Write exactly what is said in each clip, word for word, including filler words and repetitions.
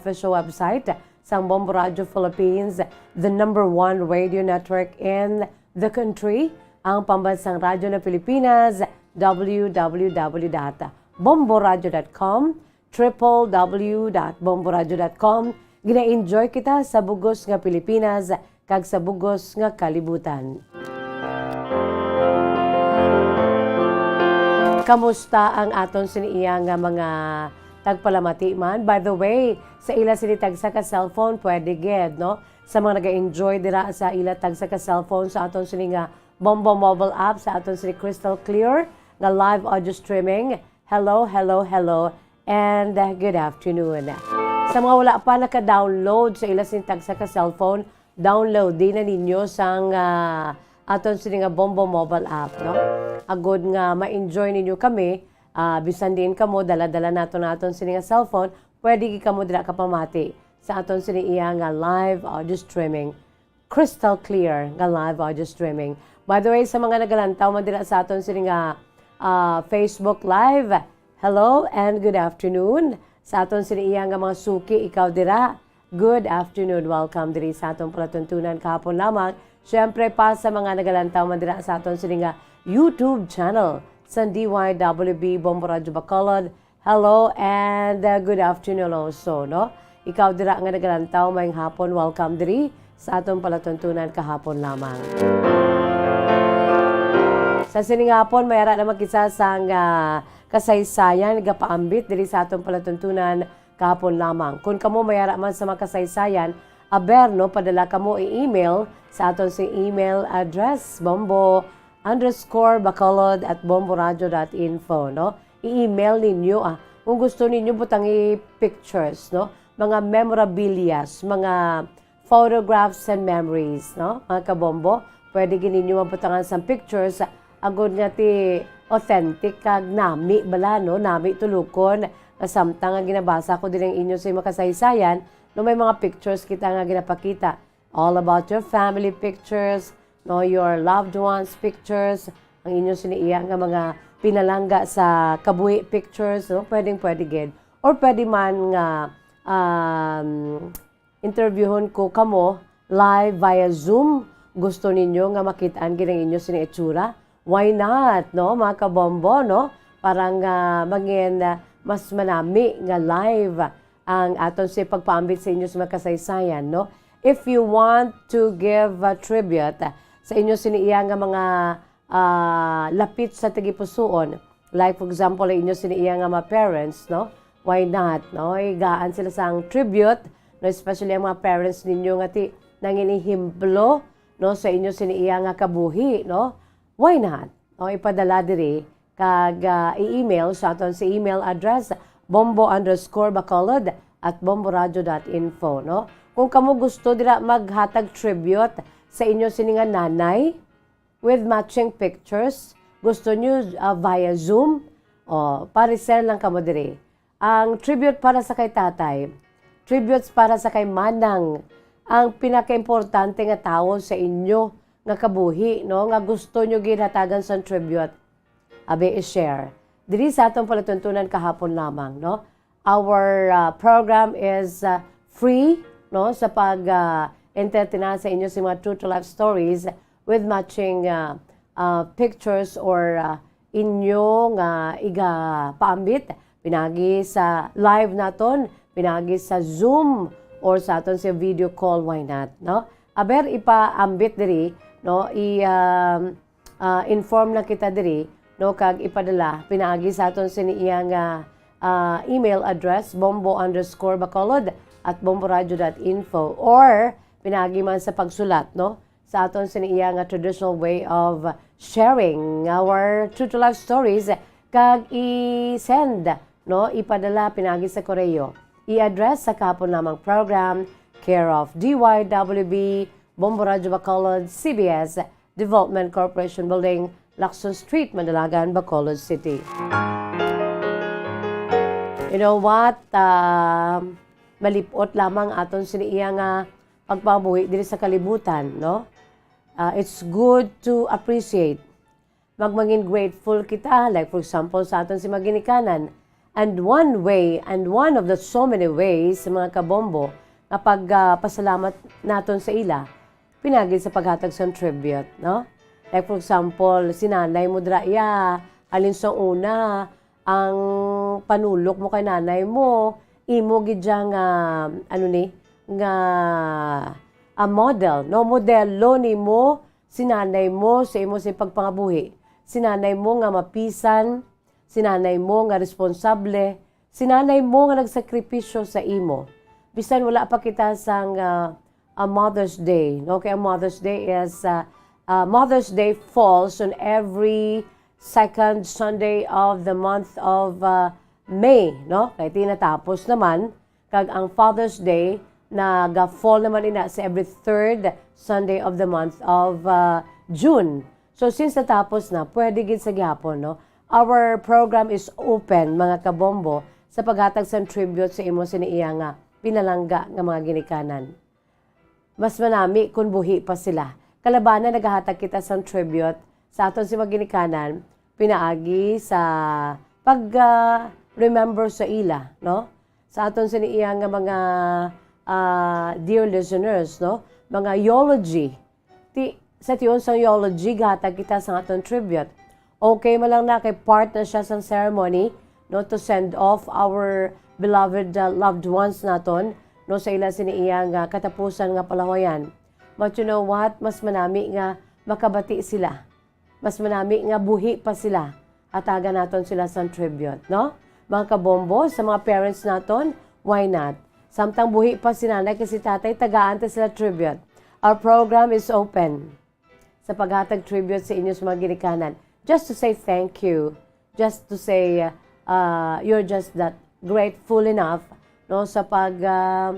official website sang Bombo Radio Philippines, the number one radio network in the country, ang Pambansang Radyo ng Pilipinas, w w w dot bomboradio dot com, triple w dot bomboradio dot com. Gina-enjoy kita sa bugos nga Pilipinas kag sa bugos nga kalibutan. Kamusta ang aton sini iya nga mga tagpalamati man? By the way, sa ila sini tagsa ka cellphone, pwede gid, no? Sa mga nag-enjoy dira sa ila tagsa ka cellphone sa aton sini nga Bombo mobile app, sa aton sini crystal clear nga live audio streaming. Hello, hello, hello, and, uh, good afternoon. Sa mga wala pa naka-download sa ila sini tagsa ka cellphone, download din na ninyo sang, ah, aton sini nga Bombo mobile app, no? Agod nga ma-enjoy ninyo kami, ah, bisan diin kamo, dala-dala nato naton sini nga cellphone, pwede gid kamo dira kapamati sa aton sini iya nga live audio streaming, crystal clear nga live audio streaming. By the way, sa mga nagalantaw man dira sa aton sini nga, ah, Facebook Live, hello and good afternoon. Sa aton sini iya nga mga suki, ikaw dira, good afternoon. Welcome diri sa aton palatuntunan kahapon lamang. Siyempre pa sa mga nagalantaw man dira sa aton sini nga YouTube channel sa D Y W B Bombo Radyo Bacolod, hello and, uh, good afternoon also, no? Ikaw dira nga nagalantaw, maayong hapon, welcome diri sa aton palatuntunan kahapon lamang. Sa sining hapon, may ara naman kita sang, ah, kasaysayan gapaambit diri sa aton palatuntunan kahapon lamang. Kung kamo may ara man sa mga kasaysayan, aber, no, padala kamo i-email sa aton sing email address, bombo underscore bacolod at bomboradio dot info, no? I-email ninyo, ah, kung gusto ninyo butangi pictures, no? Mga memorabilias, mga photographs and memories, no? Mga kabombo, pwede gid ninyo mabutangan sang pictures, ah, agod nga ti authentic kag nami bala, no? Nami tulukon, nga samtang nga ginabasa ko diri ang inyo sa mga kasaysayan, no, may mga pictures kita nga ginapakita. All about your family pictures, no, your loved ones pictures, ang inyo sini iya nga mga pinalangga sa kabuhi pictures, no, pwedeng pwede gid. Or pwede man nga, um, interviewon ko kamo live via Zoom. Gusto ninyo nga makit-an gid ang inyo sini itsura? Why not, no, mga kabombo, no? Para nga mangin, ah, mas manami nga live ang aton si pagpaambit sa inyo sa mga kasaysayan, no? If you want to give a tribute, ah, sa inyo sini iya nga mga, ah, lapit sa tagipusoon, like, for example, ang inyo sini iya nga mga parents, no? Why not, no? Igaan sila sang tribute, no? Especially ang mga parents ninyo nga ti nanginihemplo, no, sa inyo sini iya nga kabuhi, no? Why not? O, ipadala diri kag, ah, i-email sa aton sa email address, bombo underscore bacolod at bomboradio dot info, no? Kung kamo gusto dira maghatag tribute sa inyo sini nga nanay with matching pictures, gusto nyo, ah, via Zoom, o, pa-reserve lang kamo diri. Ang tribute para sa kay tatay, tributes para sa kay manang, ang pinakaimportante nga tawo sa inyo nga kabuhi, no, nga gusto nyo ginhatagan sang tribute. Abi, i-share. Diri sa atong palatuntunan kahapon lamang, no? Our, uh, program is, uh, free, no, sa pag, uh, entertain sa inyo sa mga true to life stories with matching, uh, uh, pictures or, uh, inyo nga igapaambit pinagi sa live naton, pinagi sa Zoom or sa aton sa video call, why not, no? Aber, ipaambit diri, no? I, um, ah, inform lang kita diri, no, kag ipadala pinaagi sa aton sini iya nga, ah, email address, bombo underscore bacolod at bomboradio dot info, or pinaagi man sa pagsulat, no, sa aton sini iya nga traditional way of sharing our true to life stories, kag i-send, no, ipadala pinaagi sa koreo. I-address sa kahapon lamang program, care of D Y W B, Bombo Radyo Bacolod, C B S, Development Corporation Building, Lacson Street, Mandalagan, Bacolod City. You know what? Ah, malipot lamang aton sini iya nga pagpabuhi diri sa kalibutan, no? Ah, it's good to appreciate. Magmangin grateful kita, like, for example, sa aton si maginikanan, And one way, and one of the so many ways, mga kabombo, nga pag, ah, pasalamat naton sa ila, pinagi sa paghatag sang tribute, no? Like, for example, si nanay mo dira, iya, halin sa una, ang panulok mo kay nanay mo, imo gid siya nga, ano ni, nga, ah, model, no? Modelo nimo si nanay mo sa imo sa pagpangabuhi. Si nanay mo nga mapisan, si nanay mo nga responsable, si nanay mo nga nagsakripisyo sa imo. Bisan wala pa kita sang, ah, ah, Mother's Day, no? Kay ang Mother's Day is, ah, ah, Mother's Day falls on every second Sunday of the month of, ah, May, no? Kay tinatapos naman, kag ang Father's Day naga-fall naman ina sa every third Sunday of the month of, ah, June. So, since natapos na, pwede gid sa gihapon, no? Our program is open, mga kabombo, sa paghatag sang tribute sa imo sini iya nga pinalangga nga mga ginikanan. Mas manami kon buhi pa sila. Kalabanan nagahatag kita sang tribute sa aton si mga ginikanan, pinaagi sa pag, ah, remember sa ila, no? Sa aton sini iya nga mga, ah, dear listeners, no? Mga eulogy. Ti, sa tion sang eulogy, gahatag kita sang aton tribute. Okay man lang na kay part na siya sang ceremony, no, to send off our beloved, uh, loved ones naton, no, sa ila sini iya nga katapusan nga palahuyan. But you know what? Mas manami nga makabati sila. Mas manami nga buhi pa sila. Hatagan naton sila sang tribute, no? Mga kabombo, sa mga parents naton, why not? Samtang buhi pa si nanay kag si tatay, tagaan ta sila tribute. Our program is open sa paghatag tribute sa inyo sa mga ginikanan. Just to say thank you. Just to say, uh, you're just that grateful enough, no, sa pag, uh,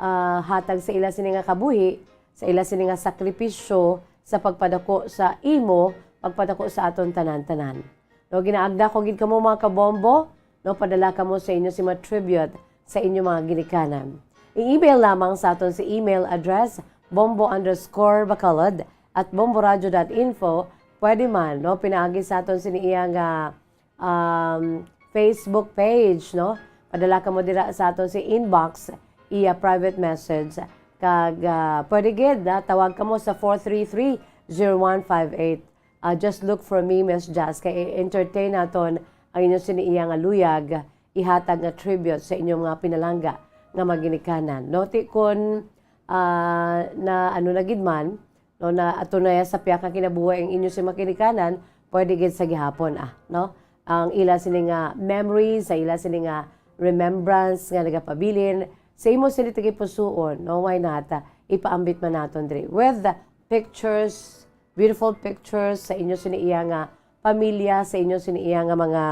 uh, hatag sa ila sini nga kabuhi, sa ila sini nga sakripisyo, sa pagpadako sa imo, pagpadako sa aton tanan-tanan. No, ginaagda ko gid kamo, mga kabombo, no, padala kamo sa inyo si mga tribute sa inyo mga ginikanan. I-email lamang sa aton sa email address, bombo underscore bacolod at bomboradio dot info. Pwede man, no, pinaagi sa aton sini iya nga, um, Facebook page, no? Padala kamo dira sa aton si inbox, iya private message. Kag, ah, pwede gid, ah, tawag kamo sa four three three, zero one five eight. Ah, just look for me, Miss Jazz, kay i-entertain naton ang inyo sini iya nga luyag, ihatag nga tribute sa inyong mga pinalangga nga mga ginikanan. No, ti kun, ah, na ano na gid man, no, na ato na sa pihak nga kinabuhi ang inyo sini mga ginikanan, pwede gid sa gihapon, ah, no? Ang ila sini nga memories, sa ila sini nga remembrance nga nagapabilin sa imo sini tagipusoon, no? Why not? Ah, ipaambit man naton diri with pictures, beautiful pictures sa inyo sini iya nga pamilya, sa inyo sini iya nga mga,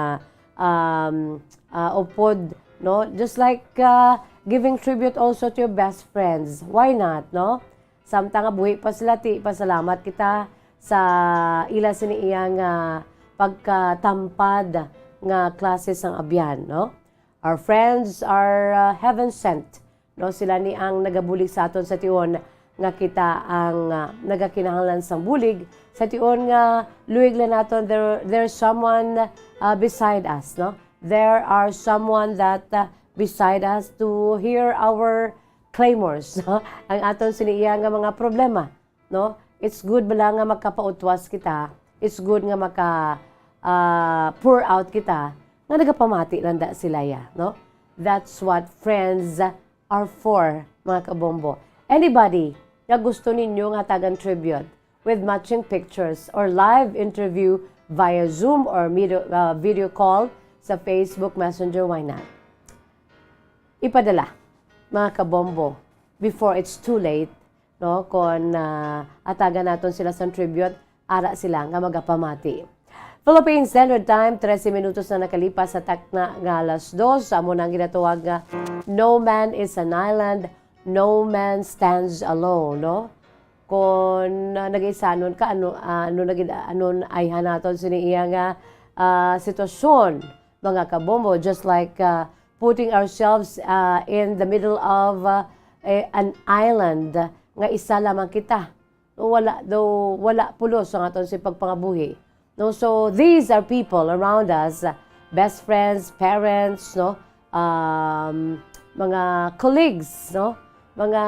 um, ah, upod, no? Just like, ah, giving tribute also to your best friends. Why not, no? Samtang nga buhi pa sila, ti, pasalamat kita sa ila sini iya nga pagkatampad nga klase sang abyan, no? Our friends are, uh, heaven sent, no? Sila ni ang nagabulig sa aton sa tion nga kita ang, uh, nagakinahanglan sang bulig, sa tion nga luig lang naton there, there's someone, uh, beside us, no? There are someone that, uh, beside us to hear our claymores, no? Ang aton sini iya nga mga problema, no? It's good bala nga makapautwas kita. It's good nga maka, ah, pour out kita nga nagapamati lang da sila ya, no? That's what friends are for, mga kabombo. Anybody nga gusto ninyo nga hatagan tribute with matching pictures or live interview via Zoom or media, ah, video call sa Facebook Messenger, why not? Ipadala, mga kabombo, before it's too late, no? Kon, ah, hatagan naton sila sang tribute, ara sila nga magapamati. Philippine Standard Time, trese minutos na nakalipas sa takna nga alas dos. Amo na ang ginatawag nga, "No man is an island, no man stands alone," no? Kon, ah, nagaisanon ka, ano, ah, ano na gid, ano, ayhan naton sini iya nga, ah, sitwasyon, mga kabombo, just like, uh, putting ourselves, uh, in the middle of, uh, a, an island nga isa lamang kita. Wala daw, wala pulos ang aton si pagpangabuhi. No, so these are people around us, uh, best friends, parents, no? Um, mga colleagues, no? Mga,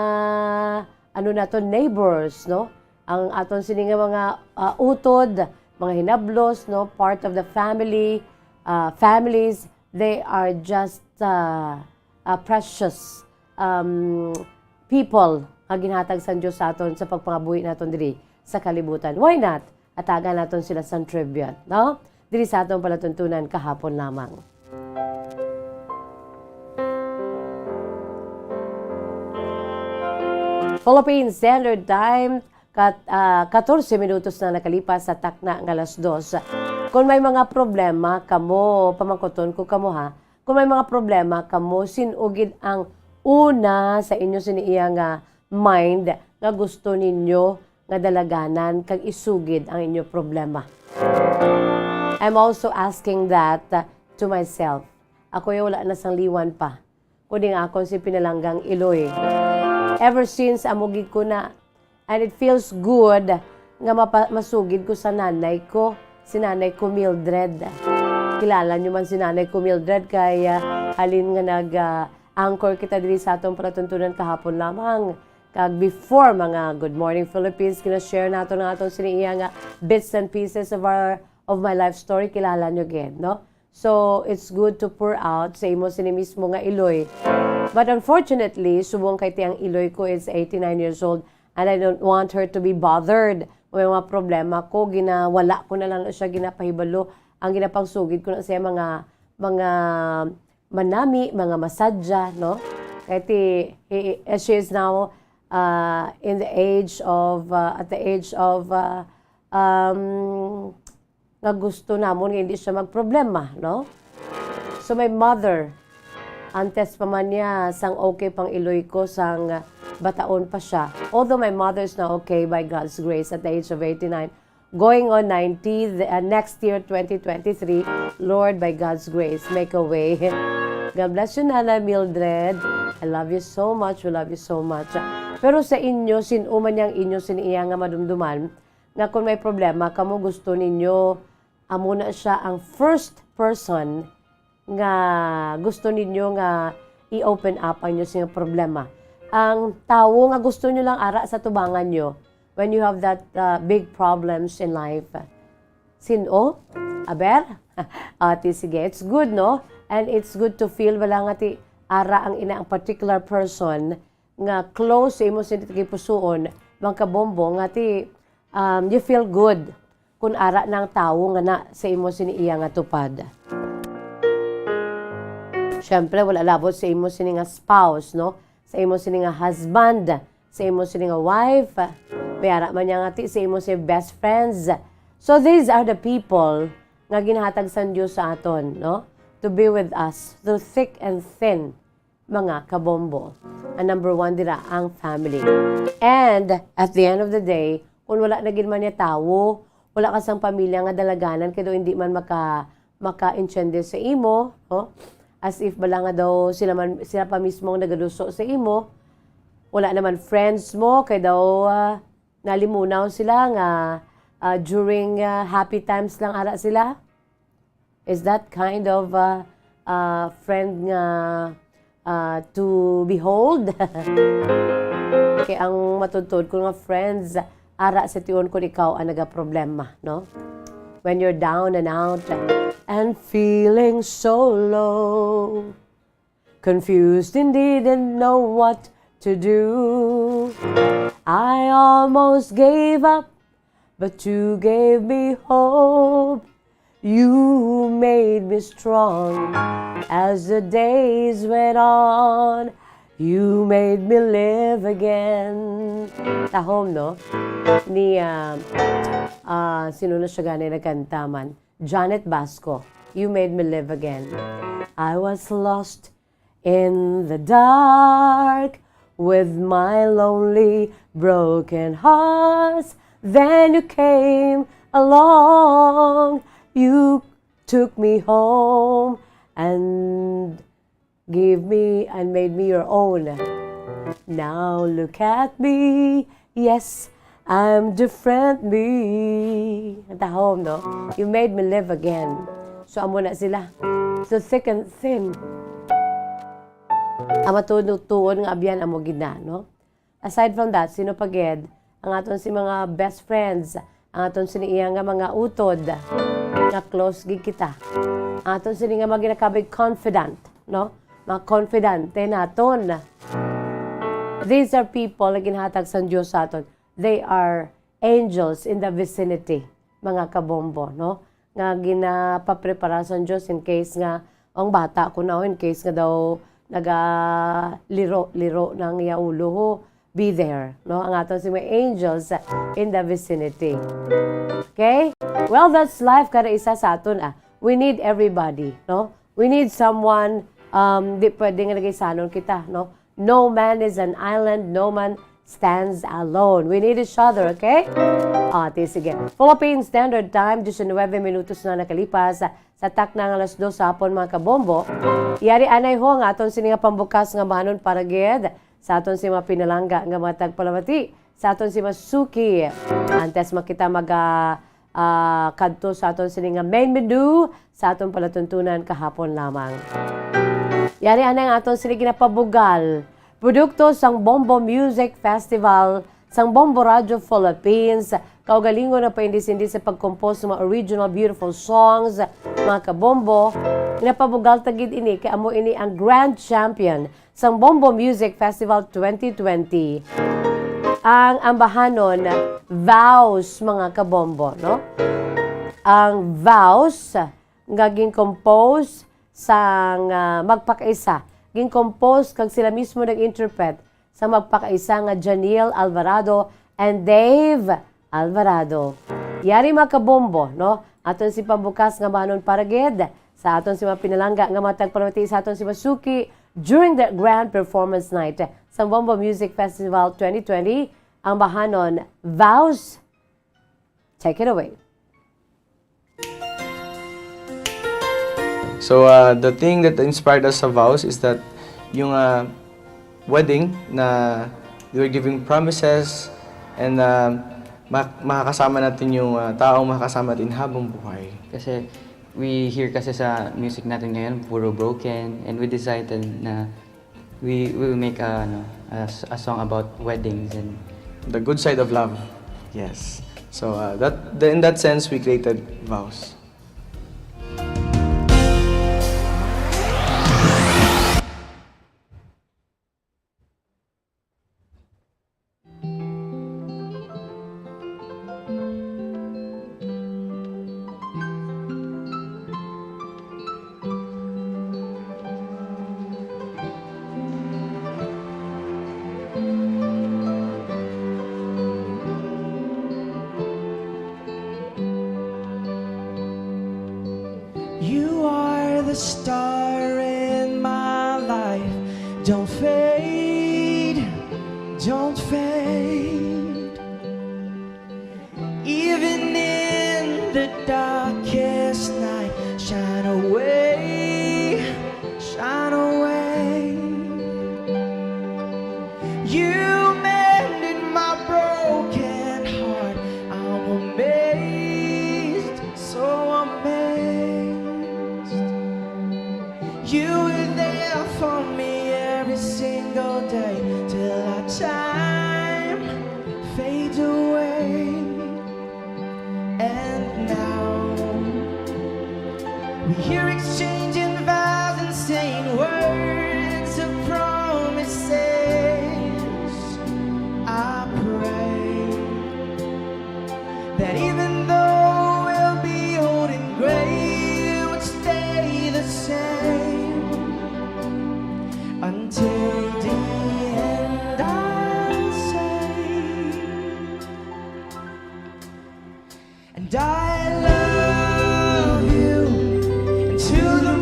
ano nato, neighbors, no? Ang aton sini nga mga, ah, utod, mga hinablos, no? Part of the family, ah, families, they are just, ah, ah, precious, um, people nga ginhatag sang Dios sa aton sa pagpangabuhi naton diri sa kalibutan. Why not? Hatagan naton sila sang tribute, no? Diri sa aton palatuntunan kahapon lamang. Philippine Standard Time, kat-, ah, katorse minutos na nakalipas sa takna nga alas dos. Kung may mga problema kamo, pamangkuton ko kamo ha, kung may mga problema kamo, sin-o gid ang una sa inyo sini iya nga mind nga gusto ninyo nga dalaganan kag isugid ang inyo problema? I'm also asking that, uh, to myself. Ako'y wala na sang liwan pa, kundi nga akon si pinalanggang Iloy. Ever since, amo gid ko na. And it feels good nga mapa-, masugid ko sa nanay ko, si nanay ko Mildred. Kilala nyo man si nanay ko Mildred kay, ah, halin nga nag, ah, anchor kita diri sa atong palatuntunan kahapon lamang. Kag before mga Good Morning Philippines, gina-share nato nga aton sini iya nga bits and pieces of our, of my life story, kilala nyo gid, no? So, it's good to pour out sa imo sini mismo nga iloy. But unfortunately, subong kay ti ang iloy ko is eighty-nine years old, and I don't want her to be bothered. Kung may mga problema ko, ginawala ko na lang siya, ginapahibalo. Ang ginapangsugid ko na siya mga, mga manami, mga masadya, no? Kay ti, he, as she is now, uh, in the age of, uh, at the age of, uh, um, nga gusto namon nga hindi siya magproblema, no? So, my mother, antes pa man niya, sang okay pang iloy ko, sang bataon pa siya. Although my mother is now okay by God's grace at the age of eighty-nine, going on ninety, the, uh, next year, twenty twenty-three, Lord, by God's grace, make a way. God bless you, Nana Mildred. I love you so much. We love you so much. Pero sa inyo, sin-o man yang inyo sini iya nga madumduman, nga kung may problema kamo, gusto ninyo amo na siya ang first person nga gusto ninyo nga i-open up ang inyo sing problema. Ang tawo nga gusto nyo lang ara sa tubangan nyo when you have that, uh, big problems in life. Sin-o? Aber? Ah, ti, sige, it's good, no? And it's good to feel bala nga ti ara ang ina, ang particular person nga close sa imo sini tagipusoon, Mang Kabombo, nga ti, um, you feel good kun ara na ang tawo nga na sa imo sini iya nga tupad. Siyempre, wala labot sa imo sini nga spouse, no? Sa imo sini nga husband, sa imo sini nga wife, may ara man niya nga ti sa imo sini best friends. So these are the people nga ginhatag sang Dios sa aton, no? To be with us through thick and thin, mga kabombo. Ang number one dira ang family. And at the end of the day, kung wala na gid man niya tawo, wala ka sang pamilya nga dalaganan kay daw hindi man maka-, makaintindi sa imo, no? As if bala nga daw sila man, sila pa mismo ang nagaduso sa imo. Wala naman friends mo kay daw, ah, nalimunaw sila nga, ah, during, ah, happy times lang ara sila. Is that kind of, uh, uh, friend nga, uh, to behold? Kay ang matuod-tuod ko nga friends, ara sa tion kun ikaw ang nagaproblema, no? When you're down and out and feeling so low, confused and didn't know what to do. I almost gave up, but you gave me hope. You made me strong as the days went on. You made me live again. Tahom, no? Ni, ah, ah, sino na siya gani nagkanta man? Janet Basco, You Made Me Live Again. I was lost in the dark with my lonely, broken heart. Then you came along, you took me home and gave me and made me your own. Now look at me, yes, I'm different me. Tahom, no? You made me live again. So, amo na sila. So, thick and thin. Ang matuod-tuod nga abyan amo gid na, no? Aside from that, sino pa gid ang aton si mga best friends, ang aton sini iya nga mga utod, nga close gid kita. Ang aton sini nga mga ginakabig confidant, no? Mga confidante naton. These are people nga ginhatag sang Dios sa aton. They are angels in the vicinity, mga kabombo, no? Nga ginapaprepara sang Dios in case nga ang bata ko na, in case nga daw nagaliro-liro na ang iya ulo, ho, be there, no? Ang aton si mga angels in the vicinity. Okay? Well, that's life, kada isa sa aton, ah. We need everybody, no? We need someone, um, di pwede nga nagaisanon kita, no? No man is an island, no man stands alone. We need each other, okay? Ah, ti, sige. Philippine Standard Time, diecinuebe minutos na nakalipas sa takna nga alas dos sa hapon, mga kabombo. Yari anay ho ang aton sini nga pambukas nga manon para gid sa aton si mga pinalangga nga mga tagpalamati, sa aton si Masuki. Antes makita mag, ah, ah, kadto sa aton sini nga main menu sa aton palatuntunan kahapon lamang. Yari anay ang aton sini ginapabugal. Produkto sang Bombo Music Festival, sang Bombo Radio Philippines, kaugalingon nga paindis-indis sa pag-compose sa mga original beautiful songs, mga kabombo. Ginapabugal ta gid ini kay amo ini ang grand champion sang Bombo Music Festival twenty twenty. Ang ambahanon, Vows, mga kabombo, no? Ang Vows nga gin-compose sang, ah, magpakaisa, gin-compose kag sila mismo nag-interpret sa magpakaisa nga Janiel Alvarado and Dave Alvarado. Yari, mga kabombo, no? Aton si pambukas nga manon para gid sa aton si mga pinalangga nga mga tagpalamati sa aton si Masuki during the grand performance night sa Bombo Music Festival twenty twenty, ang bahanon, Vows. Take it away. So, uh, the thing that inspired us sa Vows is that yung, uh, wedding na they were giving promises and, uh, ma- makakasama natin yung, uh, taong makakasama natin habang buhay. Kasi we hear kasi sa music natin ngayon, puro broken, and we decided na we we will make a, ano, a, s- a song about weddings and The good side of love. Yes. So, uh, that in that sense, we created Vows. You are the star in my life. Don't fade, don't fade. Even in the darkest night, shine away, shine away. You mended my broken heart. I'm amazed, so amazed. You were there for me every single day till our time fades away. And now we hear exchanging vows and saying words of promises. I pray that even though we'll be old and gray, we'll stay the same until the end. I say, and I love you until the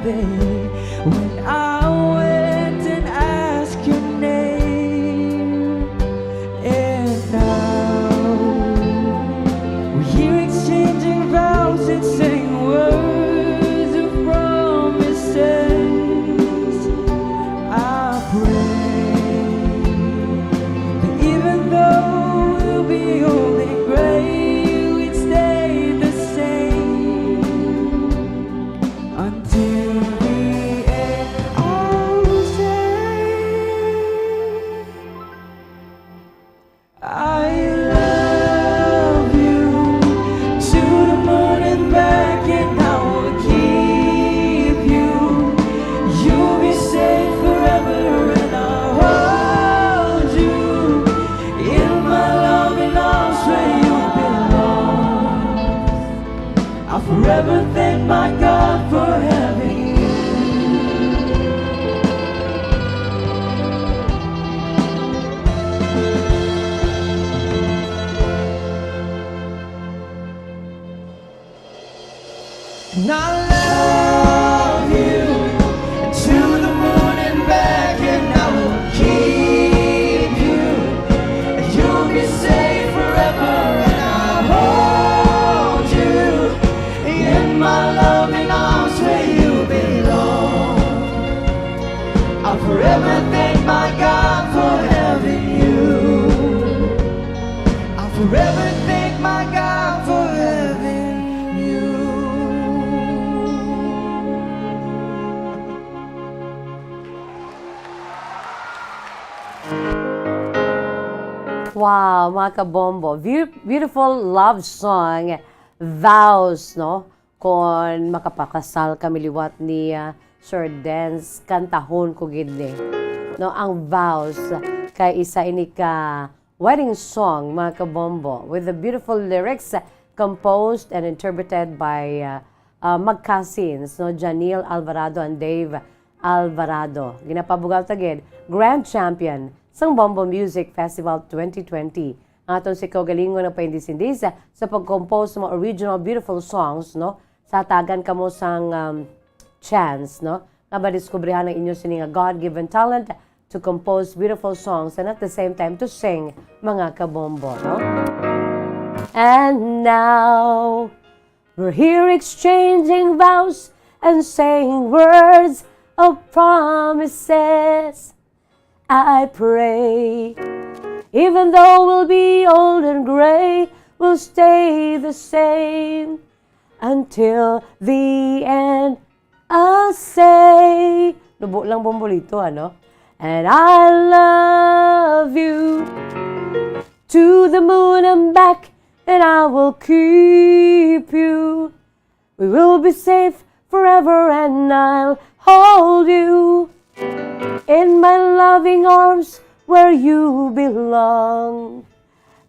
When I went and asked your name, and now we're here exchanging vows and saying words of promises. I pray that even though we'll be old and gray, we'd stay the same until the end. I'll say, I love you to the moon and back, and I will keep you. You'll be safe forever, and I'll hold you in my loving arms where you belong. I'll forever thank my God for having you. And I love you to the moon and back, and I will keep you. You'll be safe forever, and I'll hold you in my loving arms where you belong. I'll forever thank my God for having you. I'll forever thank my God for having you. Wow, mga kabombo. Beau- Beautiful love song, Vows, no? Kon makapakasal kami liwat ni ah, Sir Dens, kantahon ko gid ni. No, ang Vows kay isa ini ka wedding song, mga kabombo, with the beautiful lyrics composed and interpreted by uh, uh, magkasins, no, Janelle Alvarado and Dave Alvarado. Ginapabugal ta gid, grand champion sang Bombo Music Festival twenty twenty. Ang aton si kaugalingon nga paindis-indis sa pag-compose sa mga original beautiful songs, no? Sa hatagan kamo sang um, chance, no? Nga madiskubrihan ang inyo sini nga God-given talent to compose beautiful songs and at the same time to sing, mga kabombo, no? And now, we're here exchanging vows and saying words of promises. I pray, even though we'll be old and gray, we'll stay the same until the end. I'll say, nubo lang bombolito, ano? And I love you to the moon and back, and I will keep you. We will be safe forever, and I'll hold you in my loving arms where you belong.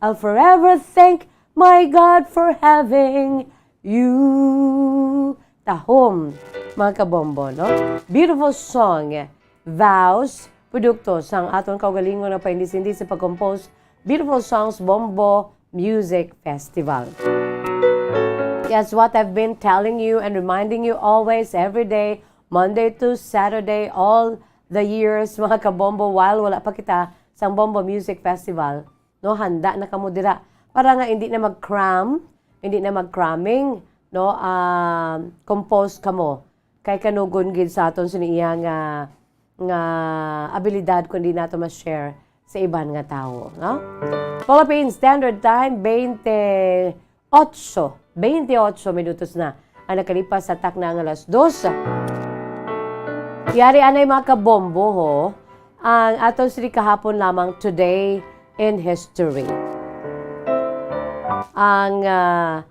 I'll forever thank my God for having you. Tahom, mga kabombo, no? Beautiful song, Vows, produkto sang aton kaugalingon nga paindis-indis sa pag-compose beautiful songs, Bombo Music Festival. Yes, what I've been telling you and reminding you always, every day, Monday to Saturday, all the years, mga kabombo, while wala pa kita sang Bombo Music Festival, no, handa na kamo dira para nga hindi na mag-cram, hindi na mag-cramming, no, ah, compose kamo kay kanugon gid sa aton sini iya nga nga abilidad kundi nato ma-share sa iban nga tawo, no? Philippine Standard Time, twenty-eight, twenty-eight minutos na ang nakalipas sa takna nga alas dos. Yari anay, mga kabombo, ho, ang aton sini kahapon lamang, Today in History. Ang, ah,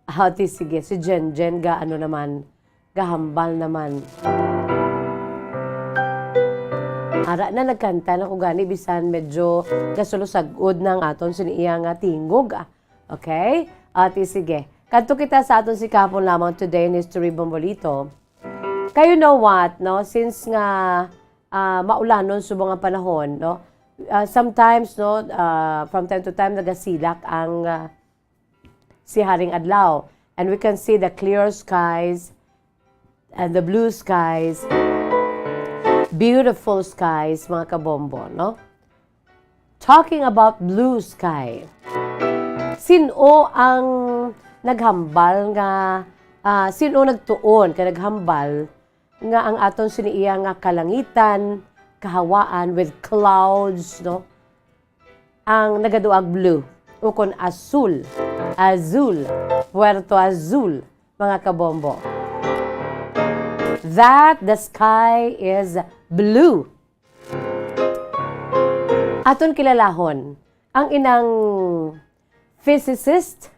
ah, di sige, si Jen Jen ga ano naman, gahambal naman. Ara na, nagkanta na ko gani, bisan medyo gasulusag-od na ang aton sini iya nga tingog, ah. Okay? Ati, sige. Kadto kita sa aton sini kahapon lamang, Today in History, Bombolito. Kay you know what, no? Since nga ah, maulanon subong ang panahon, no? Ah, sometimes, no, ah, from time to time, nagasilak ang ah, si Haring Adlaw. And we can see the clear skies, and the blue skies. Beautiful skies, mga kabombo, no? Talking about blue sky. Sino ang naghambal nga, ah, sino nagtuon ka naghambal nga ang aton sini iya nga kalangitan, kahawaan with clouds, no? Ang nagaduag blue, ukon azul, azul, Puerto Azul, mga kabombo. That the sky is blue. Aton kilalahon ang inang physicist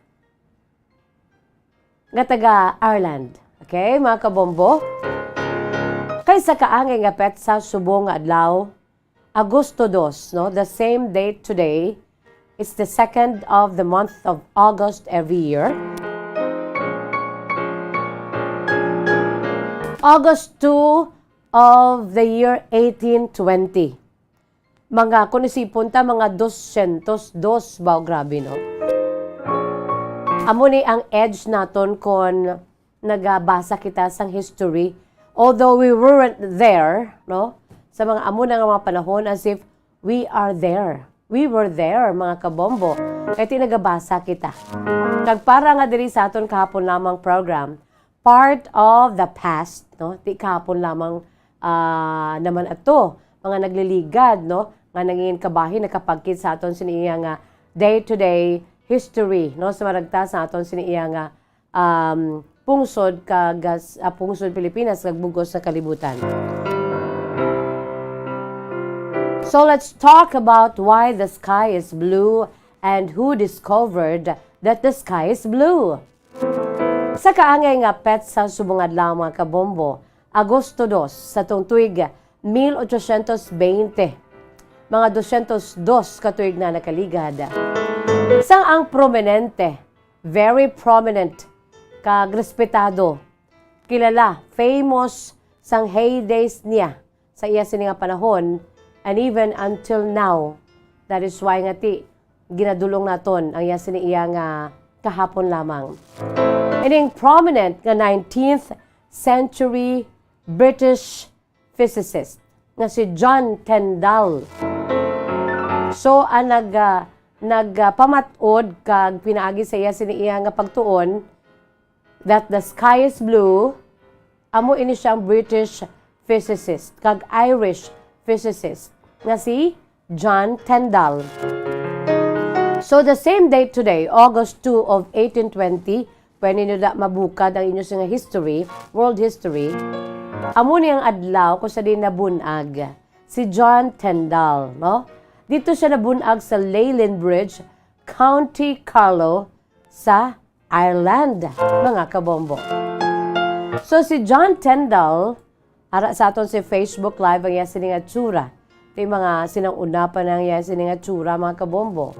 nga taga Ireland. Okay, mga kabombo? Kay sa kaangay nga petsa subong nga adlaw, Agosto dos, no? The same date today, it's the second of the month of August every year. August two of the year eighteen twenty. Mga, kung isipon ta, mga dosyentos dos ba? Grabe, no? Amo ni ang edge naton kon nagabasa kita sang history. Although we weren't there, no? Sa mga amo na nga mga panahon, as if we are there. We were there, mga kabombo. Kay ti nagabasa kita. Kag para nga diri sa aton kahapon lamang program, part of the past, no? Ti kahapon lamang, ah, naman ato, mga nagliligad, no? Nga nangin kabahin, nakapagkit sa aton sini iya nga day-to-day history, no? Sa maragta sa aton sini iya nga, um, pungsod kag, ah, pungsod Pilipinas kag bugos sa kalibutan. So let's talk about why the sky is blue and who discovered that the sky is blue. Sa kaangay nga petsa subong adlaw, mga kabombo, Agosto dos sa tong tuig mil ochocientos veinte, mga dosyentos dos ka tuig na nakaligad, sang ang prominente, very prominent, kag respetado, kilala, famous sang heydays niya sa iya sini nga panahon, and even until now. That is why nga ti ginadulong naton ang iya sini iya nga kahapon lamang. Ining prominent nga nineteenth century British physicist nga si John Tyndall. So, ang nag, ah, nagpamat-od kag pinaagi sa iya sini iya nga pagtuon that the sky is blue, amo ini siyang British physicist kag Irish physicist nga si John Tyndall. So the same date today, August two of eighteen twenty, pwede nyo da mabukad ang inyo nga history, world history. Amo ni ang adlaw kung sa din nabunag si John Tyndall, no? Dito siya nabunag sa Leyland Bridge, County Carlow, sa Ireland, mga kabombo. So, si John Tyndall, ara sa aton si Facebook Live ang iya sini nga tsura. Ti mga sinang una pa nang iya sini nga tsura, mga kabombo.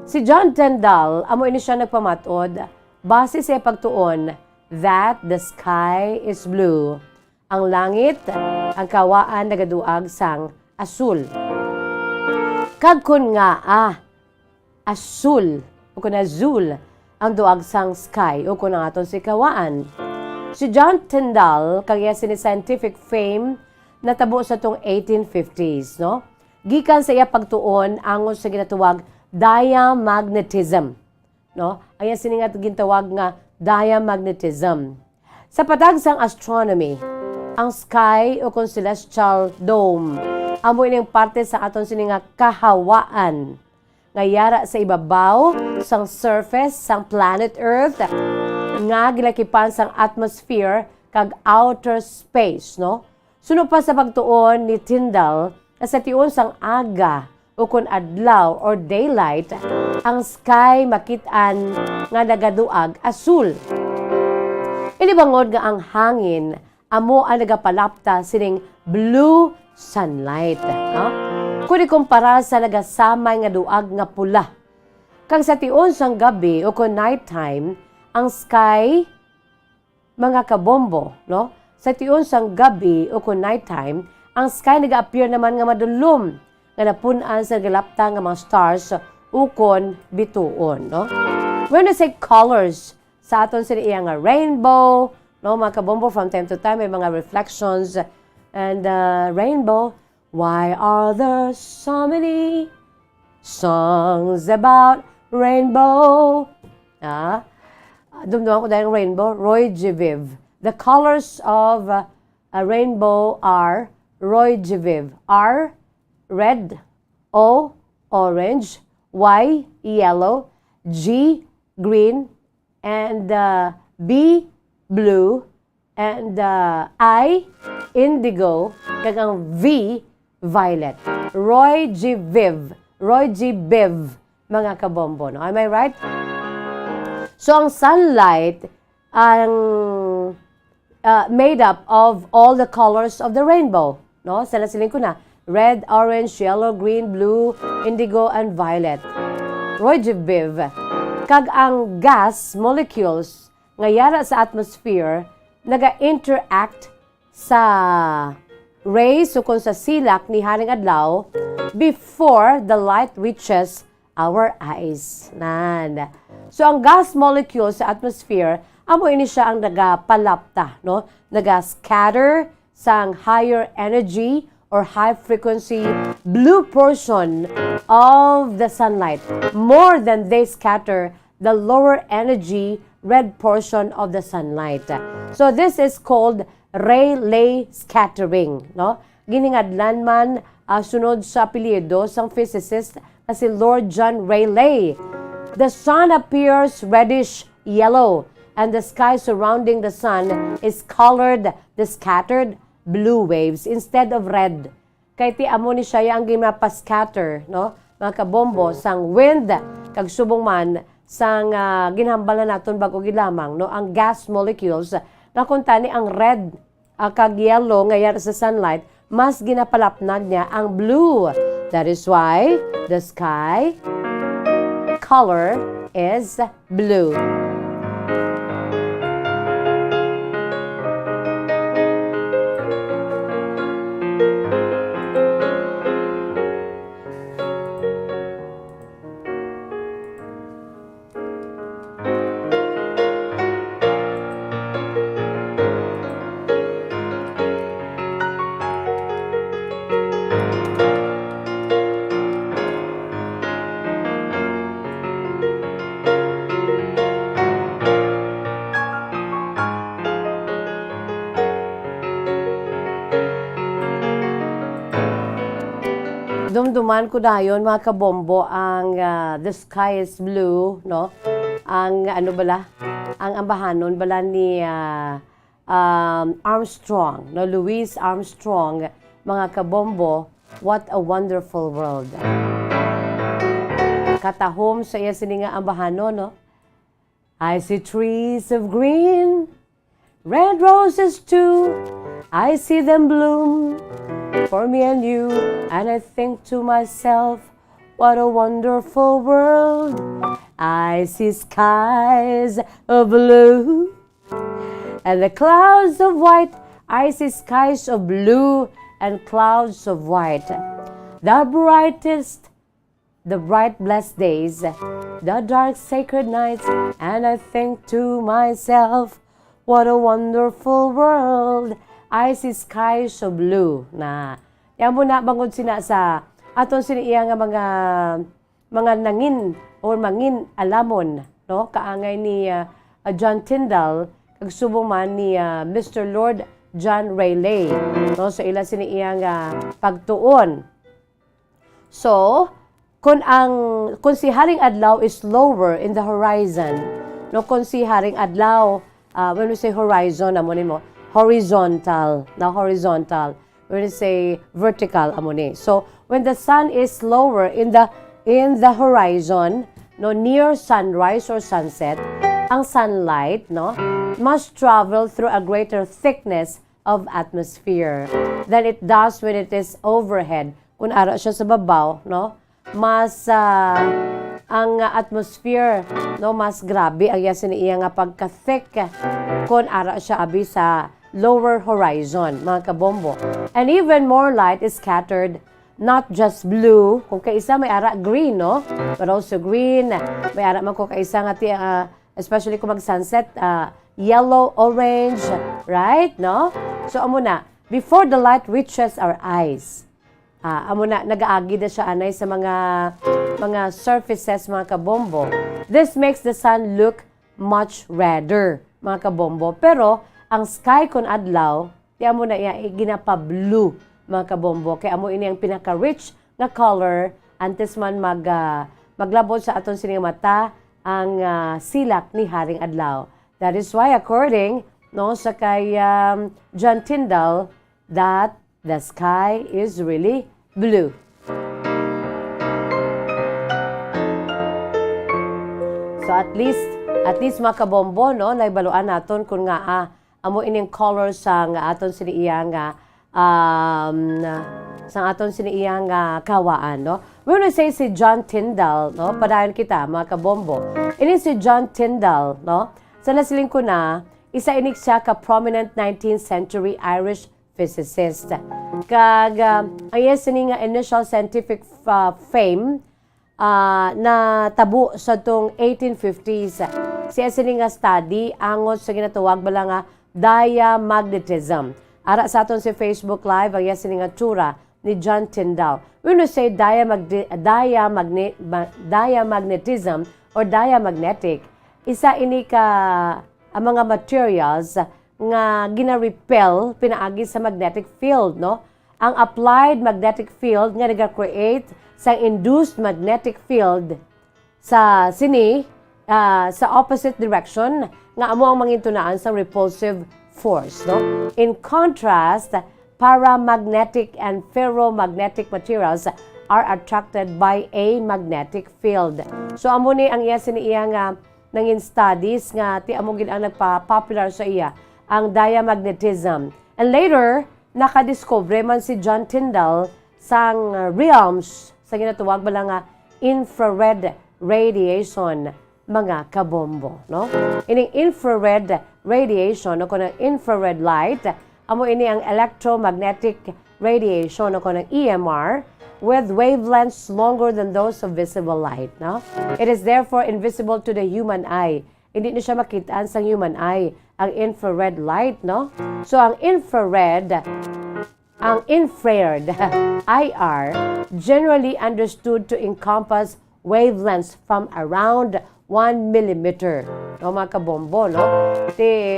Si John Tyndall, amo ini siya nagpamat-od, base sa iya pagtuon, that the sky is blue. Ang langit, ang kawaan nagaduag sang asul. Kag kun ngaa asul, o kun azul, ang duag sang sky, o kun ang aton si kawaan. Si John Tyndall, kag iya sini scientific fame, natabo sa tong eighteen fifties, no? Gikan sa iya pagtuon angon sa ginatawag diamagnetism, no? Ang iya sini nga gintawag nga diamagnetism. Sa patag sang astronomy, ang sky o kon celestial dome amo ining parte sa aton sini nga kahawaan nga yara sa ibabaw sang surface sang planet Earth nga gilakipan sang atmosphere kag outer space, no? Suno pa sa pagtuon ni Tyndall nga sa tion sang aga ukon adlaw or daylight, ang sky makit-an nga nagaduag asul. Ini bangod nga ang hangin amo ang nagapalapta sining blue sunlight, ha? Kung ikumpara sa nagasamay nga duag nga pula. Kag sa tion sang gabi ukon night time, ang sky mga kabombo, no? Sa tion sang gabi ukon night time, ang sky naga-appear naman nga madulom, nga napun-an sa galapta nga mga stars ukon bituon, no? When we say colors, sa aton sini iya nga rainbow, No, mga kabombo, from time to time, may mga reflections and uh, rainbow. Why are there so many songs about rainbow? Ah, dumduman ko dahil rainbow. Roy G. Viv. The colors of uh, a rainbow are Roy G. Viv. R, red. O, orange. Y, yellow. G, green. And uh, B, blue. And uh, I, indigo. Kag ang V, violet. Roy G. Viv. Roy G. Biv, mga kabombo, no? Am I right? So, ang sunlight, ang uh, made up of all the colors of the rainbow, no? Sa nasiling ko na, red, orange, yellow, green, blue, indigo, and violet. Roy G. Biv, kag ang gas molecules nga yara sa atmosphere naga-interact sa rays o kung sa silak ni Haring Adlaw before the light reaches our eyes. Nan. So, ang gas molecule sa atmosphere, amo ini siya ang nagapalapta, no? Naga-scatter sang higher energy or high frequency blue portion of the sunlight more than they scatter the lower energy red portion of the sunlight. So, this is called Rayleigh scattering, no? Giningadlan man, ah, sunod sa apelyido sang physicist nga si Lord John Rayleigh. The sun appears reddish yellow, and the sky surrounding the sun is colored the scattered blue waves instead of red. Kay ti amo ni siya ang ginapascatter, no? Mga kabombo, sang wind, kag subong man sang ah, ginhambal na naton bag-o gid lamang, no? Ang gas molecules, nga kung tani ang red ah, kag yellow nga yara sa sunlight, mas ginapalapnag niya ang blue. That is why the sky color is blue. Dumduman ko dayon, mga kabombo, ang ah, The Sky is Blue, no? Ang ano bala? Ang ambahanon bala ni ah, um, Armstrong, no? Louis Armstrong, mga kabombo, What a Wonderful World. Katahom sa iya sini nga ambahanon, no? I see trees of green, red roses too. I see them bloom for me and you. And I think to myself, what a wonderful world. I see skies of blue and the clouds of white. I see skies of blue and clouds of white. The brightest the bright blessed days, the dark sacred nights, and I think to myself, what a wonderful world. I see skies so blue na. Yan mo na bangod sina sa aton sini iya nga mga mga nangin or mangin alamon, no? Kaangay ni ah, ah, John Tyndall kag subong man ni ah, Mister Lord John Rayleigh, no? So ila sini iya nga pagtuon. So, kung ang, kung si Haring Adlaw is lower in the horizon, no, kung si Haring Adlaw, ah, when we say horizon, amo nimo, horizontal, na horizontal. When we say vertical, amo ni. So, when the sun is lower in the, in the horizon, no, near sunrise or sunset, ang sunlight, no, must travel through a greater thickness of atmosphere than it does when it is overhead. Kung ara siya sa babaw, no? Mas ah, ang atmosphere, no, mas grabe ang iya sini iya nga pagka-thick kung ara siya abi sa lower horizon, mga kabombo. And even more light is scattered, not just blue, kung kaisa may ara green, no? But also green, may ara man kung kaisa nga ti, ah, especially kung mag-sunset, ah, yellow, orange, right? No? So, amo na, before the light reaches our eyes, ah, amo na, nagaagi na siya anay sa mga, mga surfaces, mga kabombo. This makes the sun look much redder, mga kabombo. Pero, ang sky kun adlaw, di amo na iya, eh, ginapa-blue, mga kabombo. Kay amo ini ang pinaka-rich nga color antes man mag, ah, maglabot sa aton sining mata ang, ah, silak ni Haring Adlaw. That is why, according, no, sa kay, um, John Tyndall, that the sky is really blue. So at least, at least, mga kabombo, no, nahibaluan naton kung nga, ah, amo ining color sa nga aton sini iya nga, um, sa aton sini iya nga kawaan, no? When we say si John Tyndall, no, padayon kita, mga kabombo. Ini si John Tyndall, no? Sa nasiling ko na, isa ini siya ka prominent nineteenth century Irish physicist. Kag, ah, ang iya sini nga initial scientific, ah, fame, ah, natabo sa tong eighteen fifties. Siya sini nga study angot sa ginatawag bala nga diamagnetism. Ara sa aton si Facebook Live ang iya sini nga tsura ni John Tyndall. When we say diamagdi-, diamagne-, ma-, diamagnetism or diamagnetic, isa ini ka, ang mga materials nga gina-repel pinaagi sa magnetic field, no? Ang applied magnetic field nga naga-create sa induced magnetic field sa sini, ah, sa opposite direction nga amo ang mangintunaan sa repulsive force, no? In contrast, paramagnetic and ferromagnetic materials are attracted by a magnetic field. So, amo ni ang iya sini iya nga nangin studies nga ti amo gid ang nagpa-popular sa iya, ang diamagnetism. And later, nakadiskubre man si John Tyndall sang realms sa ginatawag bala nga infrared radiation, mga kabombo, no? Ining infrared radiation o kanang infrared light, amo ini ang electromagnetic radiation o kanang E M R with wavelengths longer than those of visible light, no? It is therefore invisible to the human eye. Hindi na siya makit-an sang human eye ang infrared light, no? So, ang infrared, ang infrared, I R, generally understood to encompass wavelengths from around one millimeter. No, mga kabombo, no? Ti,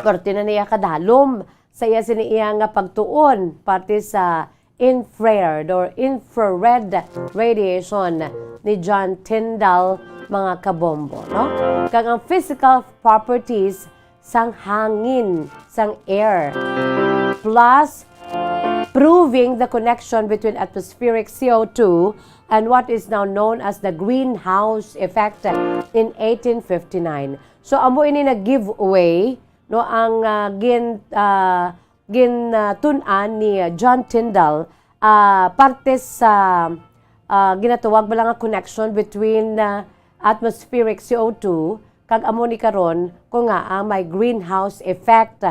parte na niya kadalom sa iya sini iya nga pagtuon, parte sa infrared or infrared radiation ni John Tyndall, mga kabombo, no? Kag ang physical properties sang hangin, sang air, plus proving the connection between atmospheric C O two and what is now known as the greenhouse effect in eighteen fifty-nine. So, amo ini nag-give way, no, ang, ah, gin-, ah, gintun-an ni John Tyndall, ah, parte sa, ah, ginatawag bala nga connection between, ah, atmospheric C O two kag amo ni karon ko nga ang may greenhouse effect,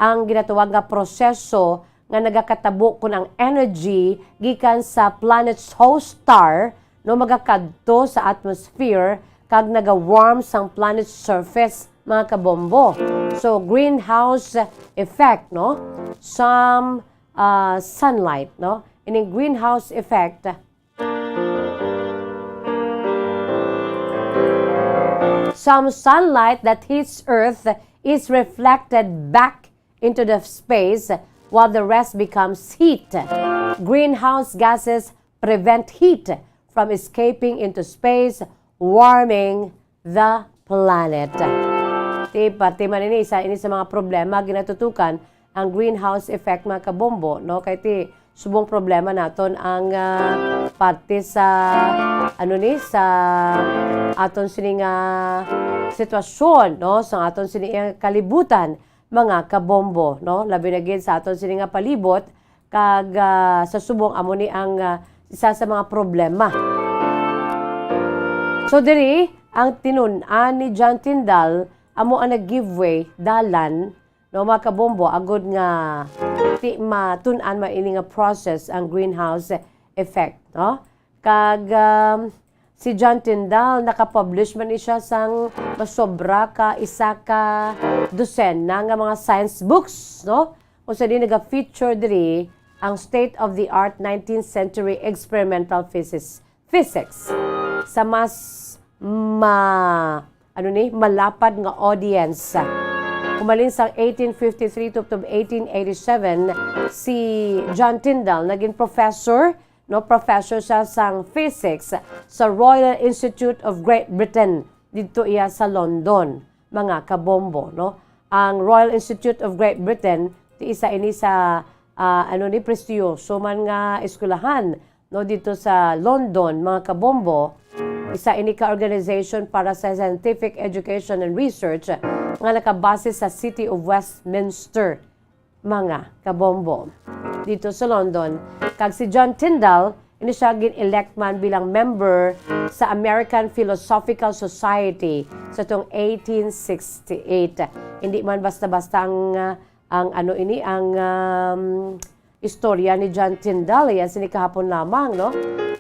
ang ginatawag nga proseso nga nagakatabo kun ang energy gikan sa planet's host star, no, magakadto sa atmosphere kag nagawarm sang planet's surface, mga kabombo. So, greenhouse effect, no? Some, ah, sunlight, no? Ining greenhouse effect, some sunlight that hits Earth is reflected back into the space, while the rest becomes heat. Greenhouse gases prevent heat from escaping into space, warming the planet. Ti parte man ini sa, ini sa mga problema ginatutukan ang greenhouse effect, mga kabombo, no? Kay ti subong problema naton ang, ah, parte sa, ano ni, sa aton sini nga sitwasyon, no? Sa aton sini nga kalibutan, mga kabombo, no? Labi na gid sa aton sini nga palibot, kag, ah, sa subong amo ni ang, ah, isa sa mga problema. So, diri, ang tinun-an ni John Tyndall amo ang nag-give way dalan, no, mga kabombo, agud nga ti matun-an man ini nga process ang greenhouse effect, no? Kag, um, Si John Tyndall, nakapublish man ni siya sang masobra ka isa ka dosena nga mga science books, no? Kung sa di naga-feature diri ang state-of-the-art nineteenth century experimental physics, physics sa mas ma-, ano ni, malapad nga audience. Humalin sang eighteen fifty-three to, to eighteen eighty-seven, si John Tyndall naging professor, no, professor siya sang physics sa Royal Institute of Great Britain, didto iya sa London, mga kabombo, no? Ang Royal Institute of Great Britain, di isa ini sa, ah, ano ni, prestiyoso man nga eskwelahan, no, dito sa London, mga kabombo. Isa ini ka organization para sa scientific education and research nga nakabase sa City of Westminster, mga kabombo, dito sa London. Kag si John Tyndall, ini siya gin-elect man bilang member sa American Philosophical Society sa tong eighteen sixty-eight. Hindi man basta-basta ang, ah, ang ano ini, ang, um, istorya ni John Tyndall, iya sini kahapon lamang, no?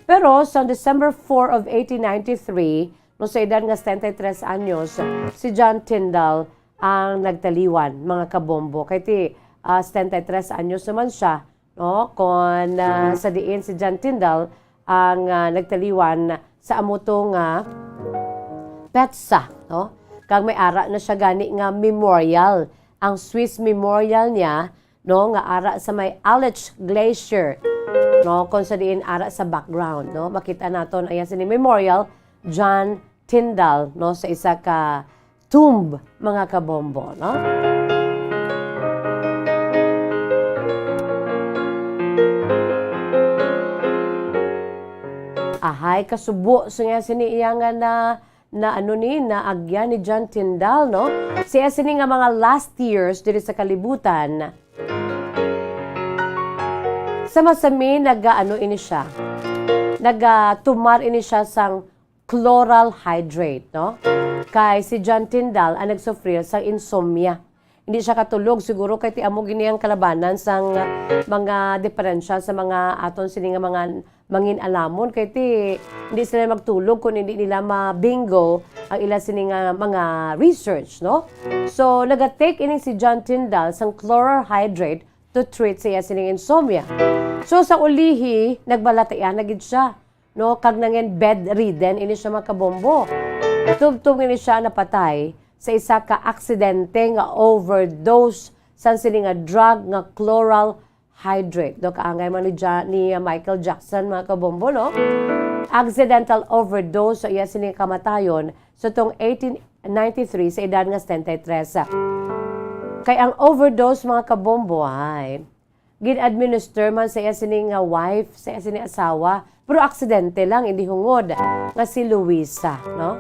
Pero sa December four of eighteen ninety-three, no, sa edad nga setenta y tres anyos, si John Tyndall ang nagtaliwan, mga kabombo. Kay ti, ah, setenta y tres anyos naman siya, no? Kon, ah, sa diin si John Tyndall ang, ah, nagtaliwan sa amo to nga petsa, no? Kag may ara na siya gani nga memorial, ang Swiss memorial niya, no, nga ara sa may Aletsch Glacier, no, kung sa diin ara sa background, no, makita naton, ayan sini memorial, John Tyndall, no, sa isa ka tomb, mga kabombo, no? Ahay, kasubo, so nga sini iya nga na, na ano ni, naagyan ni John Tyndall, no? Siya sini nga mga last years diri sa kalibutan, sa masami, nagaano ini siya, nagatumar ini siya sang chloral hydrate, no? Kay si John Tyndall ang nagsufrir sang insomnia. Hindi siya katulog, siguro kay ti amo gini ang kalabanan sang mga diferensya sa mga aton sini nga mga mangin-alamon, kay ti hindi sila magtulog kung hindi nila ma-bingo ang ila sini nga mga research, no? So, nagatake ini si John Tyndall sang chloral hydrate to treat sa iya sining insomnia. So, sa ulihi, nagbalataya na gid siya, no? Kag nangin bedridden ini siya, mga kabombo. Tubtob ini siya napatay sa isa ka aksidente nga overdose sang sini nga drug nga chloral hydrate. Do kaangay man ni, Ja-, ni Michael Jackson, mga kabombo, no? Accidental overdose sa iya sini kamatayon sa tong eighteen ninety-three sa edad nga setenta y tres. Kay ang overdose, mga kabombo, ay gin-administer man sa iya sini nga wife, sa iya sini asawa, pero aksidente lang, hindi hungod, nga si Luisa, no?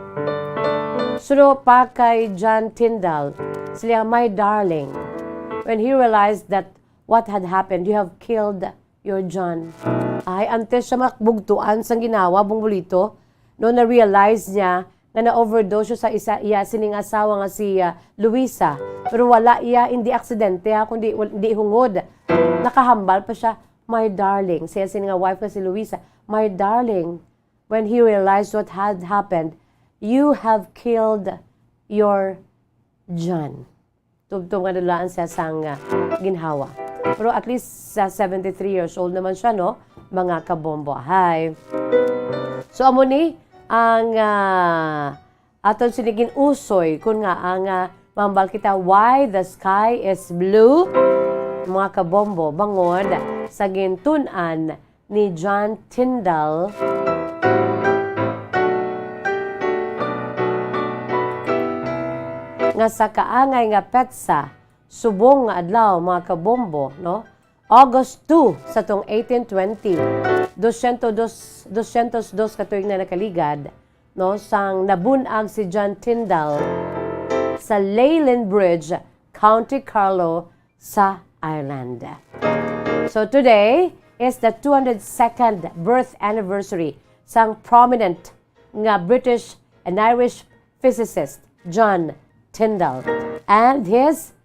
Suno pa kay John Tyndall, sila, "My darling, when he realized that what had happened, you have killed your John." Ay, antes siya makabugtuan sang ginawa, Bong Bulito, no, na-realize niya nga na-overdose siya sa isa iya sining asawa nga si, ah, Luisa. Pero wala iya, hindi aksidente, ha, kundi wal-, hindi hungod. Nakahambal pa siya, "My darling," siya sini nga wife nga si Luisa, "My darling, when he realized what had happened, you have killed your John." Tubtob nga nadulaan siya sang, ah, ginhawa. Pero at least sa seventy-three years old naman siya, no? Mga kabombo. Hay. So, amo ni ang, ah, aton sini gin-usoy kun nga ang, ah, mahambal kita, why the sky is blue, mga kabombo, bangod sa gintun-an ni John Tyndall nga sa kaangay nga petsa, subong nga adlaw, mga kabombo, no? August two sa tong eighteen twenty, dosyentos dos, dosyentos dos ka tuig na nakaligad, no, sang nabun-ag si John Tyndall sa Leyland Bridge, County Carlow, sa Ireland. So today is the two hundred second birth anniversary sang prominent nga British and Irish physicist John Tyndall and his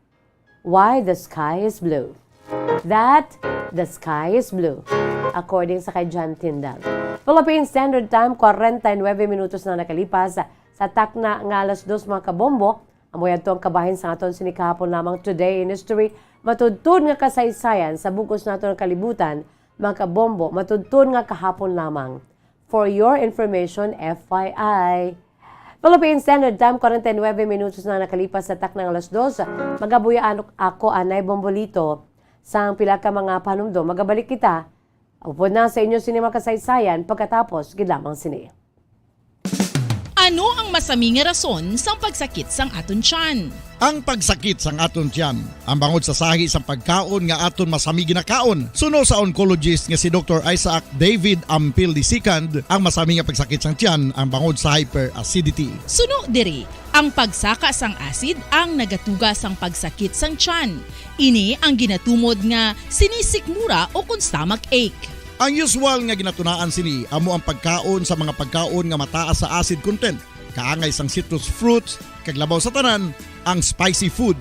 Why the Sky is Blue. That the sky is blue, according sa kay John Tyndall. Philippine Standard Time, kwarenta y nuebe minutos na nakalipas sa takna nga alas dos, mga kabombo. Amo yadto ang kabahin sa aton sini kahapon lamang. Today in History, matudtod nga kasaysayan sa bug-os naton nga kalibutan, mga kabombo, matudtod nga kahapon lamang. For your information, F Y I. Philippine Standard Time, kwarenta y nuebe minutos na nakalipas sa takna nga alas dos. Magabuya ano ako, Anay Bombolito, sang pila ka mga panumdom. Magabalik kita upod na sa inyo sini mga kasaysayan pagkatapos gid lamang sini. Ano ang masami nga rason sang pagsakit sang aton tiyan? Ang pagsakit sang aton tiyan, ang bangod sa sahi sang pagkaon nga aton masami ginakaon. Suno sa oncologist nga si Doktor Isaac David Ampil the second, ang masami nga pagsakit sang tiyan ang bangod sa hyperacidity. Suno diri, ang pagsaka sang acid ang nagatuga sang pagsakit sang tiyan. Ini ang ginatumod nga sinisikmura o kon stomach ache. Ang usual nga ginatunaan sini amo ang pagkaon sa mga pagkaon nga mataas sa acid content, kaangay sang citrus fruits, kag labaw sa tanan, ang spicy food.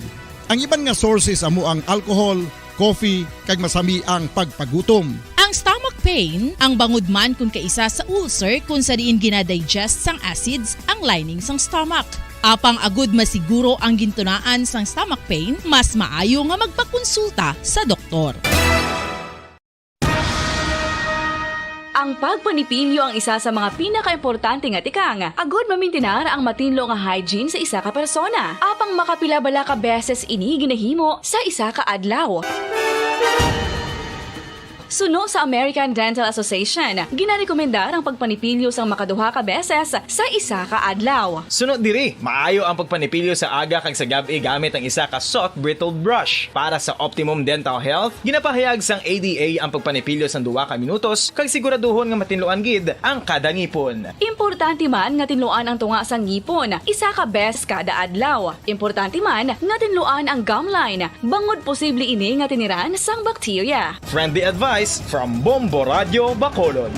Ang iban nga sources amo ang alcohol, coffee, kag masami ang pagpagutom. Ang stomach pain, ang bangod man kon kaisa sa ulcer kon sa diin ginadigest sang acids ang lining sang stomach. Apang agud masiguro ang gintunaan sang stomach pain, mas maayo nga magpakonsulta sa doktor. Ang pagpanipilyo ang isa sa mga pinakaimportante nga tikang agud mamintinar ang matinlo nga hygiene sa isa ka persona. Apang makapila bala ka beses ini ginahimo sa isa ka adlaw? Suno sa American Dental Association, ginarekomendar ang pagpanipilyo sang makaduha ka beses sa isa ka adlaw. Suno diri, maayo ang pagpanipilyo sa aga kag sa gab-i gamit ang isa ka soft bristled brush. Para sa optimum dental health, ginapahayag sang A D A ang pagpanipilyo sang duha ka minutos kag siguraduhon nga matinluan gid ang kada ngipon. Importante man nga tinluan ang tunga sang ngipon isa ka beses kada adlaw. Importante man nga tinluan ang gum line, bangod posible ini nga tiniran sang bakterya. Friendly advice from Bombo Radyo Bacolod.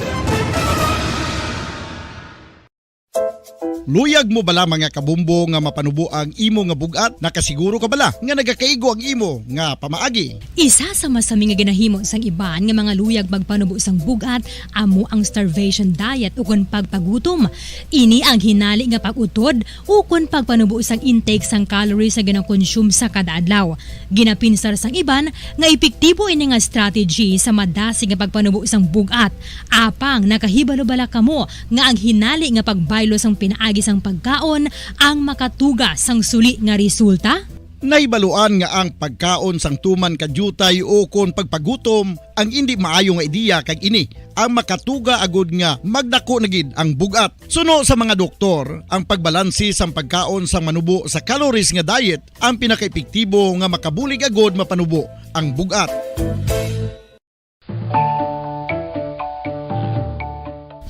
Luyag mo bala, mga kabombo, nga mapanubo ang imo nga bug-at? Nakasiguro ka bala nga nagakaigo ang imo nga pamaagi? Isa sa masami nga ginahimo sang iban nga mga luyag magpanubo sang bug-at amo ang starvation diet ukon pagpagutom. Ini ang hinali nga pag-utod ukon pagpanubo sang intake sang calories nga ginakonsume sa kada adlaw. Ginapinsar sang iban nga epektibo ini nga strategy sa madasig nga pagpanubo sang bug-at. Apang nakahibalo bala kamo nga ang hinali nga pagbaylo sang pinaagi sang pagkaon ang makatuga sang suli nga resulta? Nahibaluan nga ang pagkaon sang tuman ka diutay ukon pagpagutom ang indi maayo nga ideya, kag ini ang makatuga agud nga magdako na gid ang bug-at. Suno sa mga doktor, ang pagbalanse sang pagkaon sang manubo sa calories nga diet ang pinakaepektibo nga makabulig agud mapanubo ang bug-at.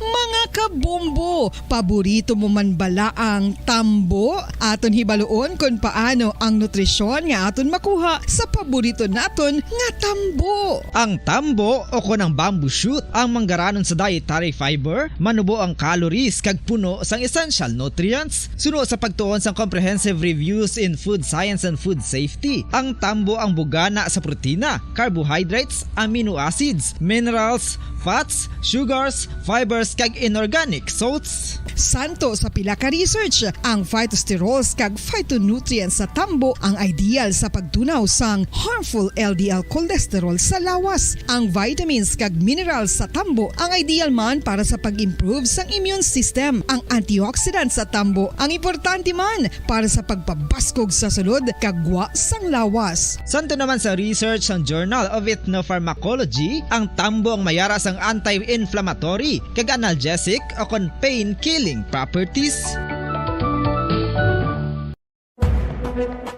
Mga kabombo, paborito mo man bala ang tambo? Aton hibaluon kon paano ang nutrisyon nga aton makuha sa paborito naton nga tambo. Ang tambo, o kon ang bamboo shoot, ang manggaranon sa dietary fiber, manubo ang calories kag puno sang essential nutrients. Suno sa pagtuon sang Comprehensive Reviews in Food Science and Food Safety, ang tambo ang bugana sa protina, carbohydrates, amino acids, minerals, fats, sugars, fibers, kag inorganic salts. Santo sa pila ka research, ang phytosterols kag phytonutrients sa tambo ang ideal sa pagtunaw sang harmful L D L cholesterol sa lawas. Ang vitamins kag minerals sa tambo ang ideal man para sa pag-improve sang immune system. Ang antioxidants sa tambo ang importante man para sa pagpabaskog sa sulod kag gwa sang lawas. Santo naman sa research sang Journal of Ethnopharmacology, ang tambo ang mayara sang anti-inflammatory kag analgesic o kon pain-killing properties.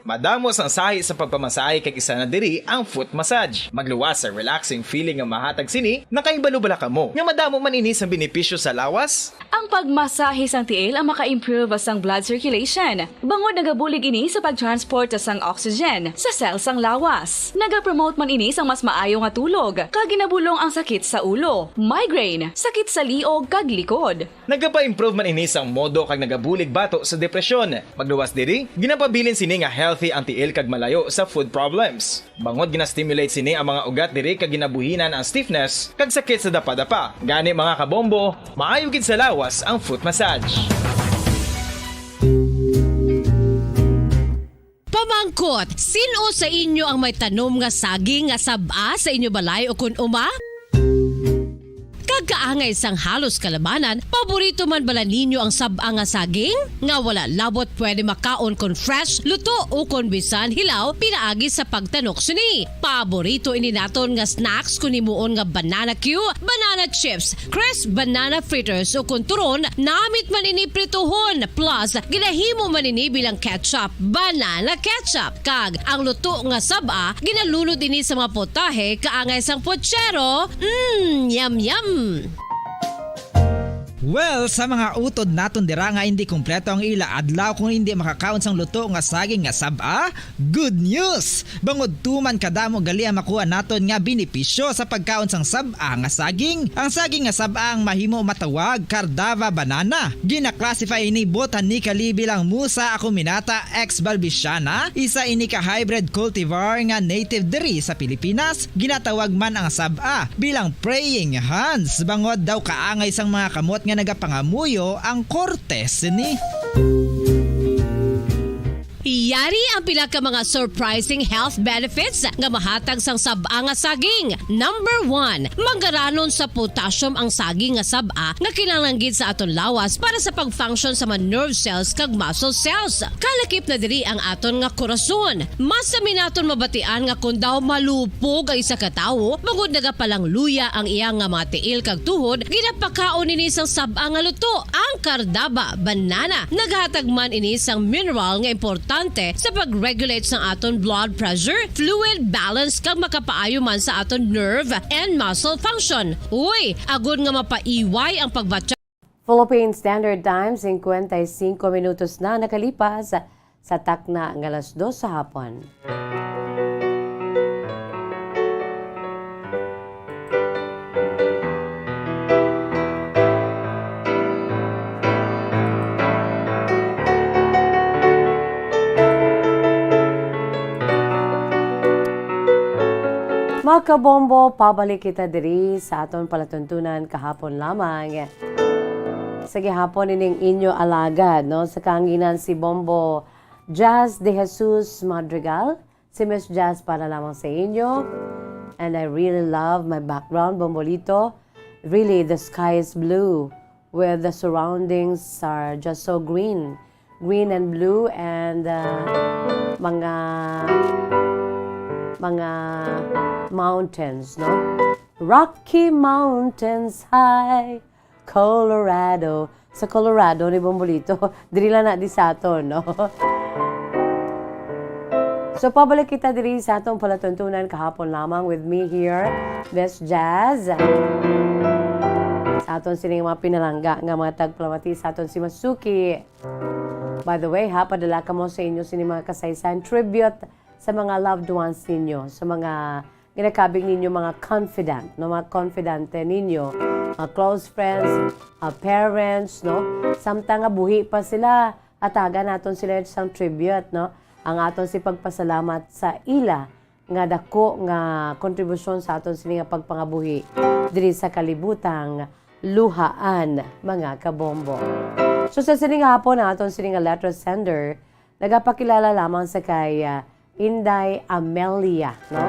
Madamo sang sahi sa pagpamasahe, kag isa na diri ang foot massage. Magluwas sa relaxing feeling nga mahatag sini. Nakahibalo bala kamo nga madamo man ini sa benepisyo sa lawas? Ang pagmasahe sang tiil ang maka-improve sang blood circulation, bangod nagabulig ini sa pag-transport sang oxygen sa cell sang lawas. Nagapromote man ini sang mas maayo nga tulog, kag ginabulong ang sakit sa ulo, migraine, sakit sa liog, kag likod. Nagapa-improve man ini sang modo kag nagabulig bato sa depresyon. Magluwas diri, ginapabilin sini nga health Ti ang tiil kag malayo sa foot problems. Bangod gina-stimulate sini ang mga ugat diri kag ginabuhinan ang stiffness kag sakit sa dapadapa. Gani, mga kabombo, maayo gid sa lawas ang foot massage. Pamangkot, sin-o sa inyo ang may tanom nga saging nga sab-a sa inyo balay o kon uma? Kag kaangay sang halos kalabanan, paborito man bala ninyo ang sab-a nga saging? Nga wala labot pwede makaon kon fresh, luto, o kon bisan hilaw, pinaagi sa pagtanok sini. Paborito ini naton nga snacks kon himuon nga banana cue, banana chips, crisp banana fritters, o kon turon, namit man ini prituhon. Plus, ginahimo man ini bilang ketchup, banana ketchup. Kag ang luto nga sab-a, ginalunod ini sa mga putahe kaangay sang putsero. Mm, yum, yum! Well, sa mga utod naton dira nga hindi kompleto ang ila adlaw kung hindi makakaon sang luto nga saging nga sab-a, good news! Bangod tuman kadamo gali ang makuha naton nga benepisyo sa pagkaon sang sab-a nga saging. Ang saging nga sab-a ang mahimo matawag Cardava banana. Gina-classify ini botanically bilang Musa acuminata ex balbisiana, isa ini ka hybrid cultivar nga native diri sa Pilipinas. Ginatawag man ang sab-a bilang praying hands, bangod daw kaangay sang mga kamot nga nagapangamuyo ang korte sini. Yari ang pila ka mga surprising health benefits nga mahatag sang sab-a nga saging. Number one, manggaranon sa potassium ang saging nga sab-a nga kinahanglan gid sa aton lawas para sa pag-function sa mga nerve cells kag muscle cells. Kalakip na diri ang aton nga korason. Mas sami naton mabatian nga kon daw malupog ang isa ka tawo, bangod nagapalangluya ang iya nga mga tiil kag tuhod, ginapakaon ini sang sab-a nga luto, ang Cardava banana. Naghatag man ini sang mineral nga importante sa pag-regulate sang aton blood pressure, fluid balance, kag makapaayo man sa aton nerve and muscle function. Uy, agod nga mapaiway ang pagbatya. Philippine Standard Time, singkwenta y singko minutos na nakalipas sa takna nga alas dos sa hapon. Mga kabombo, pabalik kita diri sa aton palatuntunan kahapon lamang. Sa gihapon ining inyo alagad, no, sa kahanginan si Bombo Jazz De Jesus Madrigal, si Miss Jazz para lamang sa inyo. And I really love my background, Bombolito. Really, the sky is blue with the surroundings are just so green. Green and blue and, uh, mga, mga mountains, no? Rocky Mountains High, Colorado. Sa Colorado ni Bombolito. Diri lang na di sa aton, no? So, pabalik kita diri sa atong palatuntunan kahapon lamang with me here, Miss Jazz. Sa aton sining mga pinalangga nga mga tagpalamati sa aton si Masuki. By the way, ha, padala kamo sa inyo sini mga kasaysayan, tribute sa mga loved ones ninyo, sa mga ginakabig ninyo, mga confidant, no, mga confidante ninyo, mga close friends, mga parents, no? Samtang nga buhi pa sila, hatagan naton sila sang tribute, no? Ang aton si pagpasalamat sa ila nga dako nga kontribusyon sa aton sini nga pagpangabuhi diri sa kalibutang luhaan, mga kabombo. So, sa sini nga hapon, ang aton sini nga letter sender nagapakilala lamang sa kay, ah, Inday Amelia, no?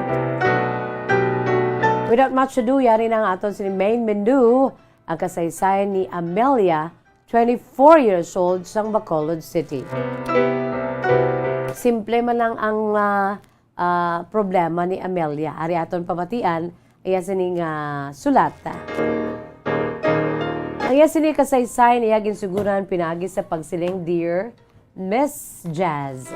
Without much ado, yari na ang aton sini main menu, ang kasaysayan ni Amelia, twenty-four years old, sang Bacolod City. Simple man lang ang, ah, ah, problema ni Amelia. Ari aton pamatian, iya sini nga sulat. Ang iya sini kasaysayan, iya ginsuguran pinaagi sa pagsiling, "Dear Miss Jazz."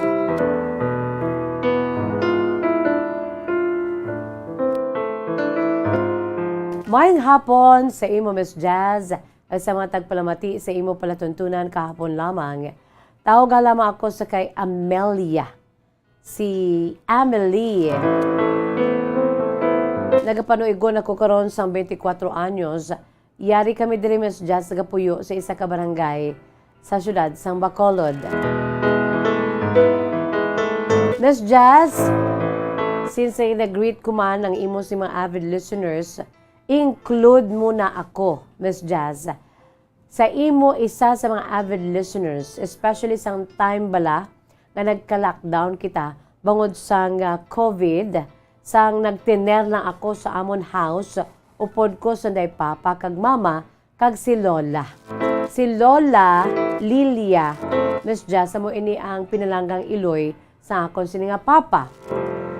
Maayong hapon sa imo, Miss Jazz, at sa mga tagpalamati sa imo palatuntunan kahapon lamang. Tawag lamang ako sa kay Amelia. Si Amelie. Nagapanuigon ako karon sang twenty-four anyos. Yari kami diri, Miss Jazz, nagapuyo sa isa ka barangay sa siyudad sang Bacolod. Miss Jazz, since nag-greet ko man ang imo si mga avid listeners, include mo na ako, Miss Jazz. Sa imo, isa sa mga avid listeners, especially sang time bala nga nagka-lockdown kita bangod sang, ah, COVID, sang nagtener lang ako sa amon house, upod ko sanday papa kag mama, kag si Lola. Si Lola Lilia, Miss Jazz, amo ini ang pinalanggang iloy sa akon sini nga papa.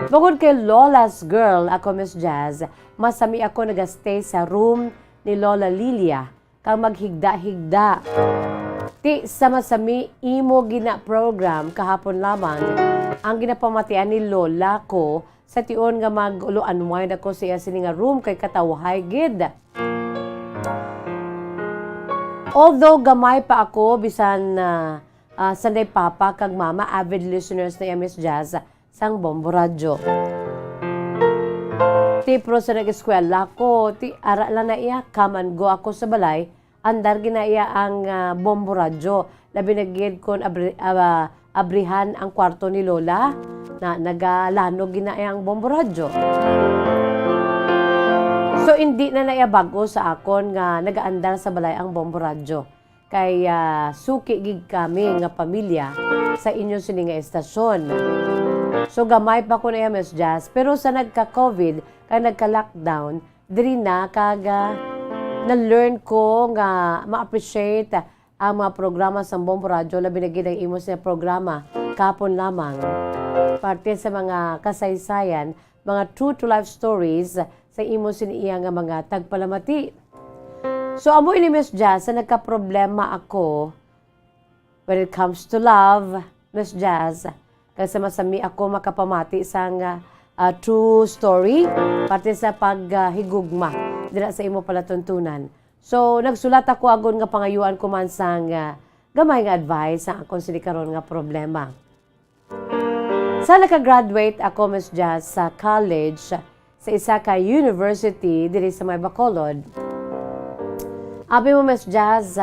Bukod kay Lola's girl ako, Miss Jazz, masami ako nagastay sa room ni Lola Lilia kag maghigda-higda. Ti sa masami imo gina-program kahapon lamang ang ginapamatian ni Lola ko sa tion nga mag-ulo unwind ako sa iya sini nga room kay katawhay gid. Although gamay pa ako, bisan, ah, ah, sanday papa kag mama, avid listeners na iya, Miss Jazz, sang Bombo Radyo. Ti, pero sa nag-eskwela ko, ti, ara lang na iya, come and go ako sa balay, andar gid na iya ang, ah, Bombo Radyo. Labi na gid kon abri-, ah, abrihan ang kwarto ni Lola, na nagalanog gid na iya ang Bombo Radyo. So, hindi na na iya bag-o sa akon nga nagaandar sa balay ang Bombo Radyo. Kay, ah, suki gid kami nga pamilya sa inyo sini nga estasyon. So, gamay pa ko na iya, Miss Jazz. Pero sa nagka-COVID, kag nagka-lockdown, diri na kag, ah, na-learn ko nga ma-appreciate ang mga programa sa Bombo Radyo, labi na gid ang imo sa programa, Kahapon Lamang. Parte sa mga kasaysayan, mga true to life stories sa imo sini iya nga mga tagpalamati. So, amo ini, Miss Jazz, sa nagkaproblema ako when it comes to love, Miss Jazz, kag sa masami ako makapamati sang, ah, true story, parte sa paghigugma dira sa imo palatuntunan. So, nagsulat ako agod nga pangayuan ko man sang, ah, gamay nga advice sa akon sini karon nga problema. Sa nakagraduate ako, Miss Jazz, sa college, sa isa ka university diri sa may Bacolod. Abi mo, Miss Jazz,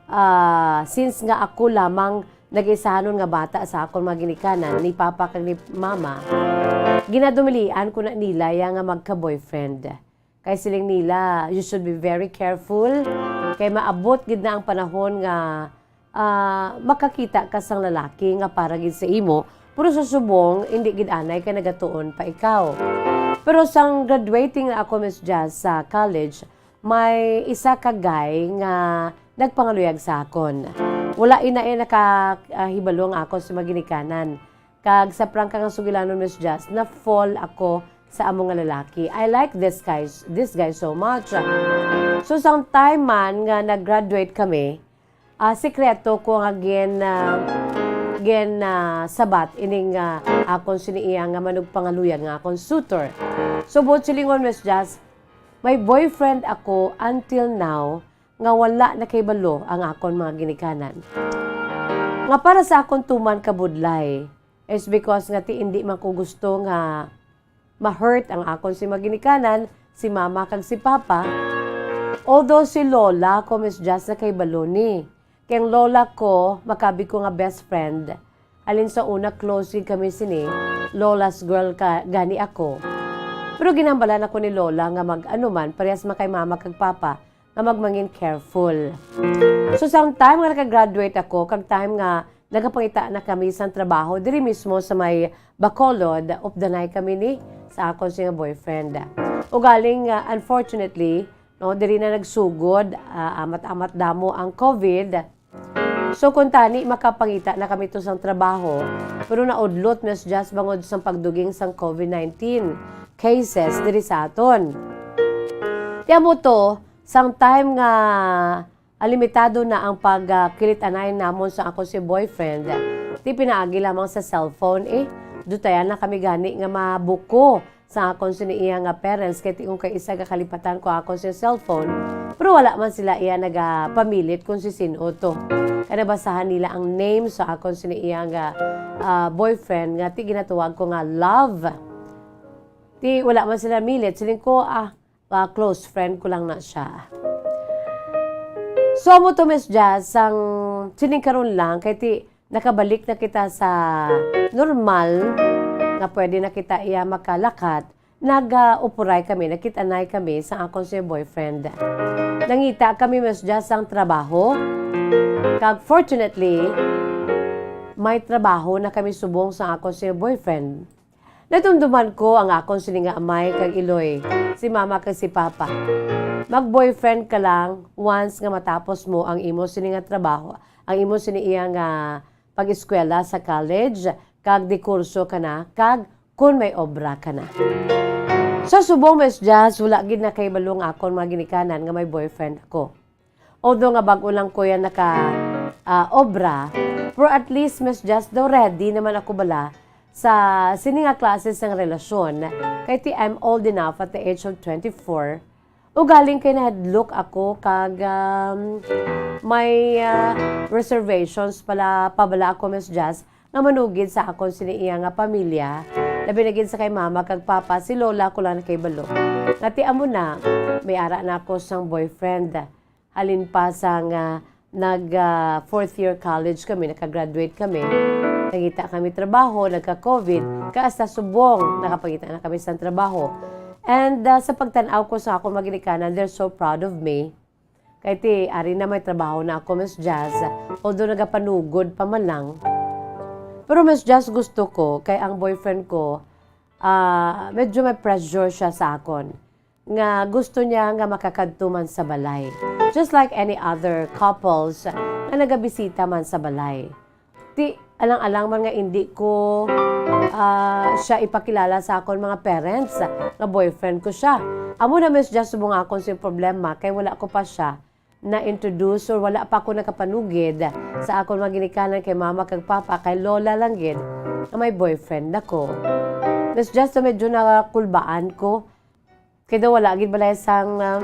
ah, since nga ako lamang nag-isahanon nga bata sa akon mga ginikanan, ni Papa kag ni Mama, ginadumilian ko na nila ya nga magka-boyfriend. Kay siling nila, "You should be very careful, kay maabot gid na ang panahon nga, ah, makakita ka sang lalaki nga para gid sa imo, pero sa subong, indi gid anay kay nagatuon pa ikaw." Pero sang graduating na ako, Miss Jazz, sa college, may isa ka guy nga nagpangaluyag sa akon. Wala ina iya nakahibalo nga ako si mga ginikanan. Kag sa prangka nga sugilanon, Miss Jazz, na-fall ako sa amo nga lalaki. I like this guy, this guy so much. So, sang time man nga nag-graduate kami, ah, sikreto ko nga gin, ah, gin, ah, sabat ining, ah, akon sini iya nga manugpangaluyag nga akon suitor. So, buot silingon, Miss Jazz, may boyfriend ako until now nga wala nakahibalo ang akon mga ginikanan. Nga para sa akon tuman kabudlay, is because nga ti indi man ko gusto nga ma-hurt ang akon si mga ginikanan, si mama kag si papa. Although si lola ko, Miss Jazz, nakahibalo ni. Kay ang lola ko, makabi ko nga best friend. Halin sa una, close gid kami sini, lola's girl ka, gani ako. Pero ginhambalan ako ni lola nga mag-ano man, parehas man kay mama kag papa, nga magmangin careful. So, sang time nga nakagraduate ako, kag time nga nagapangita na kami sang trabaho, diri mismo sa may Bacolod, updanay kami ni sa akon siya nga boyfriend. Ugaling, ah, unfortunately, no, diri na nagsugod, ah, amat-amat damo ang COVID. So, kung tani, makapangita na kami to sang trabaho, pero naudlot, Miss Jazz, bangod sang pagduging sang COVID nineteen cases diri sa aton. Ti amo to, sang time nga, ah, limitado na ang pag, ah, kilit-anay namon sa ako si boyfriend, ti pinaagi lamang sa cellphone, eh. Dutayan na kami gani nga mabuko sa akon sini iya nga parents, kay tingog kay isa ka kalipatan ko akon sa cellphone, pero wala man sila iya nagapamilit kung si sino to. Kay nabasahan nila ang name sa akon sini iya nga, ah, boyfriend nga ti ginatuwag ko nga love. Ti wala man sila milit, siling ko, ah, ah, close friend ko lang na siya. So, amo to, Miss Jazz, sang sining karon lang, kay ti nakabalik na kita sa normal nga pwede na kita iya makalakat, nag-upuray kami, nakit-anay kami sa akon si boyfriend. Nangita kami, Miss Jazz, sang trabaho. Kag fortunately, may trabaho na kami subong sa akon si boyfriend. Nadumduman ko ang akon sini nga amay kag iloy, si mama kag si papa. Mag-boyfriend ka lang once nga matapos mo ang imo sini nga trabaho, ang imo sini iya nga pag-eskwela sa college, kag dikurso ka na, kag kun may obra ka na. Sa subong, Miss Jazz, wala gid nakahibalo ang akon mga ginikanan nga may boyfriend ako. Although nga bag-o lang ko yan naka, ah, obra, pero at least, Miss Jazz, daw ready naman ako bala sa sini nga klase sang relasyon. Kay ti, I'm old enough at the age of twenty-four. Ugaling kay nahadlok ako kag, um, may, ah, reservations pala, pa bala ako, Miss Jazz, nga manugid sa akon sini iya nga pamilya. Labi na gid sa kay mama kag papa, si lola ko lang nakahibalo. Nga ti amo na, may ara na ako sang boyfriend. Halin pa sang, ah, nag, ah, fourth year college kami, naka-graduate kami. Nangita kami trabaho, nagka-covid, kay hasta subong nakapangita na kami sang trabaho. And, ah, sa pagtan-aw ko sa akon mga ginikanan, they're so proud of me. Kay ti, ari na may trabaho na ako, Miss Jazz. Although nagapanugod pa man lang. Pero Miss Jazz, gusto ko, kay ang boyfriend ko, ah, medyo may pressure siya sa akon. Nga gusto niya nga makakadto man sa balay. Just like any other couples nga nagabisita man sa balay. Ti, alang-alang man nga indi ko, ah, siya ipakilala sa akon mga parents nga boyfriend ko siya. Amo na, Miss Jazz, subong akon sing problema kay wala ko pa siya na-introduce or wala pa ako nakapanugid sa akon mga ginikanan kay mama kag papa, kay lola lang gid nga may boyfriend na ko. Miss Jazz, medyo nakulbaan ko. Kay daw wala gid balay sang, um,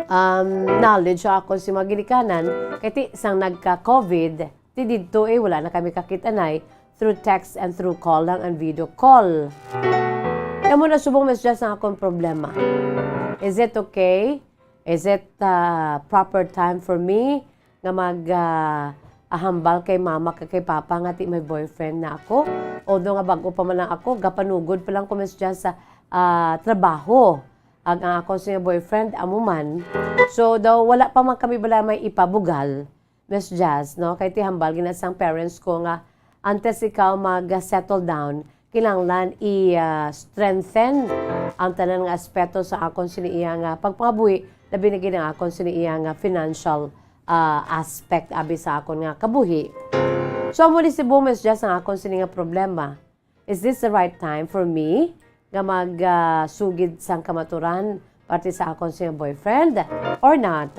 um, knowledge sa akon si mga ginikanan. Kay ti, sang nagka-covid, ti didto, eh, wala na kami kakit-anay through text and through call lang and video call. Kamo na subong, Miss Jazz, ang akon problema. Is it okay? Is it, uh, proper time for me nga mag, ah, ahambal kay mama kag kay papa nga ti may boyfriend na ako? Although nga bag-o pa man lang ako, gapanugod pa lang ko, Miss Jazz, sa, ah, trabaho. Ang, ang ako siya boyfriend, amo man. So, daw wala pa man kami bala may ipabugal, Miss Jazz, no? Kay ti hambal gina sang parents ko nga antes ikaw mag-settle down, kinahanglan i, ah, strengthen ang tanan nga aspeto sa akon sini iya nga pagpangabuhi, labi na gid ang akon sini iya nga financial, ah, aspect abi sa akon nga kabuhi. So, amo ni si Bumes, just ang akon sini nga problema. Is this the right time for me nga mag, ah, sugid sang kamaturan parte sa akon sini boyfriend or not?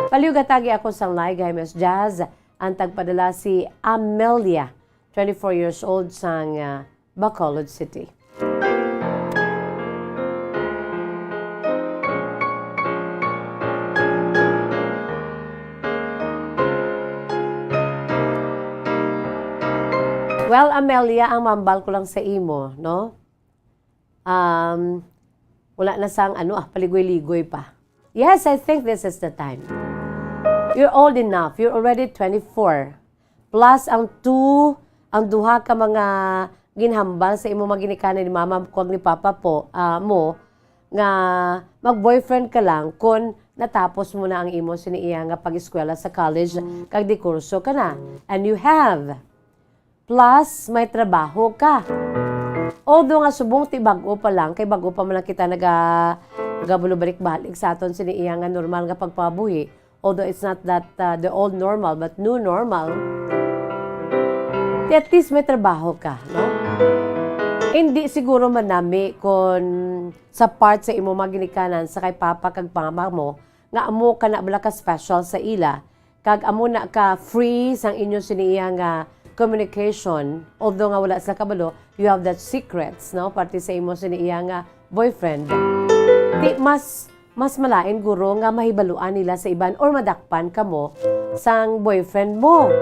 Palihog hatagi ako sang lie kay Miss Jazz, ang tagpadala si Amelia, twenty-four years old, sang, ah, Bacolod City. Well, Amelia, ang mambal ko lang sa imo, no? Um, wala na sang ano, ah, paligoy-ligoy pa. Yes, I think this is the time. You're old enough. You're already twenty-four. Plus ang two, ang duha ka mga ginhambal sa imo mga ginikanan ni mama kag ni papa po, ah, mo, nga mag-boyfriend ka lang kon natapos mo na ang imo sini iya nga pag-eskwela sa college kag dikurso ka na. And you have. Plus, may trabaho ka. Although nga subong ti bag-o pa lang, kay bag-o pa man lang kita naga-, nagabulobalik-balik sa aton sini iya nga normal nga pagpangabuhi. Although it's not that, uh, the old normal, but new normal. Ti at least may trabaho ka, no? Hindi siguro manami kon sa part sa imo mga ginikanan sa kay papa kag mama mo nga amo ka na bala ka special sa ila, kag amo na ka free sang inyo sini iya nga communication, although nga wala sila kabalo, you have that secrets, no, parte sa imo sini iya nga boyfriend. Di mas, mas malain guro nga mahibaluan nila sa iban or madakpan kamo sang boyfriend mo.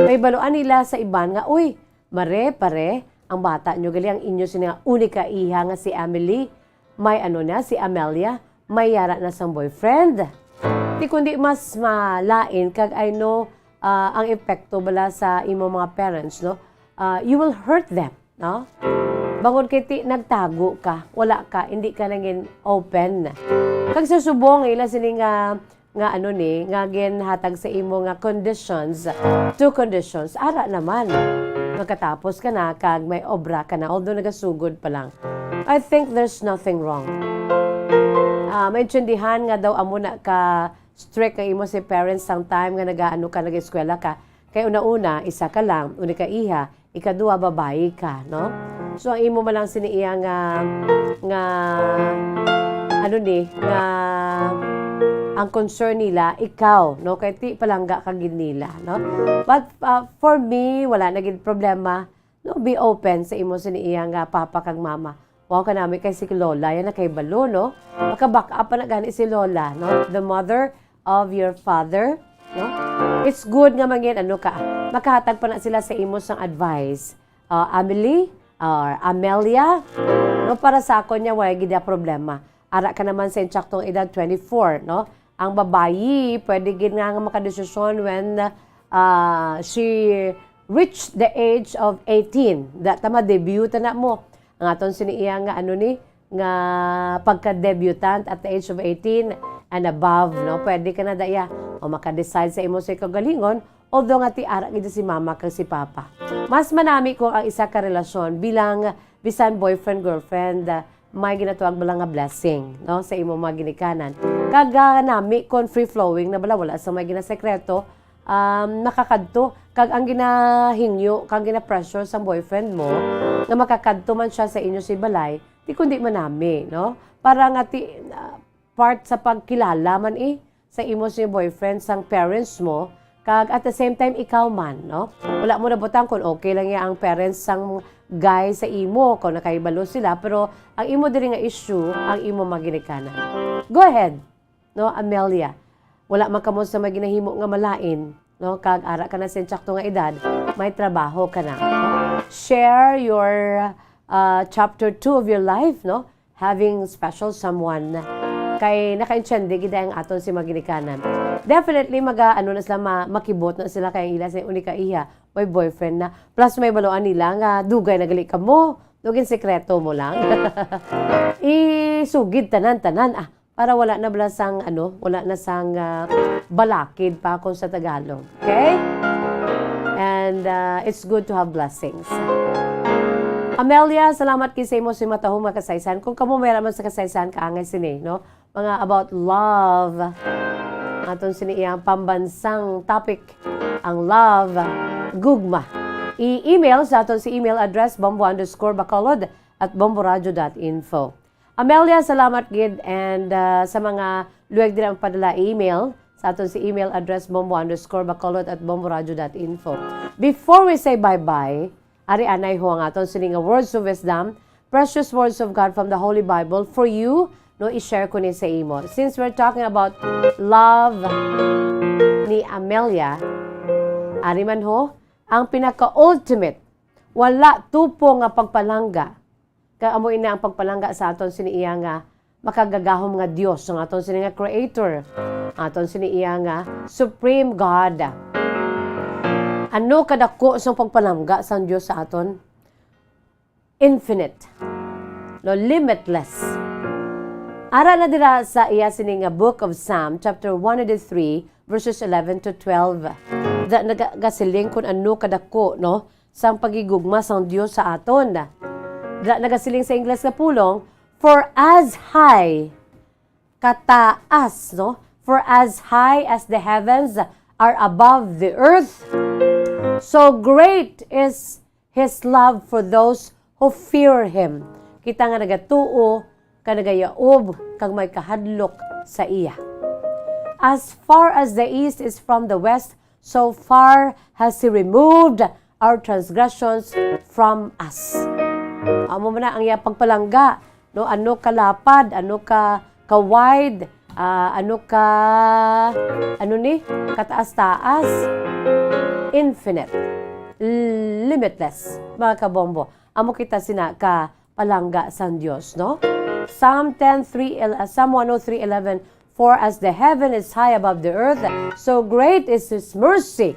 Mahibaluan nila sa iban nga, "Uy, mare, pare, ang bata nyo gali, ang inyo sini nga unika iha nga si Emily, may ano na, si Amelia, may yara na sang boyfriend." Di kundi mas malain kag, I know, ah, ang epekto bala sa imo mga parents, no? ah, you will hurt them, no? Bangod kay ti nagtago ka, wala ka, hindi ka nangin open. Kag sa subong nga ila sini nga, nga ano ni, nga ginhatag sa imo nga conditions, two conditions, ara naman. Magkatapos ka na kag may obra ka na, although nagasugod pa lang. I think there's nothing wrong. Ah, maintindihan nga daw amo na ka strict ang imo si parents sang time nga nagaano ka, nag-eskwela ka. Kay una-una, isa ka lang, una ka iha, ikaduha, babayi ka, no? So, ang imo man lang sini iya nga, nga, ano ni, nga ang concern nila, ikaw, no? Kay ti palangga ka gid nila, no? But, uh, for me, wala na gid problema, no? Be open sa imo sini iya nga papa kag mama. Wow, kanami kay si Lola, yan nakahibalo, no? Maka-back up pa na gani si Lola, no? The mother of your father, no? It's good nga mangin, ano ka, makahatag pa na sila sa imo sang advice. Ah, Amelie, or Amelia, no? Para sa akon niya, wala gid na problema. Ara ka naman sa insaktong edad, twenty-four, no? Ang babayi, pwede gid nga, nga makadesisyon when, ah, she reached the age of eighteen. Da, tama, debut na mo. Ang aton sini iya nga, ano ni, nga pagka-debutant at the age of eighteen and above, no? Pwede ka na daya. O maka-decide sa imo sa kaugalingon, although nga ti ara gid si mama kag si papa. Mas manami kung ang isa ka relasyon bilang bisan boyfriend, girlfriend, ah, may ginatawag bala nga blessing, no? Sa imo mga ginikanan. Kag, ah, nami kung free flowing na bala, wala sa may ginasekreto, um, makakadto. Kag ang ginahingyo, kag gina-pressure sang boyfriend mo, nga makakadto man siya sa inyo si balay, di kundi manami, no? Para nga ti, ah, part sa pagkilala man, eh, sa imo si boyfriend sang parents mo, kag at the same time, ikaw man, no? Wala mo nabutang kung okay lang ya ang parents sang guy sa imo, kung nakahibalo sila, pero ang imo diri nga issue, ang imo mga ginikanan. Go ahead, no, Amelia. Wala man kamo sa may ginahimo nga malain, no? Kag ara ka na sa insakto nga edad, may trabaho ka na, no? Share your, uh, chapter two of your life, no? Having special someone. Kay nakaintindi gid ang aton si mga ginikanan. Definitely, maga, ano na sila, ma-, makibot na sila kay ang ila sa unika iya, may boyfriend na. Plus, may baluan nila nga dugay na gali kamo. Dugin sekreto mo lang. Isugid tanan-tanan, ah, para wala na bala sang, ano, wala na sang, ah, balakid pa kung sa Tagalog. Okay? And, ah, it's good to have blessings. Amelia, salamat kay sa imo sa matahom nga kasaysayan. Kung kamo may man sa kasaysayan, kaangay sini, no? Mga about love. Aton sini iyang pambansang topic, ang love, gugma. I-email sa aton si email address, bombo underscore bacolod at bomboradio dot info. Amelia, salamat gid, and, ah, sa mga luwag din ang padala email sa aton si email address, bombo underscore bacolod at bomboradio dot info. Before we say bye-bye, ari anay ho ang aton sini nga words of wisdom, precious words of God from the Holy Bible for you, no, i-share ko ni sa imo. Since we're talking about love ni Amelia, ari man ho, ang pinaka-ultimate, wala tupo nga pagpalangga. Kag amo ina ang pagpalangga sa aton sini iya nga makagagahom nga Dios, ang aton sini nga Creator, aton sini iya nga Supreme God. Ano kadako sang pagpalangga sang Dios sa aton? Infinite. No, limitless. Ara na dira sa iya sini nga Book of Psalm, chapter one hundred three, verses eleven to twelve. Da, nagasiling kun ano kadako, no, sang paghigugma sang Dios sa aton. Da, nagasiling sa Ingles nga pulong, "For as high," kataas, no? "For as high as the heavens are above the earth, so great is His love for those who fear Him." Kita nga nagatuo, ka nagayaob, kag may kahadlok sa iya. "As far as the east is from the west, so far has He removed our transgressions from us." Amo man na ang iya pagpalangga, no? Ano ka lapad, ano ka, ka wide, ah, ano ka, ano ni? Kataas-taas. Infinite. Limitless, mga kabombo. Amo kita sina ka palangga sang Dios, no? Psalm ten three, el-, uh, Psalm one oh three eleven, "For as the heaven is high above the earth, so great is His mercy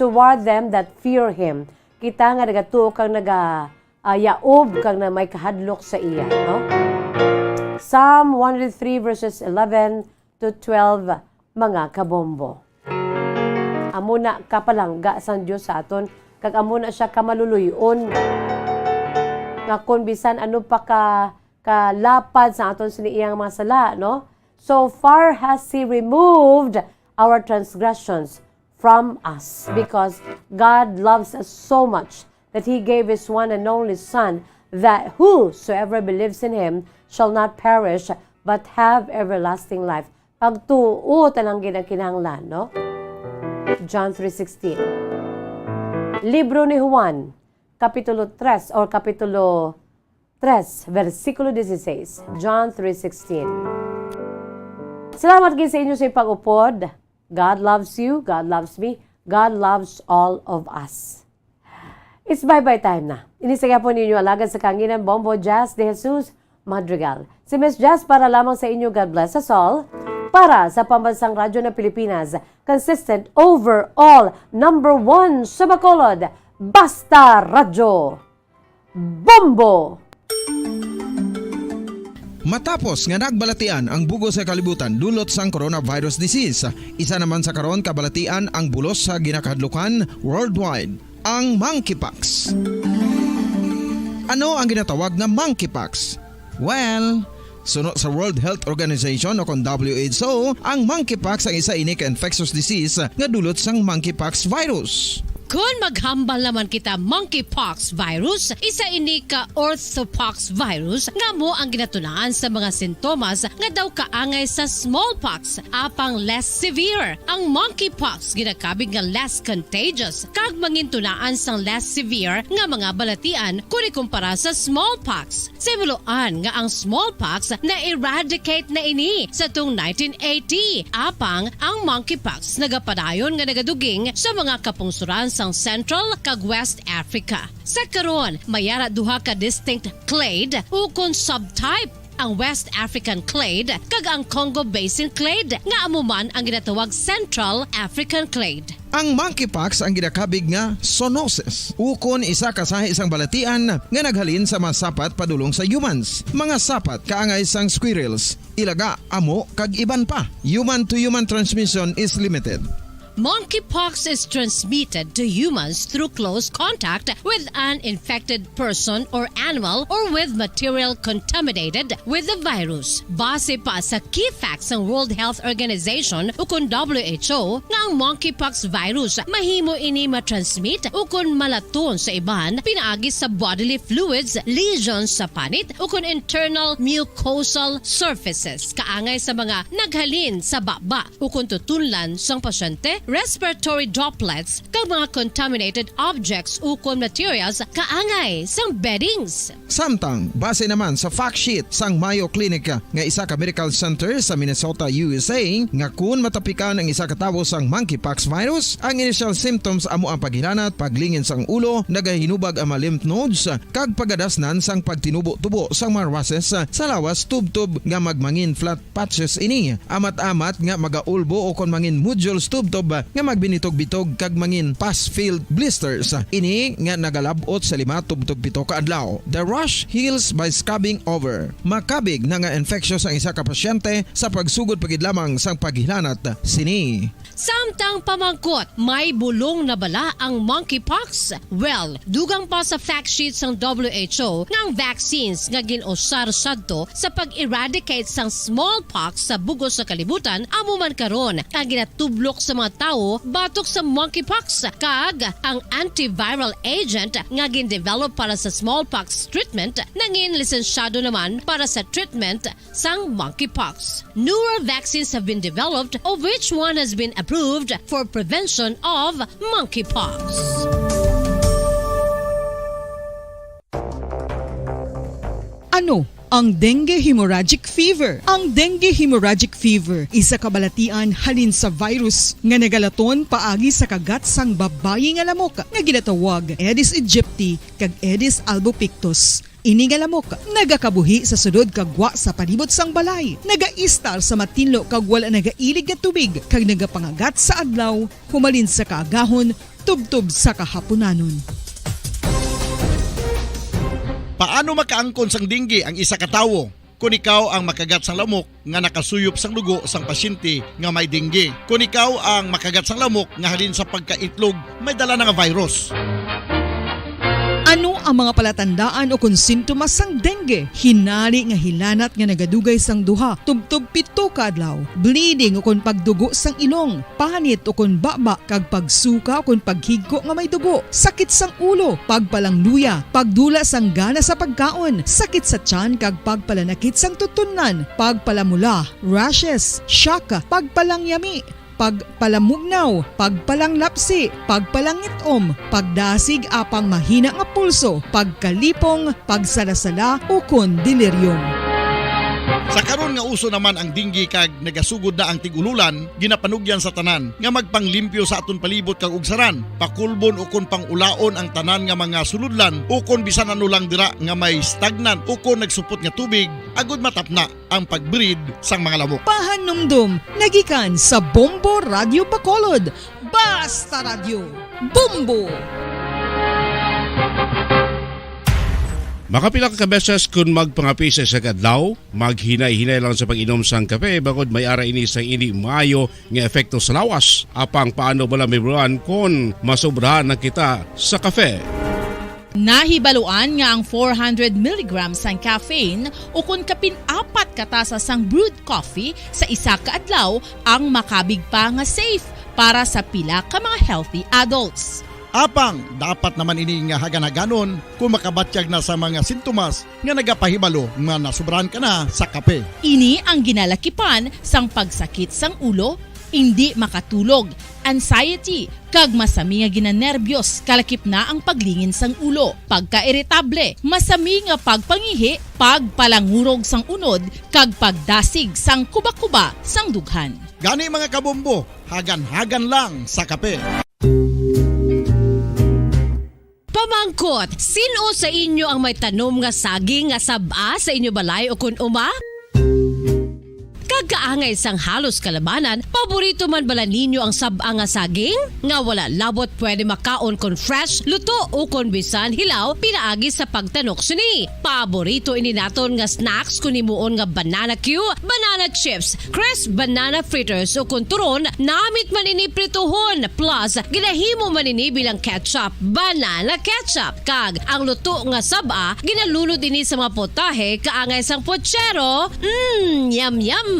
toward them that fear Him." kita nga nagatuo kag naga, ah, yaob kag na may kahadlok sa iya, no? Psalm one hundred three verses eleven to twelve, mga kabombo. Amo na ka palangga sang Dios sa aton, kag amo na siya ka maluluy-on, nga kon bisan ano pa ka, ka lapad sa aton sini iyang mga sala, no? So far has He removed our transgressions from us, because God loves us so much that He gave His one and only Son, that whosoever believes in Him shall not perish but have everlasting life. Pagtuo tanan gid ang kinahanglan, no? John three sixteen. Libro ni Juan, kapitulo tres or kapitulo tres, bersikulo dieciséis. John three sixteen. Salamat gid sa inyo sa pag-upod. God loves you, God loves me, God loves all of us. It's bye-bye time na. Ini sa gihapon ninyo alagad sa kahanginan, Bombo Jazz de Jesus Madrigal. Si Miss Jazz para lamang sa inyo, God bless us all. Para sa Pambansang Radyo ng Pilipinas, consistent overall number one sa Bacolod, Basta Radyo, Bombo! Matapos nga nagbalatian ang bug-os nga kalibutan dulot sang coronavirus disease, isa naman sa karon kabalatian ang bulos sa ginakahadlukan worldwide, ang monkeypox. Ano ang ginatawag nga monkeypox? Well, suno sa World Health Organization o kon W H O, ang monkeypox ang isa ini ka infectious disease nga dulot sang monkeypox virus. Kon maghambal naman kita, monkeypox virus, isa ini ka orthopox virus nga amo ang ginatunaan sa mga sintomas nga daw kaangay sa smallpox, apang less severe. Ang monkeypox ginakabig nga less contagious kag mangintunaan sang less severe nga mga balatian kon ikumpara sa smallpox. Sa himuloan nga ang smallpox na-eradicate na ini sa tuong nineteen eighty, apang ang monkeypox nagapadayon nga nagaduging sa mga kapungsoran sang Central kag West Africa. Sa karon, may ara duha ka distinct clade ukon subtype, ang West African clade kag ang Congo Basin clade, nga amo man ang ginatawag Central African clade. Ang monkeypox ang ginakabig nga zoonosis, ukon isa ka sahi sang balatian nga naghalin sa mga sapat padulong sa humans, mga sapat kaangay sang squirrels, ilaga, amo, kag iban pa. Human-to-human transmission is limited. Monkeypox is transmitted to humans through close contact with an infected person or animal or with material contaminated with the virus. Base pa sa key facts sang World Health Organization ukon W H O, nga ang monkeypox virus mahimo ini matransmit ukon malaton sa iban pinaagi sa bodily fluids, lesions sa panit, ukon internal mucosal surfaces, kaangay sa mga naghalin sa baba, ukon tutunlan sang pasyente, respiratory droplets, kag mga contaminated objects ukon materials kaangay sang beddings. Samtang, base naman sa fact sheet sang Mayo Clinic, nga isa ka medical center sa Minnesota, U S A, nga kun matapikan ang isa ka tawo sang monkeypox virus, ang initial symptoms amo ang paghilanat, paglingin sang ulo, nagahinubag ang mga lymph nodes, kag pagadasnan sang pagtinubo-tubo sang mga rushes sa lawas tubtob nga magmangin flat patches ini, amat-amat nga magaulbo ukon mangin nodules tubtob nga magbinitog-bitog kag mangin pus-filled blisters ini nga nagalab-ot sa lima tubtob pito ka adlaw. The rash heals by scabbing over. Makabig na nga infectious ang isa ka pasyente sa pagsugod pa gid lamang sang paghilanat sini. Samtang pamangkot, may bulong na bala ang monkeypox? Well, dugang pa sa fact sheet sang W H O nga ang vaccines nga gin-usar sadto sa pag-eradicate sang smallpox sa bug-os nga kalibutan amo man karon ang ginatublok sa mga tawo batok sa monkeypox, kag ang antiviral agent nga gin-develop para sa smallpox treatment nangin lisensyado naman para sa treatment sang monkeypox. Newer vaccines have been developed, of which one has been approved for prevention of monkeypox. Ano ang dengue hemorrhagic fever? Ang dengue hemorrhagic fever, isa ka balatian halin sa virus nga nagalaton paagi sa kagat sang babayi nga lamok nga ginatawag Aedes aegypti kag Aedes albopictus. Ini nga lamok nagakabuhi sa sulod kag gwa sa palibot sang balay, nagaistar sa matinlo kag wala nagailig nga tubig, kag nagapangagat sa adlaw humalin sa kaagahon tubtob sa kahapunanon. Paano makaangkon sang dengue ang isa ka tawo? Kon ikaw ang makagat sang lamok nga nakasuyop sang dugo sang pasyente nga may dengue. Kon ikaw ang makagat sang lamok nga halin sa pagkaitlog may dala na nga virus. Ano ang mga palatandaan o kon sintomas sang dengue? Hinari nga hilanat nga nagadugay sang duha tubtob pito ka adlaw, bleeding o kon pagdugo sang ilong, panit o kon baba, kag pagsuka o kon paghigko nga may dugo, sakit sang ulo, pagpalangluya, pagdula sang gana sa pagkaon, sakit sa tiyan kag pagpalanakit sang tutunlan, pagpalamula, rashes, shock, pagpalangyami, pagpalamugnaw, pagpalanglapsi, pagpalangit-om, pagdasig apang mahina nga pulso, pagkalipong, pagsalasala, ukon delirium. Sa karon nga uso naman ang dengue kag nagasugod na ang tig-ululan, ginapanugyan sa tanan nga magpanglimpyo sa aton palibot kag ugsaran, pakulbon ukon pang-ulaon ang tanan nga mga sulodlan ukon bisan ano lang dira nga may stagnant ukon nagsupot nga tubig agud matapna ang pag-breed sang mga lamok. Pahanumdom nga gikan sa Bombo Radyo Bacolod. Basta Radyo, Bombo! Makapila ka beses kon magpangape sa isa ka adlaw, maghinay-hinay lang sa pag-inom sang kape, bangod may ara ini sang indi maayo nga epekto sa lawas. Apang paano bala, Ma'am Ron, kon masobrahan na kita sa kape? Nahibaluan nga ang four hundred milligrams sang caffeine ukon kapin apat ka tasa sang brewed coffee sa isa ka adlaw ang makabig pa nga safe para sa pila ka mga healthy adults. Apang dapat naman ini nga hagan-haganon kung makabatyag na sa mga sintomas nga nagapahibalo nga nasobrahan ka na sa kape. Ini ang ginalakipan sang pagsakit sang ulo, indi makatulog, anxiety, kag masami nga ginanerbiyos, kalakip na ang paglingin sang ulo, pagkairitable, masami nga pagpangihi, pagpalangurog sang unod, kag pagdasig sang kubakuba sang dughan. Gani, mga kabombo, hagan-hagan lang sa kape. Pamangkot, sin-o sa inyo ang may tanom nga saging nga sab-a sa inyo balay o kon uma? Kag kaangay sang halos kalabanan, paborito man bala ninyo ang sab-a nga saging? Nga wala labot pwede makaon kon fresh, luto, o kon bisan hilaw pinaagi sa pagtanok sini. Paborito ini naton nga snacks kon himuon nga banana cue, banana chips, crisp banana fritters, o kon turon, namit man ini prituhon, plus ginahimo man ini bilang ketchup, banana ketchup. Kag ang luto nga sab-a, ginalunod ini sa mga potahe kaangay sang puchero. Mm, yum, yum!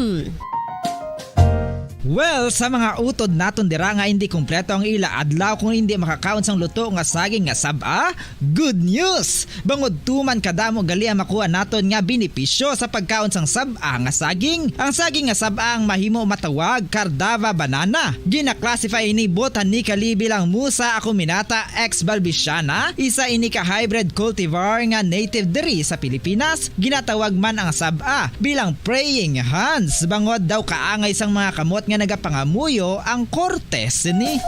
Well, sa mga utod naton dira nga indi kompleto ang ila adlaw kung indi makakaon sang luto nga saging nga sab-a, good news! Bangod tuman kadamo gali ang makuha naton nga benepisyo sa pagkaon sang sab-a nga saging. Ang saging nga sab-a ang mahimo matawag Cardava banana. Gina-classify ini botanically bilang Musa acuminata ex balbisiana, isa ini ka hybrid cultivar nga native diri sa Pilipinas. Ginatawag man ang sab-a bilang praying hands, bangod daw kaangay sang mga kamot nga nagapangamuyo ang korte sini.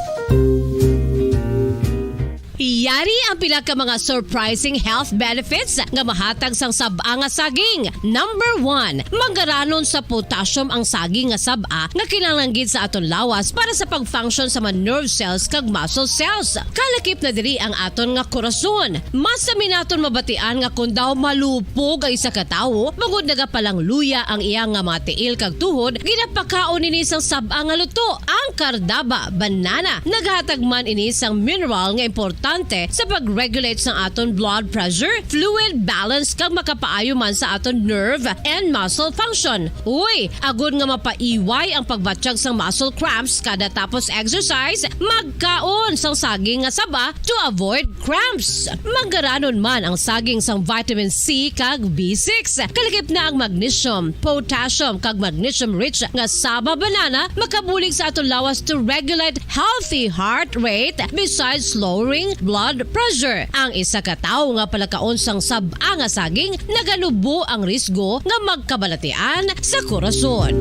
Yari ang pila ka mga surprising health benefits nga mahatag sang sab-a nga saging. Number one, manggaranon sa potassium ang saging nga sab-a nga kinahanglan gid sa aton lawas para sa pag-function sa mga nerve cells kag muscle cells. Kalakip na diri ang aton nga korason. Masami naton mabatian nga kon daw malupog ang isa ka tawo, bangod nagapalangluya ang iya nga mga tiil kag tuhod, ginapakaon ini sang sab-a nga luto, ang Cardava banana. Naghatag man ini sang mineral nga importante sa pag-regulate sang aton blood pressure, fluid balance, kag makapaayo man sa aton nerve and muscle function. Uy, agod nga mapaiway ang pagbatyag sang muscle cramps kada tapos exercise, magkaon sang saging nga saba to avoid cramps. Manggaranon man ang saging sang vitamin C kag B six. Kalakip na ang magnesium, potassium, kag magnesium-rich nga saba banana makabulig sa aton lawas to regulate healthy heart rate besides lowering blood pressure. Ang isa ka tawo nga palakaon sang sab-a nga saging naganubo ang risgo nga magkabalatian sa korason.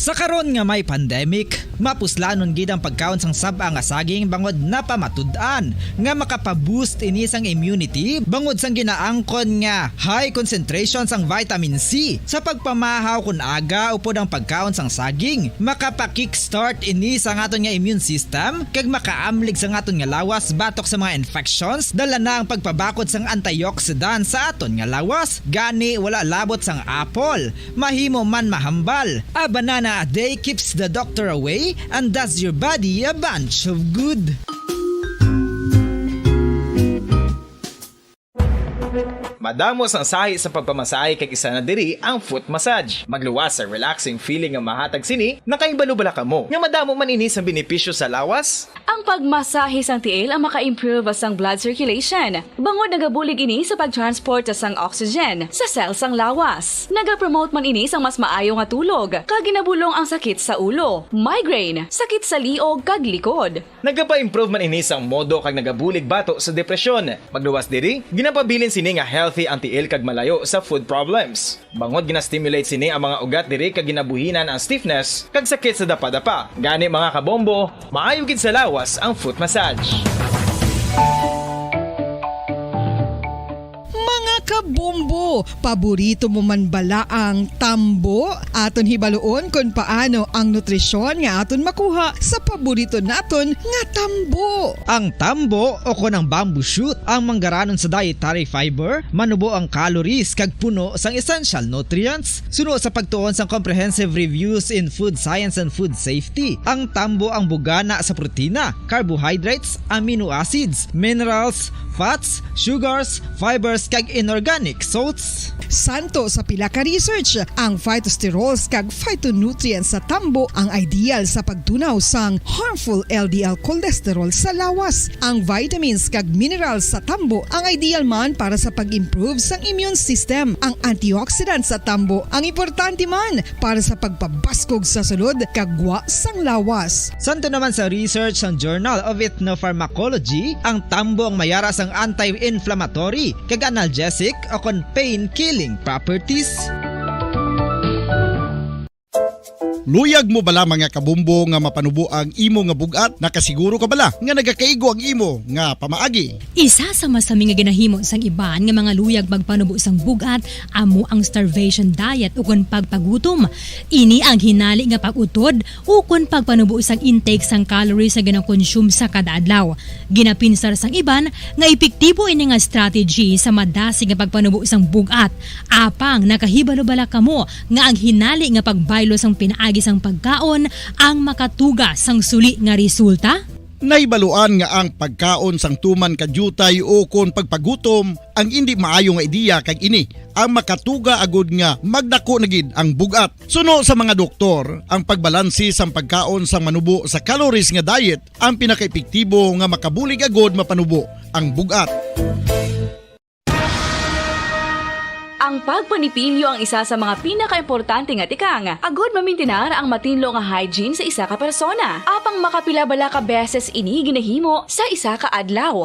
Sa karon nga may pandemic, mapuslanon gid ang pagkaon sang sab-a nga saging bangod napamatud-an nga makapa-boost ini sang immunity bangod sang ginaangkon nga high concentration sang vitamin C. Sa pagpamahaw kon aga upod ang pagkaon sang saging, makapa-kickstart ini sa aton nga immune system kag makaamlig sa aton nga lawas batok sa mga infections, dala na ang pagpabakod sang antioxidant sa aton nga lawas. Gani, wala labot sang apple, mahimo man mahambal. A banana a day keeps the doctor away and does your body a bunch of good. Madamo sang sahi sa pagpamasahe kag isa na diri ang foot massage. Magluwas sa relaxing feeling nga mahatag sini, nakahibalo bala kamo nga madamo man ini sang benepisyo sa lawas? Ang pagmasahe sang tiil ang maka-improve sang blood circulation, bangod nagabulig ini sa pag-transport sang oxygen sa cell sang lawas. Nagapromote man ini sang mas maayo nga tulog, kag ginabulong ang sakit sa ulo, migraine, sakit sa liog kag likod. Nagapa-improve man ini sang modo kag nagabulig bato sa depresyon. Magluwas diri, ginapabilin sini nga healthy ang tiil kag malayo sa food problems. Bangod gina-stimulate sini ang mga ugat diri kag ginabuhinan ang stiffness kag sakit sa dapadapa. Gani, mga kabombo, maayo gid sa lawas ang foot massage. Mga kabombo, paborito mo man bala ang tambo? Aton hibaluon kon paano ang nutrisyon nga aton makuha sa paborito naton nga tambo. Ang tambo o kon ang bamboo shoot ang manggaranon sa dietary fiber, manubo ang calories kag puno sang essential nutrients. Suno sa pagtuon sang Comprehensive Reviews in Food Science and Food Safety, ang tambo ang bugana sa protina, carbohydrates, amino acids, minerals, fats, sugars, fibers, kag inorganic salts. Santo sa pila ka research, ang phytosterols kag phytonutrients sa tambo ang ideal sa pagtunaw sang harmful L D L cholesterol sa lawas. Ang vitamins kag minerals sa tambo ang ideal man para sa pag-improve sang immune system. Ang antioxidants sa tambo ang importante man para sa pagpabaskog sa sulod kag gwa sang lawas. Santo naman sa research sang Journal of Ethnopharmacology, ang tambo ang mayara sang anti-inflammatory kag analgesic o kon pain-killing properties. Luyag mo bala, mga kabombo, nga mapanubo ang imo nga bug-at? Nakasiguro ka bala nga nagakaigo ang imo nga pamaagi? Isa sa masami nga ginahimo sang iban nga mga luyag magpanubo sang bug-at amo ang starvation diet ukon pagpagutom. Ini ang hinali nga pag-utod ukon pagpanubo sang intake sang calories nga ginakonsume sa kada adlaw. Ginapinsar sang iban nga epektibo ini nga strategy sa madasig nga pagpanubo sang bug-at. Apang nakahibalo bala kamo nga ang hinali nga pagbaylo sang pinaagi sang pagkaon ang makatuga sang suli nga resulta? Nahibaluan nga ang pagkaon sang tuman ka diutay ukon pagpagutom ang indi maayo nga ideya, kag ini ang makatuga agud nga magdako na gid ang bug-at. Suno sa mga doktor, ang pagbalanse sang pagkaon sang manubo sa calories nga diet ang pinakaepektibo nga makabulig agud mapanubo ang bug-at. Ang pagpanipilyo ang isa sa mga pinakaimportante nga tikang agud mamintinar ang matinlo nga hygiene sa isa ka persona. Apang makapila bala ka beses ini ginahimo sa isa ka adlaw?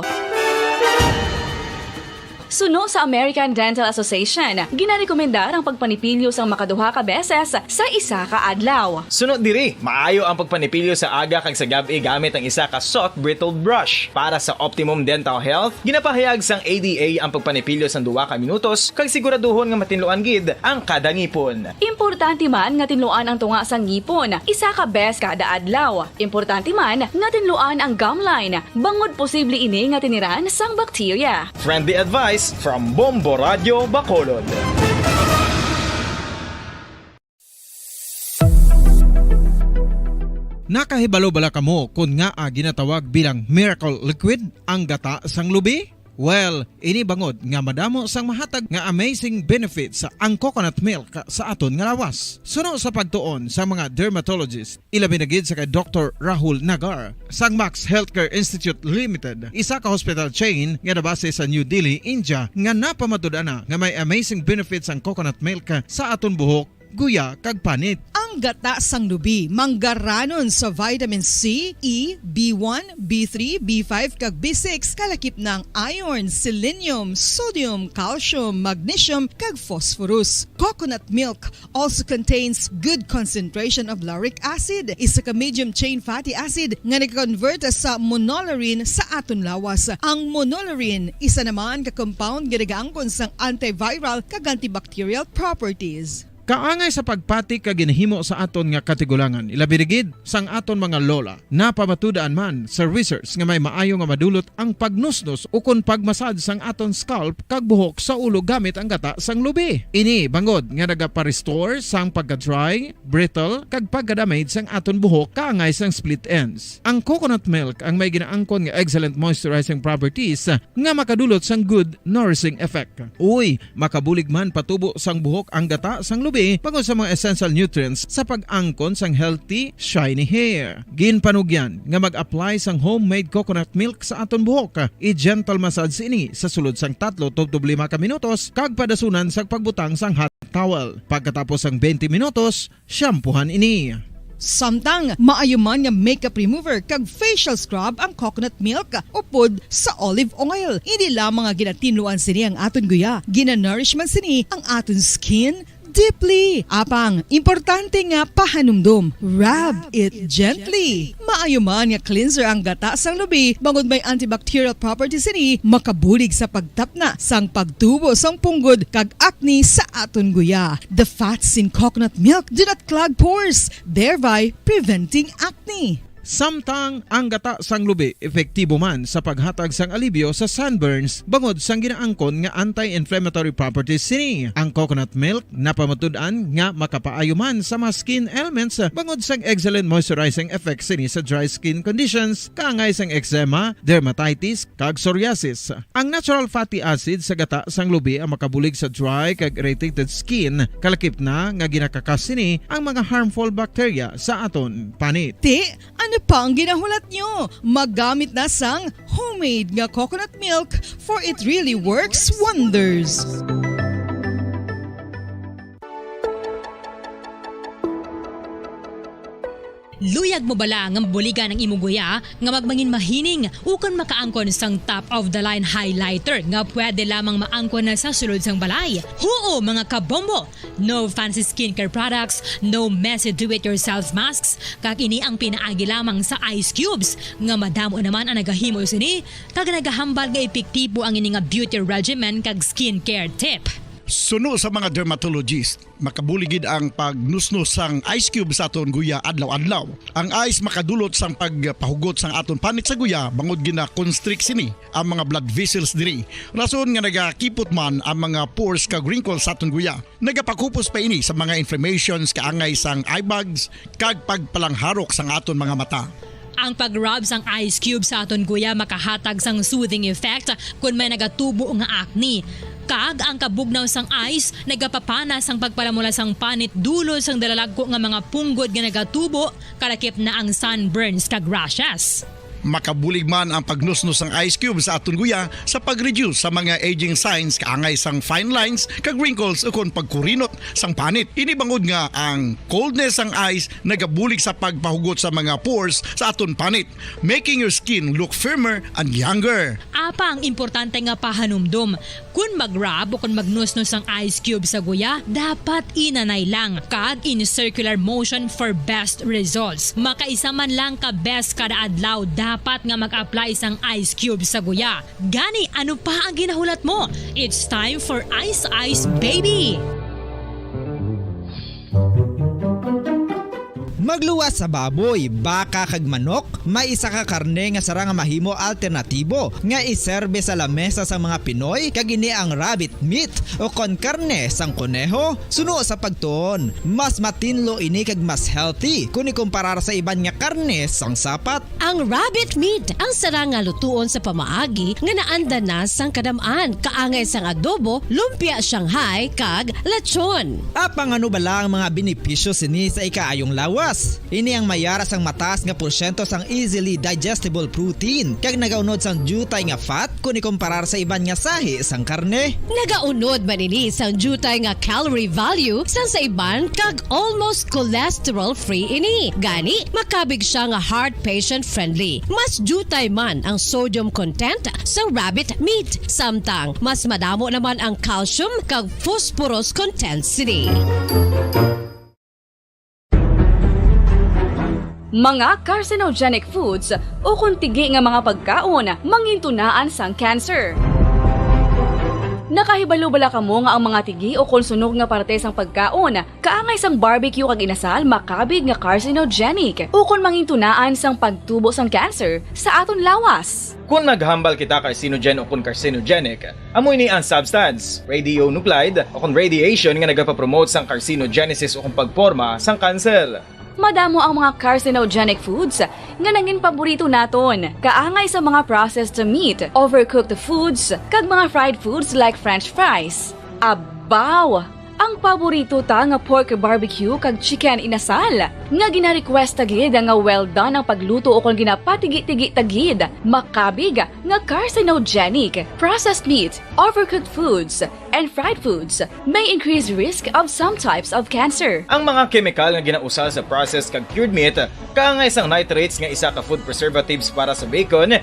Suno sa American Dental Association, ginarekomendar ang pagpanipilyo sang makaduha ka beses sa isa ka adlaw. Suno diri, maayo ang pagpanipilyo sa aga kag sa gab-i gamit ang isa ka soft bristled brush. Para sa optimum dental health, ginapahayag sang A D A ang pagpanipilyo sang duha ka minutos kag siguraduhon nga matinluan gid ang kada ngipon. Importante man nga tinluan ang tunga sang ngipon isa ka bes kada adlaw. Importante man nga tinluan ang gum line bangod posible ini nga tiniran sang bakterya. Friendly advice from Bombo Radio Bacolod. Nakahibalo bala kamo kon ngaa ginatawag bilang miracle liquid ang gata sang lubi? Well, ini bangod nga madamo sang mahatag nga amazing benefits ang coconut milk sa aton nga lawas. Suno sa pagtuon sa mga dermatologist, ilabi na gid sa kay Doktor Rahul Nagar sang Max Healthcare Institute Limited, isa ka hospital chain nga nabase sa New Delhi, India, nga napamatud-an na nga may amazing benefits ang coconut milk sa aton buhok guya, kag panit. Ang gata sang lubi manggaranon sa vitamin C, E, B one, B three, B five, kag B six, kalakip na ang iron, selenium, sodium, calcium, magnesium, kag phosphorus. Coconut milk also contains good concentration of lauric acid, isa ka medium chain fatty acid nga nag-convert sa monolaurin sa aton lawas. Ang monolaurin isa naman ka compound nga nagaangkon sang antiviral kag antibacterial properties. Kaangay sa pagpati ka ginahimo sa aton nga katigulangan, ilabi na gid sang aton mga lola. Napamatud-an man sa research nga may maayo nga madulot ang pagnusnos ukon pagmasad sang aton scalp kag buhok sa ulo gamit ang gata sang lubi. Ini bangod nga nagapa-restore sang pagka-dry, brittle, kag pagka-damage sang aton buhok kaangay sang split ends. Ang coconut milk ang may ginaangkon nga excellent moisturizing properties nga makadulot sang good nourishing effect. Uy, makabulig man patubo sang buhok ang gata sang lubi bangod sa mga essential nutrients sa pag-angkon sang healthy, shiny hair. Ginpanugyan nga mag-apply sang homemade coconut milk sa aton buhok. I-gentle massage ini sa sulod sang tatlo tubtob lima ka minutos kag padasunan sa pagbutang sang hot towel. Pagkatapos sang twenty minutos, shampoohan ini. Samtang maayo man nga makeup remover kag facial scrub ang coconut milk upod sa olive oil. Hindi lamang nga ginatinluan sini ang aton guya, ginanourish man sini ang aton skin deeply. Apang, importante nga pahanumdom, rub it gently. Maayo man nga cleanser ang gata sang lubi, bangod may antibacterial properties sini, makabulig sa pagtapna sang pagtubo sang punggod kag acne sa aton guya. The fats in coconut milk do not clog pores, thereby preventing acne. Samtang ang gata sang lubi epektibo man sa paghatag sang alibyo sa sunburns bangod sang ginaangkon nga anti-inflammatory properties sini. Ang coconut milk napamatud-an nga makapaayo man sa mga skin ailments bangod sang excellent moisturizing effects sini sa dry skin conditions kaangay sang eczema, dermatitis, kag psoriasis. Ang natural fatty acid sa gata sang lubi ang makabulig sa dry kag irritated skin, kalakip na nga ginakakas sini ang mga harmful bacteria sa aton panit. Ti, ano pa ang ginahulat nyo? Maggamit na sang homemade nga coconut milk, for it really works wonders. Luyag mo bala nga mabuligan ang imo guya nga magmangin mahining ukon makaangkon sang top of the line highlighter nga pwede lamang maangkon na sa sulod sang balay? Huo, mga kabombo! No fancy skincare products, no messy do-it-yourself masks, kag ini ang pinaagi lamang sa ice cubes, nga madamo naman ang nagahimo sini, kag nagahambal nga epektibo ang ini nga beauty regimen kag skincare tip. Suno sa mga dermatologist, makabulig gid ang pagnusnos sang ice cube sa aton guya adlaw-adlaw. Ang ice makadulot sang pagpahugot sang aton panit sa guya, bangod gina-constrict sini ang mga blood vessels diri. Rason nga nagakipot man ang mga pores kag wrinkles sa aton guya. Nagapakupos pa ini sa mga inflammations kaangay sang eye bags kag pagpalangharok sang aton mga mata. Ang pag-rub sang ice cube sa aton guya makahatag sang soothing effect kon may nagatubo nga acne. Kag ang kabugnaw sang ice nagapapana sang pagpalamula sang panit dulod sang dalalagko nga mga punggod nga nagatubo, kalakip na ang sunburns kag rashes. Makabulig man ang pagnusnos sang ice cube sa aton guya sa pag-reduce sa mga aging signs kaangay sang fine lines kag wrinkles ukon pagkurinot sang panit. Ini bangod nga ang coldness sang ice nagabulig sa pagpahugot sa mga pores sa aton panit, making your skin look firmer and younger. Apang importante nga pahanumdom, kon mag-rub o kon magnusnos ang ice cube sa guya, dapat inanay lang kag in circular motion for best results. Makaisa man lang ka beses kada adlaw dapat nga mag-apply sang ice cube sa guya. Gani, ano pa ang ginahulat mo? It's time for Ice Ice Baby! Magluwas sa baboy, baka, kag manok, may isa ka karne nga sarang nga mahimo alternatibo nga iserbe sa lamesa sang mga Pinoy, kag ini ang rabbit meat, o kon karne sang koneho. Suno sa pagtuon, mas matinlo ini kag mas healthy kon ikumparar sa iban nga karne sang sapat. Ang rabbit meat ang sarang nga lutuon sa pamaagi nga naanda na sang kadam-an, kaangay sang adobo, lumpia Shanghai, kag lechon. Apang ano bala ang mga benepisyo sini sa ikaayong lawas? Ini ang may ara sang mataas nga porsyento sang easily digestible protein, kag nagaunod sang diutay nga fat kon ikumparar sa iban nga sahi sang karne. Nagaunod man ini sang diutay nga calorie value sang sa iban, kag almost cholesterol-free ini. Gani, makabig sia nga heart patient-friendly. Mas diutay man ang sodium content sa rabbit meat, samtang mas madamo naman ang calcium kag phosphorus content sini. Mga carcinogenic foods ukon tigi nga mga pagkaon mangintunaan sang cancer. Nakahibalo bala kamo nga ang mga tigi ukon sunog nga parte sang pagkaon kaangay sang barbecue kag inasal makabig nga carcinogenic ukon mangintunaan sang pagtubo sang cancer sa aton lawas? Kon naghambal kita carcinogen ukon carcinogenic, amo ini ang substance, radionuclide, o kon radiation nga nagapapromote sang carcinogenesis o kon pagporma sang kanser. Madamo ang mga carcinogenic foods nga nangin paborito naton, kaangay sa mga processed meat, overcooked foods, kag mga fried foods like French fries. Abaw! Ang paborito ta nga pork barbecue kag chicken inasal, nga gina-request ta gid nga well done ang pagluto o kon ginapatigi-tigi ta gid, makabig nga carcinogenic. Processed meat, overcooked foods, and fried foods may increase risk of some types of cancer. Ang mga kemikal nga ginausal sa processed kag cured meat, kaangay sang nitrates nga isa ka food preservatives para sa bacon,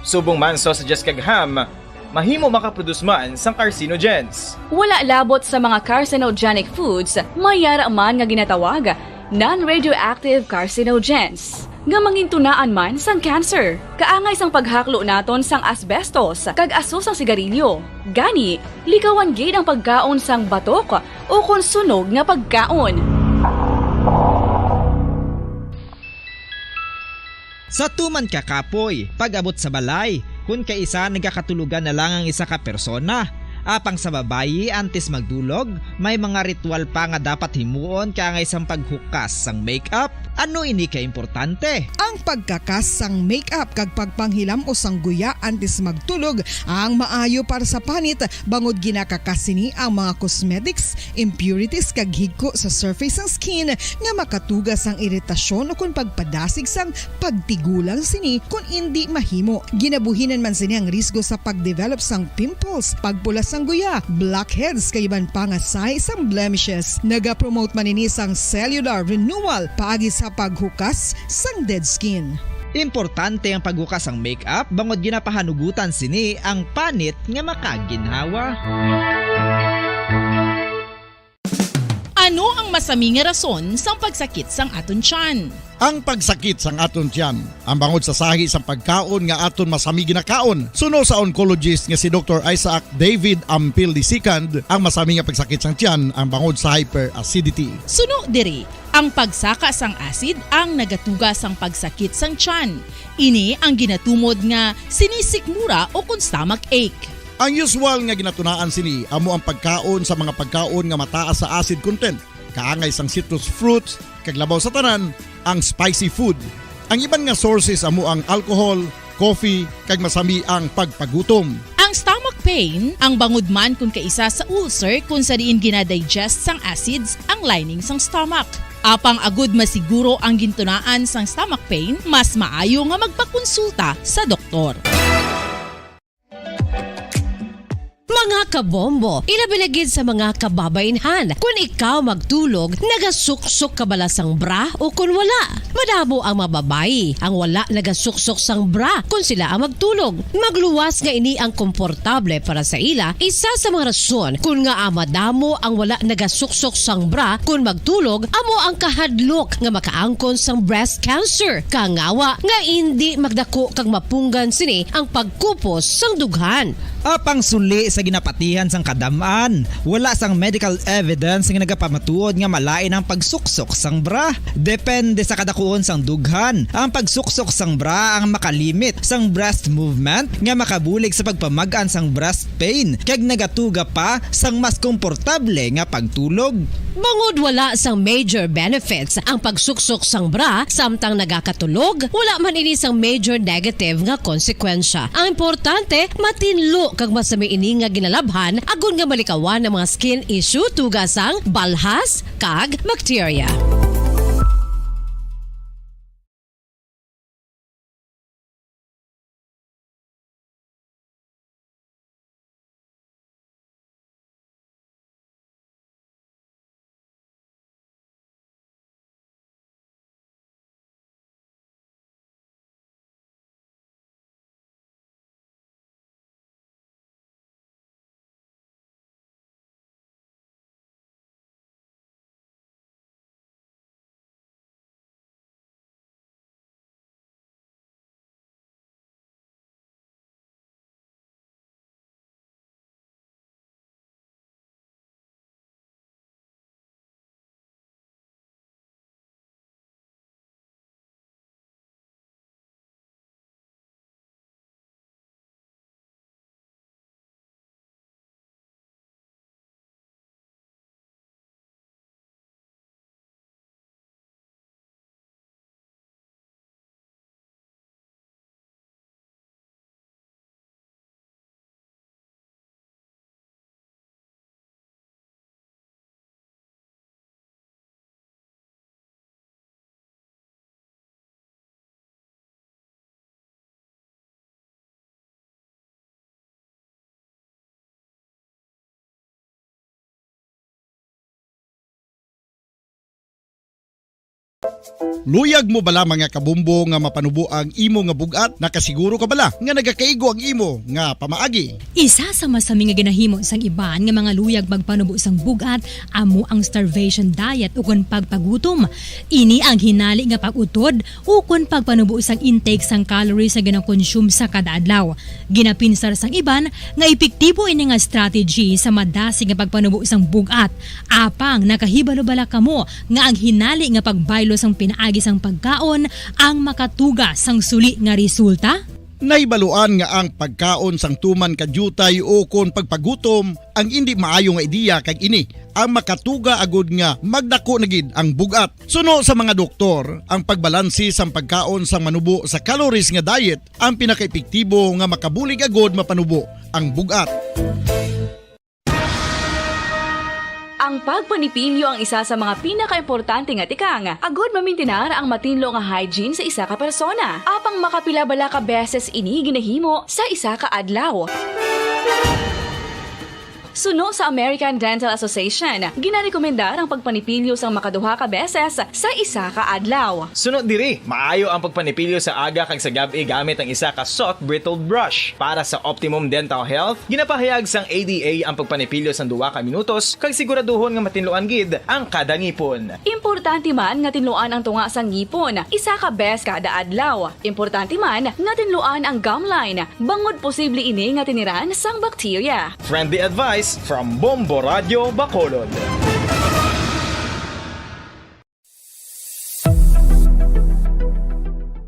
subong man sausages kag ham, mahimo makaproduce man sang carcinogens. Wala labot sa mga carcinogenic foods, may ara man nga ginatawag non-radioactive carcinogens, nga mangintunaan man sang cancer. Kaangay sang paghaklo naton sang asbestos kag aso sang sigarilyo. Gani, likawan gid ang pagkaon sang batok o kon sunog nga pagkaon. Sa tuman ka kapoy, pag-abot sa balay, kun kaisa nagakatulogan na lang ang isa ka persona. Apang sa babayi, antes magdulog, may mga ritual pa nga dapat himuon kaangay sang paghukas sang makeup. Ano ini ka importante? Ang pagkakas sang makeup kag pagpanghilam-os sang guya antes magtulog ang maayo para sa panit, bangod ginakakas sini ang mga cosmetics, impurities kag higko sa surface sang skin nga makatuga sang iritasyon ukon pagpadasig sang pagtigulang sini kon indi mahimo. Ginabuhinan man sini ang risgo sa pagdevelop sang pimples, pagpula sang guya, blackheads, kag iban pa nga sahi sang blemishes. Nagapromote man ini sang cellular renewal paagi sa paghukas sang dead skin. Importante ang paghukas sang makeup bangod ginapahanugutan sini ang panit nga makaginhawa. Ano ang masami nga rason sang pagsakit sang aton tiyan? Ang pagsakit sang aton tiyan, ang bangod sa sahi sang pagkaon nga aton masami ginakaon. Suno sa oncologist nga si Doktor Isaac David Ampil the second, ang masami nga pagsakit sang tiyan ang bangod sa hyperacidity. Suno diri, ang pagsaka sang acid ang nagatuga sang pagsakit sang tiyan. Ini ang ginatumod nga sinisikmura o kon stomach ache. Ang usual nga ginatunaan sini amo ang pagkaon sa mga pagkaon nga mataas sa acid content, kaangay sang citrus fruits, kag labaw sa tanan, ang spicy food. Ang iban nga sources amo ang alcohol, coffee, kag masami ang pagpagutom. Ang stomach pain, ang bangod man kon kaisa sa ulcer kon sa diin ginadigest sang acids ang lining sang stomach. Apang agud masiguro ang gintunaan sang stomach pain, mas maayo nga magpakonsulta sa doktor. Mga kabombo, ilabi na gid sa mga kababaynhan, kon ikaw magtulog, nagasuksok ka bala sang bra o kon wala? Madamo ang mga babayi ang wala nagasuksok sang bra kon sila ang magtulog. Magluwas nga ini ang komportable para sa ila, isa sa mga rason kon ngaa madamo ang wala nagasuksok sang bra kon magtulog, amo ang kahadlok nga makaangkon sang breast cancer. Kangawa nga indi magdako kag mapunggan sini ang pagkupos sang dughan. Apang suli sa ginapatihan sang kadam-an, wala sang medical evidence nga nagapamatuod nga malain ang pagsuksok sang bra. Depende sa kadakuon sang dughan, ang pagsuksok sang bra ang makalimit sang breast movement nga makabulig sa pagpamag-an sang breast pain kag nagatuga pa sang mas komportable nga pagtulog. Bangod wala sang major benefits ang pagsuksok sang bra samtang nagakatulog, wala man ini sang major negative nga konsekwensya. Ang importante, matinlo kag masami ini nga ginalabhan agod nga malikawan ang mga skin issue tuga sang balhas kag bakterya. Luyag mo bala, mga kabombo, nga mapanubo ang imo nga bug-at? Nakasiguro ka bala nga nagakaigo ang imo nga pamaagi? Isa sa masami nga ginahimo sang iban nga mga luyag magpanubo sang bug-at amo ang starvation diet ukon pagpagutom. Ini ang hinali nga pag-utod ukon pagpanubo sang intake sang calories nga ginakonsume sa kada adlaw. Ginapinsar sang iban nga epektibo ini nga strategy sa madasig nga pagpanubo sang bug-at. Apang nakahibalo bala kamo nga ang hinali nga pagbaylo sang pinaagi sang pagkaon ang makatuga sang suli nga resulta? Nahibaluan nga ang pagkaon sang tuman ka diutay ukon pagpagutom ang indi maayo nga ideya, kag ini ang makatuga agud nga magdako na gid ang bug-at. Suno sa mga doktor, ang pagbalanse sang pagkaon sang manubo sa calories nga diet ang pinakaepektibo nga makabulig agud mapanubo ang bug-at. Ang pagpanipilyo ang isa sa mga pinakaimportante nga tikang agud mamintinar ang matinlo nga hygiene sa isa ka persona. Apang makapila bala ka beses ini ginahimo sa isa ka adlaw? Suno sa American Dental Association, ginarekomendar ang pagpanipilyo sang makaduha ka beses sa isa ka adlaw. Suno diri, maayo ang pagpanipilyo sa aga kag sa gab-i gamit ang isa ka soft bristled brush. Para sa optimum dental health, ginapahayag sang A D A ang pagpanipilyo sang duha ka minutos kag siguraduhon nga matinluan gid ang kada ngipon. Importante man nga tinluan ang tunga sang ngipon isa ka bes kada adlaw. Importante man nga tinluan ang gum line, bangod posible ini nga tiniran sang bakterya. Friendly advice from Bombo Radyo Bacolod.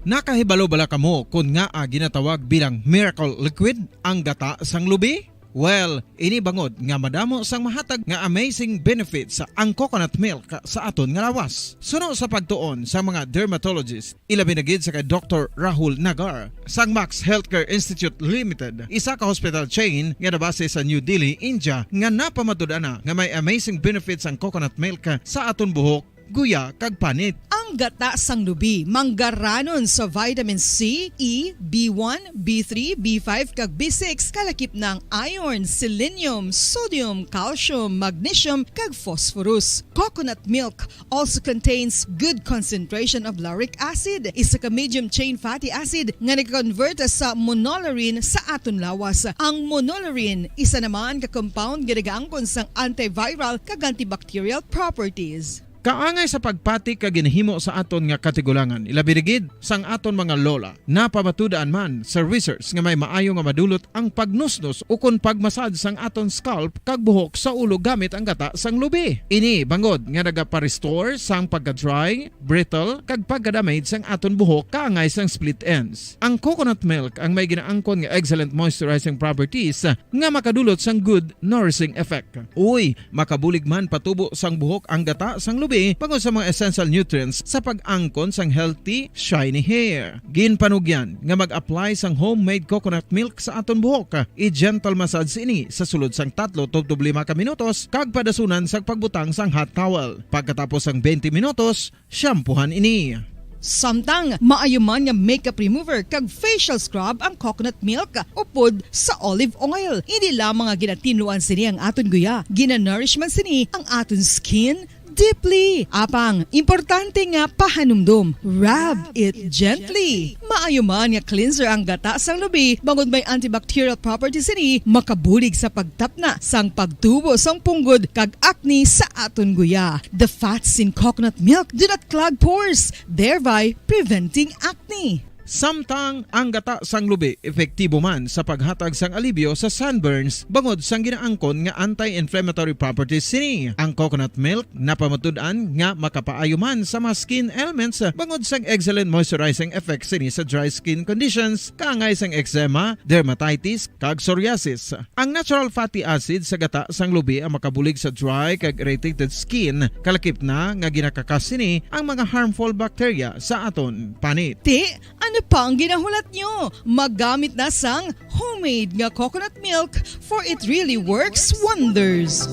Nakahibalo bala kamo kon ngaa ginatawag bilang miracle liquid ang gata sang lubi? Well, ini bangod nga madamo sang mahatag nga amazing benefits ang coconut milk sa aton nga lawas. Suno sa pagtuon sa mga dermatologist, ilabi na gid sa kay Doktor Rahul Nagar sang Max Healthcare Institute Limited, isa ka hospital chain nga nabase sa New Delhi, India, nga napamatud-an na nga may amazing benefits ang coconut milk sa aton buhok, guya, kag panit. Ang gata sang lubi manggaranon sa vitamin C, E, B one, B three, B five, kag B six, kalakip na ang iron, selenium, sodium, calcium, magnesium, kag phosphorus. Coconut milk also contains good concentration of lauric acid, isa ka medium chain fatty acid nga nag-convert sa monolaurin sa aton lawas. Ang monolaurin, isa naman ka compound nga nagaangkon sang antiviral kag antibacterial properties. Kaangay sa pagpati kag ginahimo sa aton nga katigulangan, ilabi na gid sang aton mga lola. Napamatud-an man sa research nga may maayo nga madulot ang pagnusnos ukon pagmasad sang aton scalp kag buhok sa ulo gamit ang gata sang lubi. Ini bangod nga nagapa-restore sang pagka-dry, brittle, kag pagka-damage sang aton buhok kaangay sang split ends. Ang coconut milk ang may ginaangkon nga excellent moisturizing properties nga makadulot sang good nourishing effect. Uy, makabulig man patubo sang buhok ang gata sang lubi bangod sa mga essential nutrients sa pag-angkon sang healthy, shiny hair. Ginpanugyan nga mag-apply sang homemade coconut milk sa aton buhok. I-gentle massage ini sa sulod sang tatlo tubtob lima ka minutos kag padasunan sang pagbutang sang hot towel. Pagkatapos sang twenty minutos, shampoohan ini. Samtang maayo man nga makeup remover kag facial scrub ang coconut milk upod sa olive oil. Hindi lamang nga ginatinluan sini ang aton guya, ginanourish man sini ang aton skin deeply. Apang importante nga pahanumdom, rub it gently. Maayo man nga cleanser ang gata sang lubi, bangod may antibacterial properties sini, makabulig sa pagtapna sang pagtubo sang punggod kag acne sa aton guya. The fats in coconut milk do not clog pores, thereby preventing acne. Samtang ang gata sang lubi epektibo man sa paghatag sang alibyo sa sunburns bangod sang ginaangkon nga anti-inflammatory properties sini. Ang coconut milk napamatud-an nga makapaayo man sa mga skin ailments bangod sang excellent moisturizing effects sini sa dry skin conditions, kaangay sang eczema, dermatitis, kag psoriasis. Ang natural fatty acid sa gata sang lubi ang makabulig sa dry kag irritated skin, kalakip na nga ginakakas sini ang mga harmful bacteria sa aton panit. Ti, ano pa ang ginahulat nyo? Magamit na sang homemade nga coconut milk, for it really works wonders.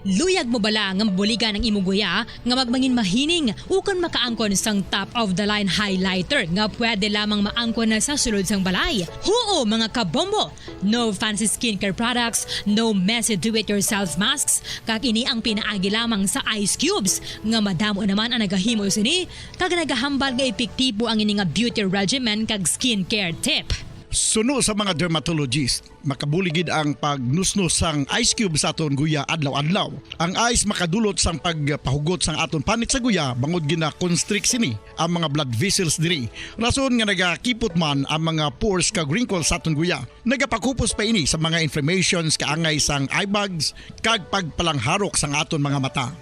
Luyag mo bala nga mabuligan ang imo guya nga magmangin mahining ukon makaangkon sang top of the line highlighter nga pwede lamang maangkon na sa sulod sang balay? Huo, mga kabombo! No fancy skincare products, no messy do-it-yourself masks, kag ini ang pinaagi lamang sa ice cubes nga madamo naman ang nagahimo sini kag nagahambal nga epektibo ang ini nga beauty regimen kag skincare tip. Suno sa mga dermatologist, makabulig gid ang pagnusnos sang ice cube sa aton guya adlaw-adlaw. Ang ice makadulot sang pagpahugot sang aton panit sa guya bangod gina-constrict sini ang mga blood vessels diri, rason nga nagakipot man ang mga pores kag wrinkles sa aton guya. Nagapakupos pa ini sa mga inflammations, kaangay sang eye bags, kag pagpalangharok sang aton mga mata.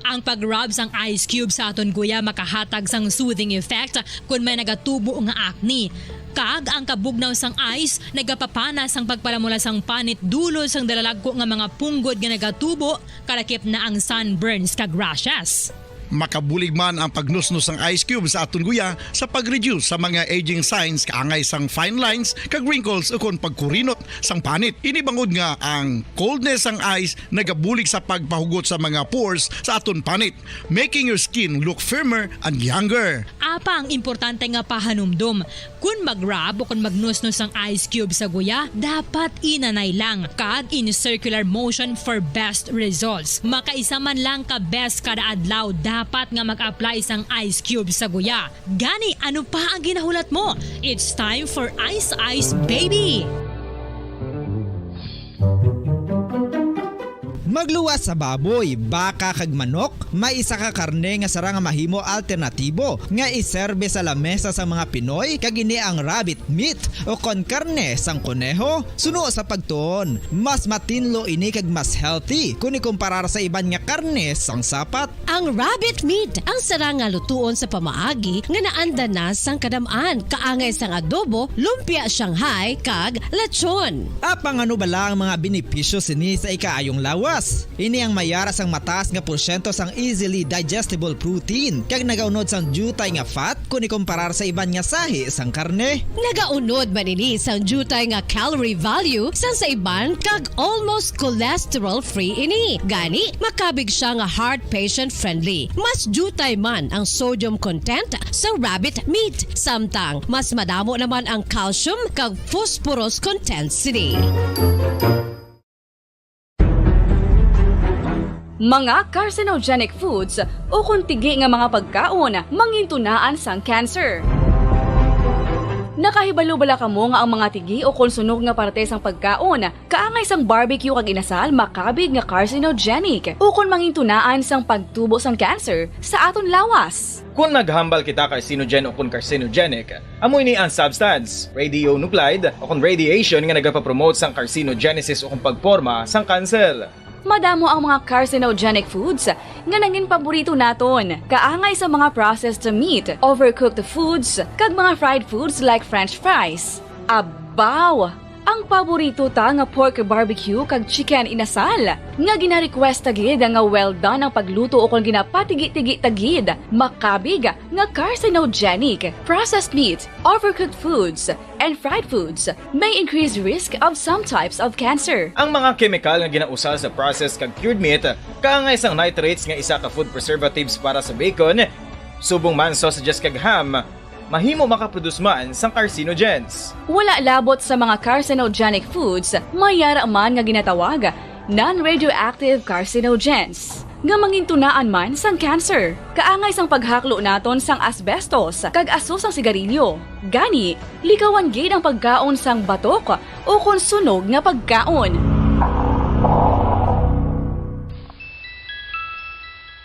Ang pag-rub sang ice cube sa aton guya makahatag sang soothing effect kon may nagatubo nga acne. Kag ang kabugnaw sang ice nagapapana sang pagpalamula sang panit dulot sang dalalagko nga mga punggod nga nagatubo, kalakip na ang sunburns kag rashes. Makabulig man ang pagnusnos sang ice cube sa aton guya sa pag-reduce sa mga aging signs kaangay sang fine lines kag wrinkles ukon pagkurinot sang panit. Ini bangod nga ang coldness sang ice nagabulig sa pagpahugot sa mga pores sa aton panit, making your skin look firmer and younger. Apang importante nga pahanumdom, kon mag-rub o kon magnusnos ang ice cube sa guya, dapat inanay lang kag in circular motion for best results. Makaisa man lang ka beses kada adlaw dapat nga mag-apply sang ice cube sa guya. Gani, ano pa ang ginahulat mo? It's time for Ice Ice Baby! Magluwas sa baboy, baka kag manok, may isa ka karne nga sarang nga mahimo alternatibo nga iserbe sa lamesa sang mga Pinoy, kag ini ang rabbit meat o kon karne sang koneho. Suno sa pagtuon, mas matinlo ini kag mas healthy kon ikumparar sa iban nga karne sang sapat. Ang rabbit meat ang sarang nga lutuon sa pamaagi nga naanda na sang kadam-an, kaangay sang adobo, lumpia Shanghai, kag lechon. Apang ano bala ang mga benepisyo sini sa ikaayong lawas? Ini ang mayara sang mataas nga porsyento sang easily digestible protein kag nagaunod sang diutay nga fat kon ikumparar sa iban nga sahi sang karne. Nagaunod man ini sang diutay nga calorie value sang sa iban kag almost cholesterol-free ini. Gani, makabig sia nga heart patient-friendly. Mas diutay man ang sodium content sa rabbit meat, samtang mas madamo naman ang calcium kag phosphorus content sini. Mga carcinogenic foods ukon tigi nga mga pagkaon mangintunaan sang cancer. Nakahibalo bala kamo nga ang mga tigi ukon sunog nga parte sang pagkaon, kaangay sang barbecue kag inasal, makabig nga carcinogenic ukon mangintunaan sang pagtubo sang cancer sa aton lawas? Kon naghambal kita carcinogen ukon carcinogenic, amo ini ang substance, radionuclide, o kon radiation nga nagapapromote sang carcinogenesis o kon pagporma sang kanser. Madamo ang mga carcinogenic foods nga nangin paborito naton, kaangay sa mga processed meat, overcooked foods, kag mga fried foods like French fries. Abaw! Ang paborito ta nga pork barbecue kag chicken inasal, nga gina-request ta gid nga well done ang pagluto ukon ginapatigi-tigi ta gid, makabig nga carcinogenic. Processed meat, overcooked foods, and fried foods may increase risk of some types of cancer. Ang mga kemikal nga ginausal sa processed kag cured meat, kaangay sang nitrates nga isa ka food preservatives para sa bacon, subong man sausages kag ham, mahimo makaproduce man sang carcinogens. Wala labot sa mga carcinogenic foods, may yara man nga ginatawag non-radioactive carcinogens, nga mangintunaan man sang cancer. Kaangay sang paghaklo naton sang asbestos kag aso sang sigarilyo. Gani, likawan gid ang pagkaon sang batok ukon sunog nga pagkaon.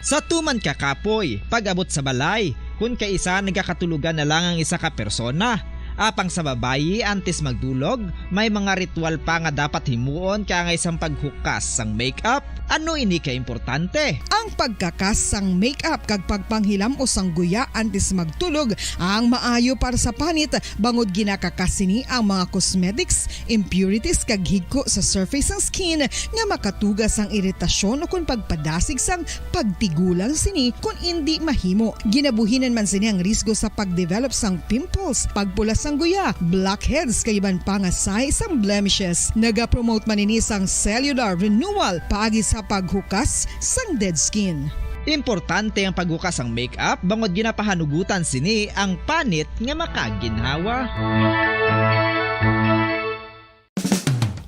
Sa tuman ka kapoy, pag-abot sa balay, kun kaisa nagakatulogan na lang ang isa ka persona. Apang sa babayi, antes magdulog, may mga ritual pa nga dapat himuon kaangay sang paghukas sang makeup. Ano ini kaimportante? Ang pagkakas sang makeup kag pagpanghilam-os sang guya antes magtulog ang maayo para sa panit, bangod ginakakas sini ang mga cosmetics, impurities kag higko sa surface sang skin nga makatuga sang iritasyon ukon pagpadasig sang pagtigulang sini kon indi mahimo. Ginabuhinan man sini ang risgo sa pagdevelop sang pimples, pagpula sang Guya, blackheads kag iban pa nga sahi sang blemishes. Nagapromote man ini sang cellular renewal paagi sa paghukas sang dead skin. Importante ang paghukas sang makeup bangod ginapahanugutan sini ang panit nga makaginhawa.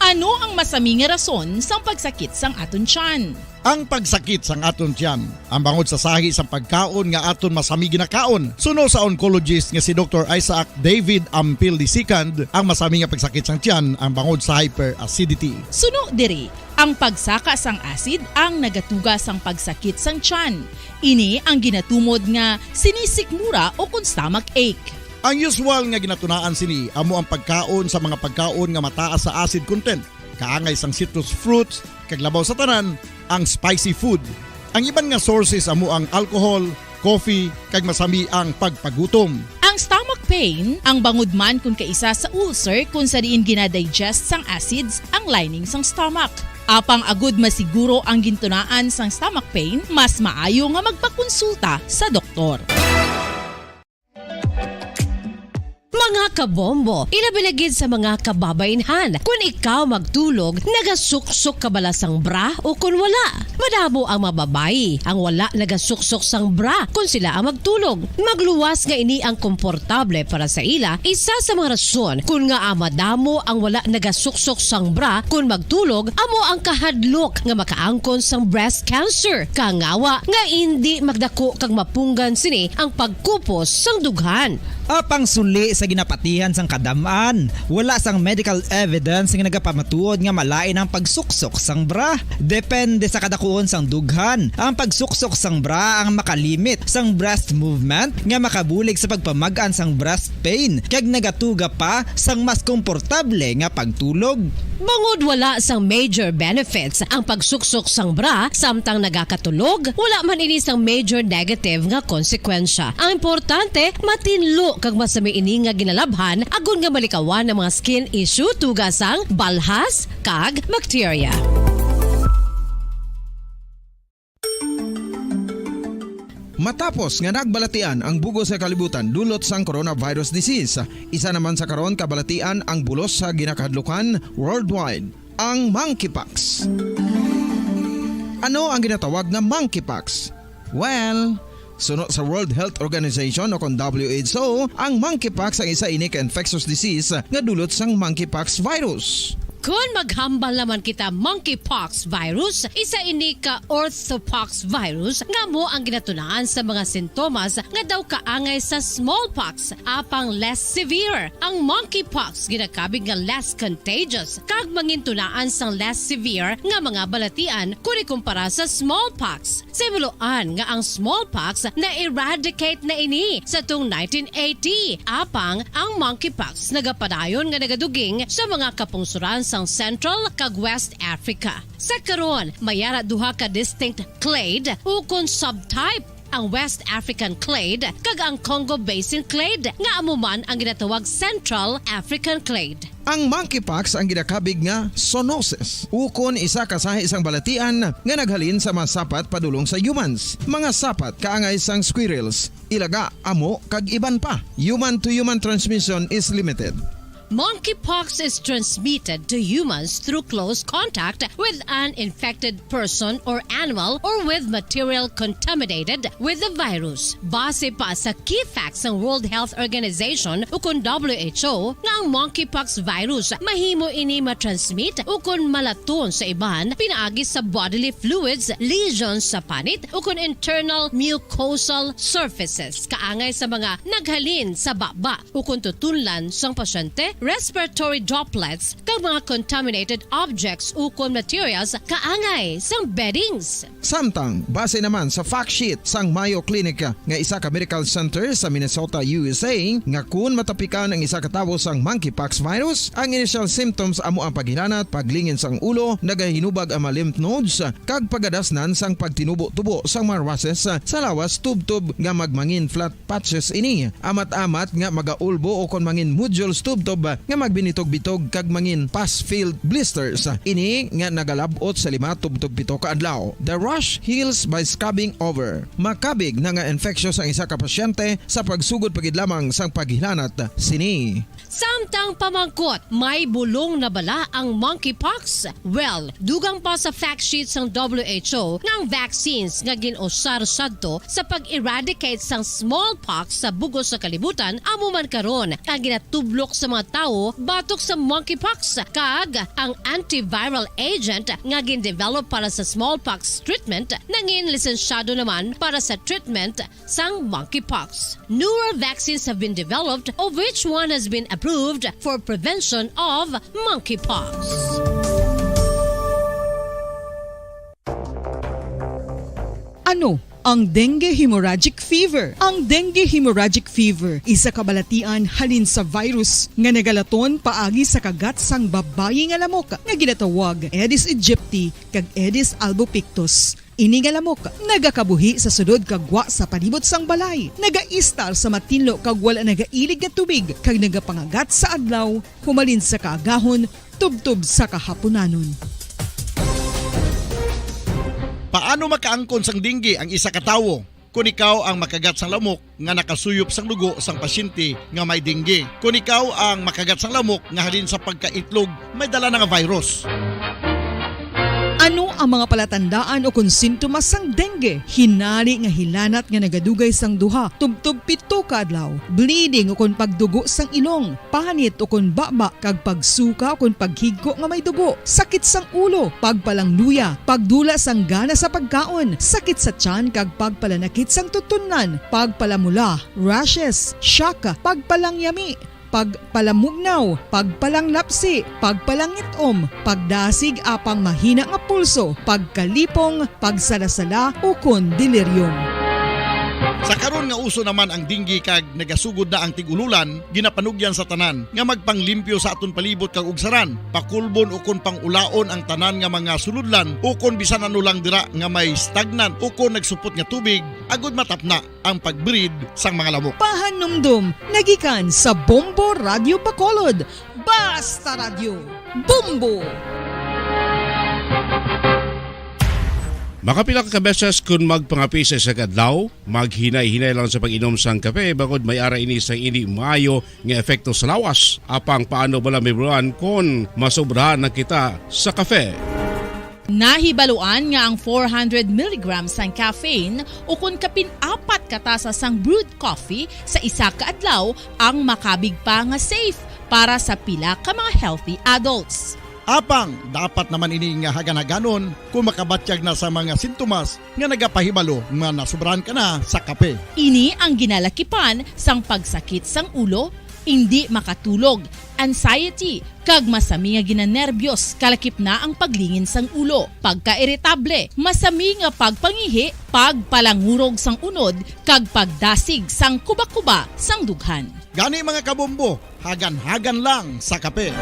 Ano ang masami nga rason sang pagsakit sang aton tiyan? Ang pagsakit sang aton tiyan, ang bangod sa sahi sang pagkaon nga aton masami ginakaon. Suno sa oncologist nga si Doktor Isaac David Ampil the second, ang masami nga pagsakit sang tiyan ang bangod sa hyperacidity. Suno diri, ang pagsaka sang acid ang nagatuga sang pagsakit sang tiyan. Ini ang ginatumod nga sinisikmura o kon stomach ache. Ang usual nga ginatunaan sini amo ang pagkaon sa mga pagkaon nga mataas sa acid content, kaangay sang citrus fruits, kag labaw sa tanan, ang spicy food. Ang iban nga sources amo ang alcohol, coffee, kag masami ang pagpagutom. Ang stomach pain, ang bangod man kon kaisa sa ulcer kon sa diin ginadigest sang acids ang lining sang stomach. Apang agud masiguro ang gintunaan sang stomach pain, mas maayo nga magpakonsulta sa doktor. Mga kabombo, ilabi na gid sa mga kababainhan, kun ikaw magtulog, nagasuksok ka bala sang bra o kun wala? Madamo ang mga babayi ang wala nagasuksok sang bra kun sila ang magtulog. Magluwas nga ini ang komportable para sa ila, isa sa mga rason kun ngaa madamo ang wala nagasuksok sang bra kun magtulog amo ang kahadlok nga makaangkon sang breast cancer, kangawa nga indi magdako kag mapunggan sini ang pagkupos sang dughan. Apang suli sa ginapatihan sang kadam-an, wala sang medical evidence nga nagapamatuod nga malain ang pagsuksok sang bra. Depende sa kadakuon sang dughan, ang pagsuksok sang bra ang makalimit sang breast movement nga makabulig sa pagpamag-an sang breast pain kag nagatuga pa sang mas komportable nga pagtulog. Bangod wala sang major benefits ang pagsuksok sang bra samtang nagakatulog, wala man ini sang major negative nga konsekwensya. Ang importante, matinlo kag masami ini nga ginalabhan agod nga malikawan ang mga skin issue tuga sang balhas kag bakterya. Matapos nga nagbalatian ang bug-os nga kalibutan dulot sang coronavirus disease, isa naman sa karon kabalatian ang bulos sa ginakahadlukan worldwide, ang monkeypox. Ano ang ginatawag nga monkeypox? Well, suno sa World Health Organization o kon W H O, ang monkeypox ang isa ini ka infectious disease nga dulot sang monkeypox virus. Kon maghambal naman kita monkeypox virus, isa ini ka orthopox virus nga amo ang ginatunaan sa mga sintomas nga daw kaangay sa smallpox, apang less severe. Ang monkeypox ginakabig nga less contagious kag mangintunaan sang less severe nga mga balatian kon ikumpara sa smallpox. Sa himuloan nga ang smallpox na-eradicate na ini sa tung nineteen eighty, apang ang monkeypox nagapadayon nga nagaduging sa mga kapungsoran sang Central kag West Africa. Sa karon, may ara duha ka distinct clade ukon subtype, ang West African clade kag ang Congo Basin clade, nga amo man ang ginatawag Central African clade. Ang monkeypox ang ginakabig nga zoonosis, ukon isa ka sahi sang balatian nga naghalin sa mga sapat padulong sa humans. Mga sapat kaangay sang squirrels, ilaga, amo, kag iban pa. Human to human transmission is limited. Monkeypox is transmitted to humans through close contact with an infected person or animal or with material contaminated with the virus. Base pa sa key facts sang World Health Organization ukon W H O nga ang monkeypox virus mahimo ini matransmit ukon malaton sa iban pinaagi sa bodily fluids, lesions sa panit ukon internal mucosal surfaces kaangay sa mga naghalin sa baba ukon tutunlan sang pasyente, respiratory droplets, kag mga contaminated objects ukon materials kaangay sang beddings. Samtang, base naman sa fact sheet sang Mayo Clinic nga isa ka medical center sa Minnesota, U S A, nga kun matapikan ang isa ka tawo sang monkeypox virus, ang initial symptoms amo ang paghilanat, paglingin sang ulo, nagahinubag ang mga lymph nodes, kag pagadasnan sang pagtinubo-tubo sang mga rushes sa lawas tubtob nga magmangin flat patches ini, amat-amat nga magaulbo ukon mangin nodules tubtob nga magbinitog-bitog kag mangin pus-filled blisters. Ini nga nagalab-ot sa lima tubtob pito ka adlaw. The rash heals by scrubbing over. Makabig na nga infectious ang isa ka pasyente sa pagsugod pa gid lamang sang paghilanat sini. Samtang pamangkot, may bulong na bala ang monkeypox? Well, dugang pa sa fact sheet sang W H O nga ang vaccines nga gin-usar sadto sa pag-eradicate sang smallpox sa bug-os nga kalibutan amo man karon ang ginatublok sa mga tawo batok sa monkeypox, kag ang antiviral agent nga gin-develop para sa smallpox treatment nangin lisensyado naman para sa treatment sang monkeypox. Newer vaccines have been developed, of which one has been approved for prevention of monkeypox. Ano ang dengue hemorrhagic fever? Ang dengue hemorrhagic fever isa ka balatian halin sa virus nga nagalaton paagi sa kagat sang babayi nga lamok nga ginatawag Aedes aegypti kag Aedes albopictus. Ini nga lamok nagakabuhi sa sulod kag gwa sa palibot sang balay, nagaistar sa matinlo kag wala nagailig nga tubig, kag nagapangagat sa adlaw humalin sa kaagahon tubtob sa kahapunanon. Paano makaangkon sang dengue ang isa ka tawo? Kon ikaw ang makagat sang lamok nga nakasuyop sang dugo sang pasyente nga may dengue. Kon ikaw ang makagat sang lamok nga halin sa pagkaitlog may dala na nga virus. Ano ang mga palatandaan ukon sintomas sang dengue? Hinari nga hilanat nga nagadugay sang duha tubtob pito ka adlaw, bleeding ukon pagdugo sang ilong, panit ukon baba kag pagsuka ukon paghigko nga may dugo, sakit sang ulo, pagpalangluya, pagdula sang gana sa pagkaon, sakit sa tiyan kag pagpalanakit sang tutunlan, pagpalamula, rashes, shock, pagpalangyami, pagpalamugnaw, pagpalanglapsi, pagpalangit-om, pagdasig apang mahina nga pulso, pagkalipong, pagsalasala, ukon delirium. Sa karon nga uso naman ang dengue kag nagasugod na ang tig-ululan, ginapanugyan sa tanan nga magpanglimpyo sa aton palibot kag ugsaran, pakulbon ukon pang-ulaon ang tanan nga mga sulodlan ukon bisan ano lang dira nga may stagnant ukon nagsupot nga tubig, agud matapna ang pag-breed sang mga lamok. Pahanumdom nagikan sa Bombo Radyo Bacolod. Basta Radyo, Bombo! Makapila ka beses kon magpangape sa isa ka adlaw, maghinay-hinay lang sa pag-inom sang kape, bangod may ara ini sang indi maayo nga epekto sa lawas. Apang paano bala mahibaluan kon masobrahan na kita sa kape? Nahibaluan nga ang four hundred milligrams sang caffeine ukon kapin apat ka tasa sang brewed coffee sa isa ka adlaw ang makabig pa nga safe para sa pila ka mga healthy adults. Apang dapat naman ini nga hagan-haganon kon makabatyag na sa mga sintomas nga nagapahibalo nga nasobrahan ka na sa kape. Ini ang ginalakipan sang pagsakit sang ulo, indi makatulog, anxiety, kag masami nga ginanerbiyos, kalakip na ang paglingin sang ulo, pagkairitable, masami nga pagpangihi, pagpalangurog sang unod, kag pagdasig sang kubakuba sang dughan. Gani, mga kabombo, hagan-hagan lang sa kape.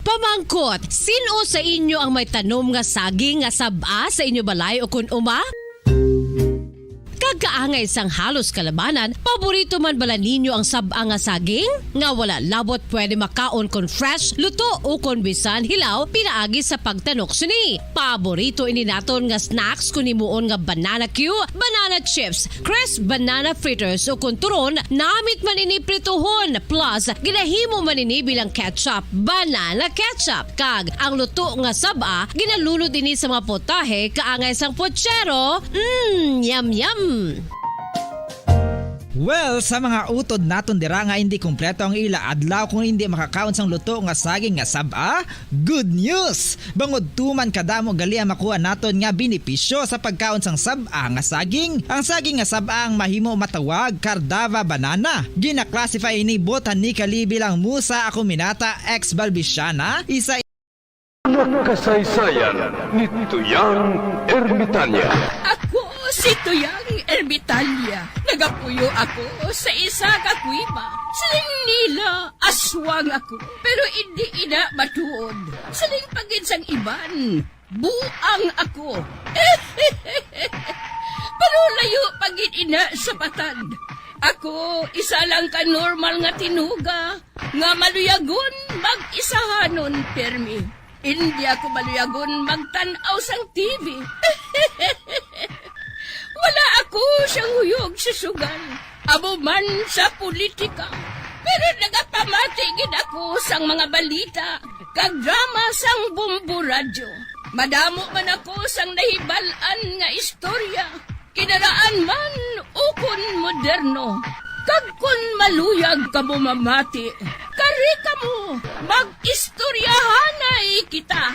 Pamangkot, sin-o sa inyo ang may tanom nga saging nga sab-a sa inyo balay ukon uma? Kag kaangay sang halos kalabanan, paborito man bala ninyo ang sab-a nga saging? Nga wala labot pwede makaon kon fresh, luto, ukon bisan hilaw pinaagi sa pagtanok sini. Paborito ini naton nga snacks kon himuon nga banana cue, banana chips, crisp banana fritters, ukon turon, namit man ini prituhon, plus ginahimo man ini bilang ketchup, banana ketchup, kag ang luto nga sab-a ginalunod ini sa mga potahe kaangay sang pochero. Mm, yum, yum! Well, sa mga utod naton dira nga indi kompleto ang ila adlaw kung indi makakaon sang luto nga saging nga sab-a, good news! Bangod tuman kadamo gali ang makuha naton nga benepisyo sa pagkaon sang sab-a nga saging. Ang saging nga sab-a ang mahimo matawag Cardava banana. Gina-classify ini botanically bilang Musa acuminata ex balbisiana, isa Kasaysayan ni Tuyang Ermitanya. Ako si Tuyang Ermitanya. Nagapuyo ako sa isa ka kuweba. Siling nila, aswang ako. Pero indi ina matuod. Siling pa gid sang iban, buang ako. Pero layo pa gid ina sa patad. Ako, isa lang ka normal nga tinuga nga maluyagon mag-isahanon pirmi. Indi ako maluyagon magtan-aw sang T V. Wala ako siyang huyog sa sugal, amo man sa politika. Pero nagapamati gid ako sang mga balita kag drama sang Bombo Radyo. Madamo man ako sang nahibal-an nga istorya, kinaraan man ukon moderno. Kag kon maluyag kamo mamati, kari kamo, mag-istoryahanay kita.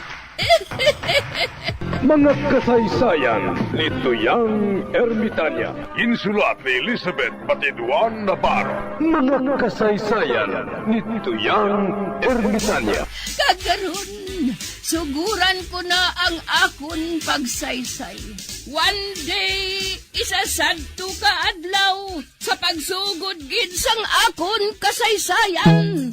Mga kasaysayan ni Tuyang Ermitanya. Ginsulat ni Elizabeth Batiduan Navarro. Mga kasaysayan ni Tuyang Ermitanya. Kag karon, suguran ko na ang akon pagsaysay. One day, isa sadto ka adlaw, sa pagsugod gid sang akon kasaysayan.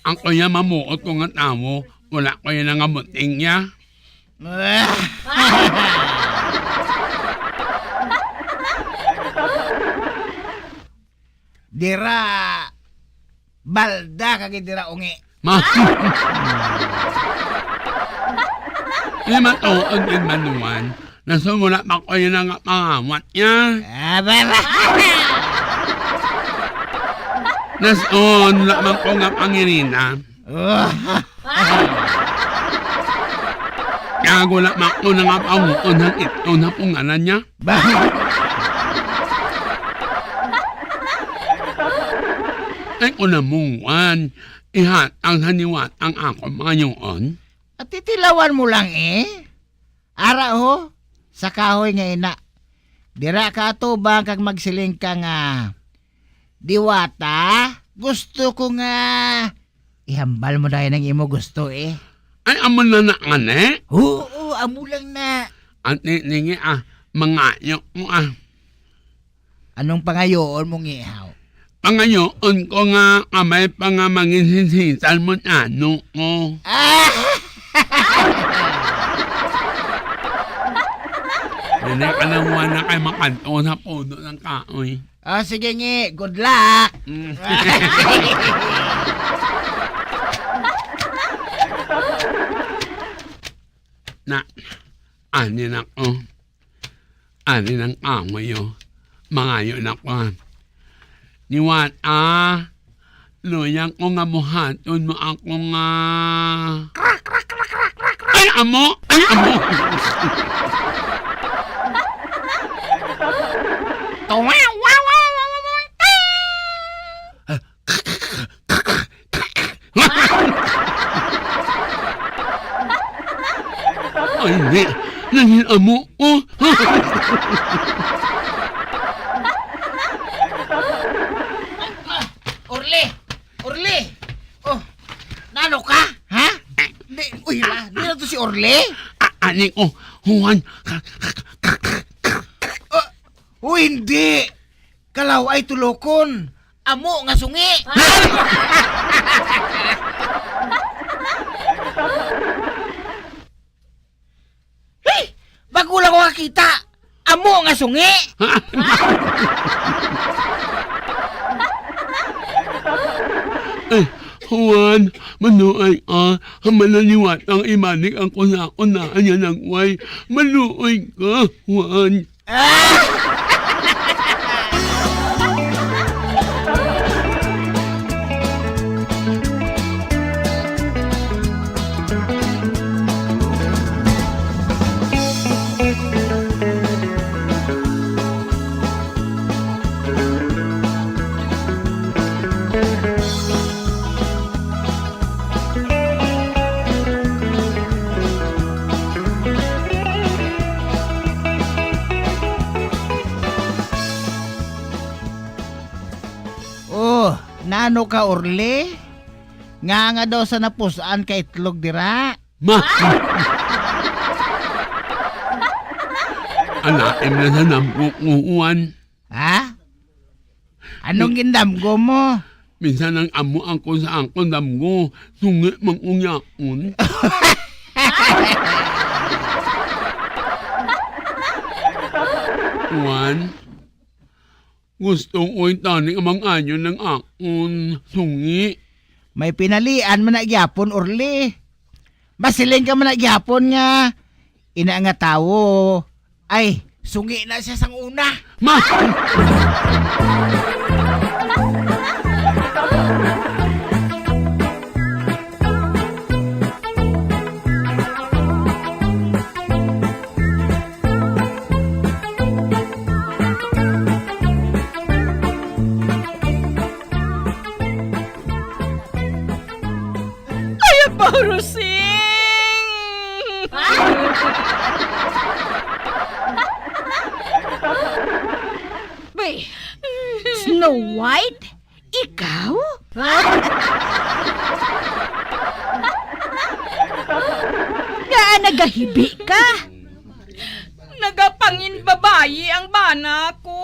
Ako ya mamuot ko nga tawo, wala ko ya nga buting ya. Dira, balda ka gid dira, ungi. Ma-, Di matuod gid man, Juan. Nasumula pa ko yun ang pangawat niya. Ah, bala. Nasun, wala man ko nga pangirina. Kaya wala man ko na nga panguon ang ito na punganan niya. Ba? Ay, kunamungan, ihatang sa niwat ang akong mga yuon. At titilawan mo lang, eh. Ara, ho, sa kahoy nga ina. Dira ka atubang kag magsiling ka nga, "Diwata, gusto ko nga," ihambal mo dayon ang imo gusto, eh. Ay, amo na na, ane? Oo, amo lang na. Ante, ningi, ah, mangayo mo, ah. Anong pangayoon mo, ngihaw? Pangayoon ko nga, nga may pa nga manginsinsitan mo, ano ko. Ah! Hindi ka nang wala kay makanto sa puno ng kahoy. Ah, sige, ngi. Good luck. Mm. Na, ani na ko. Ani nang kahoy, oh. Mangayo na ko, ah. Niwat, ah. Luyang ko nga buhaton mo ako nga. Ay, amo! Ay, amo! Ay, hindi. Nangin amo ko. Orly! Orly! Oh, nano ka? Ha? Di, uy, la, di na to si Orly? A-, ani ko, Juan. Oh, oh, hindi. Kalaw ay tulokon. Amo nga sungi. Hey! Bago lang ko kakita. Amo nga sungi. Eh, Juan, manuay ka. Hamalaliwat ang imanik ang kunakon na anya nagway. Manuay ka, Juan. Oh, nano ka, Orly? Nga nga daw sa napus-an ka itlog dira? Ma! Alaim na sa nabuknguan. Ha? Anong gindamgo mo? Minsan ang amo ako sa akon damgo, sungi man ko gihapon. Juan, gusto ko intani nga mang-ayo ang akon sungi. May pinalian man na gyapon, Orly. Masiling ka man na gyapon nga ina nga tawo, ay, sungi na siya sang una. Ma! Ay, abaw, Rosing! Bay, Snow White? Ikaw? Ngaa nagahibi ka? Nagapanginbabayi ang bana ko.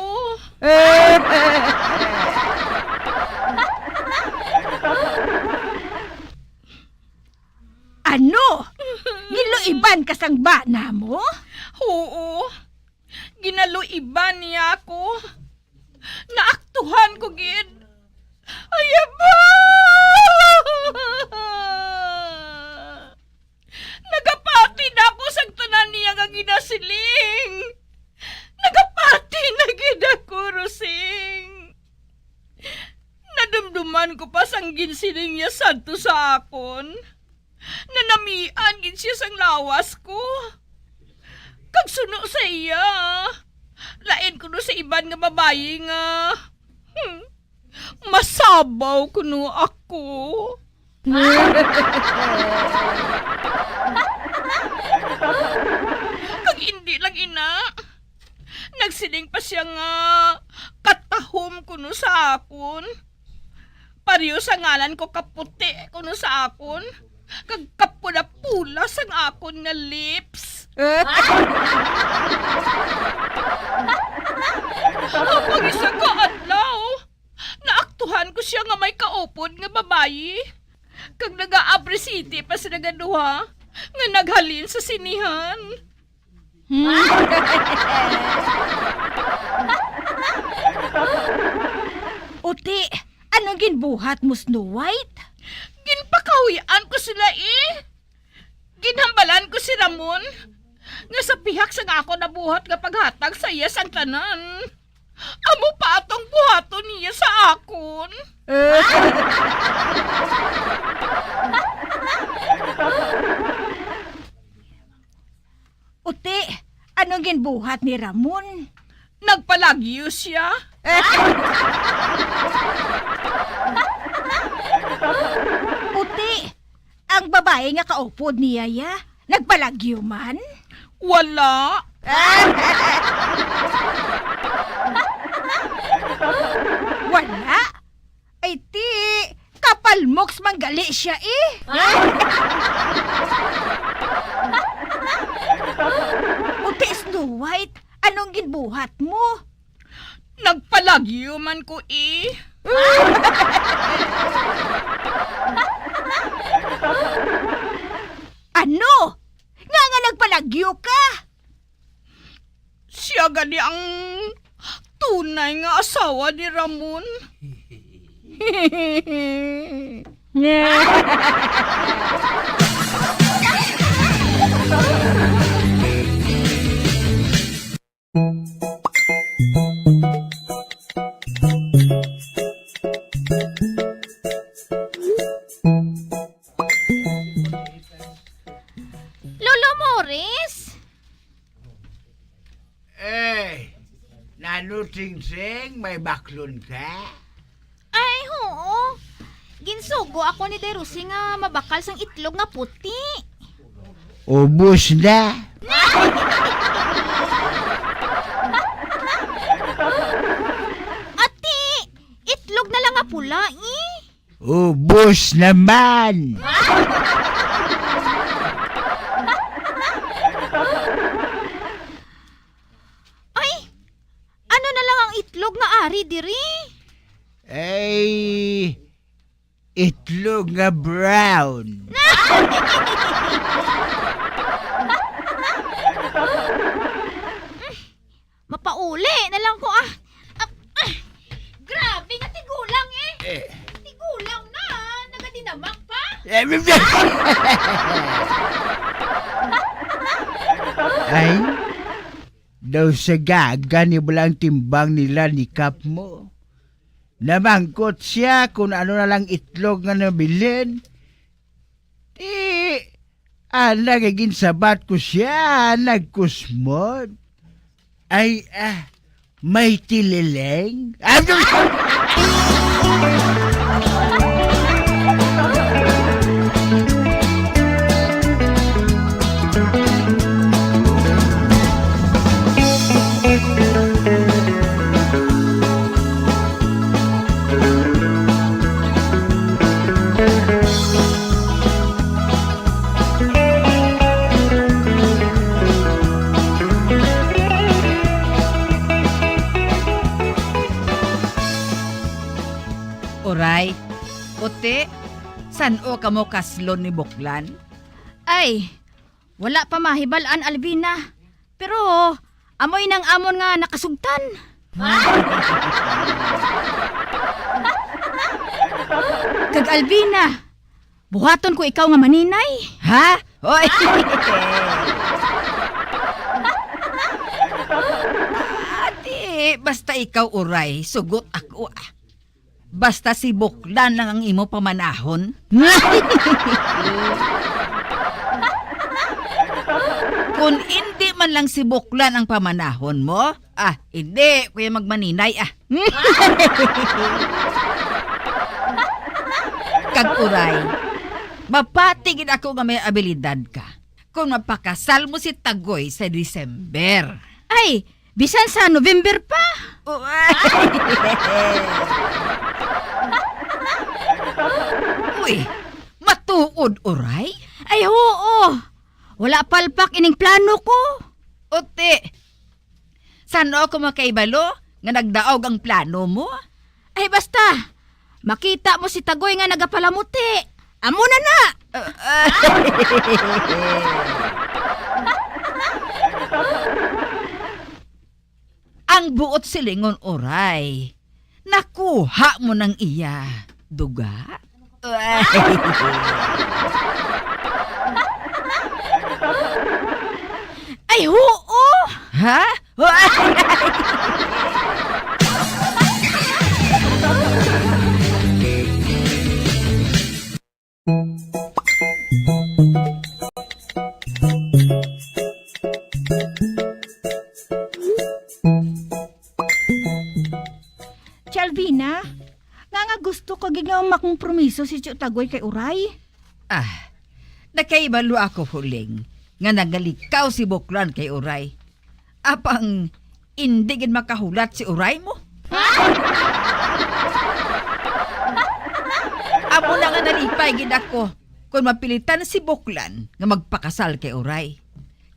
Ano? Ginluiban ka sang bana mo? Oo. Ginaluiban niya ako. Naaktuhan ko gid. Ay, aba! Nagapati na ako sang tanan niya nga ginasiling. Nagapati na gid ako, Rosing. Nadumduman ko pa sang ginsiling niya sadto sa akon. Nanamian gid siya sang lawas ko. Kag suno sa iya, lain kuno sa iban nga babayi nga, hmm, masabaw kuno ako. Kag indi lang ina, nagsiling pa siya nga katahom kuno sa akon. Pareho sa ngalan ko kaputi kuno sa akon, kag kapula-pula sang akon nga lips. Apang isa ka adlaw, naaktuhan ko siya nga may kaupod nga babayi, kag nagaabri siti pa sila nga duha nga naghalin sa sinihan. Hmm? Uti, ano ginbuhat mo, Snow White? Ginpakahuy-an ko sila, eh. Ginhambalan ko si Ramon nga sa pihak sang akon nabuhat nga paghatag sa iya sang tanan, amo pa atong buhaton niya sa akon. Uti, anong ginbuhat ni Ramon? Nagpalagyo siya. Uti, ang babayi nga kaupod niya ya, nagpalagyo man? Wala. Wala? Ay, ti, kapalmoks man gali siya, eh. Uti, Snow White, anong ginbuhat mo? Nagpalagyo man ko, eh. Ano? Nga nga nagpalagyo ka? Siya gani ang tunay nga asawa ni Ramon. Lolo Morris? Eh, nano, Singsing, may baklon ka? Ay, oo. Ginsugo ako ni Derusi nga mabakal sang itlog nga puti. Ubos na. Ati, itlog na lang nga pula, eh. Ubos naman! Ay, ano na lang ang itlog nga ari diri? Ay, itlog nga brown. Mapauli na lang ko, ah. Ah, ah. Grabe nga tigulang, eh. Eh. Tigulang na, nagadinamak pa. Eh, Ay, daw sa gaga ni bala ang timbang nila ni Kap mo. Namangkot siya kung ano na lang itlog nga nabilin. Di, ana nga ginsabat ko siya, nagkusmod. Ay, ah, may tilileng? Uray, uti, san-o kamo kaslon ni Buklan? Ay, wala pa mahibal-an, Alvina. Pero amoy nang amon nga nakasugtan. Kag Alvina, buhaton ko ikaw nga maninay. Ha? Oy! Ate, basta ikaw, Uray, sugot ako, ah. Basta si Buklan lang ang imo pamanahon. Kung indi man lang si Buklan ang pamanahon mo, ah, hindi ko ya magmaninay, ah. Kag Uray, mapati gid ako nga may abilidad ka kung mapakasal mo si Tagoy sa December. Ay, bisan sa November pa. Oh, ay. Uy, matuod, Uray? Ay, oo. Wala palpak ining plano ko. Uti, san-o ko makaibalo nga nagdaog ang plano mo? Ay, basta, makita mo si Tagoy nga nagapalamuti. Amo na na! Uh, uh, Ang buot silingon, Uray, nakuha mo nang iya duga? Ay, huo! Ha? Chalvina, nga nga gusto ka gid nga makompromiso si Tio Tagoy kay Uray? Ah, nakaibalo ako, Huling, nga nagalikaw si Buklan kay Uray. Apang indi gid makahulat si Uray mo. Amo na nga nalipay gid ako kon mapilitan si Buklan nga magpakasal kay Uray.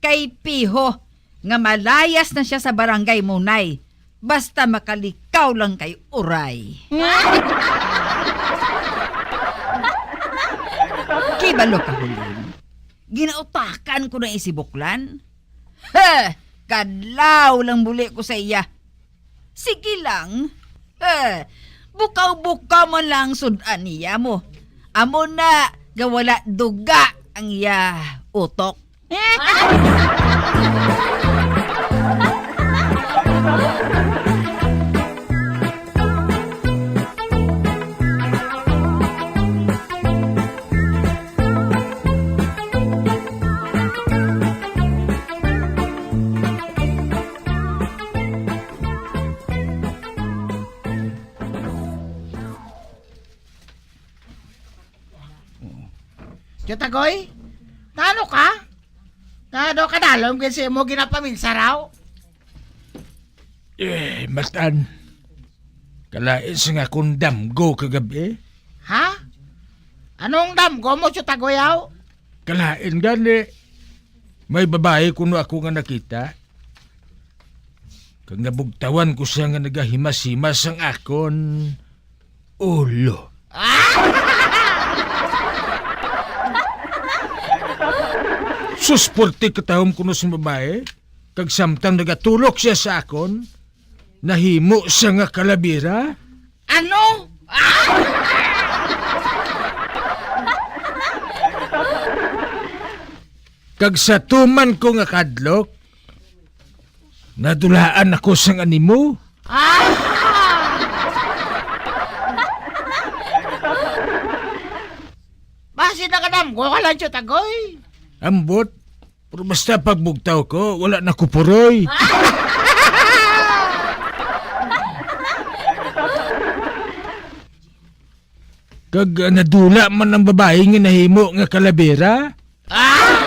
Kay piho nga malayas na sia sa barangay Munay, basta makalikaw lang kay Uray. Kibalo ka, Huling. Ginautakan ko na si Buklan. Ha! Kadlaw lang buli ko sa iya. Sige lang. Ha! Bukaw-bukaw man lang sud-an niya mo. Amo na nga wala duga ang iya utok. Tio Tagoy, tano ka? Nga daw kadalom kay sa imo ginapaminsa raw? Eh, matan. Kalain sa nga akong damgo kagabi. Ha? Anong damgo mo, Tio Tagoy, aw? Kalain gani. May babayi kuno ako nga nakita. Kag nabugtawan ko siya nga nagahimas-himas sang akon ulo. Ah! Kusporte katahom kuno sa babae, kag samtang nagatulok siya sa akon, nahimo siya nga kalabira. Ano? Ah! Kag sa tuman ko nga kadlok, nadulaan ako sang animo. Ah! Basi nakadamgo ka lang, Tiyutagoy. Ambot, pero basta pagbugtaw ko, wala na ko puroy. Kag, ah, nadula man ang babayi nga nahimo nga kalabera. Ah!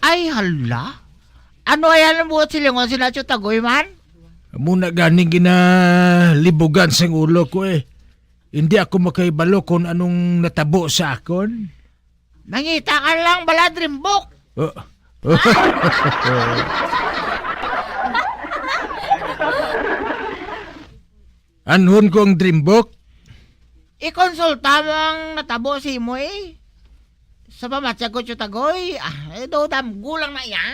Ay, hala. Ano ay ang buot silingon sila, Tiyutagoy man? Amo na ganing ginalibugan sang ulo ko, eh. Hindi ako makahibalo kung anong natabo sa akon. Nangita ka lang bala, Drimbok? Oh. Anhon ko ang Drimbok? Ikonsulta mo ang natabo sa imo, eh. Sa pamatyag ko, Tiyutagoy, ah, eh, daw damgo lang na iya.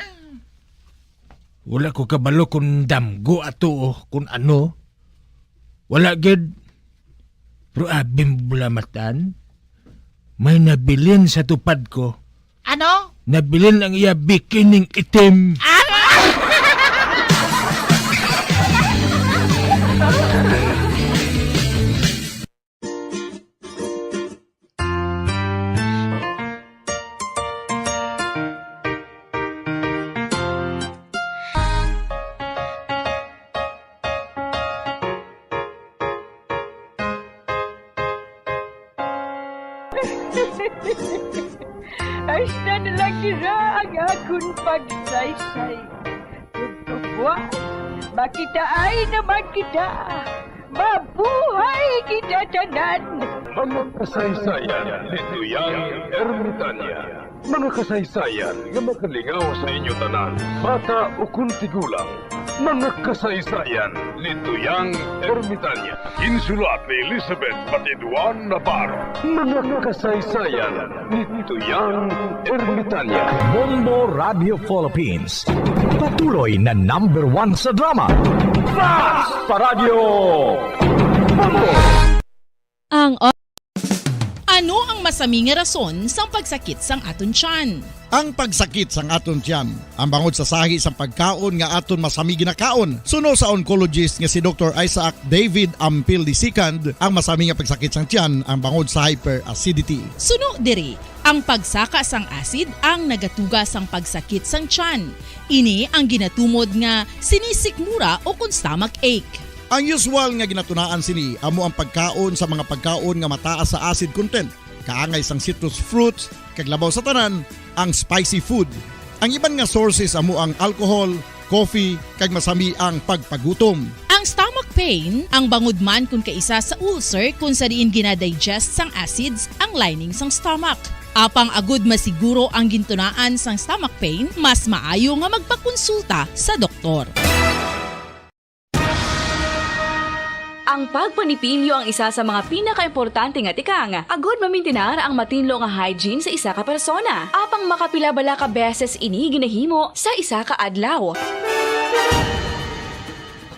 Wala ko kabalo kung damgo ato o kung ano. Wala gid. Pero abi mo, Bulamatan, may nabilin sa tupad ko. Ano? Nabilin ang iya bikining itim. Ah! Hasta na lang dira ang akon pagsaysay. Ug buwas, makitaay naman kita. Mabuhay kita tanan! Mga kasaysayan ni Tuyang Ermitanya. Mga kasaysayan nga makalingaw sa inyo tanan, bata ukon tigulang. Mga kasaysayan ni Tuyang Ermitanya. Ginsulat ni Elizabeth Batiduan Navarro. Mga kasaysayan ni Tuyang Ermitanya. Bombo Radio Philippines. Patuloy na number one sa drama. Flash Paradyo! Bombo! Ang o- Ano ang masami nga rason sang pagsakit sang aton tiyan? Ang pagsakit sang aton tiyan, ang bangod sa sahi sang pagkaon nga aton masami ginakaon. Suno sa oncologist nga si Doktor Isaac David Ampil the second, ang masami nga pagsakit sang tiyan ang bangod sa hyperacidity. Suno diri, ang pagsaka sang acid ang nagatuga sang pagsakit sang tiyan. Ini ang ginatumod nga sinisikmura o kon stomach ache. Ang usual nga ginatunaan sini amo ang pagkaon sa mga pagkaon nga mataas sa acid content, kaangay sang citrus fruits, kag labaw sa tanan, ang spicy food. Ang iban nga sources amo ang alcohol, coffee, kag masami ang pagpagutom. Ang stomach pain, ang bangod man kon kaisa sa ulcer kon sa diin gina-digest sang acids ang lining sang stomach. Apang agud masiguro ang gintunaan sang stomach pain, mas maayo nga magpakonsulta sa doktor. Ang pagpanipilyo ang isa sa mga pinakaimportante nga tikang agud mamintinar ang matinlo nga hygiene sa isa ka persona. Apang makapila bala ka beses ini ginahimo sa isa ka adlaw?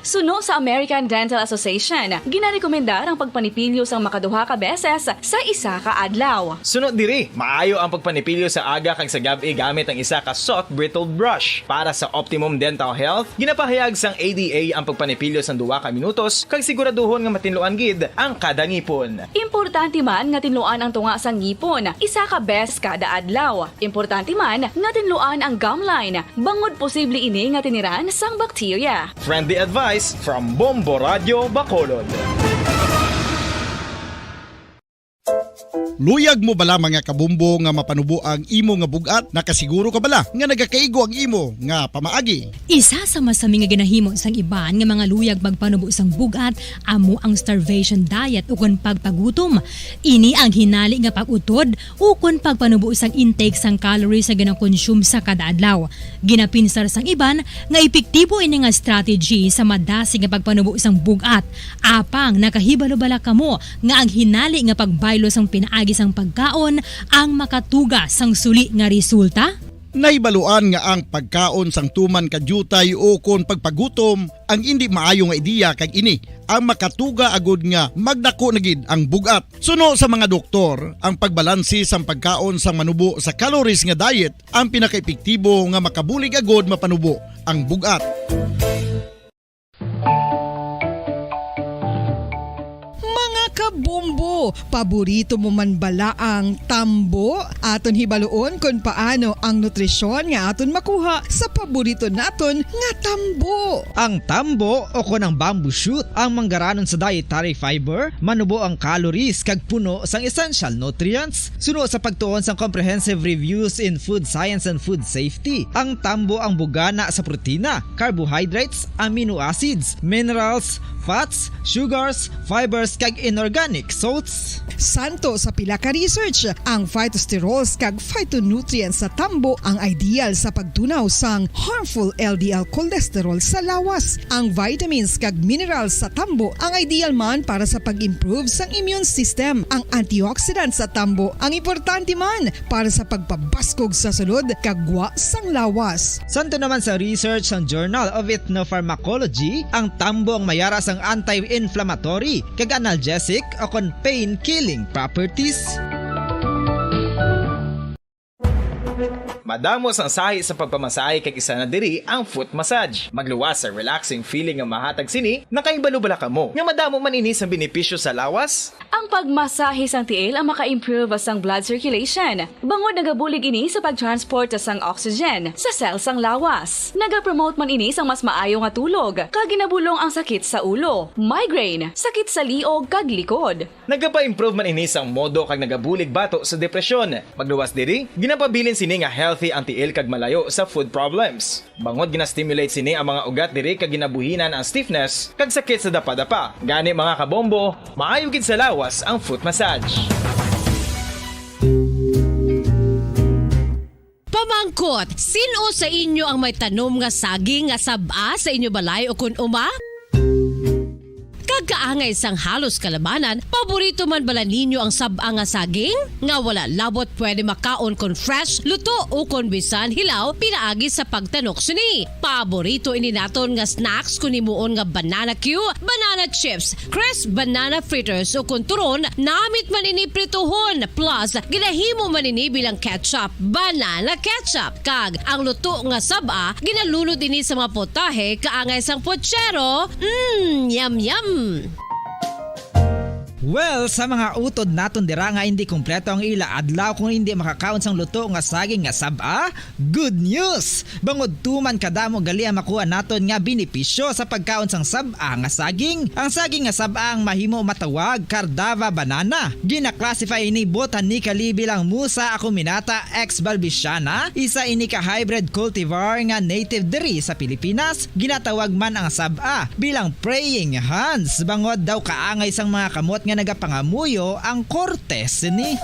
Suno sa American Dental Association, ginarekomendar ang pagpanipilyo sang makaduha ka beses sa isa ka adlaw. Suno diri, maayo ang pagpanipilyo sa aga kag sa gab-i gamit ang isa ka soft bristled brush. Para sa optimum dental health, ginapahayag sang A D A ang pagpanipilyo sang duha ka minutos kag siguraduhon nga matinluan gid ang kada ngipon. Importante man nga tinluan ang tunga sang ngipon isa ka beses kada adlaw. Importante man nga tinluan ang gum line, bangod posible ini nga tiniran sang bakterya. Friendly advice from Bombo Radio Bacolod. Luyag mo bala, mga kabombo, nga mapanubo ang imo nga bug-at? Nakasiguro ka bala nga nagakaigo ang imo nga pamaagi? Isa sa masami nga ginahimo sang iban nga mga luyag magpanubo sang bug-at amo ang starvation diet ukon pagpagutom. Ini ang hinali nga pag-utod ukon pagpanubo sang intake sang calories nga ginakonsume sa kada adlaw. Ginapinsar sang iban nga epektibo ini nga strategy sa madasig nga pagpanubo sang bug-at. Apang nakahibalo bala kamo nga ang hinali nga pagbaylo sang pinaagi Gisang pagkaon ang makatuga sang suli nga resulta? Nahibaluan nga ang pagkaon sang tuman ka diutay o kon pagpagutom ang indi maayo nga ideya, kag ini ang makatuga agud nga magdako na gid ang bug-at. Suno sa mga doktor, ang pagbalanse sang pagkaon sang manubo sa calories nga diet ang pinakaepektibo nga makabulig agud mapanubo ang bug-at. Mga kabombo, paborito mo man bala ang tambo? Aton hibaluon kon paano ang nutrisyon nga aton makuha sa paborito naton nga tambo. Ang tambo o kon ang bamboo shoot ang manggaranon sa dietary fiber, manubo ang calories kag puno sang essential nutrients. Suno sa pagtuon sang Comprehensive Reviews in Food Science and Food Safety, ang tambo ang bugana sa protina, carbohydrates, amino acids, minerals, fats, sugars, fibers, kag inorganic salts. Santo sa pila ka research, ang phytosterols kag phytonutrients sa tambo ang ideal sa pagtunaw sang harmful L D L cholesterol sa lawas. Ang vitamins kag minerals sa tambo ang ideal man para sa pag-improve sang immune system. Ang antioxidants sa tambo ang importante man para sa pagpabaskog sa sulod kag gwa sang lawas. Santo naman sa research sang Journal of Ethnopharmacology, ang tambo ang mayara sang anti-inflammatory kag analgesic o kon pain-killing properties. Madamo sang sahi sa pagpamasahe, kag isa na diri ang foot massage. Magluwas sa relaxing feeling nga mahatag sini. Nakahibalo bala kamo nga madamo man ini sang benepisyo sa lawas? Ang pagmasahe sang tiil ang maka-improve sang blood circulation, bangod nagabulig ini sa pag-transport sang oxygen sa cell sang lawas. Nagapromote man ini sang mas maayo nga tulog, kag ginabulong ang sakit sa ulo, migraine, sakit sa liog kag likod. Nagapa-improve man ini sang modo kag nagabulig bato sa depresyon. Magluwas diri, ginapabilin sini nga healthy ang tiil kag malayo sa foot problems. Bangod gina-stimulate sini ang mga ugat diri kag ginabuhinan ang stiffness kag sakit sa dapadapa. Gani, mga kabombo, maayo gid sa lawas ang foot massage. Pamangkot, sin-o sa inyo ang may tanom nga saging nga sab-a sa inyo balay ukon uma? Kag kaangay sang halos kalabanan, paborito man bala ninyo ang sab-a nga saging? Nga wala labot pwede makaon kon fresh, luto, o kon bisan hilaw pinaagi sa pagtanok sini. Paborito ini naton nga snacks kon himuon nga banana cue, banana chips, crisp banana fritters, o kon turon, namit man ini prituhon, plus ginahimo man ini bilang ketchup, banana ketchup. Kag ang luto nga sab-a, ginalunod ini sa mga potahe kaangay sang pochero. Mm, yum, yum! Well, sa mga utod naton dira nga indi kompleto ang ila adlaw kung indi makakaon sang luto nga saging nga sab-a, good news! Bangod tuman kadamo gali ang makuha naton nga benepisyo sa pagkaon sang sab-a nga saging. Ang saging nga sab-a ang mahimo matawag Cardava banana. Gina-classify ini botanically bilang Musa acuminata ex balbisiana. Isa ini ka hybrid cultivar nga native diri sa Pilipinas. Ginatawag man ang sab-a bilang praying hands, bangod daw kaangay sang mga kamot nga nagapangamuyo ang korte sini.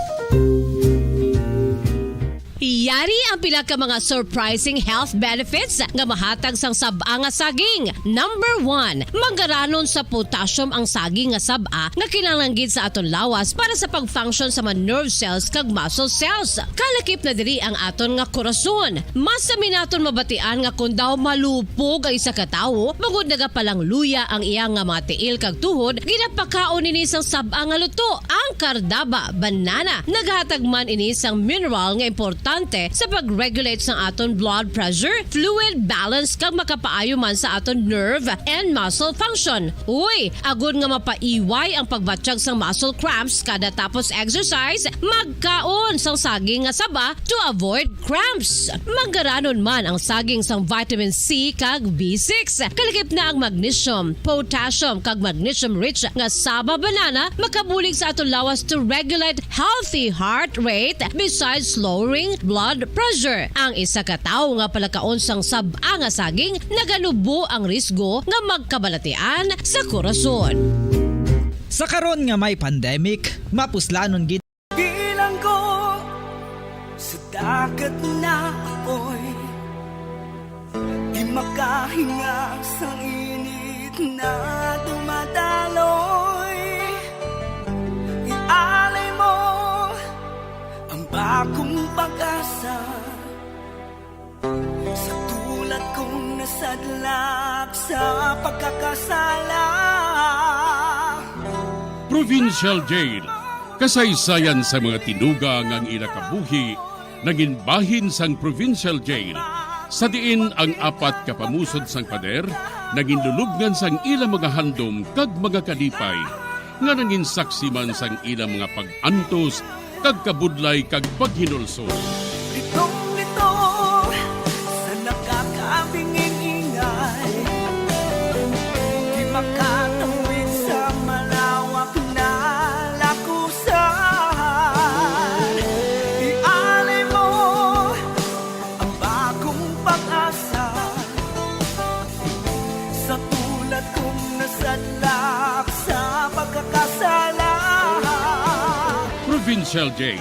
Yari ang pila ka mga surprising health benefits nga mahatag sang sab-a nga saging. Number one, manggaranon sa potassium ang saging nga sab-a nga kinahanglan gid sa aton lawas para sa pag-function sa mga nerve cells kag muscle cells. Kalakip na diri ang aton nga korason. Masami naton mabatian nga kon daw malupog ang isa ka tawo, bangod nagapalangluya ang iya nga mga tiil kag tuhod, ginapakaon ini sang sab-a nga luto, ang Cardava banana. Naghatag man ini sang mineral nga importante sa pag-regulate sang aton blood pressure, fluid balance, kag makapaayo man sa aton nerve and muscle function. Uy, agod nga mapaiway ang pagbatyag sang muscle cramps kada tapos exercise, magkaon sang saging nga saba to avoid cramps. Manggaranon man ang saging sang vitamin C kag B six. Kalakip na ang magnesium, potassium, kag magnesium-rich nga saba banana makabulig sa aton lawas to regulate healthy heart rate besides lowering blood pressure. Ang isa ka tawo nga palakaon sang sab-a nga saging naganubo ang risgo nga magkabalatian sa korason. Sa karon nga may pandemic, mapuslanon gid Bilanggo sa dagat na apoy, di makahinga sa init na dumadaloy. Ialay mo Pag-asa sa tulad kong nasadlak sa pagkakasala. Provincial Jail, kasaysayan sa mga tinuga nga ang ila kabuhi nangin bahin sang Provincial Jail, sa diin ang apat ka pamusod sang pader nangin lulubngan sang ila mga handom kag mga kalipay, nga nangin saksi man sang ila mga pag-antos kag kabudlay kag paghinulsol. Litong-lito sa nakakabinging ingay, di makatawid sa malawak na lakusan. Ialay mo ang bagong pag-asa sa tulad kong nasadlak sa pagkakasala. Provincial Jail.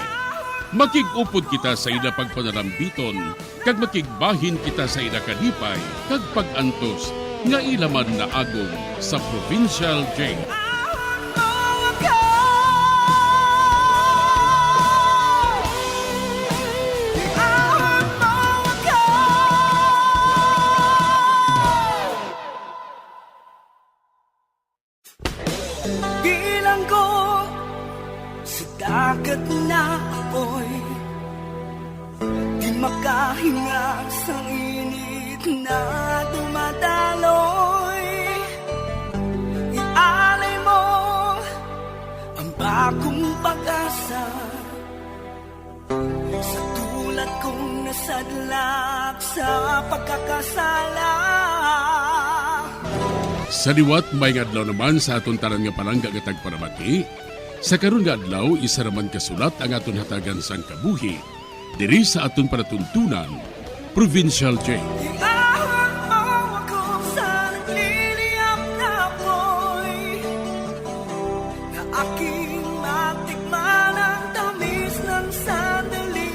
Makig-upod kita sa ila pagpanarambiton, kag makigbahin kita sa ila kalipay kag pag-antos nga ila man naagom sa Provincial Jail. Bilanggo sa dagat na apoy, di makahinga sang init na dumadaloy. Ialay mo ang bagong pag-asa sa tulad kong nasadlak sa pagkakasala. Sa liwat, maayong adlaw naman sa aton tanan nga palangga nga tagpalamati. Sa karon nga adlaw, isa naman ka sulat ang aton hatagan sang kabuhi diri sa aton palatuntunan, Provincial Jail. Iahon mo ako sa nagliliyab na apoy, na aking matikman ang tamis ng sandali.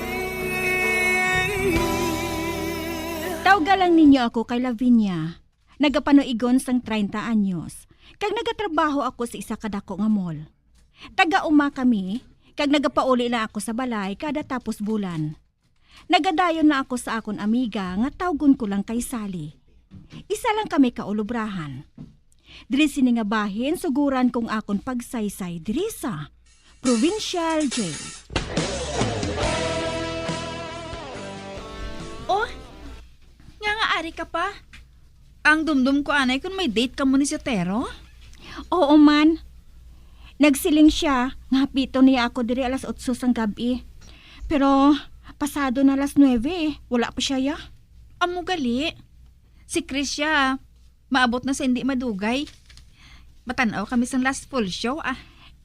Tawga lang ninyo ako kay Lavinia. Nagapanuigon sang treinta anyos, kag nagatrabaho ako sa isa ka dako nga mall. Taga-uma kami, kag nagapauli lang ako sa balay kada tapos bulan. Nagadayon na ako sa akon amiga nga tawgon ko lang kay Sally. Isa lang kami ka ulubrahan. Diri sini nga bahin, suguran kong akon pagsaysay diri sa Provincial Jail. Oh, nga nga ari ka pa? Ang dumdum ko anay kung may date kamo ni Sotero? Oo man. Nagsiling siya nga hapiton niya ako diri alas otso sang gab-i. Pero pasado na alas nuebe, wala pa siya, ya. Amo gali. Si Chris siya, maabot na sa hindi madugay. Matan-aw kami sang last full show, ah.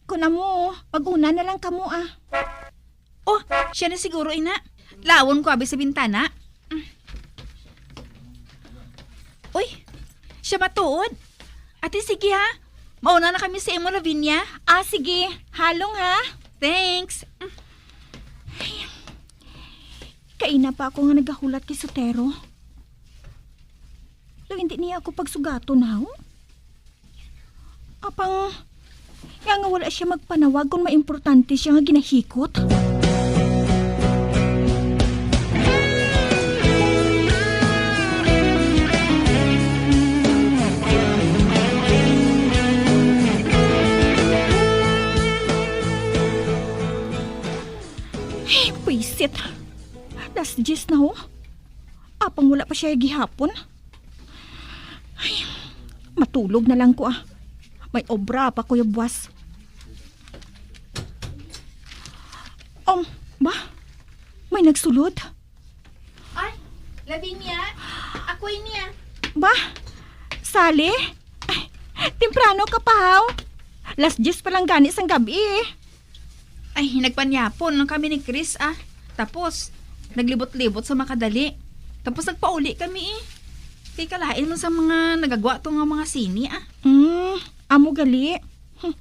Kun amo, mag-una na lang kamo, ah. Oh, siya na siguro, ina. Lawon ko abi sa bintana. Uy, siya matuod. Ate, sige ha. Mauna na kami sa imo, Lavinia. Ah, sige. Halong ha. Thanks. Ay, kaina pa ako nga nagahulat kay Sotero. Daw hindi niya ako pagsugaton, ha? Apang, nga nga wala siya magpanawag kung may importante siya nga ginahikot. Ay, pwisit. Las diyes na, ho. Apang wala pa siya gihapon. Ay, matulog na lang ko, ah. May obra pa ko yung buwas. Um, ba? May nagsulod? Ay, Lavinia, ako ini, ah. Ba? Sally? Ay, temprano ka pa, haw? Las diyes pa lang gani sang gabi, eh. Ay, nagpanyapon lang kami ni Chris, ah. Tapos, naglibot-libot sa makadali. Tapos nagpauli kami, eh. Kay kalain man sa mga nagagwa to nga mga sini, ah. Hmm, amo gali. Hmm.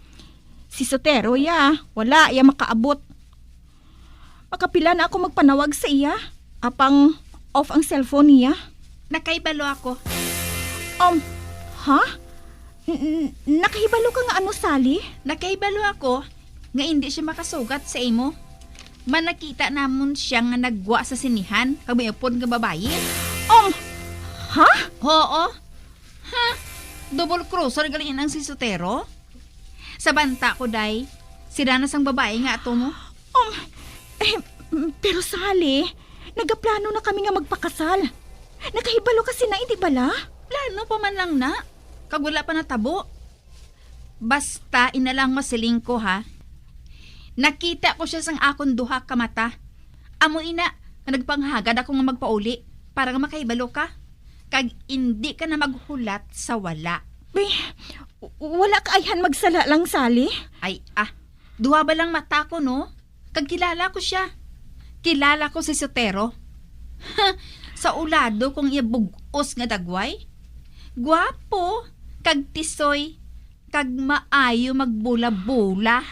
Si Sotero, ya, wala ya makaabot. Makapila na ako magpanawag sa iya, apang off ang cellphone niya. Nakaibalo ako. Um, ha? N-, n-, nakahibalo ka nga ano, Sally? Nakaibalo ako nga indi siya makasugat sa imo. Man, nakita namon siya nga naggwa sa sinihan kag may upod nga babayi. Um, ha? Oo. Ha? Double crosser gali ang si Sotero? Sa banta ko, day, sila na sang babayi nga ato mo. Um, eh, pero Sally, nagaplano na kami nga magpakasal. Nakahibalo ka sina, hindi bala? Plano pa man lang na. Kag wala pa natabo. Basta, ina lang masiling ko, ha. Nakita ko siya sang akon duha ka mata. Amo ina nga nagpanghagad ako nga magpauli para nga makahibalo ka, kag indi ka na maghulat sa wala. Be, w-, wala ka ayhan magsala lang, Sally? Ay, ah, duha ba lang mata ko, no? Kag kilala ko siya. Kilala ko si Sotero. Sa ulado kong iya bug-os nga dagway. Gwapo, kag tisoy, kag maayo magbula-bula.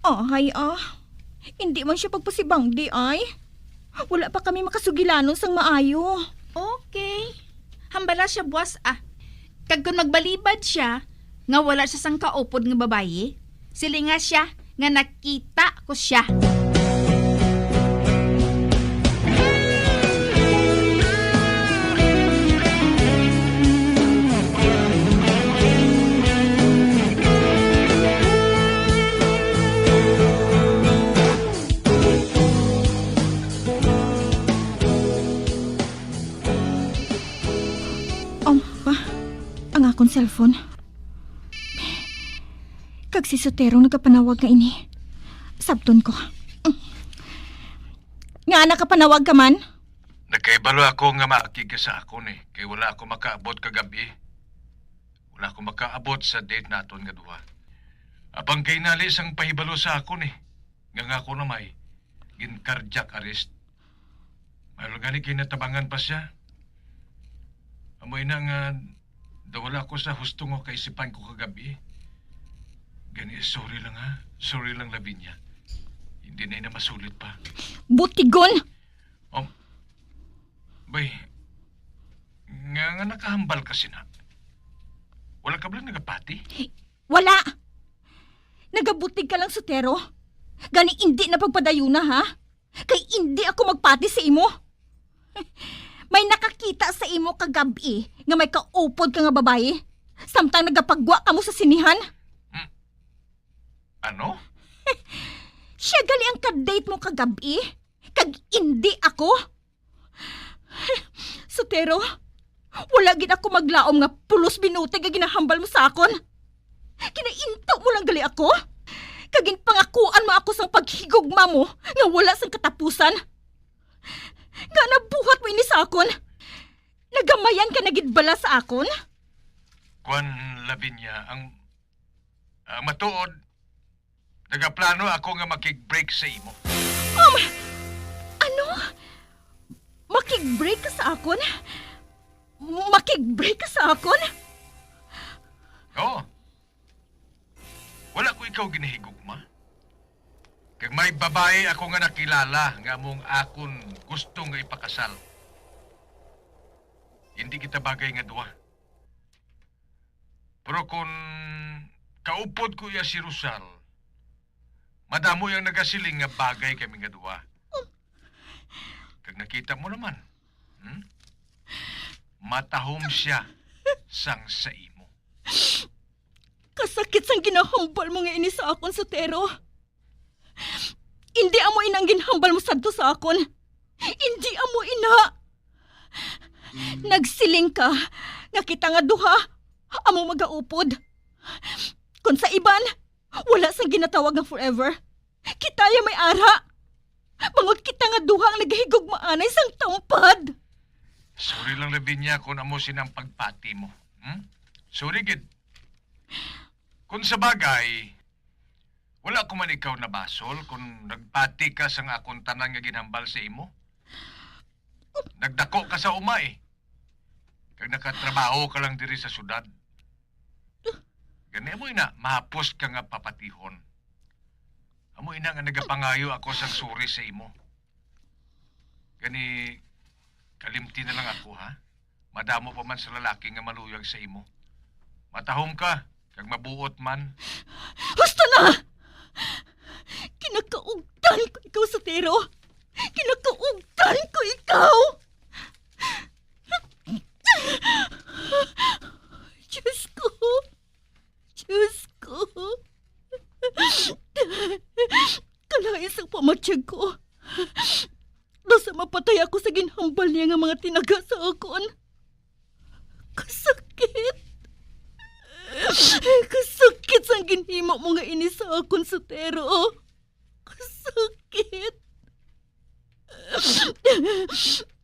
Ay, ah. Hindi man siya pagpasibangdi, ay. Wala pa kami makasugilanon sang maayo. Okay. Hambala siya buwas, ah. Kag kon magbalibad siya, nga wala siya sang kaupod nga babayi, silinga siya nga nakita ko siya. Ang pa, ang akon cellphone. Kag si Sotero nagapanawag nga ini. Sabton ko. Nga nakapanawag ka man? Nagkahibalo ako nga maakig ka sa akon, eh, kay wala ako makaabot kagab-i. Wala ako makaabot sa date naton nga duha. Apang kay nali sang pahibalo sa akon, eh, nga nga ako na may gin-cardiac arrest. May gani kay natabangan pa siya. Amo ina nga daw wala ako sa husto nga kaisipan ko kagabi. Gani, sorry lang, ha. Sorry lang, Lavinia. Hindi na ina masulit pa. Butigon! Um, bay, nga, nga nakahambal ka sina? Wala ka ba nagapati? Wala! Nagabutig ka lang, Sotero. Gani, indi na pagpadayuna, ha? Kay indi ako magpati sa imo. May nakakita sa imo kagab-i nga may kaupod ka nga babayi, samtang nagapagwa kamo sa sinihan. Hmm. Ano? Siya gali ang ka-date mo kagab-i, kag indi ako. Sotero, wala gid ako maglaom nga pulos binutig ang ginahambal mo sa akon. Ginainto mo lang gali ako, kag ginpangakuan mo ako sang paghigugma mo nga wala sang katapusan. Nga nabuhat mo ini sa akon? Nagamayan ka na gid bala sa akon? Kwan, Lavinia, ang, ang matuod, nagaplano ako nga makig-break sa imo. Um, ano? Makig-break ka sa akon? Makig-break ka sa akon? Oo. Wala ko ikaw ginahigugma. Kag may babayi ako nga nakilala nga among akon gusto nga ipakasal. Hindi kita bagay nga duha. Pero kung kaupod ko iya si Rosal, madamo yang nagasiling nga bagay kami nga duha. Kag nakita mo naman, hmm? Matahom siya sang sa imo. Kasakit sang ginahambal mo nga ini sa akon, Sotero. Indi amo ina ang ginhambal mo sadto sa akon. Indi amo ina. Nagsiling ka nga kita nga duha amo magaupod. Kon sa iban, wala sang ginatawag nga forever. Kita ya may ara. Bangod kita nga duha ang nagahigugmaanay sang tampad. Sorry lang, Lavinia, kung amo sinang pagpati mo. Hmm? Sorry gid. Kung sa bagay, wala ko man ikaw nabasol kung nagpati ka sang akon tanan nga ginhambal sa imo. Nagdako ka sa uma, eh. Kag nakatrabaho ka lang diri sa syudad. Gani mo ina, mahapos ka nga papatihon. Amo ina nga nagapangayo ako sang sorry sa imo. Gani, kalimti na lang ako, ha? Madamo pa man sa lalaki nga maluyag sa imo. Matahom ka, kag mabuot man. Husto na! Kinakaugta Kinakaugtan ko ikaw, Sotero! Kinakaugtan ko ikaw! Diyos ko! Diyos ko! Kalain sang pamatyag ko. Basta mapatay ako sa ginhambal niya nga mga tinaga sa akon. Kasakit. Kasakit sang ginhimo mo nga ini sa akon, Sotero. Kasakit.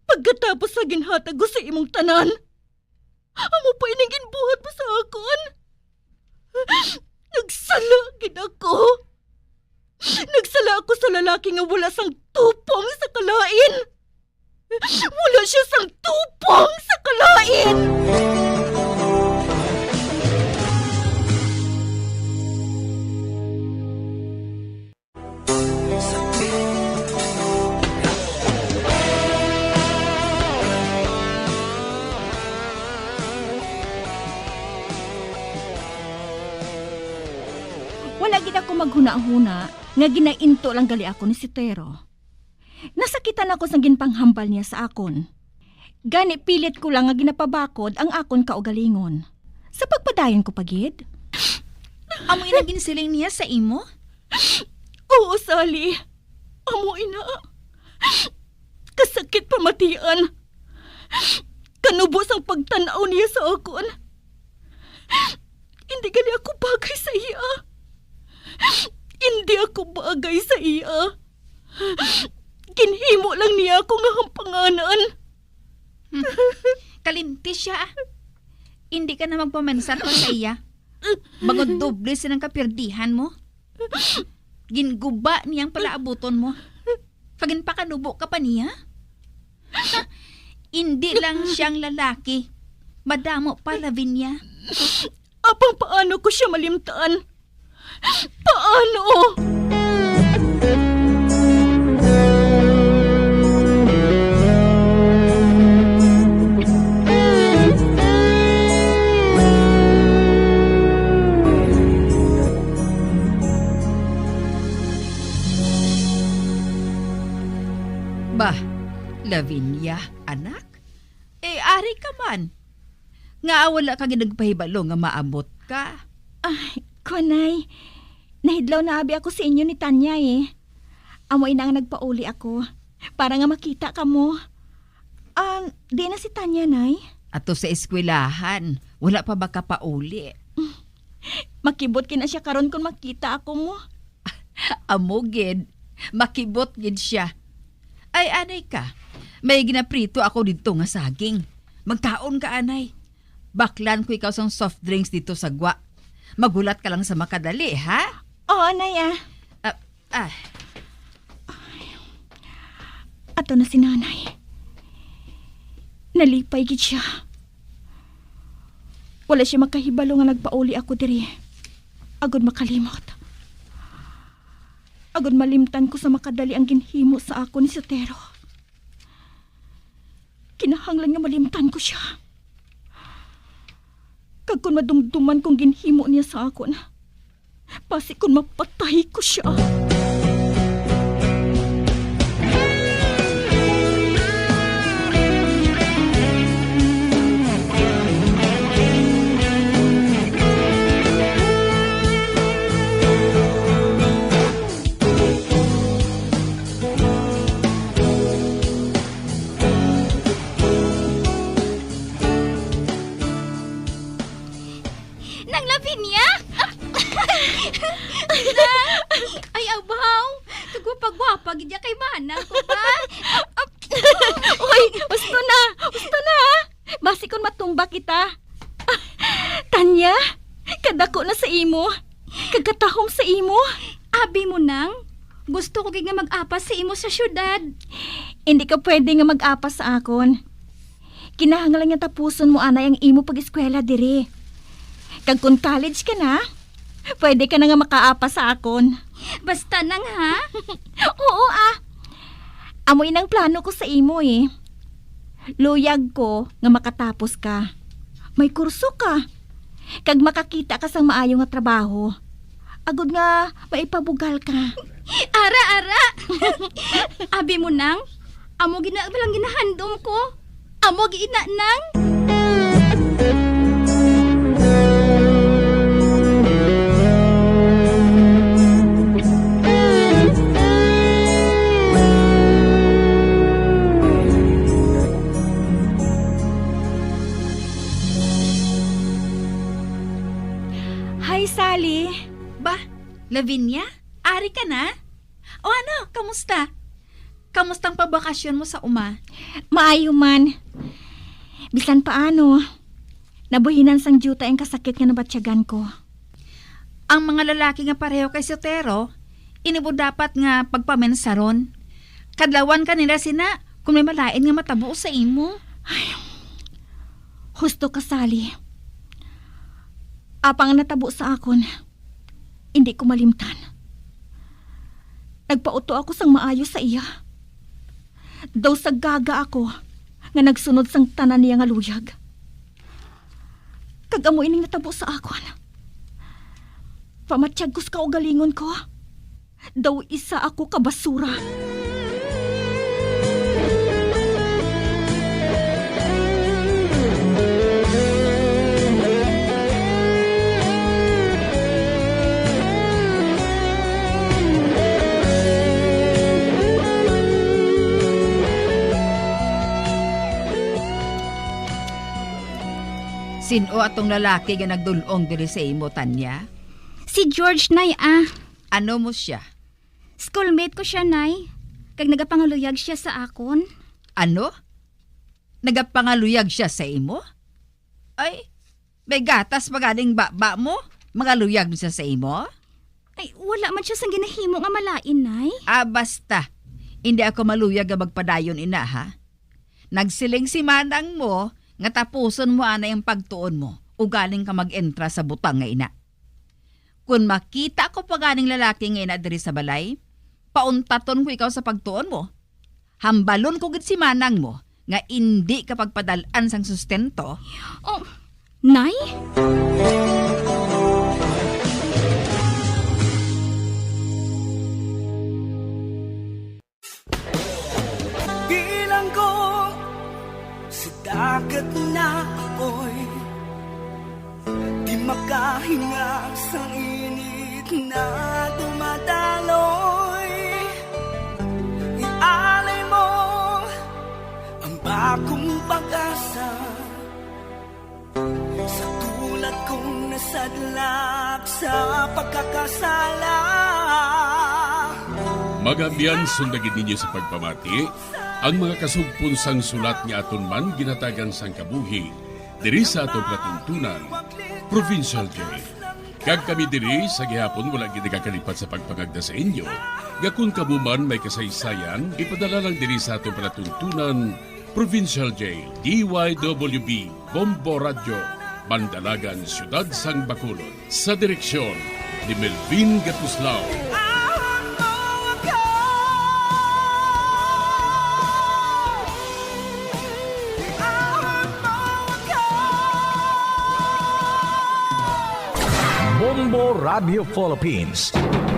Pagkatapos sa ginhatag ko sa imong tanan, amo pa ining ginbuhat mo sa akon. Nagsala gid ako. Nagsala ako sa lalaki nga wala sang tupong sa kalain. Wala siya sang tupong sa kalain. Wala gid ako maghunahuna nga ginainto lang gali ako ni Sotero. Nasakitan ako sang ginpanghambal niya sa akon. Gani pilit ko lang nga ginapabakod ang akon kaugalingon. Sa pagpadayon ko pa gid. Amo ina ginsiling niya sa imo? Oo, Sally. Amo ina. Kasakit pamatian. Kanubo sang pagtan-aw niya sa akon. Hindi gali ako bagay sa iya. Hindi ako bagay sa iya. Ginhimo lang niya ako nga hampanganan. Hmm. Kalimti siya, ah. Hindi ka na magpamansar pa sa iya. Bangod doble sila ang kapirdihan mo. Ginguba niya ang palaabuton mo. Kag ginpakanubo ka pa niya? Hindi lang siyang lalaki. Madamo pa, Lavinia. Apang paano ko siya malimtan? Paano? Bah, Lavinia, anak? Eh, ari ka man. Ngaa wala ka gid nagpahibalo nga maabot ka? Ay, kuanay. Nahidlaw na abi ako sa inyo ni Tanya, eh. Amo ina nga nagpauli ako para nga makita kamo. Ah, di na si Tanya, Nay? Ato sa eskwelahan. Wala pa ba ka pauli? Makibot kina siya karon kung makita ako mo. Amo gid. Makibot gid siya. Ay, anay ka. May ginaprito ako didto nga saging. Magkaon ka, anay. Baklan ko ikaw sang soft drinks didto sa gwa. Maghulat ka lang sa makadali, ha? Oo, anay, ah. Ah, ah. Ato na si Nanay. Nalipay gid siya. Wala siya makahibalo nga nagpauli ako diri. Agod makalimot. Agod malimtan ko sa makadali ang ginhimo sa akon ni Sotero. Kinahanglan nga malimtan ko siya. Kag kon madumduman kong ginhimo niya sa akon, basi kon mapatay ko siya. Nang Lavinia! Nang! Ay, abaw! Kagwapa-gwapa gid ya kay manang ko ba? Uy, husto na! Husto na, ha? Basi kon matumba kita. Tanya, kadako na sa imo. Kag katahom sa imo. Abi mo, nang? Gusto ko gid nga mag-apas sa imo sa syudad. Hindi ka pwede nga mag-apas sa akon. Kinahanglan nga tapuson mo anay ang imo pag-eskwela diri. Kag kon college ka na, pwede ka na nga makaapas sa akon. Basta nang, ha? Oo, ah. Amo inang plano ko sa imo, eh. Luyag ko nga makatapos ka. May kurso ka. Kag makakita ka sang maayo nga trabaho. Agod nga maipabugal ka. Ara, ara! Abi mo, Nang, amo gina lang ginahandom ko. Amo gina, Nang. Hi, Sally. Ba, Lavinia? Ari ka na? O ano, kamusta? Kamusta ang pabakasyon mo sa uma? Maayo man. Bisan paano, nabuhinan sang diutay ang kasakit nga nabatyagan ko. Ang mga lalaki nga pareho kay Sotero, ini mo dapat nga pagpamensaron. Kadlawan ka nila sina kung may malain nga matabo sa imo. Ay, husto ka, Sally. Apang ang natabo sa akon, indi ko malimtan. Nagpauto ako sang maayo sa iya. Daw sagaga ako nga nagsunod sang tanan niya nga luyag. Kag amo ining natabo sa akon. Pamatyag ko sa kaugalingon ko. Daw isa ako ka basura. Sin-o atong lalaki nga nagdul-ong diri sa imo, Tanya? Si George, Nay, ah. Ano mo siya? Schoolmate ko siya, Nay. Kag nagapangaluyag siya sa akon. Ano? Nagapangaluyag siya sa imo? Ay, may gatas pa ganing baba mo? Mangaluyag na siya sa imo? Ay, wala man siya sang ginahimo nga malain, Nay. Ah, basta. Hindi ako maluyag nga magpadayon ina, ha? Nagsiling si manang mo nga tapuson mo anay ang pagtuon mo, ugaling ka mag-entra sa butang nga ina. Kon makita ko pa ganing lalaki nga ina diri sa balay, pauntaton ko ikaw sa pagtuon mo. Hambalon ko gid si manang mo nga indi ka pagpadal-an sang sustento. Oh, Nay? Bilanggo sa dagat na apoy, di makahinga sang init na dumadaloy. Ialay mo ang bagong pag-asa sa tulad kong nasadlak sa pagkakasala. Mga abyan, sunda gid ninyo sa pagpamati ang mga kasugpon sang sulat nga aton man ginhatagan sang kabuhi diri sa aton palatuntunan, Provincial Jail. Kag kami diri sa gihapon wala gid nagakalipat sa pagpangagda sa inyo nga kon kamo man may kasaysayan, ipadala lang diri sa aton palatuntunan, Provincial Jail, D Y W B, Bombo Radyo, Bandalagan, Siyudad sang Bacolod. Sa direksyon ni Melvin Gatuslao. Bombo Radio Philippines,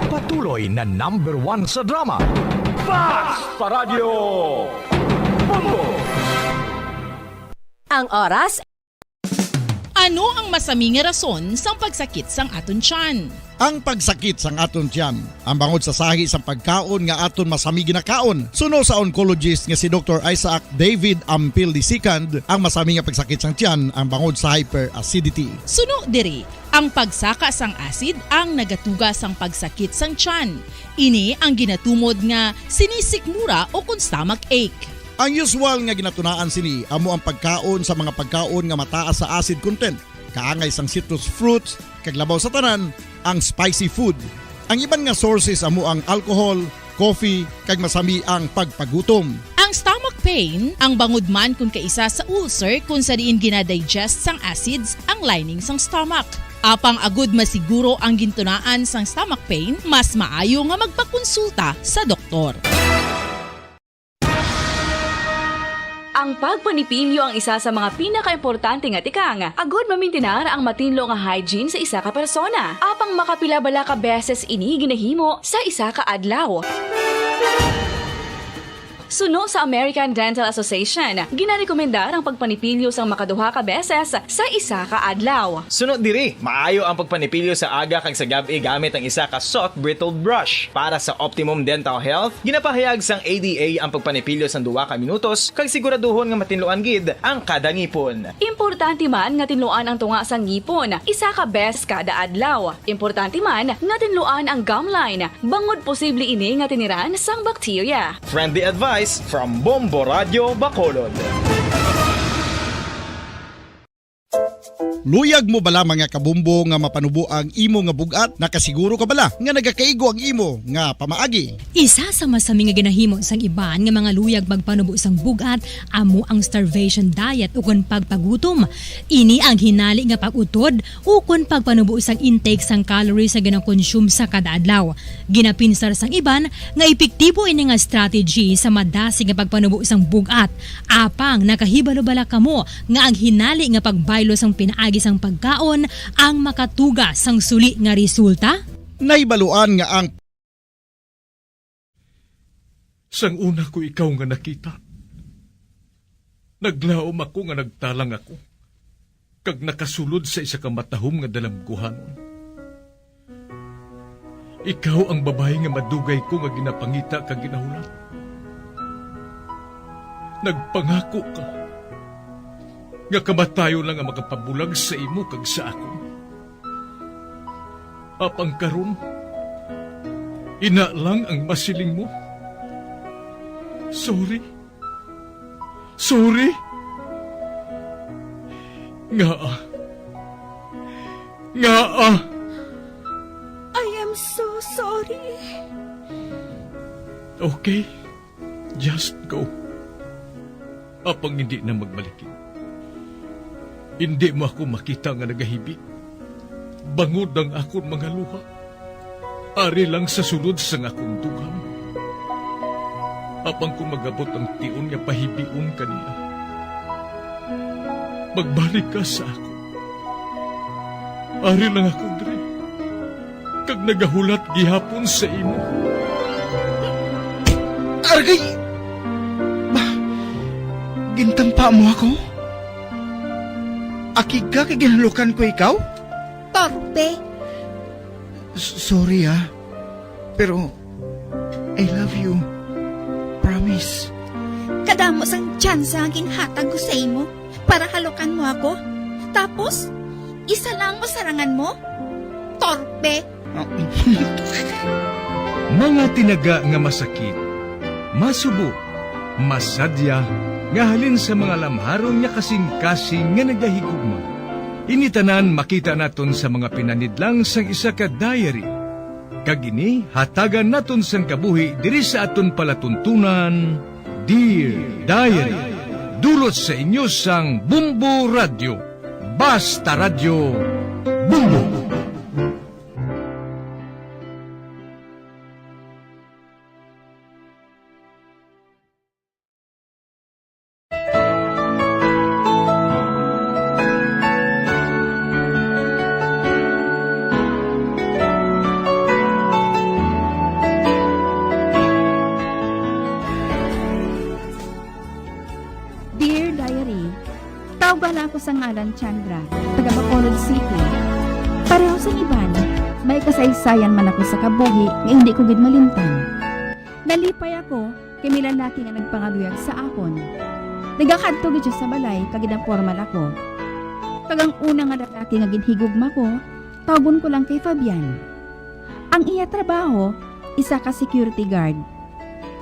patuloy na number one sa drama. Basta Radyo Bombo! Ang oras. Ano ang masami nga rason sang pagsakit sang aton tiyan? Ang pagsakit sang aton tiyan, ang bangod sa sahi sang pagkaon nga aton masami ginakaon. Suno sa oncologist nga si Doktor Isaac David Ampil the second, ang masami nga pagsakit sang tiyan ang bangod sa hyperacidity. Suno diri, ang pagsaka sang acid ang nagatuga sang pagsakit sang tiyan. Ini ang ginatumod nga sinisikmura o kon stomach ache. Ang usual nga ginatunaan sini amo ang pagkaon sa mga pagkaon nga mataas sa acid content, kaangay sang citrus fruits, kag labaw sa tanan, ang spicy food. Ang iban nga sources amo ang alcohol, coffee, kag masami ang pagpagutom. Ang stomach pain, ang bangod man kon kaisa sa ulcer kon sa diin ginadigest sang acids ang lining sang stomach. Apang agud masiguro ang gintunaan sang stomach pain, mas maayo nga magpakonsulta sa doktor. Ang pagpanipilyo ang isa sa mga pinakaimportante nga tikang agod mamintinar ang matinlo nga hygiene sa isa ka persona. Apang makapila bala ka beses ini ginahimo sa isa ka adlaw? Suno sa American Dental Association, ginarekomendar ang pagpanipilyo sang makaduha ka beses sa isa ka adlaw. Suno diri, maayo ang pagpanipilyo sa aga kag sa gab-i gamit ang isa ka soft bristled brush. Para sa optimum dental health, ginapahayag sang A D A ang pagpanipilyo sang duha ka minutos kag siguraduhon nga matinluan gid ang kada ngipon. Importante man nga tinluan ang tunga sang ngipon isa ka beses kada adlaw. Importante man nga tinluan ang gum line bangod posible ini nga tiniran sang bakterya. Friendly advice from Bombo Radio Bacolod. Luyag mo bala, mga kabumbo, nga mapanubo ang imo nga bug-at? Nakasiguro ka bala nga nagakaigo ang imo nga pamaagi? Isa sa masami nga ginahimo sang iban nga mga luyag magpanubo sang bug-at amo ang starvation diet ukon pagpagutom. Ini ang hinali nga pag-utod ukon pagpanubo sang intake sang calories nga ginakonsume sa kada adlaw. Ginapinsar sang iban nga epektibo ini nga strategy sa madasig nga pagpanubo sang bug-at. Apang nakahibalo bala kamo nga ang hinali nga pagbaylo sang pinaagi sang pagkaon ang makatuga sang suli nga resulta? Nahibaluan nga ang Sang una ko ikaw nga nakita, naglaom ako nga nagtalang ako, kag nakasulod sa isa ka matahom nga dalamguhanon. Ikaw ang babayi nga madugay ko nga ginapangita kag ginahulat. Nagpangako ka nga kamatayon lang ang makapabulag sa imo kag sa akon. Apang karon, ina lang ang masiling mo. Sorry. Sorry. Ngaa? Ngaa? I am so sorry. Okay. Just go. Apang indi na magbalikid. Indi mo ako makita nga nagahibi. Bangod ang akon mga luha, ari lang sa sulod sang akon dughan. Apang kon mag-abot ang tion nga pahibion ka niya, magbalik ka sa akon. Ari lang ako diri, kag nagahulat gihapon sa imo. Aragay! Ba, gintampa mo ako? Akig ka kay ginhalukan ko ikaw? Torpe! S-, sorry, ah. Pero, I love you. Promise. Kadamo sang tsansa ang ginhatag ko sa imo para halukan mo ako. Tapos, isa lang mo sarangan mo? Torpe! Mga tinaga nga masakit, masubo, masadya, nga halin sa mga lamharon nga kasing-kasing nga nagahigugma. Ini tanan makita naton sa mga pinanidlang sang isa ka diary. Kag ini hatagan naton sang kabuhi diri sa aton palatuntunan, Dear Diary. Dulot sa inyo sang Bumbo Radyo. Basta Radyo, Bumbo. Dear Diary, tawag bala ako sa ngalan Chandra, taga Bacolod City. Pareho sa iban, may kasaysayan man ako sa kabuhi nga hindi ko gid malimtan. Nalipay ako kay may lalaki nga nagpangaluyag sa akon. Nagakadto gid siya sa balay kag ginapormal ako. Kag ang una nga lalaki nga ginhigugma ko, tawgon ko lang kay Fabian. Ang iya trabaho, isa ka security guard.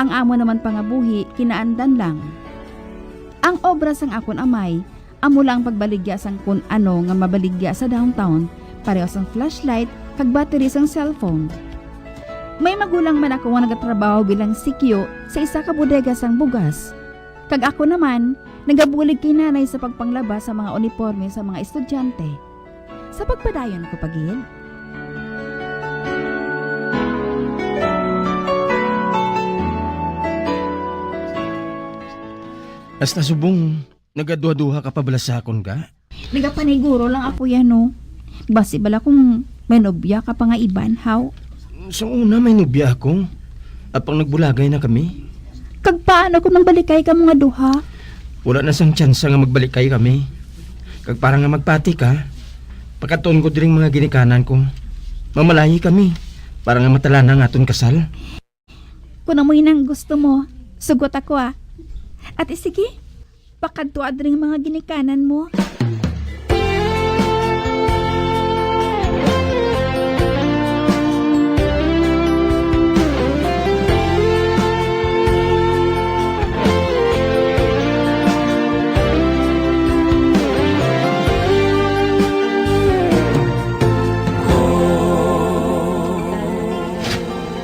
Ang amo naman pangabuhi, kinaandan lang. Ang obra sang akon amay, amo lang ang pagbaligya sang kun ano nga mabaligya sa downtown, pareho sang flashlight kag battery sang cellphone. May magulang man ako nga nagatrabaho bilang C Q sa isa ka bodega sang bugas. Kag ako naman, nagabulig kay nanay sa pagpanglaba sa mga uniporme sa mga estudyante. Sa pagpadayon ko pa gid. Hasta subong nagaduha-duha ka pa bala sa akon, ga? Nagapaniguro lang ako yan, no. Basi bala kung may nobya ka pa nga iban, haw? Sa una may nobya ako. Apang nagbulagay na kami. Kag paano kung nagbalikay kamo nga duha? Wala na sang tsansa nga magbalikay kami. Kag para nga magpati ka, pakadtuon ko diri ang mga ginikanan ko. Mamalayi kami para nga matalana ang aton kasal. Kung amo ini ang gusto mo, sugot ako, ah. Ate, sige, pakadto diri ang mga ginikanan mo.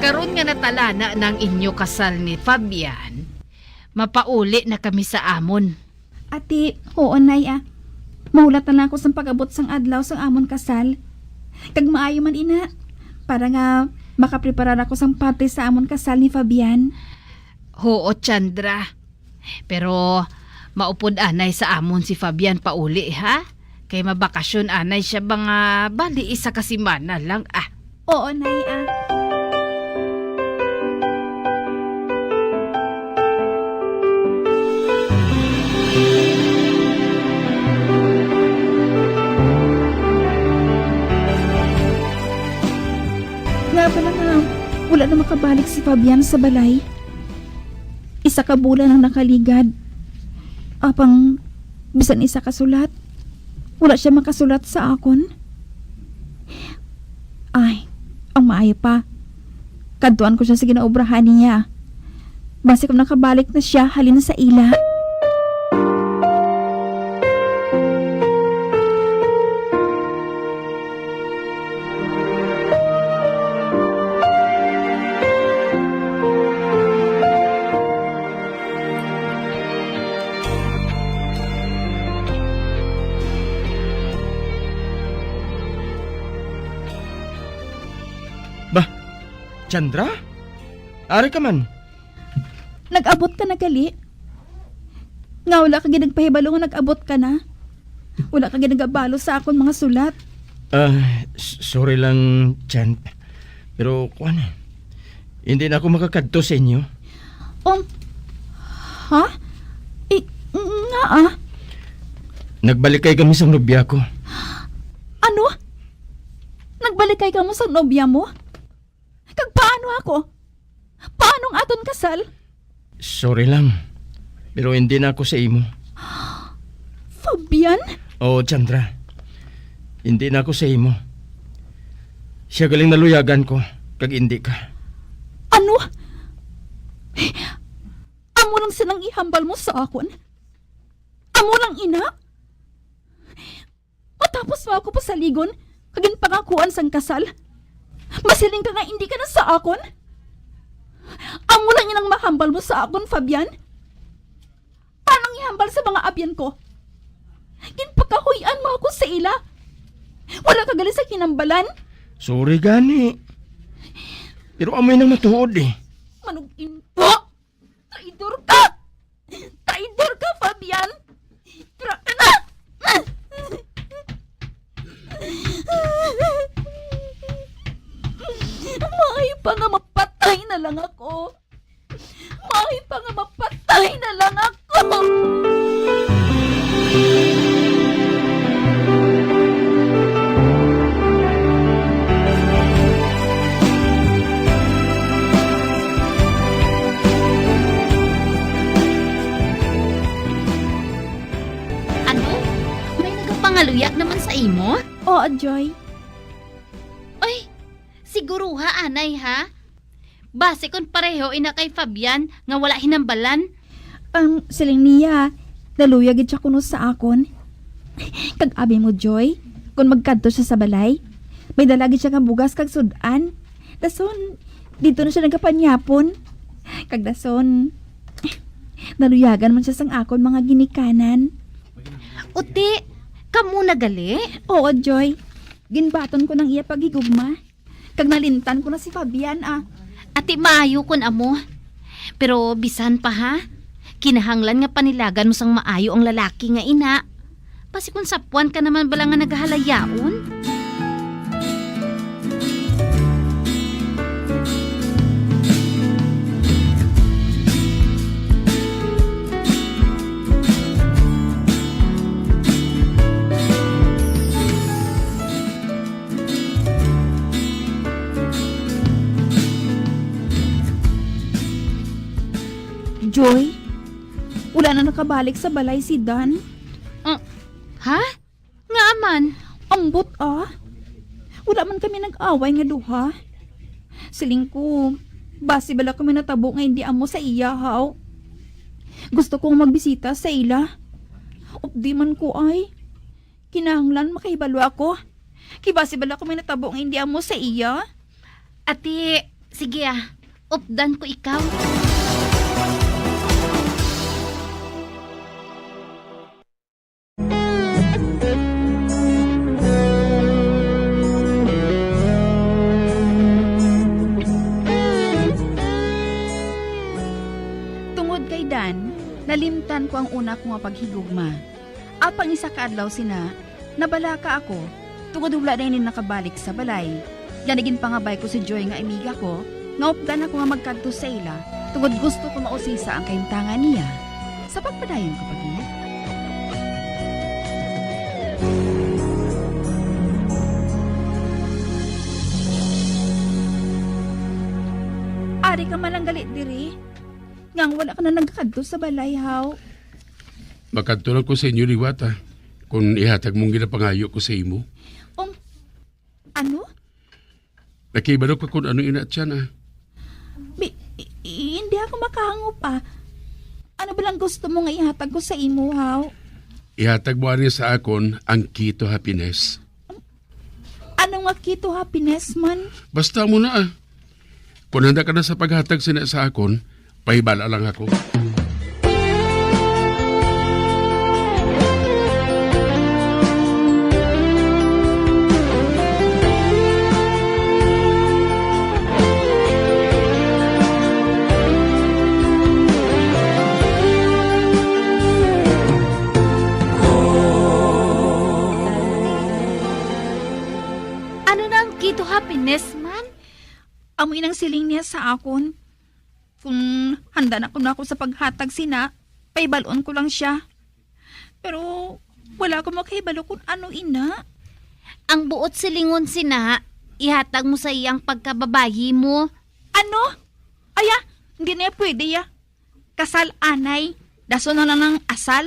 Karon nga natalana na ang inyo kasal ni Fabian, mapauli na kami sa amon. Ati, oo, Nay, ah. Mahulat na lang ako sang pag-abot sang adlaw sang amon kasal. Kag maayo man ina, para nga makapreparar ako sang parte sa amon kasal ni Fabian. Huo, Chandra. Pero maupod anay sa amon si Fabian pauli, ha? Kay mabakasyon anay siya, mga bali isa ka semana lang, ah. Oo, Nay, ah. Nga pala nga, wala na makabalik si Fabian sa balay. Isa ka bulan ang nakaligad. Apang bisan isa ka sulat, wala sia makasulat sa akon. Ay, ang maayo pa, kadtuan ko sia sa ginaobrahan niya. Basi kung nakabalik na sia halin sa ila. Bah, Chandra? Ari ka man? Nag-abot ka na gali? Nga wala ka gid nagpahibalo nga nag-abot ka na? Wala ka gid nagabalo sa akon mga sulat? Ah, s-, sorry lang, Chan. Pero, kuwan, hindi na ako makakadto sa inyo. Um, ha? I-, nga, ah? Nagbalikay kami sa nobya ko. Ano? Nagbalikay kamo sa nobya mo? Kag paano ako? Paano ang aton kasal? Sorry lang, pero hindi na ako sa imo. Fabian? Oo, Chandra. Hindi na ako sa imo. Siya galing naluyagan ko, kag hindi ka. Ano? Amo lang silang ihambal mo sa akon? Amo lang ina? Matapos mo ako pasaligon kag ginpangakuan sang kasal, masiling ka nga hindi ka na sa akon? Amo lang inang mahambal mo sa akon, Fabian? Anong ihambal sa mga abyan ko? Ginpakahuy-an mo ako sa ila. Wala ka gali sa kinambalan. Sorry gani. Pero amoy nang matuod eh. Manug-inpo! Traidor ka! Traidor ka, Fabian! Tra- Maayo pa nga mapatay na lang ako. Maayo pa nga mapatay na lang ako. Ano? May nagapangaluya naman sa imo? Oo, Joy. Ay, siguruha, anay, ha? Basi kon pareho ina kay Fabian nga wala hinambalan. Ang siling niya, naluya gid siya kuno sa akon. Kag abi mo, Joy, kon magkadto siya sa balay, may dala gid siya nga bugas kag sud-an. Dason, didto na siya nagapanyapon. Kag dason, naluyagan man siya sang akon mga ginikanan. Uti, kamo na gali? Oo, Joy. Ginbaton ko nang iya paghigugma. Kag nalimtan ko na si Fabian, ah. Ati, maayo kun amo. Pero bisan pa, ha? Kinahanglan nga panilagan mo sang maayo ang lalaki nga ina. Basi kon sapuan ka naman bala nga nagahalayaon? Joy, wala na nakabalik sa balay si Dan. Ah, ha? Ngaa man? Ambot, ah. Wala man kami nag-away nga duha. Siling ko, basi bala ko may natabo nga hindi amo sa iya, haw. Gusto kong magbisita sa ila. Updi man ko, ay. Kinahanglan makahibalo ako. Kay basi bala ko may natabo nga hindi amo sa iya. Ati, sige ah. Updan ko ikaw. Tungod kay Dan, nalimtan ko ang una ko nga paghigugma. Apang isa ka adlaw sina, nabalaka ako, tungod wala na ini nakabalik sa balay. Gani ginpangabay ko si Joy nga amiga ko, nga updan ako nga magkadto sa ila, tungod gusto ko mausisa ang kahimtangan niya. Sa pagpadayon ko pag-iya. Ari ka man lang gali diri, ngang wala ka na nagkadto sa balay, haw? Makadto lang ko sa inyo liwat, ah, kung ihatag mong ginapangayo ko sa imo. Um, ano? Nakibalo ka kung ano ina tiyan, ah. Bi-, i-, i-, hindi ako makahangop, ah. Ano ba lang gusto mo nga ihatag ko sa imo, haw? Ihatag mo ani sa akon ang Key to Happiness. Ano nga Key to Happiness man? Basta mo na, ah. Kung handa ka na sa paghatag sina sa akon, pahibala lang ako. Ano na ang Key to Happiness man? Amo inang siling niya sa akon. Kung handa na kuno ako sa paghatag sina, pahibal-on ko lang sia. Pero wala ko makahibalo kung ano ina. Ang buot silingon sina, ihatag mo sa iya ang pagkababayi mo. Ano? Aya, hindi na pwede ya. Kasal anay. Dason na lang ang asal.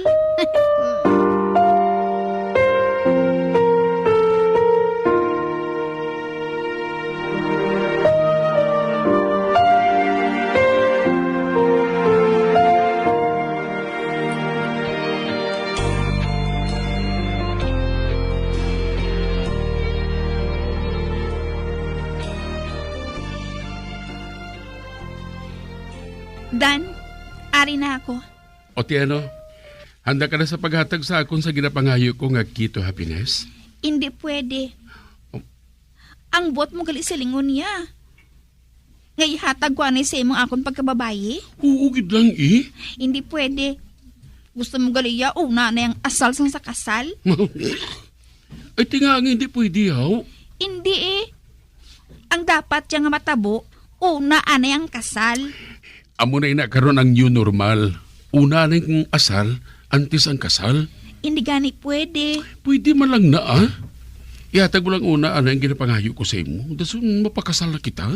Dan, ari na ako. O ti ano, handa ka na sa paghatag sa akon sa ginapangayo ko nga Key to Happiness? Hindi pwede. Oh. Ang buot mo gali silingon niya nga ihatag ko anay sa imo ang akon pagkababayi? Oo gid lang, eh. Hindi pwede. Gusto mo gali ya una na ang asal sang sa kasal? Ay, ti nga nga hindi pwede, haw? Hindi, eh. Ang dapat ya nga matabo, una anay ang kasal. Amo na ina karon ang new normal. Una anay ang asal, antes ang kasal. Hindi gani pwede. Pwede man lang na, ah. Ihatag mo lang una anay ang ginapangayo ko sa imo. Dason mapakasal na kita.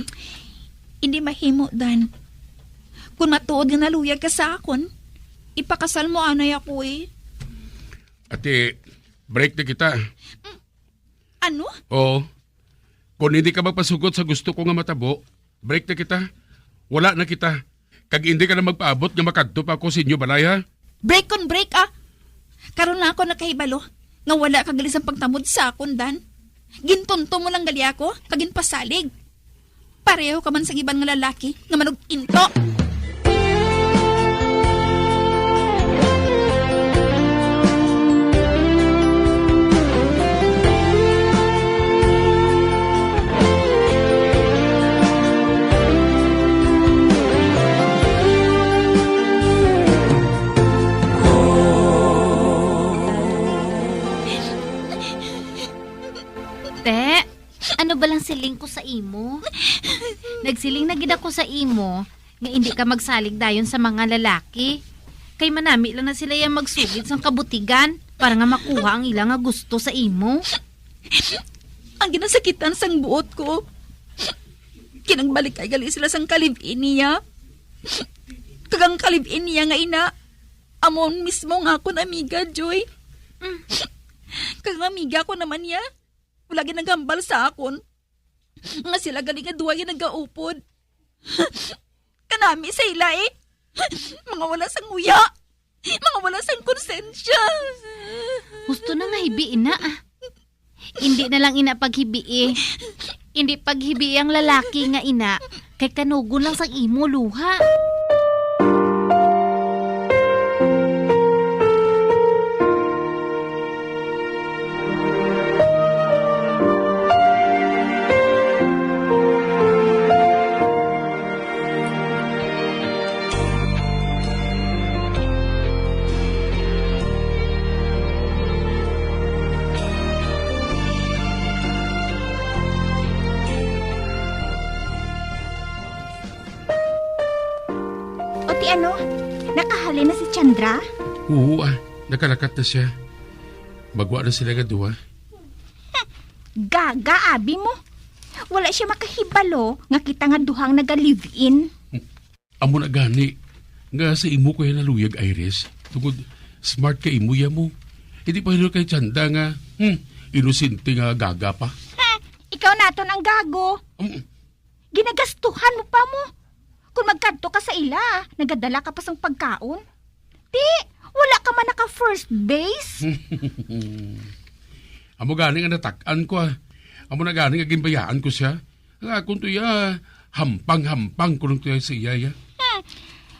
Hindi mahimo, Dan. Kung matuod nga naluyag ka sa akon, ipakasal mo anay ako, eh. Ate, break na kita. Mm. Ano? Oo. Kung hindi ka magpasugot sa gusto ko nga matabo, break na kita. Wala na kita. Kag hindi ka na magpaabot nga makadto pa ako sa inyo balay, ha? Break kon break, ah! Karon lang ako nakahibalo nga wala ka gali sang pagtamod sa akon, Dan. Gintunto mo lang gali ako, kag ginpasalig. Pareho ka man sang iban nga lalaki nga manug-into. Balang siling ko sa imo. Nagsiling na gid ako sa imo nga indi ka magsalig dayon sa mga lalaki. Kay manami lang na sila yang magsugid sang kabutigan para nga makuha ang ila nga gusto sa imo. Ang ginasakitan sang buot ko, kinangbalikay gali sila sang ka-live-in niya. Kag ang ka-live-in niya nga ina, amon mismo nga akon amiga, Joy. Mm. Kag ang amiga ko naman niya, wala gid naghambal sa akon nga sila gali nga duha yung nagaupod. Kanami sa ila eh. Mga wala sang uya. Mga wala sang konsensya. Gusto na nga hibii na, ah. Hindi na lang ina paghibii. Hindi paghibii ang lalaki nga ina, kay kanugon lang sang imo luha. O ti ano, nakahalin na si Chandra? Oo, ah. Nakalakat na siya. Magwa na sila nga duha. Gaga, abi mo. Wala siya makahibalo nga kita nga duhang naga-live-in. Amo na gani nga sa imo ko yan naluyag, Iris. Tungod smart ka imo ya mo. Hindi pa hilo kay Chanda nga, hmm, inosente nga gaga pa. Hmm, ikaw naton ang gago. Um, Ginagastuhan mo pa mo. Kung magkadto ka sa ila, nagadala ka pa sang pagkaon. Ti, wala ka man naka first base. Amo gani nga natak-an ko, ah. Amo na gani nga ginbayaan ko siya. Ang akon to iya, hampang-hampang ko lang to iya sa iya, iya. Hmm.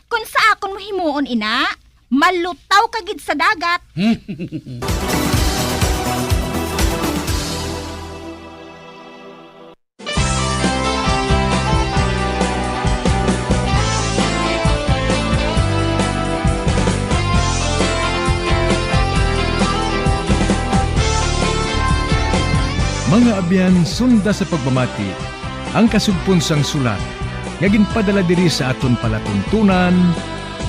Kung sa akon mo himuon, ina, malutaw ka gid sa dagat. Mga abyan, sunda sa pagpamati ang kasugpon sang sulat nga ginpadala diri sa aton palatuntunan,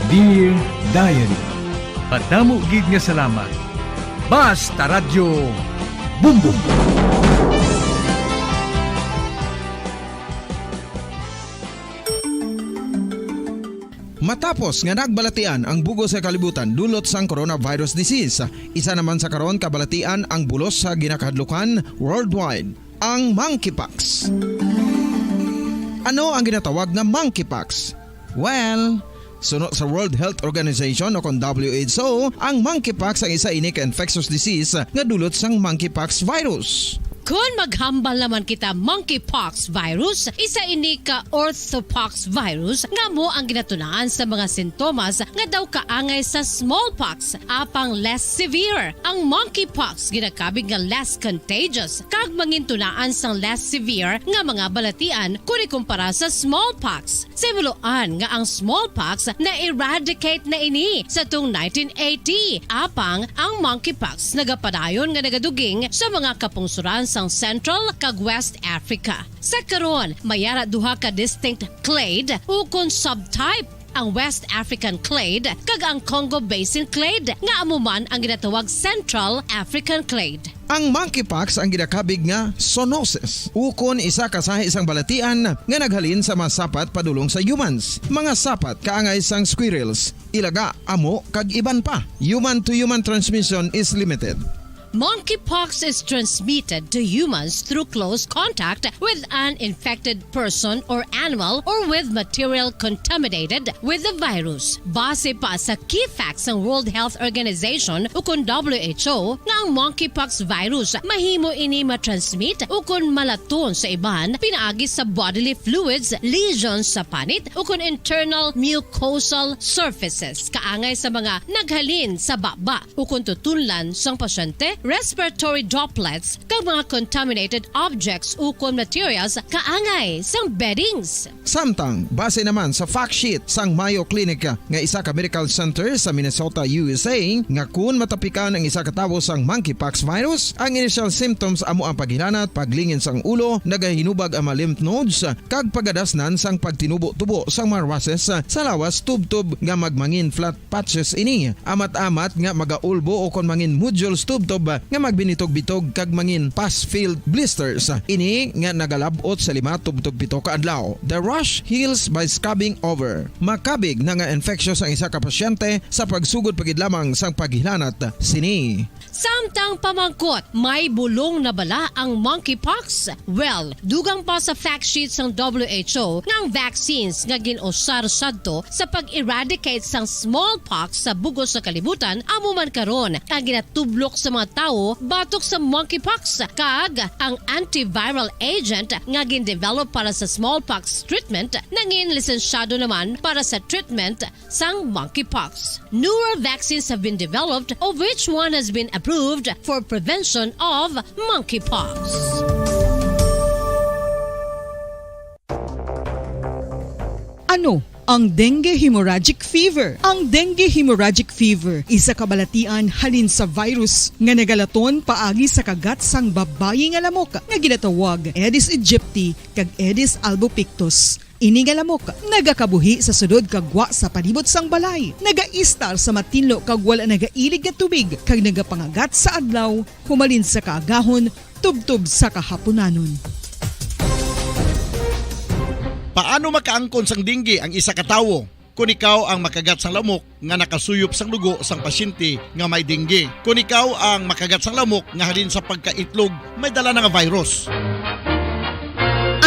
Dear Diary. Madamo gid nga salamat. Basta Radyo Bumbong. Matapos nga nagbalatian ang bug-os nga kalibutan dulot sang coronavirus disease, isa naman sa karon kabalatian ang bulos sa ginakahadlukan worldwide, ang monkeypox. Ano ang ginatawag nga monkeypox? Well, suno sa World Health Organization o kon W H O, ang monkeypox ang isa ini ka infectious disease nga dulot sang monkeypox virus. Kon maghambal naman kita monkeypox virus, isa ini ka orthopox virus nga amo ang ginatunaan sa mga sintomas nga daw kaangay sa smallpox, apang less severe. Ang monkeypox ginakabig nga less contagious kag mangintunaan sang less severe nga mga balatian kon ikumpara sa smallpox. Sa himuloan nga ang smallpox na-eradicate na ini sa tung nineteen eighty, apang ang monkeypox nagapadayon nga nagaduging sa mga kapungsoran sang Central kag West Africa. Sa karon, may ara duha ka distinct clade ukon subtype, ang West African clade kag ang Congo Basin clade, nga amo man ang ginatawag Central African clade. Ang monkeypox ang ginakabig nga zoonosis, ukon isa ka sahi sang balatian nga naghalin sa mga sapat padulong sa humans, mga sapat kaangay sang squirrels, ilaga, amo, kag iban pa. Human to human transmission is limited. Monkeypox is transmitted to humans through close contact with an infected person or animal or with material contaminated with the virus. Base pa sa key facts sang World Health Organization ukon W H O nga ang monkeypox virus mahimo ini matransmit ukon malaton sa iban pinaagi sa bodily fluids, lesions sa panit ukon internal mucosal surfaces, kaangay sa mga naghalin sa baba ukon tutunlan sang pasyente, respiratory droplets, kag mga contaminated objects ukon materials kaangay sang beddings. Samtang, base naman sa fact sheet sang Mayo Clinic nga isa ka medical center sa Minnesota, U S A, nga kun matapikan ang isa ka tawo sang monkeypox virus, ang initial symptoms amo ang paghilanat, paglingin sang ulo, nagahinubag ang mga lymph nodes, kag pagadasnan sang pagtinubo-tubo sang mga rashes sa lawas tubtob nga magmangin flat patches ini, amat-amat nga magaulbo o kon mangin nodules tubtob nga magbinitog-bitog kag mangin pus-filled blisters. Ini nga nagalab-ot sa lima tubtob pito ka adlaw. The rash heals by scabbing over. Makabig na nga infectious ang isa ka pasyente sa pagsugod pa gid lamang sang paghilanat sini. Samtang pamangkot, may bulong na bala ang monkeypox? Well, dugang pa sa fact sheet sang W H O nga ang vaccines nga gin-usar sadto sa pag-eradicate sang smallpox sa bug-os nga kalibutan amo man karon ang ginatublok sa mga tawo batok sa monkeypox, kag ang antiviral agent nga gin-develop para sa smallpox treatment nangin lisensyado naman para sa treatment sang monkeypox. Newer vaccines have been developed, of which one has been approved for prevention of monkeypox. Ano ang dengue hemorrhagic fever? Ang dengue hemorrhagic fever isa ka balatian halin sa virus nga nagalaton paagi sa kagat sang babayi nga lamok nga ginatawag Aedes aegypti kag Aedes albopictus. Ini nga lamok nagakabuhi sa sulod kag gwa sa palibot sang balay, nagaistar sa matinlo kag wala nagailig nga tubig, kag nagapangagat sa adlaw humalin sa kaagahon tubtob sa kahapunanon. Paano makaangkon sang dengue ang isa ka tawo? Kon ikaw ang makagat sang lamok nga nakasuyop sang dugo sang pasyente nga may dengue. Kon ikaw ang makagat sang lamok nga halin sa pagkaitlog may dala na nga virus.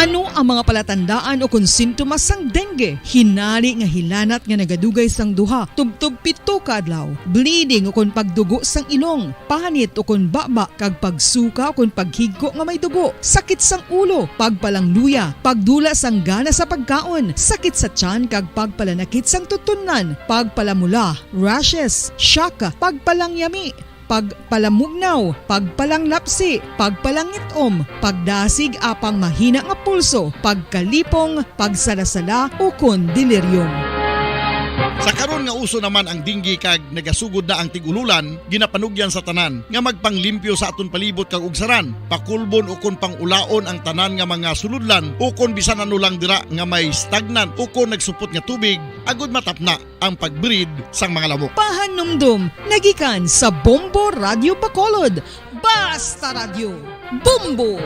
Ano ang mga palatandaan o kon sintomas sang dengue? Hinali nga hilanat nga nagadugay sang duha tubtob pito ka adlaw, bleeding o kon pagdugo sang ilong, panit o kon baba kag pagsuka o kon paghigko nga may dugo, sakit sang ulo, pagpalangluya, pagdula sang gana sa pagkaon, sakit sa tiyan kag pagpalanakit sang tutunlan, pagpalamula, rashes, shock, pagpalangyami, pagpalamugnaw, pagpalanglapsi, pagpalangit-om, pagdasig apang mahina nga pulso, pagkalipong, pagsalasala, ukon delirium. Sa karon nga uso naman ang dengue kag nagasugod na ang tig-ululan, ginapanugyan sa tanan nga magpanglimpyo sa aton palibot kag ugsaran, pakulbon ukon pang-ulaon ang tanan nga mga sulodlan ukon bisan ano lang dira nga may stagnant ukon nagsupot nga tubig, agud matapna ang pag-breed sang mga lamok. Pahanumdom nga gikan sa Bombo Radyo Bacolod. Basta Radyo, Bombo!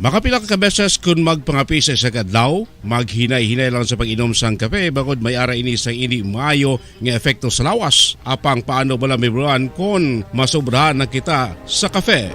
Makapila ka beses kon magpangape sa isa ka adlaw, maghinay-hinay lang sa pag-inom sang kape, bangod may ara ini sang indi maayo nga epekto sa lawas. Apang paano bala mahibaluan kon masobrahan na kita sa kape?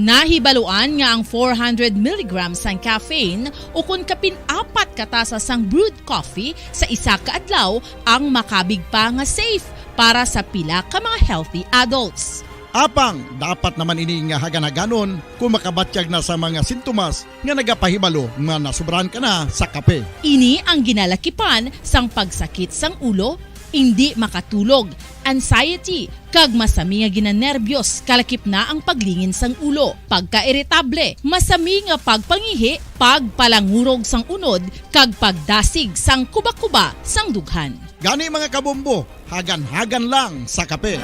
Nahibaluan nga ang four hundred milligrams sang caffeine ukon kapin apat ka tasa sang brewed coffee sa isa ka adlaw ang makabig pa nga safe para sa pila ka mga healthy adults. Apang dapat naman ini nga hagan-haganon kon makabatyag na sa mga sintomas nga nagapahibalo nga nasobrahan ka na sa kape. Ini ang ginalakipan sang pagsakit sang ulo, indi makatulog, anxiety, kag masami nga ginanerbiyos, kalakip na ang paglingin sang ulo, pagkairitable, masami nga pagpangihi, pagpalangurog sang unod, kag pagdasig sang kubakuba sang dughan. Gani, mga kabombo, hagan-hagan lang sa kape.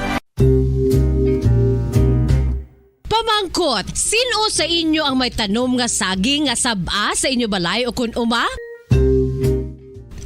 Pamangkot, sin-o sa inyo ang may tanom nga saging nga sab-a sa inyo balay o kon uma?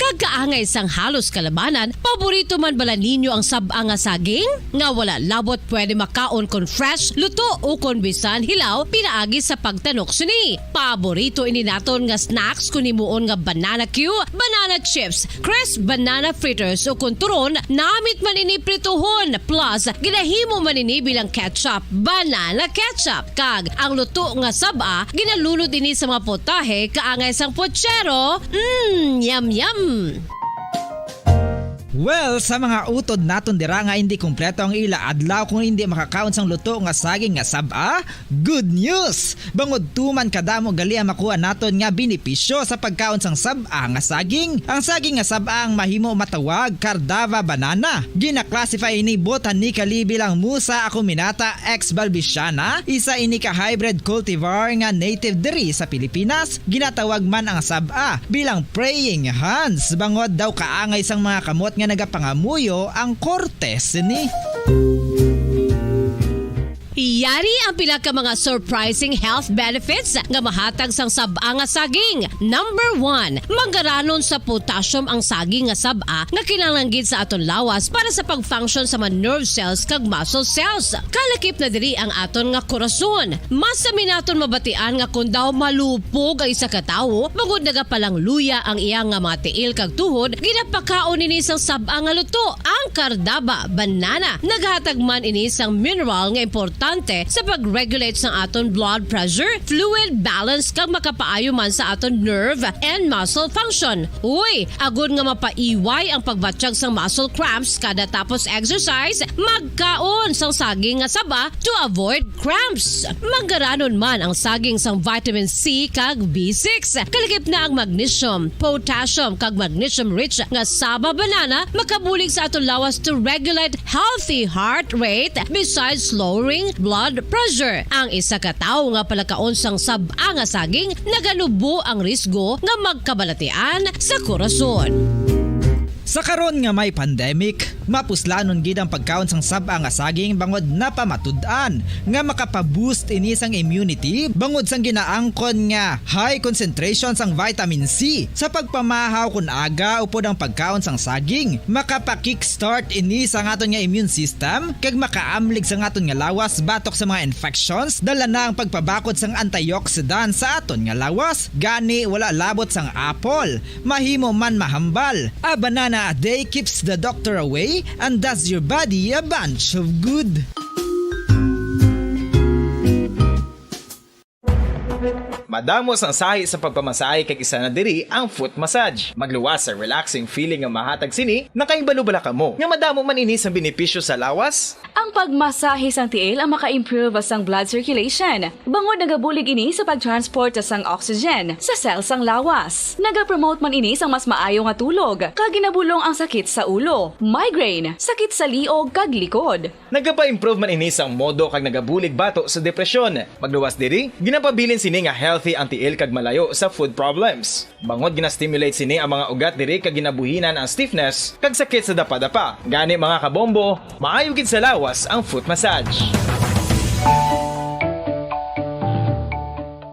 Kag kaangay sang halos kalabanan, paborito man bala ninyo ang sab-a nga saging? Nga wala labot pwede makaon kon fresh, luto, o kon bisan hilaw, pinaagi sa pagtanok sini. Paborito ini naton nga snacks kon himuon nga banana cue, banana chips, crisp banana fritters, o kon turon, namit man ini prituhon, plus ginahimo man ini bilang ketchup, banana ketchup. Kag ang luto nga sab-a, ginalunod ini sa mga putahe kaangay sang puchero. Mm, yum, yum! Well, sa mga utod naton dira nga hindi kompleto ang ila adlaw kung hindi makakaon sang luto nga saging nga sab-a, good news! Bangod tuman kadamo gali ang makuha naton nga benepisyo sa pagkaon sang sab-a nga saging. Ang saging nga sab-a ang mahimo matawag Cardava banana. Gina-classify ini botanically bilang Musa acuminata ex balbisiana, isa ini ka hybrid cultivar nga native diri sa Pilipinas. Ginatawag man ang sab-a bilang praying hands, bangod daw kaangay sang mga kamot nga nagapangamuyo ang korte sini. Yari ang pila ka mga surprising health benefits nga mahatag sang sab-a nga saging. Number one, manggaranon sa potassium ang saging nga sab-a nga kinahanglan gid sa aton lawas para sa pag-function sa mga nerve cells kag muscle cells. Kalakip na diri ang aton nga korason. Mas sami naton mabatian nga kon daw malupog ang isa ka tawo, bangod nagapalangluya ang iya nga mga tiil kag tuhod, ginapakaon ini sang sab-a nga luto, ang Cardava banana. Nagahatag man ini sang mineral nga importante sa pag-regulate sang aton blood pressure, fluid balance, kag makapaayo man sa aton nerve and muscle function. Uy, agod nga mapaiway ang pagbatyag sang muscle cramps kada tapos exercise, magkaon sang saging nga saba to avoid cramps. Manggaranon man ang saging sang vitamin C kag B six. Kalakip na ang magnesium, potassium, kag magnesium-rich nga saba banana makabulig sa aton lawas to regulate healthy heart rate besides lowering blood pressure. Ang isa ka tawo nga palakaon sang sab-a nga saging naganubo ang risgo nga magkabalatian sa korason. Sa karon nga may pandemic, mapuslanon gid ang pagkaon sang sab-a nga saging bangod napamatud-an nga makapa-boost ini sang immunity bangod sang ginaangkon nga high concentration sang vitamin C. Sa pagpamahaw kon aga upod ang pagkaon sang saging, makapa-kickstart ini sa aton nga immune system kag makaamlig sa aton nga lawas batok sa mga infections, dala na ang pagpabakod sang antioxidant sa aton nga lawas. Gani, wala labot sang apple, mahimo man mahambal. A banana a day keeps the doctor away and does your body a bunch of good. Madamo sang sahi sa pagpamasahe kag isa na diri ang foot massage. Magluwas sa relaxing feeling nga mahatag sini, nakahibalo bala kamo nga madamo man ini sang benepisyo sa lawas? Ang pagmasahe sang tiil ang maka-improve sang blood circulation, bangod nagabulig ini sa pag-transport sang oxygen sa cell sang lawas. Nagapromote man ini sang mas maayo nga tulog, kag ginabulong ang sakit sa ulo, migraine, sakit sa liog, kag likod. Nagapa-improve man ini sang mood kag nagabulig batok sa depresyon. Magluwas diri, ginapabilin sini nga healthy ang tiil kag malayo sa foot problems. Bangod gina-stimulate sini ang mga ugat diri kag ginabuhinan ang stiffness kag sakit sa dapadapa. Gani, mga kabombo, maayo gid sa lawas ang foot massage.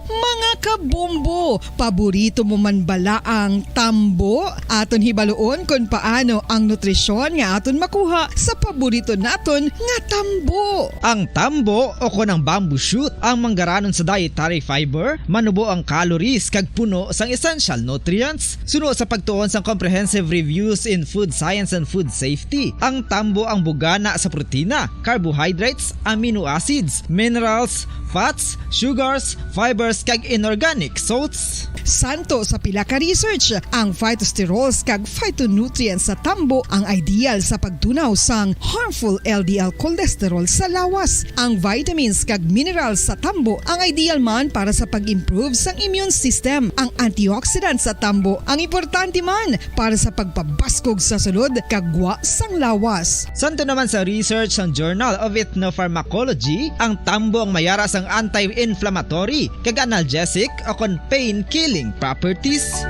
Mga kabombo, paborito mo man bala ang tambo? Aton hibaluon kon paano ang nutrisyon nga aton makuha sa paborito naton nga tambo. Ang tambo, o kon ang bamboo shoot, ang manggaranon sa dietary fiber, manubo ang calories kag puno sang essential nutrients. Suno sa pagtuon sang Comprehensive Reviews in Food Science and Food Safety, ang tambo ang bugana sa protina, carbohydrates, amino acids, minerals, fats, sugars, fibers, kag inorganic salts. Santo sa pila ka research, ang phytosterols kag phytonutrients sa tambo ang ideal sa pagtunaw sang harmful L D L cholesterol sa lawas. Ang vitamins kag minerals sa tambo ang ideal man para sa pag-improve sang immune system. Ang antioxidants sa tambo ang importante man para sa pagpabaskog sa sulod kag gwa sang lawas. Santo naman sa research sang Journal of Ethnopharmacology, ang tambo ang mayara sang anti-inflammatory kag analgesic o kon pain-killing properties.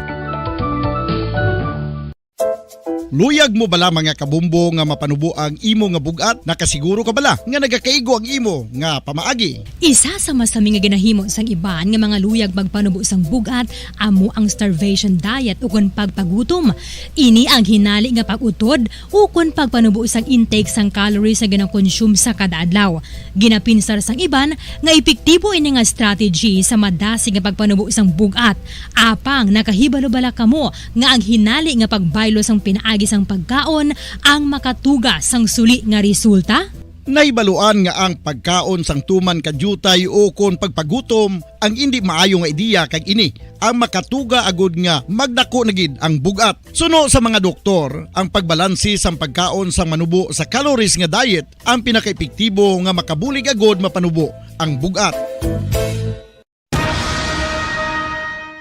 Luyag mo bala, mga kabombo, nga mapanubo ang imo nga bug-at? Nakasiguro ka bala nga nagakaigo ang imo nga pamaagi? Isa sa masami nga ginahimo sang iban nga mga luyag magpanubo sang bug-at amo ang starvation diet, ukon pagpagutom. Ini ang hinali nga pag-utod ukon pagpanubo sang intake sang calories nga ginakonsume sa kada adlaw. Ginapinsar sang iban nga epektibo ini nga strategy sa madasig nga pagpanubo sang bug-at. Apang nakahibalo bala kamo nga ang hinali nga pagbaylo sang pinaagi sang pagkaon ang makatuga sang suli nga resulta? Nahibaluan nga ang pagkaon sang tuman ka diutay ukon pagpagutom ang indi maayo nga ideya, kag ini ang makatuga agud nga magdako na gid ang bug-at. Suno sa mga doktor, ang pagbalanse sang pagkaon sang manubo sa calories nga diet ang pinakaepektibo nga makabulig agud mapanubo ang bug-at.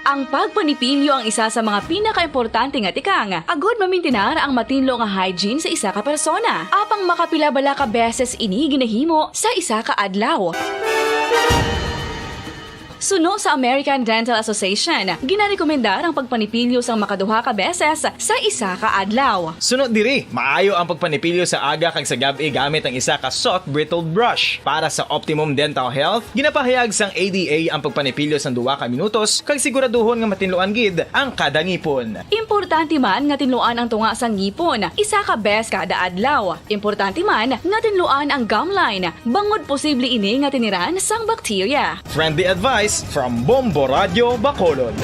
Ang pagpanipilyo ang isa sa mga pinakaimportante nga tikang agud mamintinar ang matinlo nga hygiene sa isa ka persona. Apang makapila bala ka beses ini ginahimo sa isa ka adlaw? Suno sa American Dental Association, ginarekomendar ang pagpanipilyo sang makaduha ka beses sa isa ka adlaw. Suno diri, maayo ang pagpanipilyo sa aga kag sa gab-i gamit ang isa ka soft bristled brush. Para sa optimum dental health, ginapahayag sang A D A ang pagpanipilyo sang duha ka minutos kag siguraduhon nga matinluan gid ang kada ngipon. Importante man nga tinluan ang tunga sang ngipon isa ka bes kada adlaw. Importante man nga tinluan ang gum line, bangod posible ini nga tiniran sang bakterya. Friendly advice from Bombo Radio Bacolod.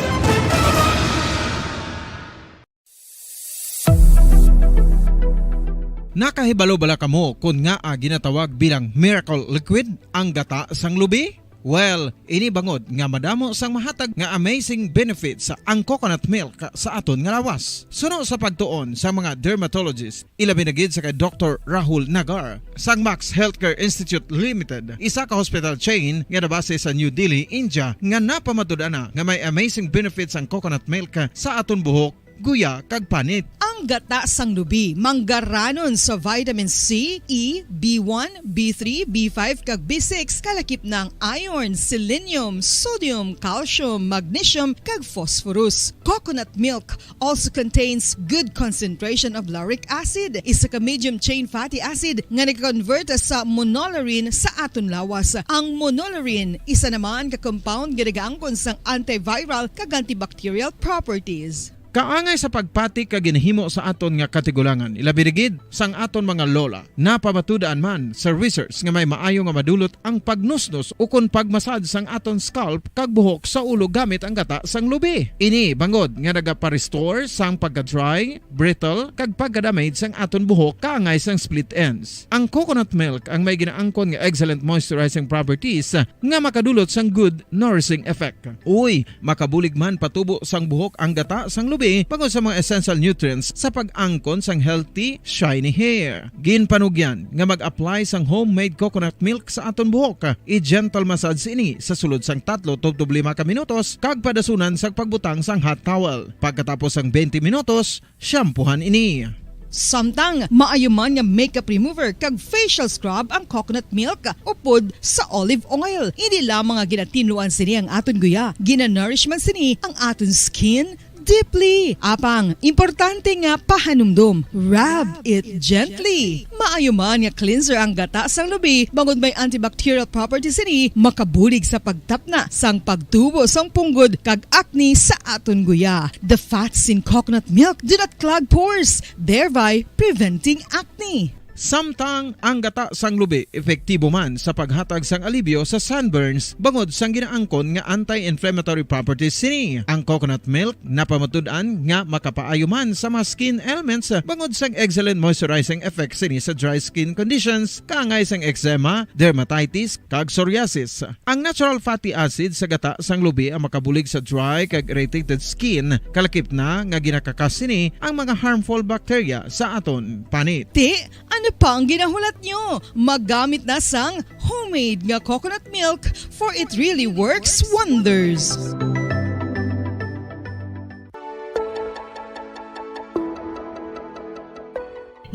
Nakahibalo bala kamo kon ngaa ginatawag bilang miracle liquid ang gata sang lubi? Well, ini bangod nga madamo sang mahatag nga amazing benefits ang coconut milk sa aton nga lawas. Suno sa pagtuon sa mga dermatologist, ilabi na gid sa kay Doktor Rahul Nagar sang Max Healthcare Institute Limited, isa ka hospital chain nga nabase sa New Delhi, India, nga napamatud-an na nga may amazing benefits ang coconut milk sa aton buhok, guya, kag panit. Ang gata sang lubi manggaranon sa vitamin C, E, B one, B three, B five, kag B six, kalakip na ang iron, selenium, sodium, calcium, magnesium, kag phosphorus. Coconut milk also contains good concentration of lauric acid, isa ka medium chain fatty acid nga nag-convert sa monolaurin sa aton lawas. Ang monolaurin isa naman ka compound nga nagaangkon sang antiviral kag antibacterial properties. Kaangay sa pagpati kag ginahimo sa aton nga katigulangan, ilabi na gid sang aton mga lola. Napamatud-an man sa research nga may maayo nga madulot ang pagnusnos ukon pagmasad sang aton scalp kag buhok sa ulo gamit ang gata sang lubi. Ini bangod nga nagapa-restore sang pagka-dry, brittle, kag pagka-damage sang aton buhok kaangay sang split ends. Ang coconut milk ang may ginaangkon nga excellent moisturizing properties nga makadulot sang good nourishing effect. Uy, makabulig man patubo sang buhok ang gata sang lubi bangod sa mga essential nutrients sa pag-angkon sang healthy, shiny hair. Ginpanugyan nga mag-apply sang homemade coconut milk sa aton buhok. I-gentle massage ini sa sulod sang tatlo tubtob lima ka minutos kag padasunan sa pagbutang sang hot towel. Pagkatapos sang twenty minutos, shampoohan ini. Samtang maayo man nga makeup remover kag facial scrub ang coconut milk upod sa olive oil. Hindi lamang nga ginatinluan sini ang aton guya, ginanourish man sini ang aton skin deeply. Apang, importante nga pahanumdom, rub it gently. Maayo man nga cleanser ang gata sang lubi, bangod may antibacterial properties sini, makabulig sa pagtapna sang pagtubo sang punggod kag acne sa aton guya. The fats in coconut milk do not clog pores, thereby preventing acne. Samtang ang gata sang lubi epektibo man sa paghatag sang alibyo sa sunburns bangod sang ginaangkon nga anti-inflammatory properties sini. Ang coconut milk napamatud-an nga makapaayo man sa mga skin ailments bangod sang excellent moisturizing effect sini sa dry skin conditions, kaangay sang eczema, dermatitis, kag psoriasis. Ang natural fatty acid sa gata sang lubi ang makabulig sa dry kag irritated skin, kalakip na nga ginakakas sini ang mga harmful bacteria sa aton panit. Ti, ano pa ang ginahulat nyo? Maggamit na sang homemade nga coconut milk, for it really works wonders.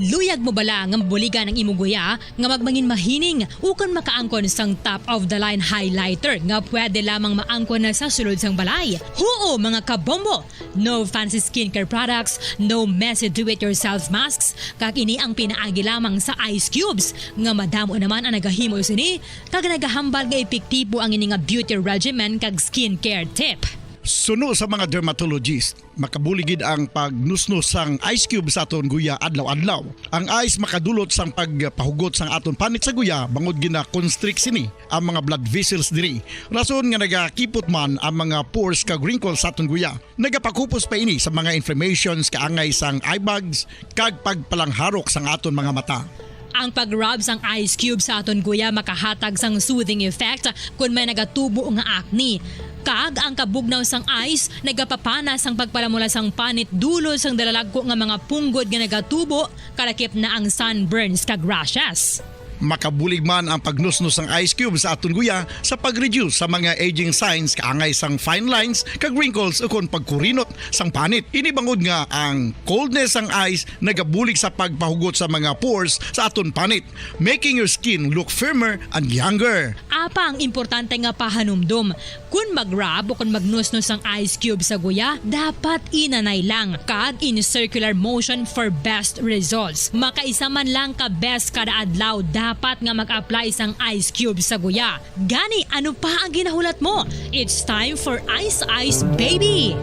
Luyag mo bala nga mabuligan ang imo guya nga magmangin mahining ukon makaangkon sang top of the line highlighter nga pwede lamang maangkon na sa sulod sang balay? Huo, mga kabombo! No fancy skincare products, no messy do-it-yourself masks, kag ini ang pinaagi lamang sa ice cubes nga madamo naman ang nagahimo sini kag nagahambal nga epektibo ang ini nga beauty regimen kag skincare tip. Suno sa mga dermatologist, makabulig gid ang pagnusnos sang ice cube sa aton guya adlaw-adlaw. Ang ice makadulot sang pagpahugot sang aton panit sa guya bangod gina-constrict sini ang mga blood vessels diri. Rason nga nagakipot man ang mga pores kag wrinkles sa aton guya. Nagapakupos pa ini sa mga inflammations kaangay sang eye bags kag pagpalangharok sang aton mga mata. Ang pag-rub sang ice cube sa aton guya makahatag sang soothing effect kon may nagatubo nga acne. Kag ang kabugnaw sang ice nagapapana sang pagpalamula sang panit dulot sang dalalagko nga mga punggod nga nagatubo, kalakip na ang sunburns kag rashes. Makabulig man ang pagnusnos sang ice cube sa aton guya sa pag-reduce sa mga aging signs kaangay sang fine lines kag wrinkles ukon pagkurinot sang panit. Ini bangod nga ang coldness sang ice nagabulig sa pagpahugot sa mga pores sa aton panit, making your skin look firmer and younger. Apa ang importante nga pahanumdom, kon mag-rub o kon magnusnos ang ice cube sa guya, dapat inanay lang kag in circular motion for best results. Makaisa man lang ka beses kada adlaw dapat nga mag-apply sang ice cube sa guya. Gani, ano pa ang ginahulat mo? It's time for Ice Ice Baby!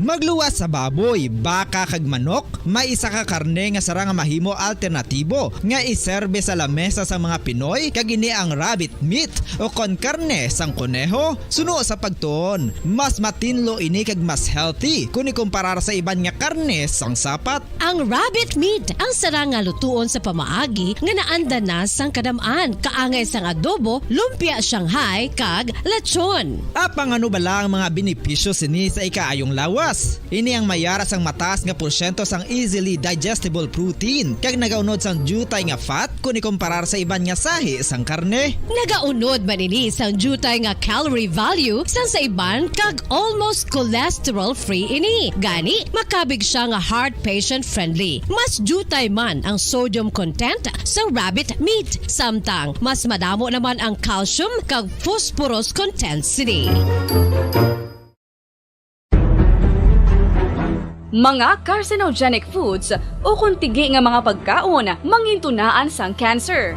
Magluwas sa baboy, baka kag manok, may isa ka karne nga sarang nga mahimo alternatibo nga iserbe sa lamesa sang mga Pinoy, kag ini ang rabbit meat o kon karne sang koneho. Suno sa pagtuon, mas matinlo ini kag mas healthy kon ikumparar sa iban nga karne sang sapat. Ang rabbit meat ang sarang nga lutuon sa pamaagi nga naanda na sang kadam-an, kaangay sang adobo, lumpia Shanghai, kag lechon. Apang ano bala ang mga benepisyo sini sa ikaayong lawas? Ini ang may ara sang mataas nga porsyento sang easily digestible protein kag nagaunod sang diutay nga fat kon ikumparar sa iban nga sahi sang karne. Nagaunod man ini sang diutay nga calorie value sang sa iban kag almost cholesterol-free ini. Gani, makabig siya nga heart patient-friendly. Mas diutay man ang sodium content sang rabbit meat, samtang mas madamo naman ang calcium kag phosphorus content sini. Mga carcinogenic foods ukon tigi nga mga pagkaon mangintunaan sang cancer.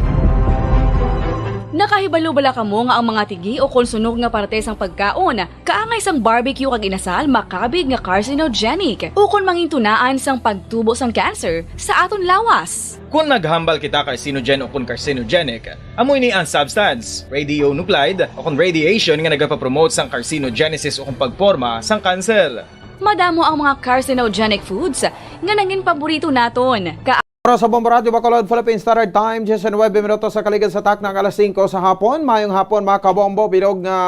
Nakahibalo bala kamo nga ang mga tigi ukon sunog nga parte sang pagkaon kaangay sang barbecue kag inasal makabig nga carcinogenic ukon mangintunaan sang pagtubo sang cancer sa aton lawas? Kon maghambal kita carcinogen ukon carcinogenic, amo ini ang substance, radionuclide, ukon radiation nga nagapapromote sang carcinogenesis ukon pagporma sang kanser. Madamo ang mga carcinogenic foods nga nangin paborito naton. Ka- Para sa Bombo Radyo Bacolod, Philippine Standard Time, diyes nuebe minutos sa kaligid sa takna nga alas singko sa hapon. Mayong hapon, mga kabombo, bilog nga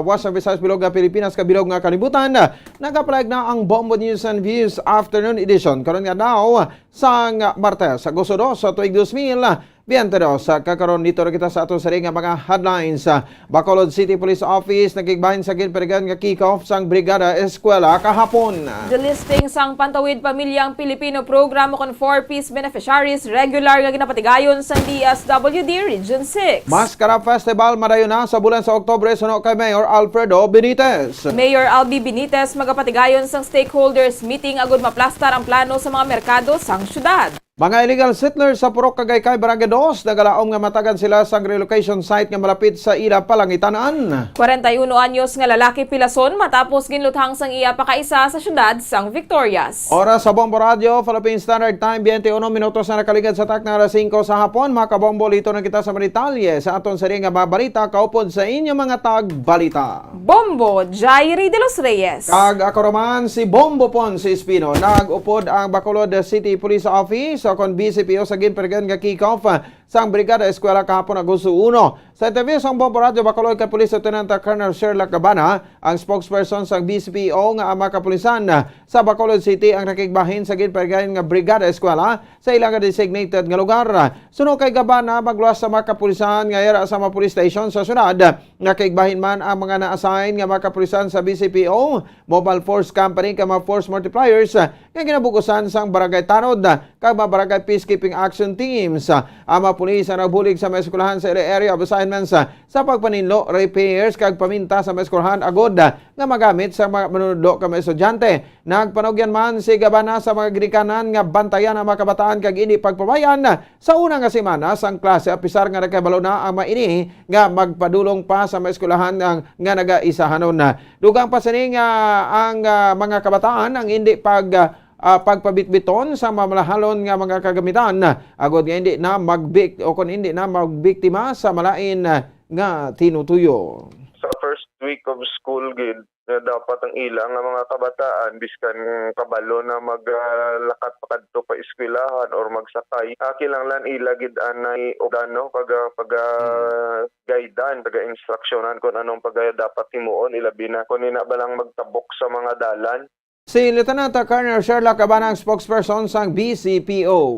Western Visayas, bilog nga Pilipinas, kabilog nga kalibutan. Nagapalag na ang Bombo News and Views Afternoon Edition. Karon nga daw, sang Martes, Agosto dos, sa tuig dos mil, biyente dos. Sa kakaron, dito na kita sa aton sari nga mga headlines. Bacolod City Police Office nakigbahin sa ginparigan nga kick-off sang Brigada Eskwela kahapon. Delisting sang Pantawid Pamilya ang Pilipino Program kon Four Ps beneficiaries regular nga ginapatigayon sang D S W D Region six. Maskara Festival madayon na sa bulan sa Oktubre, suno kay Mayor Alfredo Benitez. Mayor Albi Benitez magapatigayon sang stakeholders meeting agud maplastar ang plano sa mga merkado sang syudad. Mga illegal settlers sa Purok Kagaycay, Barangay dos, nagalaom nga matagan sila sang relocation site nga malapit sa ila palangitan-an. Kwarenta y uno anyos nga lalaki pilason matapos ginluthang sang iya pakaisa sa siyudad sang Victorias. Oras sa Bombo Radyo, Philippine Standard Time, biyente uno minutos na nakaligad sa takna alas singko sa hapon. Mga kabombo, lito na kita sa mga detalye sa aton sari nga mga balita kaupod sa inyo mga tagbalita. Bombo Jairi de los Reyes. Kag ako naman si Bombo Ponce Espino. Nag-upod ang Bacolod City Police Office o kon B C P O sa ginparigan nga kick-off sang Brigada Eskwela kahapon, Agosto uno. Sa interview sang Bombo Radyo Bacolod kay Police Lieutenant Colonel Sherlock Gabana, ang spokesperson sang B C P O nga ang mga kapulisan sa Bacolod City ang nakigbahin sa ginparigan nga Brigada Eskwela sa ila nga designated nga lugar. Suno kay Gabana, magluwas sa mga kapulisan nga yara sa mga police station sa syudad. Nakigbahin man ang mga na-assign nga mga kapulisan sa B C P O, Mobile Force Company, kag mga force multipliers nga ginabugusan sang Barangay Tanod kag mga Barangay Peacekeeping Action Teams. Ang mga pulis ang nagbulig sa mga eskwelahan sa ila area of assignments sa pagpaninlo, repairs, kag paminta sa mga eskwelahan agud nga magamit sa mga manunudlo kag mga estudyante. Nagpanugyan man si Gabana sa mga ginikanan nga bantayan ang mga kabataan kag indi pagpabayan sa una nga semana sang klase, apisar nga nakahibalo na ang mga ini nga magpadulong pa sa mga eskwelahan nga, nga nagaisahanon. Dugang pa sini nga ang, ah, mga kabataan ang indi pag, ah, pagpabitbiton sa mamalahalon nga mga kagamitan, agud nga indi na magbik-, o kon indi na magbiktima sa malain, ah, nga tinutuyo. Sa first week of school gid, nga dapat ang ila nga mga kabataan, biskan kabalo na maglakat pa kadto pa eskwelahan or magsakay, ah, kinahanglan ila gid anay updan, no, pag, ah, pag, ah, guidean, pag-instruksyonan kung anong pag, ah, dapat himuon, ilabi na kung ina ba lang magtabok sa mga dalan. Si Lieutenant Colonel Sherlock Cabana ang spokesperson sang B C P O.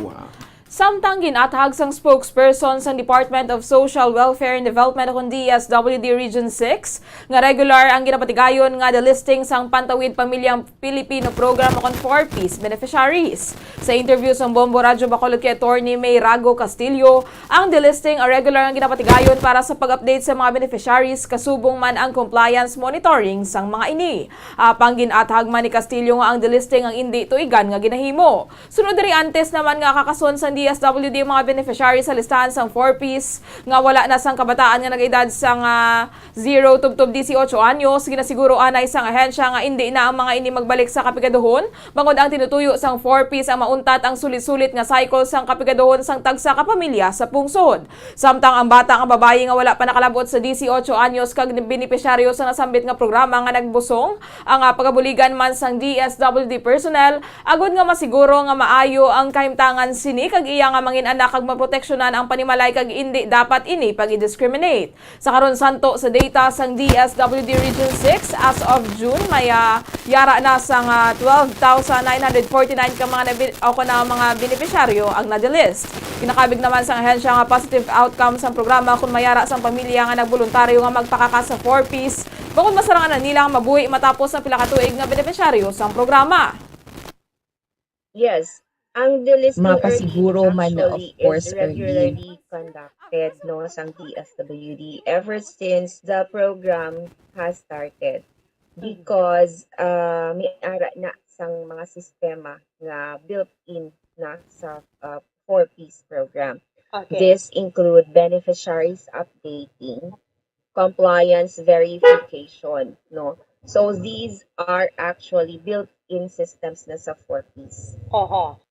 Samtang gin-athag sang spokesperson sang Department of Social Welfare and Development, o kon D S W D Region six, nga regular ang ginapatigayon nga delisting sang Pantawid Pamilyang Pilipino Program, o kon four Ps beneficiaries. Sa interview sang Bombo Radyo Bacolod kay Attorney May Rago Castillo, ang delisting ang regular nga ginapatigayon para sa pag-update sa mga beneficiaries, kasubong man ang compliance monitoring sang mga ini. Apang gin-athag man ni Castillo nga ang delisting ang indi tuigan nga ginahimo. Sunod diri, antes naman nga kakason sang D S W D ang mga beneficiary sa listahan sang four Ps nga wala na sang kabataan nga nag-edad sang, ah, zero tubtob dieciocho anyos, ginasiguro anay sang ahensya nga indi na ang mga ini magbalik sa kapigaduhon, bangod ang tinutuyo sang four Ps ang mauntat ang sulit-sulit nga cycle sang kapigaduhon sang tagsa ka pamilya sa pungsod. Samtang ang bata nga babayi nga wala pa nakalab-ot sa dieciocho anyos kag benepisyaryo sa nasambit nga programa nga nagbusong ang, ah, pagabuligan man sang D S W D personnel, agud nga masiguro nga maayo ang kahimtangan sini kag iya nga mangin-anak kag maproteksyonan ang panimalay kag indi dapat ini pag-i-discriminate. Sa karon, santo sa data sang D S W D Region six, as of June, may, ah, yara na sang, ah, twelve thousand nine hundred forty-nine ka mga nabi-, o kon na mga benepisyaryo ang na-delist. Ginakabig naman sang ahensya nga positive outcome sang programa kon may yara sang pamilya nga nagboluntaryo nga magpakaka sa four Ps, bangod masarangan na nila nga mabuhi matapos ang pila ka tuig nga benepisyaryo sang programa. Yes, ang delisting, Erlene, mapasiguro man na, of actually, is course, Erlene, regularly conducted, no, sang D S W D ever since the program has started. Mm. Because, ah, may ara na sang mga sistema nga built-in na sa, ah, four Ps program. Okay. This include beneficiaries updating, compliance verification, no? So, these are actually built-in systems na sa four Ps. Oho.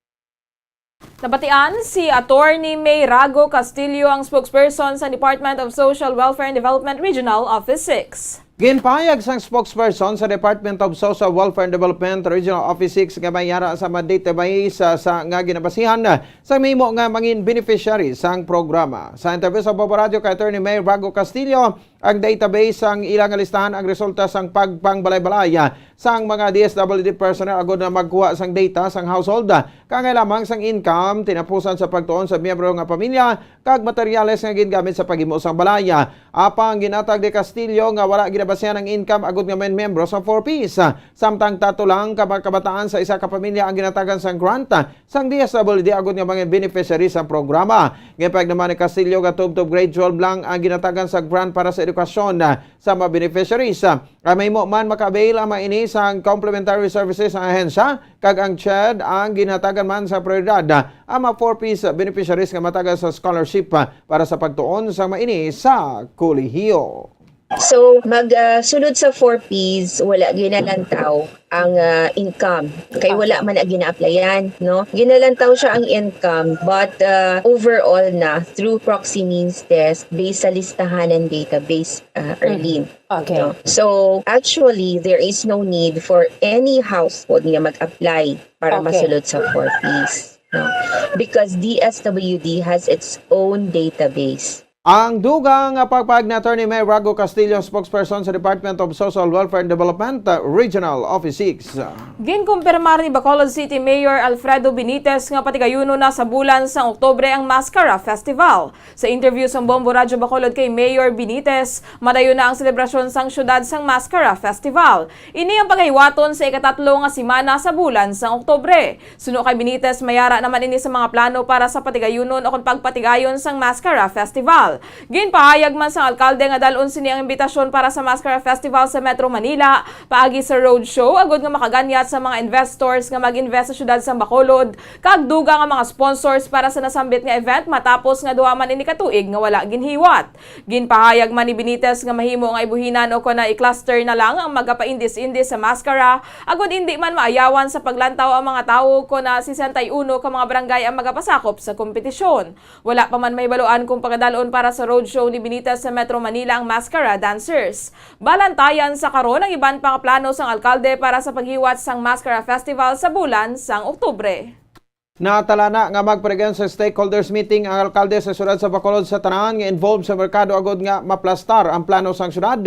Nabatian si Attorney May Rago Castillo, ang spokesperson sa Department of Social Welfare and Development Regional Office six. Ginpahayag sang spokesperson sa Department of Social Welfare and Development Regional Office six nga may yara sa mga database, ah, sa nga ginabasihan, ah, sa mahimo nga mangin beneficiary sang programa. Sa interview sa Bombo Radyo kay Attorney May Rago Castillo, ang database sang ila nga listahan ang resulta sang pagpangbalay-balay, ah, sang mga D S W D personnel agud na magkuha sang data sang household, ah, kaangay lamang sang income, tinapusan sa pagtuon sa miyembro nga pamilya, kag materyales nga gingamit sa paghimo sang balay. Apang ginatag ni Castillo nga wala ginabasihan ang income agud nga may miyembro sa four Ps. Samtang tatlo lang ka mga kabataan sa isa ka pamilya ang ginatagan sang grant sang D S W D agud nga mga beneficiary sa programa. Ginpahayag naman ni Castillo nga tubtob grade twelve lang ang ginatagan sa grant para sa edukasyon sa mga beneficiaries. Ang mahimo man maka-avail ang mga ini sang complimentary services sa ahensya, kag ang CHED ang ginhatagan man sa prioridad ang mga four Ps beneficiaries nga matagan sa scholarship para sa pagtuon sang mga ini sa kolehiyo. So, mag, ah, sulod sa four Ps, wala ginalantaw ang, ah, income. Kay wala man ang gina-applyan, no? Ginalantaw siya ang income, but, ah, overall na, through proxy means test, based sa listahan and database, ah, Erlene. Okay. No? So, actually, there is no need for any household nga mag-apply para masulod sa four Ps, no? Because D S W D has its own database. Ang dugang nga pagpahayag ni Attorney May Rago Castillo, spokesperson sa Department of Social Welfare and Development, uh, Regional Office six. Ginkumpirmar ni Bacolod City Mayor Alfredo Benitez nga patigayunon na sa bulan sang Oktubre ang Mascara Festival. Sa interview sang Bombo Radyo Bacolod kay Mayor Benitez, madayon na ang selebrasyon sang siyudad sang Mascara Festival. Ini ang pagahiwaton sa ikatatlo nga semana sa bulan sang Oktubre. Suno kay Benitez, may ara naman ini sa mga plano para sa patigayunon o kon pagpatigayon sang Mascara Festival. Ginpahayag man sang alkalde nga dal-on sini ang imbitasyon para sa Mascara Festival sa Metro Manila, paagi sa roadshow, agud nga makaganyat sa mga investors nga mag-invest sa siyudad sang Bacolod, kag dugang nga mga sponsors para sa nasambit nga event, matapos nga duha man ini ka tuig nga wala ginhiwat. Ginpahayag man ni Benitez nga mahimo nga ibuhinan o kon na i-cluster na lang ang magapaindis-indis sa Mascara, agud indi man maayawan sa paglantaw ang mga tawo kon na sesenta y uno ka mga barangay ang magapasakop sa kompetisyon. Wala pa man mahibaluan kung pagadal-on para Para sa roadshow ni Benitez sa Metro Manila ang Mascara Dancers. Balantayan sa karon ang iban pa nga plano sang alkalde para sa paghiwat sang Mascara Festival sa bulan sang Oktubre. Natala na nga magpadagan sa stakeholders meeting ang alkalde sa siyudad sa Bacolod sa tanan nga involved sa merkado agod nga maplastar ang plano sang siyudad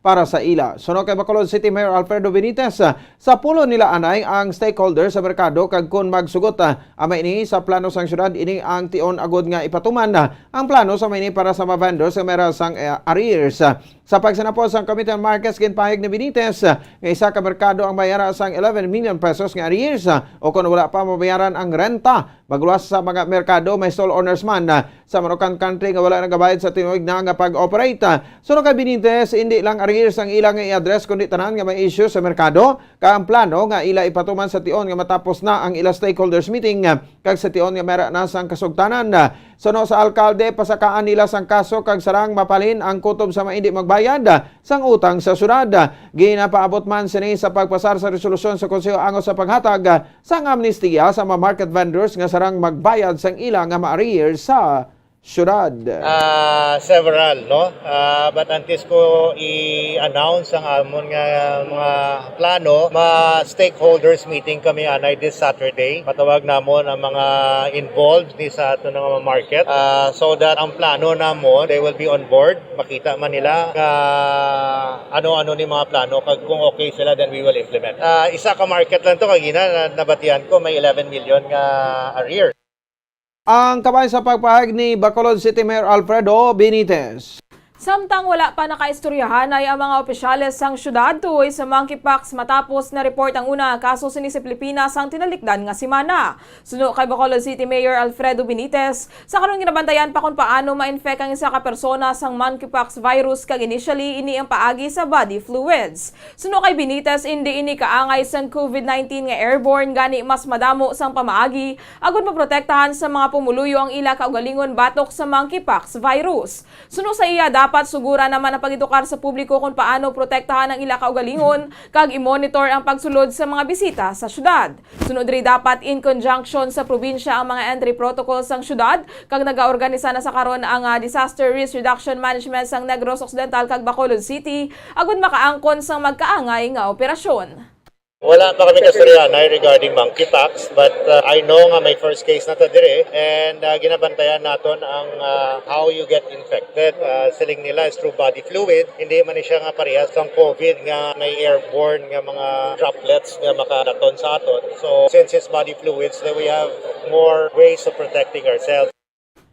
para sa ila. Suno kay Bacolod City Mayor Alfredo Benitez, sa pulong nila anay ang stakeholders sa merkado kag kon magsugot, ah, amay ini sa plano sang siyudad, ini ang tion agod nga ipatuman, ah, ang plano sa may ini para sa mga vendors nga may ara sang, eh, arrears. Sa pagsinapos sang Committee on Markets, ginpahayag ni Benitez, ah, nga isa ka merkado ang may ara sang eleven million pesos nga arrears, ah, o kon wala pa mabayaran ang renta, magluwas sa mga merkado may stall owners man, ah, sa Manukan Country nga wala nagabayad sa tinuig na nga pag-operate. Suno kay Benitez, hindi lang arrears ang ila nga i-address kundi tanan nga may issue sa merkado, kag ang plano nga ila ipatuman sa tion nga matapos na ang ila stakeholders meeting, ah, kag sa tion nga may ara na sang kasugtanan. Suno sa alkalde, pasakaan nila sang kaso kag sarang mapalin ang kutob sa mga hindi magbayad, ah, sang utang sa syudad. Ginapaabot man sini sa pagpasar sa resolusyon sa Konseho angot sa paghatag, ah, sang amnestiya sa mga market vendors nga sarang magbayad sang ila nga ma-arrear sa syudad. Ah, several, no? Ah, but antes ko i-announce ang amon nga mga plano, ma-stakeholders meeting kami anay this Saturday. Patawag namon ang mga involved ni sa ato nga mga market, ah, so that ang plano namon, they will be on board. Makita man nila nga ano-ano ni mga plano, kag kung okay sila, then we will implement. Ah, isa ka market lang to, kagina na nabatian ko may eleven million nga arrear. Ang kabahin sa pagpahayag ni Bacolod City Mayor Alfredo Benitez. Samtang wala pa nakaistoryahanay ang mga opisyales sang syudad tuhoy sa monkeypox matapos na-report ang una nga kaso sini sa Pilipinas sang tinalikdan nga semana. Suno kay Bacolod City Mayor Alfredo Benitez, sa karon ginabantayan pa kon paano ma-infect ang isa ka persona sang monkeypox virus kag initially ini ang paagi sa body fluids. Suno kay Benitez, indi ini kaangay sang COVID nineteen nga airborne, gani mas madamo sang pamaagi agud maprotektahan sa mga pumuluyo ang ila kaugalingon batok sa monkeypox virus. Suno sa iya, dapat sugura naman ang pag-edukar sa publiko kon paano protektahan ang ila kaugalingon kag i-monitor ang pagsulod sa mga bisita sa syudad. Suno diri, dapat in conjunction sa probinsya ang mga entry protocols sang syudad, kag nagaorganisa na sa karon ang, ah, Disaster Risk Reduction Management sang Negros Occidental kag Bacolod City agud makaangkon sang magkaangay nga operasyon. Wala pa kami kastoryahanay regarding monkeypox, but, uh, I know nga may first case na ta dire, and, uh, ginabantayan naton ang, uh, how you get infected. Uh, siling nila is through body fluid, hindi man ni siya nga parehas sang COVID nga may airborne nga mga droplets nga makadaton sa aton. So, since it's body fluids, then we have more ways of protecting ourselves.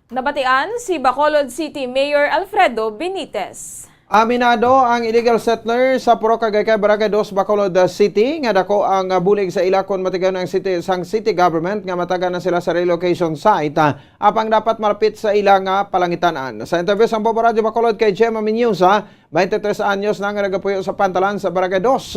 Nabatian si Bacolod City Mayor Alfredo Benitez. Aminado ang illegal settler sa Purok Agaycay, Barangay Dos, Bacolod City, nga dako ang bulig sa ila kon matigayon ang city, sang city government nga matagan na sila sa relocation site, ah, apang dapat malapit sa ila nga palangitan-an. Sa interview sang Bombo Radyo Bacolod kay Gemma Minyosa, twenty-three anyos na nga nagapuyo sa pantalan sa Barangay Dos.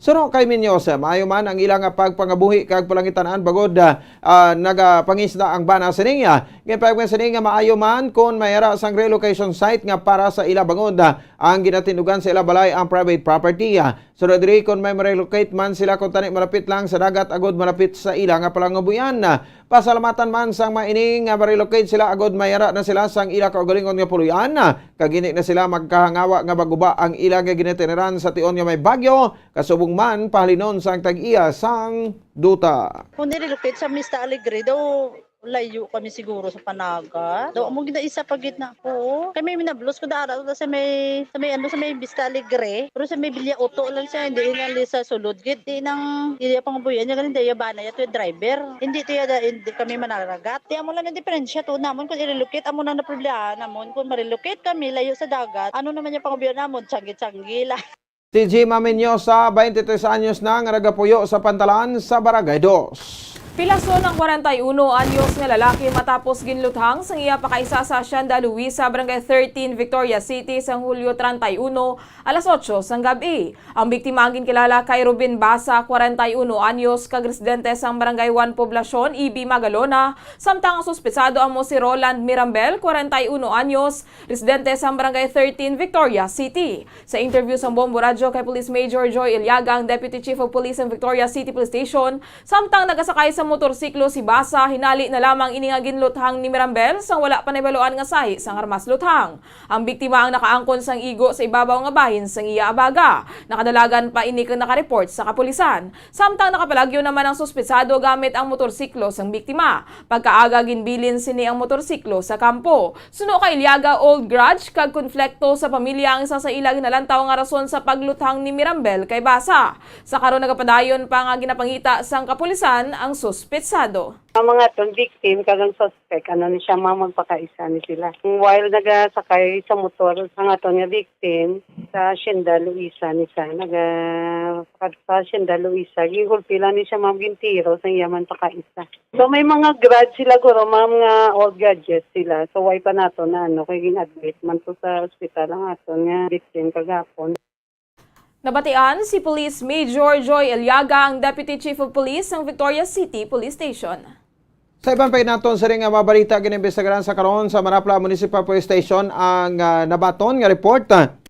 Suno kay Minyosa, maayo man ang ila nga pagpangabuhi kag palangitan-an bangod, ah, ah, nagapangisda ang bana sini. Ginpahayag man sini nga maayo man kon may ara sang relocation site nga para sa ila bangod, ah, ang ginatindugan sa ila balay ang private property. Sunod diri, kon may ma-relocate man sila kuntani malapit lang sa dagat agud malapit sa ila nga palangabuhian. Pasalamatan man sang mga ini nga ma-relocate sila agud may ara na sila sang ila kaugalingon nga puloy-an, kag indi na sila magkahangawa nga maguba ang ila nga ginatiniran sa tion nga may bagyo, kasubong man pahalinon sang tag-iya sang duta. Kung nirelocate sa Mista Alegre daw, layo kami siguro sa Panaga. Daw, amo gid na isa pa gid na ko. Kami minablos ko dara sa may, sa may, ano, sa may Vista Alegre. Pero sa may Villa Otto lang siya, hindi na li sa sulod gid. Di nang iya pang buyan niya, ganin, iya bana, iya to yung driver. Hindi to iya, hindi kami manaragat. Di amo lang ang diferensya to namon kung i-relocate, amo nang naproblema namon kung ma-relocate kami layo sa dagat. Ano naman yung pangabuhian namon, tsanggi-tsanggi lang. Si Jima Menyosa, twenty-three anyos na, nga nagapuyo sa pantalan sa Barangay Dos. Pilason ang kwarenta y uno anyos nga lalaki matapos ginluthang sang iya pakaisa sa Hacienda Luisa, Barangay thirteen, Victoria City, sang Hulyo treinta y uno, alas otso sang gab-i. Ang biktima ang ginkilala kay Ruben Basa, kwarenta y uno anyos, kag residente sang Barangay one Poblacion, E B Magalona, samtang ang suspetsado amo si Roland Mirambel, kwarenta y uno anyos, residente sang Barangay thirteen, Victoria City. Sa interview sang Bombo Radyo kay Police Major Joy Iliaga, ang Deputy Chief of Police sang Victoria City Police Station, samtang nagasakay sa motorsiklo si Basa, hinali na lamang ini nga ginluthang ni Mirambel sang wala pa nahibaluan nga sahi sang armas luthang. Ang biktima ang nakaangkon sang igo sa ibabaw nga bahin sang iya abaga. Nakadalagan pa ini kag nakareport sa kapulisan. Samtang nakapalagyo naman ang suspetsado gamit ang motorsiklo sang biktima. Pagkaaga, ginbilin sini ang motorsiklo sa kampo. Suno kay Iliaga, old grudge kag konflikto sa pamilya ang isa sa ila ginalantaw nga rason sa pagluthang ni Mirambel kay Basa. Sa karon, nagapadayon pa nga ginapangita sang kapulisan ang suspetsado. Ang mga aton victim kag ang suspect, ano ni siya, ma'am, magpakaisa ni sila. While nagasakay sa motor ang aton nga victim, sa Hacienda Luisa ni siya, naga sa Hacienda Luisa, gingulpi lang ni siya, ma'am, gintiro sang iya man pakaisa. So may mga grudge sila guro, ma'am, nga old grudges sila. So why pa nato na ano, kay gin-admit man to sa ospital ang aton nga victim kagapon. Nabatian si Police Major Joy Eliaga, ang Deputy Chief of Police sang Victoria City Police Station. Sa iban pa naton siring nga mga balita, ginimbestigaran sa karon sa Manapla Municipal Police Station ang, ah, nabaton nga report, ah,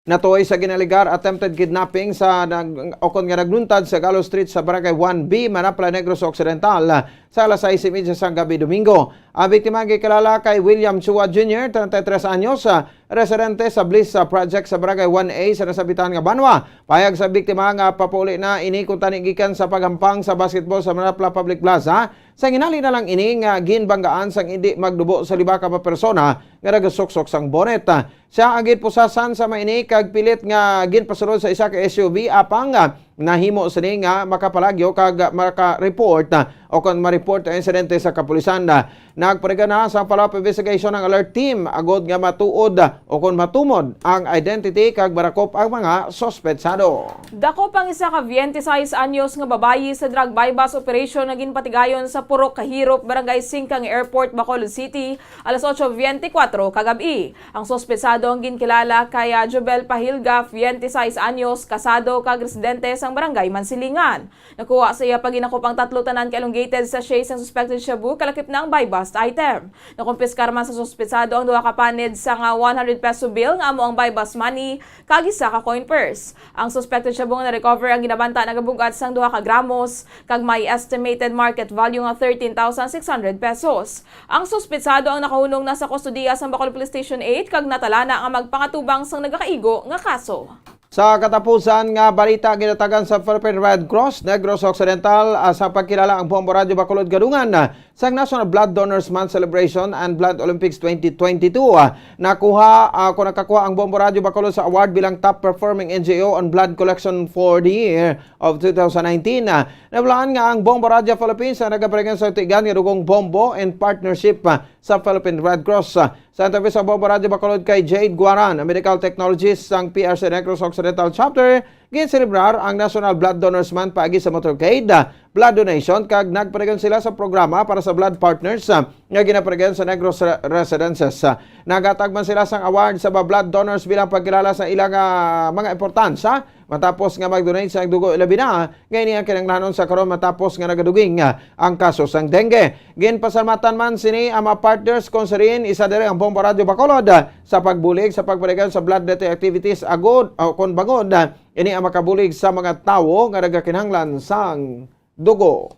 natuoy sa ginalegar attempted kidnapping sa nag-, ukon nga nagluntad sa Galo Street sa Barangay one B, Manapla, Negros Occidental, ah, sa alas sais y media sang gabi Domingo. Ang biktima gikilala kay William Chua Junior, treinta y tres anyos, ah, residente sa Bliss, ah, Project sa Barangay one A sa nasabitan nga banwa. Pahayag sa biktima nga papauli na ini kuntani gikan sa paghampang sa basketball sa Manapla Public Plaza. Sa ginali na lang ini nga ginbanggaan sang indi magdubo sa lima ka mga persona nga nagasuksok sang bonnet. Siya ang ginpusasan sa maini kag pilit nga ginpasulod sa isa ka S U V, apang, ah, nahimo sini nga makapalagyo kag maka-report, ah, o kon ma-report ang insidente sa kapulisan. Nagparigan na sa follow-up investigation ang alert team agod nga matuod, ah, o kon matumod ang identity kag marakop ang mga suspetsado. Dakop ang isa ka twenty-six anyos nga babayi sa drug buy-bust operation nga ginpatigayon sa Purok Kahirop, Barangay Singkang Airport, Bacolod City, alas otso beintikwatro kagab-i. Ang suspetsado ang ginkilala kay, ah, Jubel Pahilga, twenty-six anyos, kasado kag residente sang Barangay Mansilingan. Nakuha sa iya paginakop ang tatlo tanan ka elongated sachets sang suspected shabu, kalakip na ang buy-bust item. Nakumpiskar man sa suspetsado ang duha ka panid sang, ah, one hundred peso bill nga amo ang buy-bust money kag isa ka coin purse. Ang suspected shabu nga na-recover ang ginabanta nagabug-at sang duha ka gramos kag may estimated market value nga thirteen thousand six hundred pesos. Ang suspetsado ang nakahunong na sa kustodiya sang Bacolod Police Station eight kag natalana nga magpangatubang sang nagakaigo nga kaso. Sa katapusan nga balita, ginatagan sa Philippine Red Cross Negros Occidental, ah, sa pagkilala ang Bombo Radyo Bacolod Gadungan, ah, sa National Blood Donors Month Celebration and Blood Olympics twenty twenty-two. Ah, nakuha, ah, kung nakakuha ang Bombo Radyo Bacolod sa award bilang Top Performing N G O on Blood Collection for the Year of two thousand nineteen. Ah, nabalaan nga ang Bombo Radyo Philippines ang nagaparingan sa tigan nga dugong bombo in partnership, ah, sa Philippine Red Cross. Ah, sa interview sa Bombo Radyo Bacolod kay Jade Guaran, ang medical technologist sang P R C Negros Occidental Chapter, ginselebrar ang National Blood Donors Month paagi sa motorcade, ah, blood donation, kag nagparigon sila sa programa para sa blood partners, ah, nga ginaparigon sa Negros Re-, Residences. Ah, naghatag man sila sang award sa mga blood donors bilang pagkilala sa ilang, ah, mga importansya matapos nga mag-donate sa dugo, ilabi na nga ini ang kinahanglanon sa karon matapos nga nagaduging, ah, ang kaso sang dengue. Ginpasalamatan man sini ang mga partners, kung sirin isa diri ang Bombo Radyo Bacolod, ah, sa pagbulig sa pagpaligan sa blood donation activities agud, o kon bangod, ah, ini ang makabulig sa mga tawo nga nagakinahanglan sang dugo.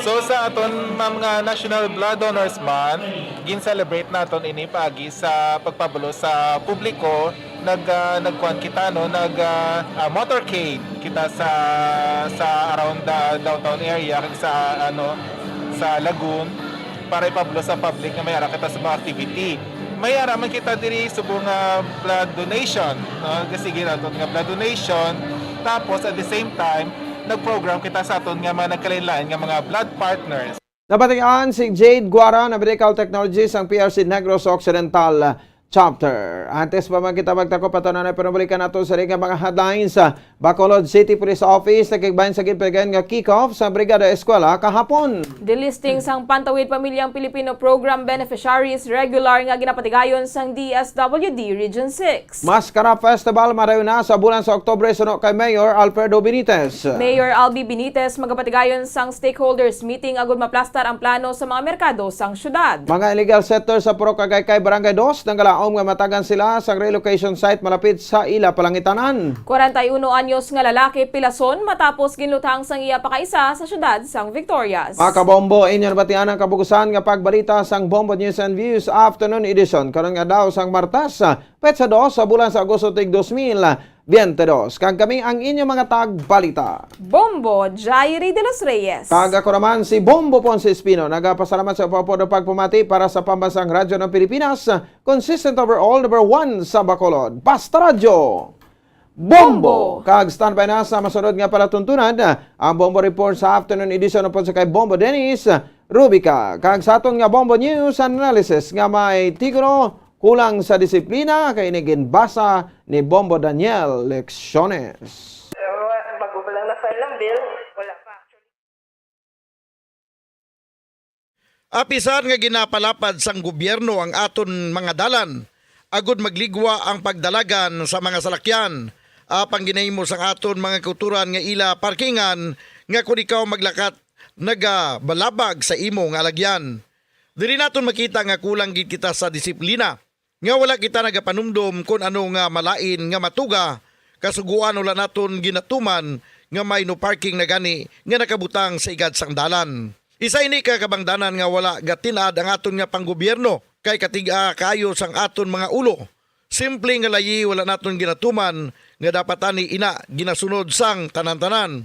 So sa aton, ma'am, nga National Blood Donors Month, gin-celebrate naton ini paagi sa pagpabalo sa publiko. Nag, ah, nagkuan kita, no, nag, ah, ah, motorcade kita sa, sa around the downtown area kag sa, ano, sa Lagoon para ipabalo sa public nga may ara kita sa mga activity. May ara man kita diri subong nga blood donation, no? Kasi ginaton nga blood donation. Tapos at the same time, nag-program kita sa aton nga mga nagkalain-lain nga mga blood partners. Nabatian si Jade Guara, na medical technologist sang P R C Negros Occidental Chapter. Antes pa man kita magtakop, ato na pinabalikan nato sa nga mga headlines. Bacolod City Police Office nakigbahin sa ginpatigayon nga kick-off sa Brigada Eskwela kahapon. Delisting sang Pantawid Pamilyang Pilipino Program beneficiaries regular nga ginapatigayon sang D S W D Region six. Maskara Festival madayon na sa bulan sa Oktubre suno kay Mayor Alfredo Benitez. Mayor Albi Benitez magapatigayon sang stakeholders meeting agud maplastar ang plano sa mga merkado sang syudad. Mga illegal settlers sa Purok Agaycay, Barangay Dos, nanggala aom nga matagan sila sang relocation site malapit sa ila palangitanan. Kwarenta y uno anyos nga lalaki pilason matapos ginluthang sang iya pakaisa sa siyudad sang Victorias. Mga kabombo, inyo nabatian ang kabugusan nga pagbalita sang Bombo News and Views Afternoon Edition karon nga adlaw sang Martes, petsa dos sa bulan sa Agosto tig dos mil biyente dos. Kag kami ang inyo mga tagbalita. Bombo Jairi de los Reyes. Kag ako naman si Bombo Ponce Espino. Nagapasalamat sa pagpapod ug pagpamati para sa Pambansang Radyo ng Pilipinas, consistent overall, number one sa Bacolod. Basta Radyo. Bombo! Bombo! Kag standby na sa masunod nga palatuntunan, ang Bombo Report sa afternoon edition upod sa kay Bombo Dennis Rubica. Kag sa aton nga Bombo News Analysis nga may titulo, Kulang sa Disiplina, kay ini ginbasa ni Bombo Daniel Lecciones. Pero, bago pa lang na-file ang bill, wala pa actually. Apisar nga ginapalapad sang gobyerno ang aton mga dalan, agud magligwa ang pagdalagan sa mga salakyan, apang ginahimo sang aton mga kautoran nga ila parkingan, nga kon ikaw maglakat, nagabalabag sa imo nga alagyan. Diri naton makita nga kulang gid kita sa disiplina, nga wala kita nagapanumdom kon ano nga malain nga matuga, kasugoan wala naton ginatuman nga may no parking na gani nga nakabutang sa igad sang dalan. Isa ini ka kabangdanan nga wala gatin-ad ang aton nga panggobyerno, kay katiga kaayo sang aton mga ulo. Simple nga layi wala naton ginatuman nga dapat ani ina ginasunod sang tanan-tanan.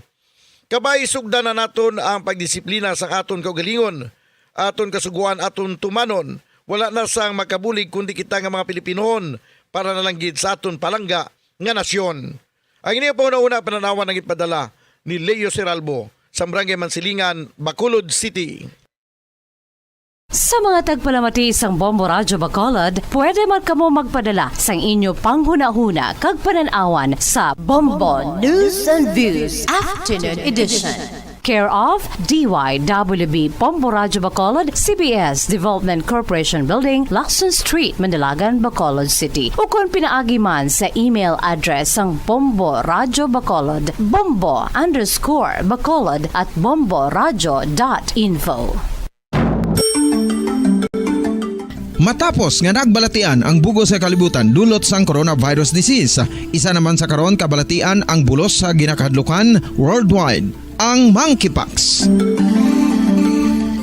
Kabay, sugdan na naton ang pagdisiplina sang aton kaugalingon. Aton kasugoan aton tumanon. Wala na sang makabulig kundi kita nga mga Pilipinohon, para na lang gid sa aton palangga nga nasyon. Ang inyo panghunahuna panan-awan ang ipadala ni Leo Seralbo sa Barangay Mansilingan, Bacolod City. Sa mga tagpalamati sang Bombo Radyo Bacolod, pwede man kamo magpadala sang inyo panghunahuna kag panan-awan sa Bombo News and Views Afternoon Edition. Care of D Y W B Bombo Radyo Bacolod, C B S Development Corporation Building, Lacson Street, Manalagan, Bacolod City. Ukon pinaagi man sa email address sang Bombo Radyo Bacolod, bombo underscore bacolod at bombo radyo dot info. Matapos nga nagbalatian ang bug-os nga kalibutan dulot sang coronavirus disease, isa naman sa karon kabalatian ang bulos sa ginakahadlukan worldwide, ang monkeypox.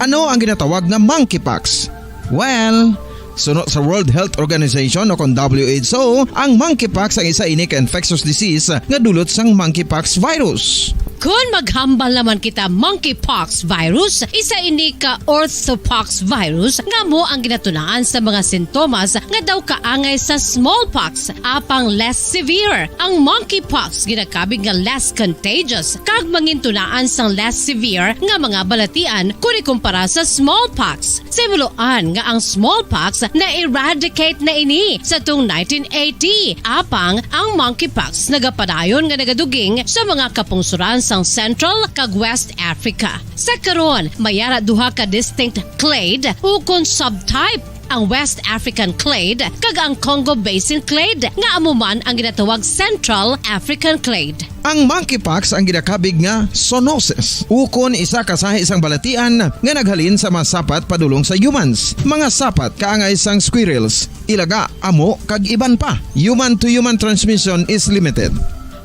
Ano ang ginatawag nga monkeypox? Well, suno sa World Health Organization o kon W H O, ang monkeypox ang isa ini ka infectious disease nga dulot sang monkeypox virus. Kon maghambal naman kita, monkeypox virus, isa ini ka orthopox virus nga amo ang ginatunaan sa mga sintomas nga daw kaangay sa smallpox, apang less severe. Ang monkeypox ginakabig nga less contagious kag mangintunaan sang less severe nga mga balatian kon ikumpara sa smallpox. Sa himuloan nga ang smallpox na-eradicate na ini sa tung nineteen eighty, apang ang monkeypox nagapadayon nga nagaduging sa mga kapungsoran sang Central kag West Africa. Sa karon, may ara duha ka distinct clade ukon subtype, ang West African clade kag ang Congo Basin clade, nga amo man ang ginatawag Central African clade. Ang monkeypox ang ginakabig nga zoonosis, ukon isa ka sahi sang balatian nga naghalin sa mga sapat padulong sa humans, mga sapat kaangay sang squirrels, ilaga, amo, kag iban pa. Human to human transmission is limited.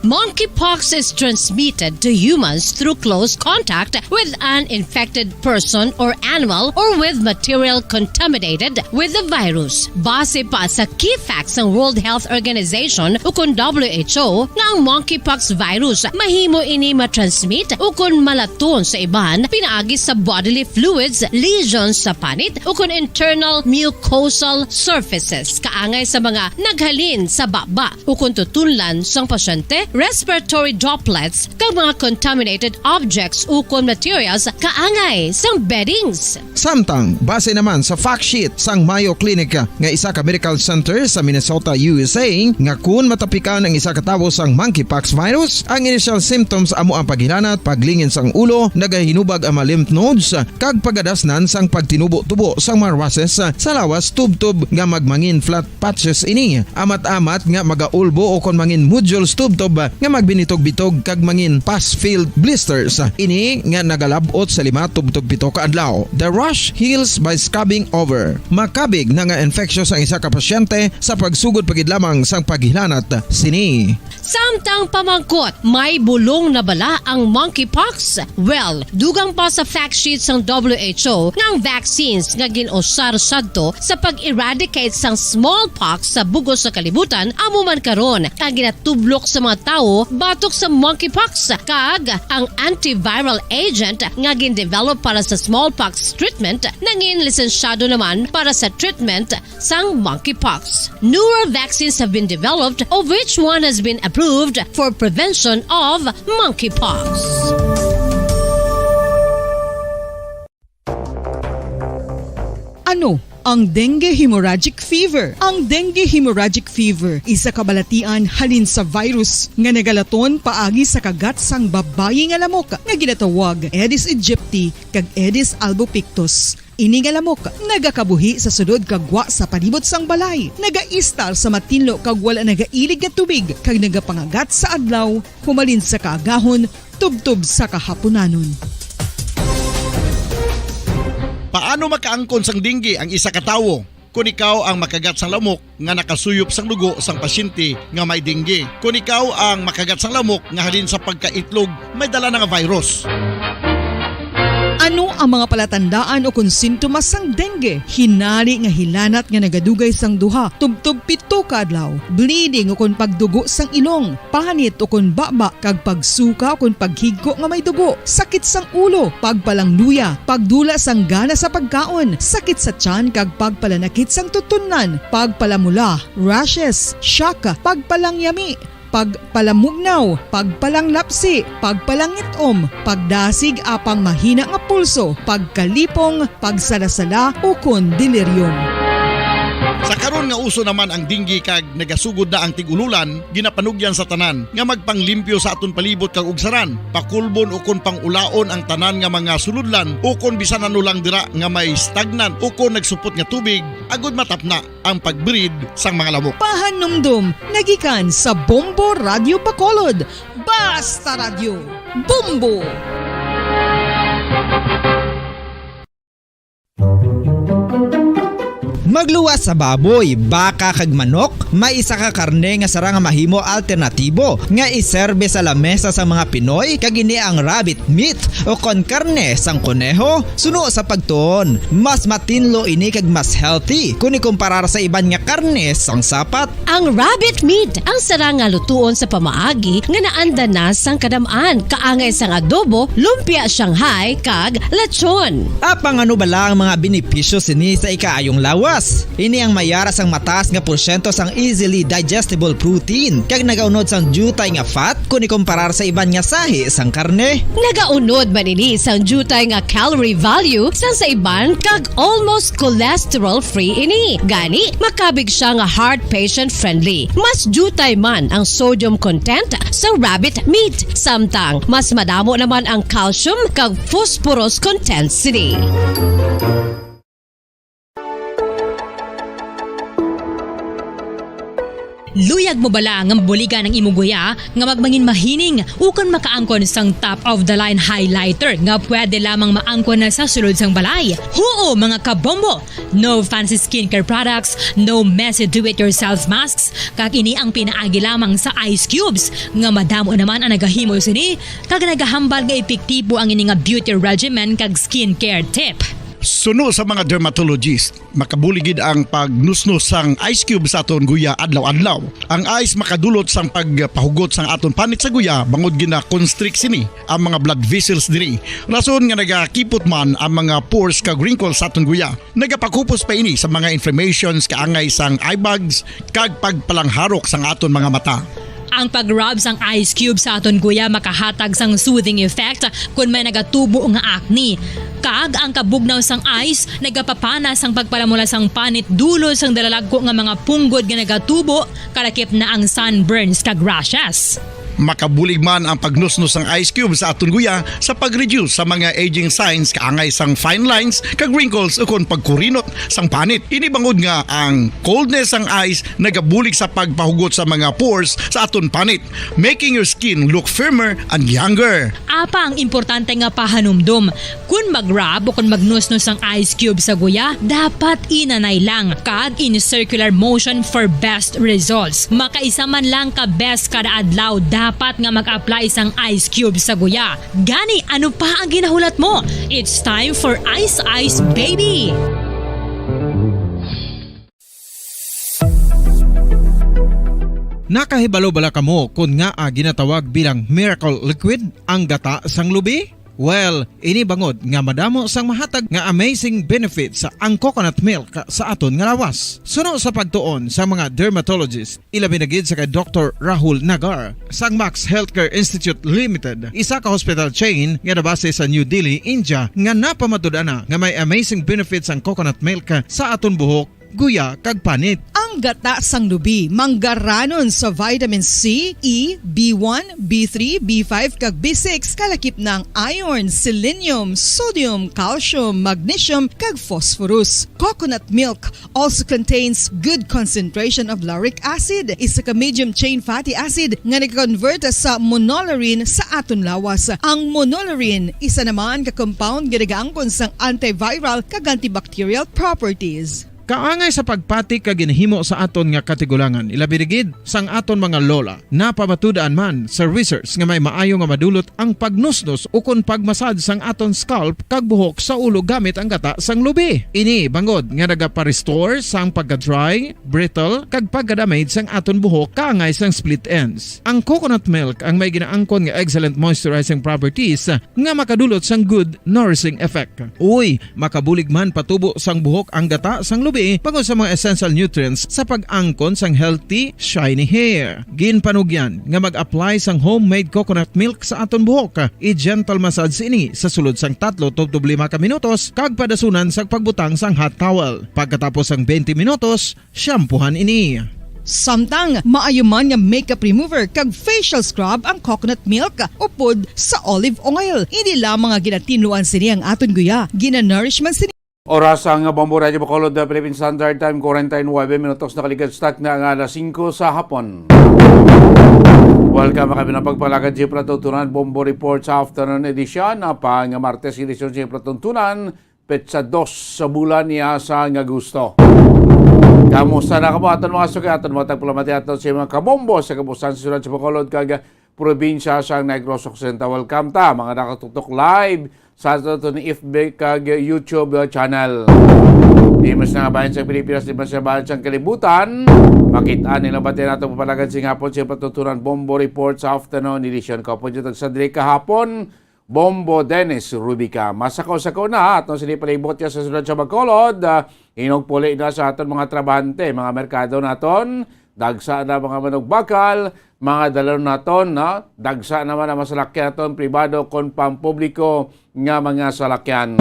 Monkeypox is transmitted to humans through close contact with an infected person or animal or with material contaminated with the virus. Base pa sa key facts sang World Health Organization ukon W H O, nga ang monkeypox virus mahimo ini matransmit ukon malaton sa iban pinaagi sa bodily fluids, lesions sa panit, ukon internal mucosal surfaces kaangay sa mga naghalin sa baba ukon tutunlan sang pasyente, respiratory droplets, kag mga contaminated objects ukon materials kaangay sang beddings. Samtang, base naman sa fact sheet sang Mayo Clinic nga isa ka medical center sa Minnesota, U S A, nga kun matapikan ang isa ka tawo sang monkeypox virus, ang initial symptoms amo ang paghilanat, paglingin sang ulo, nagahinubag ang mga lymph nodes, kag pagadasnan sang pagtinubo-tubo sang mga rushes sa lawas, tubtob nga magmangin flat patches ini. Amat-amat nga magaulbo o kon mangin nodules tubtob nga magbinitog-bitog kag mangin pus-filled blisters. Ini nga nagalab-ot sa lima tubtob pito ka adlaw. The rash heals by scrubbing over. Makabig na nga infectious ang isa ka pasyente sa pagsugod pa gid lamang sang paghilanat sini. Samtang pamangkot, may bulong na bala ang monkeypox? Well, dugang pa sa fact sheet sang W H O nga ang vaccines nga gin-usar sadto sa pag-eradicate sang smallpox sa bug-os nga kalibutan amo man karon ang ginatublok sa mga tawo batok sa monkeypox, kag ang antiviral agent nga gin-develop para sa smallpox treatment nangin lisensyado naman para sa treatment sang monkeypox. Newer vaccines have been developed, of which one has been approved for prevention of monkeypox. Ano ang dengue hemorrhagic fever? Ang dengue hemorrhagic fever isa ka balatian halin sa virus nga nagalaton paagi sa kagat sang babayi nga lamok nga ginatawag Aedes aegypti kag Aedes albopictus. Ini nga lamok nagakabuhi sa sulod kag gwa sa palibot sang balay, nagaistar sa matinlo kag wala nagailig nga tubig, kag nagapangagat sa adlaw humalin sa kaagahon tubtob sa kahapunanon. Paano makaangkon sang dengue ang isa ka tawo? Kon ikaw ang makagat sang lamok nga nakasuyop sang dugo sang pasyente nga may dengue. Kon ikaw ang makagat sang lamok nga halin sa pagkaitlog may dala na nga virus. Ano ang mga palatandaan o kon sintomas sang dengue? Hinari nga hilanat nga nagadugay sang duha tubtob pito ka adlaw, bleeding o kon pagdugo sang ilong, panit o kon baba kag pagsuka o kon paghigko nga may dugo, sakit sang ulo, pagpalangluya, pagdula sang gana sa pagkaon, sakit sa tiyan kag pagpalanakit sang tutunlan, pagpalamula, rashes, shock, pagpalangyami, pagpalamugnaw, pagpalanglapsi, pagpalangit-om, pagdasig apang mahina nga pulso, pagkalipong, pagsalasala, ukon delirium. Sa karon nga uso naman ang dengue kag nagasugod na ang tig-ululan, ginapanugyan sa tanan nga magpanglimpyo sa aton palibot kag ugsaran, pakulbon ukon pang-ulaon ang tanan nga mga sulodlan ukon bisan ano lang dira nga may stagnant ukon nagsupot nga tubig, agud matapna ang pag-breed sang mga lamok. Pahanumdom nga gikan sa Bombo Radyo Bacolod. Basta Radyo, Bombo! Magluwas sa baboy, baka kag manok, may isa ka karne nga sarang nga mahimo alternatibo nga iserbe sa lamesa sang mga Pinoy, kag ini ang rabbit meat o kon karne sang koneho. Suno sa pagtuon, mas matinlo ini kag mas healthy kon ikumparar sa iban nga karne sang sapat. Ang rabbit meat ang sarang nga lutuon sa pamaagi nga naanda na sang kadam-an, kaangay sang adobo, lumpia Shanghai, kag lechon. Apang ano bala ang mga benepisyo sini sa ikaayong lawas? Ini ang may ara sang mataas nga porsyento sang easily digestible protein, kag nagaunod sang diutay nga fat kon ikumparar sa iban nga sahi sang karne. Nagaunod man ini sang diutay nga calorie value sang sa iban, kag almost cholesterol-free ini. Gani, makabig siya nga heart patient-friendly. Mas diutay man ang sodium content sa rabbit meat, samtang mas madamo naman ang calcium kag phosphorus content sini. Luyag mo bala nga mabuligan ang imo guya nga magmangin mahining ukon makaangkon sang top-of-the-line highlighter nga pwede lamang maangkon na sa sulod sang balay? Huo, mga kabombo! No fancy skincare products, no messy do-it-yourself masks, kag ini ang pinaagi lamang sa ice cubes nga madamo naman ang nagahimo sini, kag nagahambal nga epektibo ang ini nga beauty regimen kag skincare tip. Suno sa mga dermatologist, makabuli gid ang pagnusnos sang ice cube sa aton guya adlaw-adlaw. Ang ice makadulot sang pagpahugot sang aton panit sa guya, bangod gina-constrict sini ang mga blood vessels diri. Rason nga nagakipot man ang mga pores kag wrinkles sa aton guya. Nagapakupos pa ini sa mga inflammations kaangay sang eye bags kag pagpalangharok sang aton mga mata. Ang pag-rub sang ice cube sa aton guya makahatag sang soothing effect kon may nagatubo nga acne. Kag ang kabugnaw sang ice nagapapana sang pagpalamula sang panit dulod sang dalalagko nga mga punggod nga nagatubo, kalakip na ang sunburns kag rashes. Makabulig man ang pagnusnos sang ice cube sa aton guya sa pag-reduce sa mga aging signs kaangay sang fine lines kag wrinkles ukon pagkurinot sang panit. Ini bangod nga ang coldness sang ice nagabulig sa pagpahugot sa mga pores sa aton panit, making your skin look firmer and younger. Apa ang importante nga pahanumdom? Kun mag-rub o kun magnusnos ang ice cube sa guya, dapat inanay lang kag in circular motion for best results. Makaisa man lang ka beses kada adlaw dapat nga mag-apply sang ice cube sa guya. Gani, ano pa ang ginahulat mo? It's time for Ice Ice Baby! Nakahibalo bala kamo kon ngaa ginatawag bilang miracle liquid ang gata sang lubi? Well, ini bangod nga madamo sang mahatag nga amazing benefits ang coconut milk sa aton nga lawas. Suno sa pagtuon sa mga dermatologist, ilabi na gid sa kay Doktor Rahul Nagar sang Max Healthcare Institute Limited, isa ka hospital chain nga nabase sa New Delhi, India, nga napamatud-an na nga may amazing benefits ang coconut milk sa aton buhok, guya, kag panit. Ang gata sang lubi manggaranon sa vitamin C, E, B one, B three, B five, kag B six, kalakip na ang iron, selenium, sodium, calcium, magnesium, kag phosphorus. Coconut milk also contains good concentration of lauric acid, isa ka medium chain fatty acid nga nag-convert sa monolaurin sa aton lawas. Ang monolaurin, isa naman ka compound nga nagaangkon sang antiviral kag antibacterial properties. Kaangay sa pagpati kag ginhimo sa aton nga katigulangan, ilabi na gid sang aton mga lola. Napamatud-an man sa research nga may maayo nga madulot ang pagnusnos ukon pagmasad sang aton scalp kag buhok sa ulo gamit ang gata sang lubi. Ini bangod nga nagapa-restore sang pagka-dry, brittle, kag pagka-damage sang aton buhok kaangay sang split ends. Ang coconut milk ang may ginaangkon nga excellent moisturizing properties nga makadulot sang good nourishing effect. Uy, makabulig man patubo sang buhok ang gata sang lubi bangod sa mga essential nutrients sa pag-angkon sang healthy, shiny hair. Ginpanugyan nga mag-apply sang homemade coconut milk sa aton buhok. I-gentle massage ini sa sulod sang tatlo tubtob lima ka minutos kag padasunan sa pagbutang sang hot towel. Pagkatapos sang twenty minutos, shampoohan ini. Samtang maayo man nga makeup remover kag facial scrub ang coconut milk upod sa olive oil. Hindi lamang nga ginatinluan sini ang aton guya, ginanourish man sini. Oras ang Bombo Radio Bacolod, the Philippine Standard Time, forty-nine minutos nakaligad start na nga alas singko sa hapon. Welcome kami na pagpalagad sa patutunan Bombo Report sa afternoon edition, na pa nga Martes, edisyon sa patutunan, petsa dos sa bulan ni asa nga Agosto. Kamusta na kamo aton mga suki, aton mga tagpalamati, aton sa mga kabombo sa kabusan sa siyudad sa Bacolod kag probinsya sa Negros Occidental? Welcome ta, mga nakatutok live sa aton F B kag YouTube channel. Di mas nga bahin sa Pilipinas, di mas nga bahin sa kalibutan, makita nila ba nato papalagan sing hapon sa patutunan Bombo Report sa afternoon edition. Kapo dito sa diri kahapon, Bombo Dennis Rubica. Masakaw-sakaw na aton sini palibot ya sa siyudad sa Bacolod. Ah, hinugpuli na sa aton mga trabahante, mga merkado naton, dagsa na mga manugbakal, mga dalon naton, na dagsa naman ang masalakyan naton, pribado kon pampubliko nga mga salakyan.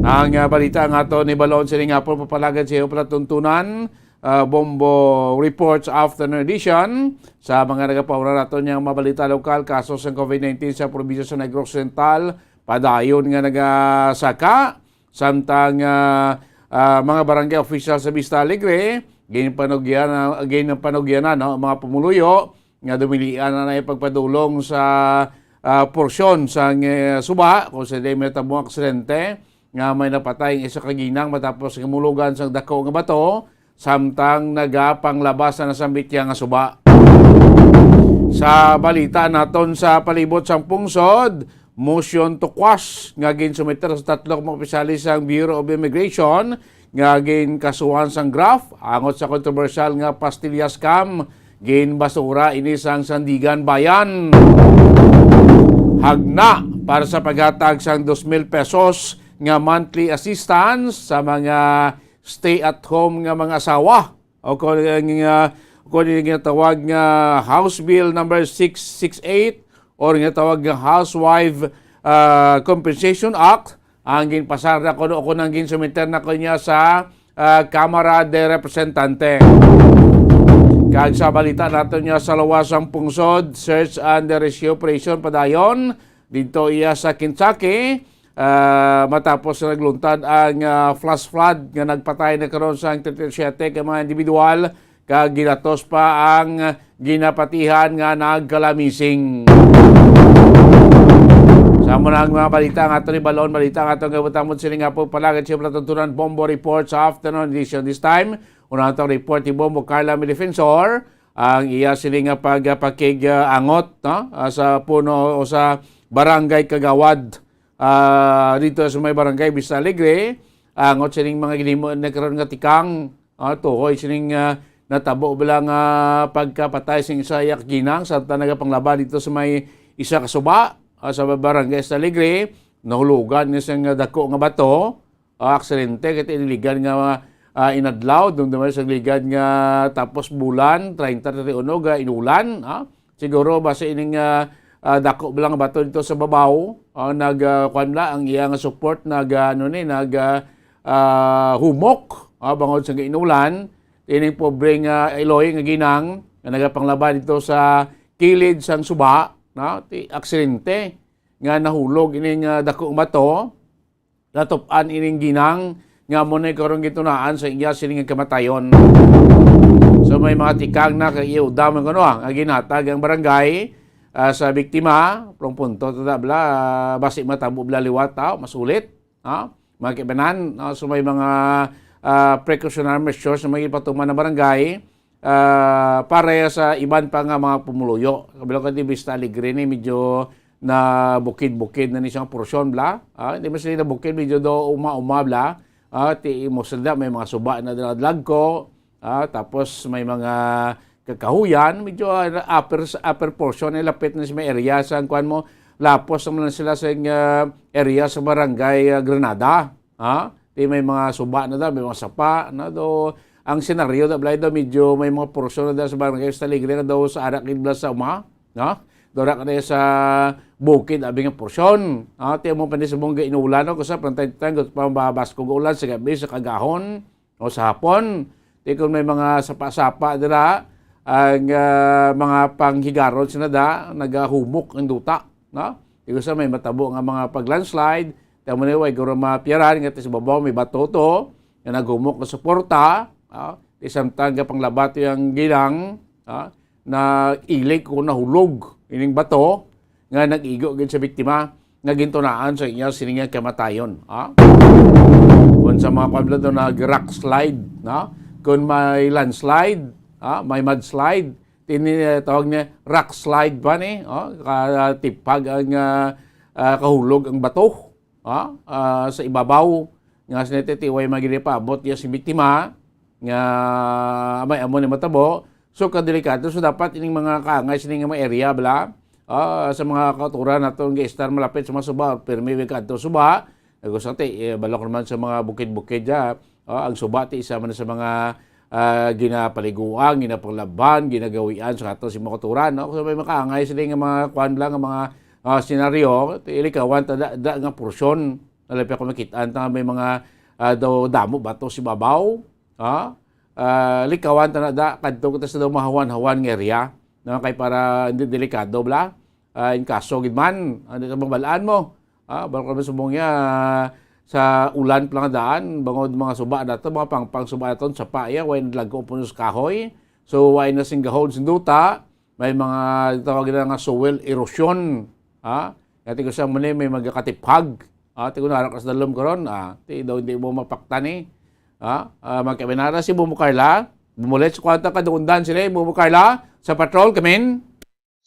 Ang, ah, balita nga aton ni Balon sini nga po papalagad sa iyo palatuntunan, ah, Bombo Reports Afternoon Edition. Sa mga nagapauna naton niyang mabalita lokal, kaso sa covid nineteen sa probinsya sa Negros Occidental, padayon nga nagasaka. Samtang, ah, ah, mga barangay official sa Vista Alegre, ginpanugyan, ginpanugyan na, no, ang mga pumuluyo nga dumilian na na pagpadulong sa, ah, porsyon sa, eh, suba kung sa di may tabong aksidente nga may napatay ang isa ka ginang matapos nga mulugan sang dako nga bato, samtang nagapanglabas na nasambit iya nga suba. Sa balita naton sa palibot sang pungsod, motion to quash nga ginsumiter sa tatlo ka mga opisyales sang Bureau of Immigration nga ginkasuhan sang graft angot sa kontrobersyal nga pastilya scam. Ginbasura ini sang Sandigan Bayan. Hagna para sa paghatag sang dos mil pesos nga monthly assistance sa mga stay-at-home nga mga asawa, o kon nga, kon nga tawag nga House Bill number six six eight, or nga tawag nga Housewife, ah, Compensation Act, ang ginpasar na kuno, o kon ang ginsumiter na kuno niya sa, ah, Kamara de Representante. Kag sa balita naton nga sa lawas sang pungsod, search and rescue operation padayon didto iya sa Kentucky, ah, matapos na nagluntad ang, ah, flash flood nga nagpatay na karon sang thirty-seven ka mga individual, kag ginatos pa ang ginapatihan nga nagkalamising. Sa amo na ang mga balita nga aton ibalon, balita nga aton gabutang mo sini nga pagpalagad sa palatuntunan, Bombo Report sa afternoon edition. This time, una atong report ni Bombo Carla Midefensor, ang iya sini nga pagpakig-angot, no? Ah, sa puno o sa barangay kagawad, ah, dito sa may barangay Vista Alegre. Angot sining mga ginhimo na karon nga tikang, ah, tuhoy sining, ah, natabo bala nga pagkapatay sing isa iya ka ginang samtang nagapanglaba dito sa may isa ka suba, ah, sa barangay Vista Alegre. Nahulugan ni sing dako nga bato, ah, aksidente kay tiniligan nga, ah, inadlaw, dumdumay sa ligan nga tapos bulan, treinta, treinta y uno, ga inulan, ah. Siguro basi ining, ah, ah, dako lang bato dito sa babaw, ah, nag, ah, kuwan la, ang iya nga support nag, ah, ano ni, nag, ah, ah, humok, ah, bangod sa inulan, ining pobre nga iloy nga ginang nga nagapanglaba dito sa kilid sang suba, no? Ti aksidente nga nahulog ining, ah, dako nga bato, natupad ining ginang nga amo na karon gitunaan sa iya sini nga kamatayon. So may mga tikang na kay iya daw man kuno, ah, nga ginhatag ang barangay, ah, sa biktima, prong punto ta bla, ah, basi matabo bla liwat, ah, masulit, ah, mga kaibanan, no? So may mga, ah, precautionary measures na may ipatuman ng barangay, ah, para sa iban pa nga mga pumuluyo. Kabalo ka di Vista Alegre ni medyo na bukid-bukid na ni siyang porsyon bla. Ah, hindi man sila na bukid, medyo do uma-uma bla. Ah, ti mo sila may mga suba na dala dagko. Ah, tapos may mga kakahuyan, medyo, ah, upper, upper portion ay lapit na sa may area sa kuan mo. Lapos naman sila sa, ah, area sa barangay, ah, Granada. Ha? Ti may mga suba na daw, may mga sapa na daw. Ang senaryo na balay daw, medyo may mga porsyon na daw sa barangay sa Alegre na daw sa arak gid bala sa uma, no? Dora ka na sa bukid, abi nga porsyon. Ha? Ti mo pa ni sa mong inulan, no? Kusa, pantay-tantay, gut pa mababasko nga ulan sa gabi, sa kagahon, o sa hapon. Ti kung may mga sapa-sapa dira, ang, ah, mga panghigaron sila da, nagahumok ang duta, no? Ti kusa may matabo nga mga pag-landslide, ti mo ni way guro mapiyaran nga ti sa babaw may bato to, nga naghumok nga suporta, ah, ti samtang gapanglaba to ang ginang, ah, na ilig ko nahulog ining bato, nga nag-igo gid sa biktima nga gintunaan sa iya sini nga kamatayon, ha? Kung sa mga pablo do nag rock slide, no? Kung may landslide, ha? May mudslide, tini, eh, tawag niya rock slide pa ni, oh? Katipag ang, ah, ah, kahulog ang bato, ha? Ah, sa ibabaw nga sinititiway maginipaabot niya si biktima, nga may amo ni matabo. So, kadelikado. So, dapat ining mga kaangay sining mga area, bala, ah, sa mga kauturan nato nga istar malapit sa mga suba, or pirmi way kadto suba. Nagusang ti, eh, balok naman sa mga bukid-bukid dya. Ah, ang suba ti isa man sa mga, ah, ginapaliguan, ginapanglaban, ginagawian sa ato si mga kauturan, no? So, may makaangay sila nga mga kuan lang, nga mga, ah, senaryo, ti ilikawan ta da, da nga porsyon. Nalapi ako makita, ta may mga, ah, daw damo bato si babaw. Ha? Ah, likawan ta na da, kadto kita sa daw mahawan-hawan nga area. No? Kay para hindi delikado, bla? Ah, in kaso gid man, ano sa mabalaan mo? Ah, balo ka naman subong niya, sa ulan pa lang daan, bangod mga suba na to, mga pangpang suba na to, sa pa iya, way naglago po sa kahoy. So, way na sing gahod, sinduta, may mga tawag na nga soil erosion. Ha? Kaya ti ko sa muli, may magkakatiphag. Ah, ti ko narak sa dalom karon, ah, ti daw hindi mo mapaktan eh. Ah, ah, magkabinara si Bumo Carla. Bumulit sa kwarta ka, duundan sila, Bumo Carla, sa patrol, kamin.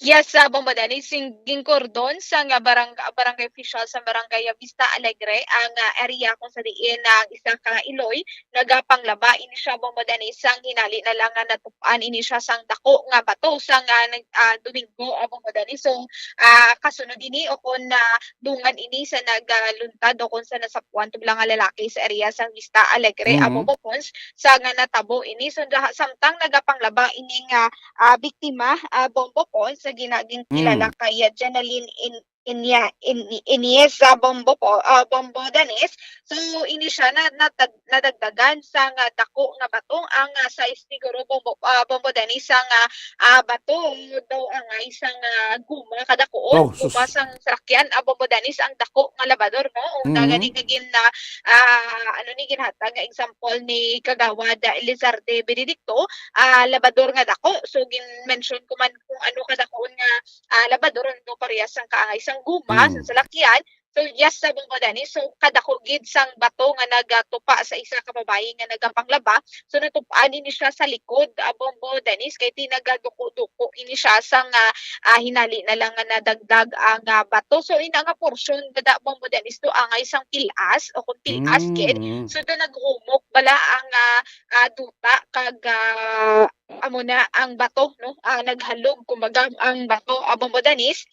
Yes, sa Bombo Dennis, sing-, ginkordon sa nga barang-, barangay official sa barangay Vista Alegre ang, ah, area kung sa diin ang isa ka iloy nagapanglaba ini siya, Bombo Dennis, sang hinali na lang nga natup-an ini siya sang dako nga bato sa nga nag-, ah, Domingo, ah, Bombo Dennis. So, ah, kasunod ini o kung, ah, dungan ini sa nagaluntad o kung sa nasapuan to lang nga lalaki sa area sa Vista Alegre, ah, Mhm. Bombo Pons, sa nga natabo ini. So, daha-, samtang nagapanglaba ini nga, ah, biktima, ah, Bombo Pons, sa ginaging kilala Mm. kay, ah, Janalyn In-, Inya-, in-, inis sa Bombo po, ah, Bombo Danis. So, ini siya na, natag-, nadagdagan sa nga dako nga bato. Ang, ah, size siguro, Bombo, ah, Bombo Danis, sa nga, ah, bato daw angay sa nga guma kadakuon. Oh, sus. Guma sang salakyan, ah, Bombo Danis, ang dako nga labador, no? Ang Mhm. gani nga gin-, ah, ah, ano ni, ginhatag nga example ni Kagawad, ah, Elizarde Benedicto, ah, labador nga dako. So, gin-mention ko man kung ano kadakuon nga, ah, labador, ano, parehas sang kaangay sang guma, Mm. sa salakyan. So, yes, sa Bombo Danis. So, kadako gid sang bato nga nagatupa sa isa ka babayi nga nagapanglaba. So, natup-an ini siya sa likod, ah, Bombo Danis, kay tinagaduko-duko ini siya sang, ah, ah, hinali na lang nga nadagdag ang, ah, bato. So, ina nga porsyon, dada, Bombo Danis, to angay sang tilas o kung tilas gid. Mm. So, do naghumok bala ang, ah, ah, duta kag, ah, amo na ang bato, no? Ah, naghalog, kumbaga, ang bato, ah, Bombo Danis.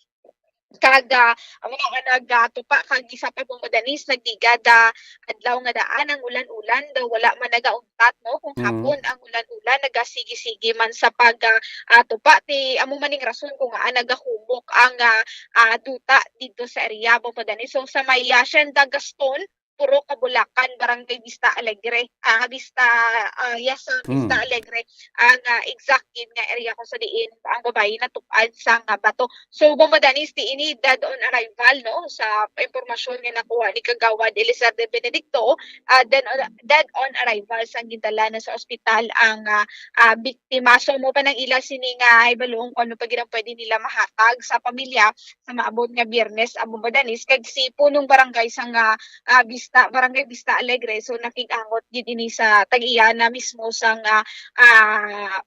Kag, ah, amo na nga nagatupa kag isa pa, Bombo Danis, nagligad, ah, adlaw nga daan ang ulan-ulan, daw wala man nagauntat, no? Kung Mm. hapon ang ulan-ulan, nagasigi-sige man sa pag, ah, ah, tupa. Ti amo man ning rason kung ngaa nagahumok ang, ah, ah, duta didto sa area, Bombo Danis. So, sa may, ah, Hacienda Gaston, Purok Kabulakan, Barangay Vista Alegre. Ah, Vista, ah, yes, sa Vista Hmm. Alegre. Ang, ah, exact gid nga area kung sa diin ang babayi natup-an sang, ah, bato. So, Bombo Danis, ti ini dead on arrival, no? Sa impormasyon nga nakuha ni Kagawad Elizarde Benedicto, ah, dead on, dead on arrival sang gindala na sa ospital ang, ah, ah, biktima. So, mo pa nang ila sini nga hibalong kung ano pa gid ang pwede nila mahatag sa pamilya sa maabot nga Biyernes, ah, Bombo Danis, kag si punong barangay sang, ah, ah, Vista, Barangay Vista Alegre. So, nakig-angot gid ini sa tag-iya na mismo sang, ah, ah,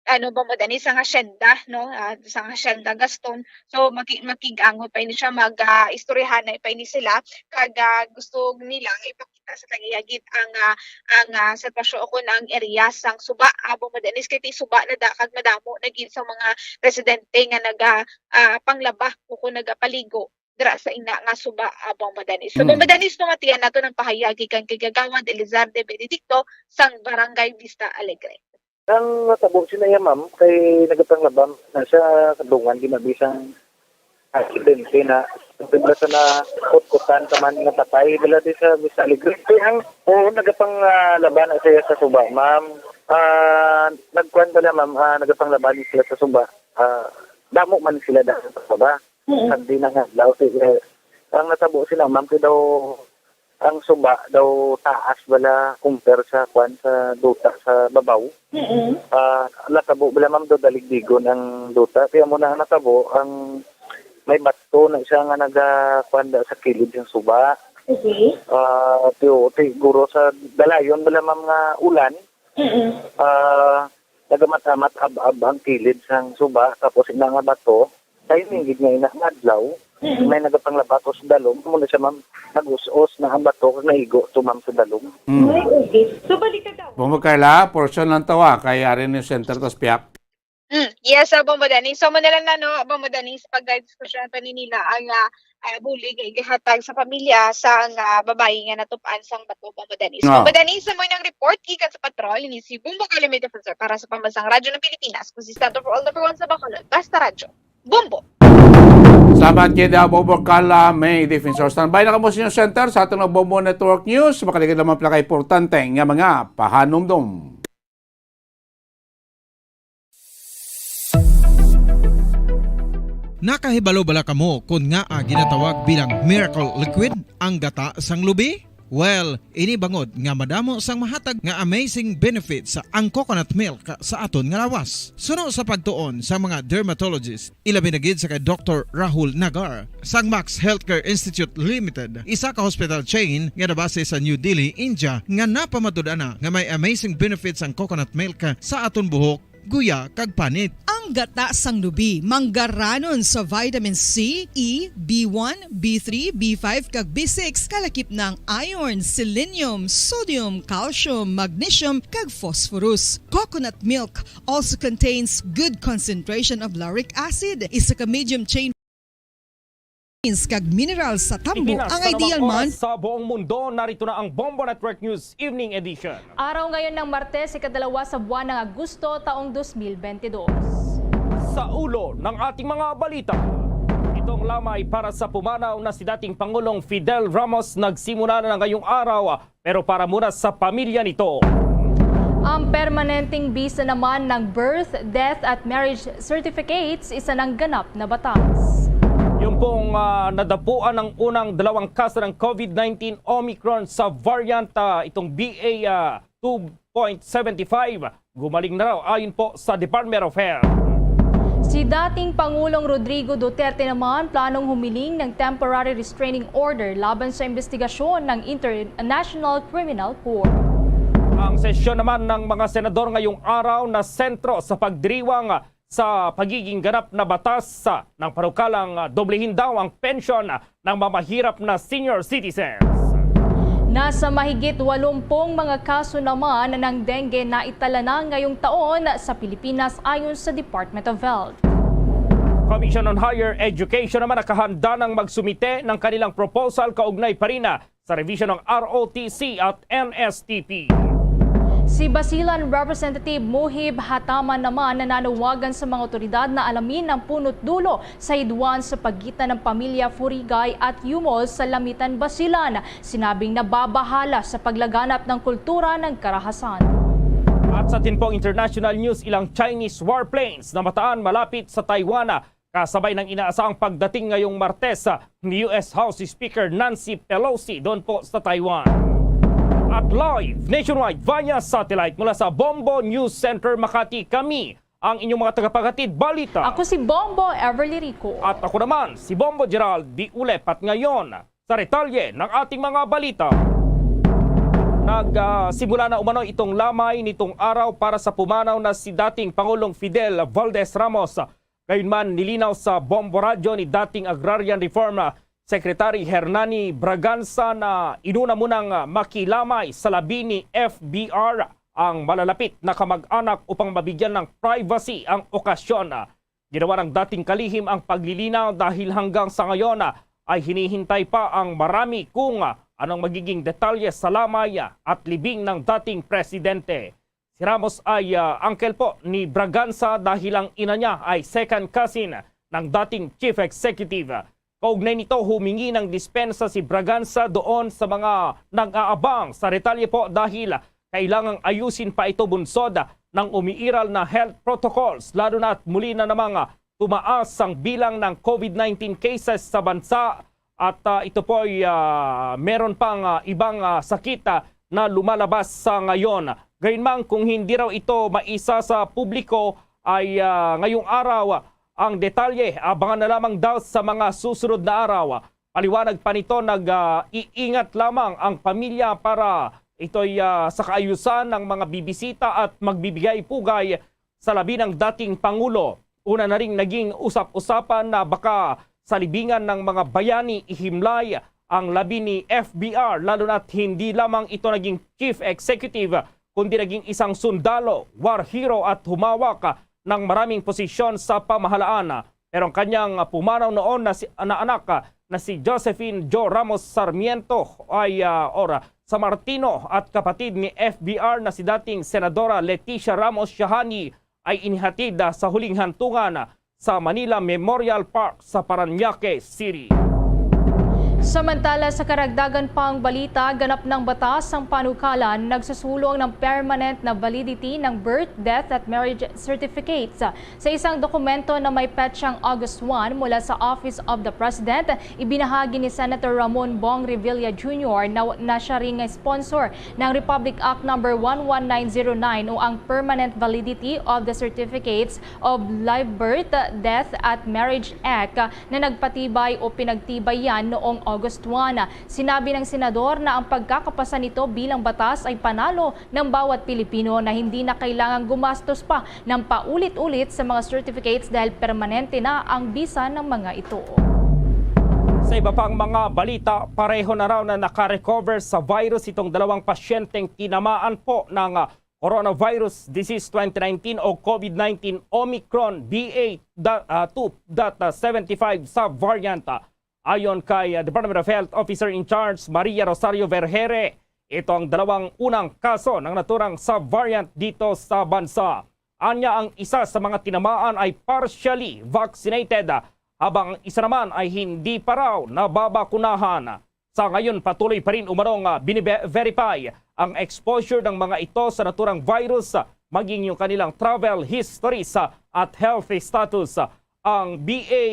ano, Bombo Danis, sang hacienda, no? Ah, sang hacienda Gaston. So, maki-, makig-angot pa ini siya, mag, ah, istoryahanay pa ini sila, kag, ah, gusto nila ipakita sa tag-iya gid ang, ah, ang, ah, sitwasyon o kung ang area sang suba, ah, Bombo Danis, kay ti suba na da kag madamo na gid sa mga residente nga naga, ah, panglaba o kung nagapaligo dira sa ina nga suba, ah, Bombo Danis. So, Mm. Bombo Danis, pamatian nato ang pahayag gikan kay Kagawad Elizarde Benedicto sang Barangay Vista Alegre. Ang natabo sila ya, ma'am, kay nagapanglaba na sa kadungan, ginabi sang aksidente na. Bigla sa na kutkutan ka man nga patay, bala di sa Vista Alegre. Kay ang, oo, nagapang, ah, laba na siya sa suba, ma'am. Ah, nagkuan bala, ma'am, ah, nagapang laba ni sila sa suba. Ah, damo man sila dahil sa suba. Mm. Sunday na nga adlaw, sige. Ang natabo sila, ma'am, kay daw ang suba daw taas bala compare sa kwan, sa duta sa babaw. Mm. Ah, natabo bala, ma'am, daw daligdigon ang duta. Kaya mo na natabo ang may bato na siya nga naga, kwan, da sa kilid ng suba. Okay. Ah, tiyo, siguro sa dalayon bala, ma'am, nga ulan. Mm. Ah, nagamat-amat ab-ab ang kilid sang suba, tapos ina nga bato, timing gid nga ina nga adlaw, Mm. may nagapanglaba to sa dalom, amo na siya, ma'am, nag-us-os na ang bato, kag naigo to, ma'am, sa dalom. Mm. Ay, okay. So, balik ka daw. Bombo Carla, portion lang to, ah, kay ari ni Center tas piyak. Mm, yes, ah, Bombo Danis. So, mo na lang na, no, Bombo Danis, pag diskusyon pa ni nila ang, ah, ah, bulig nga gihatag sa pamilya sang, ah, babayi nga natup-an sang bato, Bombo Danis. Ah. Bombo Danis, sa mo nang report, gikan sa patrol, ini si Bombo Carla, Media Officer para sa Pambansang Radyo ng Pilipinas. Konsistente for all, number one sa Bacolod. Basta Radyo. Bombo! Salamat kay Bombo Carla, may defensor. Standby na kamo sa inyong center sa aton nga Bombo Network News. Makaligid lamang pala ka importante nga mga pahanumdom. Nakahibalo bala kamo kon ngaa ginatawag bilang miracle liquid ang gata sang lubi? Well, ini bangod nga madamo sang mahatag nga amazing benefits ang coconut milk sa aton nga lawas. Suno sa pagtuon sa mga dermatologist, ilabi na gid sa kay Doktor Rahul Nagar sang Max Healthcare Institute Limited, isa ka hospital chain nga nabase sa New Delhi, India, nga napamatud-an na nga may amazing benefits ang coconut milk sa aton buhok, guya, kag panit. Ang gata sang lubi manggaranon sa vitamin C, E, B one, B three, B five, kag B six, kalakip na ang iron, selenium, sodium, calcium, magnesium, kag phosphorus. Coconut milk also contains good concentration of lauric acid, isa ka medium chain vitamins kag mineral sa tambo. Pilipinas, ang sa ideal anumang man oras sa buong mundo, narito na ang Bombo Network News Evening Edition. Araw ngayon ng Martes, ikadalawa sa buwan ng Agosto, taong dos mil bentidós. Sa ulo ng ating mga balita. Itong lamay para sa pumanaw na si dating Pangulong Fidel Ramos nagsimula na ngayong araw, pero para muna sa pamilya nito. Ang permanenteng bisa naman ng birth, death at marriage certificates, isa ng ganap na batas. Yung pong, ah, nadapuan ng unang dalawang kaso ng COVID nineteen Omicron sa variant, ah, itong B A, ah, two point seven five, gumaling na raw ayon po sa Department of Health. Si dating Pangulong Rodrigo Duterte naman planong humiling ng temporary restraining order laban sa investigasyon ng International Criminal Court. Ang sesyon naman ng mga senador ngayong araw na sentro sa pagdiriwang sa pagiging ganap na batas, ah, ng panukalang, ah, doblehin daw ang pensyon, ah, ng mamahirap na senior citizens. Nasa mahigit walumpung mga kaso naman ng dengue na itala na ngayong taon sa Pilipinas ayon sa Department of Health. Commission on Higher Education naman nakahanda ng magsumite ng kanilang proposal kaugnay pa rin, ah, sa revision ng R O T C at N S T P. Si Basilan Representative Muhib Hataman naman nananawagan sa mga otoridad na alamin ang punot dulo sa hidwaan sa pagitan ng pamilya Furigay at Yumol sa Lamitan, Basilan. Sinabing nababahala sa paglaganap ng kultura ng karahasan. At sa tinpong international news, ilang Chinese warplanes namataan malapit sa Taiwan, kasabay ng inaasahang pagdating ngayong Martes, ah, ni U S House Speaker Nancy Pelosi doon po sa Taiwan. At live nationwide via satellite mula sa Bombo News Center, Makati, kami ang inyong mga tagapaghatid balita. Ako si Bombo Everly Rico. At ako naman, si Bombo Gerald Diulep. At ngayon, sa detalye ng ating mga balita. Nagsimula na umano itong lamay nitong araw para sa pumanaw na si dating Pangulong Fidel Valdez Ramos. Gayunman, nilinaw sa Bombo Radyo ni dating Agrarian Reform Secretary Hernani Braganza na inuna munang makilamay sa labi ni F B R ang malalapit na kamag-anak upang mabigyan ng privacy ang okasyon. Ginawa ng dating kalihim ang paglilinaw dahil hanggang sa ngayon, ah, ay hinihintay pa ang marami kung, ah, anong magiging detalye sa lamay, ah, at libing ng dating presidente. Si Ramos ay, ah, uncle po ni Braganza dahil ang ina niya ay second cousin ng dating chief executive. Kaugnay nito, humingi ng dispensa si Braganza doon sa mga nag-aabang sa detalye po dahil kailangang ayusin pa ito bunsod ng umiiral na health protocols, lalo na at muli na namang, ah, tumaas ang bilang ng COVID nineteen cases sa bansa at, ah, ito po ay, ah, meron pang, ah, ibang, ah, sakit, ah, na lumalabas sa ngayon. Gayunman, kung hindi raw ito maisa sa publiko, ay, ah, ngayong araw, ang detalye, abangan na lamang daw sa mga susunod na araw. Paliwanag pa nito, nag, ah, iingat lamang ang pamilya para ito'y, ah, sa kaayusan ng mga bibisita at magbibigay pugay sa labi ng dating Pangulo. Una na ring naging usap-usapan na baka sa libingan ng mga bayani ihimlay ang labi ni F B R, lalo na't hindi lamang ito naging chief executive, kundi naging isang sundalo, war hero at humawak ng maraming posisyon sa pamahalaan. Pero ang kanyang pumanaw noon na, si, na anak na si Josephine Jo Ramos Sarmiento ay, ah, or Samartino at kapatid ni F B R na si dating Senadora Leticia Ramos Shahani ay inihatid, ah, sa huling hantungan sa Manila Memorial Park sa Parañaque City. Samantala, sa karagdagan pang balita, ganap ng batas ang panukalan nagsusulong ng permanent na validity ng birth, death at marriage certificates. Sa isang dokumento na may petsang August one mula sa Office of the President, ibinahagi ni Senator Ramon Bong Revilla Junior na, na siya rin nga sponsor ng Republic Act Number one one nine zero nine o ang Permanent Validity of the Certificates of Live Birth, Death at Marriage Act na nagpatibay o pinagtibay yan noong August one. Sinabi ng senador na ang pagkakapasa nito bilang batas ay panalo ng bawat Pilipino na hindi na kailangang gumastos pa ng paulit-ulit sa mga certificates dahil permanente na ang bisa ng mga ito. Sa iba pang mga balita, pareho na raw na nakarecover sa virus itong dalawang pasyenteng tinamaan po ng, ah, coronavirus disease twenty nineteen o COVID nineteen Omicron B A two dot seventy five subvariant. Ayon kay, ah, Department of Health Officer in Charge Maria Rosario Vergere, ito ang dalawang unang kaso ng naturang subvariant dito sa bansa. Anya, ang isa sa mga tinamaan ay partially vaccinated, ah, habang ang isa naman ay hindi pa raw nababakunahan. Sa ngayon, patuloy pa rin umanong ah, binibe-, verify ang exposure ng mga ito sa naturang virus, ah, maging yung kanilang travel histories ah, at health status. Ah, ang B A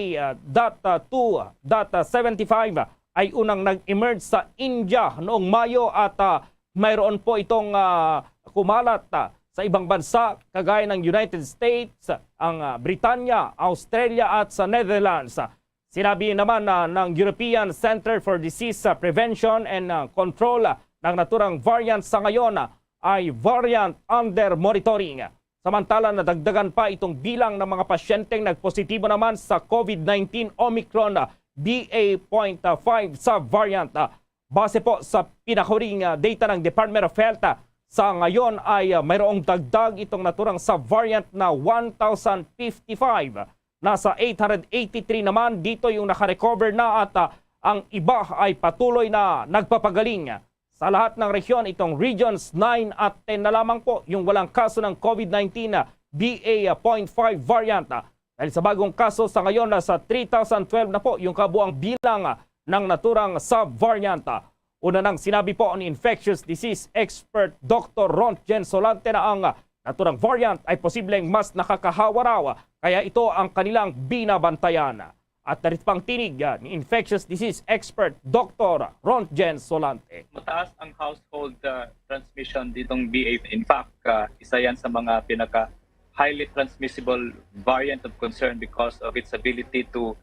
two dot seventy-five ay unang nag-emerge sa India noong Mayo at ah, mayroon po itong ah, kumalat ah, sa ibang bansa kagaya ng United States, ang ah, Britanya, Australia at sa Netherlands. Sinabi naman na ng European Center for Disease ah, Prevention and ah, Control ah, ng naturang variant sa ngayon ah, ay variant under monitoring. Samantala, nadagdagan pa itong bilang ng mga pasyenteng nagpositibo naman sa COVID nineteen Omicron ah, B A point five sa variant. Ah, base po sa pinahuling ah, data ng Department of Health, ah, sa ngayon ay ah, mayroong dagdag itong naturang sa variant na one thousand fifty-five. Nasa eight hundred eighty-three naman dito yung nakarecover na at ah, ang iba ay patuloy na nagpapagaling. Sa lahat ng rehiyon, itong Regions nine at ten na lamang po yung walang kaso ng COVID nineteen na B A point five variant. Dahil sa bagong kaso sa ngayon, nasa three thousand twelve na po yung kabuang bilang ng naturang subvariant. Una nang sinabi po ni infectious disease expert Doktor Rontgen Solante na ang naturang variant ay posibleng mas nakakahawa raw, kaya ito ang kanilang binabantayan. At narito pang tinig ah, ni infectious disease expert Doktor Rontgen Solante. Mataas ang household ah, transmission ditong B A. In fact, ah, isa yan sa mga pinaka highly transmissible variant of concern because of its ability to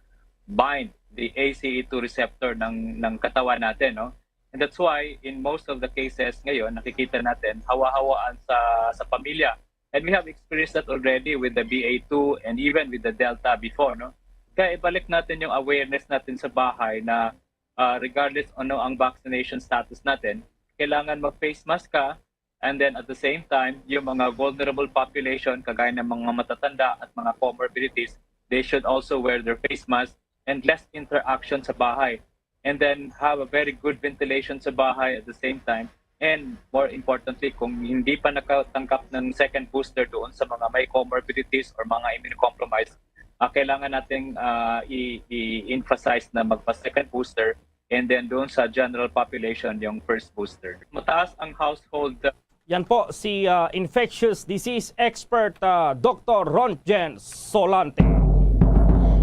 bind the A C E two receptor ng ng katawan natin, no? And that's why in most of the cases ngayon nakikita natin hawa-hawaan sa sa pamilya. And we have experienced that already with the B A two and even with the Delta before, no? Kaya ibalik natin yung awareness natin sa bahay na ah, regardless ano ang vaccination status natin, kailangan mag-face mask ka. And then at the same time, yung mga vulnerable population, kagaya ng mga matatanda at mga comorbidities, they should also wear their face mask and less interaction sa bahay. And then have a very good ventilation sa bahay at the same time. And more importantly, kung hindi pa nakatanggap ng second booster doon sa mga may comorbidities or mga immunocompromised, ah, kailangan nating ah, i- i-emphasize na magpa-second booster, and then doon sa general population yung first booster. Mataas ang household. Yan po si ah, infectious disease expert ah, Doktor Rontgen Solante.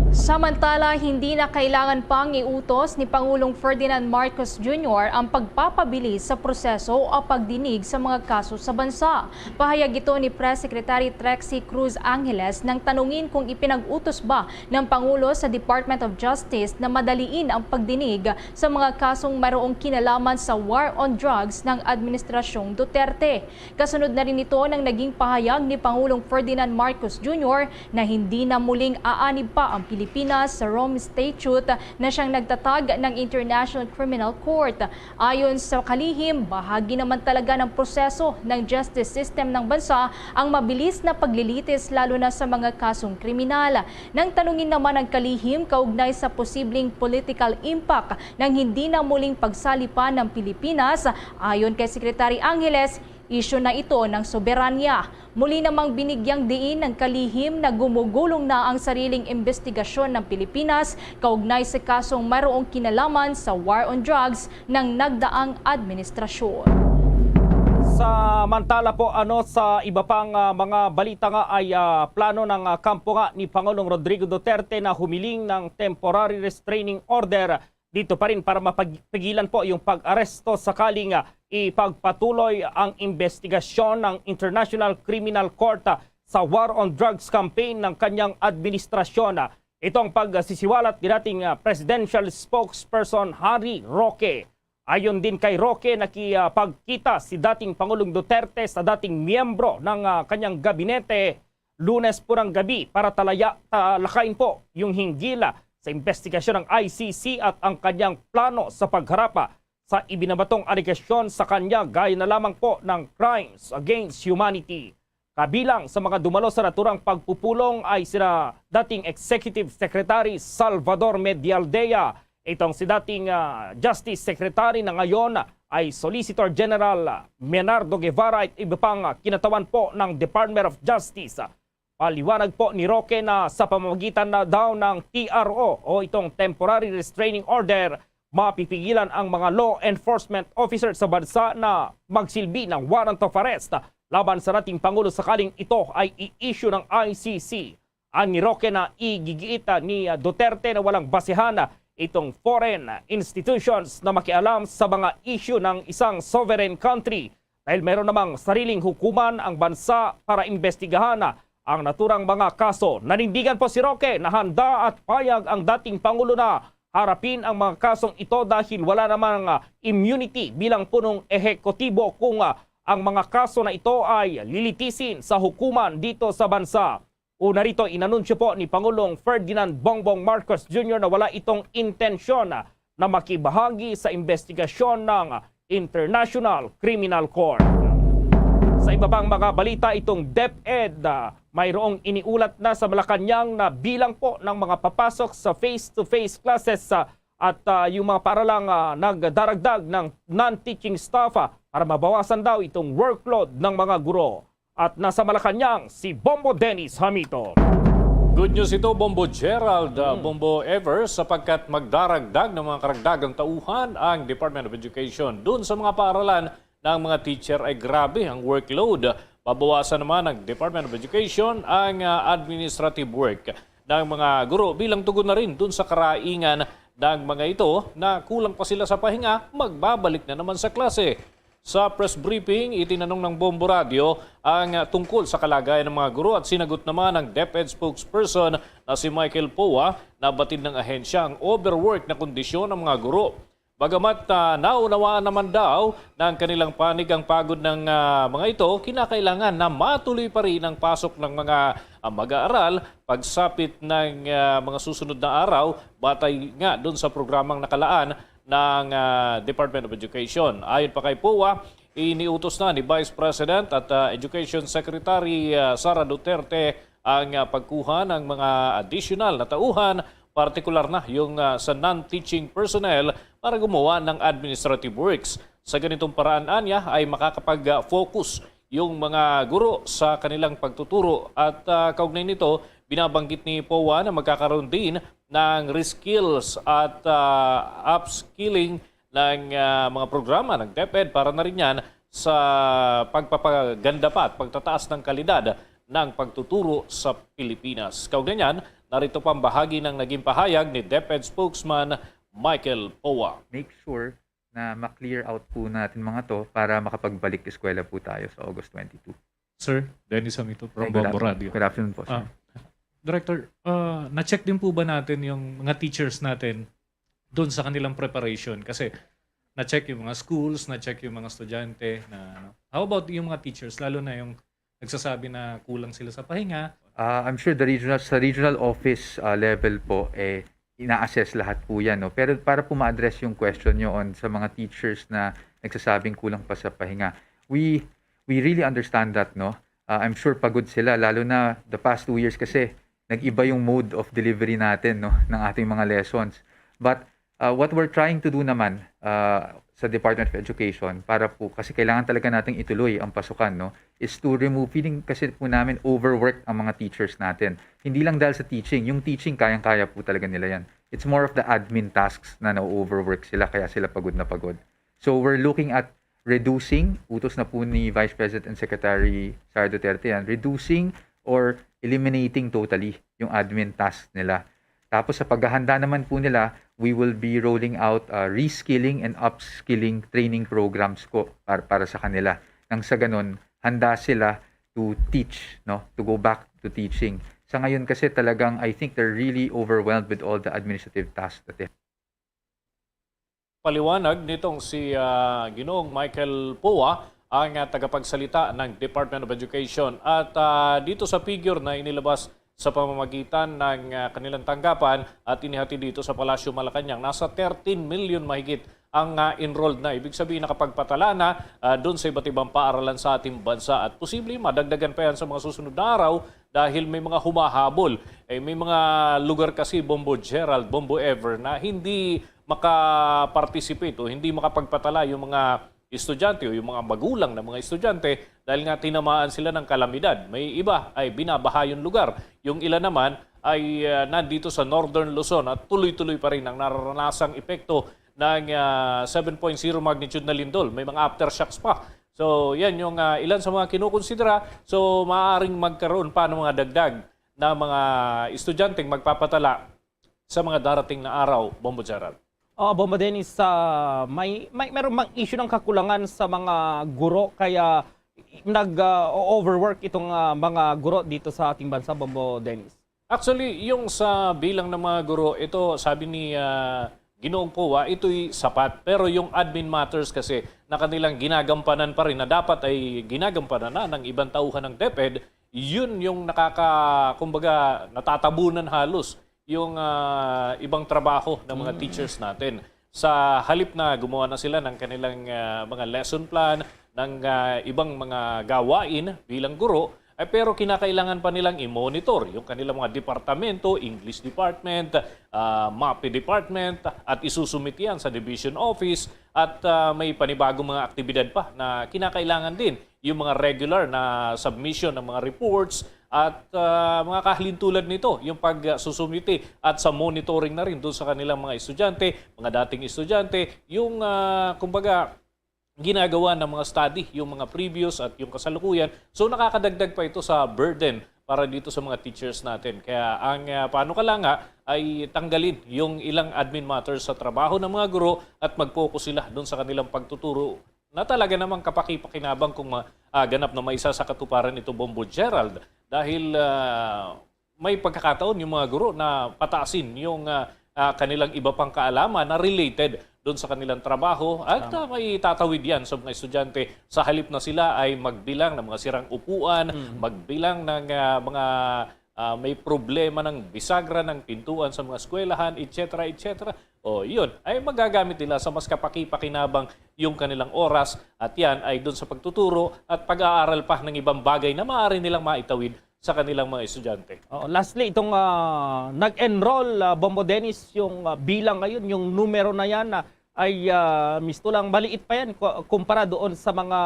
Samantala, hindi na kailangan pang iutos ni Pangulong Ferdinand Marcos Junior ang pagpapabilis sa proseso o pagdinig sa mga kaso sa bansa. Pahayag ito ni Press Secretary Trixie Cruz Angeles nang tanungin kung ipinag-utos ba ng Pangulo sa Department of Justice na madaliin ang pagdinig sa mga kasong mayroong kinalaman sa war on drugs ng Administrasyong Duterte. Kasunod na rin ito ng naging pahayag ni Pangulong Ferdinand Marcos Junior na hindi na muling aanib pa ang Pilipinas sa Rome Statute na siyang nagtatag ng International Criminal Court. Ayon sa kalihim, bahagi naman talaga ng proseso ng justice system ng bansa ang mabilis na paglilitis, lalo na sa mga kasong kriminal. Nang tanungin naman ang kalihim kaugnay sa posibleng political impact ng hindi na muling pagsalipan ng Pilipinas, ayon kay Secretary Angeles, isyu na ito ng soberanya. Muli namang binigyang diin ng kalihim na gumugulong na ang sariling imbestigasyon ng Pilipinas kaugnay sa kasong mayroong kinalaman sa war on drugs ng nagdaang administrasyon. Samantala po, ano, sa iba pang ah, mga balita nga ay ah, plano ng ah, kampo nga ni Pangulong Rodrigo Duterte na humiling ng temporary restraining order dito pa rin para mapagilan po yung pag-aresto sakaling ah, ipagpatuloy ang investigasyon ng International Criminal Court ah, sa war on drugs campaign ng kanyang administrasyon. Ah, ito ang pagsisiwalat ni dating ah, presidential spokesperson Harry Roque. Ayon din kay Roque, nakipagkita si dating Pangulong Duterte sa dating miyembro ng ah, kanyang gabinete Lunes po ng gabi para talaya, talakayin po yung hinggil ah, sa investigasyon ng I C C at ang kanyang plano sa pagharap ah, sa ibinabatong alegasyon sa kanya, gaya na lamang po ng crimes against humanity. Kabilang sa mga dumalo sa naturang pagpupulong ay sina dating Executive Secretary Salvador Medialdea, itong si dating ah, Justice Secretary na ngayon ay Solicitor General ah, Menardo Guevara at iba pang ah, kinatawan po ng Department of Justice. Paliwanag po ni Roque na sa pamamagitan na daw ng T R O o itong Temporary Restraining Order, mapipigilan ang mga law enforcement officer sa bansa na magsilbi ng warrant of arrest laban sa dating Pangulo sakaling ito ay i-issue ng I C C. Ang ni Roque na igigiit ni Duterte na walang basehan itong foreign institutions na makialam sa mga issue ng isang sovereign country dahil mayroon namang sariling hukuman ang bansa para imbestigahan ang naturang mga kaso. Nanindigan po si Roque na handa at payag ang dating Pangulo na harapin ang mga kasong ito dahil wala namang, ah, immunity bilang punong ehekutibo kung, ah, ang mga kaso na ito ay lilitisin sa hukuman dito sa bansa. Una rito, inanunsyo po ni Pangulong Ferdinand Bongbong Marcos Junior na wala itong intensyon na makibahagi sa investigasyon ng International Criminal Court. Sa iba pang mga balita, itong DepEd, ah, mayroong iniulat na sa Malacañang na bilang po ng mga papasok sa face-to-face classes, ah, at, ah, yung mga paaralang, ah, nagdaragdag ng non-teaching staff, ah, para mabawasan daw itong workload ng mga guro. At nasa Malacañang, si Bombo Dennis Hamito. Good news ito, Bombo Gerald, uh, Hmm. Bombo Ever, sapagkat magdaragdag ng mga karagdagang tauhan ang Department of Education. Doon sa mga paaralan ng mga teacher ay grabe ang workload. Babawasan naman ng Department of Education ang, uh, administrative work ng mga guro bilang tugon na rin doon sa karaingan ng mga ito na kulang pa sila sa pahinga, magbabalik na naman sa klase. Sa press briefing, itinanong ng Bombo Radio ang, ah, tungkol sa kalagayan ng mga guro at sinagot naman ng DepEd spokesperson na si Michael Poa na batid ng ahensya ang overwork na kondisyon ng mga guro. Bagamat, ah, naunawaan naman daw ng kanilang panig ang pagod ng, ah, mga ito, kinakailangan na matuloy pa rin ang pasok ng mga, ah, mag-aaral pagsapit ng, ah, mga susunod na araw batay nga doon sa programang nakalaan ng, ah, Department of Education. Ayon pa kay Poa, iniutos na ni Vice President at, ah, Education Secretary, ah, Sara Duterte ang, ah, pagkuha ng mga additional na tauhan, partikular na yung, ah, sa non-teaching personnel para gumawa ng administrative works. Sa ganitong paraan, anya, ay makakapag-focus yung mga guro sa kanilang pagtuturo at, ah, kaugnay nito, binabanggit ni Poa na magkakaroon din ng reskills at, ah, upskilling ng, ah, mga programa ng DepEd para na rin yan sa pagpapaganda pa at pagtataas ng kalidad ng pagtuturo sa Pilipinas. Kaugnay niyan, narito pa ang bahagi ng naging pahayag ni DepEd spokesman Michael Poa. Make sure na ma-clear out po natin mga to para makapagbalik eskwela po tayo sa August twenty-two. Sir, Dennis Hamito from Ay, good Bombo af-, Radio. Good afternoon po, sir. Ah, Director, ah, na-check din po ba natin yung mga teachers natin doon sa kanilang preparation? Kasi na-check yung mga schools, na-check yung mga estudyante na ano. How about yung mga teachers, lalo na yung nagsasabi na kulang sila sa pahinga? Ah, I'm sure the regional, sa regional office, ah, level po, eh, ina-assess lahat po yan, no? Pero para po ma-address yung question nyo on sa mga teachers na nagsasabing kulang pa sa pahinga, we, we really understand that, no? Ah, I'm sure pagod sila, lalo na the past two years kasi nag-iba yung mode of delivery natin, no, ng ating mga lessons. But, ah, what we're trying to do naman, ah, sa Department of Education, para po, kasi kailangan talaga nating ituloy ang pasukan, no, is to remove, feeling kasi po namin overworked ang mga teachers natin. Hindi lang dahil sa teaching, yung teaching kayang-kaya po talaga nila yan. It's more of the admin tasks na na-overwork sila, kaya sila pagod na pagod. So we're looking at reducing, utos na po ni Vice President and Secretary Sara Duterte yan, reducing or eliminating totally yung admin task nila. Tapos sa paghahanda naman po nila, we will be rolling out, uh, reskilling and upskilling training programs ko para, para sa kanila. Nang sa ganun, handa sila to teach, no? To go back to teaching. Sa ngayon kasi talagang, I think they're really overwhelmed with all the administrative tasks that they have. Paliwanag nitong si, ah, Ginoong Michael Poa, ang, ah, tagapagsalita ng Department of Education. At, ah, dito sa figure na inilabas sa pamamagitan ng, ah, kanilang tanggapan at inihatid dito sa Palasyo Malacañang, nasa thirteen million mahigit ang, ah, enrolled na. Ibig sabihin, nakapagpatala na, ah, doon sa iba't ibang paaralan sa ating bansa. At posible, madagdagan pa yan sa mga susunod na araw dahil may mga humahabol. Eh, may mga lugar kasi, Bombo Gerald, Bombo Ever, na hindi maka-participate o hindi makapagpatala yung mga estudyante o yung mga magulang ng mga estudyante dahil nga tinamaan sila ng kalamidad. May iba ay binabaha yung lugar. Yung ilan naman ay, ah, nandito sa Northern Luzon at tuloy-tuloy pa rin ang nararanasang epekto ng, ah, seven point zero magnitude na lindol. May mga aftershocks pa. So, yan yung, ah, ilan sa mga kinukonsidera. So, maaaring magkaroon pa ng mga dagdag na mga estudyanteng magpapatala sa mga darating na araw, Bombo Gerald. Oo, Bombo Dennis, ah, may, may, meron mang issue ng kakulangan sa mga guro, kaya nag, ah, overwork itong, ah, mga guro dito sa ating bansa, Bombo Dennis? Actually, yung sa bilang ng mga guro, ito, sabi ni, ah, Ginoong COA, ito'y sapat. Pero yung admin matters kasi na kanilang ginagampanan pa rin, na dapat ay ginagampanan na ng ibang tauhan ng DepEd, yun yung nakaka-, kumbaga, natatabunan halos yung, ah, ibang trabaho ng mga Mm. teachers natin. Sa halip na gumawa na sila ng kanilang, ah, mga lesson plan, ng, ah, ibang mga gawain bilang guro, eh, pero kinakailangan pa nilang i-monitor yung kanilang mga departamento, English department, ah, MAPEH department, at isusumit yan sa division office. At, ah, may panibagong mga aktibidad pa na kinakailangan din, yung mga regular na submission ng mga reports at, ah, mga kahalintulad nito, yung pagsusumite at sa monitoring na rin doon sa kanilang mga estudyante, mga dating estudyante, yung, ah, kumbaga, ginagawa ng mga study, yung mga previous at yung kasalukuyan. So, nakakadagdag pa ito sa burden para dito sa mga teachers natin. Kaya ang, ah, panukalang nga ay tanggalin yung ilang admin matters sa trabaho ng mga guro at mag-focus sila doon sa kanilang pagtuturo na talaga namang kapakipakinabang kung ma-, ah, ganap na maisa sa katuparan ito, Bombo Gerald. Dahil, ah, may pagkakataon yung mga guro na pataasin yung, ah, ah, kanilang iba pang kaalaman na related doon sa kanilang trabaho at, Tama. ah, may tatawid yan sa mga estudyante sa halip na sila ay magbilang ng mga sirang upuan, Mm. magbilang ng, ah, mga, ah, may problema ng bisagra ng pintuan sa mga eskwelahan, et cetera, et cetera. O, yun, ay magagamit nila sa mas kapakipakinabang yung kanilang oras at yan ay doon sa pagtuturo at pag-aaral pa ng ibang bagay na maaari nilang maitawid sa kanilang mga estudyante. Oo, lastly, itong, ah, nag-enroll, ah, Bombo Dennis, yung, ah, bilang ngayon, yung numero na yan, ah, ay, ah, misto lang maliit pa yan ku-, kumpara doon sa mga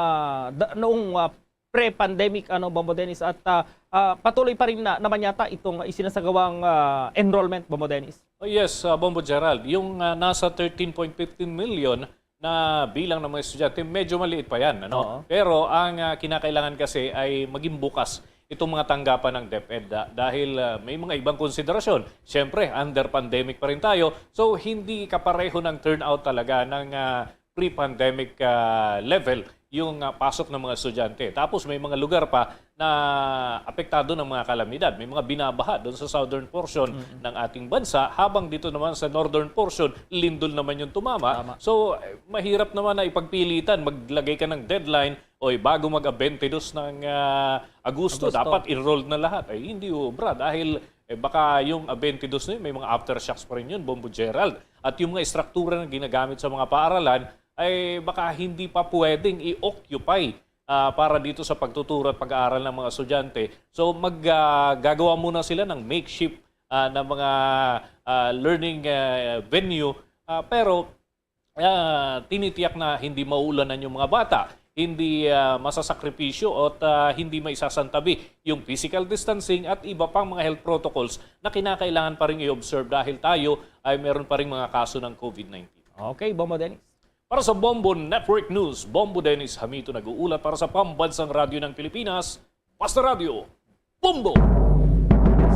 da-, noong, ah, pre-pandemic, ano, Bombo Dennis, at, ah, ah, patuloy pa rin na, naman yata itong isinasagawang, ah, enrollment, Bombo Dennis. Oh, yes, ah, Bombo Gerald, yung, ah, nasa thirteen point fifteen million na bilang ng mga estudyante, medyo maliit pa yan, ano? Oo. Pero ang, ah, kinakailangan kasi ay maging bukas itong mga tanggapan ng DepEd, ah, dahil, ah, may mga ibang konsiderasyon. Siyempre, under pandemic pa rin tayo, so hindi kapareho ng turnout talaga ng, ah, pre-pandemic, ah, level yung, ah, pasok ng mga estudyante. Tapos may mga lugar pa na apektado ng mga kalamidad. May mga binabaha doon sa southern portion Mm. ng ating bansa, habang dito naman sa northern portion, lindol naman yung tumama. Tama. So, eh, mahirap naman na ipagpilitan, maglagay ka ng deadline, "Oy, bago mag-twenty-two ng, ah, Agosto, Agosto. dapat enrolled na lahat." Ay, hindi obra dahil, eh, baka yung, ah, twenty-two na yun, may mga aftershocks pa rin yun, Bombo Gerald. At yung mga estruktura na ginagamit sa mga paaralan, ay baka hindi pa pwedeng i-occupy, ah, para dito sa pagtuturo at pag-aaral ng mga estudyante. So, mag, ah, gagawa muna sila ng makeshift, ah, na mga, ah, learning, ah, venue. Ah, pero, ah, tinitiyak na hindi mauulanan yung mga bata, hindi, ah, masasakripisyo at, ah, hindi maisasantabi yung physical distancing at iba pang mga health protocols na kinakailangan pa rin i-observe dahil tayo ay meron pa rin mga kaso ng COVID nineteen. Okay, Bombo Dennis. Para sa Bombo Network News, Bombo Dennis Hamito nag-uulat para sa Pambansang Radyo ng Pilipinas, Basta Radyo, Bombo!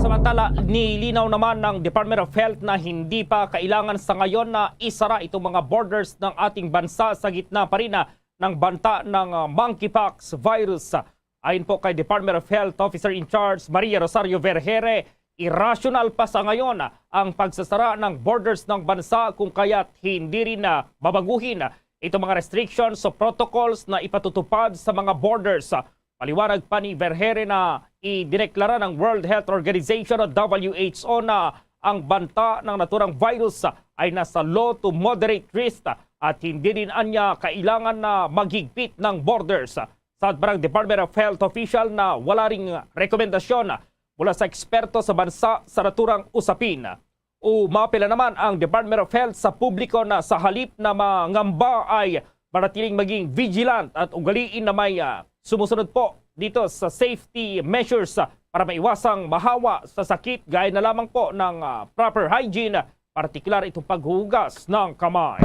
Samantala, nilinaw naman ng Department of Health na hindi pa kailangan sa ngayon na isara itong mga borders ng ating bansa sa gitna pa rin, ah, ng banta ng, ah, monkeypox virus. Ayon po kay Department of Health Officer in Charge Maria Rosario Vergere, irrational pa sa ngayon ang pagsasara ng borders ng bansa kung kaya't hindi rin na babaguhin itong mga restrictions o protocols na ipatutupad sa mga borders. Paliwanag pa ni Vergere na idineklara ng World Health Organization o W H O na ang banta ng naturang virus ay nasa low to moderate risk at hindi din anya kailangan na maghigpit ng borders. Saad pa ng Department of Health official na wala ring rekomendasyon mula sa eksperto sa bansa sa naturang usapin. Umapela naman ang Department of Health sa publiko na sa halip na mangamba ay Panatiling maging vigilant at ugaliin na may, ah, sumusunod po dito sa safety measures, ah, para maiwasang mahawa sa sakit, gaya na lamang po ng, ah, proper hygiene, partikular itong paghugas ng kamay.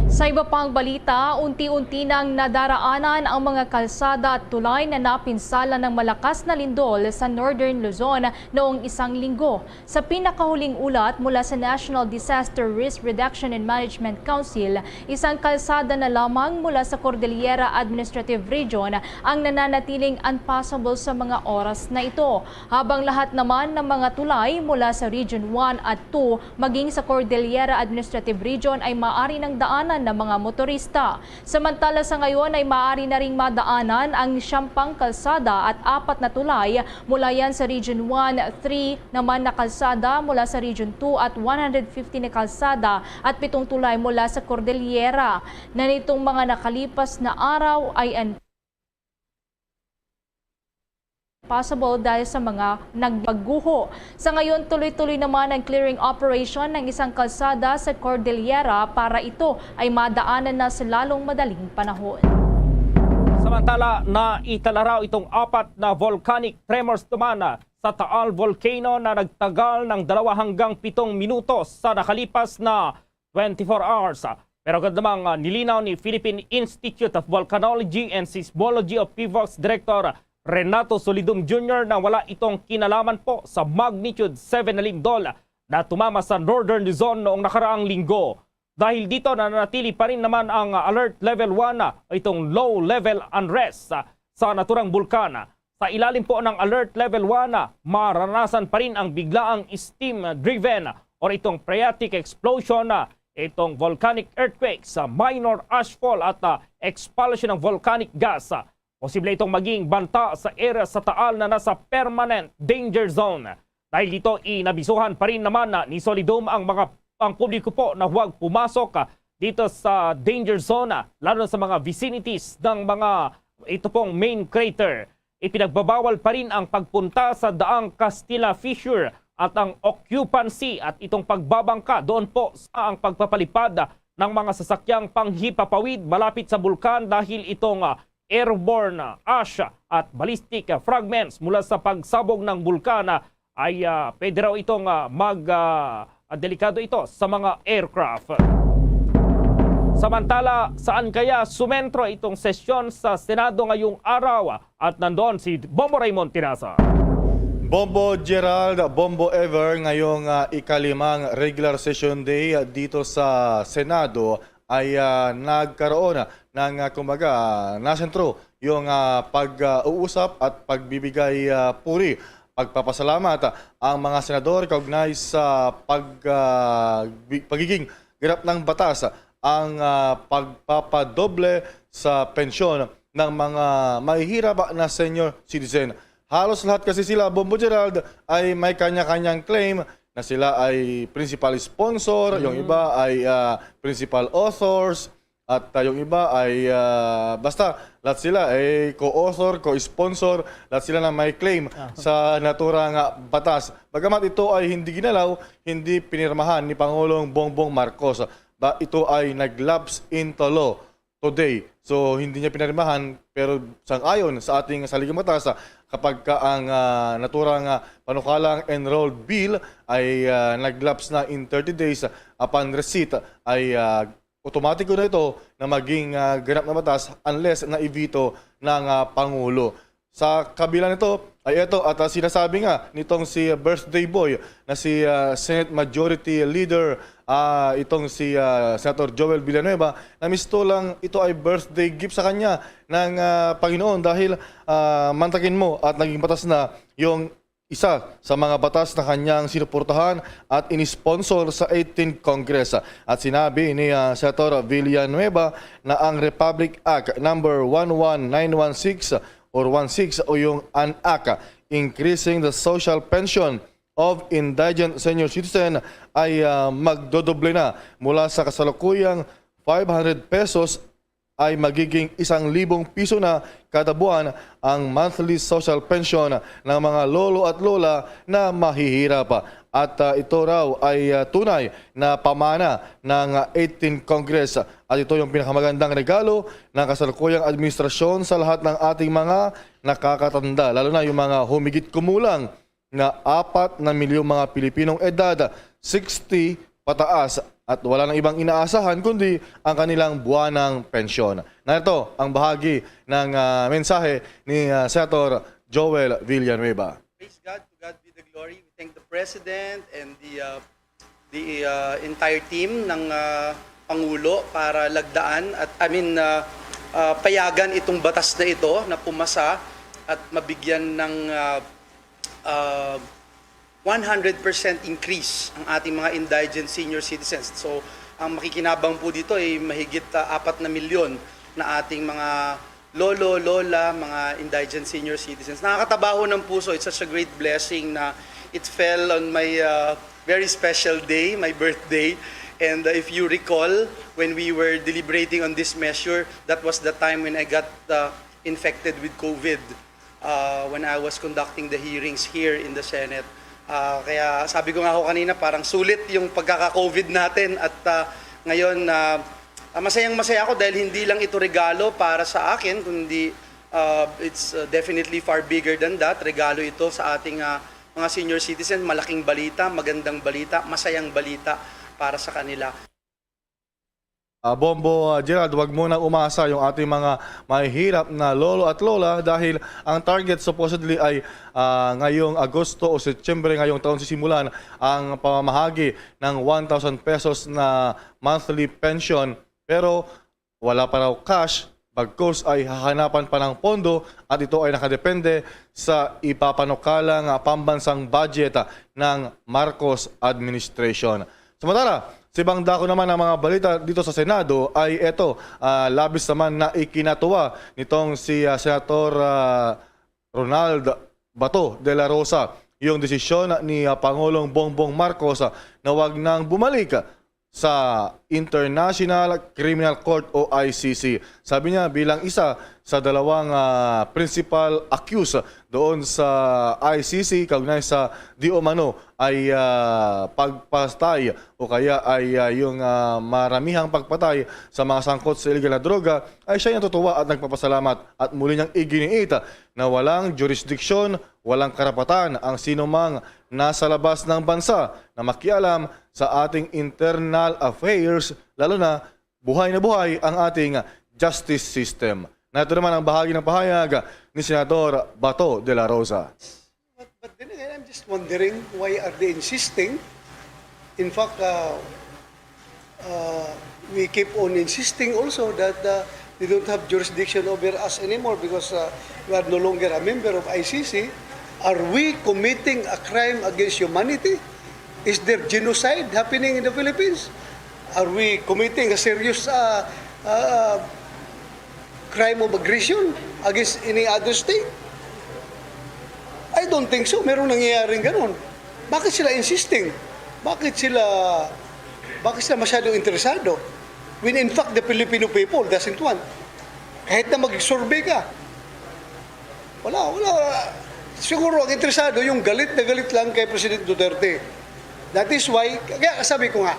Sa iba pang balita, unti-unti nang nadaraanan ang mga kalsada at tulay na napinsala ng malakas na lindol sa Northern Luzon noong isang linggo. Sa pinakahuling ulat mula sa National Disaster Risk Reduction and Management Council, isang kalsada na lamang mula sa Cordillera Administrative Region ang nananatiling unpassable sa mga oras na ito, habang lahat naman ng mga tulay mula sa Region one at two maging sa Cordillera Administrative Region ay maaari nang daanan ng mga motorista. Samantala, sa ngayon ay maaari na ring madaanan ang siyam pang kalsada at apat na tulay mula yan sa Region one, three naman na kalsada mula sa Region two at one hundred fifty na kalsada at pitong tulay mula sa Cordillera, na nitong mga nakalipas na araw ay possible dahil sa mga nagbaguho. Sa ngayon, tuloy-tuloy naman ang clearing operation ng isang kalsada sa Cordillera para ito ay madaanan na sa lalong madaling panahon. Samantala, naitalaraw itong apat na volcanic tremors naman sa Taal Volcano na nagtagal ng dalawa hanggang pitong minutos sa nakalipas na twenty-four hours. Pero agad namang, ah, nilinaw ni Philippine Institute of Volcanology and Seismology o PHIVOLCS Director Renato Solidum Junior na wala itong kinalaman po sa magnitude seven na lindol na tumama sa Northern Luzon noong nakaraang linggo. Dahil dito, nananatili pa rin naman ang, ah, alert level one, ah, itong low level unrest, ah, sa naturang bulkan. Sa ilalim po ng Alert Level one, ah, maranasan pa rin ang biglaang steam-driven or itong phreatic explosion, ah, itong volcanic earthquakes, ah, minor ashfall at, ah, expulsion ng volcanic gas. Ah, posible itong maging banta sa area sa Taal na nasa permanent danger zone. Dahil dito, inabisuhan pa rin naman, ah, ni Solidum ang mga, ang publiko po na huwag pumasok, ah, dito sa danger zone, ah, lalo na sa mga vicinities ng mga, ito pong main crater. Ipinagbabawal pa rin ang pagpunta sa daang Castilla Fissure at ang occupancy at itong pagbabangka doon po sa ang pagpapalipad ng mga sasakyang panghipapawid malapit sa bulkan dahil itong, ah, airborne, ah, ash at ballistic, ah, fragments mula sa pagsabog ng bulkan, ah, ay, ah, pwede raw itong, ah, mag, ah, ah, delikado ito sa mga aircraft. Samantala, saan kaya sumentro itong sesyon sa Senado ngayong araw? At nandoon si Bombo Raymond Tinaza. Bombo Gerald, Bombo Ever, ngayong, ah, ikalimang regular session day, ah, dito sa Senado ay, ah, nagkaroon ng, ah, kumbaga, nasentro yung, ah, pag, ah, uusap at pagbibigay, ah, puri, pagpapasalamat, ah, ang mga senador kaugnay sa pag, ah, bi-, pagiging ganap ng batas ang, ah, pagpapadoble sa pensyon ng mga mahihirap na senior citizen. Halos lahat kasi sila, Bombo Gerald, ay may kanya-kanyang claim na sila ay principal sponsor, yung Mm. iba ay, ah, principal authors, at, ah, yung iba ay, ah, basta lahat sila ay co-author, co-sponsor, lahat sila na may claim Ah. sa naturang batas. Bagamat ito ay hindi ginalaw, hindi pinirmahan ni Pangulong Bongbong Marcos. Ba, ito ay nag-lapse into law today. So, hindi niya pinirmahan, pero sang-ayon sa ating saligang batas, kapag ka ang, ah, naturang, ah, panukalang enrolled bill ay, ah, nag-lapse na in thirty days upon receipt, ay, ah, otomatiko na ito na maging, ah, ganap na batas unless na-i-veto ng, ah, Pangulo. Sa kabila nito, ay eto, at, ah, sinasabi nga nitong si birthday boy na si, ah, Senate Majority Leader, ah, itong si, ah, Senator Joel Villanueva, na misto lang ito ay birthday gift sa kanya ng, ah, Panginoon dahil, ah, mantakin mo at naging batas na yung isa sa mga batas na kanyang sinuportahan at inisponsor sa eighteenth Congress. At sinabi ni, ah, Senator Villanueva na ang Republic Act number one one nine one six or one six o yung an Act increasing the social pension of indigent senior citizen ay, ah, magdodoble na mula sa kasalukuyang five hundred pesos ay magiging isang libong piso na kada buwan ang monthly social pension ng mga lolo at lola na mahihirap. At, ah, ito raw ay, ah, tunay na pamana ng, ah, eighteenth Congress. At ito yung pinakamagandang regalo ng kasalukuyang administrasyon sa lahat ng ating mga nakakatanda, lalo na yung mga humigit kumulang na apat na milyong mga Pilipinong edad sixty pataas at wala nang ibang inaasahan kundi ang kanilang buwanang pensyon. Narito ang bahagi ng, ah, mensahe ni, ah, Senator Joel Villanueva. Praise God, to God be the glory. We thank the President and the, uh, the, uh, entire team ng, uh, Pangulo para lagdaan at, I mean, uh, uh, payagan itong batas na ito na pumasa at mabigyan ng, uh, uh, one hundred percent increase ang ating mga indigent senior citizens. So, ang makikinabang po dito ay mahigit, uh, apat na milyon na ating mga lolo, lola, mga indigent senior citizens. Nakakatabaho ng puso. It's such a great blessing na it fell on my, uh, very special day, my birthday. And, uh, if you recall, when we were deliberating on this measure, that was the time when I got, uh, infected with COVID, uh, when I was conducting the hearings here in the Senate. Uh, kaya sabi ko nga ako kanina, parang sulit yung pagkaka-COVID natin at, uh, ngayon, uh, Ah, masayang-masaya ako dahil hindi lang ito regalo para sa akin, kundi, ah, it's, ah, definitely far bigger than that. Regalo ito sa ating, ah, mga senior citizen. Malaking balita, magandang balita, masayang balita para sa kanila. Ah, Bombo, ah, Gerald, wag mo na umasa yung ating mga mahihirap na lolo at lola dahil ang target supposedly ay, ah, ngayong Agosto o Setyembre ngayong taon sisimulan ang pamamahagi ng one thousand pesos na monthly pension. Pero wala pa raw cash, bagkus ay hahanapan pa ng pondo at ito ay nakadepende sa ipapanukalang pambansang budget, ah, ng Marcos administration. Samantala, sa ibang dako naman ng mga balita dito sa Senado ay eto, ah, labis naman na ikinatuwa nitong si, ah, Senator, ah, Ronald Bato de la Rosa yung desisyon ni, ah, Pangulong Bongbong Marcos, ah, na wag nang bumalik sa International Criminal Court o I C C. Sabi niya, bilang isa sa dalawang, ah, principal accused doon sa I C C kaugnay sa di umano ay, ah, pagpatay o kaya ay, ah, yung, ah, maramihang pagpatay sa mga sangkot sa illegal na droga, ay siya yung natutuwa at nagpapasalamat at muli niyang iginiit na walang jurisdiction, walang karapatan ang sinumang nasa labas ng bansa na makialam sa ating internal affairs, lalo na buhay na buhay ang ating justice system. Narito naman ang bahagi ng pahayag ni Senador Bato de la Rosa. But, but then again, I'm just wondering, why are they insisting? In fact, uh, uh, we keep on insisting also that, uh, they don't have jurisdiction over us anymore because, uh, we are no longer a member of I C C. Are we committing a crime against humanity? Is there genocide happening in the Philippines? Are we committing a serious, uh, uh, crime of aggression against any other state? I don't think so. Merong nangyayaring ganun. Bakit sila insisting? Bakit sila, bakit sila masyadong interesado? When in fact, the Filipino people doesn't want. Kahit na mag-survey ka, wala, wala. Siguro ang interesado yung galit na galit lang kay President Duterte. That is why, kaya sabi ko nga,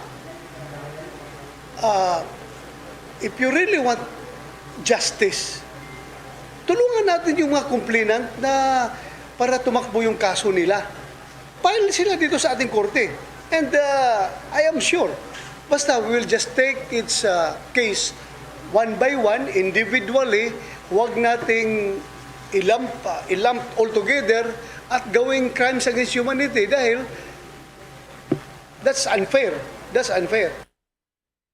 ah, if you really want justice, tulungan natin yung mga complainant na para tumakbo yung kaso nila. File sila dito sa ating korte. And, uh, I am sure, basta we will just take its, uh, case one by one, individually, huwag nating i-lump, uh, i-lump all together at gawing crimes against humanity dahil that's unfair. That's unfair.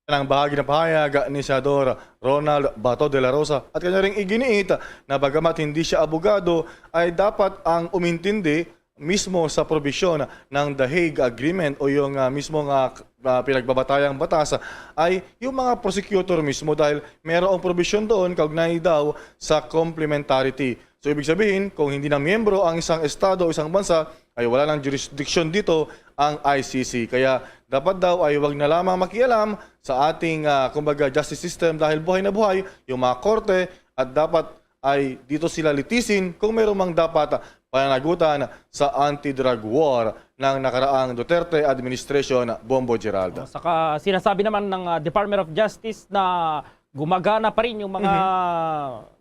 Ang bahagi ng pahayag ni Senador Ronald Bato de la Rosa at kanya ring iginiit na bagamat hindi siya abogado, ay dapat ang umintindi mismo sa probisyon ng The Hague Agreement o yung, ah, mismo nga, ah, pinagbabatayang batas ay yung mga prosecutor mismo dahil merong probisyon doon kaugnay daw sa complementarity. So, ibig sabihin, kung hindi na miyembro ang isang estado o isang bansa, ay wala nang jurisdiction dito ang I C C. Kaya dapat daw ay wag na lamang makialam sa ating, ah, kumbaga, justice system dahil buhay na buhay yung mga korte at dapat ay dito sila litisin kung mayroon mang dapat pananagutan sa anti-drug war ng nakaraang Duterte administration, Bombo Gerald. Oh, saka sinasabi naman ng ah, Department of Justice na gumagana pa rin yung mga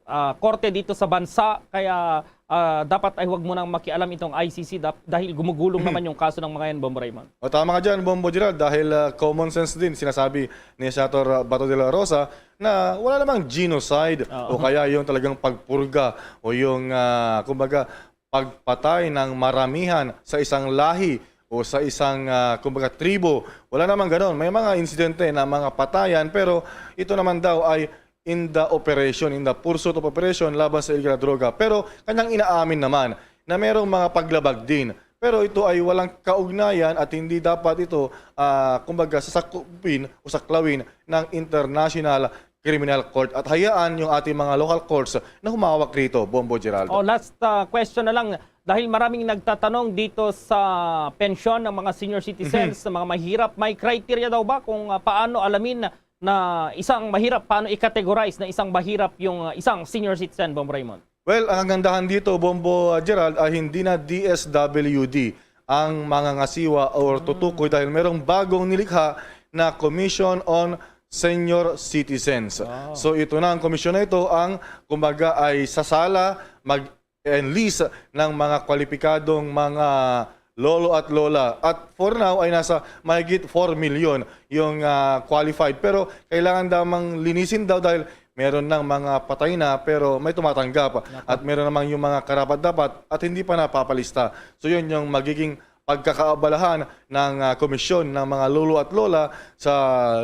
ah, korte dito sa bansa, kaya ah, dapat ay huwag mo nang makialam itong I C C dap- dahil gumugulong naman yung kaso ng mga yan, Bombo Raymond. O tama ka dyan, Bombo Gerald, dahil ah, common sense din sinasabi ni Senator Bato de la Rosa na wala namang genocide Oo. o kaya yung talagang pagpurga o yung, ah, kumbaga, pagpatay ng maramihan sa isang lahi o sa isang, ah, kumbaga, tribo. Wala namang ganon. May mga insidente na mga patayan, pero ito naman daw ay in the operation, in the pursuit of operation laban sa illegal droga. Pero kanyang inaamin naman na merong mga paglabag din. Pero ito ay walang kaugnayan at hindi dapat ito, ah, kumbaga, sasakupin o saklawin ng International Criminal Court. At hayaan yung ating mga local courts na humawak rito, Bombo Geraldo. Oh, last ah, question na lang. Dahil maraming nagtatanong dito sa pensyon ng mga senior citizens, sa mga mahirap, may criteria daw ba kung ah, paano alamin na isang mahirap, paano i-categorize na isang mahirap yung ah, isang senior citizen, Bombo Raymond? Well, ang kagandahan dito, Bombo, uh, Gerald, ay hindi na D S W D ang mga ngasiwa or tutukoy dahil merong bagong nilikha na Commission on Senior Citizens. Wow. So ito na, ang komisyon na ito ang, kumbaga, ay sasala, mag-enlist ng mga kwalipikadong mga lolo at lola. At for now ay nasa mahigit four million yung ah, qualified. Pero kailangan damang linisin daw dahil meron ng mga patay na pero may tumatanggap. At meron namang yung mga karapat-dapat at hindi pa napapalista. So yun yung magiging pagkakaabalahan ng ah, komisyon ng mga lolo at lola sa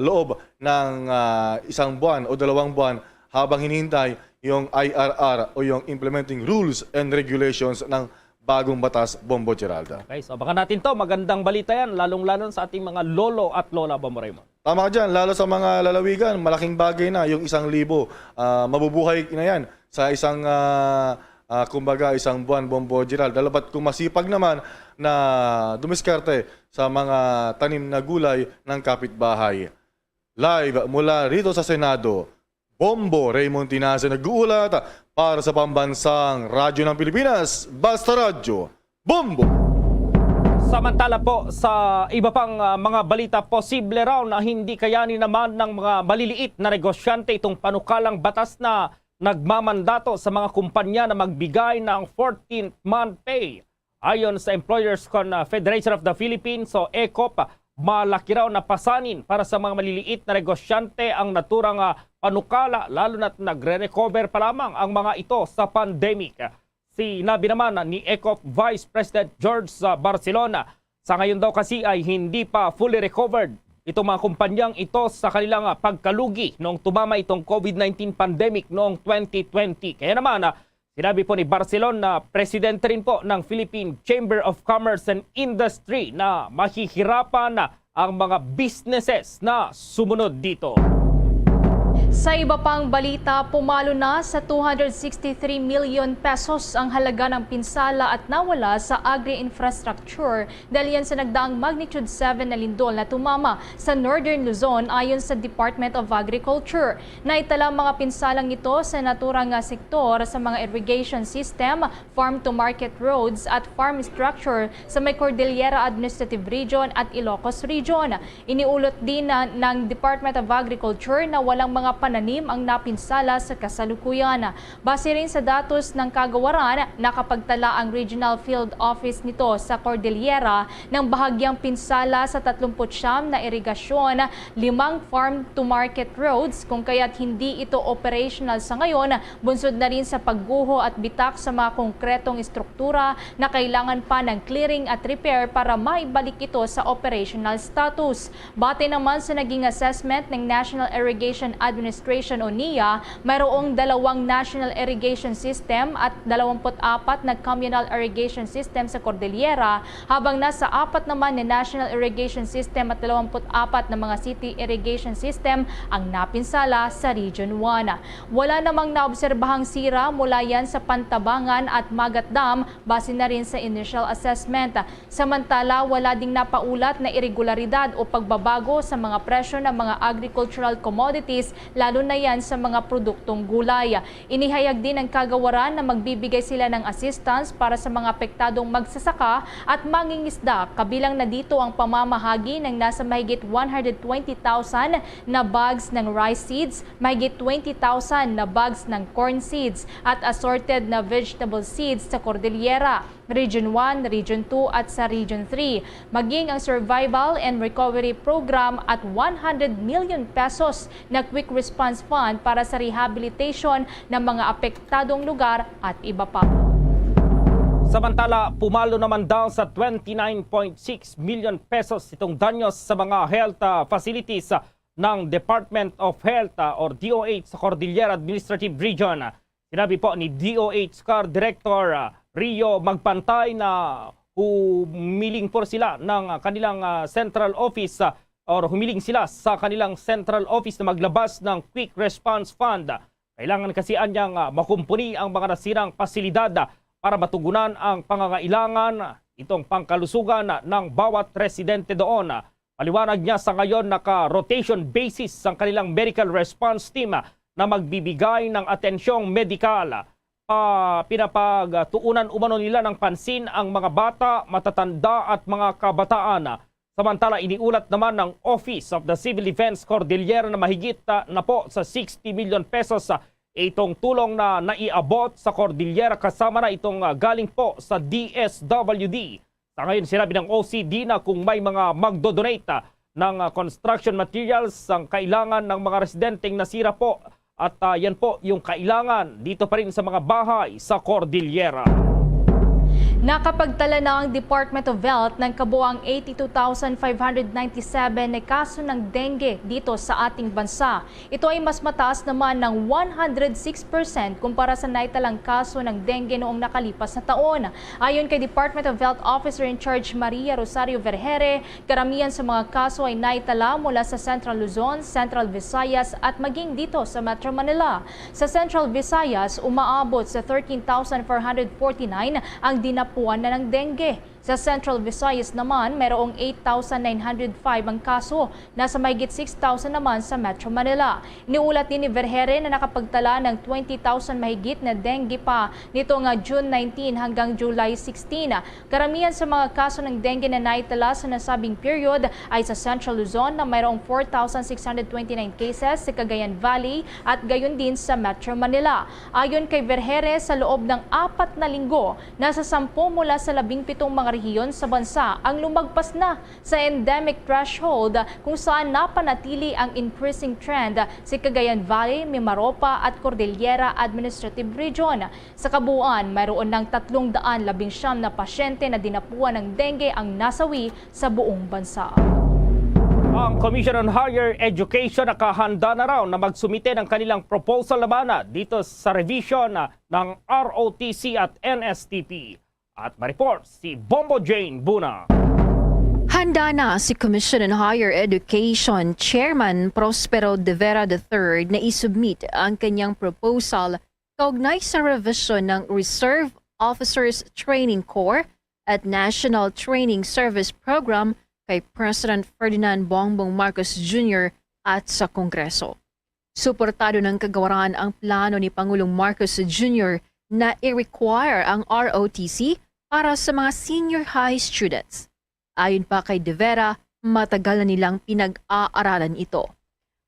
loob ng ah, isang buwan o dalawang buwan habang hinihintay yung I R R o yung implementing rules and regulations ng bagong batas, Bombo Geralda. Okay, so baka natin to, magandang balita yan, lalong-lalo sa ating mga lolo at lola, Bombo Raymond. Tama ka dyan, lalo sa mga lalawigan, malaking bagay na yung isang libo. Ah, mabubuhay na yan sa isang, ah, ah, kumbaga, isang buwan, Bombo Gerald. Lalo pat kung masipag naman na dumiskarte sa mga tanim na gulay ng kapitbahay. Live mula rito sa Senado, Bombo Raymond Tinaze nag-uulat para sa Pambansang Radyo ng Pilipinas, Basta Radyo, Bombo! Samantala po, sa iba pang ah, mga balita, posible raw na hindi kayanin naman ng mga maliliit na negosyante itong panukalang batas na nagmamandato sa mga kumpanya na magbigay ng fourteenth month pay. Ayon sa Employers Con- ah, Federation of the Philippines o ECOP, malaki raw na pasanin para sa mga maliliit na negosyante ang naturang ah, panukala, lalo na't nagre-recover pa lamang ang mga ito sa pandemic. Sinabi naman ni ECOP Vice President George ah, Barcelona, sa ngayon daw kasi ay hindi pa fully recovered itong mga kumpanyang ito sa kanilang ah, pagkalugi noong tumama itong COVID nineteen pandemic noong twenty twenty. Kaya naman, ah, sinabi po ni Barcelona, presidente rin po ng Philippine Chamber of Commerce and Industry, na mahihirapan na ang mga businesses na sumunod dito. Sa iba pang balita, pumalo na sa two hundred sixty-three million pesos ang halaga ng pinsala at nawala sa agri-infrastructure dahil yan sa nagdaang magnitude seven na lindol na tumama sa Northern Luzon, ayon sa Department of Agriculture. Naitala ang mga pinsalang ito sa naturang nga sektor sa mga irrigation system, farm-to-market roads at farm structure sa may Cordillera Administrative Region at Ilocos Region. Iniulot din na, ng Department of Agriculture na walang mga pananim ang napinsala sa kasalukuyan. Base rin sa datos ng kagawaran, nakapagtala ang Regional Field Office nito sa Cordillera ng bahagyang pinsala sa tatlumput siyam na irigasyon, limang farm-to-market roads, kung kaya't hindi ito operational sa ngayon, bunsod na rin sa pagguho at bitak sa mga konkretong estruktura na kailangan pa ng clearing at repair para maibalik ito sa operational status. Bate naman sa naging assessment ng National Irrigation Administration, Administration o NIA, mayroong dalawang National Irrigation System at dalawampu't apat na Communal Irrigation System sa Cordillera, habang nasa apat naman na National Irrigation System at dalawampu't apat na mga City Irrigation System ang napinsala sa Region one. Wala namang naobserbahang sira mula yan sa Pantabangan at Magat Dam, base na rin sa initial assessment. Samantala, wala ding napaulat na iregularidad o pagbabago sa mga presyo ng mga agricultural commodities, lalo na yan sa mga produktong gulay. Inihayag din ng Kagawaran na magbibigay sila ng assistance para sa mga apektadong magsasaka at mangingisda, kabilang na dito ang pamamahagi ng nasa mahigit one hundred twenty thousand na bags ng rice seeds, mahigit twenty thousand na bags ng corn seeds, at assorted na vegetable seeds sa Cordillera, Region one, Region two, at sa Region three, maging ang Survival and Recovery Program at one hundred million pesos na Quick Response Fund para sa rehabilitation ng mga apektadong lugar at iba pa. Samantala, pumalo naman daw sa twenty-nine point six million pesos itong danyos sa mga health, ah, facilities, ah, ng Department of Health, ah, or D O H sa Cordillera Administrative Region. Sinabi po ni D O H CAR Director, ah, Rio Magpantay na humiling po sila ng, ah, kanilang, ah, central office, ah, or humiling sila sa kanilang central office na maglabas ng Quick Response Fund. Kailangan kasi anyang, ah, makumpuni ang mga nasirang pasilidad, ah, para matugunan ang pangangailangan itong pangkalusugan ng bawat residente doon. Paliwanag niya, sa ngayon naka-rotation basis ang kanilang medical response team na magbibigay ng atensyong medikal. Pa, pinapagtuunan umano nila ng pansin ang mga bata, matatanda at mga kabataan. Samantala, iniulat naman ng Office of the Civil Defense Cordillera na mahigit, ah, na po sa sixty million pesos, ah, itong tulong na naiabot sa Cordillera, kasama na itong, ah, galing po sa D S W D. Sa ngayon, sinabi ng O C D na kung may mga magdodonate, ah, ng, ah, construction materials ang kailangan ng mga residenteng nasira po, at, ah, yan po yung kailangan dito pa rin sa mga bahay sa Cordillera. Nakapagtala na ang Department of Health ng kabuang eighty-two thousand five hundred ninety-seven na kaso ng dengue dito sa ating bansa. Ito ay mas mataas naman ng one hundred six percent kumpara sa naitalang kaso ng dengue noong nakalipas na taon. Ayon kay Department of Health Officer in Charge Maria Rosario Vergere, karamihan sa mga kaso ay naitala mula sa Central Luzon, Central Visayas at maging dito sa Metro Manila. Sa Central Visayas, umaabot sa thirteen thousand four hundred forty-nine ang dinapuan na ng dengue. Sa Central Visayas naman, mayroong eight thousand nine hundred five ang kaso, nasa mahigit six thousand naman sa Metro Manila. Iniulat din ni Vergere na nakapagtala ng twenty thousand mahigit na dengue pa nito nga June nineteen hanggang July sixteen. Karamihan sa mga kaso ng dengue na naitala sa nasabing period ay sa Central Luzon na mayroong four thousand six hundred twenty-nine cases, sa Cagayan Valley at gayon din sa Metro Manila. Ayon kay Vergere, sa loob ng apat na linggo, nasa sampu mula sa labing pitong mga rehiyon sa bansa ang lumagpas na sa endemic threshold, kung saan napanatili ang increasing trend si Cagayan Valley, Mimaropa at Cordillera Administrative Region. Sa kabuuan, mayroon ng tatlong daan labing siyam na pasyente na dinapuan ng dengue ang nasawi sa buong bansa. Ang Commission on Higher Education nakahanda na raw na magsumite ng kanilang proposal labanan dito sa revision ng R O T C at N S T P. At ma-report si Bombo Jane Buna. Handa na si Commission on Higher Education Chairman Prospero De Vera the third na isubmit ang kanyang proposal kaugnay sa revision ng Reserve Officers Training Corps at National Training Service Program kay President Ferdinand Bongbong Marcos Junior at sa Kongreso. Suportado ng Kagawaran ang plano ni Pangulong Marcos Junior na i-require ang R O T C para sa mga senior high students. Ayon pa kay De Vera, matagal na nilang pinag-aaralan ito.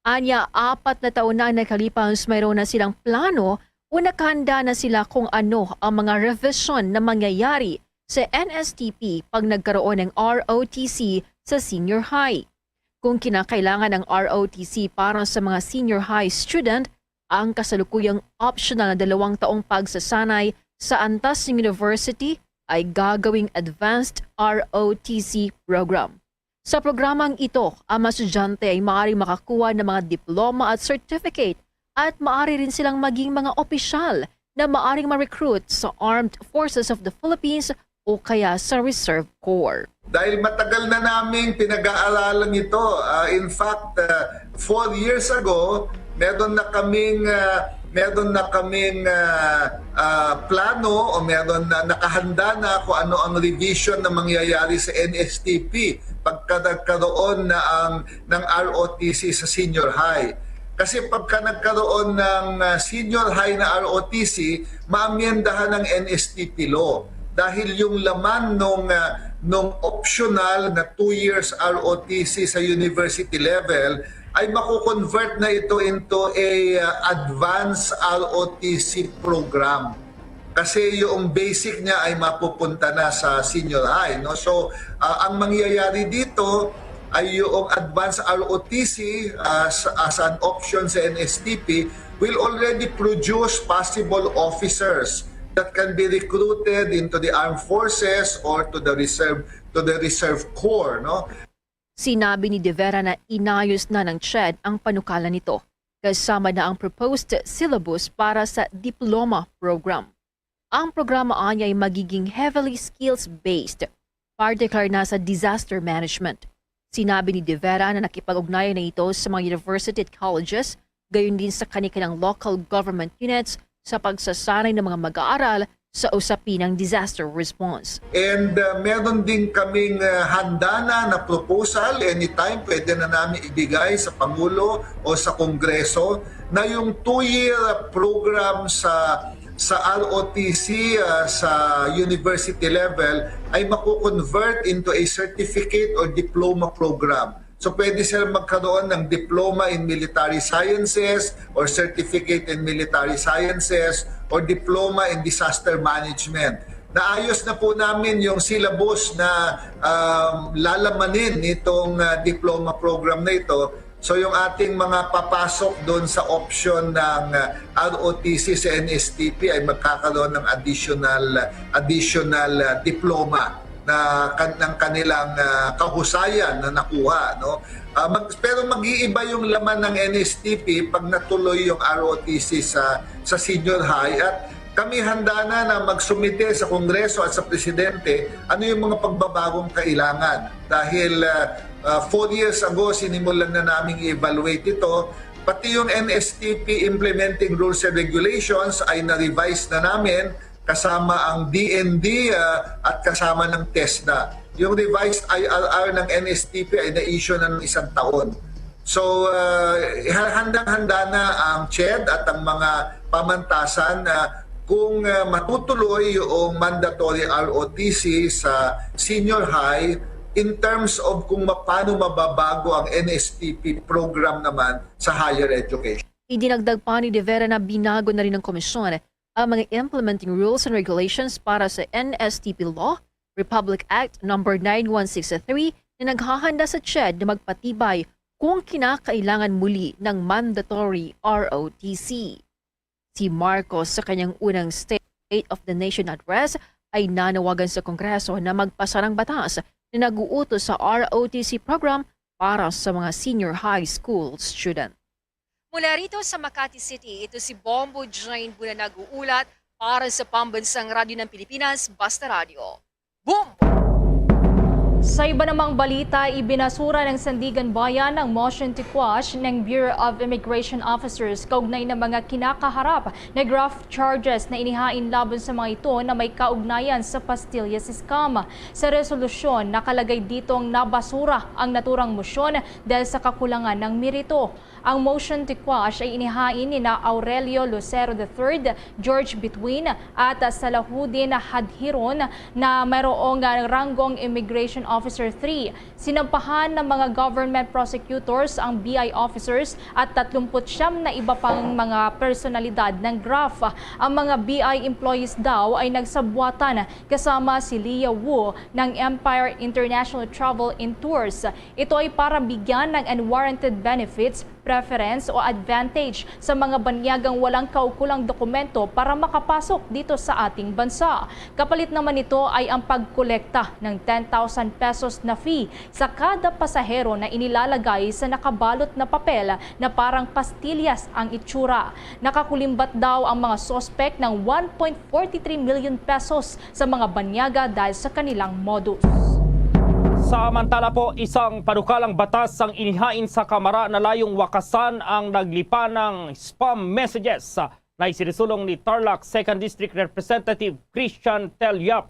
Anya, apat na taon na ang nakalipas, mayroon na silang plano o nakahanda na sila kung ano ang mga revision na mangyayari sa N S T P pag nagkaroon ng R O T C sa senior high. Kung kinakailangan ang R O T C para sa mga senior high student, ang kasalukuyang optional na dalawang taong pagsasanay sa antas ng university ay gagawing advanced R O T C program. Sa programang ito, ang mga estudyante ay maaaring makakuha ng mga diploma at certificate at maaari rin silang maging mga opisyal na maaring ma-recruit sa Armed Forces of the Philippines o kaya sa Reserve Corps. Dahil matagal na naming pinag-aaralan ito. Ah, in fact, ah, four years ago, meron na kaming ah, meron na kaming ah, ah, plano o meron na nakahanda na kung ano ang revision na mangyayari sa N S T P pagka nagkaroon na ang ng R O T C sa senior high. Kasi pagka nagkaroon ng ah, senior high na R O T C, maamyendahan ng N S T P law. Dahil yung laman nung ah, nung optional na two years R O T C sa university level ay mako-convert na ito into a ah, advanced R O T C program. Kasi yung basic niya ay mapupunta na sa senior high, no? So, ah, ang mangyayari dito ay yung advanced R O T C as, as an option sa N S T P will already produce possible officers that can be recruited into the armed forces or to the reserve to the reserve corps, no? Sinabi ni De Vera na inayos na ng CHED ang panukala nito, kasama na ang proposed syllabus para sa diploma program. Ang programa anya ay magiging heavily skills-based, particular na sa disaster management. Sinabi ni De Vera na nakipag-ugnayan na ito sa mga university at colleges, gayon din sa kanilang local government units sa pagsasanay ng mga mag-aaral sa usapin ng disaster response. And uh, meron din kaming uh, handa na na proposal. Anytime pwede na namin ibigay sa Pangulo o sa Kongreso na yung two-year program sa sa R O T C uh, sa university level ay mako-convert into a certificate or diploma program. So pwede sila magkaroon ng diploma in military sciences or certificate in military sciences or diploma in disaster management. Naayos na po namin yung syllabus na um, lalamanin nitong uh, diploma program na ito. So yung ating mga papasok doon sa option ng uh, R O T C sa N S T P ay magkakaroon ng additional additional uh, diploma na kan ng kanilang uh, kahusayan na nakuha, no? Uh, mag, pero mag-iiba yung laman ng N S T P pag natuloy yung R O T C sa sa senior high at kami handa na na magsumite sa Kongreso at sa Presidente ano yung mga pagbabagong kailangan dahil uh, uh, four years ago sinimulan na naming i-evaluate ito, pati yung N S T P implementing rules and regulations ay na-revise na namin kasama ang D N D uh, at kasama ng TESDA. Yung revised I R R ng N S T P ay na-issue na ng isang taon. So, uh, handang-handa na ang CHED at ang mga pamantasan na kung uh, matutuloy yung mandatory R O T C sa senior high in terms of kung paano mababago ang N S T P program naman sa higher education. Idinagdag pa ni De Vera na binago na rin ng komisyon ang mga implementing rules and regulations para sa N S T P Law, Republic Act Number nine one six three na naghahanda sa CHED na magpatibay kung kinakailangan muli ng mandatory R O T C. Si Marcos sa kanyang unang State of the Nation Address ay nanawagan sa Kongreso na magpasa ng batas na nag-uutos sa R O T C program para sa mga senior high school student. Mula rito sa Makati City, ito si Bombo Jane Buna nag-uulat para sa Pambansang Radyo ng Pilipinas, Basta Radyo. Bombo! Sa iba namang balita, ibinasura ng Sandiganbayan ang motion to quash ng Bureau of Immigration Officers kaugnay ng mga kinakaharap na graft charges na inihain laban sa mga ito na may kaugnayan sa Pastillas scam. Sa resolusyon, nakalagay ditong nabasura ang naturang motion dahil sa kakulangan ng merito. Ang motion to quash ay inihain nina Aurelio Lucero the third, George Bituin, at Salahuddin Hadhiron na mayroong ranggong Immigration Officer three. Sinampahan ng mga government prosecutors ang B I officers at tatlumput siyam na iba pang mga personalidad ng graft. Ang mga B I employees daw ay nagsabuatan kasama si Leah Wu ng Empire International Travel and Tours. Ito ay para bigyan ng unwarranted benefits preference o advantage sa mga banyagang walang kaukulang dokumento para makapasok dito sa ating bansa. Kapalit naman nito ay ang pagkolekta ng ten thousand pesos na fee sa kada pasahero na inilalagay sa nakabalot na papel na parang pastillas ang itsura. Nakakulimbat daw ang mga suspek ng one point forty-three million pesos sa mga banyaga dahil sa kanilang modus. Samantala po, isang panukalang batas ang inihain sa Kamara na layong wakasan ang naglipa ng spam messages na isinisulong ni Tarlac Second District Representative Christian Tel Yap.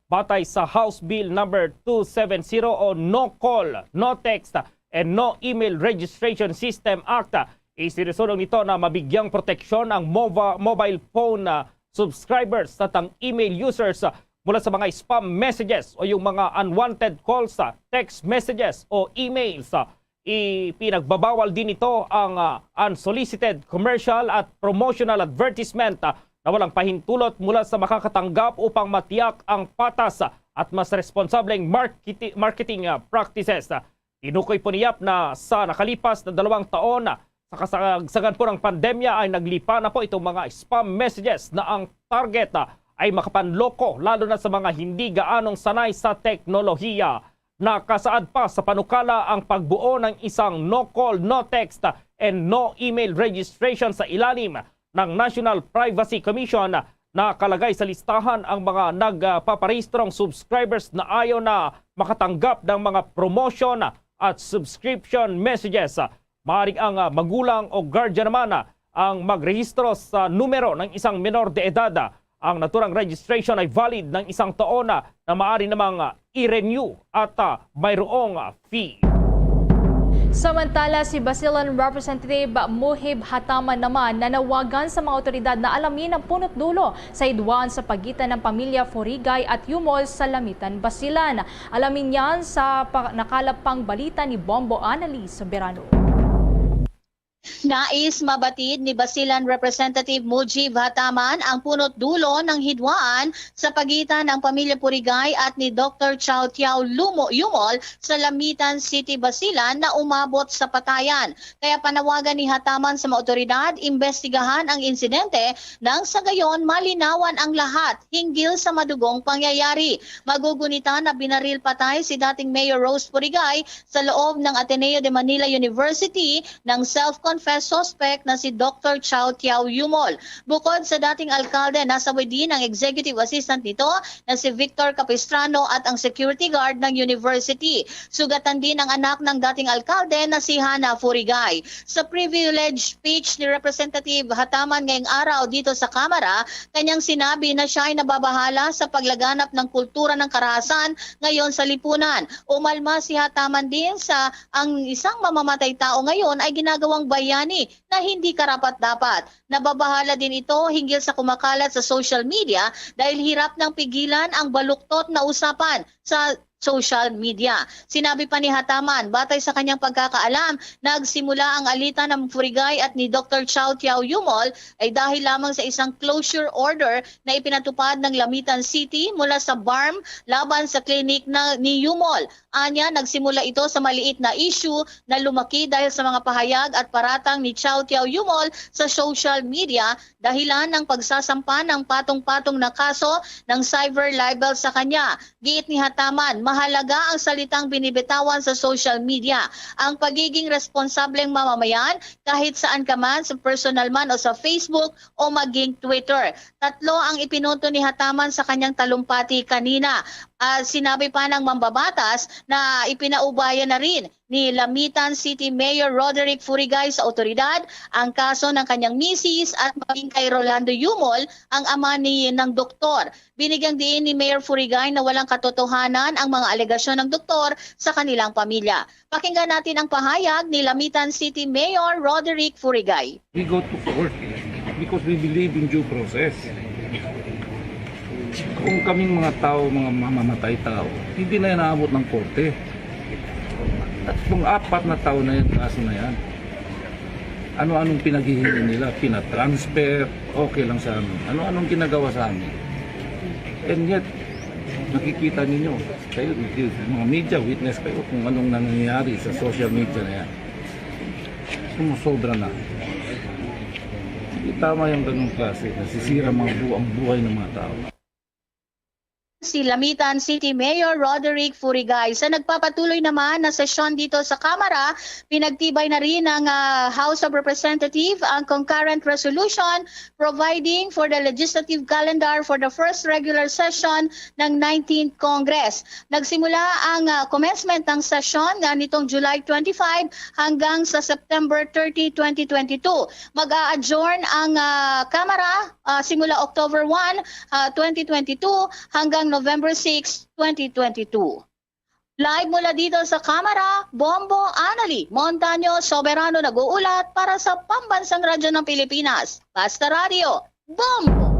Batay sa House Bill number two seven zero o No Call, No Text, and No Email Registration System Act, isinisulong nito na mabigyang proteksyon ang mova- mobile phone ah, subscribers at ang email users ah, mula sa mga spam messages o yung mga unwanted calls, ah, text messages o emails. Ah, ipinagbabawal din nito ang ah, unsolicited commercial at promotional advertisement ah, na walang pahintulot mula sa makakatanggap upang matiyak ang patas ah, at mas responsableng marketi- marketing ah, practices. Ah, tinukoy po ni Yap na sa nakalipas na dalawang taon ah, sa kasagsagan po ng pandemya ay naglipa na po itong mga spam messages na ang target ah, ay makapanloko, lalo na sa mga hindi gaanong sanay sa teknolohiya. Nakasaad pa sa panukala ang pagbuo ng isang no call, no text, and no email registration sa ilalim ng National Privacy Commission. Nakalagay sa listahan ang mga nagpaparehistrong subscribers na ayaw na makatanggap ng mga promotion at subscription messages. Maaring ang ah, magulang o guardian naman ah, ang magrehistro sa numero ng isang menor de edad. Ang naturang registration ay valid ng isang taon na, na maaari namang ah, i-renew at ah, mayroong ah, fee. Samantala, si Basilan Representative Mujib Hataman naman nanawagan sa mga otoridad na alamin ang punot dulo sa hidwaan sa pagitan ng pamilya Furigay at Yumol sa Lamitan, Basilan. Alamin yan sa pa- nakalap pang balita ni Bombo Annalise Soberano. Nais mabatid ni Basilan Representative Mujib Hataman ang punot dulo ng hidwaan sa pagitan ng pamilya Purigay at ni Doktor Chow Tiao Lumo Yumol sa Lamitan City, Basilan na umabot sa patayan. Kaya panawagan ni Hataman sa mga otoridad, imbestigahan ang insidente nang sa gayon malinawan ang lahat hinggil sa madugong pangyayari. Magugunita na binaril patay si dating Mayor Rose Purigay sa loob ng Ateneo de Manila University ng self-confessed suspect na si Doktor Chow Tiao Yumol. Bukod sa dating alkalde, nasabay din ang executive assistant nito na si Victor Capistrano at ang security guard ng university. Sugatan din ang anak ng dating alkalde na si Hana Furigay. Sa privilege speech ni Representative Hataman ngayong araw dito sa Kamara, kanyang sinabi na siya ay nababahala sa paglaganap ng kultura ng karahasan ngayon sa lipunan. Umalma si Hataman din sa ang isang mamamatay tao ngayon ay ginagawang bayani na hindi karapat-dapat. Nababahala din ito hinggil sa kumakalat sa social media dahil hirap nang pigilan ang baluktot na usapan sa social media. Sinabi pa ni Hataman, batay sa kanyang pagkakaalam, nagsimula ang alitan ng Furigay at ni Doktor Chow Tiao Yumol ay dahil lamang sa isang closure order na ipinatupad ng Lamitan City mula sa BARMM laban sa klinik na ni Yumol. Anya, nagsimula ito sa maliit na issue na lumaki dahil sa mga pahayag at paratang ni Chow Tiao Yumol sa social media dahilan ng pagsasampa ng patong-patong na kaso ng cyber libel sa kanya. Giit ni Hataman, mahalaga ang salitang binibitawan sa social media, ang pagiging responsableng mamamayan kahit saan ka man, sa personal man o sa Facebook o maging Twitter. Tatlo ang ipinunto ni Hataman sa kanyang talumpati kanina. Ah, sinabi pa ng mambabatas na ipinaubaya na rin ni Lamitan City Mayor Roderick Furigay sa otoridad ang kaso ng kanyang misis at maging kay Rolando Yumol, ang ama ni ng doktor. Binigyang diin ni Mayor Furigay na walang katotohanan ang mga alegasyon ng doktor sa kanilang pamilya. Pakinggan natin ang pahayag ni Lamitan City Mayor Roderick Furigay. We go to court because we believe in due process. Kung kaming mga tao, mga mamamatay tao, hindi na inaabot ng korte. At kung apat na taon na yung kaso na yan, ano-anong pinaghihingi nila, pinatransfer, okay lang sa amin. Ano-anong ginagawa sa amin. And yet, nakikita ninyo, kayo, mga media, witness kayo kung anong nangyayari sa social media na yan. Sumusobra na. Hindi tama yung ganung klase. Nasisira mga bu- ang buhay ng mga tao. Si Lamitan City Mayor Roderick Furigay. Sa nagpapatuloy naman na sesyon dito sa Kamara, pinagtibay na rin ng ah, House of Representatives ang concurrent resolution providing for the legislative calendar for the first regular session ng nineteenth Congress. Nagsimula ang ah, commencement ng sesyon nga nitong July twenty-five hanggang sa September thirty, twenty twenty-two. Mag-a-adjourn ang ah, Kamara ah, simula October one, ah, twenty twenty-two hanggang November six, twenty twenty-two. Live mula dito sa Kamara, Bombo Anali Montaño Soberano nag-uulat para sa Pambansang Radyo ng Pilipinas. Basta Radyo, Bombo!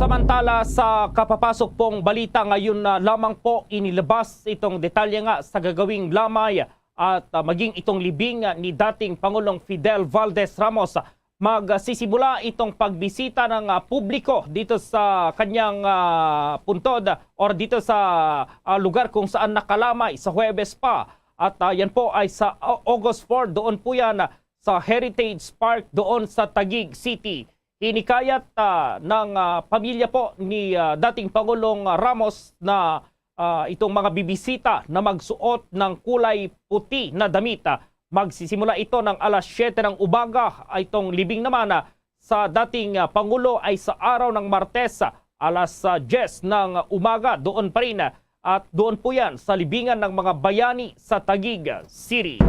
Samantala, sa kapapasok pong balita ngayon na lamang po, inilabas itong detalye nga sa gagawing lamay at ah, maging itong libing ni dating Pangulong Fidel Valdez Ramos. Magsisimula itong pagbisita ng ah, publiko dito sa kanyang ah, puntod or dito sa ah, lugar kung saan nakalamay sa Huwebes pa. At ah, yan po ay sa Au- August four, doon po yan sa Heritage Park doon sa Taguig City. Hinikayat ah, ng ah, pamilya po ni ah, dating Pangulong Ramos na ah, itong mga bibisita na magsuot ng kulay puti na damit. Ah, magsisimula ito ng alas siyete ng umaga. Itong libing naman ah, sa dating ah, Pangulo ay sa araw ng Martes, ah, alas ah, diyes ng umaga. Doon pa rin ah, at doon po yan sa libingan ng mga bayani sa Taguig City.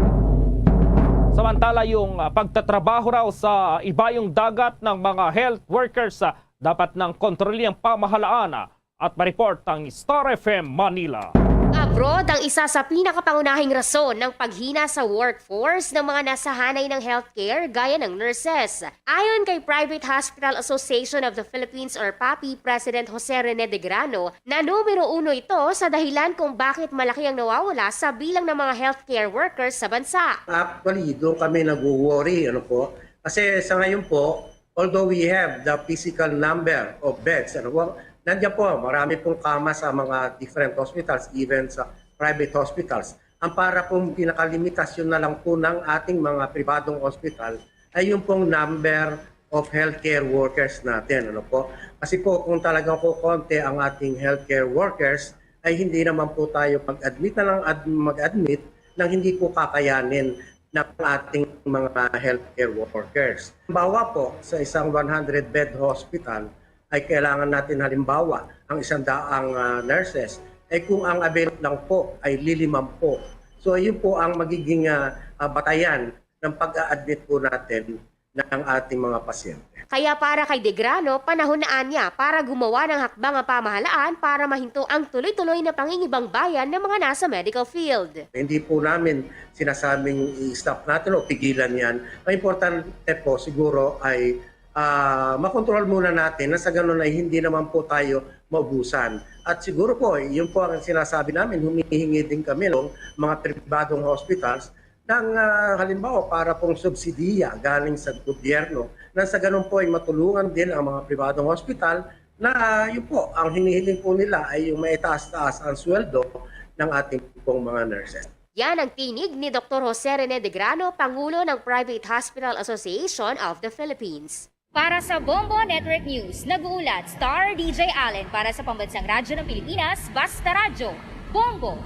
Samantala, yung ah, pagtatrabaho raw sa ibayong dagat ng mga health workers ah, dapat nang kontrolin ang pamahalaan ah, at ma-report ang Star F M Manila. Abroad ang isa sa pinakapangunahing rason ng paghina sa workforce ng mga nasahanay ng healthcare gaya ng nurses. Ayon kay Private Hospital Association of the Philippines or PAPHI President Jose Rene Degrano, na numero uno ito sa dahilan kung bakit malaki ang nawawala sa bilang ng mga healthcare workers sa bansa. Actually, doon kami nagwo-worry, ano po. Kasi sa ngayon po, although we have the physical number of beds, ano po, nandiyan po, marami pong kama sa mga different hospitals, even sa private hospitals. Ang para pong pinakalimitasyon na lang po ng ating mga pribadong hospital ay yung pong number of healthcare workers natin, ano po. Kasi po, kung talagang kukonti ang ating healthcare workers, ay hindi naman po tayo mag-admit na lang ad- mag-admit nang hindi po kakayanin ng ating mga healthcare workers. Halimbawa po, sa isang one hundred bed hospital, ay kailangan natin halimbawa ang isang daang ah, nurses, ay kung ang available lang po ay lilimampu. So, yun po ang magiging ah, ah, batayan ng pag-a-admit po natin ng ating mga pasyente. Kaya para kay Degrano, panahon na anya para gumawa ng hakbang ang pamahalaan para mahinto ang tuloy-tuloy na pangingibangbayan ng mga nasa medical field. Hindi po namin sinasabing i-stop natin o pigilan yan. Ang importante po siguro ay ah, makontrol muna natin na sa ganun ay hindi naman po tayo maubusan. At siguro po, yun po ang sinasabi namin, humihingi din kami ng mga pribadong hospitals ng ah, halimbawa para pong subsidiya galing sa gobyerno na sa ganun po ay matulungan din ang mga pribadong hospital na yun po, ang hinihiling po nila ay yung maitaas-taas ang sweldo ng ating pong mga nurses. Yan ang tinig ni Doktor Jose Rene Degrano, Pangulo ng Private Hospital Association of the Philippines. Para sa Bombo Network News, nag-uulat Star D J Allen. Para sa Pambansang Radyo ng Pilipinas, Basta Radyo, Bombo!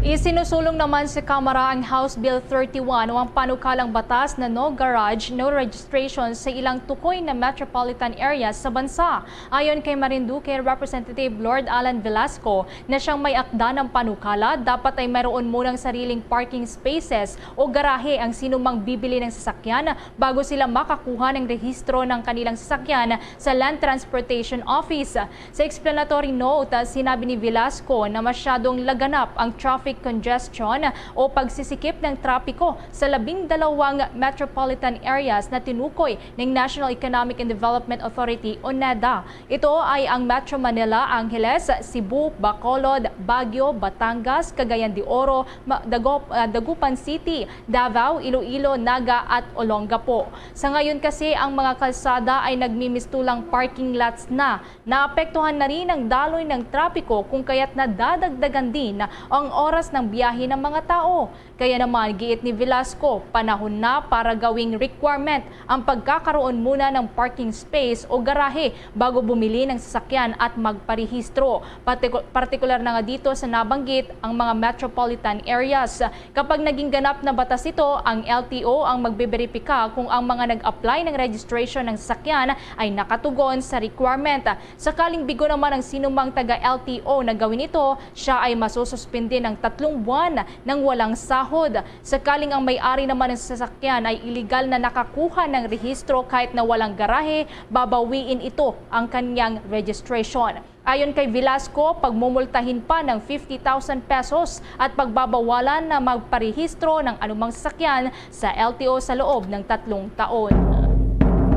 Isinusulong naman sa Kamara ang House Bill thirty-one o ang panukalang batas na no garage, no registration sa ilang tukoy na metropolitan areas sa bansa. Ayon kay Marinduque Representative Lord Alan Velasco na siyang may akda ng panukala, dapat ay mayroon munang sariling parking spaces o garahe ang sinumang bibili ng sasakyan bago sila makakuha ng rehistro ng kanilang sasakyan sa Land Transportation Office. Sa explanatory note, sinabi ni Velasco na masyadong laganap ang traffic congestion o pagsisikip ng trapiko sa labing dalawang metropolitan areas na tinukoy ng National Economic and Development Authority o NEDA. Ito ay ang Metro Manila, Angeles, Cebu, Bacolod, Baguio, Batangas, Cagayan de Oro, Ma- Dagop- ah, Dagupan City, Davao, Iloilo, Naga at Olongapo. Sa ngayon kasi, ang mga kalsada ay nagmimistulang parking lots na. Naapektuhan na rin ang daloy ng trapiko kung kaya't nadadagdagan din ang oras ng biyahe ng mga tao. Kaya naman, giit ni Velasco, panahon na para gawing requirement ang pagkakaroon muna ng parking space o garahe bago bumili ng sasakyan at magparehistro. Partiku-, partikular na nga dito sa nabanggit ang mga metropolitan areas. Kapag naging ganap na batas ito, ang L T O ang magbeberipika kung ang mga nag-apply ng registration ng sasakyan ay nakatugon sa requirement. Sakaling bigo naman ang sinumang taga-L T O na gawin ito, siya ay masususpindi ng tatlong buwan ng walang sahod. Sakaling ang may-ari naman ng sasakyan ay iligal na nakakuha ng rehistro kahit na walang garahe, babawiin ito ang kanyang registration. Ayon kay Velasco, pagmumultahin pa ng fifty thousand pesos at pagbabawalan na magparehistro ng anumang sasakyan sa L T O sa loob ng tatlong taon.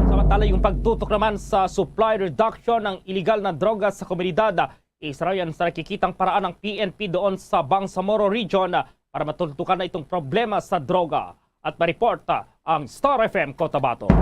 Samantala, yung pagtutok naman sa supply reduction ng iligal na droga sa komunidad, isa yan sa nakikitang paraan ng P N P doon sa Bangsamoro Region para matultukan na itong problema sa droga. At ma-report ang Star F M Cotabato.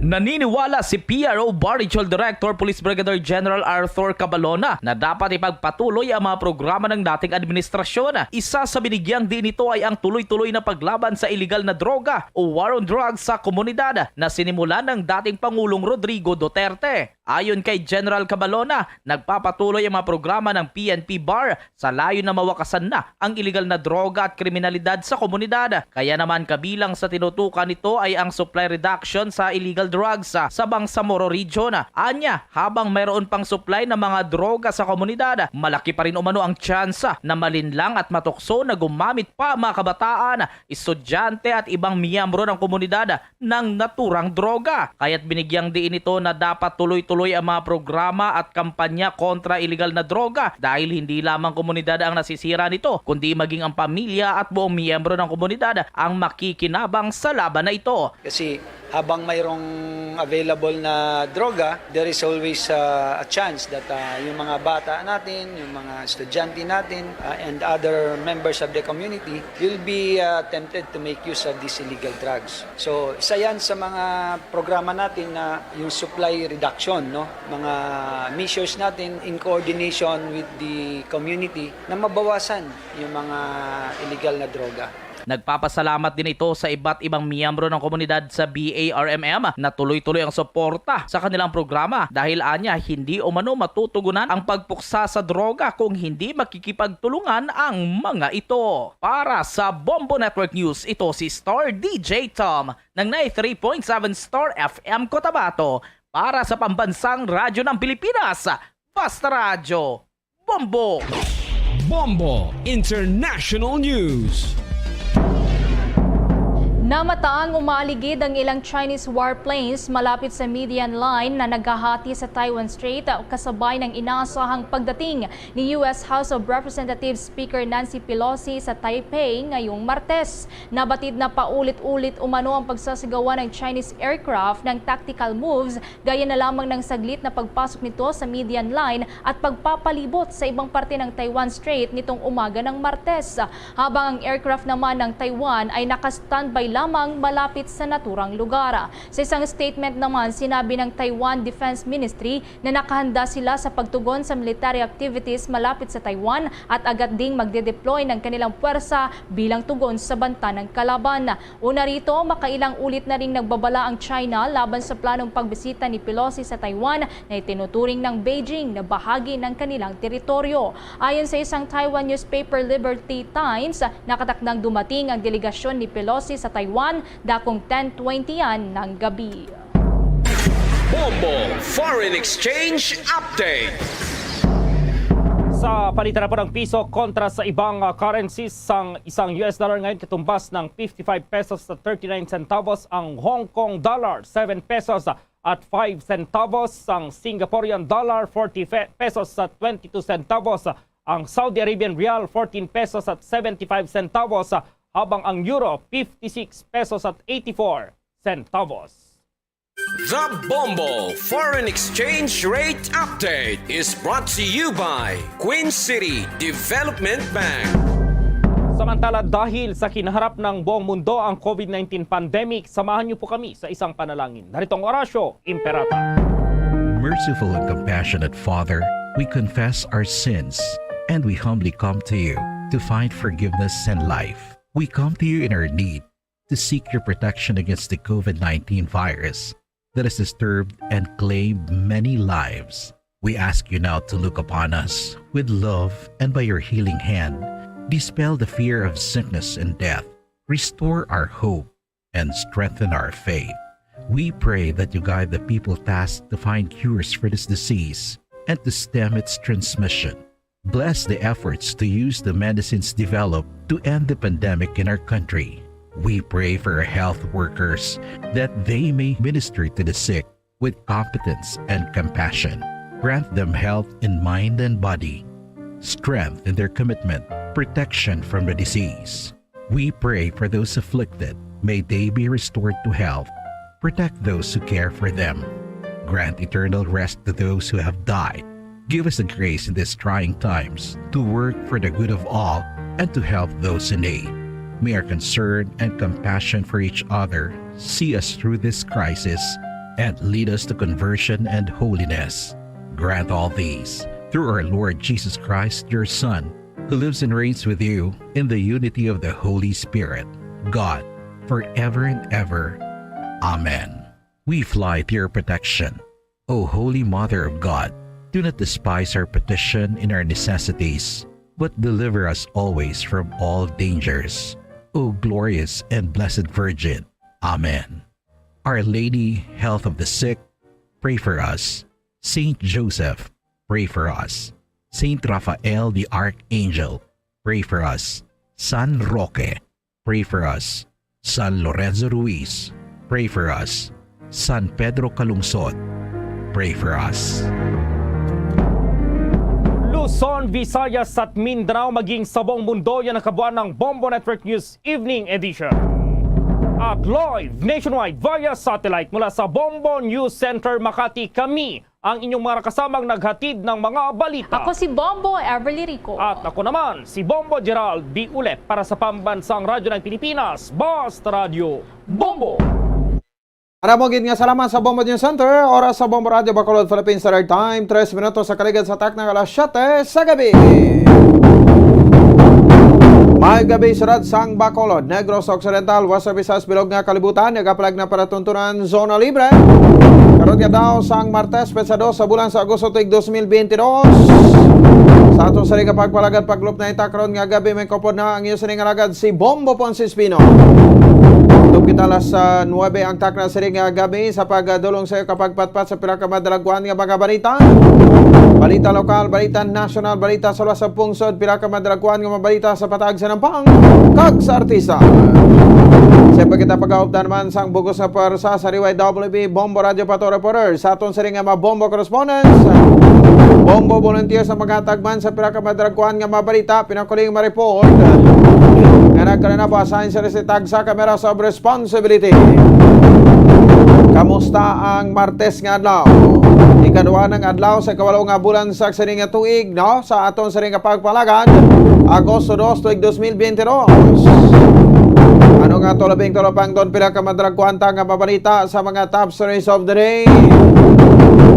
Naniniwala si P R O Bar Regional Director Police Brigadier General Arthur Cabalona na dapat ipagpatuloy ang mga programa ng dating administrasyon. Isa sa binigyang diin nito ay ang tuloy-tuloy na paglaban sa iligal na droga o war on drugs sa komunidad na sinimulan ng dating Pangulong Rodrigo Duterte. Ayon kay General Cabalona, nagpapatuloy ang mga programa ng P N P bar sa layo na mawakasan na ang iligal na droga at kriminalidad sa komunidad. Kaya naman, kabilang sa tinutukan nito ay ang supply reduction sa illegal drugs sa, sa Bangsamoro Region. Anya, habang mayroon pang supply ng mga droga sa komunidad, malaki pa rin umano ang tsansa na malinlang at matukso na gumamit pa ang mga kabataan, estudyante at ibang miyembro ng komunidad ng naturang droga. Kaya't binigyang diin ito na dapat tuloy-tuloy ang mga programa at kampanya kontra iligal na droga dahil hindi lamang komunidad ang nasisira nito, kundi maging ang pamilya at buong miyembro ng komunidad ang makikinabang sa laban na ito. Kasi habang mayroong available na droga, there is always, uh, a chance that, uh, yung mga bata natin, yung mga estudyante natin, uh, and other members of the community will be, uh, tempted to make use of these illegal drugs. So, isa yan sa mga programa natin na yung supply reduction, no? Mga measures natin in coordination with the community na mabawasan yung mga illegal na droga. Nagpapasalamat din ito sa iba't ibang miyembro ng komunidad sa B A R M M na tuloy-tuloy ang suporta sa kanilang programa dahil anya hindi umano matutugunan ang pagpuksa sa droga kung hindi makikipagtulungan ang mga ito. Para sa Bombo Network News, ito si Star D J Tom ng ninety-three point seven Star F M Cotabato para sa Pambansang Radyo ng Pilipinas, Basta Radyo, Bombo! Bombo International News. Namataang umaaligid ang ilang Chinese warplanes malapit sa median line na naghahati sa Taiwan Strait, kasabay ng inaasahang pagdating ni U S House of Representatives Speaker Nancy Pelosi sa Taipei ngayong Martes. Nabatid na paulit-ulit umano ang pagsasagawa ng Chinese aircraft ng tactical moves, gaya na lamang ng saglit na pagpasok nito sa median line at pagpapalibot sa ibang parte ng Taiwan Strait nitong umaga ng Martes, habang ang aircraft naman ng Taiwan ay naka-standby lamang malapit sa naturang lugar. Sa isang statement naman, sinabi ng Taiwan Defense Ministry na nakahanda sila sa pagtugon sa military activities malapit sa Taiwan at agad ding magde-deploy ng kanilang puwersa bilang tugon sa banta ng kalaban. Una rito, makailang ulit na ring nagbabala ang China laban sa planong pagbisita ni Pelosi sa Taiwan na itinuturing ng Beijing na bahagi ng kanilang teritoryo. Ayon sa isang Taiwan newspaper, Liberty Times, nakatakdang dumating ang delegasyon ni Pelosi sa Taiwan dakong ten twenty yan ng gabi. Bombo Foreign Exchange Update. Sa palitan na po ng piso kontra sa ibang, ah, currencies, ang isang U S dollar ngayon katumbas ng fifty-five pesos at thirty-nine centavos, ang Hong Kong dollar, seven pesos at five centavos, ang Singaporean dollar, forty fe-, pesos at twenty-two centavos, ang Saudi Arabian rial, fourteen pesos at seventy-five centavos, habang ang euro, fifty-six pesos at eighty-four centavos. The Bombo Foreign Exchange Rate Update is brought to you by Queen City Development Bank. Samantala, dahil sa kinaharap ng buong mundo ang COVID nineteen pandemic, samahan niyo po kami sa isang panalangin. Narito ang Oratio Imperata. Merciful and compassionate Father, we confess our sins and we humbly come to you to find forgiveness and life. We come to you in our need to seek your protection against the COVID nineteen virus that has disturbed and claimed many lives. We ask you now to look upon us with love and by your healing hand, dispel the fear of sickness and death, restore our hope, and strengthen our faith. We pray that you guide the people tasked to find cures for this disease and to stem its transmission. Bless the efforts to use the medicines developed to end the pandemic in our country. We pray for our health workers that they may minister to the sick with competence and compassion. Grant them health in mind and body, strength in their commitment, protection from the disease. We pray for those afflicted. May they be restored to health. Protect those who care for them. Grant eternal rest to those who have died. Give us the grace in these trying times to work for the good of all and to help those in need. May our concern and compassion for each other see us through this crisis and lead us to conversion and holiness. Grant all these through our Lord Jesus Christ, your Son, who lives and reigns with you in the unity of the Holy Spirit, God, forever and ever. Amen. We fly to your protection. O Holy Mother of God, do not despise our petition in our necessities, but deliver us always from all dangers. O glorious and blessed Virgin. Amen. Our Lady, Health of the Sick, pray for us. Saint Joseph, pray for us. Saint Raphael the Archangel, pray for us. San Roque, pray for us. San Lorenzo Ruiz, pray for us. San Pedro Calungsod, pray for us. Luzon, Visayas at Mindanao, maging sa buong mundo, yan ang kabuuan ng Bombo Network News Evening Edition. At live nationwide via satellite mula sa Bombo News Center, Makati, kami ang inyong mga nakasamang naghatid ng mga balita. Ako si Bombo Everly Rico. At ako naman, si Bombo Gerald B. Ulep para sa Pambansang Radyo ng Pilipinas, Basta Radyo Bombo. Maramo gid nga salamat sa Bombo News Center. Oras sa Bombo Radyo Bacolod, Philippine Standard Time, tres minutos sa kaligad sa takna nga alas siyete sa gabi. May gabi, syudad sang Bacolod, Negros Occidental, Western Visayas, bilog nga kalibutan, nagapalag na palatuntunan, zona libre. Karon nga daw sang Martes, petsa dos sa bulan sa Agosto, tuig dos mil biyente dos. Sa aton sini nga pagpalagad, paglupna ita karon nga gabi, may kupod na ang iyo sini nga lagad, si Bombo Ponce Espino. Tubtob kita alas, ah, nuwebe ang takna sini nga gabi sa pagdulong sa iyo kapagpatpat sa pila ka madalagkuan nga mga balita. Balita lokal, balita nasyonal, balita sa luwas sa pungsod, pila ka madalagkuan nga mga balita sa pataag sa nampang kag sa artista. Sa pagkita pag-aupdan naman sang bugos nga pwersa sa D Y W B Bombo Radio Pato Reporter, sa aton sini nga mga Bombo correspondents, Bombo volunteers ang maghatag man sa pila ka madalagkuan nga mga balita, pinakuling ma-report nga nagkalain na po assign sa resitag sa camera sa responsibility. Kamusta ang Martes nga adlaw? Ikaduha ng adlaw sa ikawalo nga bulan sa sini nga tuig, no? Sa aton sini nga pagpalagad, Agosto dos, tuig dos mil biyente dos. Ano nga to labing tulapang doon, pila ka madalagkuan ta nga mabalita sa mga top stories of the day?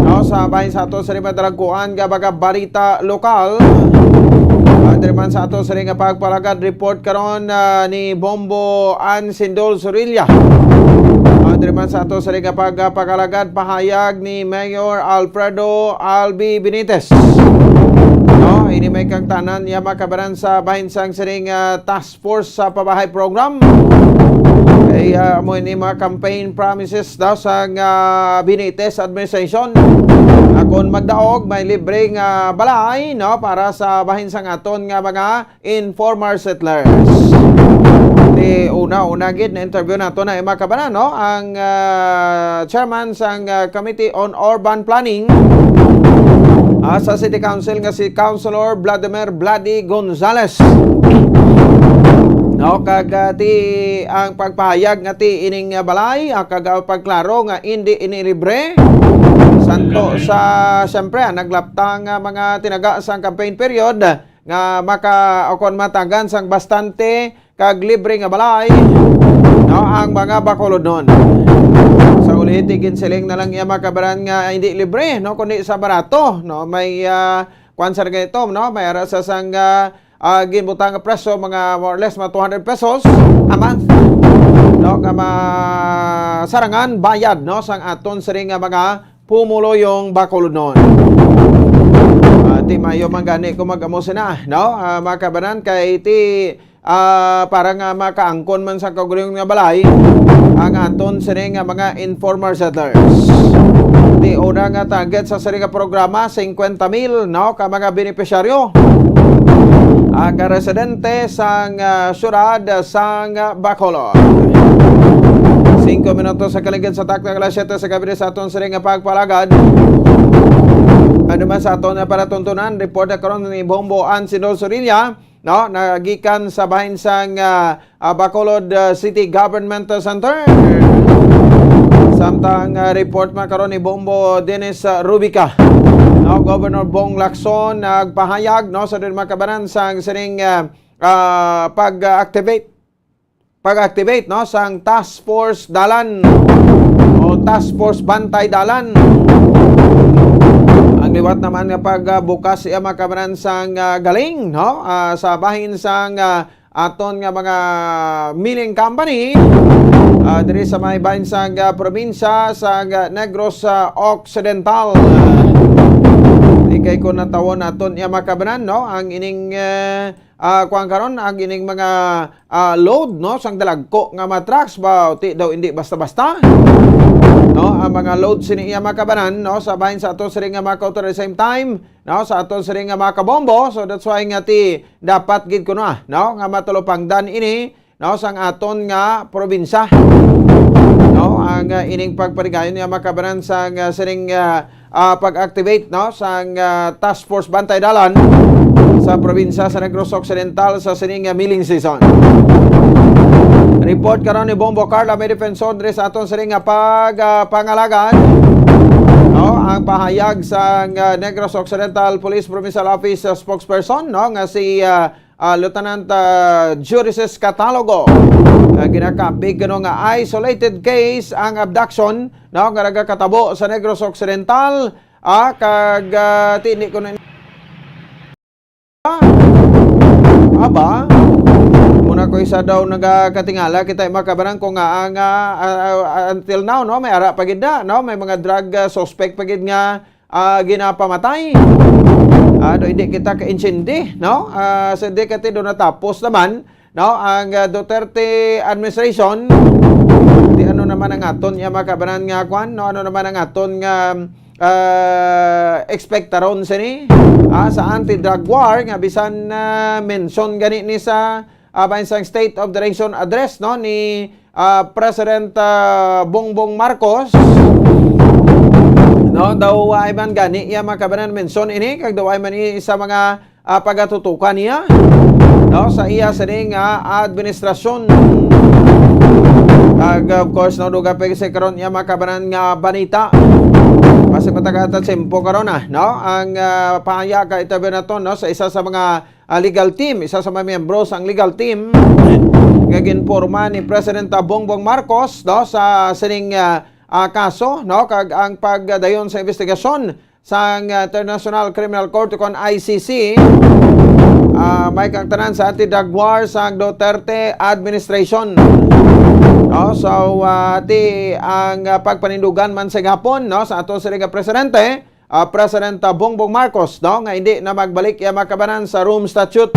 No, sa bahin sa ato sini madalagkuan nga mga balita lokal. Ah, diri man sa ato sini nga pagpalagad, report karon, ah, ni Bombo Ansindol Sorilla. Ah, diri man sa ato sini nga pagpakalagad, pahayag ni Mayor Alfredo Albi Benitez. No, ini may kangtanan niya makabaran sa bahin sang sining, ah, task force sa pabahay program. Kay, ah, amo ini mga campaign promises daw sang, ah, Benitez administration. Akon magdaog, may libre nga balay, no, para sa bahin sang aton nga mga informal settlers. Di una-una gid na interview nato na, eh, mga kabanan, no, ang, ah, chairman sang, ah, Committee on Urban Planning, ah, sa City Council nga si Councilor Vladimir Vladi Gonzales. No, kag, ah, ti ang pagpahayag nga ti ining, ah, balay, ah, kag, ah, pagklaro nga indi ini libre. Santo sa, siyempre, ah, naglaptang nga mga tinaga sang campaign period nga maka-, o kon matagan sang bastante kag libre nga balay, no, ang mga Bacolodnon. Sa uliti, ginsiling na lang iya makabaran nga hindi libre, no, kundi sa barato, no, may, ah, kwan sa ganito, no, may ara sa sang, ah, ah, ginbutang nga presyo, mga more or less mga two hundred pesos a month, no, nga masarangan bayad, no, sang aton sini nga mga pumuluyong Bacolodnon. Ah, ti mayo man gani kung mag-amo sina, no? Ah, mga kabanan, kay ti, ah, para nga makaangkon man sa kaugalingon nga balay ang aton sini nga mga informal settlers. Ti una nga target sa sini nga programa, singkwenta mil, no, ka mga benepisyaryo ang residente sang, ah, syudad sang Bacolod. Singko minutos sa kaligid sa takna nga alas siyete sa gabi sa aton sini nga pagpalagad. Ano man sa aton nga palatuntunan, report na karon ni Bombo Ansindo Sorilla, no, nagikan sa bahin sang, ah, ah, Bacolod, ah, City Government Center. Samtang, ah, report man karon ni Bombo Dennis, ah, Rubica, no, Governor Bong Lacson nagpahayag, no, sa din makabanan sang sining, ah, ah, pag-activate, pag-activate, no, sang Task Force Dalan o Task Force Bantay Dalan. Ang liwat naman nga pagbukas iya makabanan sang, ah, galing, no, ah, sa bahin sang, ah, aton nga mga milling company, ah, diri sa may bahin sang, ah, probinsya sang, ah, Negros, ah, Occidental. Ah, di kay ko natawon naton iya makabanan, no, ang ining, ah, ah, kuwan karon, ang ining mga, ah, load, no, sang dalagko nga mga trucks ba, ti daw hindi basta-basta, no, ang mga load sini iya makabanan, no, sa bahin sa ato sini nga mga kautor at the same time, no, sa ato sini nga mga kabombo. So that's why nga ti dapat gid kuno, ah, no, nga matalupangdan ini, no, sang aton nga probinsya, no, ang, ah, ining pagparigayon nga makabanan sang, ah, sining, ah, ah, pag-activate, no, sang, ah, Task Force Bantay Dalan sa probinsya sa Negros Occidental sa sining, ah, milling season. Report karon ni Bombo Carla May Defensor diri sa aton sining nga pag, ah, pangalagan, no, ang pahayag sang, ah, Negros Occidental Police Provincial Office, ah, spokesperson, no, nga si, ah, ah, Lieutenant, ah, Judices Catalogo, nga ginakabig kuno nga isolated case ang abduction, no, nga nagakatabo sa Negros Occidental, ah, kag, ah, ti, hindi ko na aba, muna ko isa daw nagakatingala kita makabanan ko nga ang, ah, ah, ah, until now, no, may ara pa gid na, no, may mga drug, ah, suspect pa gid nga, ah, ginapamatay. Ah, do hindi kita kaintindi, no? Ah, sa di ka ti do natapos naman, no, ang, ah, Duterte administration, di ano naman ang aton nga makabanan nga kwan, no? Ano naman ang aton nga, ah, ekspektaron sini, ah, sa anti-drug war nga bisan, ah, mention gani ni sa, ah, bahin sang State of the Nation Address, no, ni, ah, President, ah, Bongbong Marcos, no, daw ay man gani iya makabanan mention ini, kag daw ay man ini sa mga, ah, pagatutukan niya, no, sa iya sining, ah, administrasyon. Kag, of course, no, dugang pa sa karon iya makabanan nga balita. Kasi matagal ta tiyempo karon, ah, no, ang, ah, pahayag ka itabi naton, no, sa isa sa mga, ah, legal team, isa sa mga miyembro sang legal team nga ginporma ni President Bongbong Marcos, no, sa sining, ah, ah, kaso, no, kag ang pagdayon sa investigasyon sang, ah, International Criminal Court o kon I C C, ah, may kang tanan sa anti-drug war sang Duterte administration. No, so, ah, ti ang, ah, pagpanindugan man sa gihapon, no, sa ato sila nga presidente, ah, President, ah, Bongbong Marcos, no, nga hindi na magbalik iya makabanan sa Rome Statute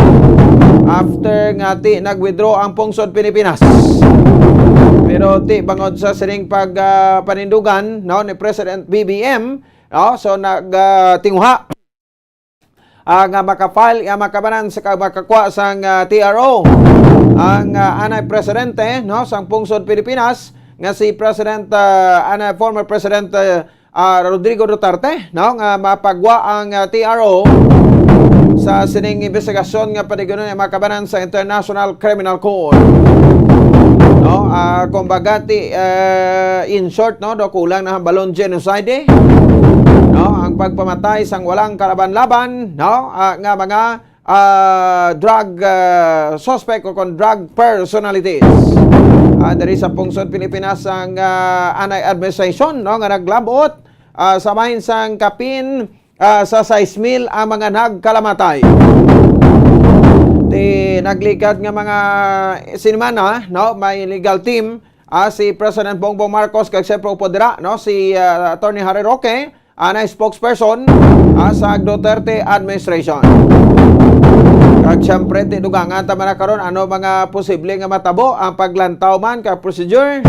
after nga ti nag-withdraw ang pungsod Pilipinas. Pero ti bangod sa sining pag, ah, panindugan, no, ni President B B M, no, so nag, ah, tinguha, ah, nga maka-file iya makabanan sa kag makakuha sang, ah, T R O ang, ah, anay presidente, no, sang pungsod Pilipinas nga si President, ah, anay former President, ah, ah, Rodrigo Duterte, no, nga mapagwa ang, ah, T R O sa sining investigasyon nga padayonon nga makabanan sa International Criminal Court. No, ah, kumbaga ti, eh, in short, no, do kulang na hambalon genocide, eh. No, ang pagpamatay sang walang kalaban-laban, no, ah, nga mga, ah, drug, ah, suspect o kon drug personalities, ah, diri sa pungsod Pilipinas ang, ah, anay administration, no, nga naglabot, ah, sa bahin sang kapin, ah, sa sais mil ang mga nagkalamatay. Ti nagligad nga mga sinimana, no, may legal team, ah, si President Bongbong Marcos kag siyempre upod dira, no, si, ah, Attorney Harry Roque, anay spokesperson, ah, sa Duterte administration. Kag siyempre, ti dugangan ta man na karon ano mga posible nga matabo ang paglantaw man ka procedure,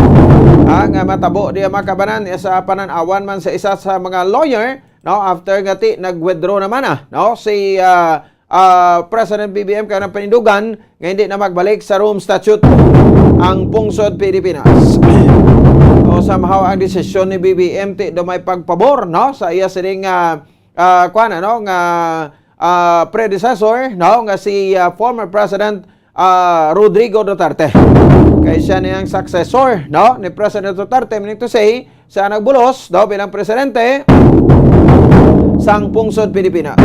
ah, nga matabo di mga kabanan sa panan-awan man sa isa sa mga lawyer, no, after nga ti nag-withdraw naman, ah, no, si, ah, ah, President B B M kay nang panindugan nga hindi na magbalik sa Rome Statute ang pungsod Pilipinas. So, somehow ang desisyon ni B B M ti daw may pagpabor, no, sa iya sining, ah, ah, kuwan, ano, nga, ah, predecessor, no, nga si, ah, former President, ah, Rodrigo Duterte. Kay siya niyang successor, no, ni President Duterte, meaning to say, siya nagbulos daw bilang presidente sang pungsod Pilipinas.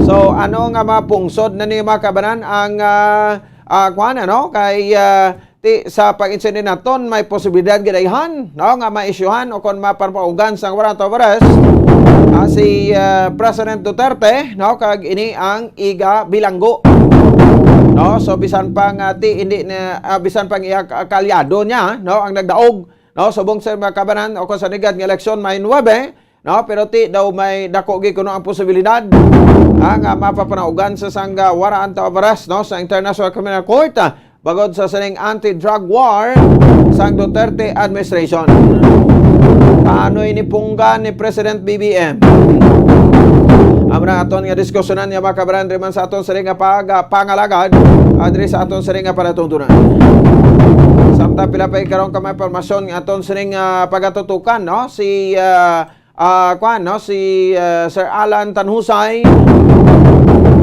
So, ano nga mga pungsod na ni mga kabanan ang, ah, ah, kuwan, ano? Kay, ah, ti, sa pag-insindi naton, may posibilidad gidayhan, no, nga ma-issuehan o kon mapanpaugan sang warrant of arrest, ah, si, ah, President Duterte, no, kag ini ang iga bilanggo. No, so bisan pa nga ti hindi na, ah, bisan pa ang iya ka-, kaalyado niya, no, ang nagdaog, no, subong sa mga kabanan o kon sa ligad nga eleksyon May nuebe, no, pero ti daw may dako gid kuno ang posibilidad, ah, nga mapapanaugan sa sangga warrant of arrest, no, sa International Criminal Court, ah, bagod sa sining anti-drug war sang Duterte administration. Paano ini punggan ni President B B M? Amo na aton nga diskusyonan nga mga kabanan diri man sa aton sining nga pag, ah, pangalagad, ah, diri sa aton sining nga palatuntunan. Samtang pila pa karon ka may impormasyon nga aton sining, ah, pagatutukan, no? Si, ah, ah, kuan, no? Si, ah, Sir Alan Tanhusay,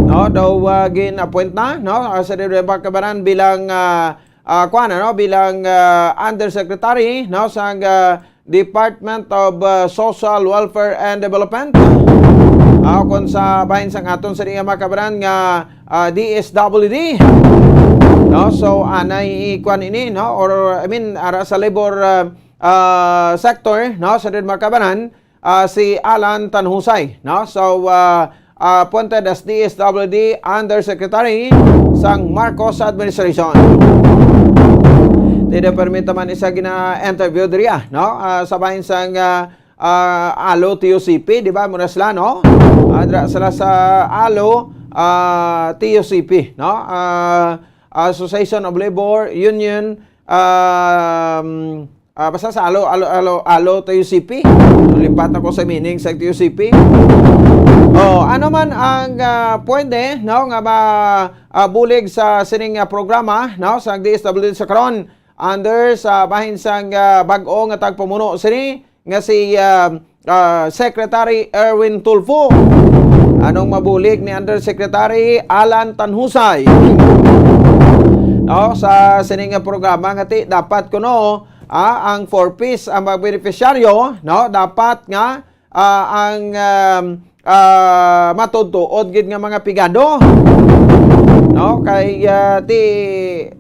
no? Daw, ah, gin-appoint na, no? Ah, sa Rebecca Baran bilang, ah, ah, kuan, ano? Bilang, ah, undersecretary, no? Sa, ah, Department of, ah, Social Welfare and Development. Ah, kung sa bahin sang aton sa mga kabaran nga, ah, D S W D. No? So, anay ikuan ini, no? Or, I mean, ara sa labor, ah, ah, sector, no? Sa mga kabaran, ah, si Alan Tanhusay, no? So, ah, ah, appointed as D S W D Undersecretary sang Marcos administration. Ti daw permi ta man isa gina-interview diri, ah, no? Ah, sa bahin sang, ah, ah, Alo T U C P, di ba? Mura sila, no? Ah, dira sila sa Alo, ah, T U C P, no? Ah, Association of Labor Union, um, ah, basta sa Alo, Alo, Alo, Alo T U C P. Lipat ako sa meaning sa T U C P. Oh, ano man ang, ah, pwede, no, nga ma-, ah, bulig sa sining, ah, programa, no, sa D S W D sa karon, under sa bahin sang, ah, bag-o nga tagpamuno sini nga si, ah, ah, Secretary Erwin Tulfo. Anong mabulig ni Undersecretary Alan Tanhusay? No, sa sining nga programa nga ti dapat kuno, ah, ang four Ps ang magbenepisyaryo, no, dapat nga, ah, ang, um, ah, matuod-tuod gid nga mga pigado, no, kay, ah, ti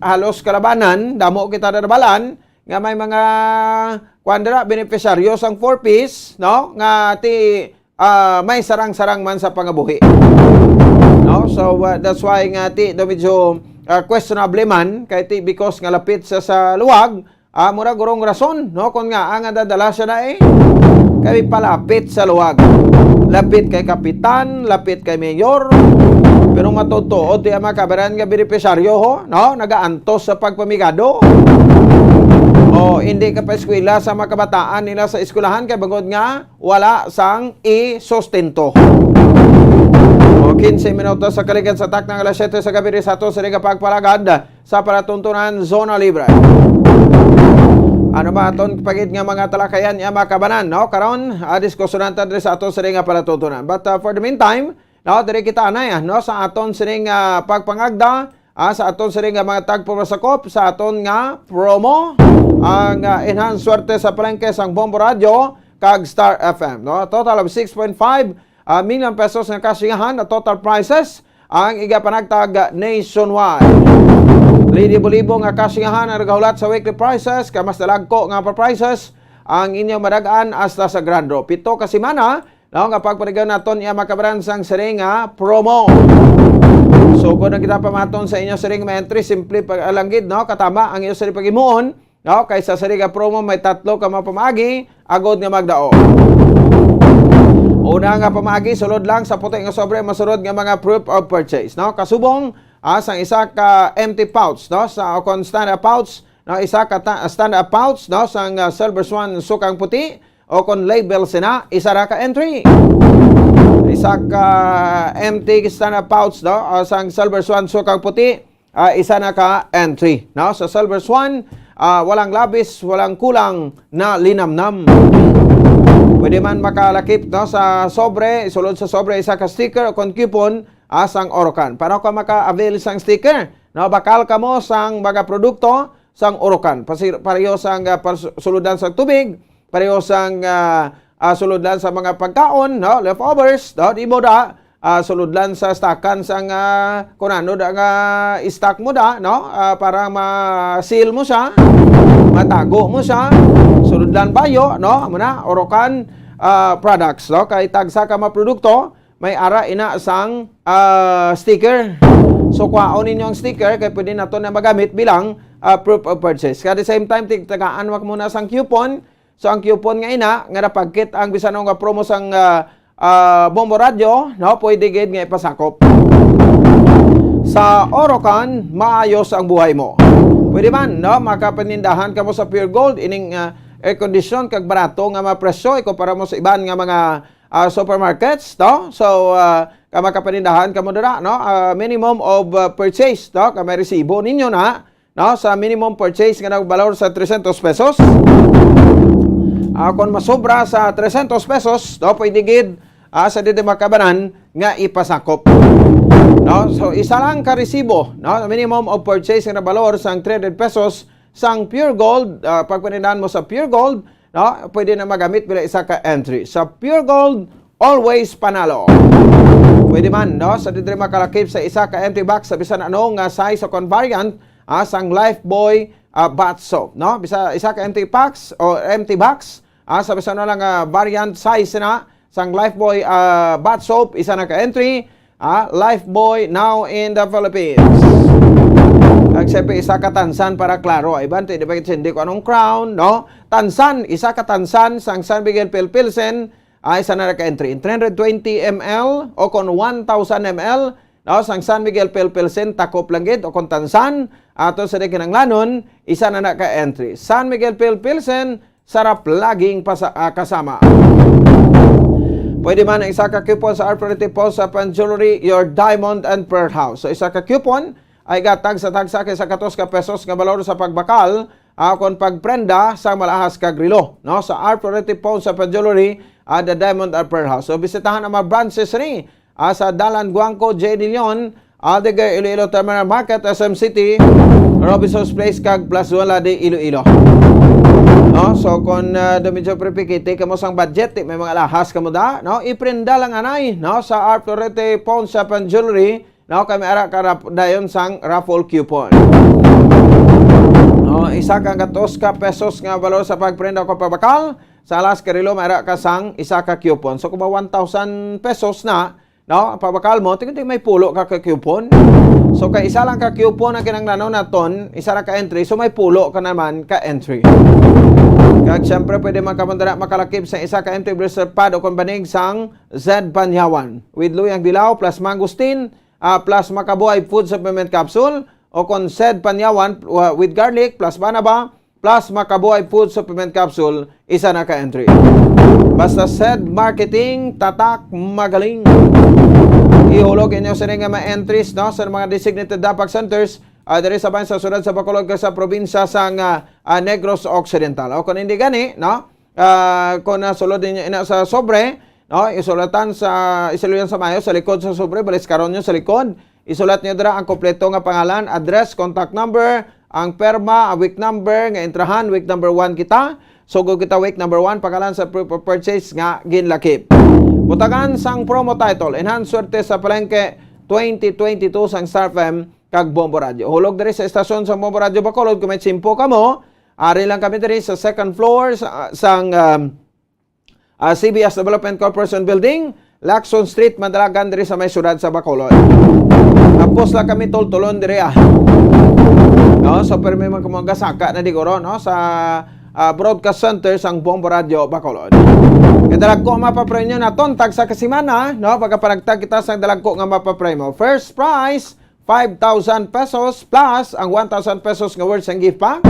halos kalabanan, damo kita nadabalan nga may mga kuan dira, benepisyaryo sang four Ps, no, nga ti, ah, may sarang-sarang man sa pangabuhi. No? So, uh, that's why nga ti do medyo, ah, questionable man kay ti because nga lapit sa, sa luwag, ah, mura gurong rason, no, kung nga ang dadala siya na eh kay palapit sa luwag. Lapit kay kapitan, lapit kay mayor. Pero matutuod ti ang mga kabaran nga benepisyaryo ho, no? Nagaantos sa pagpamigado. O hindi ka pa eskwela sa mga kabataan nila sa eskwelahan kay bangod nga wala sang isustento. O, quince minutos sa kaligad sa takna nga alas siyete sa gabi, sa ato sa Liga Pagpalagad sa palatuntunan Zona Libre. Ano ba aton pagid nga mga talakayan, ya, mga kabanan, no? Karon, ah, diskusyonan ta diri sa ato sa nga palatuntunan. But, ah, for the meantime, no, diri kita anay, ah, no, sa aton sining, ah, pagpangagda, ah, sa aton sining nga mga tagpumasakop sa aton nga promo, ang, ah, Enhance Swerte sa Palengke sang Bombo Radio kag Star F M, no? A total of six point five, ah, million pesos nga cash in hand, a total prizes ang igapanagtag nationwide. Libo-libo nga cash in hand ang nagahulat sa weekly prizes, ka mas nalagko nga pa prizes ang inyong madag-an hasta sa grand draw. Pito ka semana, no, nga pagpaligaw naton iya makabaran sang siring nga promo. So, kung ang kita pamaton sa inyo siring may entry, simple pa lang gid, no? Katama ang inyo siring paghimuon, no? Kay sa siring nga promo, may tatlo ka mga pamaagi, agod nga magdao. Una nga pamaagi, sulod lang sa puti nga sobre, masunod nga mga proof of purchase, no? Kasubong, ah, sang isa ka empty pouch, no? Sa, o kon stand-up pouch, no? Isa ka ta-, stand-up pouch, no? Sang, ah, Silver Swan sukang puti, o kon label sina, isa ra ka entry. Isa ka empty stand-up pouch, no? Ah, sang Silver Swan sukang puti, ah, isa na ka entry, no? Sa Silver Swan, ah, walang labis, walang kulang na linamnam. Pwede man makalakip, no, sa sobre, isulod sa sobre, isa ka sticker o kon coupon, ah, sang Orocan. Para ka maka-avail sang sticker, no? Bakal kamo sang mga produkto sang Orocan. Pasi-, pareho sang, ah, pas-, suludan sang tubig, pareho sang, ah, ah, suludan sa mga pagkaon, no? Leftovers, no? Di mo da, ah, suludlan sa stakan sang, ah, kung ano da nga stock mo da, no? Ah, para ma-seal mo siya, matago mo siya, suludlan bayo, no? Amo na, Orocan, ah, products, no? Kay tagsa ka mga produkto, may ara ina sang, ah, sticker. So, kuhaon ninyo ang sticker kay pwede nato na magamit bilang, ah, proof of purchase. Kaya at the same time, tig-, tagaan mo muna sang coupon. So, ang coupon nga ina, nga napagkit ang bisan ano nga promo sang, ah, ah, Bombo Radyo, no, pwede gid nga ipasakop. Sa Orocan, maayos ang buhay mo. Pwede man, no, makapanindahan kamo sa Pure Gold, ining, ah, air condition kag barato nga mga presyo, ikumpara mo sa iban nga mga, ah, supermarkets, no? So, ah, ka makapanindahan kamo dira, no? Ah, minimum of, ah, purchase, no? Ka may resibo ninyo na, no? Sa minimum purchase nga nagbalor sa trescientos pesos. Ah, kung masobra sa trescientos pesos, no, pwede gid, ah, sa didi makabanan nga ipasakop. No? So, isa lang ka resibo, no? Minimum of purchase nga nagbalor sang three hundred pesos sang Pure Gold, ah, pagpanindahan mo sa Pure Gold, no? Pwede na magamit bilang isa ka entry. Sa Pure Gold, always panalo. Pwede man, no? Sa diri makalakip sa isa ka empty box sa bisan ano nga size o kon variant, ah, sang Lifebuoy, ah, bath soap, no? Bisa isa ka empty box o empty box, ah, sa bisan ano lang, ah, variant size na sang Lifebuoy, ah, bath soap, isa na ka entry, ah, Lifebuoy now in the Philippines. Kag siyempre, isa ka tansan para klaro. Iban, di ba, hindi ko anong crown, no? Tansan, isa ka tansan sang San Miguel Pale Pilsen, ah, isa na ka entry. In three hundred twenty M L o kon one thousand M L, no, sang San Miguel Pale Pilsen, takop lang gid, o kon tansan, ato sa di kinanglanon, isa na na ka entry. San Miguel Pale Pilsen, sarap laging pasa-, ah, kasama. Pwede man ang isa ka coupon sa Arthurity Pawn Shop and Jewelry, your diamond and pearl house. So, isa ka coupon ay gatag sa tagsa kay sa katos ka pesos nga balor sa pagbakal, ah, kon pagprenda sa malahas kag relo, no? Sa Arthurity Pawn Shop and Jewelry, ah, the diamond and pearl house. So, bisitahan ang mga branches ni, ah, sa Dalan Guangco, J. De Leon, Aldeguer, Iloilo Terminal Market, S M City, Robinson's Place, kag Plaza Lade, Iloilo. No? So, kung, ah, do medyo pripikiti kamo sang budget, di may mga lahas kamo da, no? Iprenda lang anay, no? Sa Art Florete Pawn Shop and Jewelry, no? Kami ara ka rap-, dayon sang raffle coupon. No? Isa ka gatos ka pesos nga balor sa pagprenda o pagbakal, sa alas karilo, may ara ka sang isa ka coupon. So, kung ba one thousand pesos na, no, ang pabakal mo, tingin may pulo ka, ka coupon. So, kay isa lang ka coupon ang kinanglanon naton, isa ra ka entry, so may pulo ka naman ka entry. Kag siyempre, pwede man ka man dira makalakip sa isa ka entry blister pad o kon banig sang Zed Panyawan with Luyang Dilaw plus Mangosteen, ah, plus Makabuhay Food Supplement Capsule o kon Zed Panyawan, uh, with garlic plus banaba plus Makabuhay Food Supplement Capsule, isa na ka entry. Basta Zed Marketing, tatak, magaling. Ihulog inyo sini nga mga entries, no, sa mga designated Dapak Centers, ah, diri sa bayan sa siyudad sa Bacolod kag sa probinsya sang, ah, ah, Negros Occidental. O kung hindi gani, no, ah, kung nasulod ninyo ina sa sobre, no, isulatan sa, isiluyan sa mayo sa likod sa sobre, baliskaron nyo sa likod, isulat nyo dira ang kompleto nga pangalan, address, contact number, ang perma, ang week number nga entrahan, week number one kita. Sugo kita week number one, pangalan sa proof of purchase nga ginlakip. Butangan sang promo title, Enhance Swerte sa Palengke twenty twenty-two sang Star F M kag Bombo Radio. Hulog diri sa estasyon sa Bombo Radio Bacolod, kung may tiyempo kamo, ari lang kami diri sa second floor sa, sang, um, ah, C B S Development Corporation Building, Lacson Street, Madalagan, diri sa may siyudad sa Bacolod. Tapos lang kami tultulon diri, ah. No, so, pero may mga gasaka na diguro, no, sa, ah, Broadcast Center sang Bombo Radio Bacolod. Kay dalagko ang mapapremyo naton tagsa ka semana, no, pagapanagtag kita sang dalagko nga mapapremyo. First prize, five thousand pesos plus ang one thousand pesos nga worth sang gift pack.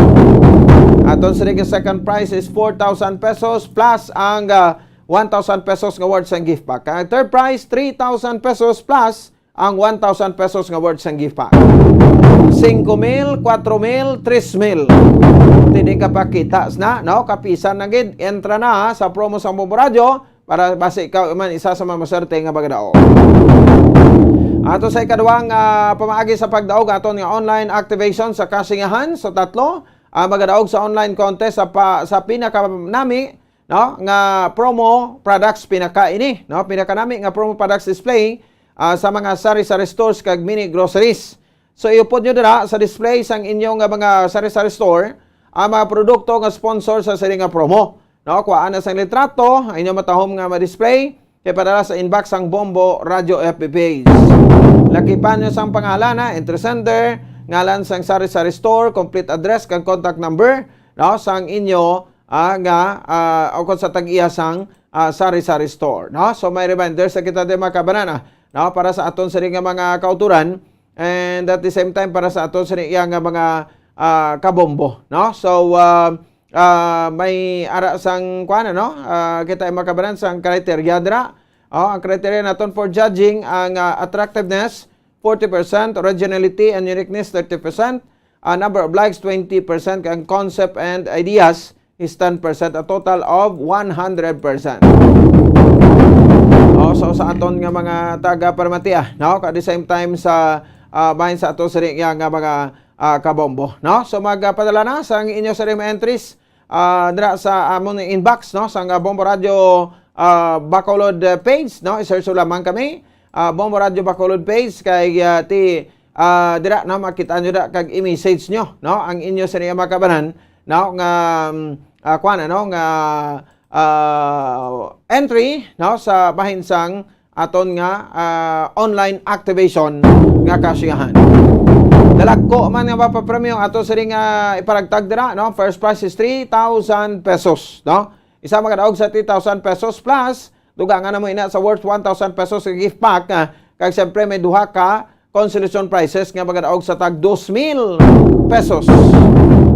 Aton sini nga second prize is four thousand pesos plus ang, ah, one thousand pesos nga worth sang gift pack. Ang third prize, three thousand pesos plus ang one thousand pesos nga worth sang gift pack. Singko mil, kwatro mil, tres mil. Tini ka pakita na, no? Kapisan na gid, entra na sa promo sa Bombo Radio para basi ikaw man isa sa mga maswerte nga magadaog. Ato sa ikaduhang, ah, pamaagi sa pagdaog aton nga online activation sa kasingahan sa tatlo, ah, magadaog sa online contest sa pa, sa pinakanami, no, nga promo products, pinaka ini, no, pinakanami nga promo products display, ah, sa mga sari-sari stores kag mini groceries. So, iupod nyo dira sa display sang inyo nga mga sari-sari store ang mga produkto nga sponsor sa sini nga promo. No, kuhaan na sang litrato ang inyo matahom nga ma-display kay padala sa inbox sang Bombo Radio F B page. Lakipan nyo sang pangalan, ha, entry sender, ngalan sang sari-sari store, complete address kag contact number, no, sang inyo, ah, nga, ah, o kung sa tag-iya sang, ah, sari-sari store, no? So, may reminder sa kita di, mga kabanana, no, para sa aton sini nga mga kauturan, and at the same time para sa aton sini iya nga mga, ah, kabombo, no? So, ah, ah, may ara sang kuan, no? Ah, kita ay makabanan sang criteria dira. Oh, ang criteria naton for judging ang, ah, attractiveness, forty percent, originality and uniqueness, thirty percent, ah, number of likes, twenty percent, ang concept and ideas is ten percent, a total of one hundred percent. Oh, so sa aton nga mga taga Parmatia, no? At the same time sa, ah, bahin sa ato sini nga mga, ah, kabombo, no? So magpadala na sang inyo sa mga entries, ah, dira sa amon inbox, no, sang, ah, Bombo Radio, ah, Bacolod, ah, page, no? I-search lamang kami, ah, Bombo Radio Bacolod page kay, ah, ti, ah, dira, no, makita nyo dira kag i-message nyo, no, ang inyo sa niya makabanan, no, nga, mm, ah, kuan, ano, nga, ah, entry, no, sa bahin sang aton nga, ah, online activation nga kasiyahan. Dalagko man nga mapapremyo ato sini nga iparagtag dira, no? First prize is three thousand pesos, no? Isa magadaog sa three thousand pesos plus dugangan namo ina sa worth one thousand pesos nga gift pack, ah, kag siyempre may duha ka consolation prizes nga magadaog sa tag dos mil pesos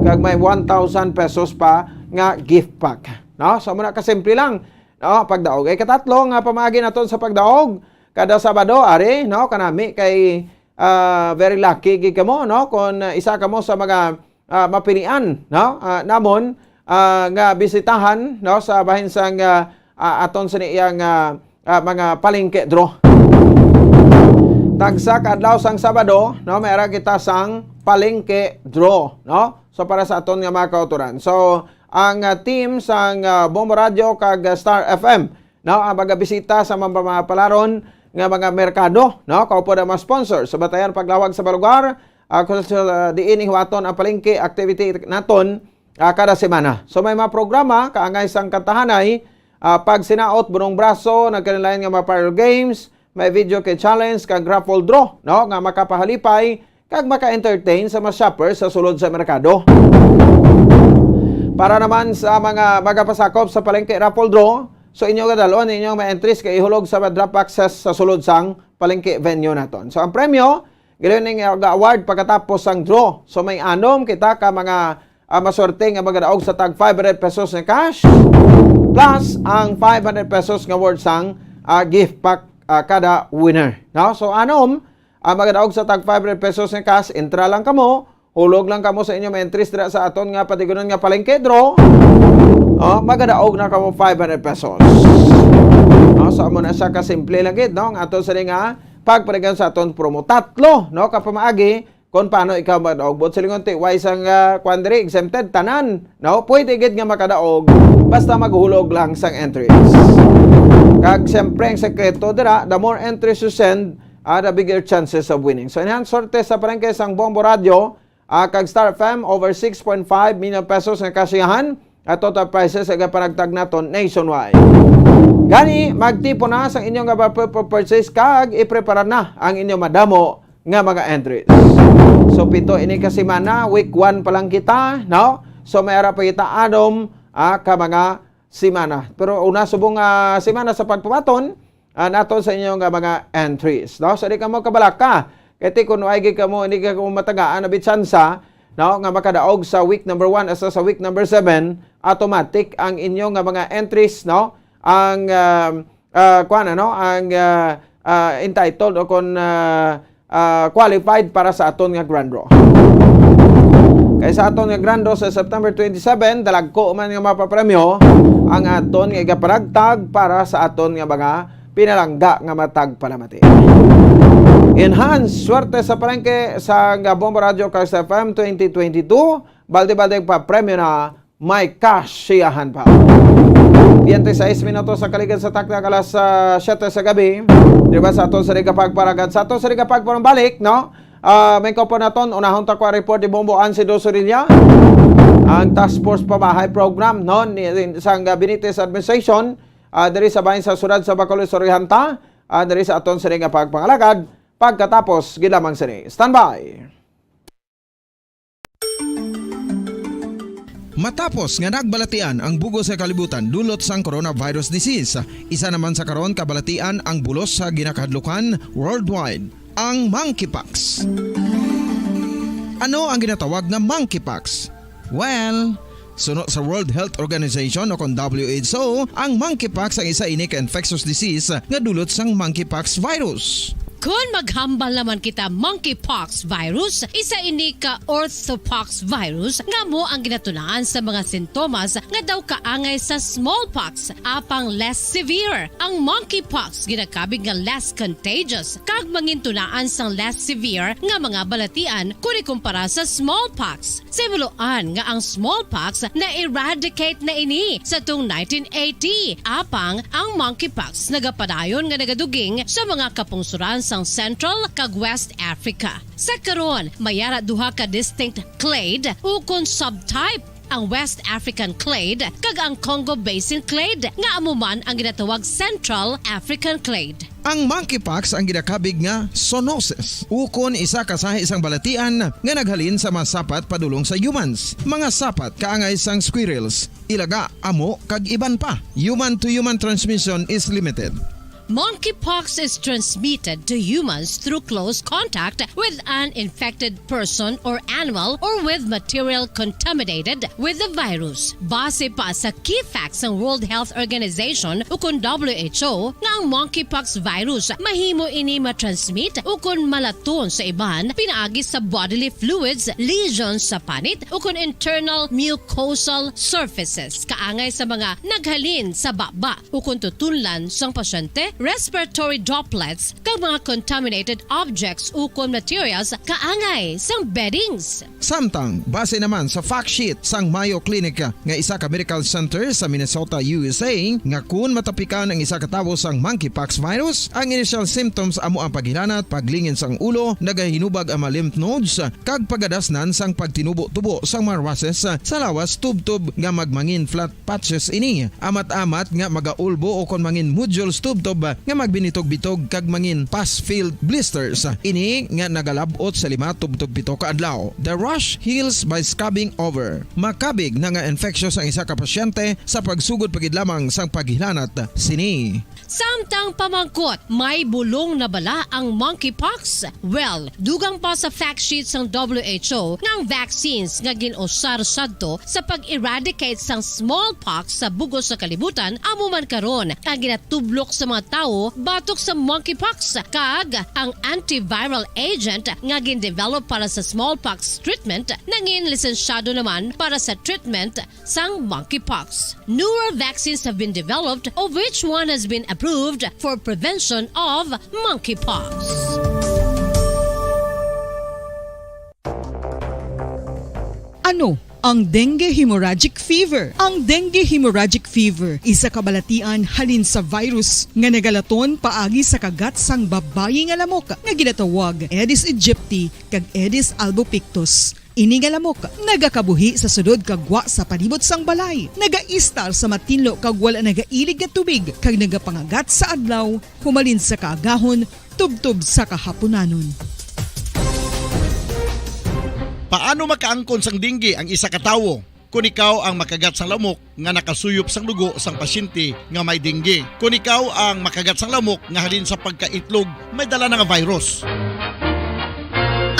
kag may one thousand pesos pa nga gift pack, no? So, muna ka simple lang. Oh, pagdaog. Ikatatlo nga pamaagi naton sa pagdaog, kada Sabado, ari, no, kanami kay, ah, very lucky gid kamo, no, kung, ah, isa kamo sa mga, ah, mapilian, no, ah, namon, ah, nga bisitahan, no, sa bahin sang, ah, ah, aton sini iyang, ah, ah, mga palengke draw. Tagsa ka adlaw sang Sabado, no, may ara kita sang palengke draw, no? So, para sa aton nga mga kauturan. So, ang, ah, team sang, ah, Bombo Radio kag, ah, Star F M, no, ang magabisita sa mga, mga palaron nga mga merkado, no? Kaupod ang mga sponsor sa batayan paglawag sa balugar, ah, kung sa, ah, diin ihuwaton ang palengke activity naton, ah, kada semana. So, may mga programa kaangay sang kantahanay, ah, pagsinaot, bunong braso, nagkanilayan nga mga parlor games, may video kay challenge kag raffle draw, no, nga makapahalipay kag maka-entertain sa mga shopper sa sulod sa merkado. Para naman sa mga magapasakop sa palengke raffle draw, so inyo gadalon inyong mga entries kay ihulog sa drop boxes sa sulod sang palengke venue naton. So ang premyo, gila ning ga-award pagkatapos sang draw. So may anom kita ka mga, ah, maswerte nga magadaog sa tag five hundred pesos nga cash plus ang five hundred pesos nga worth sang, ah, gift pack, ah, kada winner. No? So anom, ah, magadaog sa tag five hundred pesos nga cash, entra lang kamo, hulog lang kamo sa inyong entries dira sa aton nga patigunan nga palengke draw. Oh, magadaog na kamo five hundred pesos. No, so amo na siya ka simple lang gid, no, ang ato sa nga pagpaligan sa aton promo. Tatlo, no, ka pamaagi kung paano ikaw magdaog. But silingon ti, way sang, ah, kwan diri, exempted, tanan, no? Pwede gid nga makadaog basta maghulog lang sang entries. Kag siyempre ang sekreto dira, the more entries you send, ah, the bigger chances of winning. So, enhance sorte sa palengke sang Bombo Radio, ah, kag Star F M, over six point five million pesos nga kasiyahan at total prizes nga panagtag naton nationwide. Gani, magtipon na sa inyo nga ba-, pa-, pa-, purchase kag iprepara na ang inyo madamo nga mga entries. So, pito ini ka semana, week one pa lang kita, no? So, may ara pa kita anom, ah, ka mga semana. Pero una subong, ah, semana sa pagpabaton, ah, naton sa inyo nga mga entries, no? So, di kamo kabalaka. Kay ti kun wala gid kamo, hindi ka kamo matagaan na bitsansa, no, nga makadaog sa week number one hasta sa week number seven, automatic ang inyo nga mga entries, no? Ang, ah, ah, kuwan, ano, ang, ah, ah, entitled o kon, ah, ah, qualified para sa aton nga grand draw. Kay sa aton nga grand draw sa September twenty-seven, dalagko man nga mapapremyo ang aton nga igapanagtag para sa aton nga mga pinalangga nga matag palamati. Enhance swerte sa palengke sa nga Bombo Radio Cars F M twenty twenty-two, balde-balde pa premyo na may kasiyahan pa. Twenty-six minutos sa kaligid sa takna alas, ah, siyete sa gabi. Di ba sa aton sa Riga Pagparagan, sa aton sa Riga Pagparumbalik, no? Ah, may kaupod naton, unahon ta ko ang report ni Bombo Ansi Dosorilla. Ang Task Force Pamahay Program, no, ni, ni, sang Benitez Administration, ah, diri sa bahin sa siyudad sa Bacolod, istoryahan ta, ah, diri sa aton sa Riga Pagpangalagad, pagkatapos gid lamang sini. Standby! Matapos nga nagbalatian ang bug-os nga kalibutan dulot sang coronavirus disease, isa naman sa karon kabalatian ang bulos sa ginakahadlukan worldwide, ang monkeypox. Ano ang ginatawag nga monkeypox? Well, suno sa World Health Organization o kon W H O, ang monkeypox ang isa ini ka infectious disease nga dulot sang monkeypox virus. Kon maghambal naman kita monkeypox virus, isa ini ka orthopox virus nga amo ang ginatunaan sa mga sintomas nga daw kaangay sa smallpox, apang less severe. Ang monkeypox ginakabig nga less contagious kag mangintunaan sang less severe nga mga balatian kon ikumpara sa smallpox. Sa himuloan nga ang smallpox na-eradicate na ini sa tung nineteen eighty, apang ang monkeypox nagapadayon nga nagaduging sa mga kapungsoran sang Central kag West Africa. Sa karon, may ara duha ka distinct clade ukon subtype, ang West African clade kag ang Congo Basin clade, nga amo man ang ginatawag Central African clade. Ang monkeypox ang ginakabig nga zoonosis, ukon isa ka sahi sang balatian nga naghalin sa mga sapat padulong sa humans, mga sapat kaangay sang squirrels, ilaga, amo, kag iban pa. Human-to-human transmission is limited. Monkeypox is transmitted to humans through close contact with an infected person or animal or with material contaminated with the virus. Base pa sa key facts sang World Health Organization ukon W H O, nga ang monkeypox virus mahimo ini matransmit ukon malaton sa iban pinaagi sa bodily fluids, lesions sa panit, ukon internal mucosal surfaces kaangay sa mga naghalin sa baba ukon tutunlan sang pasyente, respiratory droplets, kag mga contaminated objects ukon materials kaangay sang beddings. Samtang, base naman sa fact sheet sang Mayo Clinic nga isa ka medical center sa Minnesota, U S A, nga kun matapikan ang isa ka tawo sang monkeypox virus, ang initial symptoms amo ang paghilanat, paglingin sang ulo, nagahinubag ang mga lymph nodes, kag pagadasnan sang pagtinubo-tubo sang mga rushes sa lawas tubtob nga magmangin flat patches ini. Amat-amat nga magaulbo o kon mangin nodules tubtob nga magbinitog-bitog kag mangin pus-filled blisters. Ini nga nagalab-ot sa lima tubtob pito ka adlaw. The rash heals by scabbing over. Makabig na nga infectious ang isa ka pasyente sa pagsugod pa gid lamang sang paghilanat sini. Samtang pamangkot, may bulong na bala ang monkeypox? Well, dugang pa sa fact sheet sang W H O nga ang vaccines nga gin-usar sadto sa pag-eradicate sang smallpox sa bug-os nga kalibutan amo man karon ang ginatublok sa mga tawo batok sa monkeypox, kag ang antiviral agent nga gin-develop para sa smallpox treatment nangin lisensyado naman para sa treatment sang monkeypox. Newer vaccines have been developed, of which one has been approved for prevention of monkeypox. Ano ang dengue hemorrhagic fever? Ang dengue hemorrhagic fever isa ka balatian halin sa virus nga nagalaton paagi sa kagat sang babayi nga lamok nga ginatawag Aedes aegypti kag Aedes albopictus. Ini nga lamok nagakabuhi sa sulod kag gwa sa palibot sang balay, nagaistar sa matinlo kag wala nagailig nga tubig, kag nagapangagat sa adlaw humalin sa kaagahon tubtob sa kahapunanon. Paano makaangkon sang dengue ang isa ka tawo? Kon ikaw ang makagat sang lamok nga nakasuyop sang dugo sang pasyente nga may dengue, kon ikaw ang makagat sang lamok nga halin sa pagkaitlog may dala na nga virus.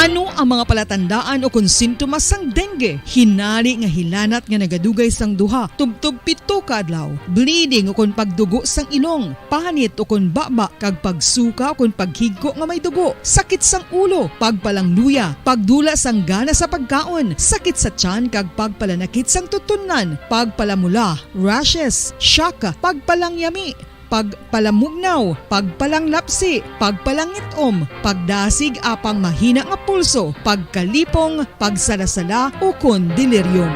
Ano ang mga palatandaan ukon sintomas sang dengue? Hinari nga hilanat nga nagadugay sang duha tubtob pito ka adlaw, bleeding ukon pagdugo sang ilong, panit ukon baba kag pagsuka ukon paghigko nga may dugo, sakit sang ulo, pagpalangluya, pagdula sang gana sa pagkaon, sakit sa tiyan kag pagpalanakit sang tutunlan, pagpalamula, rashes, shock, pagpalangyami, pagpalamugnaw, pagpalanglapsi, pagpalangit-om, pagdasig apang mahina nga pulso, pagkalipong, pagsalasala, ukon delirium.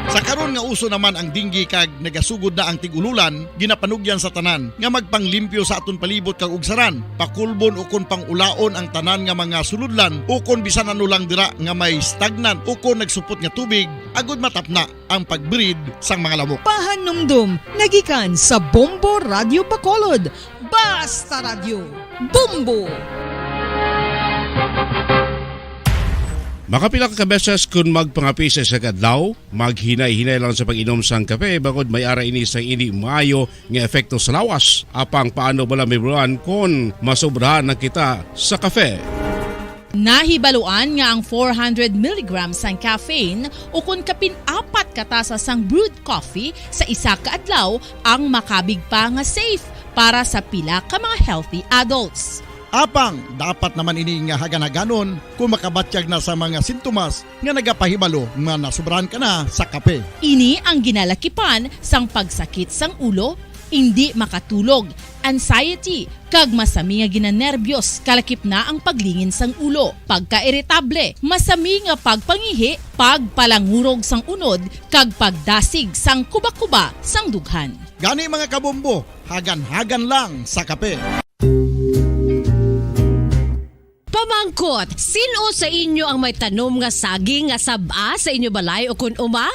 Sa karon nga uso naman ang dengue kag nagasugod na ang tig-ululan, ginapanugyan sa tanan nga magpanglimpyo sa aton palibot kag ugsaran, pakulbon ukon pang-ulaon ang tanan nga mga sulodlan ukon bisan ano lang dira nga may stagnant ukon nagsupot nga tubig, agod matapna ang pag-breed sang mga lamok. Pahanumdom nga gikan sa Bombo Radyo Bacolod. Basta Radyo, Bombo! Makapila ka beses kon magpangape sa isa ka adlaw, maghinay-hinay lang sa pag-inom sang kape, bangod may ara ini sang indi maayo nga epekto sa lawas. Apang paano bala, Ma'am Ron, kon masobrahan na kita sa kape? Nahibaluan nga ang four hundred milligrams sang caffeine ukon kapin apat ka tasa sang brewed coffee sa isa ka adlaw ang makabig pa nga safe para sa pila ka mga healthy adults. Apang dapat naman ini nga hagan-haganon kon makabatyag na sa mga sintomas nga nagapahibalo nga nasobrahan ka na sa kape. Ini ang ginalakipan sang pagsakit sang ulo, indi makatulog, anxiety, kag masami nga ginanerbiyos, kalakip na ang paglingin sang ulo, pagkairitable, masami nga pagpangihi, pagpalangurog sang unod, kag pagdasig sang kubakuba sang dughan. Gani, mga kabombo, hagan-hagan lang sa kape. Pamangkot, sin-o sa inyo ang may tanom nga saging nga sab-a sa inyo balay ukon uma?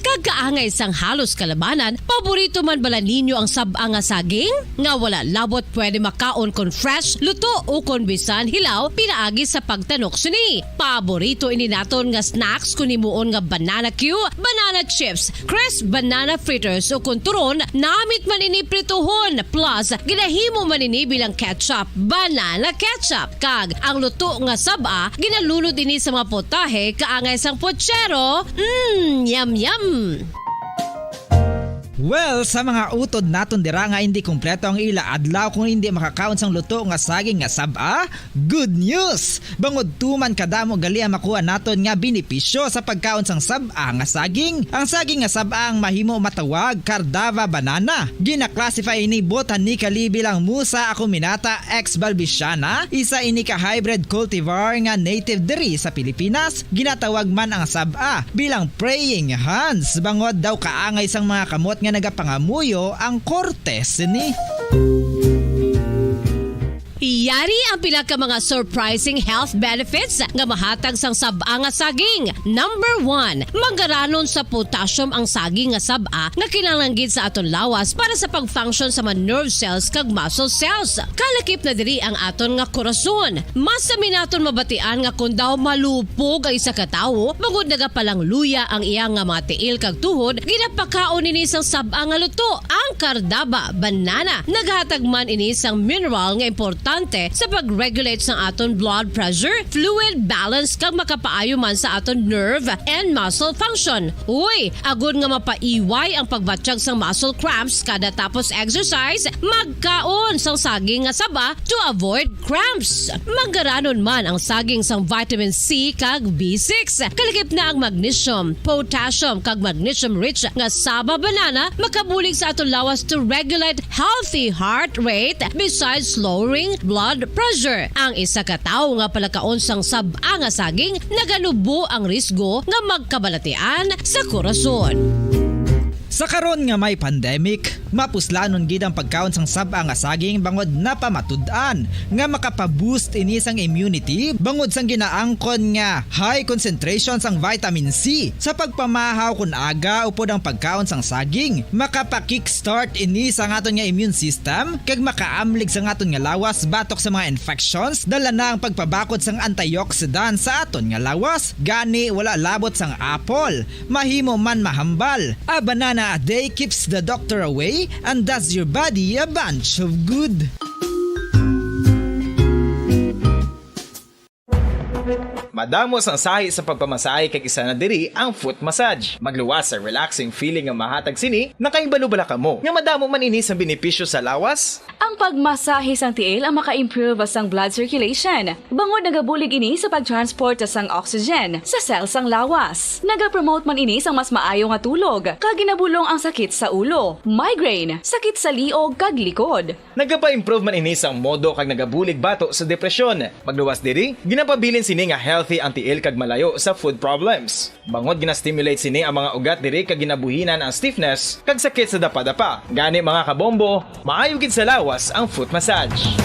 Kag kaangay sang halos kalabanan, paborito man bala ninyo ang sab-a nga saging? Nga wala labot pwede makaon kon fresh, luto, ukon bisan hilaw pinaagi sa pagtanok sini. Paborito ini naton nga snacks kon himuon nga banana cue, banana chips, crisp banana fritters, ukon turon, namit man ini prituhon, plus ginahimo man ini bilang ketchup, banana ketchup, kag ang luto nga sab-a ginalunod ini sa mga putahe kaangay sang puchero. Mm, yum, yum! Well, sa mga utod naton dira nga indi kompleto ang ila adlaw kon indi makakaon sang luto nga saging nga sab-a, good news! Bangod tuman kadamo gali ang makuha naton nga benepisyo sa pagkaon sang sab-a nga saging. Ang saging nga sab-a ang mahimo matawag Cardava banana. Gina-classify ini botanically bilang Musa acuminata ex balbisiana, isa ini ka hybrid cultivar nga native diri sa Pilipinas. Ginatawag man ang sab-a bilang praying hands, bangod daw kaangay sang mga kamot nga nagapangamuyo ang korte sini. Yari ang pila ka mga surprising health benefits nga mahatag sang sab-a nga saging. Number one, manggaranon sa potassium ang saging nga sab-a nga kinahanglan gid sa aton lawas para sa pag-function sa mga nerve cells kag muscle cells. Kalakip na diri ang aton nga korason. Masami naton mabatian nga kon daw malupog ang isa ka tawo, bangod nagapalangluya ang iya nga mga tiil kag tuhod, ginapakaon ini sang sab-a nga luto, ang Cardava banana. Naghatag man ini sang mineral nga importante sa pag-regulate sang aton blood pressure, fluid balance, kag makapaayo man sa aton nerve and muscle function. Uy, agod nga mapaiway ang pagbatyag sang muscle cramps kada tapos exercise, magkaon sang saging nga saba to avoid cramps. Manggaranon man ang saging sang vitamin C kag B six. Kalakip na ang magnesium, potassium, kag magnesium-rich nga saba banana makabulig sa aton lawas to regulate healthy heart rate besides lowering blood pressure. Ang isa ka tawo nga palakaon sang sab-a nga saging naganubo ang risgo nga magkabalatian sa korason. Sa karon nga may pandemic, Mapuslanon gid ang pagkaon sang sab-a nga saging bangod napamatud-an nga makapa-boost ini sang immunity bangod sang ginaangkon nga high concentration sang vitamin C. Sa pagpamahaw, kon aga upod ang pagkaon sang saging, makapa-kickstart ini sa aton nga immune system kag makaamlig sa aton nga lawas batok sa mga infections. Dala na ang pagpabakod sang antioxidant sa aton nga lawas, gani wala labot sang apple. Mahimo man mahambal. A banana a day keeps the doctor away and does your body a bunch of good. Madamo sang sahi sa pagpamasahe kag isa na diri ang foot massage. Magluwas sa relaxing feeling nga mahatag sini. Nakahibalo bala kamo nga madamo man ini sang benepisyo sa lawas? Ang pagmasahe sang tiil ang maka-improve sang blood circulation, bangod nagabulig ini sa pag-transport sang oxygen sa cell sang lawas. Nagapromote man ini sang mas maayo nga tulog, kag ginabulong ang sakit sa ulo, migraine, sakit sa liog kag likod. Nagapa-improve man ini sang modo kag nagabulig bato sa depresyon. Magluwas diri, ginapabilin sini nga healthy ang tiil kag malayo sa food problems. Bangod gina-stimulate sini ang mga ugat diri kag ginabuhinan ang stiffness kag sakit sa dapadapa. Gani, mga kabombo, maayo gid sa lawas ang foot massage.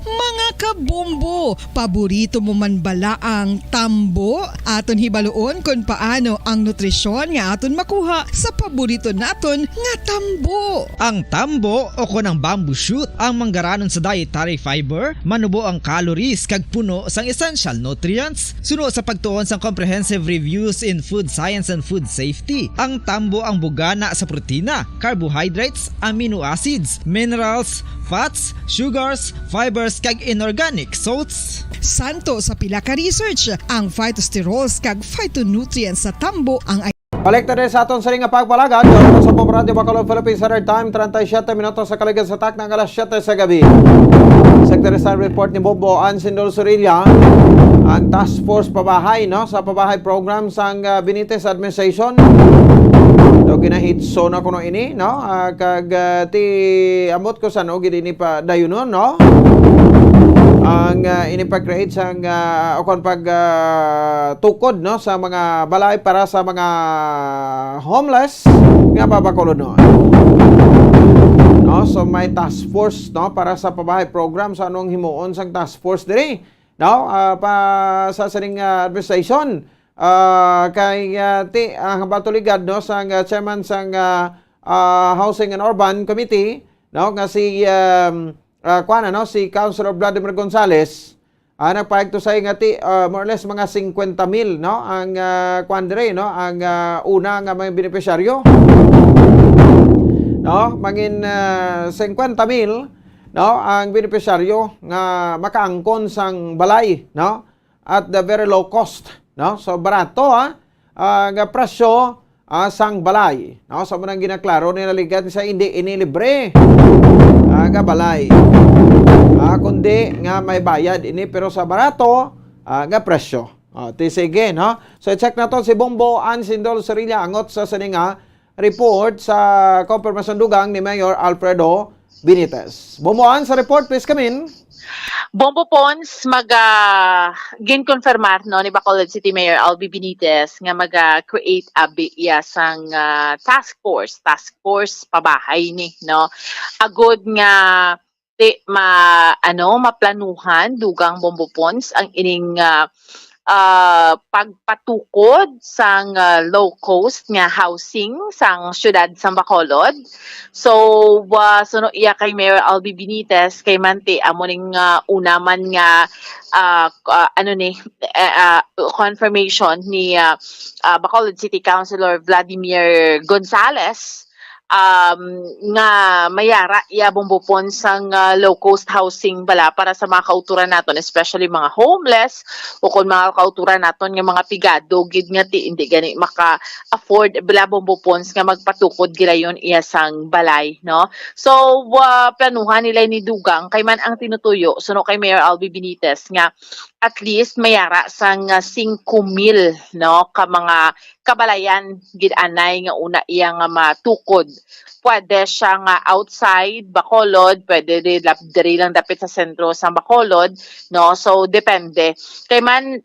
Mga kabombo, paborito mo man bala ang tambo? Aton hibaluon kon paano ang nutrisyon nga aton makuha sa paborito naton nga tambo. Ang tambo o kon ang bamboo shoot ang manggaranon sa dietary fiber, manubo ang calories kag puno sang essential nutrients. Suno sa pagtuon sang Comprehensive Reviews in Food Science and Food Safety, ang tambo ang bugana sa protina, carbohydrates, amino acids, minerals, fats, sugars, fibers kag inorganic salts. Santo sa pila ka research, ang phytosterols kag phytonutrients sa tambo ang Balik ta sa aton sini nga pagpalagad. Sa Pop Radio Bacolod, Philippine Standard Time, treinta y siete minutos sa kaligad sa takna nga alas siete sa gabi. Sector Star report ni Bobo Ansindol Sorilla. Ang task force pabahay, no, sa pabahay program sang uh, Benitez administration. Do ginahitso na kuno ini, no? Uh, kag uh, ti ambot ko sa no gid ini pa dayunon, no? Ang uh, ini pag-create sang uh, o kon pag uh, tukod, no, sa mga balay para sa mga homeless nga babakulod, no? No, so may task force, no, para sa pabahay program. So anong himuon sang task force diri, no? Uh, pa sa sining uh, administration, uh, kay uh, ti ang uh, hambal tuligad, no, sang uh, chairman sang uh, uh, Housing and Urban Committee, no, nga si um, uh, kuan, no, si Councilor Vladimir Gonzales, uh, nagpahigtusay nga ti uh, more or less mga fifty mil, no, ang uh, kuan diri, no, ang uh, una nga mga benepisyaryo, no, mangin uh, fifty mil, no, ang benepisyaryo nga makaangkon sang balay, no, at the very low cost, no, so barato, ha, uh, nga presyo uh, sang balay, no? So, munang ginaklaro ni naligan sa hindi ini libre uh, nga balay. Uh, kundi nga may bayad ini pero sa barato uh, nga presyo. Uh, ti sige, no? So, check nato si Bombo Ansindol Sarilla angot sa sini nga report sa Confirmation Dugang ni Mayor Alfredo Benitez. Bombo Ans sa report, please come in. Bombo Pons, mag uh, ginkonfirmar, no, ni Bacolod City Mayor Albi Benitez nga mag uh, create abi iya sang uh, task force, task force pabahay ni, no, agod nga ti ma ano maplanuhan dugang Bombo Pons ang ining uh, uh, pagpatukod sang uh, low cost nga housing sang siyudad sang Bacolod. So uh, suno iya kay Mayor Albi Benitez kay manti amo ning uh, una man nga uh, uh, ano ni uh, uh, confirmation ni uh, uh, Bacolod City Councilor Vladimir Gonzales um, nga mayara iya bumbupon sang uh, low cost housing bala para sa mga kauturan naton, especially mga homeless o kon mga kauturan naton nga mga pigado gid nga ti hindi gani maka afford bala bumbupons nga magpatukod gilayon iya sang balay, no? So uh, planuhan nila ni dugang kay man ang tinutuyo suno kay Mayor Albi Benitez nga at least mayara sang uh, singko mil, no, ka mga kabalayan gid anay nga una iya nga matukod. Pwede siya nga outside Bacolod, pwede di, diri lang dapit sa sentro sa Bacolod, no? So depende. Kay man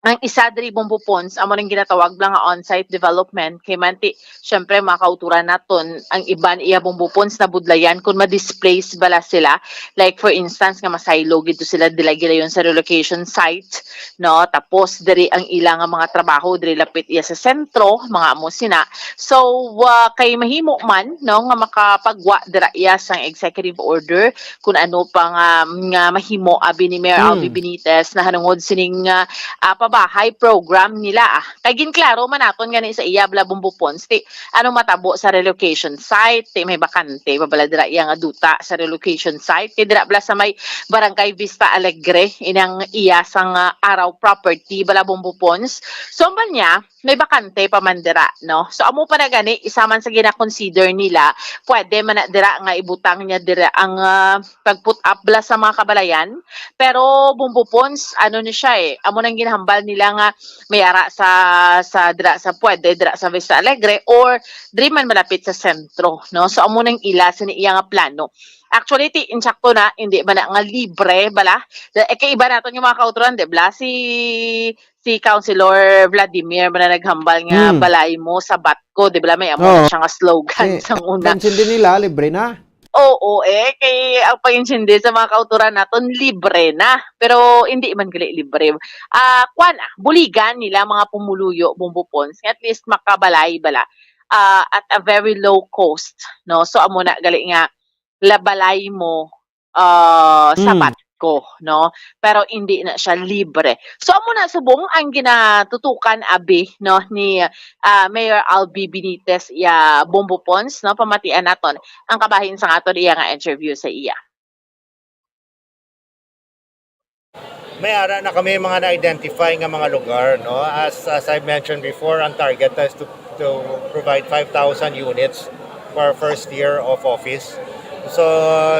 Ang isa diri, Bombo Pons, amo nang ginatawag lang nga on-site development. Kay man ti, syempre, mga kauturan naton, ang iban iya, Bombo Pons, nabudlayan kung ma-displace bala sila. Like, for instance, nga masaylo gid to sila, dila gilayon sa relocation site, no? Tapos, diri ang ila nga mga trabaho, diri lapit iya sa sentro, mga amo sina. So, ah, kay mahimo man, no, nga makapagwa dira iya sang executive order, kung ano pa nga, nga mahimo, abi ni Mayor Albi Hmm. Benitez, nahanungod sining, ah, ah, pabahay program nila, ah. Kay ginklaro man naton gani sa iya, bala, Bombo Pons, ti ano matabo sa relocation site, ti may bakante pa bala dira iya nga duta sa relocation site, kay dira bala sa may Barangay Vista Alegre, inang iya sang, ah, Araw property, bala, Bombo Pons. So, ambal niya, may bakante pa man dira, no? So, amo pa na gani, isa man sa gina-consider nila, pwede man na dira nga ibutang niya dira ang, ah, pag-put up bala sa mga kabalayan. Pero, Bombo Pons, ano ni siya eh, amo nang ginahambal nila nga may ara sa, sa dira sa pwede, dira sa Vista Alegre or diri man malapit sa sentro, no? So, amo nang ila sini iya nga plano. Actually, ti, insakto na, hindi man na nga libre bala. Da-, eh, kay iba naton nga mga kauturan, di bala? Si, si Councilor Vladimir man na naghambal nga Hmm. balay mo sa Batco, di bala? May amo Oo. na siya nga slogan Eh, sang una. Pag-intindi nila, libre na. Oo, eh, kay ang pag-intindi sa mga kauturan naton, libre na. Pero hindi man gali libre. Ah, kwan, ah, buligan nila mga pumuluyo, Bombo Pons, nga at least makabalay bala, ah, at a very low cost, no? So, amo na gali nga, la balay mo, ah, sa Mm. Batco, no? Pero hindi na siya libre. So, amo na subong ang ginatutukan, abi, no, ni, ah, Mayor Albi Benitez, iya, Bombo Pons, no? Pamatian naton ang kabahin sang aton iya nga interview sa iya. May ara na kami mga na-identify nga mga lugar, no? As, as I mentioned before, ang target is to, to provide five thousand units for our first year of office. So,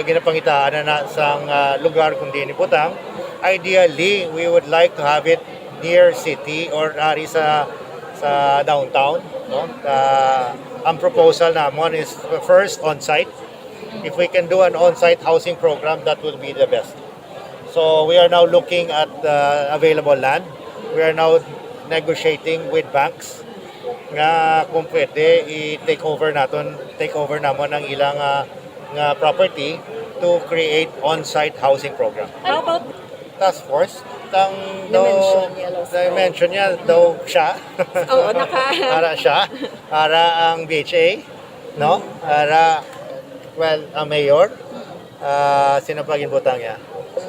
ginapangitaan na, na sang, ah, lugar kung diin ibutang. Ideally, we would like to have it near city or ari sa, sa downtown, no? Ah, ang proposal namon is first on-site. If we can do an on-site housing program, that will be the best. So we are now looking at, uh, available land. We are now negotiating with banks nga kung pwede i-take over naton, take over namon ang ilang, uh, nga property to create on-site housing program. How about Task force? Tang daw, Dimension niya, Los, na-mention niya daw siya. Oo, naka- Ara siya. Ara ang B H A, no? Ara, well, ang mayor. Ah, sino pa ginbutang niya?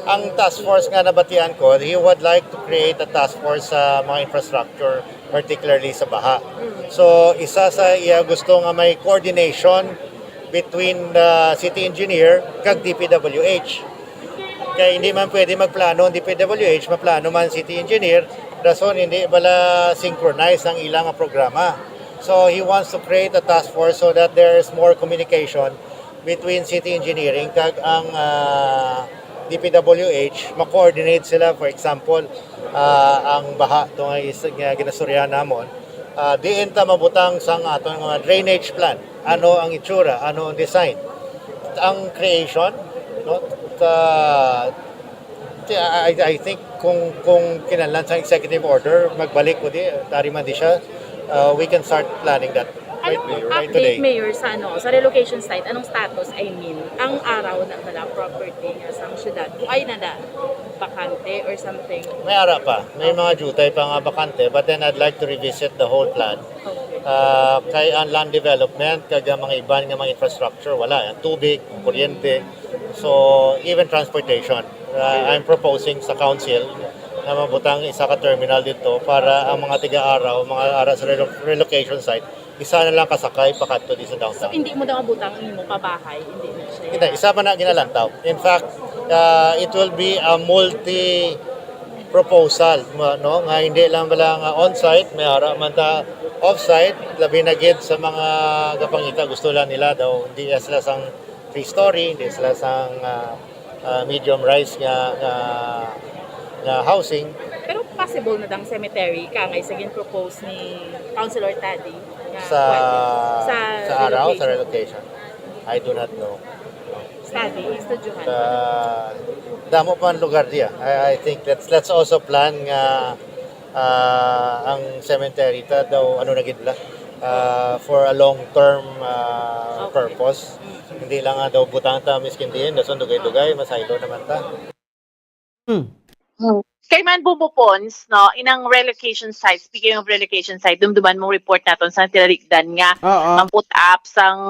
Ang task force nga nabatian ko, he would like to create a task force sa mga infrastructure, particularly sa baha. Mm. So, isa sa iya gusto nga may coordination between the city engineer kag D P W H. Kay hindi man pwede magplano ang D P W H, maplano man city engineer, rason hindi bala synchronize ang ilang programa. So, he wants to create a task force so that there is more communication between city engineering kag ang, ah, D P W H, ma-coordinate sila. For example, ah, ang baha to nga is-, nga ginastoryahan namon, ah, diin ta mabutang sang aton mga drainage plan, ano ang itsura, ano ang design, ang creation, no? Ta-, ti-, I, I think kung, kung kinahanglan sang executive order, magbalik ko di, tari man di siya, uh, we can start planning that Ano right, pong right update, today. Mayor, sa ano, sa relocation site? Anong status? I mean, ang araw na bala property nga sang syudad, ay, nada bakante or something? May ara pa. May Okay. mga jutay pa nga bakante, but then I'd like to revisit the whole plan. Okay. Ah, kay ang land development, kag ang mga iban nga mga infrastructure, wala. Ang tubig, ang kuryente. So, even transportation. Ah, I'm proposing sa council na mabutang isa ka terminal dito para ang mga tiga-araw, mga ara sa relo-, relocation site, isa na lang kasakay pakadto di sa So, downtown. Hindi mo daw mabutang ang imo pabahay, hindi na siya. Hindi, isa pa na ginalantaw. In fact, ah, it will be a multi proposal, ma-, no, nga hindi lang bala nga on-site, may ara man ta off-site, labi na gid sa mga gapangita, gusto lang nila daw, hindi sila sang three-story, hindi sila sang, ah, ah, medium-rise nga, nga, nga housing. Pero possible na dang cemetery, kangay sa gin-propose ni Councilor Taddy nga Sa, pwede. Sa, sa araw, sa relocation. Relocation. I do not know. Study, estudyuhan. Sa damo pa ang lugar diya. I, I think let's, let's also plan nga, Ah, ang cemetery ta daw, ano na gid la, ah, for a long-term, ah, Okay. purpose. Mm. Hindi lang nga daw butang ta miskin diin, dason dugay-dugay, masaylo naman ta. Hmm. Hmm. Kay man, Bombo Pons, no, inang relocation site, speaking of relocation site, dumduman mo report naton sa tinalikdan nga Oo. Ang put up sang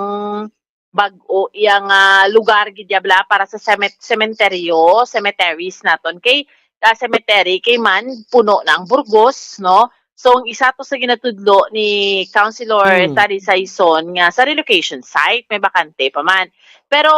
bag-o iya nga lugar gid ya bala para sa cemet-, sementeryo, cemeteries naton. Kay, ah, cemetery, kay man, puno na ang Burgos, no? So, ang isa to sa ginatudlo ni Councilor Hmm. Tari Saison nga sa relocation site, may bakante pa man. Pero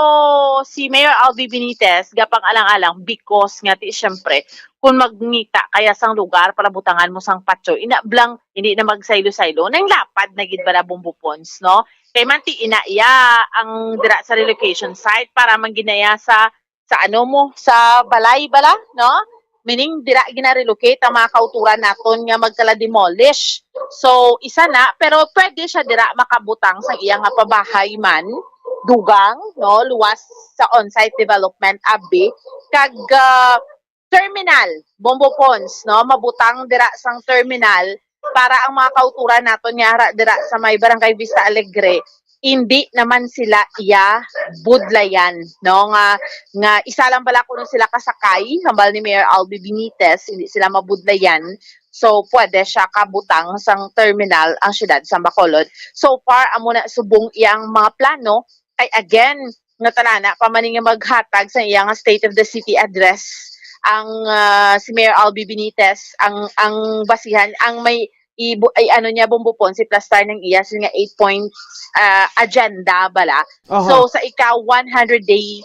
si Mayor Albi Benitez, gapang alang-alang, because nga ti, siyempre, kung magngita kaya sang lugar para butangan mo sang patyo, ina blang, hindi na magsaylo-saylo, nang lapad na gid bala, Bombo Pons, no? Kay man ti ina iya ang dira sa relocation site para man ginaya sa, sa ano mo, sa balay bala, no? Meaning, dira gina-relocate ang mga kauturan naton nga magkala-demolish. So, isa na, pero pwede siya dira makabutang sang iya nga pabahay man, dugang, no? Luwas sa on-site development, abi. Kag, ah, terminal, Bombo Pons, no? Mabutang dira sang terminal para ang mga kauturan naton nga ara dira sa may Barangay Vista Alegre, hindi naman sila iya budlayan, no? Nga, nga isa lang bala kuno sila kasakay, hambal ni Mayor Albi Benitez, hindi sila mabudlayan. So, pwede siya kabutang sang terminal ang siyudad sa Bacolod. So far, amo na subong iyang mga plano. Kay again, natalana pa man nga maghatag sa iya nga State of the City Address ang, ah, si Mayor Albi Benitez, ang, ang basihan, ang may ibu-, ay, ano niya, Bombo Pons, si plastar ng iya, sila nga eight point, ah, agenda bala. Aha. So, sa ika one hundred day,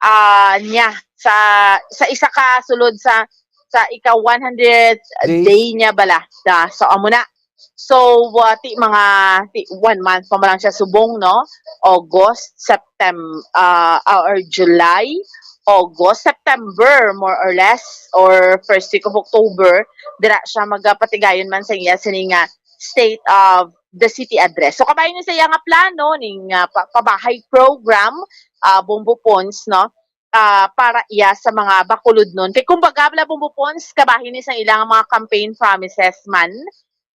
ah, niya, sa, sa isa ka sulod sa, sa ika one hundred Day? Day niya bala. Da, so, amo na. So, uh, ti mga, ti one month pa man lang siya subong, no? August, September, uh, or July, August, September, more or less, or first week of October, dira siya magapatigayon man sa iya sini nga State of the City Address. So, kabahin niyo sa iya nga plano ning, uh, pa-, pabahay program, uh, Bombo Pons, no? Ah, para iya sa mga Bacolodnon. Kay kumbaga, bala, Bombo Pons, kabahin ni sa ilang mga campaign promises man.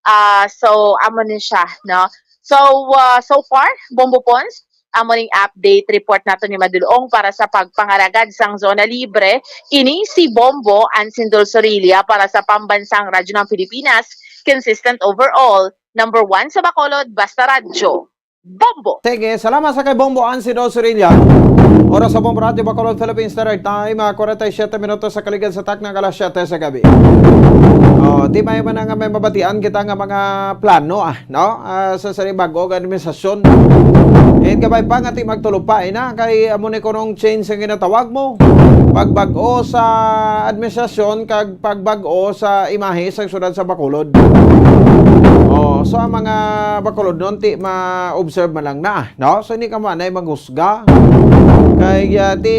Ah, so, amo ni siya, no? So, ah, so far, Bombo Pons, amo ning update report nato ni Madulong para sa pagpangalagad sang zona libre. Ini si Bombo Ansindol Sorilla para sa Pambansang Radyo ng Pilipinas, consistent overall, number one sa Bacolod, basta radyo. Bombo. Sige, salamat sa kay Bombo Ansido Sorilla. Oras sa Bombo Radyo Bacolod, Philippine Standard Time, ah, forty-seven minutos sa kaligad sa takna nga alas siyete sa gabi. Oh, ti may man nga may mabatian kita nga mga plano, ah, no? Ah, sa, sa bag-o nga administrasyon. And kabay pa nga ti magtulupay na kay amo ni kunong change ang ginatawag mo. Pagbag-o sa administrasyon kag pagbag-o sa imahe sa siyudad sa Bacolod. Oh, so ang mga Bacolodnon ti ma-observe man lang na, no? So, hindi ka man ay maghusga. Kay, ah, ti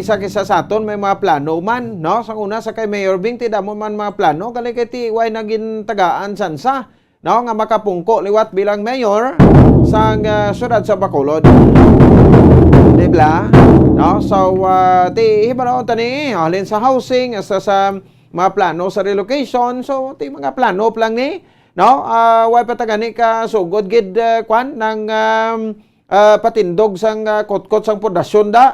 isa kisa sa aton may mga plano man, no? Sa una, sa kay Mayor Bing, ti damo man mga plano. Kali kay ti way na gintagaan sansa, no? Nga makapungko liwat bilang mayor sang, ah, siyudad sa Bacolod. Di ba? No? So, ah, ti hibalo ta ni, halin sa housing, hasta sa mga plano sa relocation. So, ti mga plano pa lang ni, no? Ah, way pa ta gani ka sugod gid, ah, kwan, ng, um, ah, patindog sang, ah, kutkot sang pundasyon da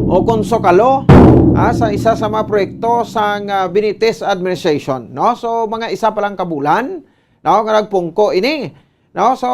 o kung sukalo, ah, sa isa sa mga proyekto sang, ah, Benitez administration, no? So, mga isa pa lang ka bulan, no, nga nagpungko ini, no? So,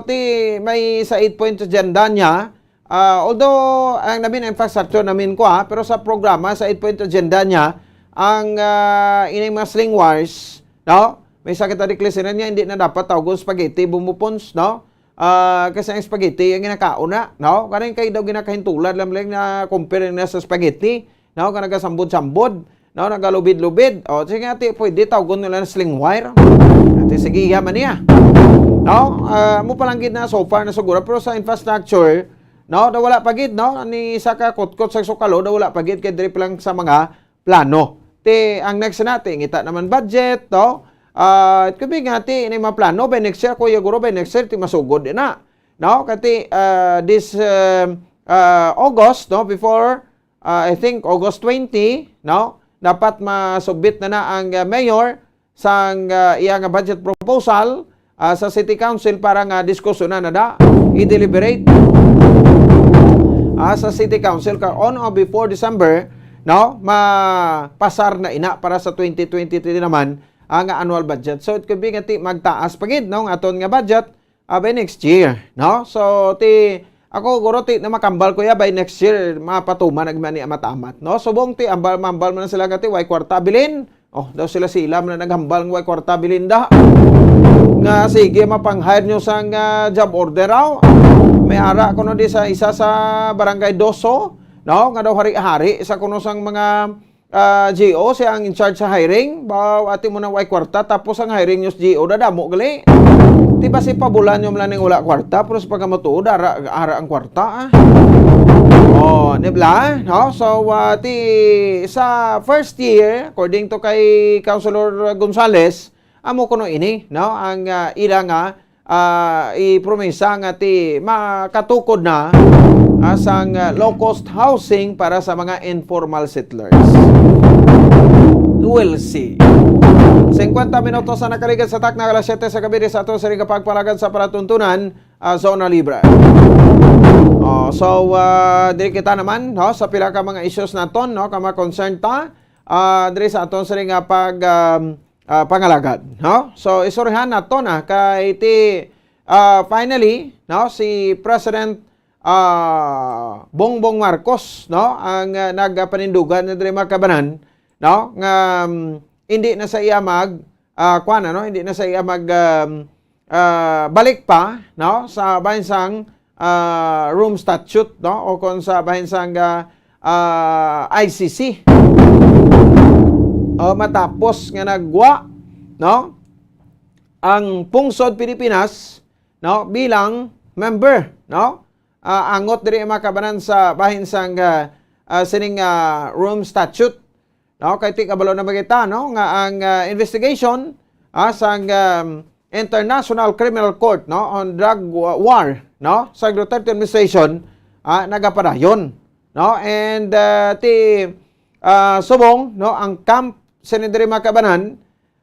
ti may sa eight point agenda niya, ah, although ang namin infrastructure namin ko, ah, pero sa programa sa eight point agenda niya, ang, ah, ining mga sling wires, no? May sakit na declare niya, hindi na dapat tawgon spaghetti, Bombo Pons, no? Ah, kasi ang spaghetti, ang ginakaon na, no? Kaning kay daw ginakahintulad lang, lang na compare na sa spaghetti, no? Ka nagasambod-sambod, no? Nagalubid-lubid. O, sige nga, ti, pwede, tawgon nila na sling wire. Ati, sige, iya man niya. No? Ah, mo pa lang gid na, so far na siguro. Pero sa infrastructure, no? Daw wala pa gid, no? Ni sa kakutkot sa sukalo, daw wala pa gid, kay diri pa lang sa mga plano. Ti, ang next na, ti, ngita naman budget, no? Ah, it could be nga, ti, ini mga plano, by next year, Kuya Guro, by next year, ti, masugod din na. No? Kati, ah, this, um, ah, August, no? Before, ah, I think, August twenty, no? Dapat masubmit na na ang, ah, mayor, sang, ah, iya nga budget proposal, ah, sa City Council para nga diskusyonan na da, i-deliberate, ah, sa City Council ka on or before December, no? Mapasar na ina para sa twenty twenty-three naman ang annual budget. So, it could be nga ti magtaas pa gid, no, ang aton nga budget, ah, by next year, no? So, ti, ako, guro, ti na makambal ko ya by next year, mapatuman na gid man ni amat-amat, no? Subong ti ambal, mambal man sila nga ti way kwarta bilin. Oh, daw sila, sila man na naghambal nga way kwarta bilin da. Nga sige, mapang-hire nyo sang, ah, job order raw. May ara ko no di sa isa sa Barangay Doso, no? Nga daw hari-hari sa kuno sang mga, ah, G O, siya ang in charge sa hiring. Ba, ati mo na way kwarta, tapos ang hiring nyo sa G O, dadamo gali. Di ba si pabulan nyo man lang ning wala kwarta, pero sa pagkamatuod, ara, ara ang kwarta, ah. Oh, di ba? No? So, ah, ti, sa first year, according to kay Councilor Gonzales, amo kuno ini, no? Ang, ah, ila nga, ah, ipromesa nga ti makatukod na, ah, sang, ah, low-cost housing para sa mga informal settlers. We'll see. Singkwenta minutos ang nakaligad sa takna, alas siyete sa gabi, di sa ato sa ring pagpalagad sa palatuntunan, ah, Zona Libre. Oh, so, ah, diri kita naman, no, sa pila ka mga issues naton, no, ka mga concern ta, ah, diri sa aton sa ring, ah, pag, um, ah, pangalagad, no? So, istoryahan nato na kay ti, ah, finally, no, si President, ah, Bongbong Marcos, no, ang, ah, nagapanindugan na diri, mga kabanan, no, nga, um, hindi na sa iya mag, ah, kuwan, ano, hindi na sa iya mag, um, ah, balik pa, no, sa bahin sang, ah, Rome Statute, no, o kon sa bahin sang, ah, ah, I C C. O, matapos nga nagwa, no, ang pungsod Pilipinas, no, bilang member, no, ah, angot diri, mga kabanan, sa bahin sang, ah, ah, sining, ah, Rome Statute. No, kay ti kabalo na ba kita, no, nga ang, ah, investigation, ah, sang, um, International Criminal Court, no, on drug wa-, war, no, sa Duterte administration, ah, nagapadayon, no, and, ah, ti, ah, subong, no, ang camp sini diri, mga kabanan,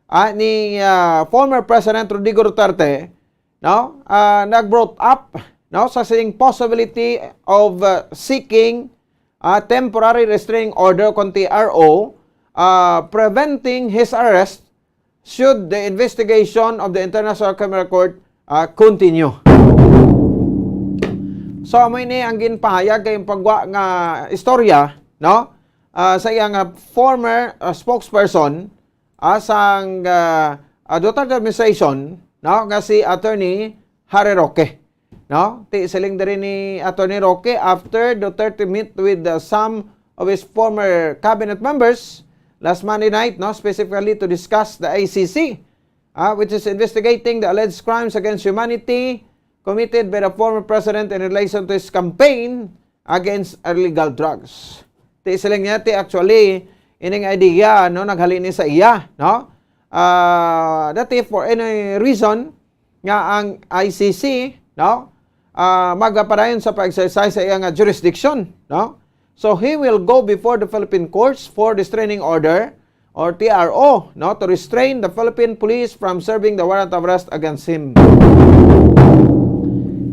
ah, ni, ah, former President Rodrigo Duterte, no, ah, nag-brought up, no, sa sining possibility of, ah, seeking, ah, temporary restraining order, kon T R O, ah, preventing his arrest should the investigation of the International Criminal Court, ah, continue. So, amo ini ang ginpahayag kay ang pagwa nga istorya, no, ah, sa iyang, ah, former, ah, spokesperson, ah, sang, ah, ah, Duterte administration, no, nga si Attorney Harry Roque, no? Ti siling diri ni Attorney Roque, after Duterte meet with, uh, some of his former cabinet members last Monday night, no, specifically to discuss the I C C, ah, which is investigating the alleged crimes against humanity committed by the former president in relation to his campaign against illegal drugs. Ti siling niya, ti actually, ining idea, no, naghalin ni sa iya, no? Ah, that if for any reason nga ang I C C, no, ah, magapadayon sa pag-exercise sa iya nga jurisdiction, no? So he will go before the Philippine courts for restraining order or T R O, no, to restrain the Philippine police from serving the warrant of arrest against him.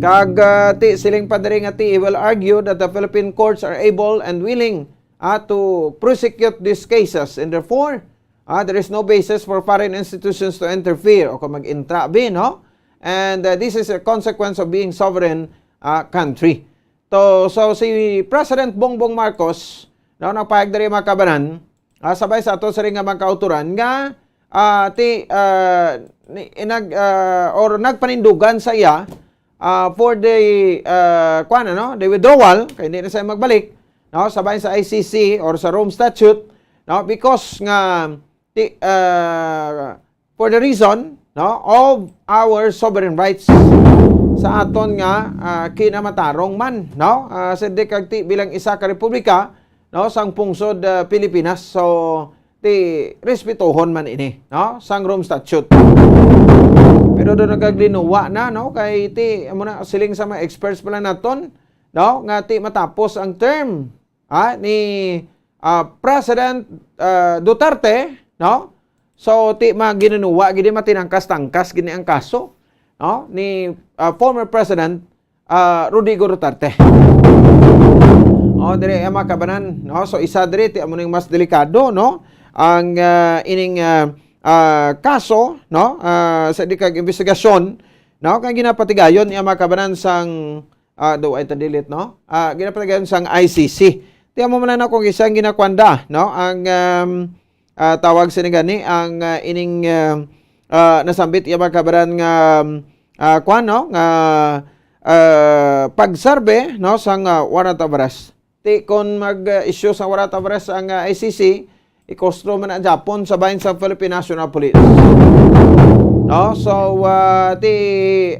Kag, ah, ti, siling pa diri nga ti, he will argue that the Philippine courts are able and willing, ah, to prosecute these cases, and therefore, ah, there is no basis for foreign institutions to interfere o kung mag-intrabi, no? And, ah, this is a consequence of being sovereign, ah, country. To, so, si President Bongbong Marcos, no, nagpahayag diri, mga kabanan, ah, sabay sa ato sa ring nga mga kauturan nga, ah, ti, ah, ni, inag, ah, or nagpanindugan sa iya, ah, for the, ah, kuwan, ano, the withdrawal, kay hindi na siya magbalik, no, sabay sa I C C or sa Rome Statute, no, because nga, ti, ah, for the reason, no, of our sovereign rights sa aton nga, ah, kinamatarong man, no? Ah, sa di kag ti bilang isa ka republika, no, sang pungsod, ah, Pilipinas. So, ti respetuhon man ini, no, sang Rome Statute. Pero do nagaglinuwa na, no, kay ti, amo na, siling sa mga experts pala naton, no, nga ti matapos ang term, ah, ni, ah, President, ah, Duterte, no? So, ti ma-, gininuwa gid, matinangkas-tangkas gini ang kaso, no, ni, ah, former President, ah, Rodrigo Duterte. Oh, diri ang mga kabanan, no? So, isa diri, ti amo ning mas delikado, no? Ang, ah, ining, ah, ah, kaso, no? Ah, sa di kag investigasyon, no? Kay ginapatigayon ang mga kabanan sang, ah, do ay delete, no? Ah, ginapatigayon sang I C C. Ti amo man na kung isang ginakwanda, no? Ang, um, ah, tawag sini gani, ang, ah, ining, ah, ah, nasambit iya mga kabanan nga, ah, kwan, no? Nga, ah, pagserbe, no, sang, ah, warrant of arrest. Ti kon mag, ah, issue sa warrant of arrest ang, ah, I C C, ikostro man ang Japon sa bahin sa Philippine National Police. No? So, ah, ti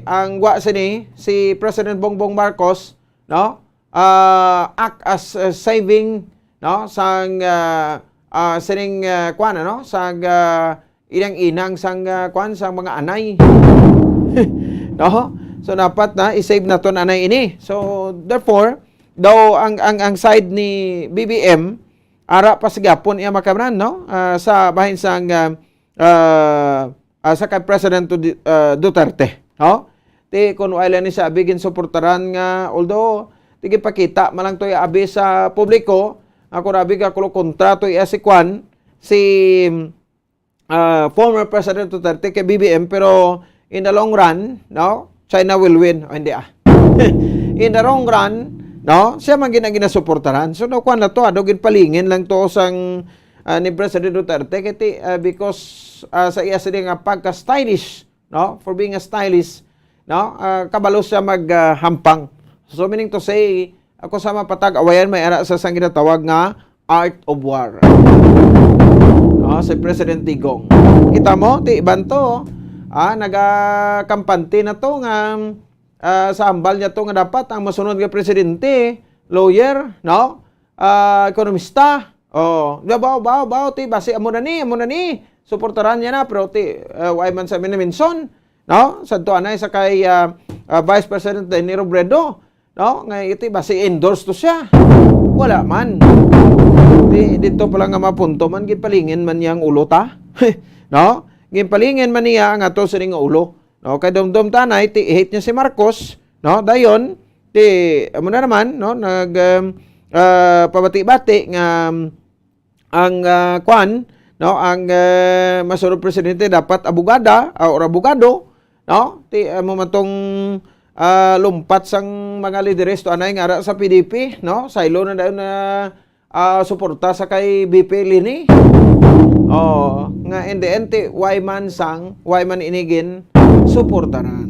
ang gwa sini, si President Bongbong Marcos, no? Ah, act as, ah, saving, no? Sang, ah, ah, sining, ah, kwan, ano? Sang, ah, inang-inang sang, ah, kwan, sang mga anay. No? So, dapat na i-save naton anay ini. So, therefore, daw ang, ang, ang side ni B B M, ara pa sa gihapon iya mga kabanan, no? Ah, sa bahin sang, ah, ah, ah, sa kay President Du-, ah, Duterte, no? Ti kun wala ni siya abi ginsuportaran nga, although, ti gipakita man lang to iya abi sa publiko, nga kun abi ka kulo kontra to iya si kwan, si, ah, former President Duterte kay B B M, pero in the long run, no, China will win. O, hindi, ah. In the long run, no, siya man gina-, ginasuportaran. So, no, kwan na to, ano, ginpalingin lang to sang, ah, ni President Duterte, kay ti-, ah, because, ah, sa iya sila nga pagka-stylish, no, for being a stylist, no, ah, kabalo siya mag, ah, hampang. So, meaning to say, ako sa mapatag-awayan may ara sa sang ginatawag nga art of war. No, si President Digong. Kita mo, ti iban to, ah, nagakampante na to nga, ah, sa hambal niya to nga dapat ang masunod nga presidente, lawyer, no? Ah, ekonomista. Oh, di ba, bao, bao, ti, basi amo na ni, amo na ni. Suportaran niya na, pero ti, ah, why man sa minamention, no? Sa to anay sa kay, ah, ah, Vice President Leni Robredo, no? Nga iti ba si endorse to siya? Wala man. Di, dito pala nga mapunto man, ginpalingin man niya ang ulo ta. No? Ginpalingin man niya ang ato sining nga ulo. No? Kay dumdum tanay, ti hate niya si Marcos, no? Dayon, ti, amo na naman, no? Nag, um, ah, pabati-bati nga, um, ang, ah, kwan, no? Ang, ah, masunod presidente dapat abogada, ah, or abogado, no? Ti, amo man tong, ah, lumpat sang mga lideres to anay nga ara sa P D P, no? Saylo na dayon na, ah, suporta sa kay V P Leni. Oh, nga in the end, ti, why man sang, why man inigin, suportaran.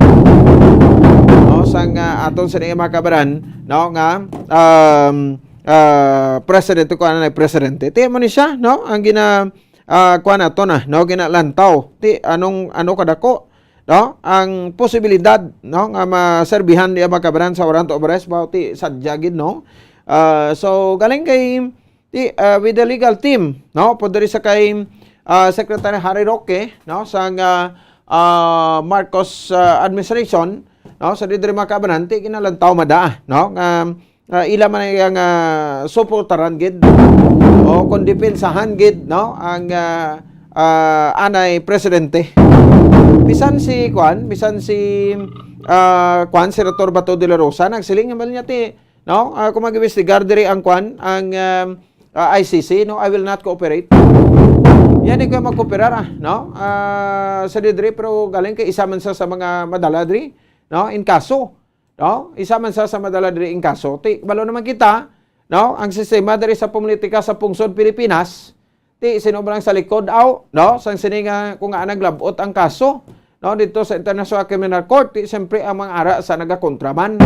No? Sang, ah, aton sa mga kabaran, no? Nga, um, ah, presidente ko, ano na, presidente. Ti, mo ni siya, no? Ang gina-, ah, kuha nato na, no? Ginalantaw. Ti, anong, ano kadako, no? Ang posibilidad, no? Nga maserbihan niya mga kabaran sa warrant of arrest, ba, ti, sadya gid, no? Ah, so, galing kay, ti, ah, with the legal team, no? Pwede rin sa kay, ah, Secretary Harry Roque, no? Sa nga, ah, Marcos, ah, administration, no? Sa diri mga kabaran, ti, ginalantaw mada, no? Nga, ah, ila man ang, ah, suportaran gid o kung depensahan gid, no, ang, ah, ah, anay presidente. Bisan si, kuan, bisan si, ah, kuan, Senator Bato de la Rosa, nagsiling naman niya ti, no, ah, kung mag-imbestigar diri ang, kuan, ang, um, ah, I C C, no, I will not cooperate. Yan, di ko magkooperar, ah, no? Ah, sa diri, pero galing kay isa man sa, sa mga madala diri, no, in kaso. No? Isa man sa, sa madala diri ang kaso. Ti, balo naman kita, no? Ang sistema diri sa politika sa pungsod Pilipinas, ti, sino ba lang sa likod, aw, no? Sang sini nga, kung nga naglabot ang kaso, no? Dito sa International Criminal Court, ti, siyempre ang mga ara sa nagakontra man.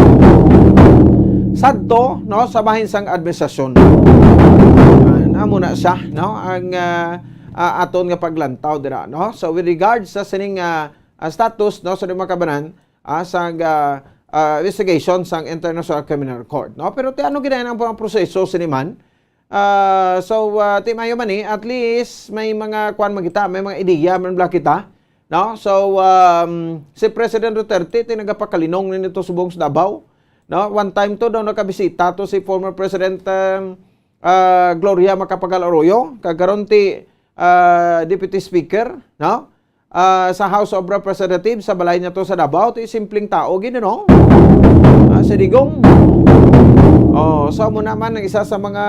Sadto, no? Sa bahin sang administrasyon. Ah, amo na siya, no? Ang, ah, ah, aton nga paglantaw dira, no? So, with regards sa sining, ah, ah, status, no? Sa mga kabanan, ah, sa, ah, ah, investigation sang International Criminal Court, no? Pero ti ano gid ang mga proseso sini man? Ah, so, ah, ti mayo man ni, at least may mga kuan man kita, may mga ideya man bala kita, no? So, um, si President Duterte ti nagapakalinong ni nito subong sa Davao, no? One time to daw nakabisita to si former President, um, ah, Gloria Macapagal Arroyo, kag karon ti ah, Deputy Speaker, no? Ah, sa House of Representatives, sa balay niya to sa Davao, ti simpleng tao gid, no? Ah, si Digong. Oh, so mo naman ang isa sa mga,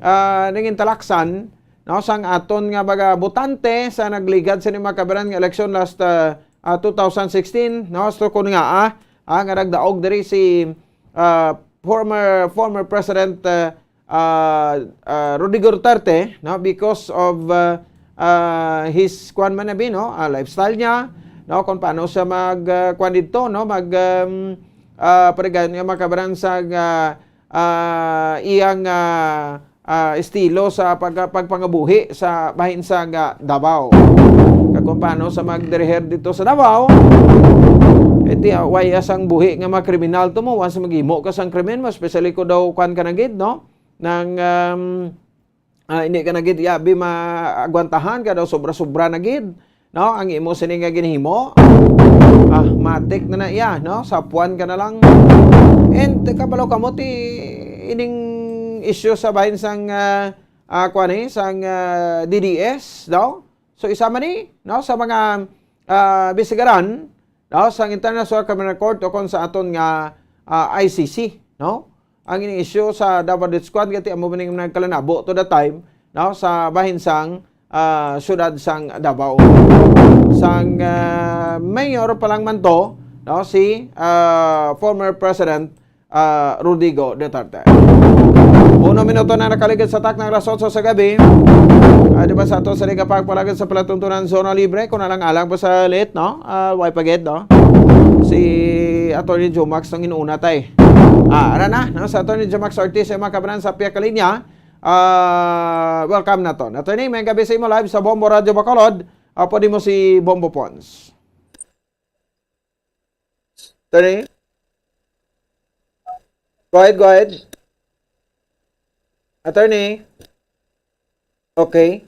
ah, nangin talaksan, no, sang aton nga mga botante sa nagligad sa mga kabaran nga eleksyon last, ah, ah, two thousand sixteen, no? So kun nga, ah, ah, nga nagdaog diri si, ah, former, former President, ah, ah, ah, Rodrigo Duterte, no, because of, ah, ah, his, kuwan man abi, no, ah, lifestyle niya, no, kung paano siya mag, ah, kuwan dito, no, mag, um, ah, parigayon nga makabaran sa, ah, ah, iyang, ah, ah, estilo sa pag-, pagpangabuhi sa bahin sa, ah, Davao. Kag kung paano sa magdiriher dito sa Davao, iti, ah, way asang buhi nga mga kriminal to mo, once maghimo ka sang krimen mo, especially ko daw kwan ka na gid, no? Nang, um, ah, hindi ka na gid yabi maagwantahan ka daw, sobra-sobra na gid, no? Ang imo sini nga ginhimo, ah, matik na na iya, no? Sapuan ka na lang. And kabalo ka mo ti ining issue sa bahin sang, ah, ah, kuwan ni, sang, ah, D D S, no? So, isa man ni, no, sa mga, ah, bisigaran, no, sang International Criminal Court o kung sa aton nga, ah, I C C, no? Ang ini-issue sa Davao Death Squad, kay amo man ning nagkalanabo to the time, no, sa bahin sang, ah, siyudad sang Davao. Sang, ah, mayor pa lang man to, no, si, ah, former President, ah, Rodrigo Duterte. Uno minuto na nakaligid sa takna alas otso sa gabi. Ah, di ba sa ato sa Liga Park palagid sa palatuntunan zona libre, kung alang-alang pa sa late, no? Ah, way pa gid, no? Si Attorney Jomax ang inuna tay. Ah, ara na, no? Sa Attorney Jomax Ortiz ay makabanan sa piyak linya. Ah, welcome na to. Attorney, may gabi sa imo live sa Bombo Radio Bacolod. Ah, pwede mo si Bombo Pons. Attorney? Go ahead, go ahead. Attorney? Okay.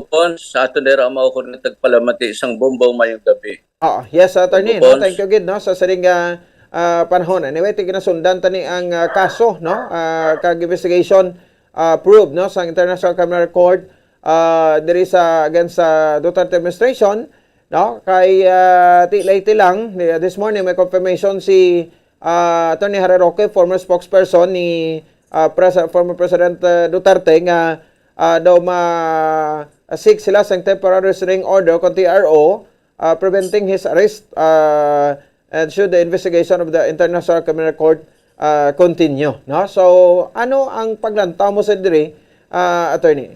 Pons, sa aton dira mao ko nga tagpalamati sang Bombo, mayong gabi. Oo, yes, attorney, Bombo no? Pons. Thank you gid, no, sa sining, ah, ah, panahon. Anyway, tignasundan tani ang, ah, kaso, no? Ah, kag investigation, ah, probe, no, sa International Criminal Court, ah, diri sa, against sa Duterte administration, no? Kay, ah, ti-, lately lang, ni-, this morning, may confirmation si, ah, Attorney Harry Roque, former spokesperson ni, ah, Pres-, former President, ah, Duterte, nga, ah, daw ma-, ah, seek sila sang temporary restraining order kon T R O, ah, preventing his arrest, ah, and should the investigation of the International Criminal Court, ah, continue, no? So, ano ang paglantaw mo sa diri, ah, attorney?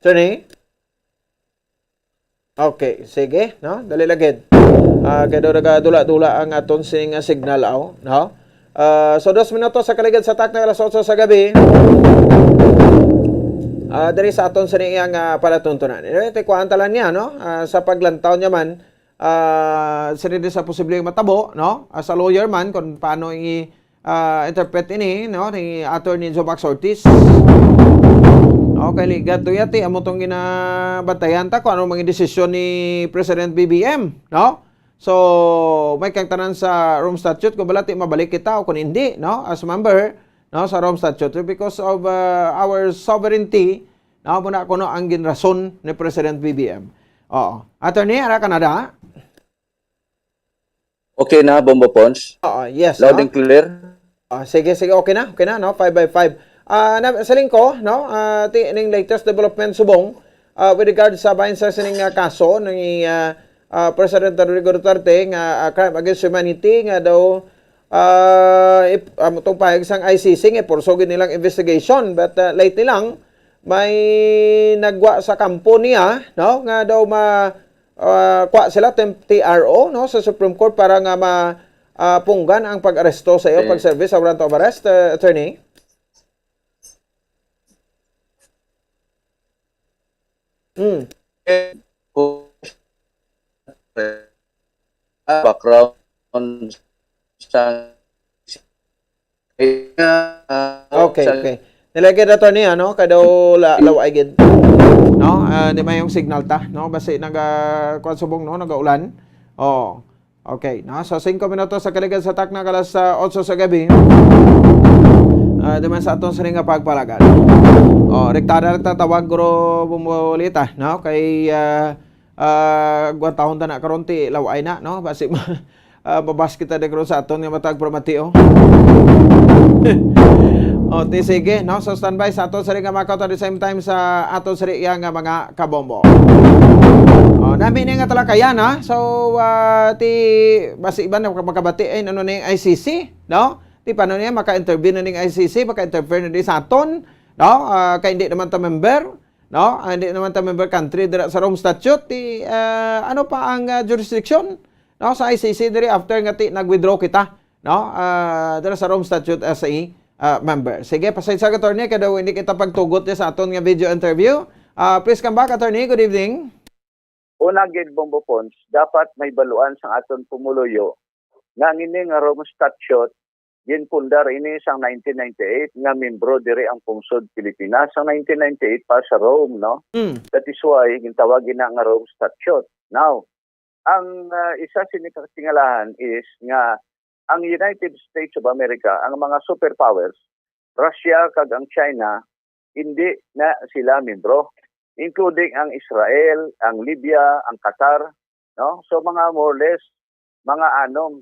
Attorney? Okay, sige, no? Dali lang gid. Ah, kay daw nagadula-dula ang aton sining nga signal, aw, no? Ah, so, dos minutos sa kaligid sa takna alas otso sa gabi. Ah, diri sa aton sining iyang, ah, palatuntunan. Anyway, tikuan ta lang niya, no? Ah, sa paglantaw niya man, ah, sini din sa posibleng matabo, no? As a lawyer man, kung paano i-, ah, interpret ini, no, ni Attorney Jomax Ortiz. No, kay ligat to yati, amo tong ginabantayan ta kung ano mga desisyon ni President B B M, no? So, may kang tanan sa Rome Statute, kung balati mabalik kita o kung hindi, no, as member, no, sa Rome Statute, because of, ah, our sovereignty, no, muna kuno ang ginrason ni President B B M. Oo. Attorney, ara ka na da? Okay na, Bombo Pons? Oo, yes, Loud no? and clear? Ah, sige, sige, okay na, okay na, no? Five by five. Ah, na, sa lingko, no? Ah, ti, ning latest development subong, ah, with regard sa bahin sa sining, ah, kaso ni, ah, ah, President Rodrigo Duterte nga, ah, crime against humanity nga daw, ah, ip-, ah, itong pahayag sang I C C nga ipurso gid nilang investigation. But, ah, lately lang, may nagwa sa kampo niya, no? Nga daw ma-, ah, kuha sila tem-, T R O, no, sa Supreme Court para nga ma-, ah, punggan ang pag-aresto sa iyo, Okay. pag-service sa warrant of arrest, uh, attorney? Hmm. Background sa Okay, okay. Nilagay na to ni, ano, kay daw la-, laway gid. No? Ah, di may yung signal ta, no? Basi naga-, kuwan subong, no? Nagaulan. Oh. Okay, no? So, singko minutos sa kaligid sa takna alas, ah, otso sa gabi. Ah, di man sa aton sini nga pagpalagad. Oh, rektada lang ta tawag, Guro Bumbolita, no? Kay, ah, ah, gwantahon ta na karon ti laway na, no? Basi ma-, ah, mabas kita di karon sa aton nga matag pramati, oh. Oh, ti sige, no? So, standby sa aton sini nga makaut at the same time sa aton sini nga mga kabombo. Oh, nami ni nga talakayan, ha? So, ah, ti basi iban na makabati ay ano ni I C C, no? Ti paano niya maka-intervene na ning I C C, maka-interfere na di sa aton, no? Ah, kay hindi naman ta member, no? Ah, hindi naman ta member country dira sa Rome Statute. Ti, ah, ano pa ang, ah, jurisdiction, no, sa I C C diri after nga ti nag-withdraw kita, no? Ah, dira sa Rome Statute as a, ah, member. Sige, pasensya ka, attorney, kay daw hindi kita pagtugot niya sa aton nga video interview. Ah, please come back, attorney. Good evening. Una gid, Bombo Pons, dapat may baluan sang aton pumuluyo nga ang ini nga Rome Statute, ginpundar ini sang nineteen ninety-eight nga membro diri ang pungsod Pilipinas sang nineteen ninety-eight pa sa Rome, no? Mm. That is why gintawag ina nga Rome Statute. Now, ang, ah, isa sini ka katingalahan is nga ang United States of America, ang mga superpowers, Russia kag ang China, hindi na sila membro, including ang Israel, ang Libya, ang Qatar, no? So, mga more or less, mga anom,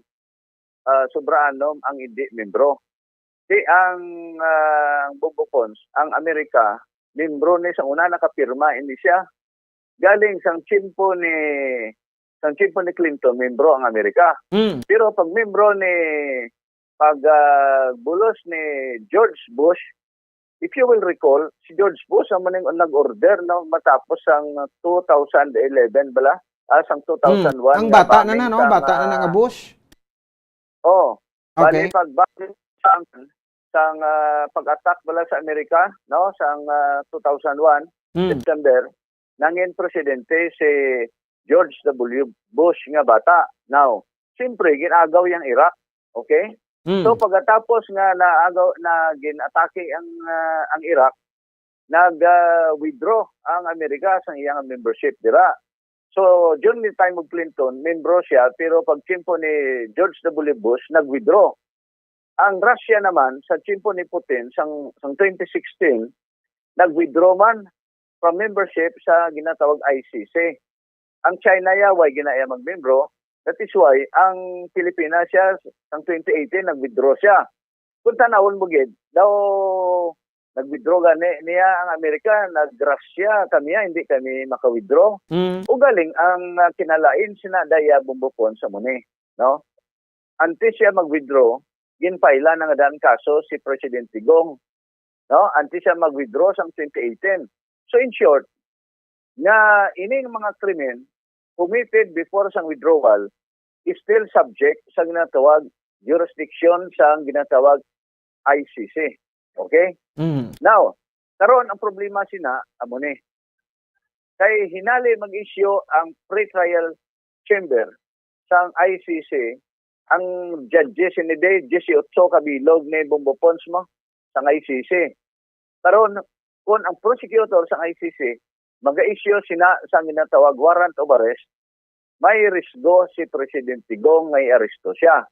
ah, sobra anom ang hindi membro. Ti ang, ah, ang Bombo Pons, ang Amerika, membro ni sa una, nakapirma ini siya. Galing sang tiyempo ni, sang tiyempo ni Clinton, membro ang Amerika. Mm. Pero pag membro ni, pag, ah, bulos ni George Bush, if you will recall, si George Bush amo ning nag-order, no, matapos sang two thousand eleven bala, ah, sang Mm. two thousand one Ang nga bata na bombing na, no? sang, Bata na na ah, nga Bush. Oh, bali Okay. pagbalik sang, sang, ah, pag-attack bala sa Amerika, no, sang, ah, two thousand one, Mm. September, nangin presidente si George W. Bush nga bata. Now, siyempre, gin-agaw yang Iraq. Okay? Mm. So, pagkatapos nga naagaw, na gin-atake ang, ah, ang Iraq, nag, ah, withdraw ang Amerika sa iyang membership dira. So, during the time of Clinton, membro siya, pero pag tiyempo ni George W. Bush, nag-withdraw. Ang Russia naman, sa tiyempo ni Putin, sang, sang twenty sixteen, nag-withdraw man from membership sa ginatawag I C C. Ang China ya, way gina iya magmembro. That is why, ang Pilipinas siya, sang twenty eighteen, nag-withdraw siya. Kung tanawon mo gid, daw nag-withdraw gani niya ang Amerika, nag-Russia kami, ah, hindi kami maka-withdraw. Mm. Ugaling ang, ah, kinalain sina Daya Bombo Pons sa muni, no? Antes siya mag-withdraw, ginpailan na nga daan kaso si Presidente Gong, no? Antes siya mag-withdraw sang twenty eighteen. So, in short, nga ining mga krimen committed before sang withdrawal is still subject sa ginatawag jurisdiction sa ginatawag I C C. Okay? Mm. Now, karon ang problema sina amo ni. Kay hinali mag-issue ang pretrial chamber sang I C C, ang judges ini day, diyesyoto ka bilog ni Bombo Pons mo sang I C C. Karon, kung ang prosecutor sang I C C maga-issue sina sang ginatawag warrant of arrest, may risgo si Presidente Gong nga i-aresto siya.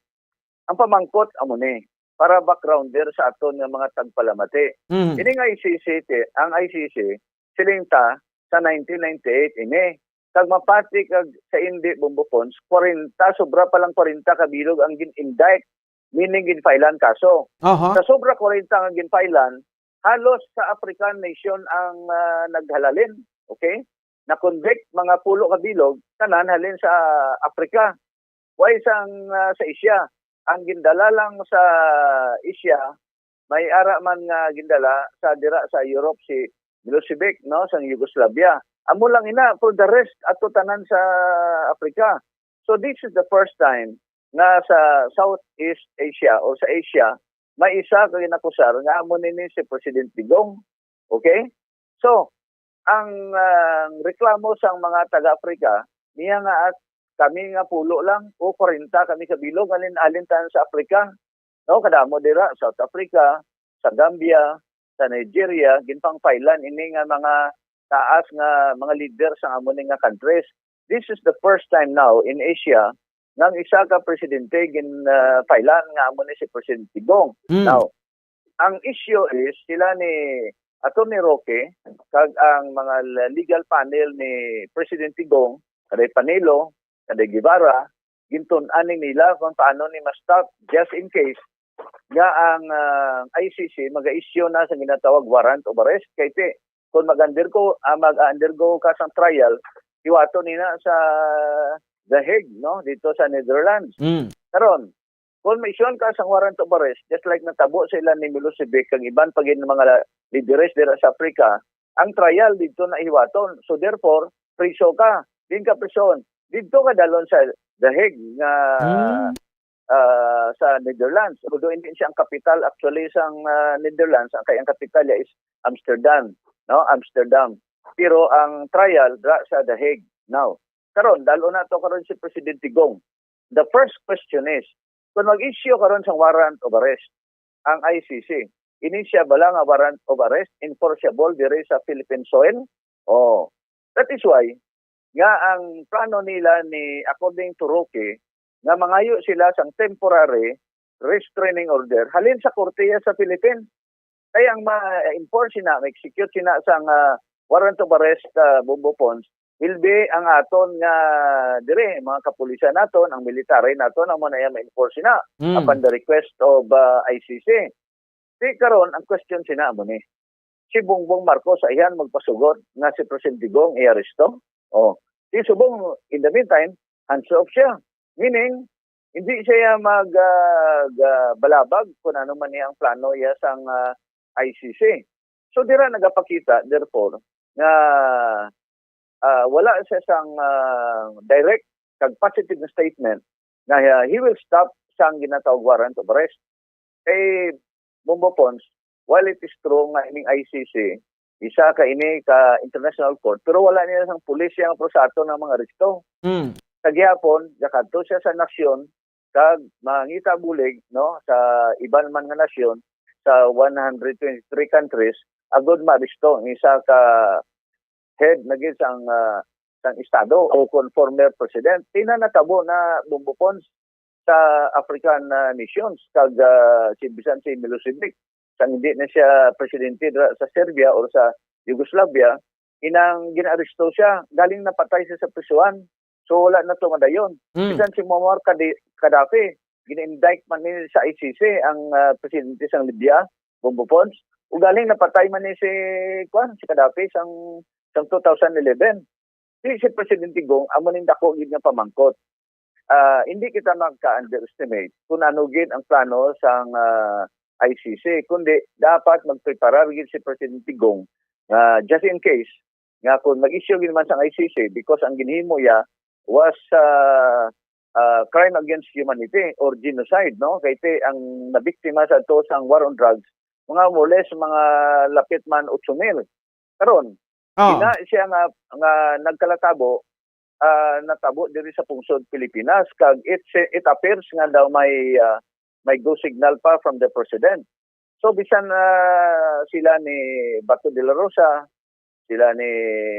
Ang pamangkot amo ni, para backgrounder sa aton nga mga tagpalamati. Mm. Ini nga I C C, ti-, ang I C C, siling ta sa nineteen ninety-eight ini. Kag mapati kag sa indi, Bombo Pons, kwarenta, sobra pa lang kwarenta ka bilog ang gin-indict, meaning ginfailan kaso. Aha. Sa sobra kwarenta nga ginfailan, halos sa African nation ang, ah, naghalalin, okay? Na-convict mga pulo ka bilog, tanan halin sa Africa. Way sang, ah, sa Asia. Ang gindala lang sa Asia, may ara man nga gindala sa dira sa Europe si Milosevic, no, sang Yugoslavia. Amo lang ina, for the rest, ato tanan sa Africa. So this is the first time nga sa Southeast Asia o sa Asia, may isa ka ginakusar nga amo nini si President Digong. Okay? So, ang, ah, reklamo sang mga taga-Africa, niya nga, at kami nga pulo lang o kwarenta kami ka bilog, alin-alin tanan sa Africa. No, kadamo dira, South Africa, sa Gambia, sa Nigeria, ginpangpailan ini nga mga taas nga mga leader sa amo ni nga countries. This is the first time now in Asia nga ang isa ka presidente gin, ah, pailan nga amo ni si Presidente Digong. Mm. Now, Ang issue is sila ni Attorney Roque kag ang mga legal panel ni President Digong, kaday Panelo, kaday Guevara, gintun-an ni nila kung paano ni ma-stop just in case nga ang, ah, I C C mag-issue na sa ginatawag warrant of arrest. Kay ti, kung mag-undergo, ah, mag-undergo ka sa trial, hiwaton nila sa The Hague, no, dito sa Netherlands. Mm. Karon, kung ma-issuean ka sang warrant of arrest, just like natabo sa ila ni Milosevic kag iban pa gid mga lideres dira sa Africa, ang trial dito na hiwaton. So therefore, priso ka, din ka prison. Dito ka dalon sa The Hague nga, Mm. ah, sa Netherlands. Although hindi siya ang kapital actually sang, ah, Netherlands, ang kay ang kapital niya is Amsterdam, no? Amsterdam. Pero ang trial dra sa The Hague. Now, karon, dalon nato karon si President Digong. The first question is, kung mag-issue karon sang warrant of arrest ang I C C, ini siya bala nga warrant of arrest enforceable diri sa Philippine soil? Oh, that is why nga ang plano nila ni, according to Roque, nga mangayo sila sang temporary restraining order halin sa korte sa Philippines. Kay ang ma-enforce sina, ma-execute sina sang, ah, warrant of arrest, ah, Bombo Pons, will be ang aton nga dire, mga kapulisan naton, ang military naton, ang mo na iya ma-enforce sina Mm. upon the request of, ah, I C C. Di karon, ang question sina amo ni, si Bongbong Marcos sa ihan magpasugot nga si Presidente Digong iaresto? Oh, si Subong, in the meantime, hands off siya. Meaning, hindi siya mag, ah, ga-, balabag kung ano man niya ang plano iya sang, ah, I C C. So, dira nagapakita, therefore, nga, ah, wala siya sang, ah, direct kag positive na statement nga, ah, he will stop sang ginatawag warrant of arrest. Kay Bombo Pons, while it is true nga ining I C C, isa ka ini ka international court, pero wala niya sang pulis yang proseso ng mga aresto. Mm. Sa gihapon, gakadto siya sa nasyon, kag mangita bulig, no, sa iban man nga nasyon, sa one hundred twenty-three countries, agod maaresto ang isa ka head na gid sang, ah, sang estado o kon former president. Ina natabo na Bombo Pons sa African, ah, nations, kag, ah, si, bisan si Milosevic, sang hindi na siya presidente dira sa Serbia or sa Yugoslavia, inang ginaresto siya, galing napatay siya sa prisuhan. So, wala na to madayon. Mm. Bisan si Muammar Kadi-, Gaddafi, gina-indict man ni sa I C C ang, ah, presidente sang Libya, Bombo Pons. Ug galing napatay man ni si, kuwan, si Gaddafi sang, sang two thousand eleven. Si, si Presidente Gong, amo ning dako gid nga pamangkot. Ah, hindi kita magka-underestimate kung ano gid ang plano sang, ah, I C C, kundi dapat magpreparar gid si Presidente Gong, ah, just in case nga kung mag-issue gid man sang I C C, because ang ginhimo iya was, ah, ah, crime against humanity or genocide, no? Kay ti ang nabiktima sa to sang war on drugs, mga more or less, mga lapit man otso mil. Karon, Ah. ina siya nga, nga nagkalatabo, ah, natabo diri sa pungsod Pilipinas, kag it, it appears nga daw may, ah, may go signal pa from the president. So, bisan, ah, sila ni Bato de la Rosa, sila ni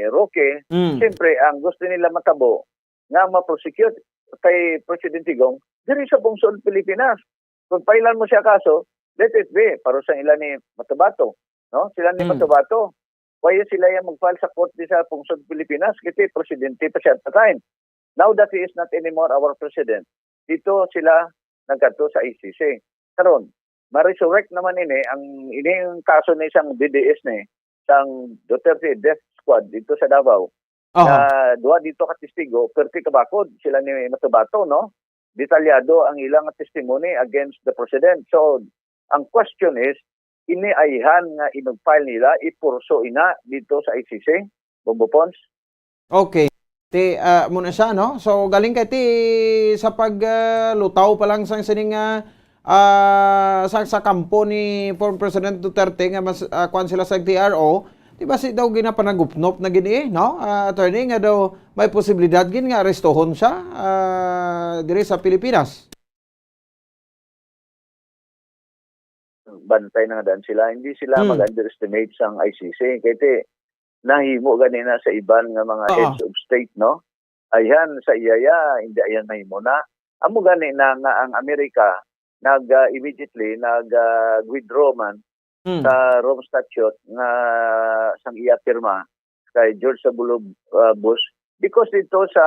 Roque, Mm. siyempre, ang gusto nila matabo nga ma-prosecute kay Presidente Gong diri sa pungsod Pilipinas. Kung file-an mo siya kaso, let it be, pareho sang ila ni Matubato, no? Sila ni Mm. Matubato, why sila yang mag-file sa court di sa pungsod Pilipinas? Kasi presidente pa siya at the time. Now that he is not anymore our president, dito sila nagkadto sa I C C. Karon, ma-resurrect naman ini ang, ini ang kaso ni sang D D S ni, sang Duterte Death Squad dito sa Davao. Aha. Na duha dito ka testigo, perti kabakod sila ni Matubato, no? Detalyado ang ilang testimony against the president. So, ang question is, ini ayhan nga inugpal nila, ipurso ina dito sa I C C, Bombo Pons? Okay. Ti, ah, muna siya, no? So, galing kay ti sa pag, ah, lutaw pa lang sang sining, ah, ah, sa, sa kampo ni former President Duterte nga mas, ah, kuwan sila sa T R O, di ba si daw ginapanagupnop na gid eh, no? Ah, attorney, nga daw may posibilidad gid nga arestohon siya, ah, diri sa Pilipinas. Bantay na nga dan sila. Hindi sila Hmm. mag-underestimate sang I C C. Kay ti, nahimo gani na sa iban nga mga Oo. heads of state, no? Ayan, sa iya, ya, hindi ayan mahimo na. Amo gani na nga ang Amerika, nag, ah, immediately nag, ah, withdraw man Mm. sa Rome Statute nga sang iya pirma kay George W. Bush because dito sa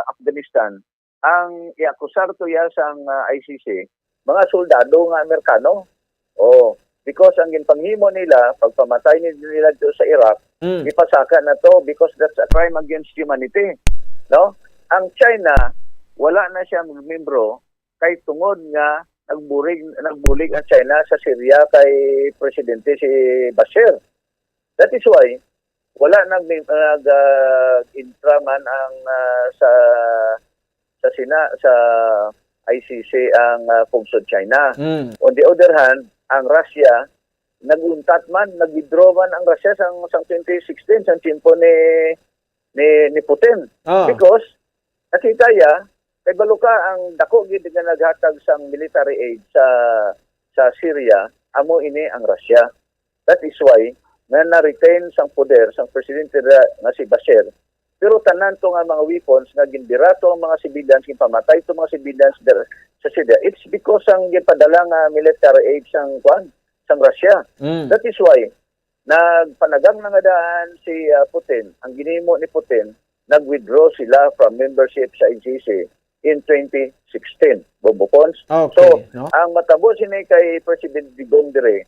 Afghanistan, ang iakusar to iya sang, ah, I C C, mga soldado nga Amerikano. Oh, because ang ginpanghimo nila, pagpamatay ni-, nila dito sa Iraq, Mm. ipasaka na to because that's a crime against humanity. No? Ang China, wala na siya membro kay tungod nga nagbulig, nagbulig ang China sa Syria kay presidente si Bashir. That is why wala nag, nag, ah, intra man ang, ah, sa, sa Sina-, sa I C C ang, ah, pungsod China. Mm. On the other hand, ang Russia, nag-untat man, nag-withdraw man ang Russia sang, sang twenty sixteen, sang tiyempo ni, ni, ni Putin. Ah. Because, nakita ya, kay balo ka ang dako gid nga naghatag sang military aid sa, sa Syria, amo ini ang Russia. That is why nga na-retain sang poder sang presidente ra-, nga si Bashir. Pero tanan to nga mga weapons nga ginbira to ang mga civilians, ginpamatay to mga civilians der-, sa Syria, it's because ang ginpadala nga military aid sang, kuan, sang Russia. Mm. That is why nagpanagang na nga daan si, ah, Putin. Ang ginhimo ni Putin, nag-withdraw sila from membership sa I C C in twenty sixteen, Bombo Pons. Okay, So, no? ang matabo sini kay President Digong dire,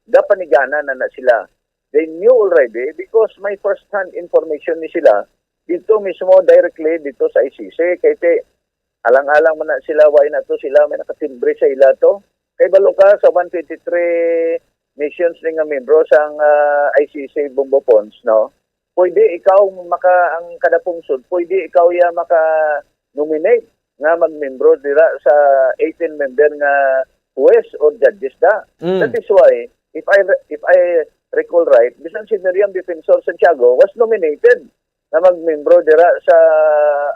gapanigana na na sila. They knew already because may first-hand information ni sila dito mismo directly dito sa I C C. Kay ti, alang-alang man na sila, why na to sila may nakatimbre sa ila to. Kay balo ka sa one twenty-three nations ni nga membro sang, ah, I C C Bombo Pons, no? Pwede ikaw maka, ang kada pungsod, pwede ikaw ya maka-nominate nga magmembro dira sa eighteen member nga huwes or judges da. Mm. That is why, if I re-, if I recall right, bisan si Miriam Defensor Santiago was nominated na magmembro dira sa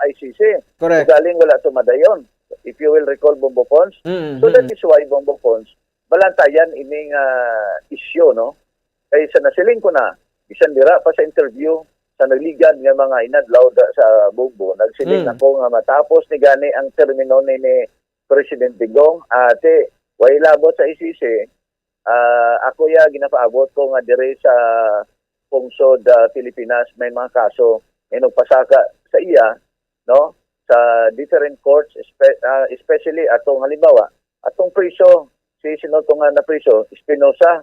I C C. Correct. Ugaling wala to madayon. If you will recall, Bombo Pons. Mm, So that mm. is why, Bombo Pons, balantayan ining, ah, issue, no? Kay sa nasiling ko na, bisan dira pa sa interview, sa nagligad nga mga inadlaw da-, sa Bombo, nagsiling Mm. ako nga matapos ni gani ang termino ni, ni President Digong, ate, way labot sa I C C, ah, ako ya ginapaabot ko nga diri sa pungsod, ah, Pilipinas may mga kaso nga nagpasaka sa iya, no, sa different courts, espe-, ah, especially atong halimbawa, atong priso, si sino to nga na priso, Espinosa.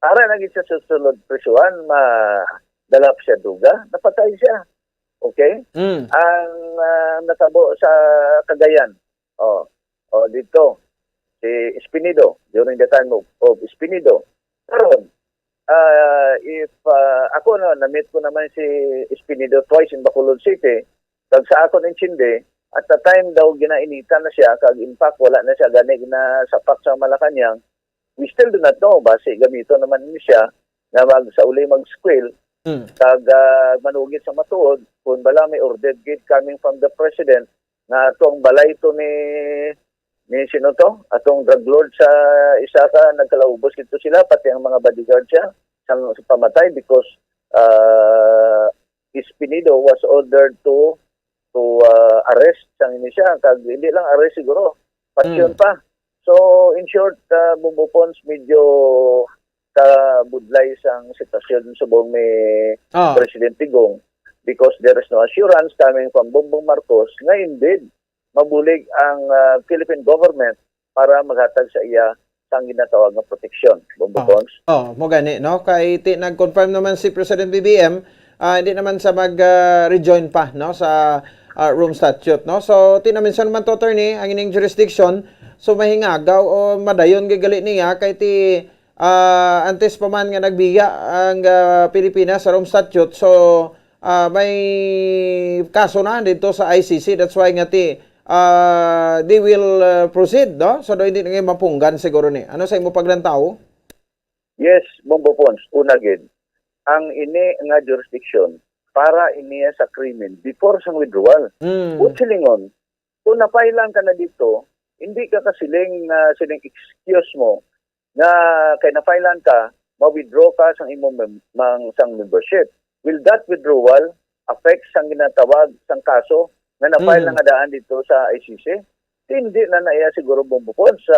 Ara na gid sa susunod prisuhan, madala pa siya duga, napatay siya. Okay? Mm. Ang, ah, natabo sa Cagayan, oh, oh, dito, si Espinido, during the time of, of Espinido. Karon, ah, if, ah, ako, no, na-meet ko naman si Espinido twice in Bacolod City, kag sa akon intindi, at the time daw ginainitan na siya, kag in fact, wala na siya gani ginasapak sa Malacañang, we still do not know, basi gamito naman ni siya nga mag-, sa uli mag-squeal, Mm. kag, ah, manugid sa matuod, kung bala may order gid coming from the president, nga atong balay to ni, ni sino to? Atong drug lord sa isa ka nagkalaubos gid to sila, pati ang mga bodyguard siya, sang, sa pamatay because, ah, Espinido was ordered to, to, ah, arrest sang ini siya. Kag hindi lang arrest siguro, pasyon Mm. pa. So, in short, ah, Bombo Pons, medyo kabudlay sang sitwasyon subong ni Ah. President Digong because there is no assurance coming from Bongbong Marcos nga indeed mabulig ang, ah, Philippine government para maghatag sa iya sang ginatawag nga proteksyon, Bombo Ah. Pons. Oh, mo gani, no? Kay ti-, nag-confirm naman si President B B M, ah, hindi naman sa mag, ah, rejoin pa, no, sa, ah, Rome Statute, no? So, ti na-mention man to, attorney, ang ining jurisdiction, so mahingagaw o madayon gid gali niya kay ti, ah, antes pa man nga nagbiya ang, ah, Pilipinas sa Rome Statute, so, ah, may kaso na dito sa I C C. That's why nga ti, ah, they will, ah, proceed, no? So, do, hindi na nga mapunggan siguro ni. Ano sa imo paglantaw? Yes, Bombo Pons, una gid, ang ini nga jurisdiction para ini sa krimen before sang withdrawal. Mm. Kung silingon, kung napailan ka na dito, hindi ka kasiling nga siling excuse mo nga kay napailan ka, ma-withdraw ka sang imong mem-, mang, sang membership. Will that withdrawal affect sang ginatawag sang kaso nga na-file Mm. na nga daan dito sa I C C? Hindi na na iya siguro, Bombo Pons, sa,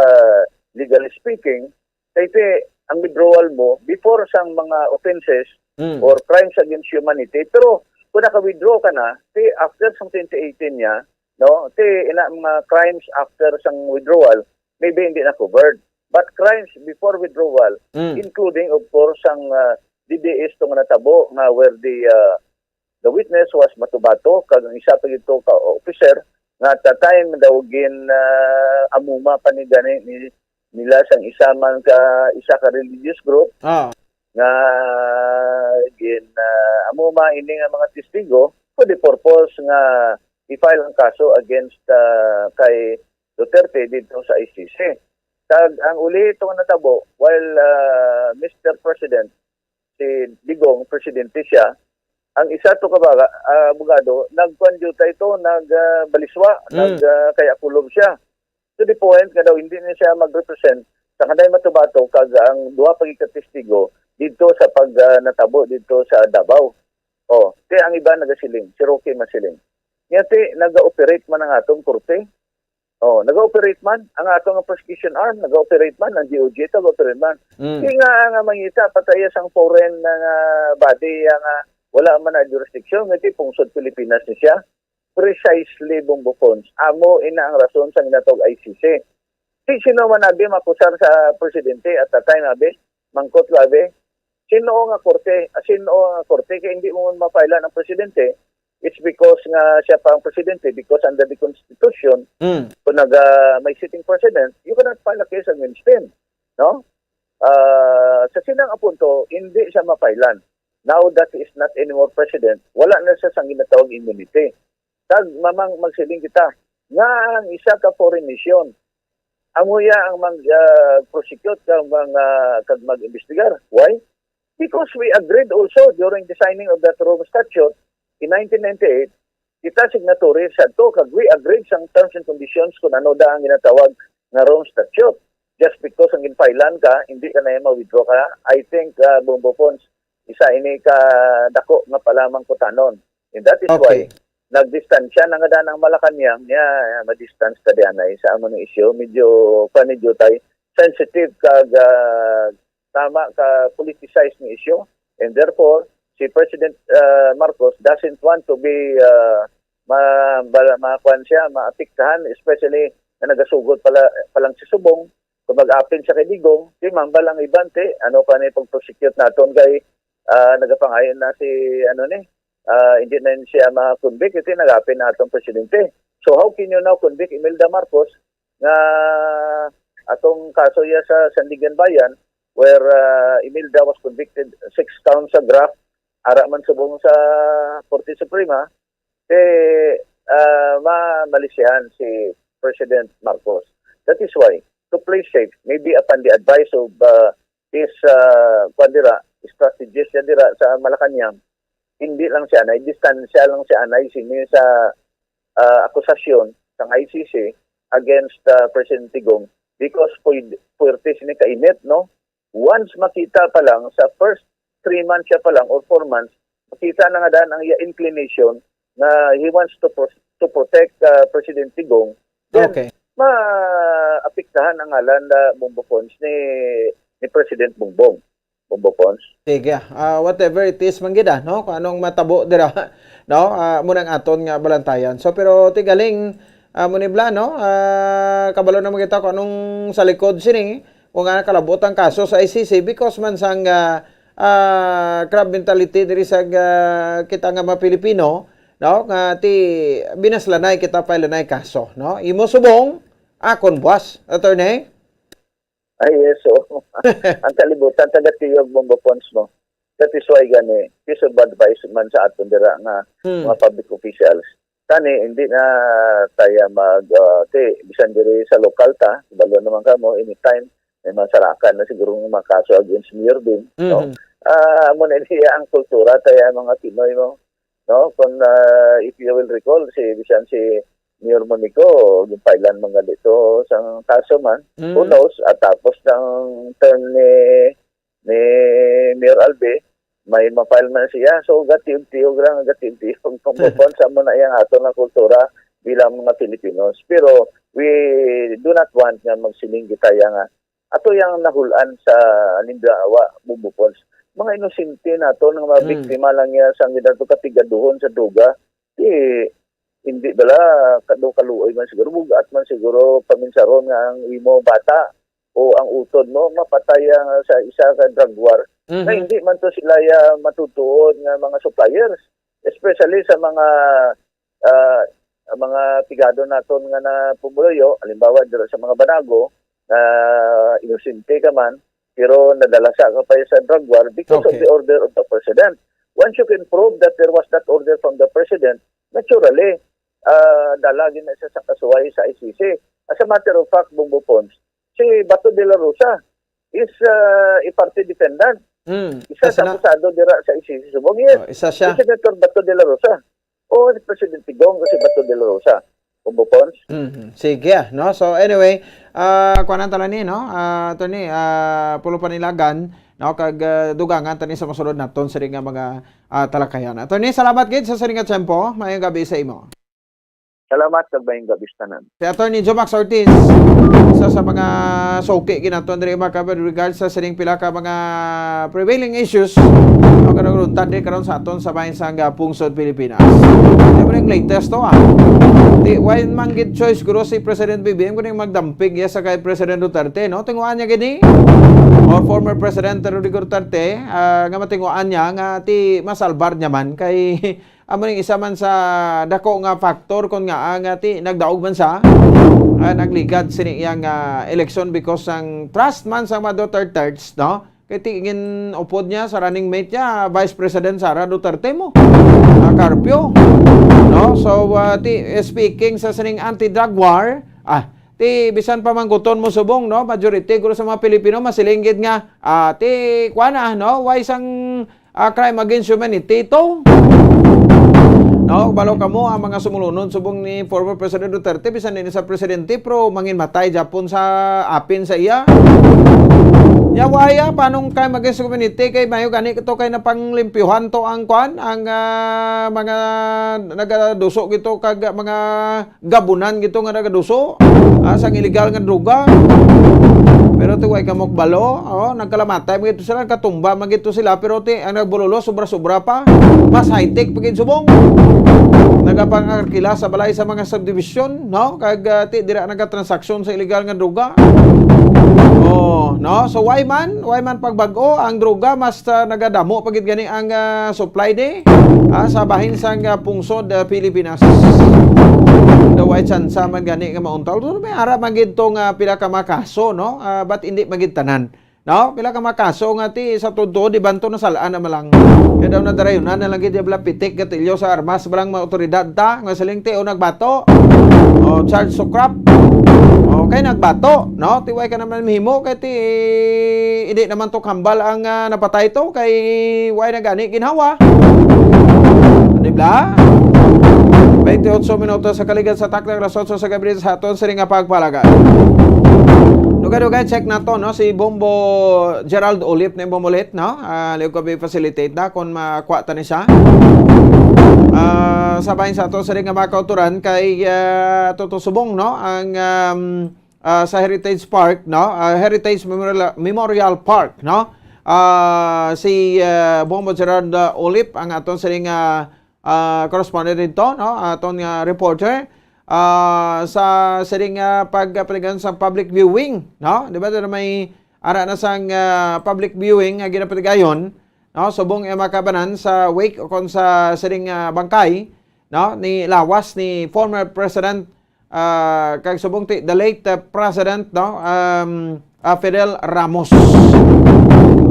legally speaking, kay ti, ang withdrawal mo before sang mga offenses Mm. or crimes against humanity. Pero kung naka-withdraw ka na, ti, after sang twenty eighteen niya, no, ti, ina mga crimes after sang withdrawal, maybe hindi na covered. But crimes before withdrawal, Mm. including, of course, ang, ah, D D S to nga natabo nga where the, ah, the witness was Matubato, kag ang isa pa gito ka officer nga at that time daw gin, ah, amuma pa ni gani ni, nila sang isa man ka, isa ka religious group Ah. nga gin, ah, amuma ini nga mga testigo for the purpose nga i-file ang kaso against, ah, kay Duterte dito sa I C C. Kag ang uli ito nga natabo, while, ah, Mister President, si Digong, presidente siya, ang isa to ka baga, ah, abogado, nagkuan gyud ta ito, nag, ah, baliswa, Mm. nag, ah, kaya kulob siya. To the point nga daw hindi na siya mag-represent sa kanay Matubato kag ang duha pa gid ka testigo dito sa pag, ah, natabo dito sa Davao. Oh, ti ang iba nagasiling, si Roque masiling. Nya ti, naga-operate man ang atong korte. Oh, naga-operate man ang atong prosecution arm, naga-operate man ang D O J, naga-operate man. Mm. Di nga nga mangita pataya sang foreign na nga body nga wala man na jurisdiction, nga ti pungsod Pilipinas ni siya. Precisely, Bombo Pons. Amo ina ang rason sa ginatawag I C C. Si sino man abi makusar sa presidente at that time abi, mangkot abi, sino nga korte, ah, sino nga korte, kay hindi mo man mapailan ang presidente, it's because nga siya pa ang presidente, because under the constitution, Mm. kung naga, may sitting president, you cannot file a case against him, no? Ah, sa sinang apunto, hindi siya mapailan. Now that he is not anymore president, wala na siya sang ginatawag immunity. Kag mamang magsiling kita, nga ang isa ka foreign nation, amo ya ang mag, ah, prosecute kag mag, ah, kag mag-imbestigar. Why? Because we agreed also during the signing of that Rome Statute in nineteen ninety-eight, kita signatory sa to, kag we agreed sa terms and conditions kung ano da ang ginatawag nga Rome Statute. Just because ang ginpailan ka, hindi ka na ma-withdraw ka. I think, ah, Bombo Pons, isa ini ka dako nga palamang kutanon. And that is Okay. why nagdistansya na nga dan ang Malacañang niya, ah, ma-distance ta dianay sa amo ni issue. Medyo, pa medyo tay sensitive kag, ah, tama ka politicized ni issue. And therefore, si President, ah, Marcos doesn't want to be, ah, ma-, bala-, ma-, kuwan siya, maapektahan, especially na nagasugod pala, palang si Subong, kung mag-apin siya kay Digong, di mambal ang iban, ti, ano pa ni pag-prosecute naton kay, ah, nagapangayon na si, ano ni, ah, hindi na siya ma-convict, kasi nag-apin na atong presidente. So how can you now convict Imelda Marcos nga atong kaso ya sa Sandiganbayan, where, ah, Imelda was convicted six counts sa graft, ara man subong sa Korte Suprema, eh, ah, ma-, malisyahan si President Marcos. That is why, to play safe, maybe upon the advice of, ah, his, ah, kwan dira, strategist niya dira sa Malacañang, hindi lang siya anay, distansya lang siya anay sini sa, ah, akusasyon sang I C C against, ah, President Digong because puy-, puwerte sini kainit, no? Once makita pa lang, sa first three months siya pa lang or four months, makita na nga dan ang iya inclination nga he wants to pro-, to protect, ah, President Digong, then Okay. maapektahan ang ngalan na Bombo Pons ni, ni President Bongbong. Bombo Pons. Sige, ah, whatever it is man gid, ah, no? Kung anong matabo dira, no? Ah, mo nang aton nga balantayan. So, pero ti galing, ah, mo ni Bla, no? Ah, kabalo naman kita kung anong sa likod sini, kung nga nakalabot ang kaso sa I C C because man sang, ah, ah, crab mentality diri sa, ah, kita nga mga Pilipino, no? Nga ti binaslanay kita pa ilanay kaso, no? Imo subong, akon buwas, attorney. Ay, yes, so, ang kalibutan, taga-tiyog, Bombo Pons mo. That is why gani, piece of advice man sa aton dira nga Hmm. mga public officials. Tani, hindi na tayo mag, ah, ti, bisan diri sa lokal ta, balo naman ka mo, anytime, may mga sarakan na siguro nga mga kaso against Mayor Bing, no? Mhm. Ah, amo na niya ang kultura, tayo ang mga Pinoy mo, no? Kung, ah, if you will recall, si, bisan si Mayor Monico, ginpailan man gali to sang kaso man. Mm. Who knows? At tapos ng term ni, ni Mayor Albi, may ma-file man siya. So, gatiyog-tiyog lang, gatiyog-tiyog. Kung mapon sa mo na iyang ato nga kultura, bilang mga Filipinos. Pero we do not want nga magsiling kita ya nga ato yang nahulan sa, halimbawa, Bumbo Falls. Mga inosente naton nga mga Hmm. biktima lang ya sa ginato katigaduhon sa droga. Di, hindi bala kado kaluoy man siguro, bugat man siguro paminsaron nga ang imo bata o ang utod mo mapatay ang sa isa ka drug war Mhm. na hindi man to sila ya matutuod nga mga suppliers, especially sa mga, ah, mga pigado naton nga na pumuluyo, halimbawa dira sa mga banago, na inosente ka man, pero nadalasa ka pa sa drug war because of Okay. the order of the president. Once you can prove that there was that order from the president, naturally, ah, dala gid na siya sa kasuway sa I C C. As a matter of fact, Bumbo Pons, si Bato de la Rosa is, ah, a party defendant. Mm, Isa isa sa na. akusado dira sa I C C subong. Yes, Oh, isa siya. si Senator Bato de la Rosa. O si Presidente Gong o si Bato de la Rosa. Bumbo Pons. Mhm. Sige, ah, no? So, anyway, ah, kuwanan tala ni, no? Ah, attorney, ah, pulo pa nilagan, no? Kag, ah, dugangan tani sa masulod naton sa nga mga, ah, talakayan. Attorney, salamat gid sa sining nga tiyempo. Mayong gabi sa imo. Salamat kag mayong gabi sa tanan. Si Attorney Jomax Ortiz, isa sa mga suki ginaton diri, mga kabad, regards sa sining pila ka mga prevailing issues, ang kanang runtad diri karon sa aton sa bahin sang, ah, pungsod Pilipinas. Yan man ang latest to, ah. Di, why man gid choice, guro, si President B B M kuning magdampig ya sa kay President Duterte, no? Tinguhaan niya gini, or former President Rodrigo Duterte, ah, nga matinguhaan niya nga ti masalbar niya man kay amo ning isa man sa dako nga factor kon ngaa nga ti nagdaog man sa, ah, nagligad sini iyang, ah, eleksyon because ang trust man sa mga Dutertes, no? Kay ti gin-upod niya sa running mate niya, Vice President Sara Duterte mo. Ah, Carpio. No? So, ah, ti, speaking sa sining anti-drug war, ah, ti bisan pa mangguton mo subong, no? Majority guro sa mga Pilipino masiling gid nga, ah, ti kuan na, no? Why sang, ah, crime against humanity to? No, balo kamo ang mga sumulunod subong ni former President Duterte, bisan din sa presidente, pero manginmatay japon sa apin sa iya. Nya, waya, panong crime against humanity kay mayo gani to kay napanglimpyuhan to ang kwan, ang, ah, mga nagaduso gito kag mga gabunan gito nga nagaduso, ah, sang illegal nga droga. Pero ti way kamo kabalo, oh, nagkalamatay man gito sila, nagkatumba man gito sila, pero ti ang nagbulolo sobra-sobra pa, mas high-tech pa gid subong. Nagapangakila sa balay sa mga subdivision, no? Kag, ah, ti dira nagatransaksyon sa illegal nga droga. Oh, no? So why man? Why man pagbag-o ang droga mas, ah, nagadamo pa gid gani ang, ah, supply di, ah, sa bahin sang, ah, pungsod, ah, Pilipinas. Daw ay tsansa man gani nga mauntal. Pero may ara man gid to nga pila ka mga kaso, no? Ah, but hindi man gid tanan. No? Pila ka mga kaso nga ti sa tuod-tuod, di ba, to nasal-an na man lang. Kaya daw nadarayunan na lang gid bala pitik gatilyo sa armas balang mga otoridad ta, nga siling ti o nagbato. O charge to corrupt. Okay, nagbato, no? Ti way ka naman mahimo kay ti hindi naman to kambal ang, ah, napatay to kay way na gani ginhawa. Di ba? Twenty-eight minutos sa kaligan sa takdang alas otso sa gabi sa aton sining nga pagpalagay. Dugay-dugay, check nato, no? Si Bombo Gerald Ulip ni Bombo Lit, no? Ah, liog ko bi-facilitate na kung makuha ta ni siya. Ah, sa bahin sa aton sining nga mga kauturan kay, ah, Toto Subong, no? Ang, um, ah, sa Heritage Park, no? Ah, Heritage Memorial, Memorial Park, no? Ah, si, ah, Bombo Gerald, ah, Ulip ang aton sining, ah, ah, correspondent dito, no? Aton nga reporter, ah, sa sining, ah, pagpatigayon sa public viewing, no? Di ba, dito may ara na sang, ah, public viewing nga ginapatigayon, no? Subong, eh, makabanan sa wake o kon sa sining, ah, bangkay, no? Ni lawas ni former President, ah, kag subong ti the late, ah, President, no? Um, ah, Fidel Ramos.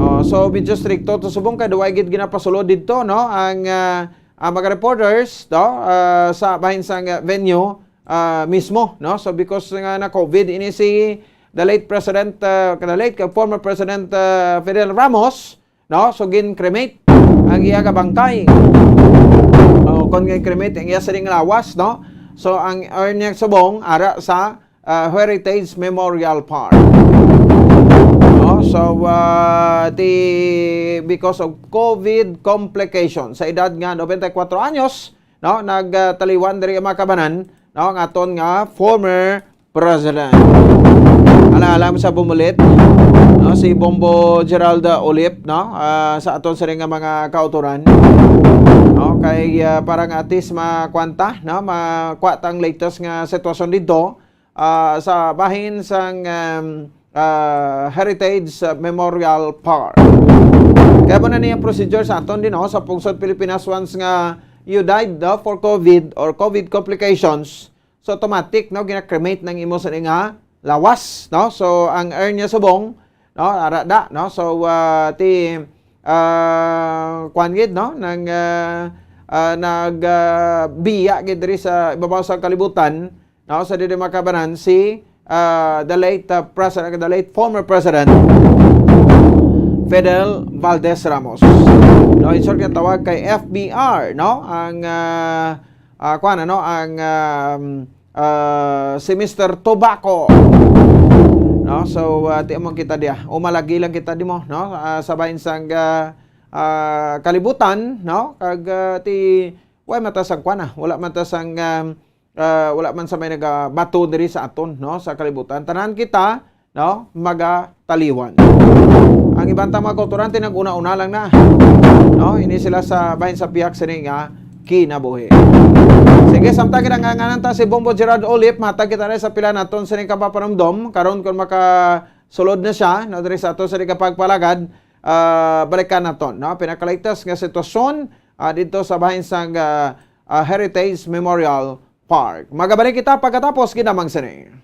Oh, so, medyo stricto to subong kay duway gid ginapasulod dito, no? Ang, ah, ang mga reporters, no? Ah, sa bahin sang, ah, venue, ah, mismo, no? So, because nga na COVID, ini si the late President, ah, the late, ah, former President, ah, Fidel Ramos, no? So, gin-cremate ang iya nga bangkay. O, kon gin-cremate ang iya sining lawas, no? So, ang urn niya subong ara sa, ah, Heritage Memorial Park. No? So, ah, ti, because of COVID complication, sa edad nga noventa y cuatro anyos, no, nagtaliwan diri ang mga kabanan, no, ang aton nga former president. Alang-alang sa bumulit, no, si Bombo Gerald Olip, no, ah, sa aton sini nga mga kautoran, no, kay, ah, para nga at least makwanta, no, makuha tang latest nga sitwasyon dito, ah, sa bahin sang, um, ah, Heritage Memorial Park. Kaya mo na niya procedure sa aton din, no, sa pungsod Pilipinas once nga you died, no, for COVID or COVID complications, so automatic, no, gina-cremate ng imo sa nga lawas, no? So ang urn niya subong, no, ara da, no? So, ah, ti, ah, kuan gid, no, nang, ah, ah, nag, ah, biya gid diri sa ibabaw sa kalibutan, no, sa diri makabanan si, ah, the late, ah, president, the late former president Fidel Valdez Ramos. No, in short, nga tawag kay F B R, no, ang, ah, ah, kuan, ano, ang, um, ah, si Mister Tobacco. No? So, ah, ti amon kita diya. O malagi lang kita di mo, no? Ah, sa bahin sang, ah, ah, kalibutan, no? Kag, ah, ti, wala man ta sang kuan, ah. Wala man ta sang, um, ah, wala man sa may nagabato diri sa aton, no? Sa kalibutan. Tanan kita, no, magataliwan. Ang iban ta mga kautoran, nag-una-una lang na, no, ini sila sa bahin sa pihak sini nga kinabuhi. Sige, samtang kinanganganan ta si Bombo Gerard Olip, matag kita na sa pila naton sini kapapanumdom. Karon, kung makasulod na siya, no, diri sa ato sini kapagpalagad, ah, balikan naton, no, pinakaligtas nga sitwasyon, ah, dito sa bahin sang, ah, ah, Heritage Memorial Park. Magabalik kita pagkatapos ginamang sini.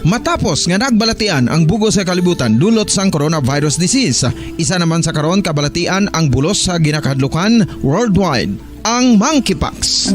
Matapos nga nagbalatian ang bug-os nga kalibutan dulot sang coronavirus disease, isa naman sa karon kabalatian ang bulos sa ginakahadlukan worldwide, ang monkeypox.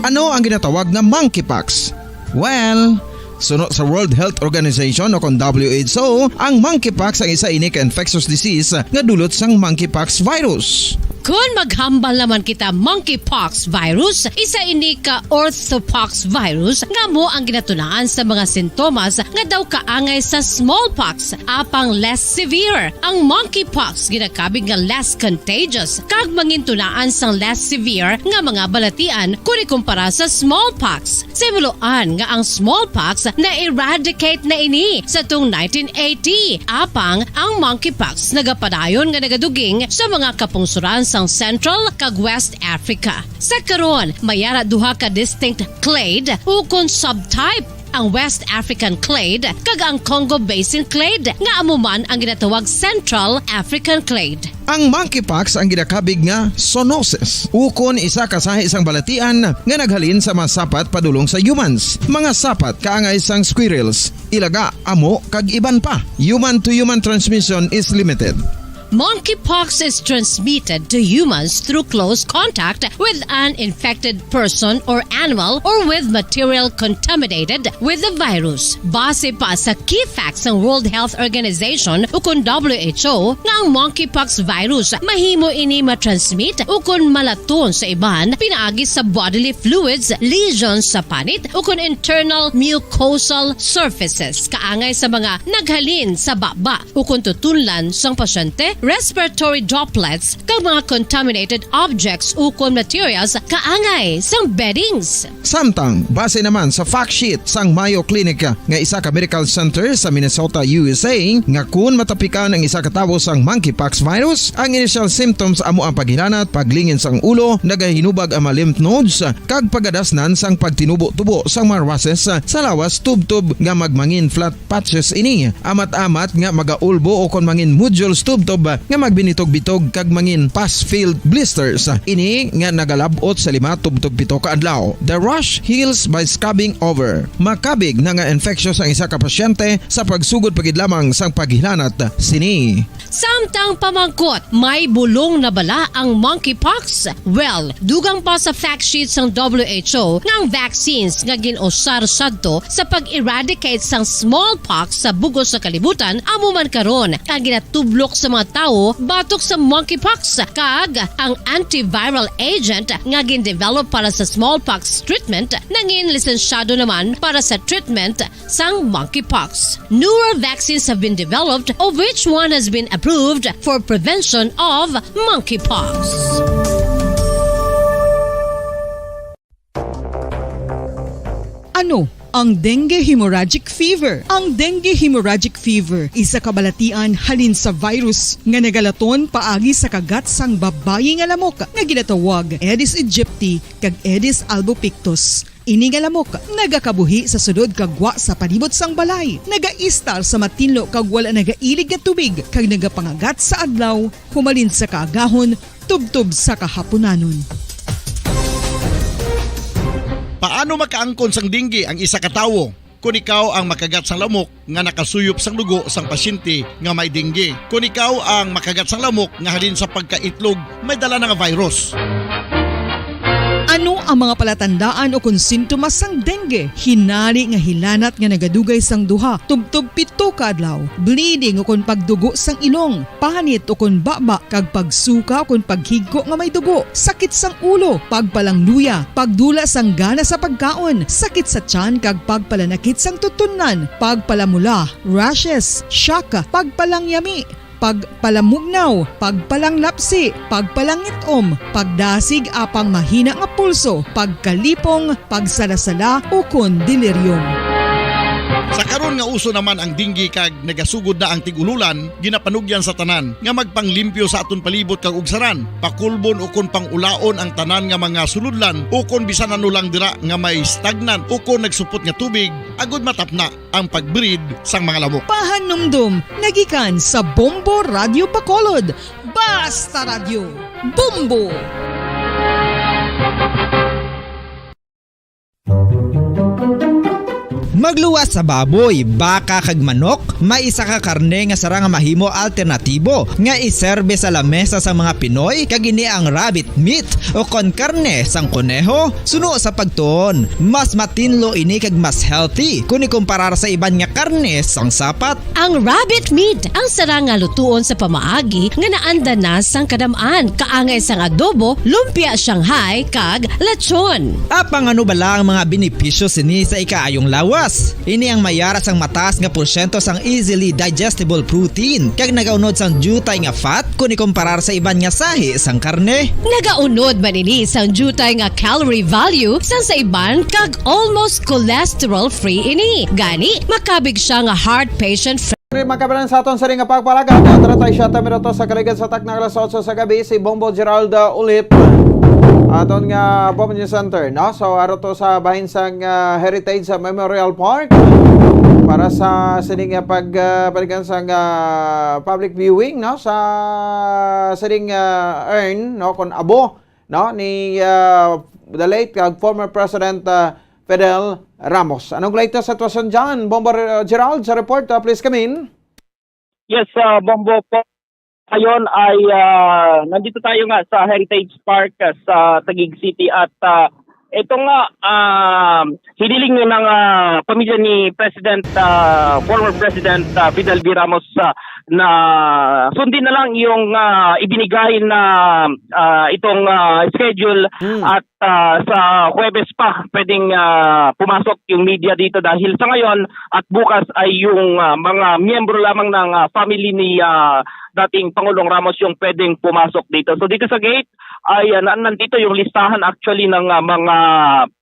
Ano ang ginatawag nga monkeypox? Well, suno sa World Health Organization o kon W H O, ang monkeypox ang isa ini ka infectious disease nga dulot sang monkeypox virus. Kon maghambal naman kita, monkeypox virus, isa ini ka orthopox virus nga amo ang ginatunaan sa mga sintomas nga daw kaangay sa smallpox, apang less severe. Ang monkeypox ginakabig nga less contagious kag mangintunaan sang less severe nga mga balatian kon ikumpara sa smallpox. Simuloan nga ang smallpox na-eradicate na ini sa tung nineteen eighty, apang ang monkeypox nagapadayon nga nagaduging sa mga kapungsoran sang Central kag West Africa. Sa karon, may ara duha ka distinct clade ukon subtype, ang West African clade kag ang Congo Basin clade, nga amo man ang ginatawag Central African clade. Ang monkeypox ang ginakabig nga zoonosis, ukon isa ka sahi sang balatian nga naghalin sa mga sapat padulong sa humans, mga sapat kaangay sang squirrels, ilaga, amo, kag iban pa. Human-to-human transmission is limited. Monkeypox is transmitted to humans through close contact with an infected person or animal or with material contaminated with the virus. Base pa sa key facts sang World Health Organization ukon W H O, nga ang monkeypox virus mahimo ini matransmit ukon malaton sa iban pinaagi sa bodily fluids, lesions sa panit, ukon internal mucosal surfaces, kaangay sa mga naghalin sa baba, ukon tutunlan sang pasyente, respiratory droplets, kag mga contaminated objects ukon materials kaangay sang beddings. Samtang, base naman sa fact sheet sang Mayo Clinic nga isa ka medical center sa Minnesota, U S A, nga kun matapikan ang isa ka tawo sang monkeypox virus, ang initial symptoms amo ang paghilanat, paglingin sang ulo, nagahinubag ang mga lymph nodes, kag pagadasnan sang pagtinubo-tubo sang mga rushes sa lawas tubtob nga magmangin flat patches ini, amat-amat nga magaulbo ukon mangin nodules tubtob nga magbinitog-bitog kag mangin pus-filled blisters. Ini nga nagalab-ot sa lima tubtob pito ka adlaw. The rash heals by scabbing over. Makabig na nga infectious ang isa ka pasyente sa pagsugod pa gid lamang sang paghilanat sini. Samtang pamangkot, may bulong na bala ang monkeypox? Well, dugang pa sa fact sheet sang W H O nga ang vaccines nga gin-usar sadto sa pag-eradicate sang smallpox sa bug-os nga kalibutan amo man karon ang ginatublok sa mga tawo batok sa monkeypox, kag ang antiviral agent nga gin-develop para sa smallpox treatment nangin lisensyado naman para sa treatment sang monkeypox. Newer vaccines have been developed, of which one has been approved for prevention of monkeypox. Ano ang dengue hemorrhagic fever? Ang dengue hemorrhagic fever isa ka balatian halin sa virus nga nagalaton paagi sa kagat sang babayi nga lamok nga ginatawag Aedes aegypti kag Aedes albopictus. Ini nga lamok nagakabuhi sa sulod kag gwa sa palibot sang balay, nagaistar sa matinlo kag wala nagailig nga tubig, kag nagapangagat sa adlaw humalin sa kaagahon tubtob sa kahapunanon. Paano makaangkon sang dengue ang isa ka tawo? Kon ikaw ang makagat sang lamok nga nakasuyop sang dugo sang pasyente nga may dengue, kon ikaw ang makagat sang lamok nga halin sa pagkaitlog may dala na nga virus. Ano ang mga palatandaan o kon sintomas sang dengue? Hinari nga hilanat nga nagadugay sang duha tubtob pito ka adlaw, bleeding o kon pagdugo sang ilong, panit o kon baba, kag pagsuka o kon paghigko nga may dugo, sakit sang ulo, pagpalangluya, pagdula sang gana sa pagkaon, sakit sa tiyan kag pagpalanakit sang tutunlan, pagpalamula, rashes, shock, pagpalangyami, pagpalamugnaw, pagpalanglapsi, pagpalangit-om, pagdasig apang mahina nga pulso, pagkalipong, pagsalasala, ukon delirium. Sa karon nga uso naman ang dengue kag nagasugod na ang tig-ululan, ginapanugyan sa tanan nga magpanglimpyo sa aton palibot kag ugsaran, pakulbon ukon pangulaon ang tanan nga mga sulodlan, ukon bisan ano lang dira nga may stagnant ukon nagsupot nga tubig, agud matapna ang pag-breed sang mga lamok. Pahanumdom nga gikan sa Bombo Radyo Bacolod. Basta Radyo, Bombo! Magluwas sa baboy, baka, kag manok, may isa ka karne nga sarang nga mahimo alternatibo nga iserbe sa lamesa sa mga Pinoy, kag ini ang rabbit meat o kon karne sang koneho. Suno sa pagtuon, mas matinlo ini kag mas healthy kon ikumparar sa iban nga karne sang sapat. Ang rabbit meat ang sarang nga lutuon sa pamaagi nga naanda na sang kadam-an, kaangay sang adobo, lumpia Shanghai, kag lechon. Apang ano bala ang mga benepisyo sini sa ikaayong lawas? Ini ang may ara sang mataas nga porsyento sang easily digestible protein, kag nagaunod sang diutay nga fat kon ikumparar sa iban nga sahi sang karne. Nagaunod man ini sang diutay nga calorie value sang sa iban kag almost cholesterol-free ini. Gani, makabig siya nga heart patient Diri, mga kabayan, sa aton sini nga pagpalagad, ah, treinta y siete minutos sa kaligad sa takna alas otso sa gabi, si Bombo Gerald, ah, ulit. Aton nga Bombo News Center, no? So, aro to sa bahin sang, ah, Heritage sa Memorial Park para sa sining, ah, pag, ah, balikan sang, ah, public viewing, no? Sa sining, ah, urn, no? Kon abo, no? Ni, ah, the late, ah, former President, ah, Fidel Ramos. Anong latest sitwasyon dyan, Bombo, ah, Gerald, sa report? Ah, please come in. Yes, ah, Bombo po. Ngayon ay, ah, nandito tayo nga sa Heritage Park, ah, sa Taguig City at, ah, ito nga, ah, hiniling ng, ah, pamilya ni President, ah, former President, ah, Fidel V. Ramos, ah, na sundin na lang yung, ah, ibinigay na, ah, itong, ah, schedule Hmm. at ah, sa Huwebes pa pwedeng, ah, pumasok yung media dito dahil sa ngayon at bukas ay yung, ah, mga miyembro lamang ng, ah, family ni, ah, dating Pangulong Ramos yung pwedeng pumasok dito. So dito sa gate ay, ah, na-, nandito yung listahan actually ng, ah, mga,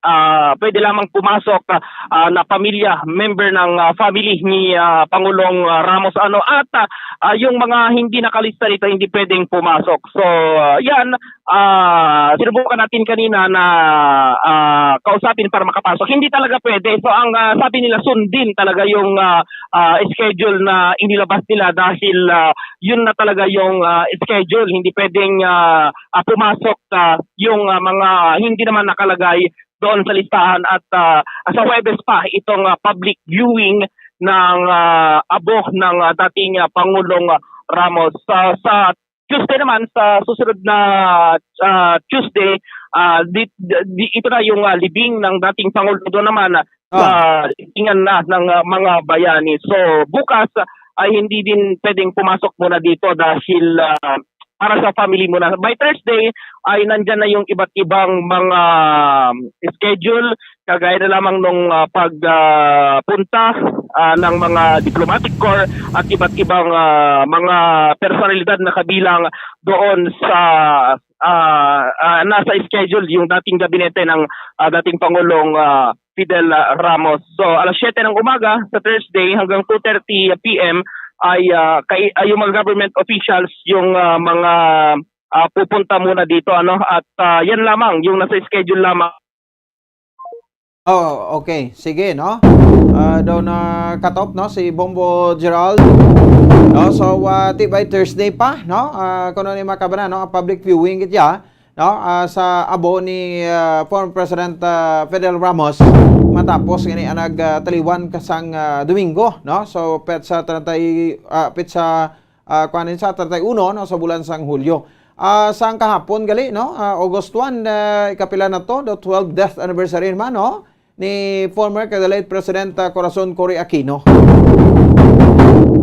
ah, pwede lamang pumasok, ah, ah, na pamilya, member ng, ah, family ni, ah, Pangulong, ah, Ramos. Ano, at, ah, ah, yung mga hindi nakalista dito, hindi pwedeng pumasok. So, ah, yan, ah, sinubukan natin kanina na, ah, kausapin para makapasok. Hindi talaga pwede. So, ang, ah, sabi nila, sundin talaga yung, ah, ah, schedule na inilabas nila dahil, ah, yun na talaga yung, ah, schedule. Hindi pwedeng, ah, ah, pumasok, ah, yung, ah, mga hindi naman nakalagay doon sa listahan. At, ah, sa Huwebes pa itong, ah, public viewing ng, ah, abo ng, ah, dating, ah, Pangulong, ah, Ramos. Sa, sa Tuesday naman, sa susunod na, ah, Tuesday, ah, di, di, ito na yung, ah, libing ng dating Pangulo. Doon naman, ah, Ah. sa libingan na ng, ah, mga bayani. So, bukas, ah, ay hindi din pwedeng pumasok muna dito dahil, ah, para sa family muna. By Thursday, ay nandyan na yung iba't ibang mga, um, schedule kagaya na lamang nung, ah, pag, ah, punta, ah, ng mga diplomatic corps at iba't ibang, ah, mga personalidad na kabilang doon sa, ah, ah, nasa schedule yung dating gabinete ng, ah, dating Pangulong, ah, Fidel, ah, Ramos. So, alas siyete ng umaga sa Thursday hanggang two thirty P M ay, ah, kay, ay yung mga government officials yung, ah, mga, ah, pupunta muna dito, ano, at, ah, yan lamang yung nasa schedule lamang. Oh, okay. Sige, no? Ah, daw na cut off, no, si Bombo Gerald. No, so, ah, ti by Thursday pa, no? Ah, kuno ni makabanan, no, ang public viewing gid ya, no? Ah, sa abo ni, ah, former President, ah, Fidel Ramos matapos gani ang nagtaliwan kasang, ah, Domingo, no? So, petsa treinta, ah, petsa, ah, kuwan, sa treinta y uno, no, sa bulan sang Hulyo. Ah, sang kahapon gali, no? Ah, August one, ah, ikapila na to, the twelfth death anniversary naman, no, ni former kay the late President, ah, Corazon Cory Aquino.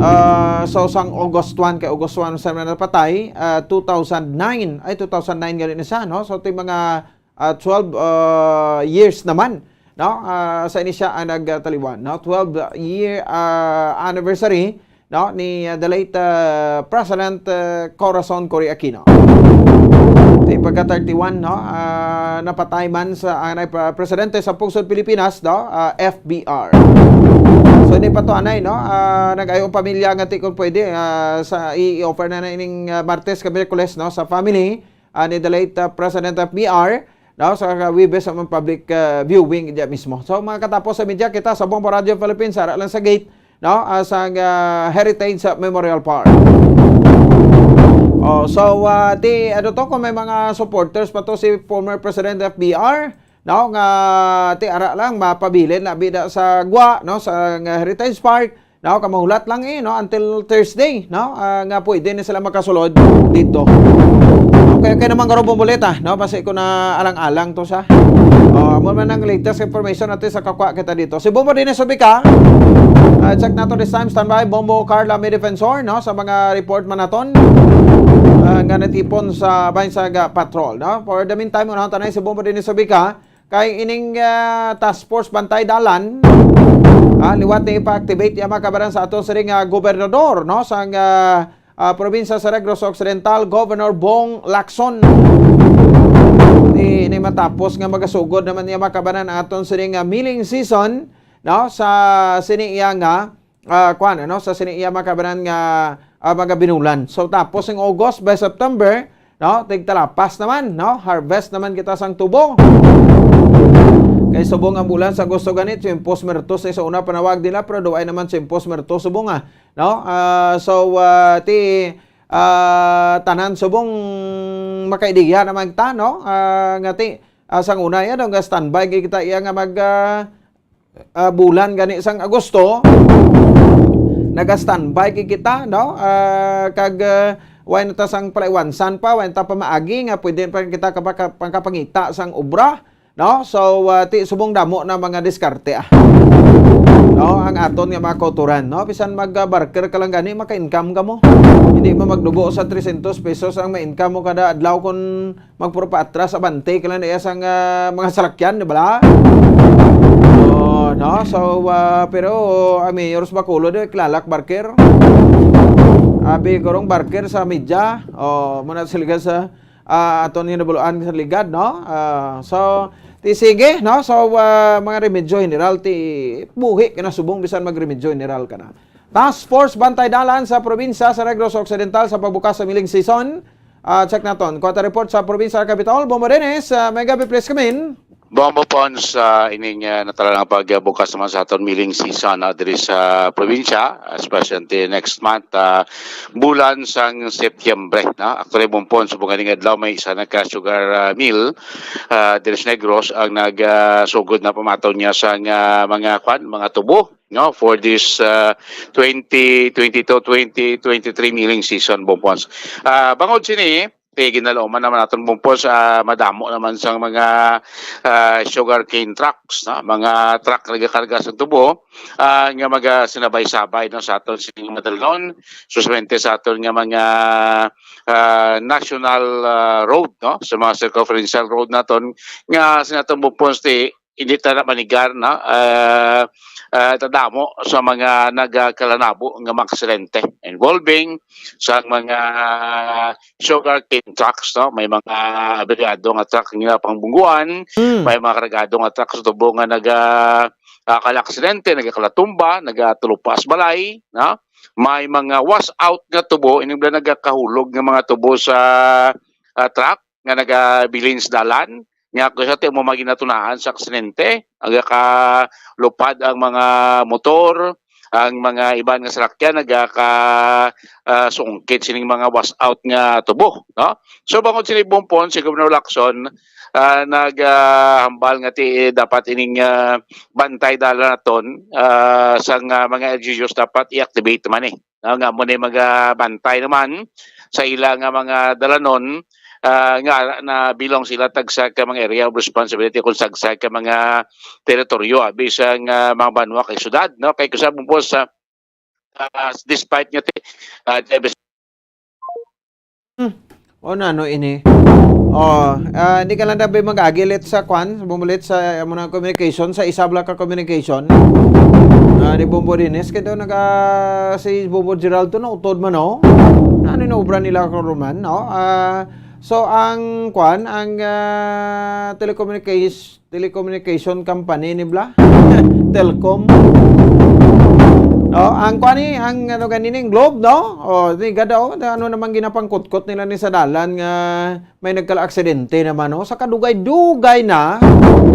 Ah, so sang August one, kay August one sa napatay, ah, two thousand nine, ay, two thousand nine gali ni siya, no? So ti mga, ah, twelve, ah, years naman, no? Ah, sa ini siya ang nagtaliwan, no? Twelve year, ah, anniversary, no, ni, ah, the late, ah, President, ah, Corazon Cory Aquino. Ti pagka thirty-one, no, ah, napatay man sa ang nagpa-, presidente sa pungsod Pilipinas, no, ah, F B R. So, ini pa to, anay, no? Ah, nag-ayo ang pamilya nga ti kung pwede, ah, sa i-, i-offer na na ining, ah, Martes kag Miyerkules, no, sa family, ah, ni the late, ah, President F B R, no, sa Huwebes sa mga public, ah, viewing diya mismo. So, mga katapos sa media, kita sa Bombo Radio Philippines, ara lang sa gate, no, ah, sa, ah, Heritage Memorial Park. Oh, so, ah, ti, ano to, kung may mga supporters pa to si former President F B R, no, nga ti ara lang mapabilin na bida sa gwa, no, sa, ah, Heritage Park, no, kamahulat lang, eh, no, until Thursday, no, ah, nga pwede na sila makasulod dito. Okay, okay naman garo, Bomboleta, no, basi ko na alang-alang to sa. Oh, amo man ang latest information natin sa kakwa kita dito. Si Bombo Dennis Ubica, ah, check nato this time, standby, Bombo Carla May Defensor, no, sa mga report man naton, ah, nga natipon sa Bainsaga Patrol, no. For the meantime, unahon tanay si Bombo Dennis Ubica, kay ining, ah, Task Force Bantay Dalan, ah, liwat ni ipa-activate ya, mga kabaran, sa aton siring nga gobernador, no, sang, ah, ah, probinsya sa Negros Occidental, Governor Bong Lacson. Di ini matapos nga magasugod naman niya, mga kabaran, aton siring nga milling season, no, sa sini iya nga, ah, kuan, ano, sa sini iya, mga kabaran, nga, ah, mga binulan. So, tapos ang August by September, no, tigtalapas naman, no, harvest naman kita sang tubo. Kay subong ang bulan sa Agosto gani, tiempos muertos ni sa una panawag nila, pero duay naman tiempos muertos subong, ah, no. Ah, so, ah, ti, ah, tanan subong makaidiya naman ta, no, ah, nga ti, ah, sang una, yan, nga standby gid kita iya nga mag, ah, ah, bulan gani sang Agosto, naga-standby gid kita, no? Ah, kag, ah, way na ta sang palaiwansan pa, way na ta pamaagi nga pwede pa kita kapaka-, pangkapangita sang obra, no? So, ah, ti subong damo na mga diskarte, ah. No, ang aton nga mga kauturan, no? Bisan mag, ah, barker ka lang gani, maka-income ka mo. Hindi mo magdubo sa trescientos pesos ang ma-income mo kada adlaw kung magpuro paatras, abante ka lang na iya sang, ah, mga salakyan, di ba? Oh, no? So, ah, pero ang mayor sa Bacolod, eh, kilalak barker. Abi, gurong barker sa media. Oh, muna sila sa, ah, aton hinabuloan sa ligad, no? Ah, so, ti sige, no? So, ah, mga remedyo general, ti buhi ka na subong bisan magremedyo general ka na. Task Force Bantay Dalan sa probinsya sa Negros Occidental sa pagbukas sa milling season. Ah, check naton. Kuwata report sa probinsya sa Capitol, Bombo Dennis, ah, may gabi, please come in. Bombo Pons, ah, ining, ah, natala nga pagbukas naman sa aton milling season, ah, diri sa probinsya, especially next month, ah, bulan sang Setyembre, no? Actually, Bombo Pons, subong ganing adlaw may isa na ka sugar, ah, mill, ah, diri sa Negros ang nag, ah, sugod na pamaton niya sa nga mga kwan, mga tubo, no, for this, ah, twenty twenty-two, twenty twenty-three milling season, Bombo Pons. Ah, bangod sini, ti ginalauman naman naton, Bombo Pons, ah, madamo naman sang mga, ah, sugarcane trucks, no? Mga truck nagakarga sa tubo, ah, nga maga sinabay-sabay, no, sa aton sining madalon, usualmente sa aton nga mga, ah, national, ah, road, no, sa mga circumferential road naton nga sa aton, Bombo Pons, ti hindi ta na manigar, no? Ah, ah, tadamo sa mga nagakalanabo nga mga aksidente involving sa mga sugarcane trucks, no? May mga abiryado nga truck nga pangbungguan, Mm. may mga kargado nga truck sa tubo nga naga, ah, kalaaksidente, nagakalatumba, nagatulupas balay, no? May mga wash out nga tubo, ining nagakahulog nga mga tubo sa, ah, truck nga nagabilin sa dalan, nga kung sa ti mo maginatunahan sa aksidente, nagakalupad ang mga motor, ang mga iban nga salakyan nagaka, ah, sungkit sining mga wash out nga tubo, no? So, bangod sini, Bumpon, si Governor Lacson, ah, nag, ah, hambal nga ti, dapat ining, ah, bantay dalan naton, ah, sang, ah, mga L G Us dapat i-activate man, eh. No, nga mo ni magabantay naman sa ila nga mga dalanon, ah, nga na bilong sila tagsa ka mga area of responsibility kung tagsa ka mga teritoryo, ah, bisan nga mga banwa kay syudad, no? Kay kusab po sa, ah, despite nga ti-, ah, Jebes Hmm. O, na, ano ini? O, ah, hindi ka lang dapat mag-agilit sa kwan, bumulit sa amo na communication, sa isabla ka communication. Ah, ni Bombo Dines, kaya daw naga, si Bombo Gerald to, nautod man, no? Na, ano yung obra nila ko, Roman, no? Ah, so, ang kwan, ang, ah, telecommunication, telecommunication company ni bla? Telcom. Oh, ang kuan ni, ang ano ganini, ang Globe, no? Oh, ni gada, oh, ano namang ginapangkutkot nila ni sa dalan nga may nagkala-aksidente naman, no? Sa kadugay-dugay na,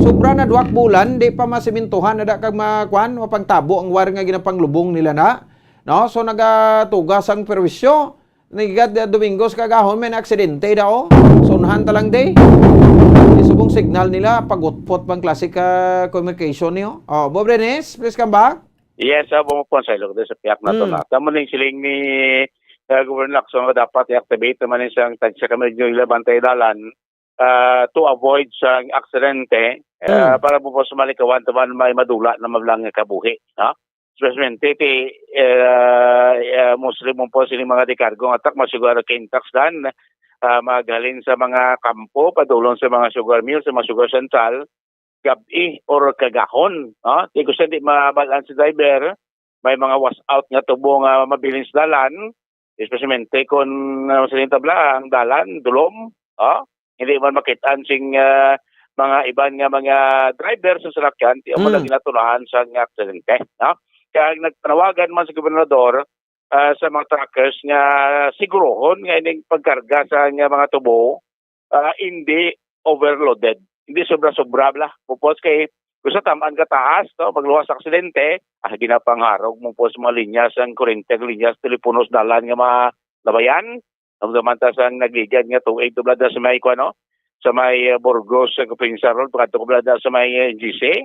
sobra na duwak bulan, di pa masimintuhan na da kag makuan, mapangtabo ang wire nga ginapanglubong nila na, no? So, nagatugas ang perwisyo. Nigad, uh, Domingo sa kagahon, may na-aksidente daw. Sunhan ta lang, di. Di subong signal nila, pagutpot bang klase ka communication niyo? Oh, Bob Renes, please come back. Yes, uh, bumupon sa ilog sa piyak na to Mm. na. Tamo ning siling ni, uh, Governor Lacson nga dapat i-activate naman isang tagsa ka medyo ilabantay dalan, uh, to avoid sa aksidente, uh, Mm. para po sa malikawan, taman may madula na mablang nga kabuhi, no? Especially ti, eh, ah, mostly mo po sini mga dekargo nga truck, mga sugar cane trucks dan, ah, maghalin sa mga kampo, padulong sa mga sugar mill, sa mga sugar central, gab-i or kagahon, no? Ti kung sa di mabalaan si driver, may mga wash out nga tubo nga mabilin sa dalan, especially kon, ah, sa tabla, ang dalan, dulom, oh, hindi man makit-an sing, ah, mga iban nga mga driver sa salakyan, ti amo Mm. lang ginatunahan sa nga aksidente, no? Kaya nagpanawagan man sa gobernador, ah, sa mga truckers nga sigurohon nga ining pagkarga sa nga mga tubo, ah, hindi overloaded, hindi sobra-sobra bala. Pupos kay kung sa tamaan ka taas, no, magluwas sa aksidente, ah, ginapangharog mo po sa mga linya, sa kurente, ang linya sa telepono sa dalan nga malabayan. Ang damanta sa nagligad nga tuig, tublada sa may, kuwan, no? Sa may, uh, Burgos, sa Provincial Road, pagkadto ko blada sa may, uh, G C.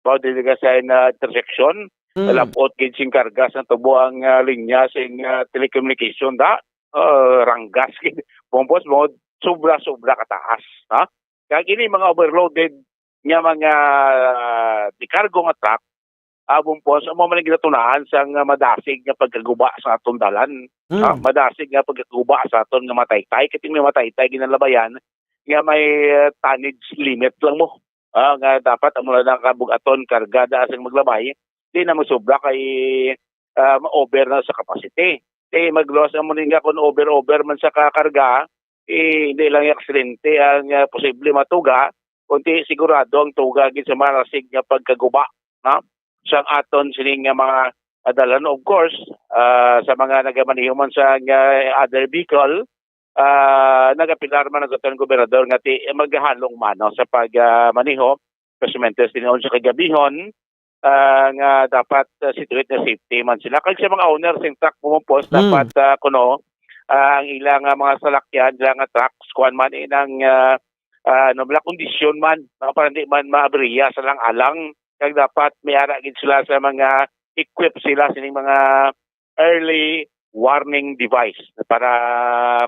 Bawo dili ka sa na intersection, Mm. labot gid sing karga sa tubo ang, uh, linya sing, uh, telecommunication da. Uh, ranggas gid. Bumpos mo, sobra-sobra kataas, ha? Kag ini mga overloaded nga mga, uh, dekargo nga truck, ah, bumpos, amo man ang ginatunahan sa nga madasig nga pagkaguba sa aton dalan. Mm. Ah, madasig nga pagkaguba sa aton nga mataytay. Kati may mataytay ginalabayan nga may, uh, tonnage limit lang mo. Ah, nga dapat amo lang nakabug-aton karga da sang maglabay, di na masobra kay, ah, ma-over na sa capacity. Kay magluwas amo ni nga kung over-over man sa kakarga, eh, hindi lang yung aksidente ang, ah, posible matuga, kundi sigurado ang tuga gid sa malasig nga pagkaguba, no? Sa aton sining nga mga adalan, of course, ah, sa mga nagamaneho man sa nga other vehicle, ah, nagapilar man ang aton gobernador nga ti-, maghalong mano sa pag, ah, maneho, especially tinuod sa kagabihon, ah, nga dapat, ah, situate nga safety man sila. Kag sa mga owner sing truck, pumumpos, Mm. dapat, ah, kuno, ah, ang ilang, ah, mga salakyan, ilang, ah, trucks, kuwan man, inang, ah, ah, ano, mga kondisyon man, no, para hindi man maabriya sa lang alang. Kag dapat may ara gid sila sa mga equip sila sining mga early warning device para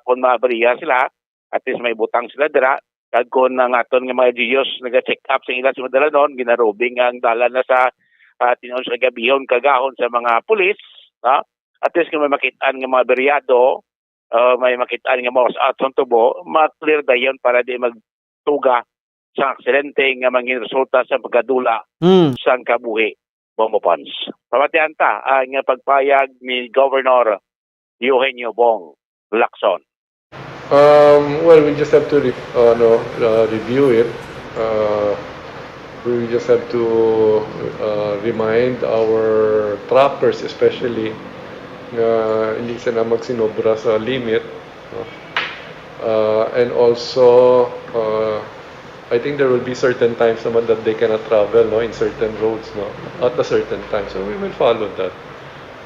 kung maabriya sila, at least may butang sila dira. Kag kung ang aton nga mga L G Us naga-check up sa ila sa madalanon, ginarubing ang dalan na sa, ah, tinuod sa gabihon, kagahon sa mga pulis, no? At least kung may makit-an nga mga beryado, ah, may makit-an nga mga aton tubo, ma-clear dayon para di magtuga sa aksidente nga mangin resulta sa pagkadula Mm. sang kabuhi, Bombo Pons. Pamatian ta ang pagpayag ni Governor Eugenio Bong Lacson. Um, well, we just have to re- uh, no, uh, review it. Uh, we just have to uh, remind our truckers, especially, nga hindi sila magsinobra sa limit. No? Uh, and also, uh, I think there will be certain times naman that they cannot travel, no, in certain roads, no, at a certain time. So we will follow that.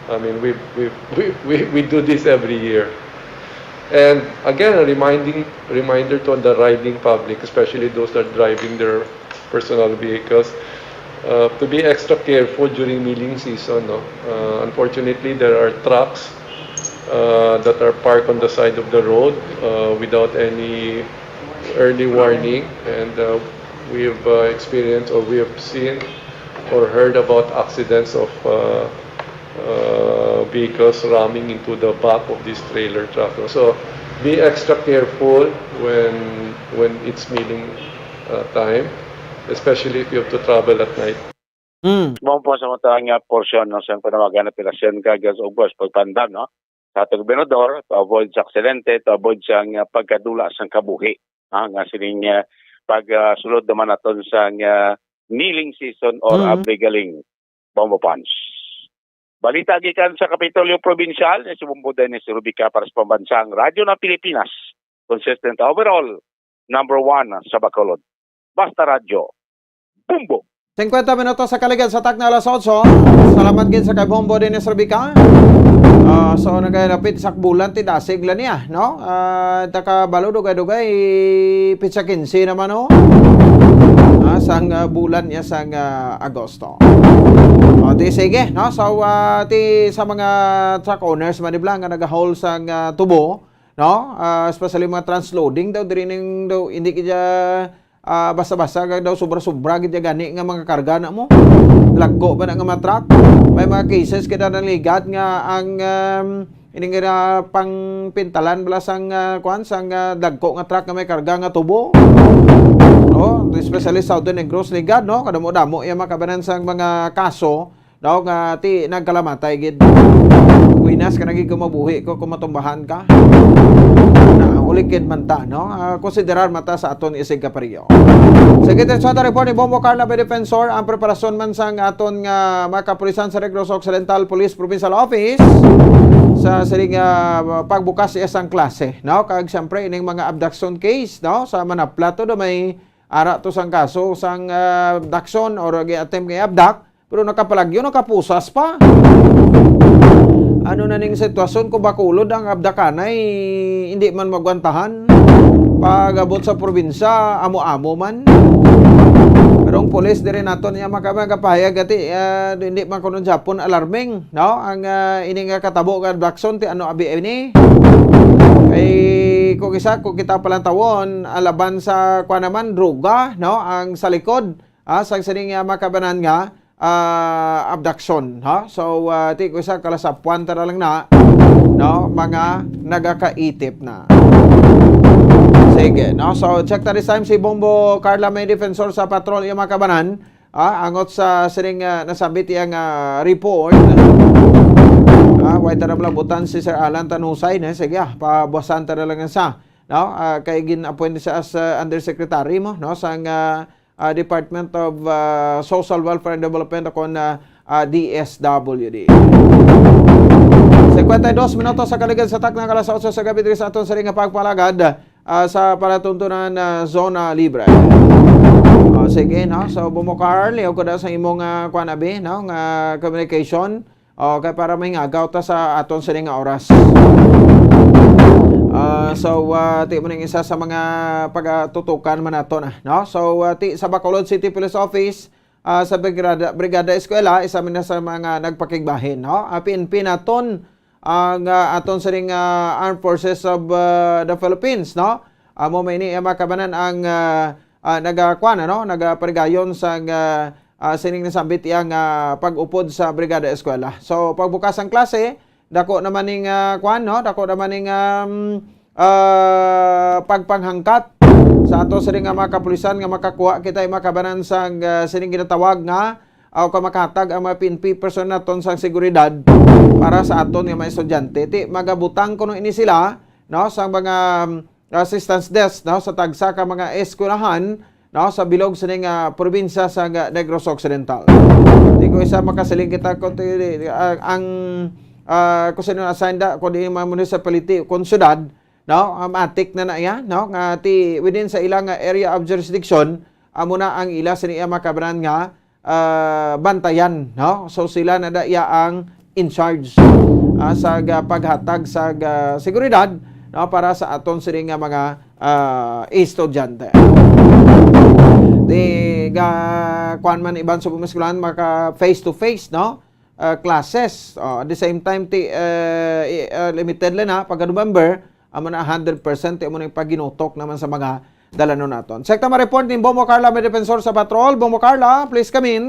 I mean, we we we we, we do this every year. And again, a reminding reminder to the riding public, especially those that are driving their personal vehicles, uh, to be extra careful during milling season. No, uh, unfortunately, there are trucks uh, that are parked on the side of the road uh, without any early warning, and uh, we've uh, experienced or we have seen or heard about accidents of uh, uh, vehicles ramming into the back of this trailer truck. So be extra careful when when it's milling uh, time, especially if you have to travel at night. Mm. Mao po sa matang nga portion, no, sa panawagan na operasyon kag, of course, pagpandam, no, sa atong gobernador to avoid sa aksidente, to avoid sa nga pagkadula sang kabuhi, ha, nga sining uh, pagsulod naman naton sa nga milling season or Mm. abrigaling, Bombo Pons. Balita gikan sa Kapitolyo Probinsyal, ni si Bombo Dennis Rubica para sa Pambansang Radyo ng Pilipinas. Consistent overall, number one sa Bacolod. Basta Radyo, Bombo! Singkwenta minutos sa kaligad sa takna alas otso. Salamat gid sa kay Bombo Dennis Rubica. Ah, so, nagay lapit sa bulan ti dasig la niya, no? Ah, taka balo dugay-dugay, pitsa kinse naman, no? Ah, sang ah, bulan niya sang ah, Agosto. O, di sige, no? So, ah, ti sa mga truck owners man ibla nga nagahaul sang ah, tubo, no? Ah, especially mga transloading daw diri ning daw hindi kaya ah, basta-basta kag daw sobra-sobra gid ya gani nga mga karga na mo. Lagko ba na nga mga truck? May mga cases kita naligad nga ang um, ini nga pang pintalan bala sang ah, kuan sang ah, dagko nga truck nga may karga nga tubo. Oh, especially Southern Negros Ligad, no? Kadamo-damo iya makabanan sang mga kaso daw nga ti nagkalamatay gid. Winas ka nagig mabuhi ko kung matumbahan ka. Na ulikid man ta, no? Ah, konsiderar man ta sa aton isig kaparyo. Sa gitan sa report ni Bombo Carla May Defensor, ang preparasyon man sang aton nga mga kapulisan sa Negros Occidental Police Provincial Office sa siling ah, pagbukas iya sang klase, no? Kag siyempre ining mga abduction case, no? Sa Manapla to do may ara to sang kaso sang ah, abduction or gi-attempt nga i-abduct, pero nakapalagyo, nakapusas pa. Ano na ning sitwasyon kung Bacolod ang abdakanay, hindi man magwantahan? Pag-abot sa probinsya, amo-amo man. Pero ang pulis diri naton niya maka-, magapahayag ati, ah, hindi man kuno Japon alarming, no? Ang ah, ini nga katabo nga abduction ti ano abi ini? Kay kung isa, kung kita palantawon, alaban sa kuan naman droga, no? Ang sa likod, ah, sang sining ah, makabanan nga ah, abduction, ha? So, ah, ti ko isa kalasapuan ta na lang na, no, mga nagakaitip na. Sige, no? So, check ta this time si Bombo Carla May Defensor sa patrol iya makabanan. Ah, angot sa sining ah, nasabit iya nga report. Ah, way ta na malabutan si Sir Alan Tanusay, ne? Sige, ah, pabuwasan ta na lang sa, no? Ah, kay gin-appoint siya as ah, undersecretary mo, no? Sang ah, ah, Department of ah, Social Welfare and Development o kon ah, ah, D S W D. Singkwenta y dos minutos sa kaligid sa takna nga alas otso sa gabi diri sa aton sining nga pagpalagad ah, sa palatuntunan na zona libre. Ah, sige, no? So, Bombo Carl, liog ko daw sa imong ah, kuan abi, no? Nga communication. Okay, para mahingagaw ta sa aton sining nga oras. Ah, so, ah, ti mo ning isa sa mga pagatutukan man nato na, no? So, ah, ti sa Bacolod City Police Office, ah, sa Brigada, Brigada Eskwela, isa man na sa mga nagpakigbahin, no? Ah, P N P naton ang ah, aton sining ah, Armed Forces of ah, the Philippines, no? Amo may ni makabanan ang ah, ah, nagakuan, ano, nagaparigayon sa ah, ah, sining nasambit iya nga pag-upod sa Brigada Eskwela. So, pagbukas ang klase, dako naman ning ah, kuan, no? Dako naman ning um, ah, pagpanghangkat sa ato sini nga mga kapulisan nga makakuha kita, mga kabanan, sa, ah, sining ginatawag nga, ah, kung makahatag ang mga P N P personnel naton sang seguridad para sa aton nga mga estudyante. Ti, magabutang kuno ini sila, no, sa mga, um, assistance desk, no, sa tagsa ka mga eskwelahan, no, sa bilog sining, ah, probinsya sa, ah, Negros Occidental. Ti, kung isa makasiling kita kung ti, ah, ang, ah, kung sino assign da, kung di mga municipality, kung syudad, no, ah, matik na na iya, no, nga ti within sa ilang, ah, area of jurisdiction, amo na ang ila sini iya mga kabanan nga, ah, bantayan, no? So, sila na da iya ang in charge, ah, sa ga-, paghatag sa ga-, seguridad, no, para sa aton sini nga mga, ah, estudyante. Di ga-, kuwan man iban sa mga eskwelahan, maka face to face, no? Ah, classes. Oh, at the same time, ti, eh, i-, ah, limited lang na pagka November, amo na hundred percent, amo na yung paginutok naman sa mga dalanon naton. Check ta ma-report ni Bombo Carla, may defensor sa patrol. Bombo Carla, please come in.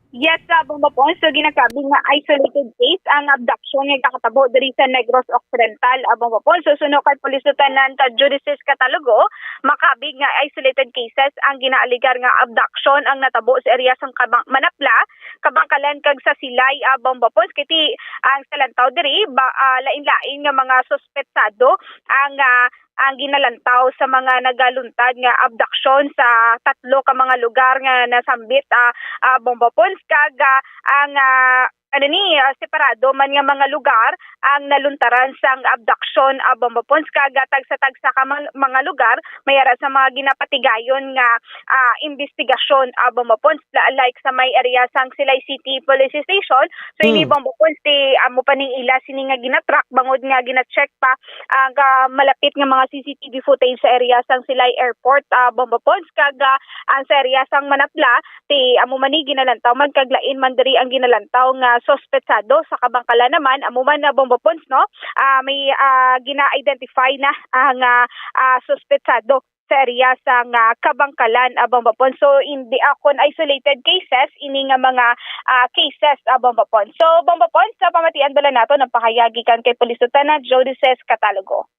Yes, uh, Bombo Pons. So, ginakabig nga isolated case ang abduction nga gakatabo diri sa Negros Occidental, uh, Bombo Pons. So, suno kay Police Lieutenant, uh, Judices Catalogo, makabig nga isolated cases ang ginaaligar nga abduction ang natabo sa area sang Kabang-, Manapla, Kabangkalan kag sa Silay, uh, Bombo Pons. Kay ti ang sa lantaw diri, ba, uh, lain-lain nga mga suspetsado ang, uh, ang ginalantaw sa mga nagaluntad nga abduction sa tatlo ka mga lugar nga nasambit, ah, ah, Bombo Pons, kag, ah, ang, ah, ano ni, ah, separado man nga mga lugar ang naluntaran sang abduction, ah, Bombo Pons, kag, ah, tagsa-tagsa ka man-, mga lugar may ara sa mga ginapatigayon nga, ah, investigasyon, ah, Bombo Pons, la-, like sa may area sang Silay City Police Station. So, ini Hmm. Bombo Pons, ti amo pa ning ila sini nga ginatrack bangod nga gina-check pa ang, ah, malapit nga mga C C T V footage sa area sang Silay Airport, ah, Bombo Pons, kag, ah, ang sa area sang Manapla, ti amo man ni ginalantaw man kag lain man diri ang ginalantaw nga suspetsado. Sa Kabangkalan naman, amo man na Bombo Pons, no? Ah, may, ah, gina-identify na ang, ah, ah, suspetsado sa area sang, ah, Kabangkalan, ah, Bombo Pons. So, in the, ah, kon isolated cases, ini nga mga, ah, cases, ah, Bombo Pons. So, Bombo Pons, sa pamatian bala nato, nagpahayag gikan kay Police Lieutenant Jodices Catalogo.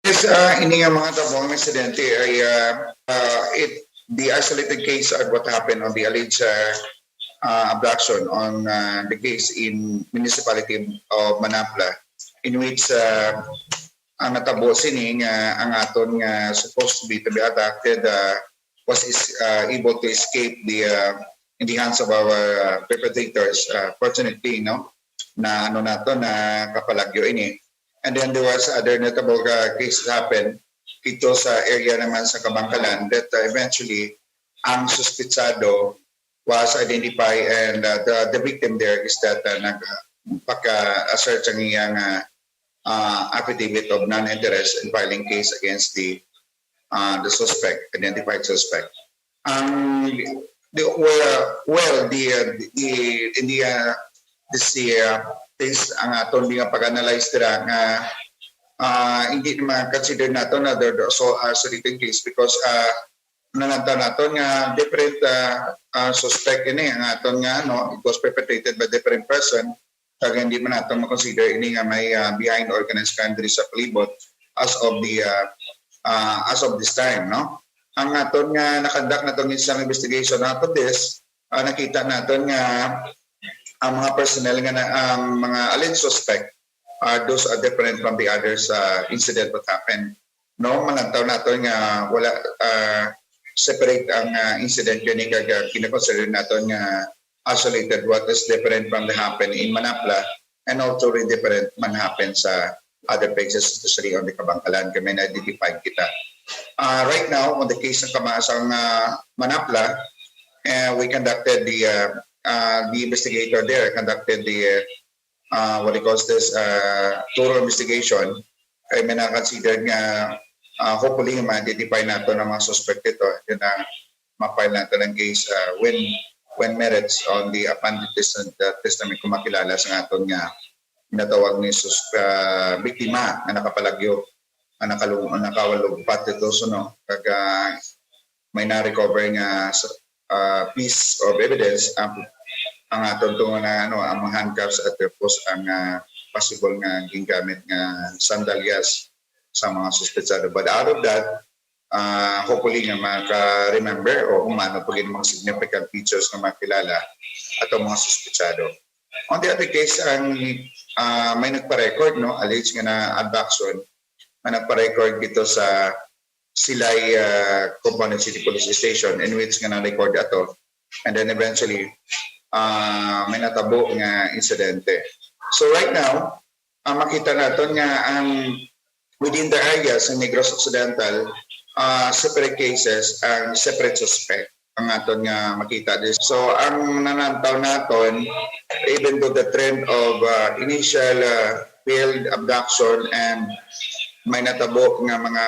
Yes, ah, ini nga mga tabong insidente ay, ah, ah, it, the isolated case of what happened on the alleged, ah, ah, abduction on, ah, the case in municipality of Manapla, in which, ah, ang natabo sini nga ang aton nga supposed to be to be abducted, ah, was is, ah, able to escape the, ah, in the hands of our, ah, perpetrators. Ah, fortunately, no, na ano nato, na kapalagyo ini. And then there was other notable, ah, cases happen dito sa area naman sa Kabangkalan that, ah, eventually ang suspitsado was identified and, uh, the, the victim there is that, uh, nag, uh, pagka-assert ang iyang, uh, uh, affidavit of non-interest in filing case against the, uh, the suspect, identified suspect. Ang, the, well, well, the, uh, the, in the, uh, this, uh, case, ang aton nga pag-analyze dira nga, uh, hindi naman consider nato na the, the, so, uh, isolated case because, uh, nalantaw naton nga different, ah, ah, suspect ini ang aton nga, no, it was perpetrated by different person, kag hindi man naton ma-consider ini nga may, ah, behind organized crime diri sa palibot as of the, ah, ah, as of this time, no. Ang aton nga nakandak naton isang investigation out of this, ah, nakita naton nga ang mga personnel nga na, ang mga alleged suspect, ah, those are different from the others, ah, incident what happened. No, malantaw naton nga wala, ah, separate ang, ah, incident gani kag, ah, kinakonsider naton nga isolated what is different from the happen in Manapla and also really different man happen sa other places, especially on the Kabangkalan, kay may na-identify kita. Ah, right now, on the case ng Kama-, sa, ah, Manapla, eh, we conducted the, ah, ah, the investigator there conducted the, ah, what he calls this, ah, thorough investigation. Kay may na-consider nga, ah, hopefully, ma-identify nato ang mga suspect dito. Yun na, ma-file nato ang case, ah, when, when merits on the upon the test-, the testimony kung makilala sa aton nga ginatawag ni sus-, ah, biktima nga nakapalagyo, nga nakalu-, nga nakalugpat dito, so, no, kag, ah, may na-recover nga sa, ah, piece of evidence, ang, ang aton to nga, ano, ang mga handcuffs at tapos ang, ah, possible nga gingamit nga sandalyas sa mga suspetsado. But out of that, ah, hopefully nga maka-remember o kung ano pa gid mga significant features nga makilala ato mga suspetsado. On the other case, ang, ah, may nagpa-record, no, alleged nga na abduction, nga nagpa-record dito sa Silay, ah, Component City Police Station, in which nga na-record ato. And then eventually, ah, may natabo nga insidente. So right now, ah, makita naton nga ang within the area sa Negros Occidental, ah, separate cases and separate suspect ang aton nga makita. So ang nanantaw naton, even though the trend of, ah, initial, ah, failed abduction and may natabo nga mga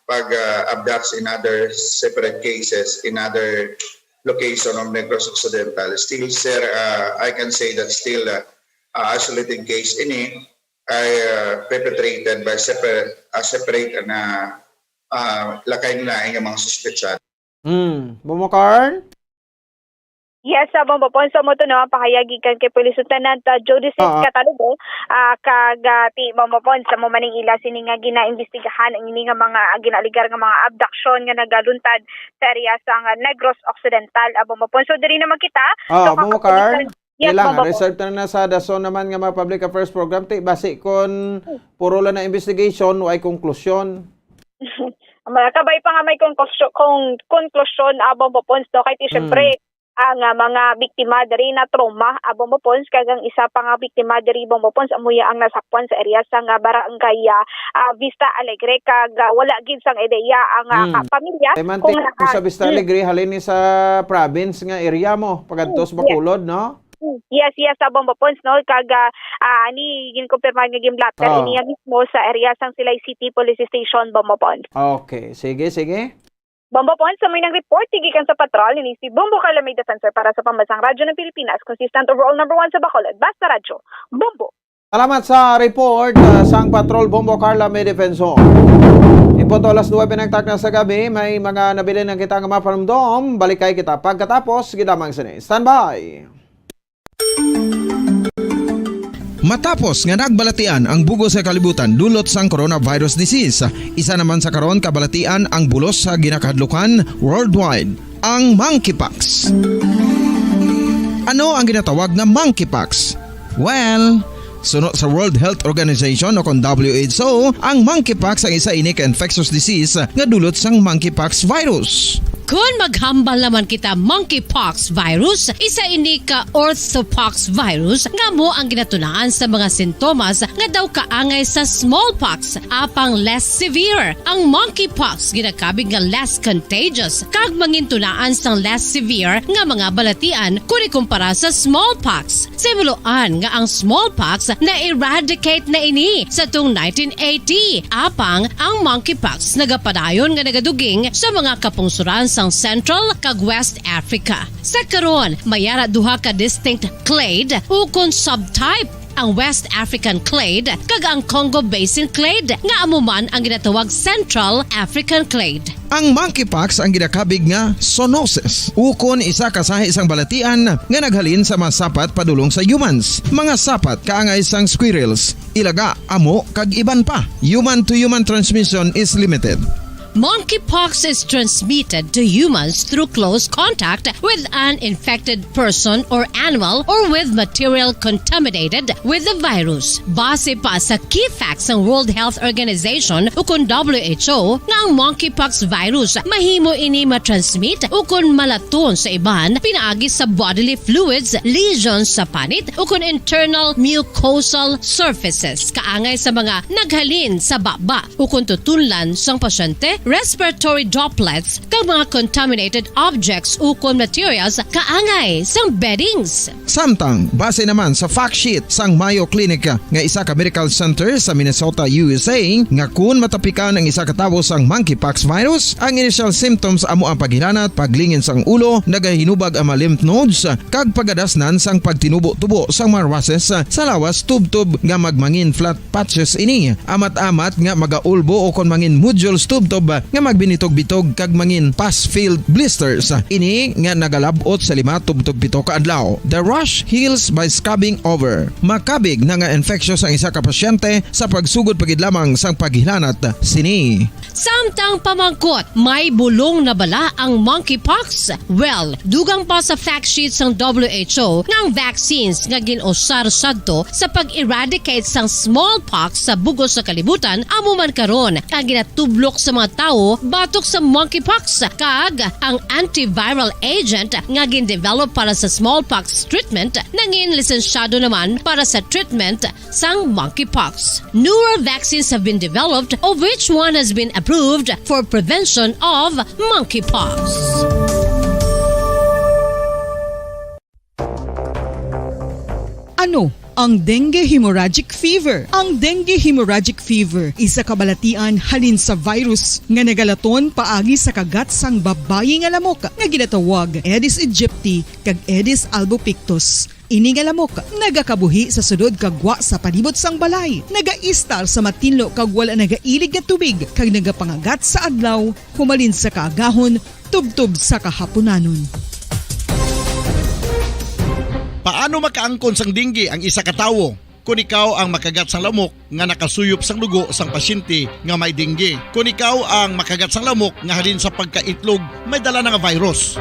pag, ah, abducts in other separate cases in other location of Negros Occidental, still, sir, ah, I can say that still, ah, ah, isolated case ini ay, ah, perpetrated by separate, ah, separate na, ah, lakay nila nga mga suspetsado. Hmm. Bombo Carl? Yes, sa Bombo Pons, so mo to, no, ang pahayag gikan kay Police Lieutenant, ah, Jody Sis Oo. Catalugo, ah, kag, ah, ti Bombo Pons, sa mo maning ila sini nga ginaimbestigahan ang ini nga mga, ah, ginaaligar nga mga abduction nga nagaluntad sa area sa nga Negros Occidental, ah, Bombo Pons. So diri na magkita. Oo, So, Bombo Carl? Yes, Kailangan, Bombo Pons. reserve na na sa dason naman nga mga public affairs program, ti, basi kon puro lang na investigation, way konklusyon. Mga kabay pa nga may konklusyo-, kon-, konklusyon, ah, Bombo Pons, no? Kay ti, Mm. syempre, ang, ah, mga biktima diri na trauma, ah, Bombo Pons, kag ang isa pa nga biktima diri, Bombo Pons, amo ya ang nasakpan sa area sa nga barangay, ah, ah, Vista Alegre, kag, ah, wala gid sang ideya ang, ah, Mm. ka-, pamilya Kay man kung ti-, naha-, sa Vista Mm. Alegre, halin ni sa province nga area mo, pagadto Mm, sa yes. Bacolod, no? Mm, yes, yes, sa Bombo Pons, no? Kag, ah, ah, ni ginkumpirma nga ginblotter Oh. ini mismo sa area sang Silay City Police Station, Bombo Pons. Okay, sige, sige. Bombo Pons, sa may nang report, gikan sa patrol, ini si Bombo Carla May Defensor para sa Pambansang Radyo ng Pilipinas, consistent overall number one sa Bacolod. Basta Radyo, Bombo. Salamat sa report, ah, sang Patrol Bombo Carla May Defensor. Impunto alas nuwebe ng takna sa gabi, may mga nabilin lang kita nga mapanumdom. Balikay kita pagkatapos, gidamang sini. Standby! Matapos nga nagbalatian ang bug-os nga kalibutan dulot sang coronavirus disease, isa naman sa karon kabalatian ang bulos sa ginakahadlukan worldwide, ang monkeypox. Ano ang ginatawag nga monkeypox? Well, suno sa World Health Organization o kon W H O, ang monkeypox ang isa ini ka infectious disease nga dulot sang monkeypox virus. Kon maghambal naman kita monkeypox virus, isa ini ka orthopox virus nga amo ang ginatunaan sa mga sintomas nga daw kaangay sa smallpox, apang less severe. Ang monkeypox ginakabig nga less contagious kag mangintunaan sang less severe nga mga balatian kon ikumpara sa smallpox. Sa himuloan nga ang smallpox na-eradicate na ini sa tung nineteen eighty, apang ang monkeypox nagapadayon nga nagaduging sa mga kapungsoran sang Central kag West Africa. Sa karon, may ara duha ka distinct clade ukon subtype, ang West African clade kag ang Congo Basin clade, nga amo man ang ginatawag Central African clade. Ang monkeypox ang ginakabig nga zoonosis, ukon isa ka sahi sang balatian nga naghalin sa mga sapat padulong sa humans. Mga sapat kaangay sang squirrels, ilaga, amo, kag iban pa. Human-to-human transmission is limited. Monkeypox is transmitted to humans through close contact with an infected person or animal or with material contaminated with the virus. Base pa sa key facts sang World Health Organization ukon W H O nga ang monkeypox virus mahimo ini matransmit ukon malaton sa iban pinaagi sa bodily fluids, lesions sa panit ukon internal mucosal surfaces kaangay sa mga naghalin sa baba ukon tutunlan sang pasyente, respiratory droplets, kag mga contaminated objects ukon materials kaangay sang beddings. Samtang, base naman sa fact sheet sang Mayo Clinic nga isa ka medical center sa Minnesota, U S A, nga kun matapikan ang isa ka tawo sang monkeypox virus, ang initial symptoms amo ang paghilanat, paglingin sang ulo, nagahinubag ang mga lymph nodes, kag pagadasnan sang pagtinubo-tubo sang mga rushes sa lawas tubtob nga magmangin flat patches ini, amat-amat nga magaulbo ukon mangin nodules tubtob nga magbinitog-bitog kag mangin pus-filled blisters. Ini nga nagalab-ot sa lima tubtob pito ka adlaw. The rash heals by scabbing over. Makabig na nga infectious ang isa ka pasyente sa pagsugod pa gid lamang sang paghilanat sini. Samtang pamangkot, may bulong na bala ang monkeypox? Well, dugang pa sa fact sheet sang W H O nga ang vaccines nga gin-usar sadto sa pag-eradicate sang smallpox sa bug-os sa kalibutan amo man karon ang ginatublok sa mga tawo batok sa monkeypox, kag ang antiviral agent nga gin-develop para sa smallpox treatment nangin lisensyado naman para sa treatment sang monkeypox. Newer vaccines have been developed, of which one has been approved for prevention of monkeypox. Ano ang dengue hemorrhagic fever? Ang dengue hemorrhagic fever isa ka balatian halin sa virus nga nagalaton paagi sa kagat sang babayi nga lamok nga ginatawag Aedes aegypti kag Aedes albopictus. Ini nga lamok nagakabuhi sa sulod kag gwa sa palibot sang balay, nagaistar sa matinlo kag wala nagailig nga tubig, kag nagapangagat sa adlaw humalin sa kaagahon tubtob sa kahapunanon. Paano makaangkon sang dengue ang isa ka tawo? Kon ikaw ang makagat sang lamok nga nakasuyop sang dugo sang pasyente nga may dengue. Kon ikaw ang makagat sang lamok nga halin sa pagkaitlog may dala na nga virus.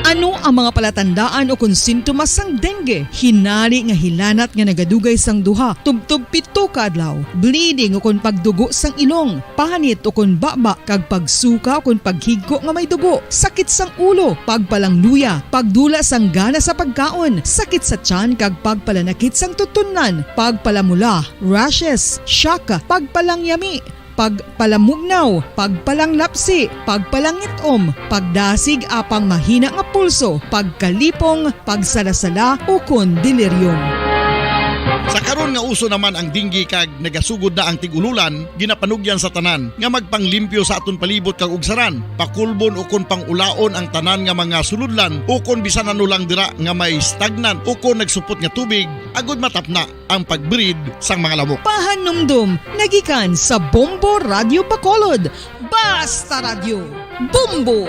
Ano ang mga palatandaan o kon sintomas sang dengue? Hinari nga hilanat nga nagadugay sang duha tubtob pito ka adlaw, bleeding o kon pagdugo sang ilong, panit o kon baba, kag pagsuka o kon paghigko nga may dugo, sakit sang ulo, pagpalangluya, pagdula sang gana sa pagkaon, sakit sa tiyan kag pagpalanakit sang tutunlan, pagpalamula, rashes, shock, pagpalangyami, pagpalamugnaw, pagpalanglapsi, pagpalangit-om, pagdasig apang mahina nga pulso, pagkalipong, pagsalasala, ukon delirium. Sa karon nga uso naman ang dengue kag nagasugod na ang tig-ululan, ginapanugyan sa tanan nga magpanglimpyo sa aton palibot kag ugsaran, pakulbon ukon pang-ulaon ang tanan nga mga sulodlan ukon bisan ano lang dira nga may stagnant ukon nagsupot nga tubig, agud matapna ang pag-breed sang mga lamok. Pahanumdom nagikan sa Bombo Radyo Bacolod. Basta Radyo, Bombo!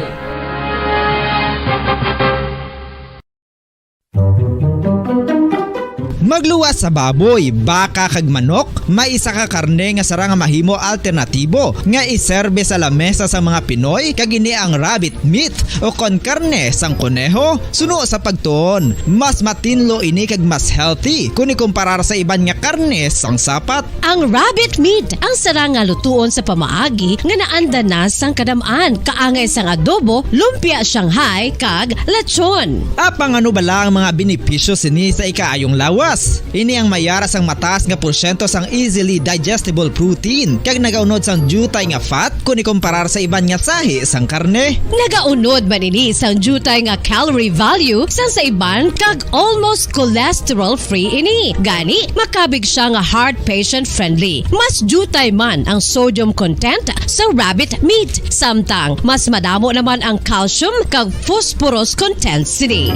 Magluwas sa baboy, baka kag manok, may isa ka karne nga sarang nga mahimo alternatibo nga iserbe sa lamesa sang mga Pinoy, kag ini ang rabbit meat o kon karne sang koneho. Suno sa pagtuon, mas matinlo ini kag mas healthy kon ikumparar sa iban nga karne sang sapat. Ang rabbit meat ang sarang nga lutuon sa pamaagi nga naanda na sang kadam-an, kaangay sang adobo, lumpia Shanghai, kag lechon. Apang ano bala ang mga benepisyo sini sa ikaayong lawas? Ini ang may ara sang mataas nga porsyento sang easily digestible protein, kag nagaunod sang diutay nga fat kon ikumparar sa iban nga sahi sang karne. Nagaunod man ini sang diutay nga calorie value sang sa iban, kag almost cholesterol-free ini. Gani, makabig siya nga heart patient-friendly. Mas diutay man ang sodium content sa rabbit meat, samtang mas madamo naman ang calcium kag phosphorus content sini.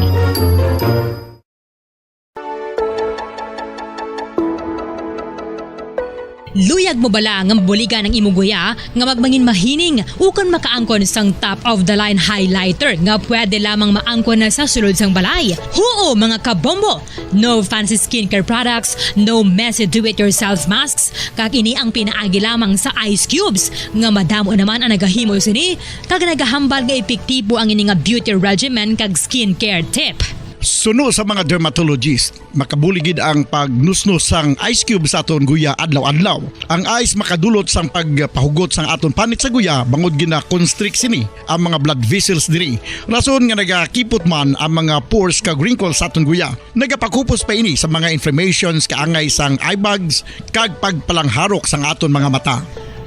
Luyag mo bala nga mabuligan ang imong guya nga magmangin mahining ukon makaangkon sang top-of-the-line highlighter nga pwede lamang maangkon na sa sulod sang balay? Huo, mga kabombo! No fancy skincare products, no messy do-it-yourself masks, kag ini ang pinaagi lamang sa ice cubes, nga madamo naman ang nagahimo sini, kag nagahambal nga epektibo ang ini nga beauty regimen kag skincare tip. Suno sa mga dermatologist, makabulig gid ang pagnusnos sang ice cube sa aton guya adlaw-adlaw. Ang ice makadulot sang pagpahugot sang aton panit sa guya, bangod gina-constrict sini ang mga blood vessels diri. Rason nga nagakipot man ang mga pores kag wrinkles sa aton guya. Nagapakupos pa ini sa mga inflammations kaangay sang eye bags kag pagpalangharok sang aton mga mata.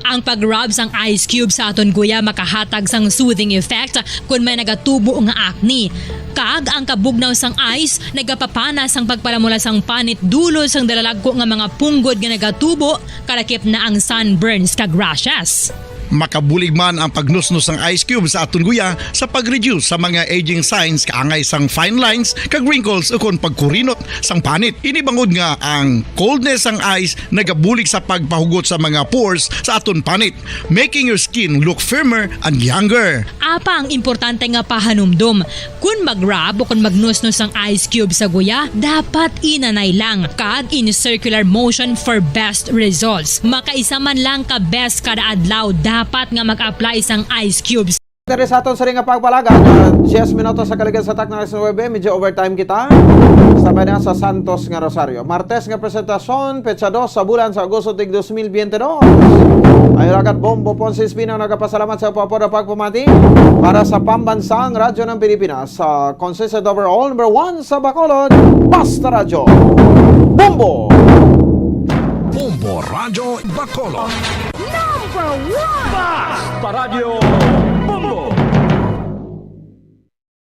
Ang pag-rub sang ice cube sa aton guya makahatag sang soothing effect kon may nagatubo nga acne. Kag ang kabugnaw sang ice nagapapana sang pagpalamula sang panit dulod sang dalalagko nga mga punggod nga nagatubo, kalakip na ang sunburns kag rashes. Makabulig man ang pagnusnos sang ice cube sa aton guya sa pag-reduce sa mga aging signs kaangay sang fine lines kag wrinkles ukon pagkurinot sang panit. Ini bangod nga ang coldness sang ice nagabulig sa pagpahugot sa mga pores sa aton panit, making your skin look firmer and younger. Apa ang importante nga pahanumdom? Kun mag-rub o kun magnusnos ang ice cube sa guya, dapat inanay lang kag in circular motion for best results. Makaisa man lang ka beses kada adlaw dapat nga mag-apply sang ice cubes. Diri sa aton sini nga pagpalaga, ah, diyes minutos sa kaligad sa takna sa nuebe, medyo overtime kita. Sabay na sa Santos nga Rosario. Martes nga presentasyon, petsa dos sa bulan sa Agosto tig dos mil biyente dos. Ay ragat Bombo Ponce Espino nagapasalamat sa pagpapamati para sa pambansang Radyo ng Pilipinas, sa consistent overall number one sa Bacolod, Basta Radyo Bombo! Bombo Radyo Bacolod. Number one! Basta Radyo Bombo!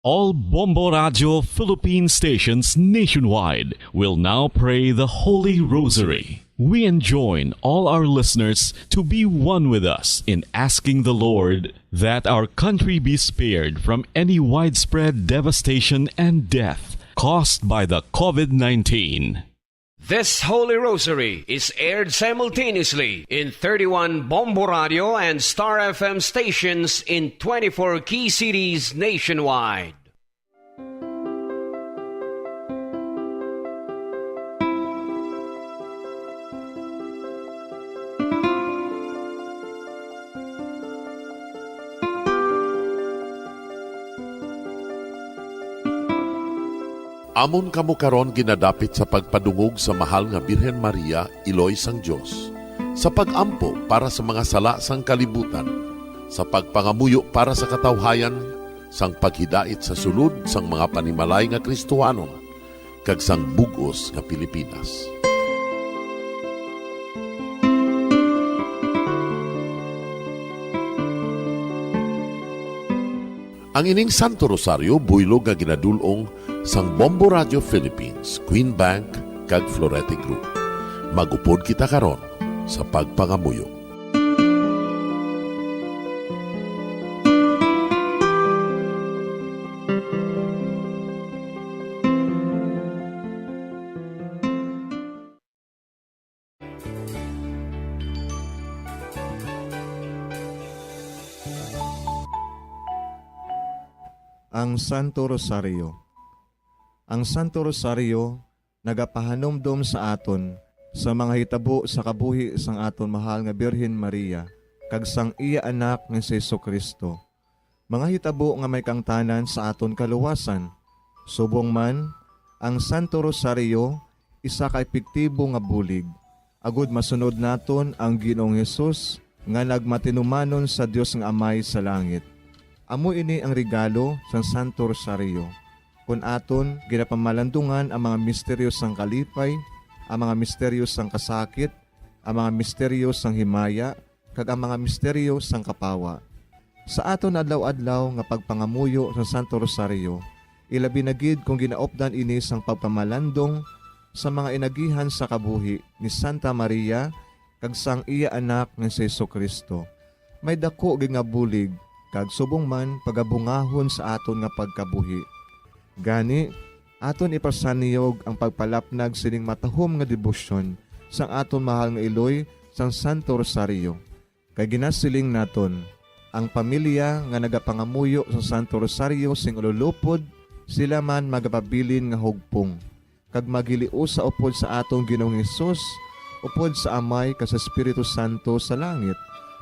All Bombo Radio Philippine stations nationwide will now pray the Holy Rosary. We enjoin all our listeners to be one with us in asking the Lord that our country be spared from any widespread devastation and death caused by the COVID nineteen. This Holy Rosary is aired simultaneously in thirty-one Bombo Radio and Star F M stations in twenty-four key cities nationwide. Amon kamo karon ginadapit sa pagpadungog sa mahal nga Birhen Maria, Iloy sang Dios, sa pag-ampo para sa mga sala sang kalibutan, sa pagpangamuyo para sa katawhayan, sang paghidait sa sulod sang mga panimalay nga Kristohanon, kag sang bug-os nga Pilipinas. Ang ining Santo Rosario buylog nga ginadul-ong sang Bombo Radio Philippines, Queen Bank, kag Florete Group. Mag-upod kita karon sa pagpangamuyo. Ang Santo Rosario. Ang Santo Rosario nagapahanumdom sa aton sa mga hitabo sa kabuhi sang aton mahal nga Birhen Maria kag sang iya Anak nga si Jesu-Cristo, mga hitabo nga may kaangtanan sa aton kaluwasan. Subong man, ang Santo Rosario isa ka epektibo nga bulig agod masunod naton ang Ginoong Hesus nga nagmatinumanon sa Dios nga Amay sa langit. Amo ini ang regalo sang Santo Rosario, kon aton ginapamalandungan ang mga misteryo sang kalipay, ang mga misteryo sang kasakit, ang mga misteryo sang himaya, kag ang mga misteryo sang kapawa. Sa aton adlaw-adlaw nga pagpangamuyo sa Santo Rosario, ilabi na gid kon ginaupdan ini sang pagpamalandong sa mga inagihan sa kabuhi ni Santa Maria kag sang iya Anak nga si Jesu-Cristo, may daku gid nga bulig kag subong man pagabungahon sa aton nga pagkabuhi. Gani, aton ipasanyog ang pagpalapnag sining matahom nga debosyon sang aton mahal nga iloy sang Santo Rosario. Kay ginasiling naton, ang pamilya nga nagapangamuyo sang Santo Rosario sing ululupod, sila man magapabilin nga hugpong, kag maghiliusa upod sa aton Ginoong Hesus, upod sa Amay kag sa Espiritu Santo sa langit,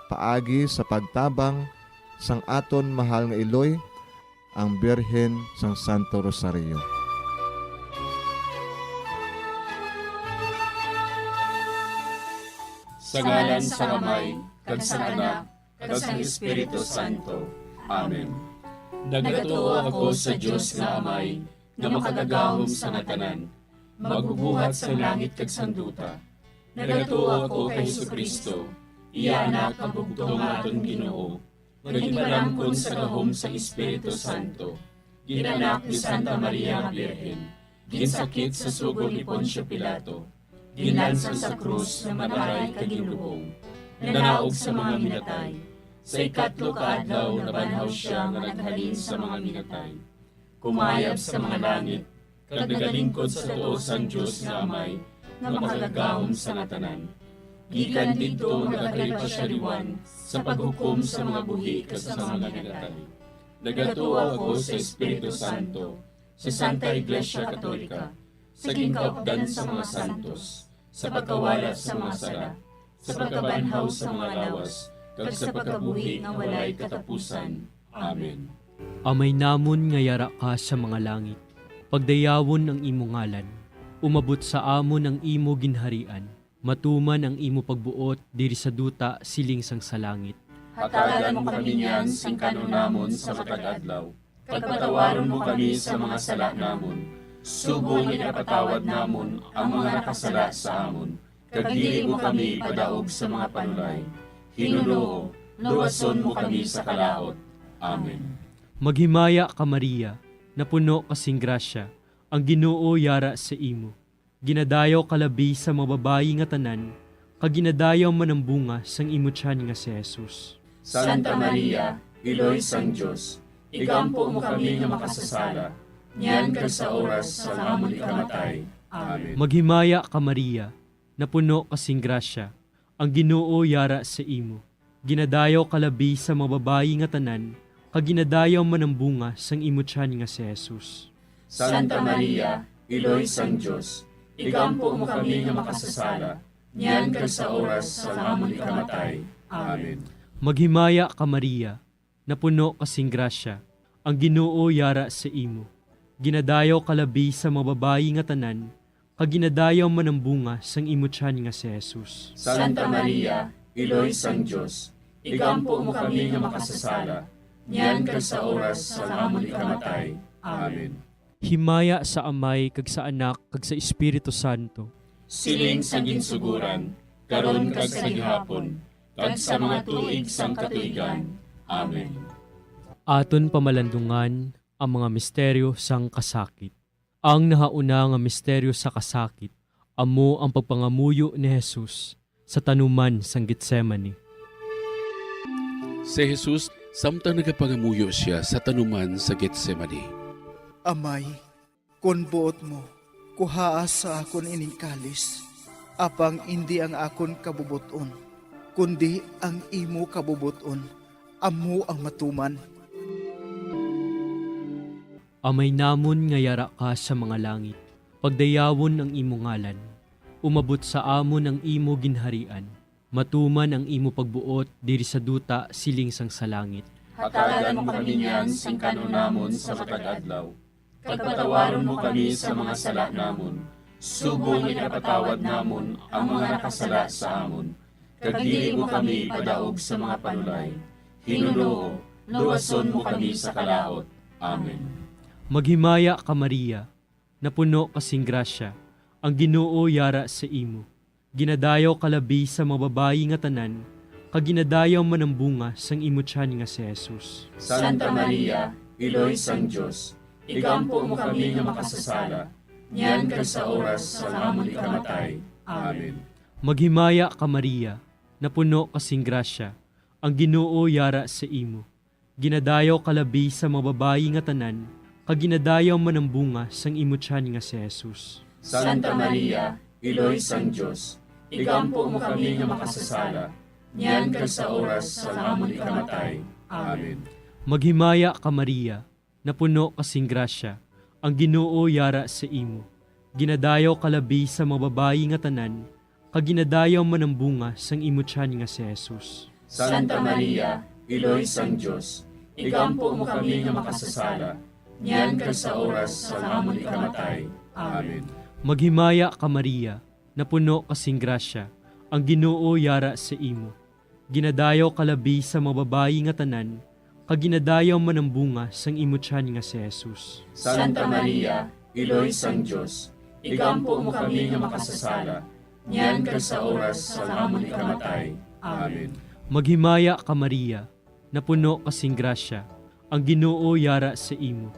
paagi sa pagtabang sang aton mahal nga iloy, ang Birhen sang Santo Rosario. Sa ngalan sang Amay, kag sang Anak, kag sang Espiritu Santo. Amen. Nagatuo ako sa Dios nga Amay, nga makagagahom sa nga tanan, magbubuhat sang langit kag sang duta. Nagatuo ako kay Jesu-Cristo, iya Anak nga bugtong nga aton Ginoo, nga ginpalamkon sa gahom sang Espiritu Santo, ginanak ni Santa Maria nga Birhen, ginsakit sa sugo ni Poncio Pilato, ginlansang sa krus, namatay kag ginlubong, nanaog sa mga minatay, Sa ikatlo ka adlaw nabanhaw sia nga naghalin sa mga minatay, kumayab sa mga langit, kag nagalingkod sa tuo sang Dios nga Amay, nga makagagahom sa nga tanan. Gikan didto nagakalipa sia liwat sa paghukom sa mga buhi kag sa mga minatay. Nagatuo ako sa Espiritu Santo, sa Santa Iglesia Katolika, sa ginkaupdan sa mga santos, sa pagkawala sa mga sala, sa pagkabanhaw sa mga lawas, kag sa pagkabuhi nga walay katapusan. Amen. Amay namon nga yara ka sa mga langit, pagdayawon ang imo ngalan. Umabot sa amon ang imo ginharian. Matuman ang imo pagbuot diri sa duta siling sang sa langit. Hatagan mo kami niyan sing kan-on namon sa matag adlaw, kag patawaron mo kami sa mga sala namon, subong nga ginapatawad namon ang mga nakasala sa amon, kag dili mo kami ipadaog sa mga panulay. Ginoo, luwason mo kami sa kalaut. Amen. Maghimaya ka, Maria, napuno ka sing grasya, ang Ginoo yara sa imo. Ginadayaw ka labi sa mga babayi nga tanan, kag ginadayaw man ang bunga sang imo tiyan nga si Jesus. Santa Maria, Iloy sang Dios, igampo mo kami nga makasasala, niyan kag sa oras sang amon ikamatay. Amen. Maghimaya ka, Maria, napuno ka sing grasya, ang Ginoo yara sa imo. Ginadayaw ka labi sa mga babayi nga tanan, kag ginadayaw man ang bunga sang imo tiyan nga si Jesus. Santa Maria, Iloy sang Dios, igampo mo kami nga makasasala, niyan kag sa oras sang amon ikamatay. Amen. Maghimaya ka, Maria, napuno ka sing grasya, ang Ginoo yara sa imo. Ginadayaw ka labi sa mga babayi nga tanan, kag ginadayaw man ang bunga sang imo tiyan nga si Jesus. Santa Maria, Iloy sang Dios, igampo mo kami nga makasasala, niyan kag sa oras sang amon ikamatay. Amen. Himaya sa Amay, kag sa Anak, kag sa Espiritu Santo. Siling sa ginsugoran, karon kag sa gihapon, kag sa mga tuig sang katuigan. Amen. Aton pamalandungan ang mga misteryo sang kasakit. Ang nahauna nga misteryo sa kasakit amo ang pagpangamuyo ni Jesus sa tanuman sang Getsemani. Si Jesus, samtang nagapangamuyo sia sa tanuman sa Getsemani. Amay, kon buot mo, kuhaa sa akon ining kalis, apang indi ang akon kabubot-on, kundi ang imo kabubot-on amo ang matuman. Amay namon nga yara ka sa mga langit, pagdayawon ang imo ngalan. Umabot sa amon ang imo ginharian. Matuman ang imo pagbuot diri sa duta siling sang sa langit. Hatagan mo kami niyan sing kan-on namon sa matag adlaw, kag patawaron mo kami sa mga sala namon, subong nga ginapatawad namon ang mga nakasala sa amon, kag dili mo kami ipadaog sa mga panulay. Ginoo, luwason mo kami sa kalaut. Amen. Maghimaya ka, Maria, napuno ka sing grasya, ang Ginoo yara sa imo. Ginadayaw ka labi sa mga babayi nga tanan, kag ginadayaw man ang bunga sang imo tiyan nga si Jesus. Santa Maria, Iloy sang Dios, igampo mo kami nga makasasala, niyan kag sa oras sang amon ikamatay. Amen. Maghimaya ka, Maria, napuno ka sing grasya, ang Ginoo yara sa imo. Ginadayaw ka labi sa mga babayi nga tanan, kag ginadayaw man ang bunga sang imo tiyan nga si Jesus. Santa Maria, Iloy sang Dios, igampo mo kami nga makasasala, niyan kag sa oras sang amon ikamatay. Amen. Maghimaya ka, Maria, napuno ka sing grasya, ang Ginoo yara sa imo. Ginadayaw ka labi sa mga babayi nga tanan, kag ginadayaw man ang bunga sang imo tiyan nga si Jesus. Santa Maria, Iloy sang Dios, igampo mo kami nga makasasala, niyan kag sa oras sang amon ikamatay. Amen. Maghimaya ka, Maria, napuno ka sing grasya, ang Ginoo yara sa imo. Ginadayaw ka labi sa mga babayi nga tanan, kag ginadayaw man ang bunga sang imo tiyan nga si Jesus. Santa Maria, Iloy sang Dios, igampo mo kami nga makasasala, niyan kag sa oras sang amon ikamatay. Amen. Maghimaya ka, Maria, napuno ka sing grasya, ang Ginoo yara sa imo.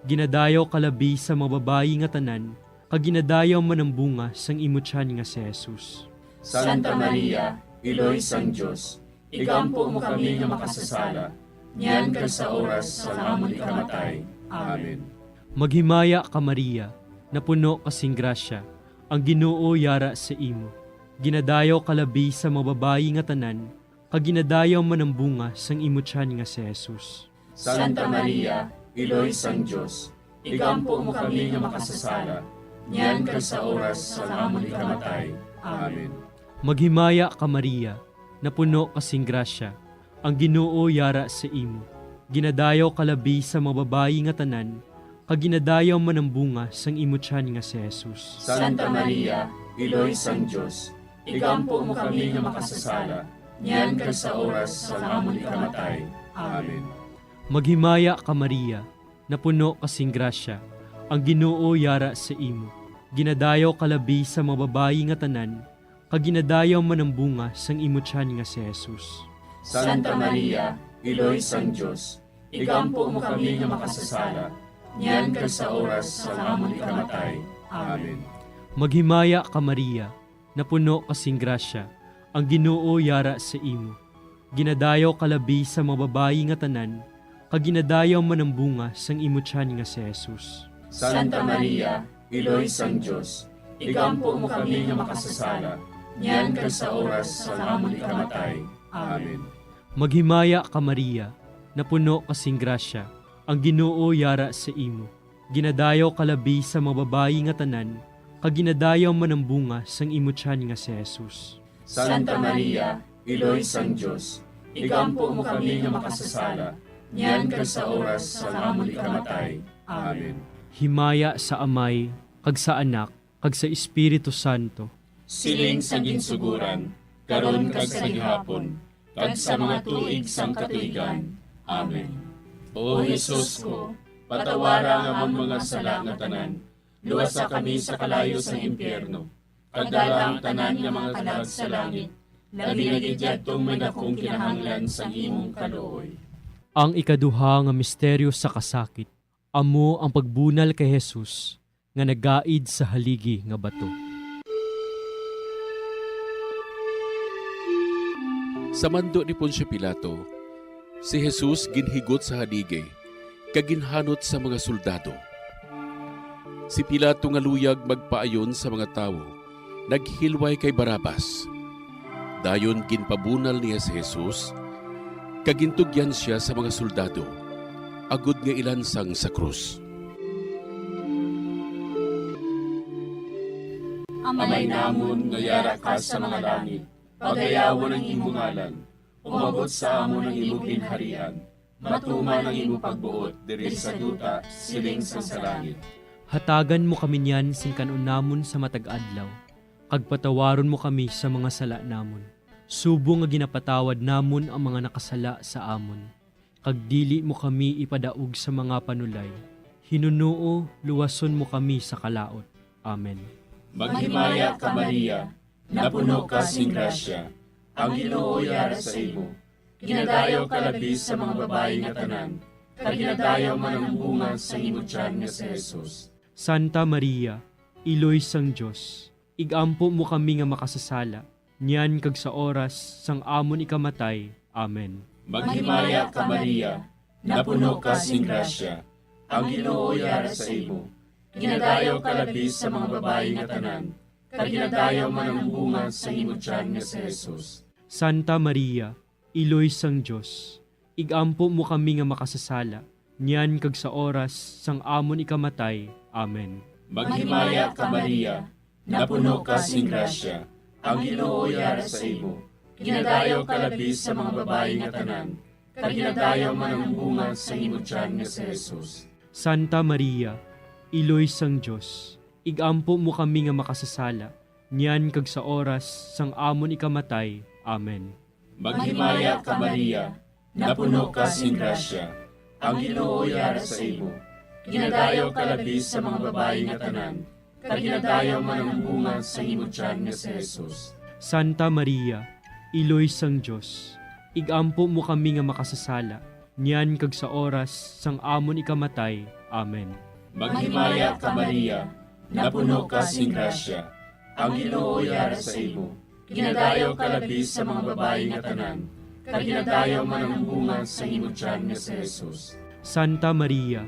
Ginadayaw ka labi sa mga babayi nga tanan, kag ginadayaw man ang bunga sang imo tiyan nga si Jesus. Santa Maria, Iloy sang Dios, igampo mo kami nga makasasala, niyan kag sa oras sang amon ikamatay. Amen. Maghimaya ka, Maria, napuno ka sing grasya, ang Ginoo yara sa imo. Ginadayaw ka labi sa mga babayi nga tanan, kag ginadayaw man ang bunga sang imo tiyan nga si Jesus. Santa Maria, Iloy sang Dios, igampo mo kami nga makasasala, niyan kag sa oras sang amon ikamatay. Amen. Maghimaya ka, Maria, napuno ka sing grasya, ang Ginoo yara sa imo. Ginadayaw ka labi sa mga babayi nga tanan, kag ginadayaw man ang bunga sang imo tiyan nga si Jesus. Santa Maria, Iloy sang Dios, igampo mo kami nga makasasala, niyan kag sa oras sang amon ikamatay. Amen. Maghimaya ka, Maria, napuno ka sing grasya, ang Ginoo yara sa imo. Ginadayaw ka labi sa mga babayi nga tanan, kag ginadayaw man ang bunga sang imo tiyan nga si Jesus. Santa Maria, Iloy sang Dios, igampo mo kami nga makasasala, niyan kag sa oras sang amon ikamatay. Amen. Maghimaya ka, Maria, napuno ka sing grasya, ang Ginoo yara sa imo. Ginadayaw ka labi sa mga babayi nga tanan, kag ginadayaw man ang bunga sang imo tiyan nga si Jesus. Santa Maria, Iloy sang Dios, igampo mo kami nga makasasala, niyan kag sa oras sang amon ikamatay. Amen. Maghimaya ka, Maria, napuno ka sing grasya, ang Ginoo yara sa imo. Ginadayaw ka labi sa mga babayi nga tanan, kag ginadayaw man ang bunga sang imo tiyan nga si Jesus. Santa Maria, Iloy sang Dios, igampo mo kami nga makasasala, niyan kag sa oras sang amon ikamatay. Amen. Himaya sa Amay, kag sa Anak, kag sa Espiritu Santo. Siling sa ginsuguran, karon kag sa gihapon, kag sa mga tuig sang katuigan. Amen. O Jesus ko, patawara ang amon mga sala nga tanan, luwasa kami sa kalayo sang impyerno, kag dala ang tanan nga mga kalag sa langit, labi na gid yadtong may dakong kinahanglan sang imong kaluoy. Ang ikaduha nga misteryo sa kasakit, amo ang pagbunal kay Jesus nga nagaid sa haligi nga bato. Sa mando ni Poncio Pilato, si Jesus ginhigot sa haligi kag ginhanot sa mga soldado. Si Pilato nga luyag magpaayon sa mga tawo, naghilway kay Barrabas. Dayon ginpabunal niya si Jesus, kag gintugyan sia sa mga soldado, agod nga ilansang sa krus. Amay namon nga yara ka sa mga langit, pagayawon ang imo ngalan. Umabot sa amon ang imo ginharian. Matuman ang imo pagbuot diri sa duta, siling sang sa langit. Hatagan mo kami niyan sing kan-on namon sa matag adlaw, kag patawaron mo kami sa mga sala namon, subong nga ginapatawad namon ang mga nakasala sa amon, kag dili mo kami ipadaog sa mga panulay. Hinunoo, luwason mo kami sa kalaut. Amen. Maghimaya ka, Maria, napuno ka sing grasya, ang Ginoo yara sa imo. Ginadayaw ka labi sa mga babayi nga tanan, kag ginadayaw man ang bunga sa imo tiyan nga si Jesus. Santa Maria, Iloy sang Dios, igampo mo kami nga makasasala, niyan kag sa oras sang amon ikamatay. Amen. Maghimaya ka, Maria, napuno ka sing grasya, ang Ginoo yara sa imo. Ginadayaw ka labi sa mga babayi nga tanan, kag ginadayaw man ang bunga sa imo tiyan nga si Jesus. Santa Maria, Iloy sang Dios, igampo mo kami nga makasasala, niyan kag sa oras sang amon ikamatay. Amen. Maghimaya ka, Maria, napuno ka sing grasya, ang Ginoo yara sa imo. Ginadayaw ka labi sa mga babayi nga tanan, kag ginadayaw man ang bunga sa imo tiyan nga si Jesus. Santa Maria, Iloy sang Dios, igampo mo kami nga makasasala, niyan kag sa oras sang amon ikamatay. Amen. Maghimaya ka, Maria, napuno ka sing grasya, ang Ginoo yara sa imo. Ginadayaw ka labi sa mga babayi nga tanan, kag ginadayaw man ang bunga sa imo tiyan nga si Jesus. Santa Maria, Iloy sang Dios, igampo mo kami nga makasasala, niyan kag sa oras sang amon ikamatay. Amen. Maghimaya ka, Maria, napuno ka sing grasya, ang Ginoo yara sa imo. Ginadayaw ka labi sa mga babayi nga tanan, kag ginadayaw man ang bunga sang imo tiyan nga si Jesus. Santa Maria,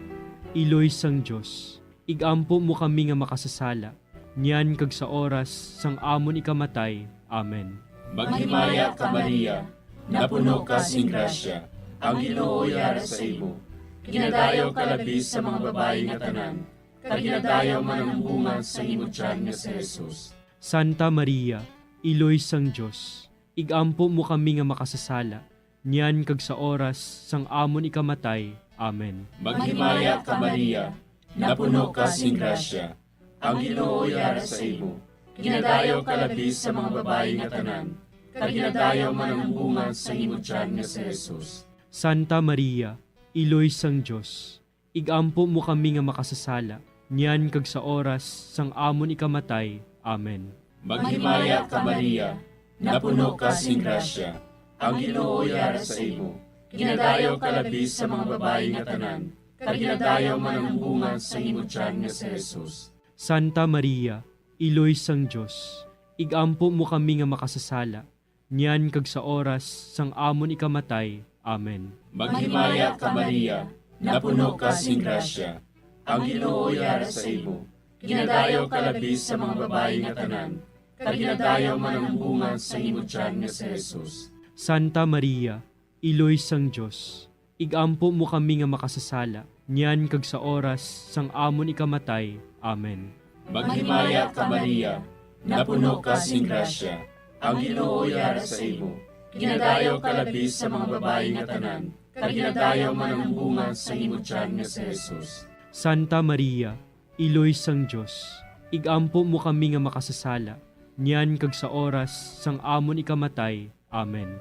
Iloy sang Dios, ig-ampo mo kami nga makasasala, niyan kag sa oras sang amon ikamatay. Amen. Maghimaya ka, Maria, napuno ka sing grasya, ang Ginoo yara sa imo. Ginadayaw ka labi sa mga babayi nga tanan, kag ginadayaw man ang bunga sang imo tiyan nga si Jesus. Santa Maria, Iloy sang Dios, ig-ampo mo kami nga makasasala, niyan kag sa oras sang amon ikamatay. Amen. Maghimaya ka, Maria, napuno ka sing grasya, ang Ginoo yara sa imo. Ginadayaw ka labi sa mga babayi nga tanan, kag ginadayaw man ang bunga sang imo tiyan nga si Jesus. Santa Maria, Iloy sang Dios, ig-ampo mo kami nga makasasala, niyan kag sa oras sang amon ikamatay. Amen. Maghimaya ka, Maria, napuno ka sing grasya, ang Ginoo yara sa imo. Ginadayaw ka labi sa mga babayi nga tanan, kag ginadayaw man ang bunga sang imo tiyan nga si Jesus. Santa Maria, Iloy sang Dios, ig-ampo mo kami nga makasasala, niyan kag sa oras sang amon ikamatay. Amen. Maghimaya ka, Maria, napuno ka sing grasya, ang Ginoo yara sa imo. Ginadayaw ka labi sa mga babayi nga tanan, kag ginadayaw man ang bunga sang imo tiyan nga si Jesus. Santa Maria, Iloy sang Dios, ig-ampo mo kami nga makasasala, niyan kag sa oras sang amon ikamatay. Amen. Maghimaya ka, Maria, napuno ka sing grasya, ang Ginoo yara sa imo. Ginadayaw ka labi sa mga babayi nga tanan, kag ginadayaw man ang bunga sang imo tiyan nga si Jesus. Santa Maria, Iloy sang Dios, ig-ampo mo kami nga makasasala, niyan kag sa oras sang amon ikamatay. Amen.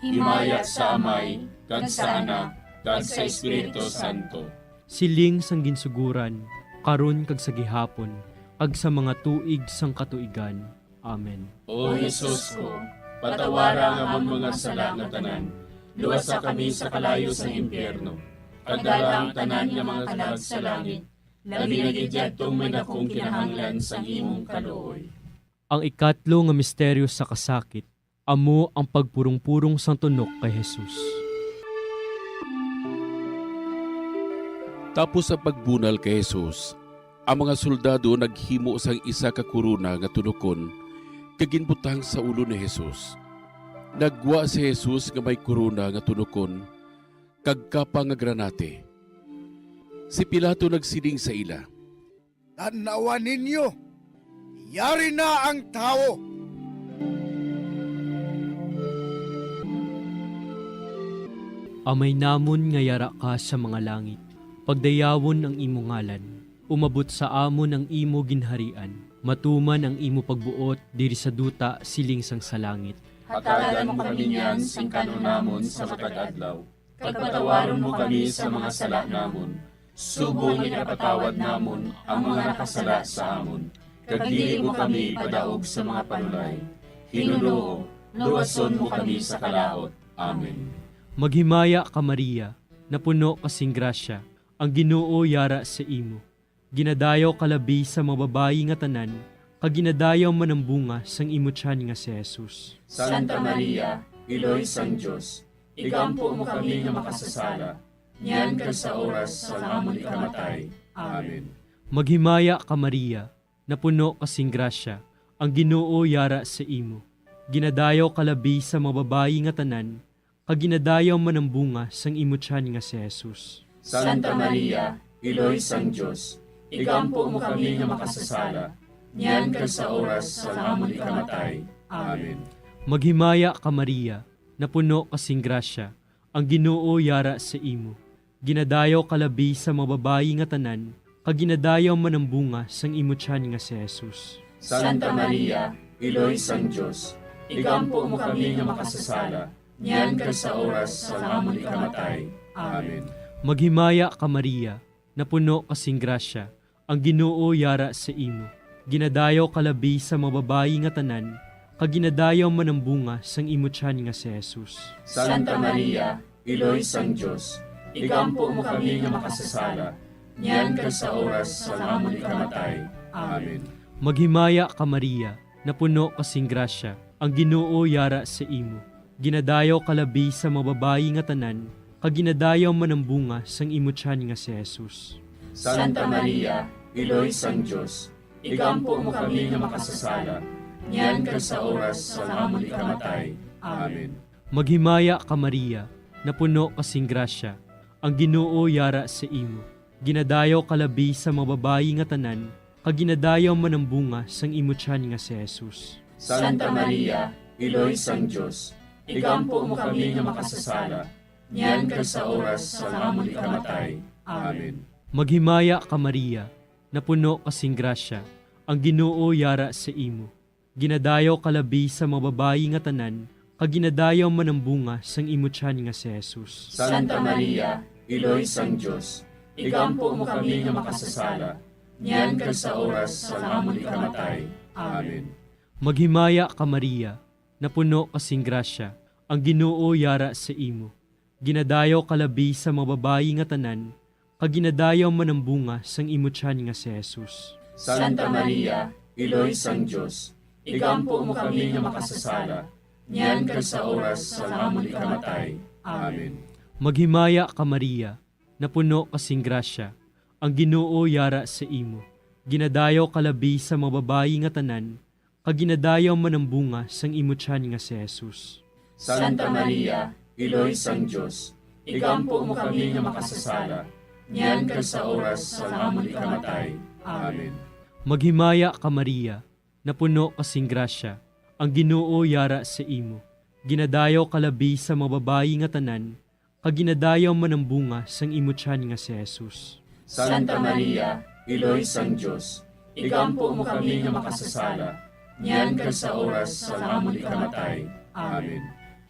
Himaya sa Amay, kag sa Anak, kag sa Espiritu Santo. Siling sang ginsuguran, karon kag sa gihapon, kag sa mga tuig sang katuigan. Amen. O Jesus ko, patawara ang amon mga sala nga tanan, luwasa kami sa kalayo sang impyerno, kag dala ang tanan nga mga kalag sa langit, labi na gid yadtong may dakong kinahanglan sang imong kaluoy. Ang ikatlo nga misteryo sa kasakit, amo ang pagpurong-purong sang tunok kay Jesus. Tapos ang pagbunal kay Jesus, ang mga soldado naghimo sang isa ka korona nga tunokon kag ginbutang sa ulo ni Jesus. Naggwa si Jesus nga may korona nga tunokon kag kapa nga granate. Si Pilato nagsiling sa ila, "Tan-awa ninyo, yari na ang tawo." Amay namon nga yara ka sa mga langit, pagdayawon ang imo ngalan. Umabot sa amon ang imo ginharian. Matuman ang imo pagbuot diri sa duta siling sang sa langit. Hatagan mo kami niyan sing kan-on namon sa matag adlaw. Kag patawaron mo kami sa mga sala namon, subong nga ginapatawad namon ang mga nakasala sa amon, kag dili mo kami ipadaog sa mga panulay. Ginoo, luwason mo kami sa kalaut. Amen. Maghimaya ka, Maria, napuno ka sing grasya, ang Ginoo yara sa imo. Ginadayaw ka labi sa mga babayi nga tanan, kag ginadayaw man ang bunga sang imo tiyan nga si Jesus. Santa Maria, Iloy sang Dios, igampo mo kami nga makasasala, niyan kag sa oras sang amon ikamatay. Amen. Maghimaya ka, Maria, napuno ka sing grasya, ang Ginoo yara sa imo. Ginadayaw ka labi sa mga babayi nga tanan, kag ginadayaw man ang bunga sang imo tiyan nga si Jesus. Santa Maria, Iloy sang Dios, igampo mo kami nga makasasala, niyan kag sa oras sang amon ikamatay. Amen. Maghimaya ka, Maria, napuno ka sing grasya, ang Ginoo yara sa imo. Ginadayaw ka labi sa mga babayi nga tanan, kag ginadayaw man ang bunga sang imo tiyan nga si Jesus. Santa Maria, Iloy sang Dios, igampo mo kami nga makasasala, niyan kag sa oras sang amon ikamatay. Amen. Maghimaya ka, Maria, napuno ka sing grasya, ang Ginoo yara sa imo. Ginadayaw ka labi sa mga babayi nga tanan, kag ginadayaw man ang bunga sang imo tiyan nga si Jesus. Santa Maria, Iloy sang Dios, igampo mo kami nga makasasala, niyan kag sa oras sang amon ikamatay. Amen. Maghimaya ka, Maria, napuno ka sing grasya, ang Ginoo yara sa imo. Ginadayaw ka labi sa mga babayi nga tanan, kag ginadayaw man ang bunga sang imo tiyan nga si Jesus. Santa Maria, Iloy sang Dios, igampo mo kami nga makasasala, niyan kag sa oras sang amon ikamatay. Amen. Maghimaya ka, Maria, napuno ka sing grasya, ang Ginoo yara sa imo. Ginadayaw ka labi sa mga babayi nga tanan, kag ginadayaw man ang bunga sang imo tiyan nga si Jesus. Santa Maria, Iloy sang Dios, igampo mo kami nga makasasala, niyan kag sa oras sang amon ikamatay. Amen. Maghimaya ka, Maria, napuno ka sing grasya, ang Ginoo yara sa imo. Ginadayaw ka labi sa mga babayi nga tanan, kag ginadayaw man ang bunga sang imo tiyan nga si Jesus. Santa Maria, Iloy sang Dios, igampo mo kami nga makasasala, niyan kag sa oras sang amon ikamatay. Amen. Maghimaya ka, Maria, napuno ka sing grasya, ang Ginoo yara sa imo. Ginadayaw ka labi sa mga babayi nga tanan, kag ginadayaw man ang bunga sang imo tiyan nga si Jesus. Santa Maria, Iloy sang Dios, igampo mo kami nga makasasala, niyan kag sa oras sang amon ikamatay. Amen. Maghimaya ka, Maria, napuno ka sing grasya, ang Ginoo yara sa imo. Ginadayaw ka labi sa mga babayi nga tanan, kag ginadayaw man ang bunga sang imo tiyan nga si Jesus. Santa Maria, Iloy sang Dios, igampo mo kami nga makasasala, niyan kag sa oras sang amon ikamatay. Amen. Maghimaya ka, Maria, napuno ka sing grasya, ang Ginoo yara sa imo. Ginadayaw ka labi sa mga babayi nga tanan, kag ginadayaw man ang bunga sang imo tiyan nga si Jesus. Santa Maria, Iloy sang Dios, igampo mo kami nga makasasala, niyan kag sa oras sang amon ikamatay. Amen.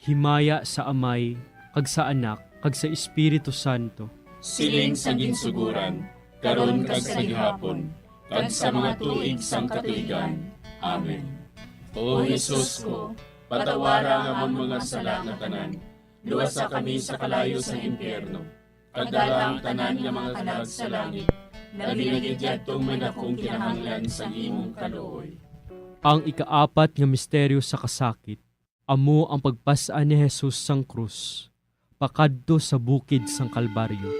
Himaya sa Amay, kag sa Anak, kag sa Espiritu Santo. Siling sa ginsuguran, karon kag sa gihapon, kag sa mga tuig sang katuigan. Amen. O Jesus ko, patawara ang amon mga sala nga tanan, luwasa kami sa kalayo sang impyerno, kag dala ang tanan nga mga kalag sa langit, labi na gid yadtong may dakong kinahanglan sang imong kaluoy. Ang ikaapat nga misteryo sa kasakit, amo ang pagpas-an ni Jesus sang krus pakadto sa bukid sang Kalbaryo.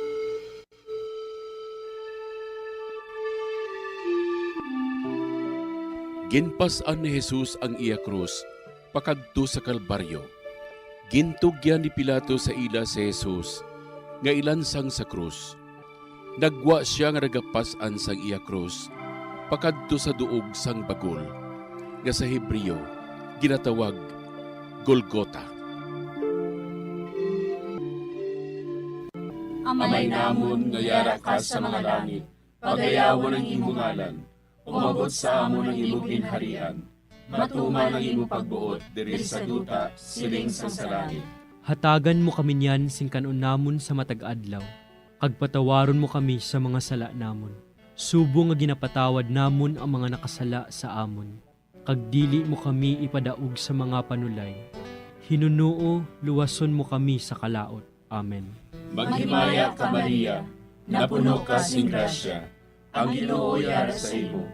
Ginpas-an ni Jesus ang iya krus pakadto sa Kalbaryo. Gintugyan ni Pilato sa ila si Jesus nga ilansang sa krus. Naggwa sia nga nagapas-an sang iya krus pakadto sa duog sang bagol, nga sa Hebreo ginatawag Golgota. Amay namon nga yara ka sa mga langit, pagayawon ang imo ngalan. Umabot sa amon ang imo ginharian. Matuman ang imo pagbuot diri sa duta, siling sang sa langit. Hatagan mo kami niyan sing kan-on namon sa matag adlaw, kag patawaron mo kami sa mga sala namon, subong nga ginapatawad namon ang mga nakasala sa amon. Kag dili mo kami ipadaog sa mga panulay. Hinunoo, luwason mo kami sa kalaut. Amen. Maghimaya ka, Maria, napuno ka sing grasya, ang Ginoo yara sa imo.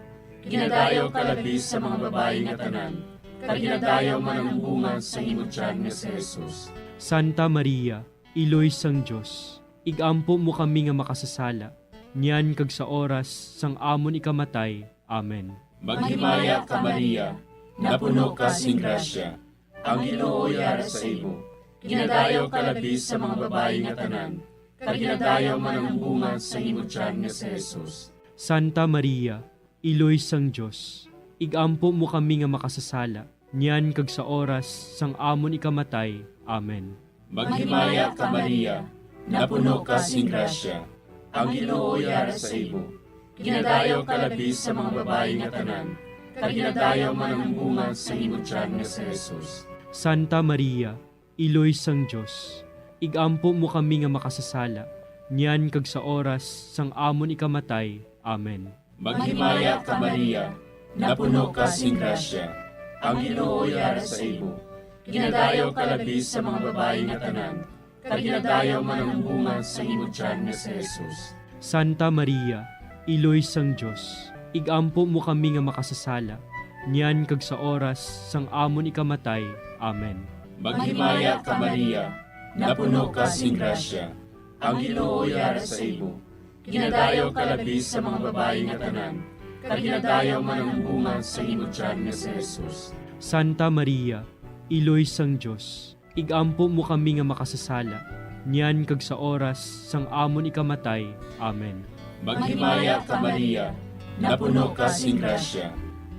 Ginadayaw ka labi sa mga babayi nga tanan, kag ginadayaw man ang bunga sang imo tiyan nga si Jesus. Santa Maria, Iloy sang Dios, igampo mo kami nga makasasala, niyan kag sa oras sang amon ikamatay. Amen. Maghimaya ka, Maria, napuno ka sing grasya, ang Ginoo yara sa imo. Ginadayaw ka labi sa mga babayi nga tanan, kag ginadayaw man ang bunga sang imo tiyan nga si Jesus. Santa Maria, Iloy sang Dios, igampo mo kami nga makasasala, niyan kag sa oras sang amon ikamatay. Amen. Maghimaya ka, Maria, napuno ka sing grasya, ang Ginoo yara sa imo. Ginadayaw ka labi sa mga babayi nga tanan, kag ginadayaw man ang bunga sang imo tiyan nga si Jesus. Santa Maria, Iloy sang Dios, igampo mo kami nga makasasala, niyan kag sa oras sang amon ikamatay. Amen. Maghimaya ka, Maria, napuno ka sing grasya, ang Ginoo yara sa imo. Ginadayaw ka labi sa mga babayi nga tanan, kag ginadayaw man ang bunga sang imo tiyan nga si Jesus. Santa Maria, Iloy sang Dios, igampo mo kami nga makasasala, niyan kag sa oras sang amon ikamatay. Amen. Maghimaya ka, Maria, napuno ka sing grasya, ang Ginoo yara sa imo. Ginadayaw ka labi sa mga babayi nga tanan, kag ginadayaw man ang bunga sang imo tiyan nga si Jesus. Santa Maria, Iloy sang Dios, igampo mo kami nga makasasala, niyan kag sa oras sang amon ikamatay. Amen. Maghimaya ka, Maria, napuno ka sing grasya,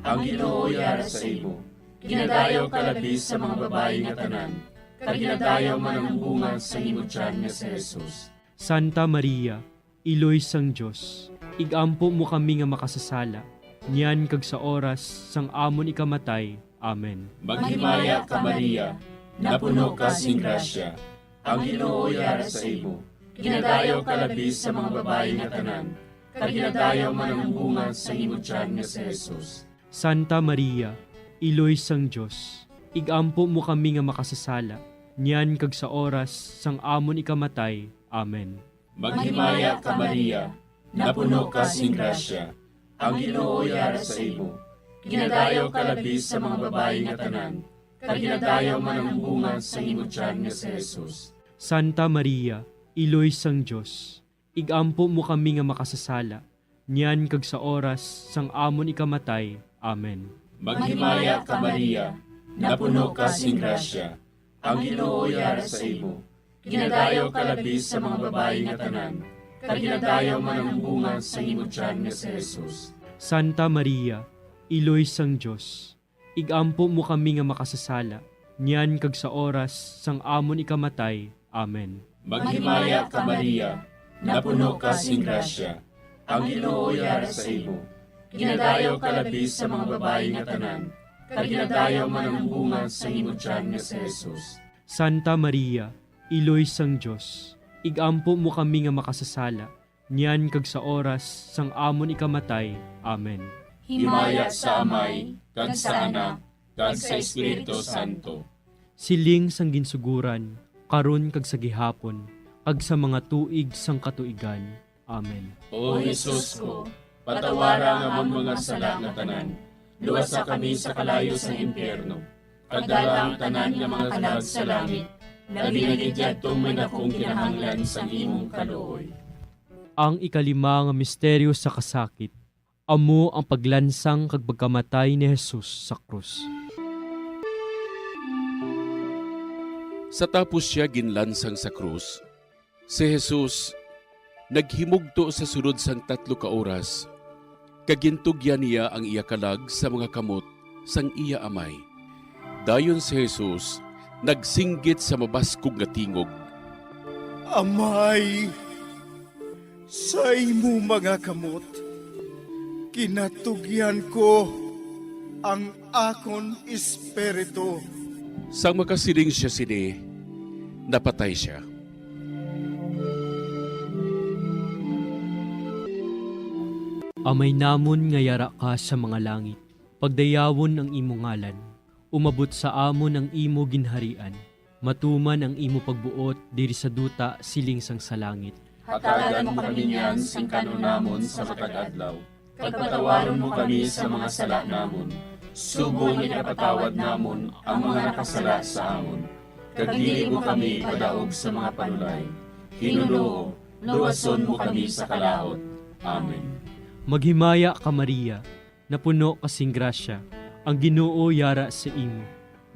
ang Ginoo yara sa imo. Ginadayaw ka labi sa mga babayi nga tanan, kag ginadayaw man ang bunga sang imo tiyan nga si Jesus. Santa Maria, Iloy sang Dios, igampo mo kami nga makasasala, niyan kag sa oras sang amon ikamatay. Amen. Maghimaya ka, Maria, napuno ka sing grasya, ang Ginoo yara sa imo. Ginadayaw ka labi sa mga babayi nga tanan, kag ginadayaw man ang bunga sang imo tiyan nga si Jesus. Santa Maria, Iloy sang Dios, igampo mo kami nga makasasala, niyan kag sa oras sang amon ikamatay. Amen. Maghimaya ka, Maria, napuno ka sing grasya, ang Ginoo yara sa imo. Ginadayaw ka labi sa mga babayi nga tanan, kag ginadayaw man ang bunga sang imo tiyan nga si Jesus. Santa Maria, Iloy sang Dios, igampo mo kami nga makasasala, niyan kag sa oras sang amon ikamatay. Amen. Maghimaya ka, Maria, napuno ka sing grasya, ang Ginoo yara sa imo. Ginadayaw ka labi sa mga babayi nga tanan, kag ginadayaw man ang bunga sang imo tiyan nga si Jesus. Santa Maria, Iloy sang Dios, igampo mo kami nga makasasala, niyan kag sa oras sang amon ikamatay. Amen. Maghimaya ka, Maria, napuno ka sing grasya, ang Ginoo yara sa imo. Ginadayaw ka labi sa mga babayi nga tanan, kag ginadayaw man ang bunga sang imo tiyan nga si Jesus. Santa Maria, Iloy sang Dios, igampo mo kami nga makasasala, niyan kag sa oras sang amon ikamatay. Amen. Himaya sa Amay, kag sa Anak, kag sa Espiritu Santo. Siling sang ginsuguran, karon kag sa gihapon, kag sa mga tuig sang katuigan. Amen. O Jesus ko, patawara ang amon mga sala nga tanan, luwasa kami sa kalayo sang impyerno, kag dala ang tanan nga mga kalag sa langit, labi na gid yadtong may dakong kinahanglan sang imong kaluoy. Ang ikalima nga misteryo sa kasakit, amo ang paglansang kag pagkamatay ni Jesus sa krus. Sa tapos sia ginlansang sa krus, si Jesus naghimugto sa sulod sang tatlo ka oras, kag gintugyan niya ang iya kalag sa mga kamot sang iya Amay. Dayon si Jesus nagsinggit sa mabaskog nga tingog, "Amay, sa imo mga kamot ginatugyan ko ang akon espiritu." Sang makasiling sia sini, napatay sia. Amay namon nga yara ka sa mga langit, pagdayawon ang imo ngalan. Umabot sa amon ang imo ginharian. Matuman ang imo pagbuot diri sa duta siling sang sa langit. Hatagan mo kami niyan sing kan-on namon sa matag adlaw, kag patawaron mo kami sa mga sala namon, subong nga ginapatawad namon ang mga nakasala sa amon. Kag dili mo kami ipadaog sa mga panulay. Ginoo, luwason mo kami sa kalaut. Amen. Maghimaya ka, Maria, napuno ka sing grasya, ang Ginoo yara sa imo.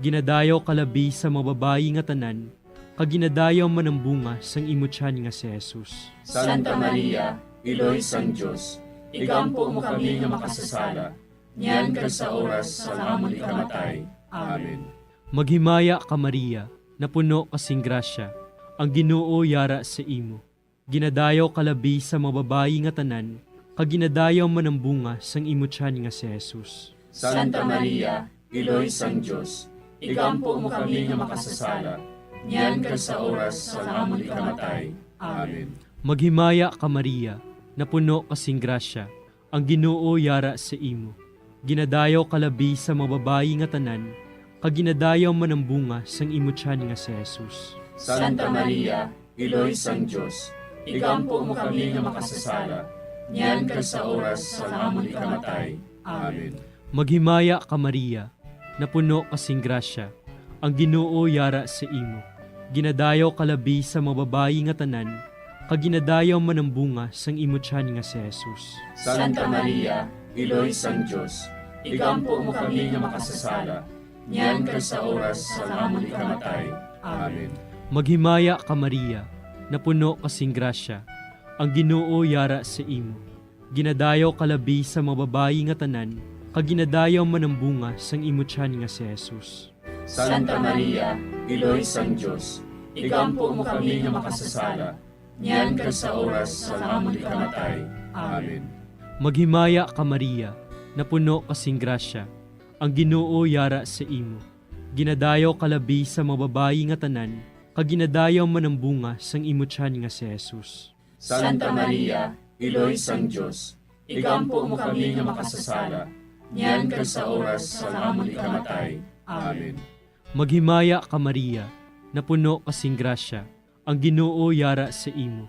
Ginadayaw ka labi sa mga babayi nga tanan, kag ginadayaw man ang bunga sang imo tiyan nga si Jesus. Santa Maria, Iloy sang Dios, igampo mo kami nga makasasala, niyan kag sa oras sang amon ikamatay. Amen. Maghimaya ka, Maria, napuno ka sing grasya, ang Ginoo yara sa imo. Ginadayaw ka labi sa mga babayi nga tanan, kag ginadayaw man ang bunga sang imo tiyan nga si Jesus. Santa Maria, Iloy sang Dios, igampo mo kami nga makasasala, niyan kag sa oras sang amon ikamatay. Amen. Maghimaya ka, Maria, napuno ka sing grasya, ang Ginoo yara sa imo. Ginadayaw ka labi sa mga babayi nga tanan, kag ginadayaw man ang bunga sang imo tiyan nga si Jesus. Santa Maria, Iloy sang Dios, igampo mo kami nga makasasala, niyan kag sa oras sang amon ikamatay. Amen. Maghimaya ka, Maria, napuno ka sing grasya, Ang Ginoo yara sa imo. Ginadayaw ka labi sa mga babayi nga tanan, kag ginadayaw man ang bunga sang imo tiyan nga si Jesus. Santa Maria, Iloy sang Dios, igampo mo kami nga makasasala, niyan kag sa oras sang amon ikamatay. Amen. Maghimaya ka, Maria, napuno ka sing grasya, ang Ginoo yara sa imo. Ginadayaw ka labi sa mga babayi nga tanan, kag ginadayaw man ang bunga sang imo tiyan nga si Jesus. Santa Maria, Iloy sang Dios, igampo mo kami nga makasasala, niyan kag sa oras sang amon ikamatay. Amen. Maghimaya ka, Maria, napuno ka sing grasya, ang Ginoo yara sa imo. Ginadayaw ka labi sa mga babayi nga tanan, kag ginadayaw man ang bunga sang imo tiyan nga si Jesus. Santa Maria, Iloy sang Dios, igampo mo kami nga makasasala, niyan kag sa oras sang amon ikamatay. Amen. Maghimaya ka, Maria, napuno ka sing grasya, ang Ginoo yara sa imo.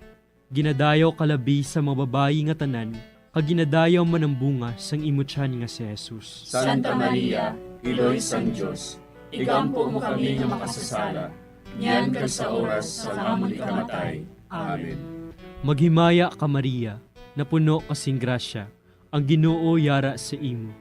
Ginadayaw ka labi sa mga babayi nga tanan, kag ginadayaw man ang bunga sang imo tiyan nga si Jesus. Santa Maria, Iloy sang Dios, igampo mo kami nga makasasala, niyan kag sa oras sang amon ikamatay. Amen. Maghimaya ka, Maria, napuno ka sing grasya, ang Ginoo yara sa imo.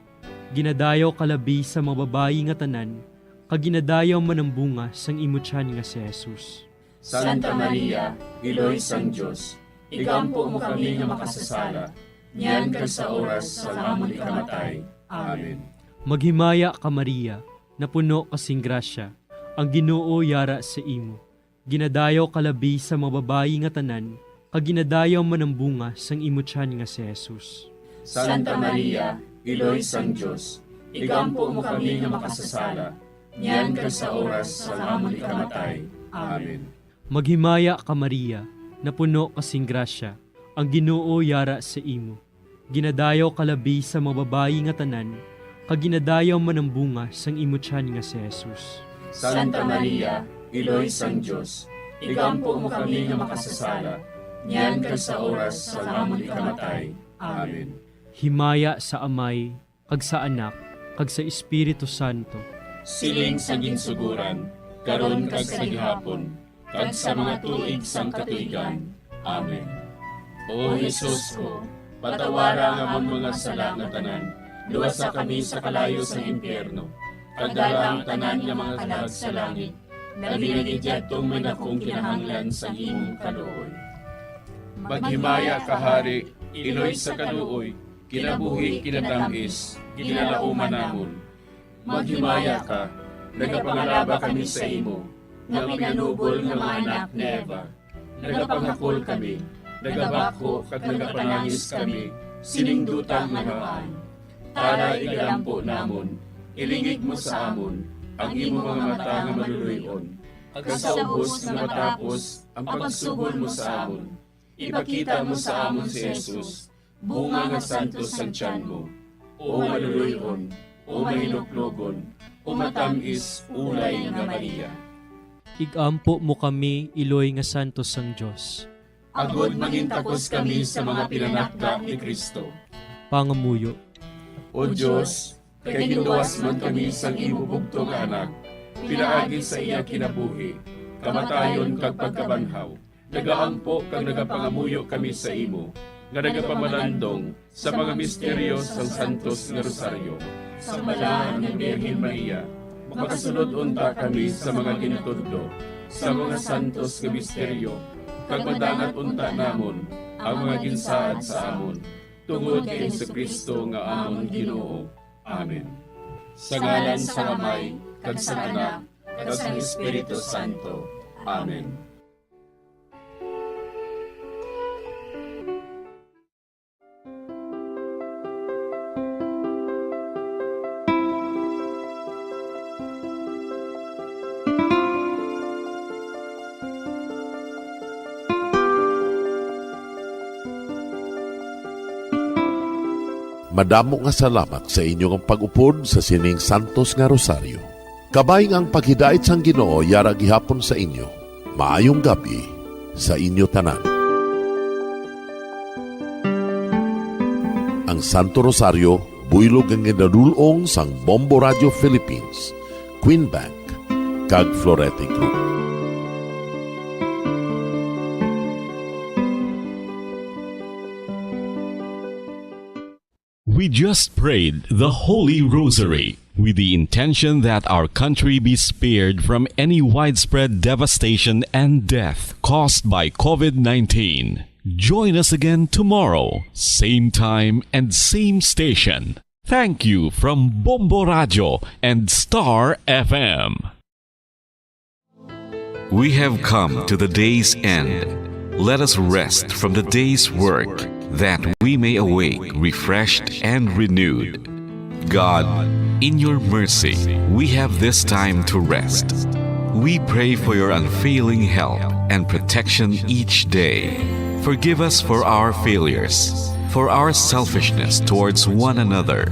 Ginadayaw ka labi sa mga babayi nga tanan, kag ginadayaw man ang bunga sang imo tiyan nga si Jesus. Santa Maria, Iloy sang Dios, igampo mo kami nga makasasala, niyan kag sa oras sang amon ikamatay. Amen. Maghimaya ka, Maria, napuno ka sing grasya, ang Ginoo yara sa imo. Ginadayaw ka labi sa mga babayi nga tanan, kag ginadayaw man ang bunga sang imo tiyan nga si Jesus. Santa Maria, Iloy sang Dios, igampo mo kami nga makasasala, niyan kag sa oras sang amon ikamatay. Amen. Maghimaya ka, Maria, napuno ka sing grasya, ang Ginoo yara sa imo. Ginadayaw ka labi sa mga babayi nga tanan, kag ginadayaw man ang bunga sang imo tiyan nga si Jesus. Santa Maria, Iloy sang Dios, igampo mo kami nga makasasala, niyan kag sa oras sang amon ikamatay. Amen. Himaya sa Amay, kag sa Anak, kag sa Espiritu Santo. Siling sa ginsugoran, karon kag sa gihapon, kag sa mga tuig sang katuigan. Amen. O Jesus ko, patawara ang amon mga sala nga tanan, luwasa kami sa kalayo sang impyerno, kag dala ang tanan nga mga kalag sa langit, labi na gid yadtong may dakong kinahanglan sang imong kaluoy. Maghimaya ka, Hari, Iloy sa kaluoy, kinabuhi, kinatamis, ginalauman namon. Maghimaya ka, nagapangalaba kami sa imo, nga pinanubol nga mga anak ni Eva. Nagapangakol kami, nagabakho kag nagapanangis kami sining duta nga namaan. Tara, igalampo namon, ilingig mo sa amon ang imo mga mata nga maluloy-on, kag sa ubos nga matapos ang pagsugod mo sa amon, ipakita mo sa amon si Jesus, bunga nga santos sang tiyan mo, o maluloy-on, o mahinuklogon, o matamis ulay nga Maria. Igampo mo kami, iloy nga santos sang Dios. Agod mangintakos kami sa mga pinanakda ni Cristo. Pangamuyo. O Dios, kay ginluwas man kami sang imo bugtong nga Anak, pinaagi sa iya kinabuhi, kamatayon kag pagkabanhaw, nagaampo kag nagapangamuyo kami sa imo, nga nagapamalandong sa mga misteryo sang Santos nga Rosaryo. Sa Balaan nga Birhen Maria, makasulod unta kami sa mga ginatudlo sa mga santos nga misteryo, kag madangat unta namon ang mga ginsaad sa amon, tungod kay Jesu-Cristo nga amon Ginoo. Amen. Sa ngalan sang Amay, kag sang Anak, kag sang Espiritu Santo. Amen. Madamo nga salamat sa inyo nga pag-upod sa sining santos nga rosaryo. Kabay nga ang paghidait sang Ginoo yara gihapon sa inyo. Maayong gab-i sa inyo tanan. Ang Santo Rosario, buylog nga ginadul-ong sang Bombo Radio Philippines, Queen Bank, kag Florete Group. We just prayed the Holy Rosary with the intention that our country be spared from any widespread devastation and death caused by COVID nineteen. Join us again tomorrow, same time and same station. Thank you from Bombo Radio and Star F M. We have come to the day's end. Let us rest from the day's work, that we may awake refreshed and renewed. God, in your mercy, we have this time to rest. We pray for your unfailing help and protection each day. Forgive us for our failures, for our selfishness towards one another.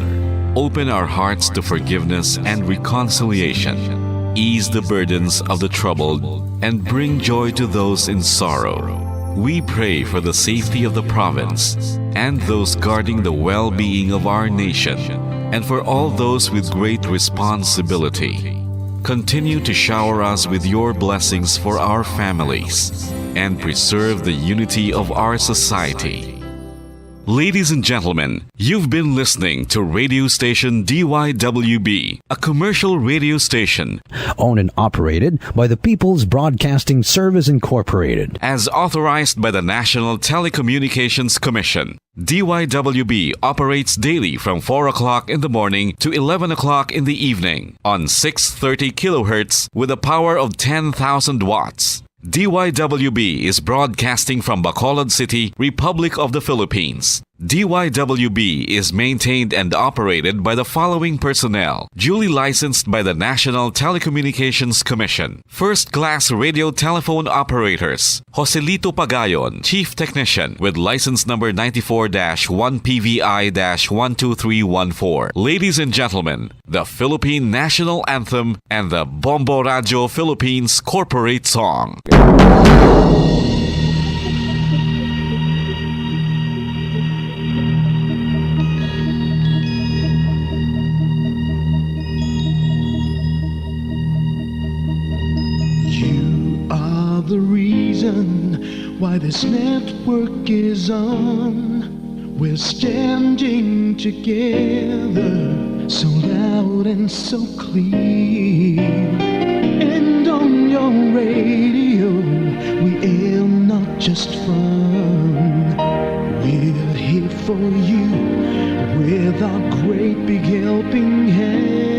Open our hearts to forgiveness and reconciliation. Ease the burdens of the troubled and bring joy to those in sorrow. We pray for the safety of the province and those guarding the well-being of our nation, and for all those with great responsibility. Continue to shower us with your blessings for our families and preserve the unity of our society. Ladies and gentlemen, you've been listening to radio station D Y W B, a commercial radio station owned and operated by the People's Broadcasting Service Incorporated, as authorized by the National Telecommunications Commission. D Y W B operates daily from four o'clock in the morning to eleven o'clock in the evening on six thirty kilohertz with a power of ten thousand watts. D Y W B is broadcasting from Bacolod City, Republic of the Philippines. D Y W B is maintained and operated by the following personnel, duly licensed by the National Telecommunications Commission. First class radio telephone operators, Joselito Pagayon, Chief Technician, with license number ninety-four dash one P V I dash one two three one four. Ladies and gentlemen, the Philippine National Anthem and the Bombo Radio Philippines Corporate Song. You are the reason why this network is on. We're standing together, so loud and so clear. And on your radio, we aim not just fun. We're here for you with our great big helping hand.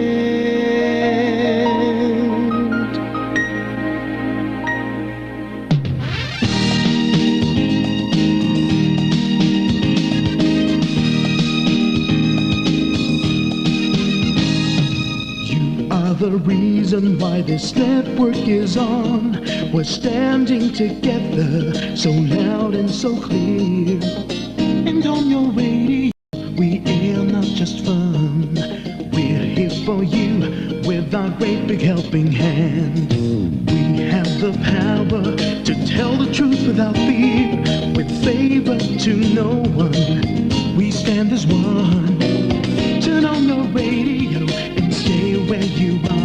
You are the reason why this network is on. We're standing together, so loud and so clear. And on your radio, we aim not just fun. We're here for you with our great big helping hand. We have the power to tell the truth without fear, with favor to no one. We stand as one. Turn on your radio and stay where you are.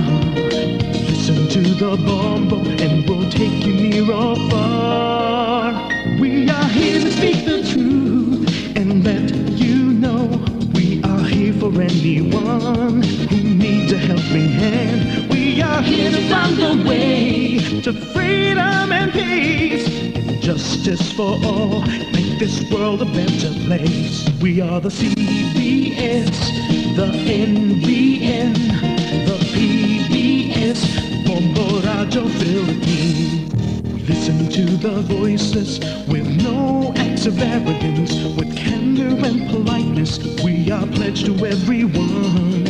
Listen to the Bombo and we'll take you near or far. We are here to speak the truth and let you know we are here for anyone who needs a helping hand. We are here to find a way to freedom and peace and justice for all. Make this world a better place. We are the C B S, the N B N, the P B S, Bombo Radio Philippines. We listen to the voiceless with no acts of arrogance, with candor and politeness. We are pledged to everyone.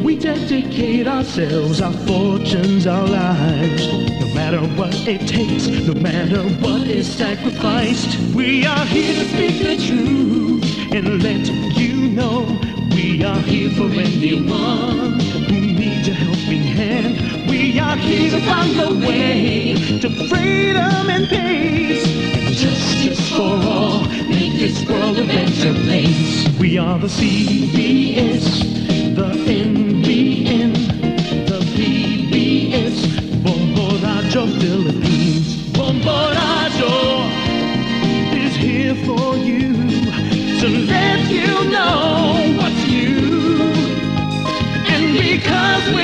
We dedicate ourselves, our fortunes, our lives. No matter what it takes, no matter what is sacrificed, we are here to speak the truth and let you know we are here for anyone who needs a helping hand. We are here to find a way to freedom and peace and justice for all. Make this world a better place. We are the C B S, the N B N, the P B S,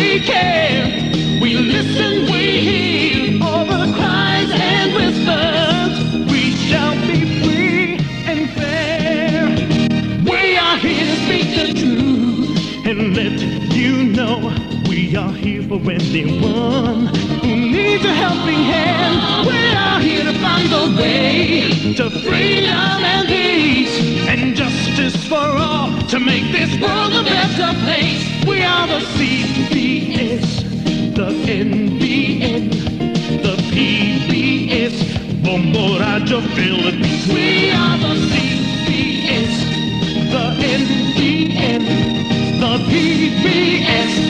We care, we listen, we hear all the cries and whispers. We shall be free and fair. We are here to speak the truth and let you know we are here for anyone who needs a helping hand. We are here to find the way to freedom and peace and justice for all to make this world a better place. We are the C B S, the N B N, the P B S, Bombo Radio Philippines. We are the C B S, the N B N, the P B S,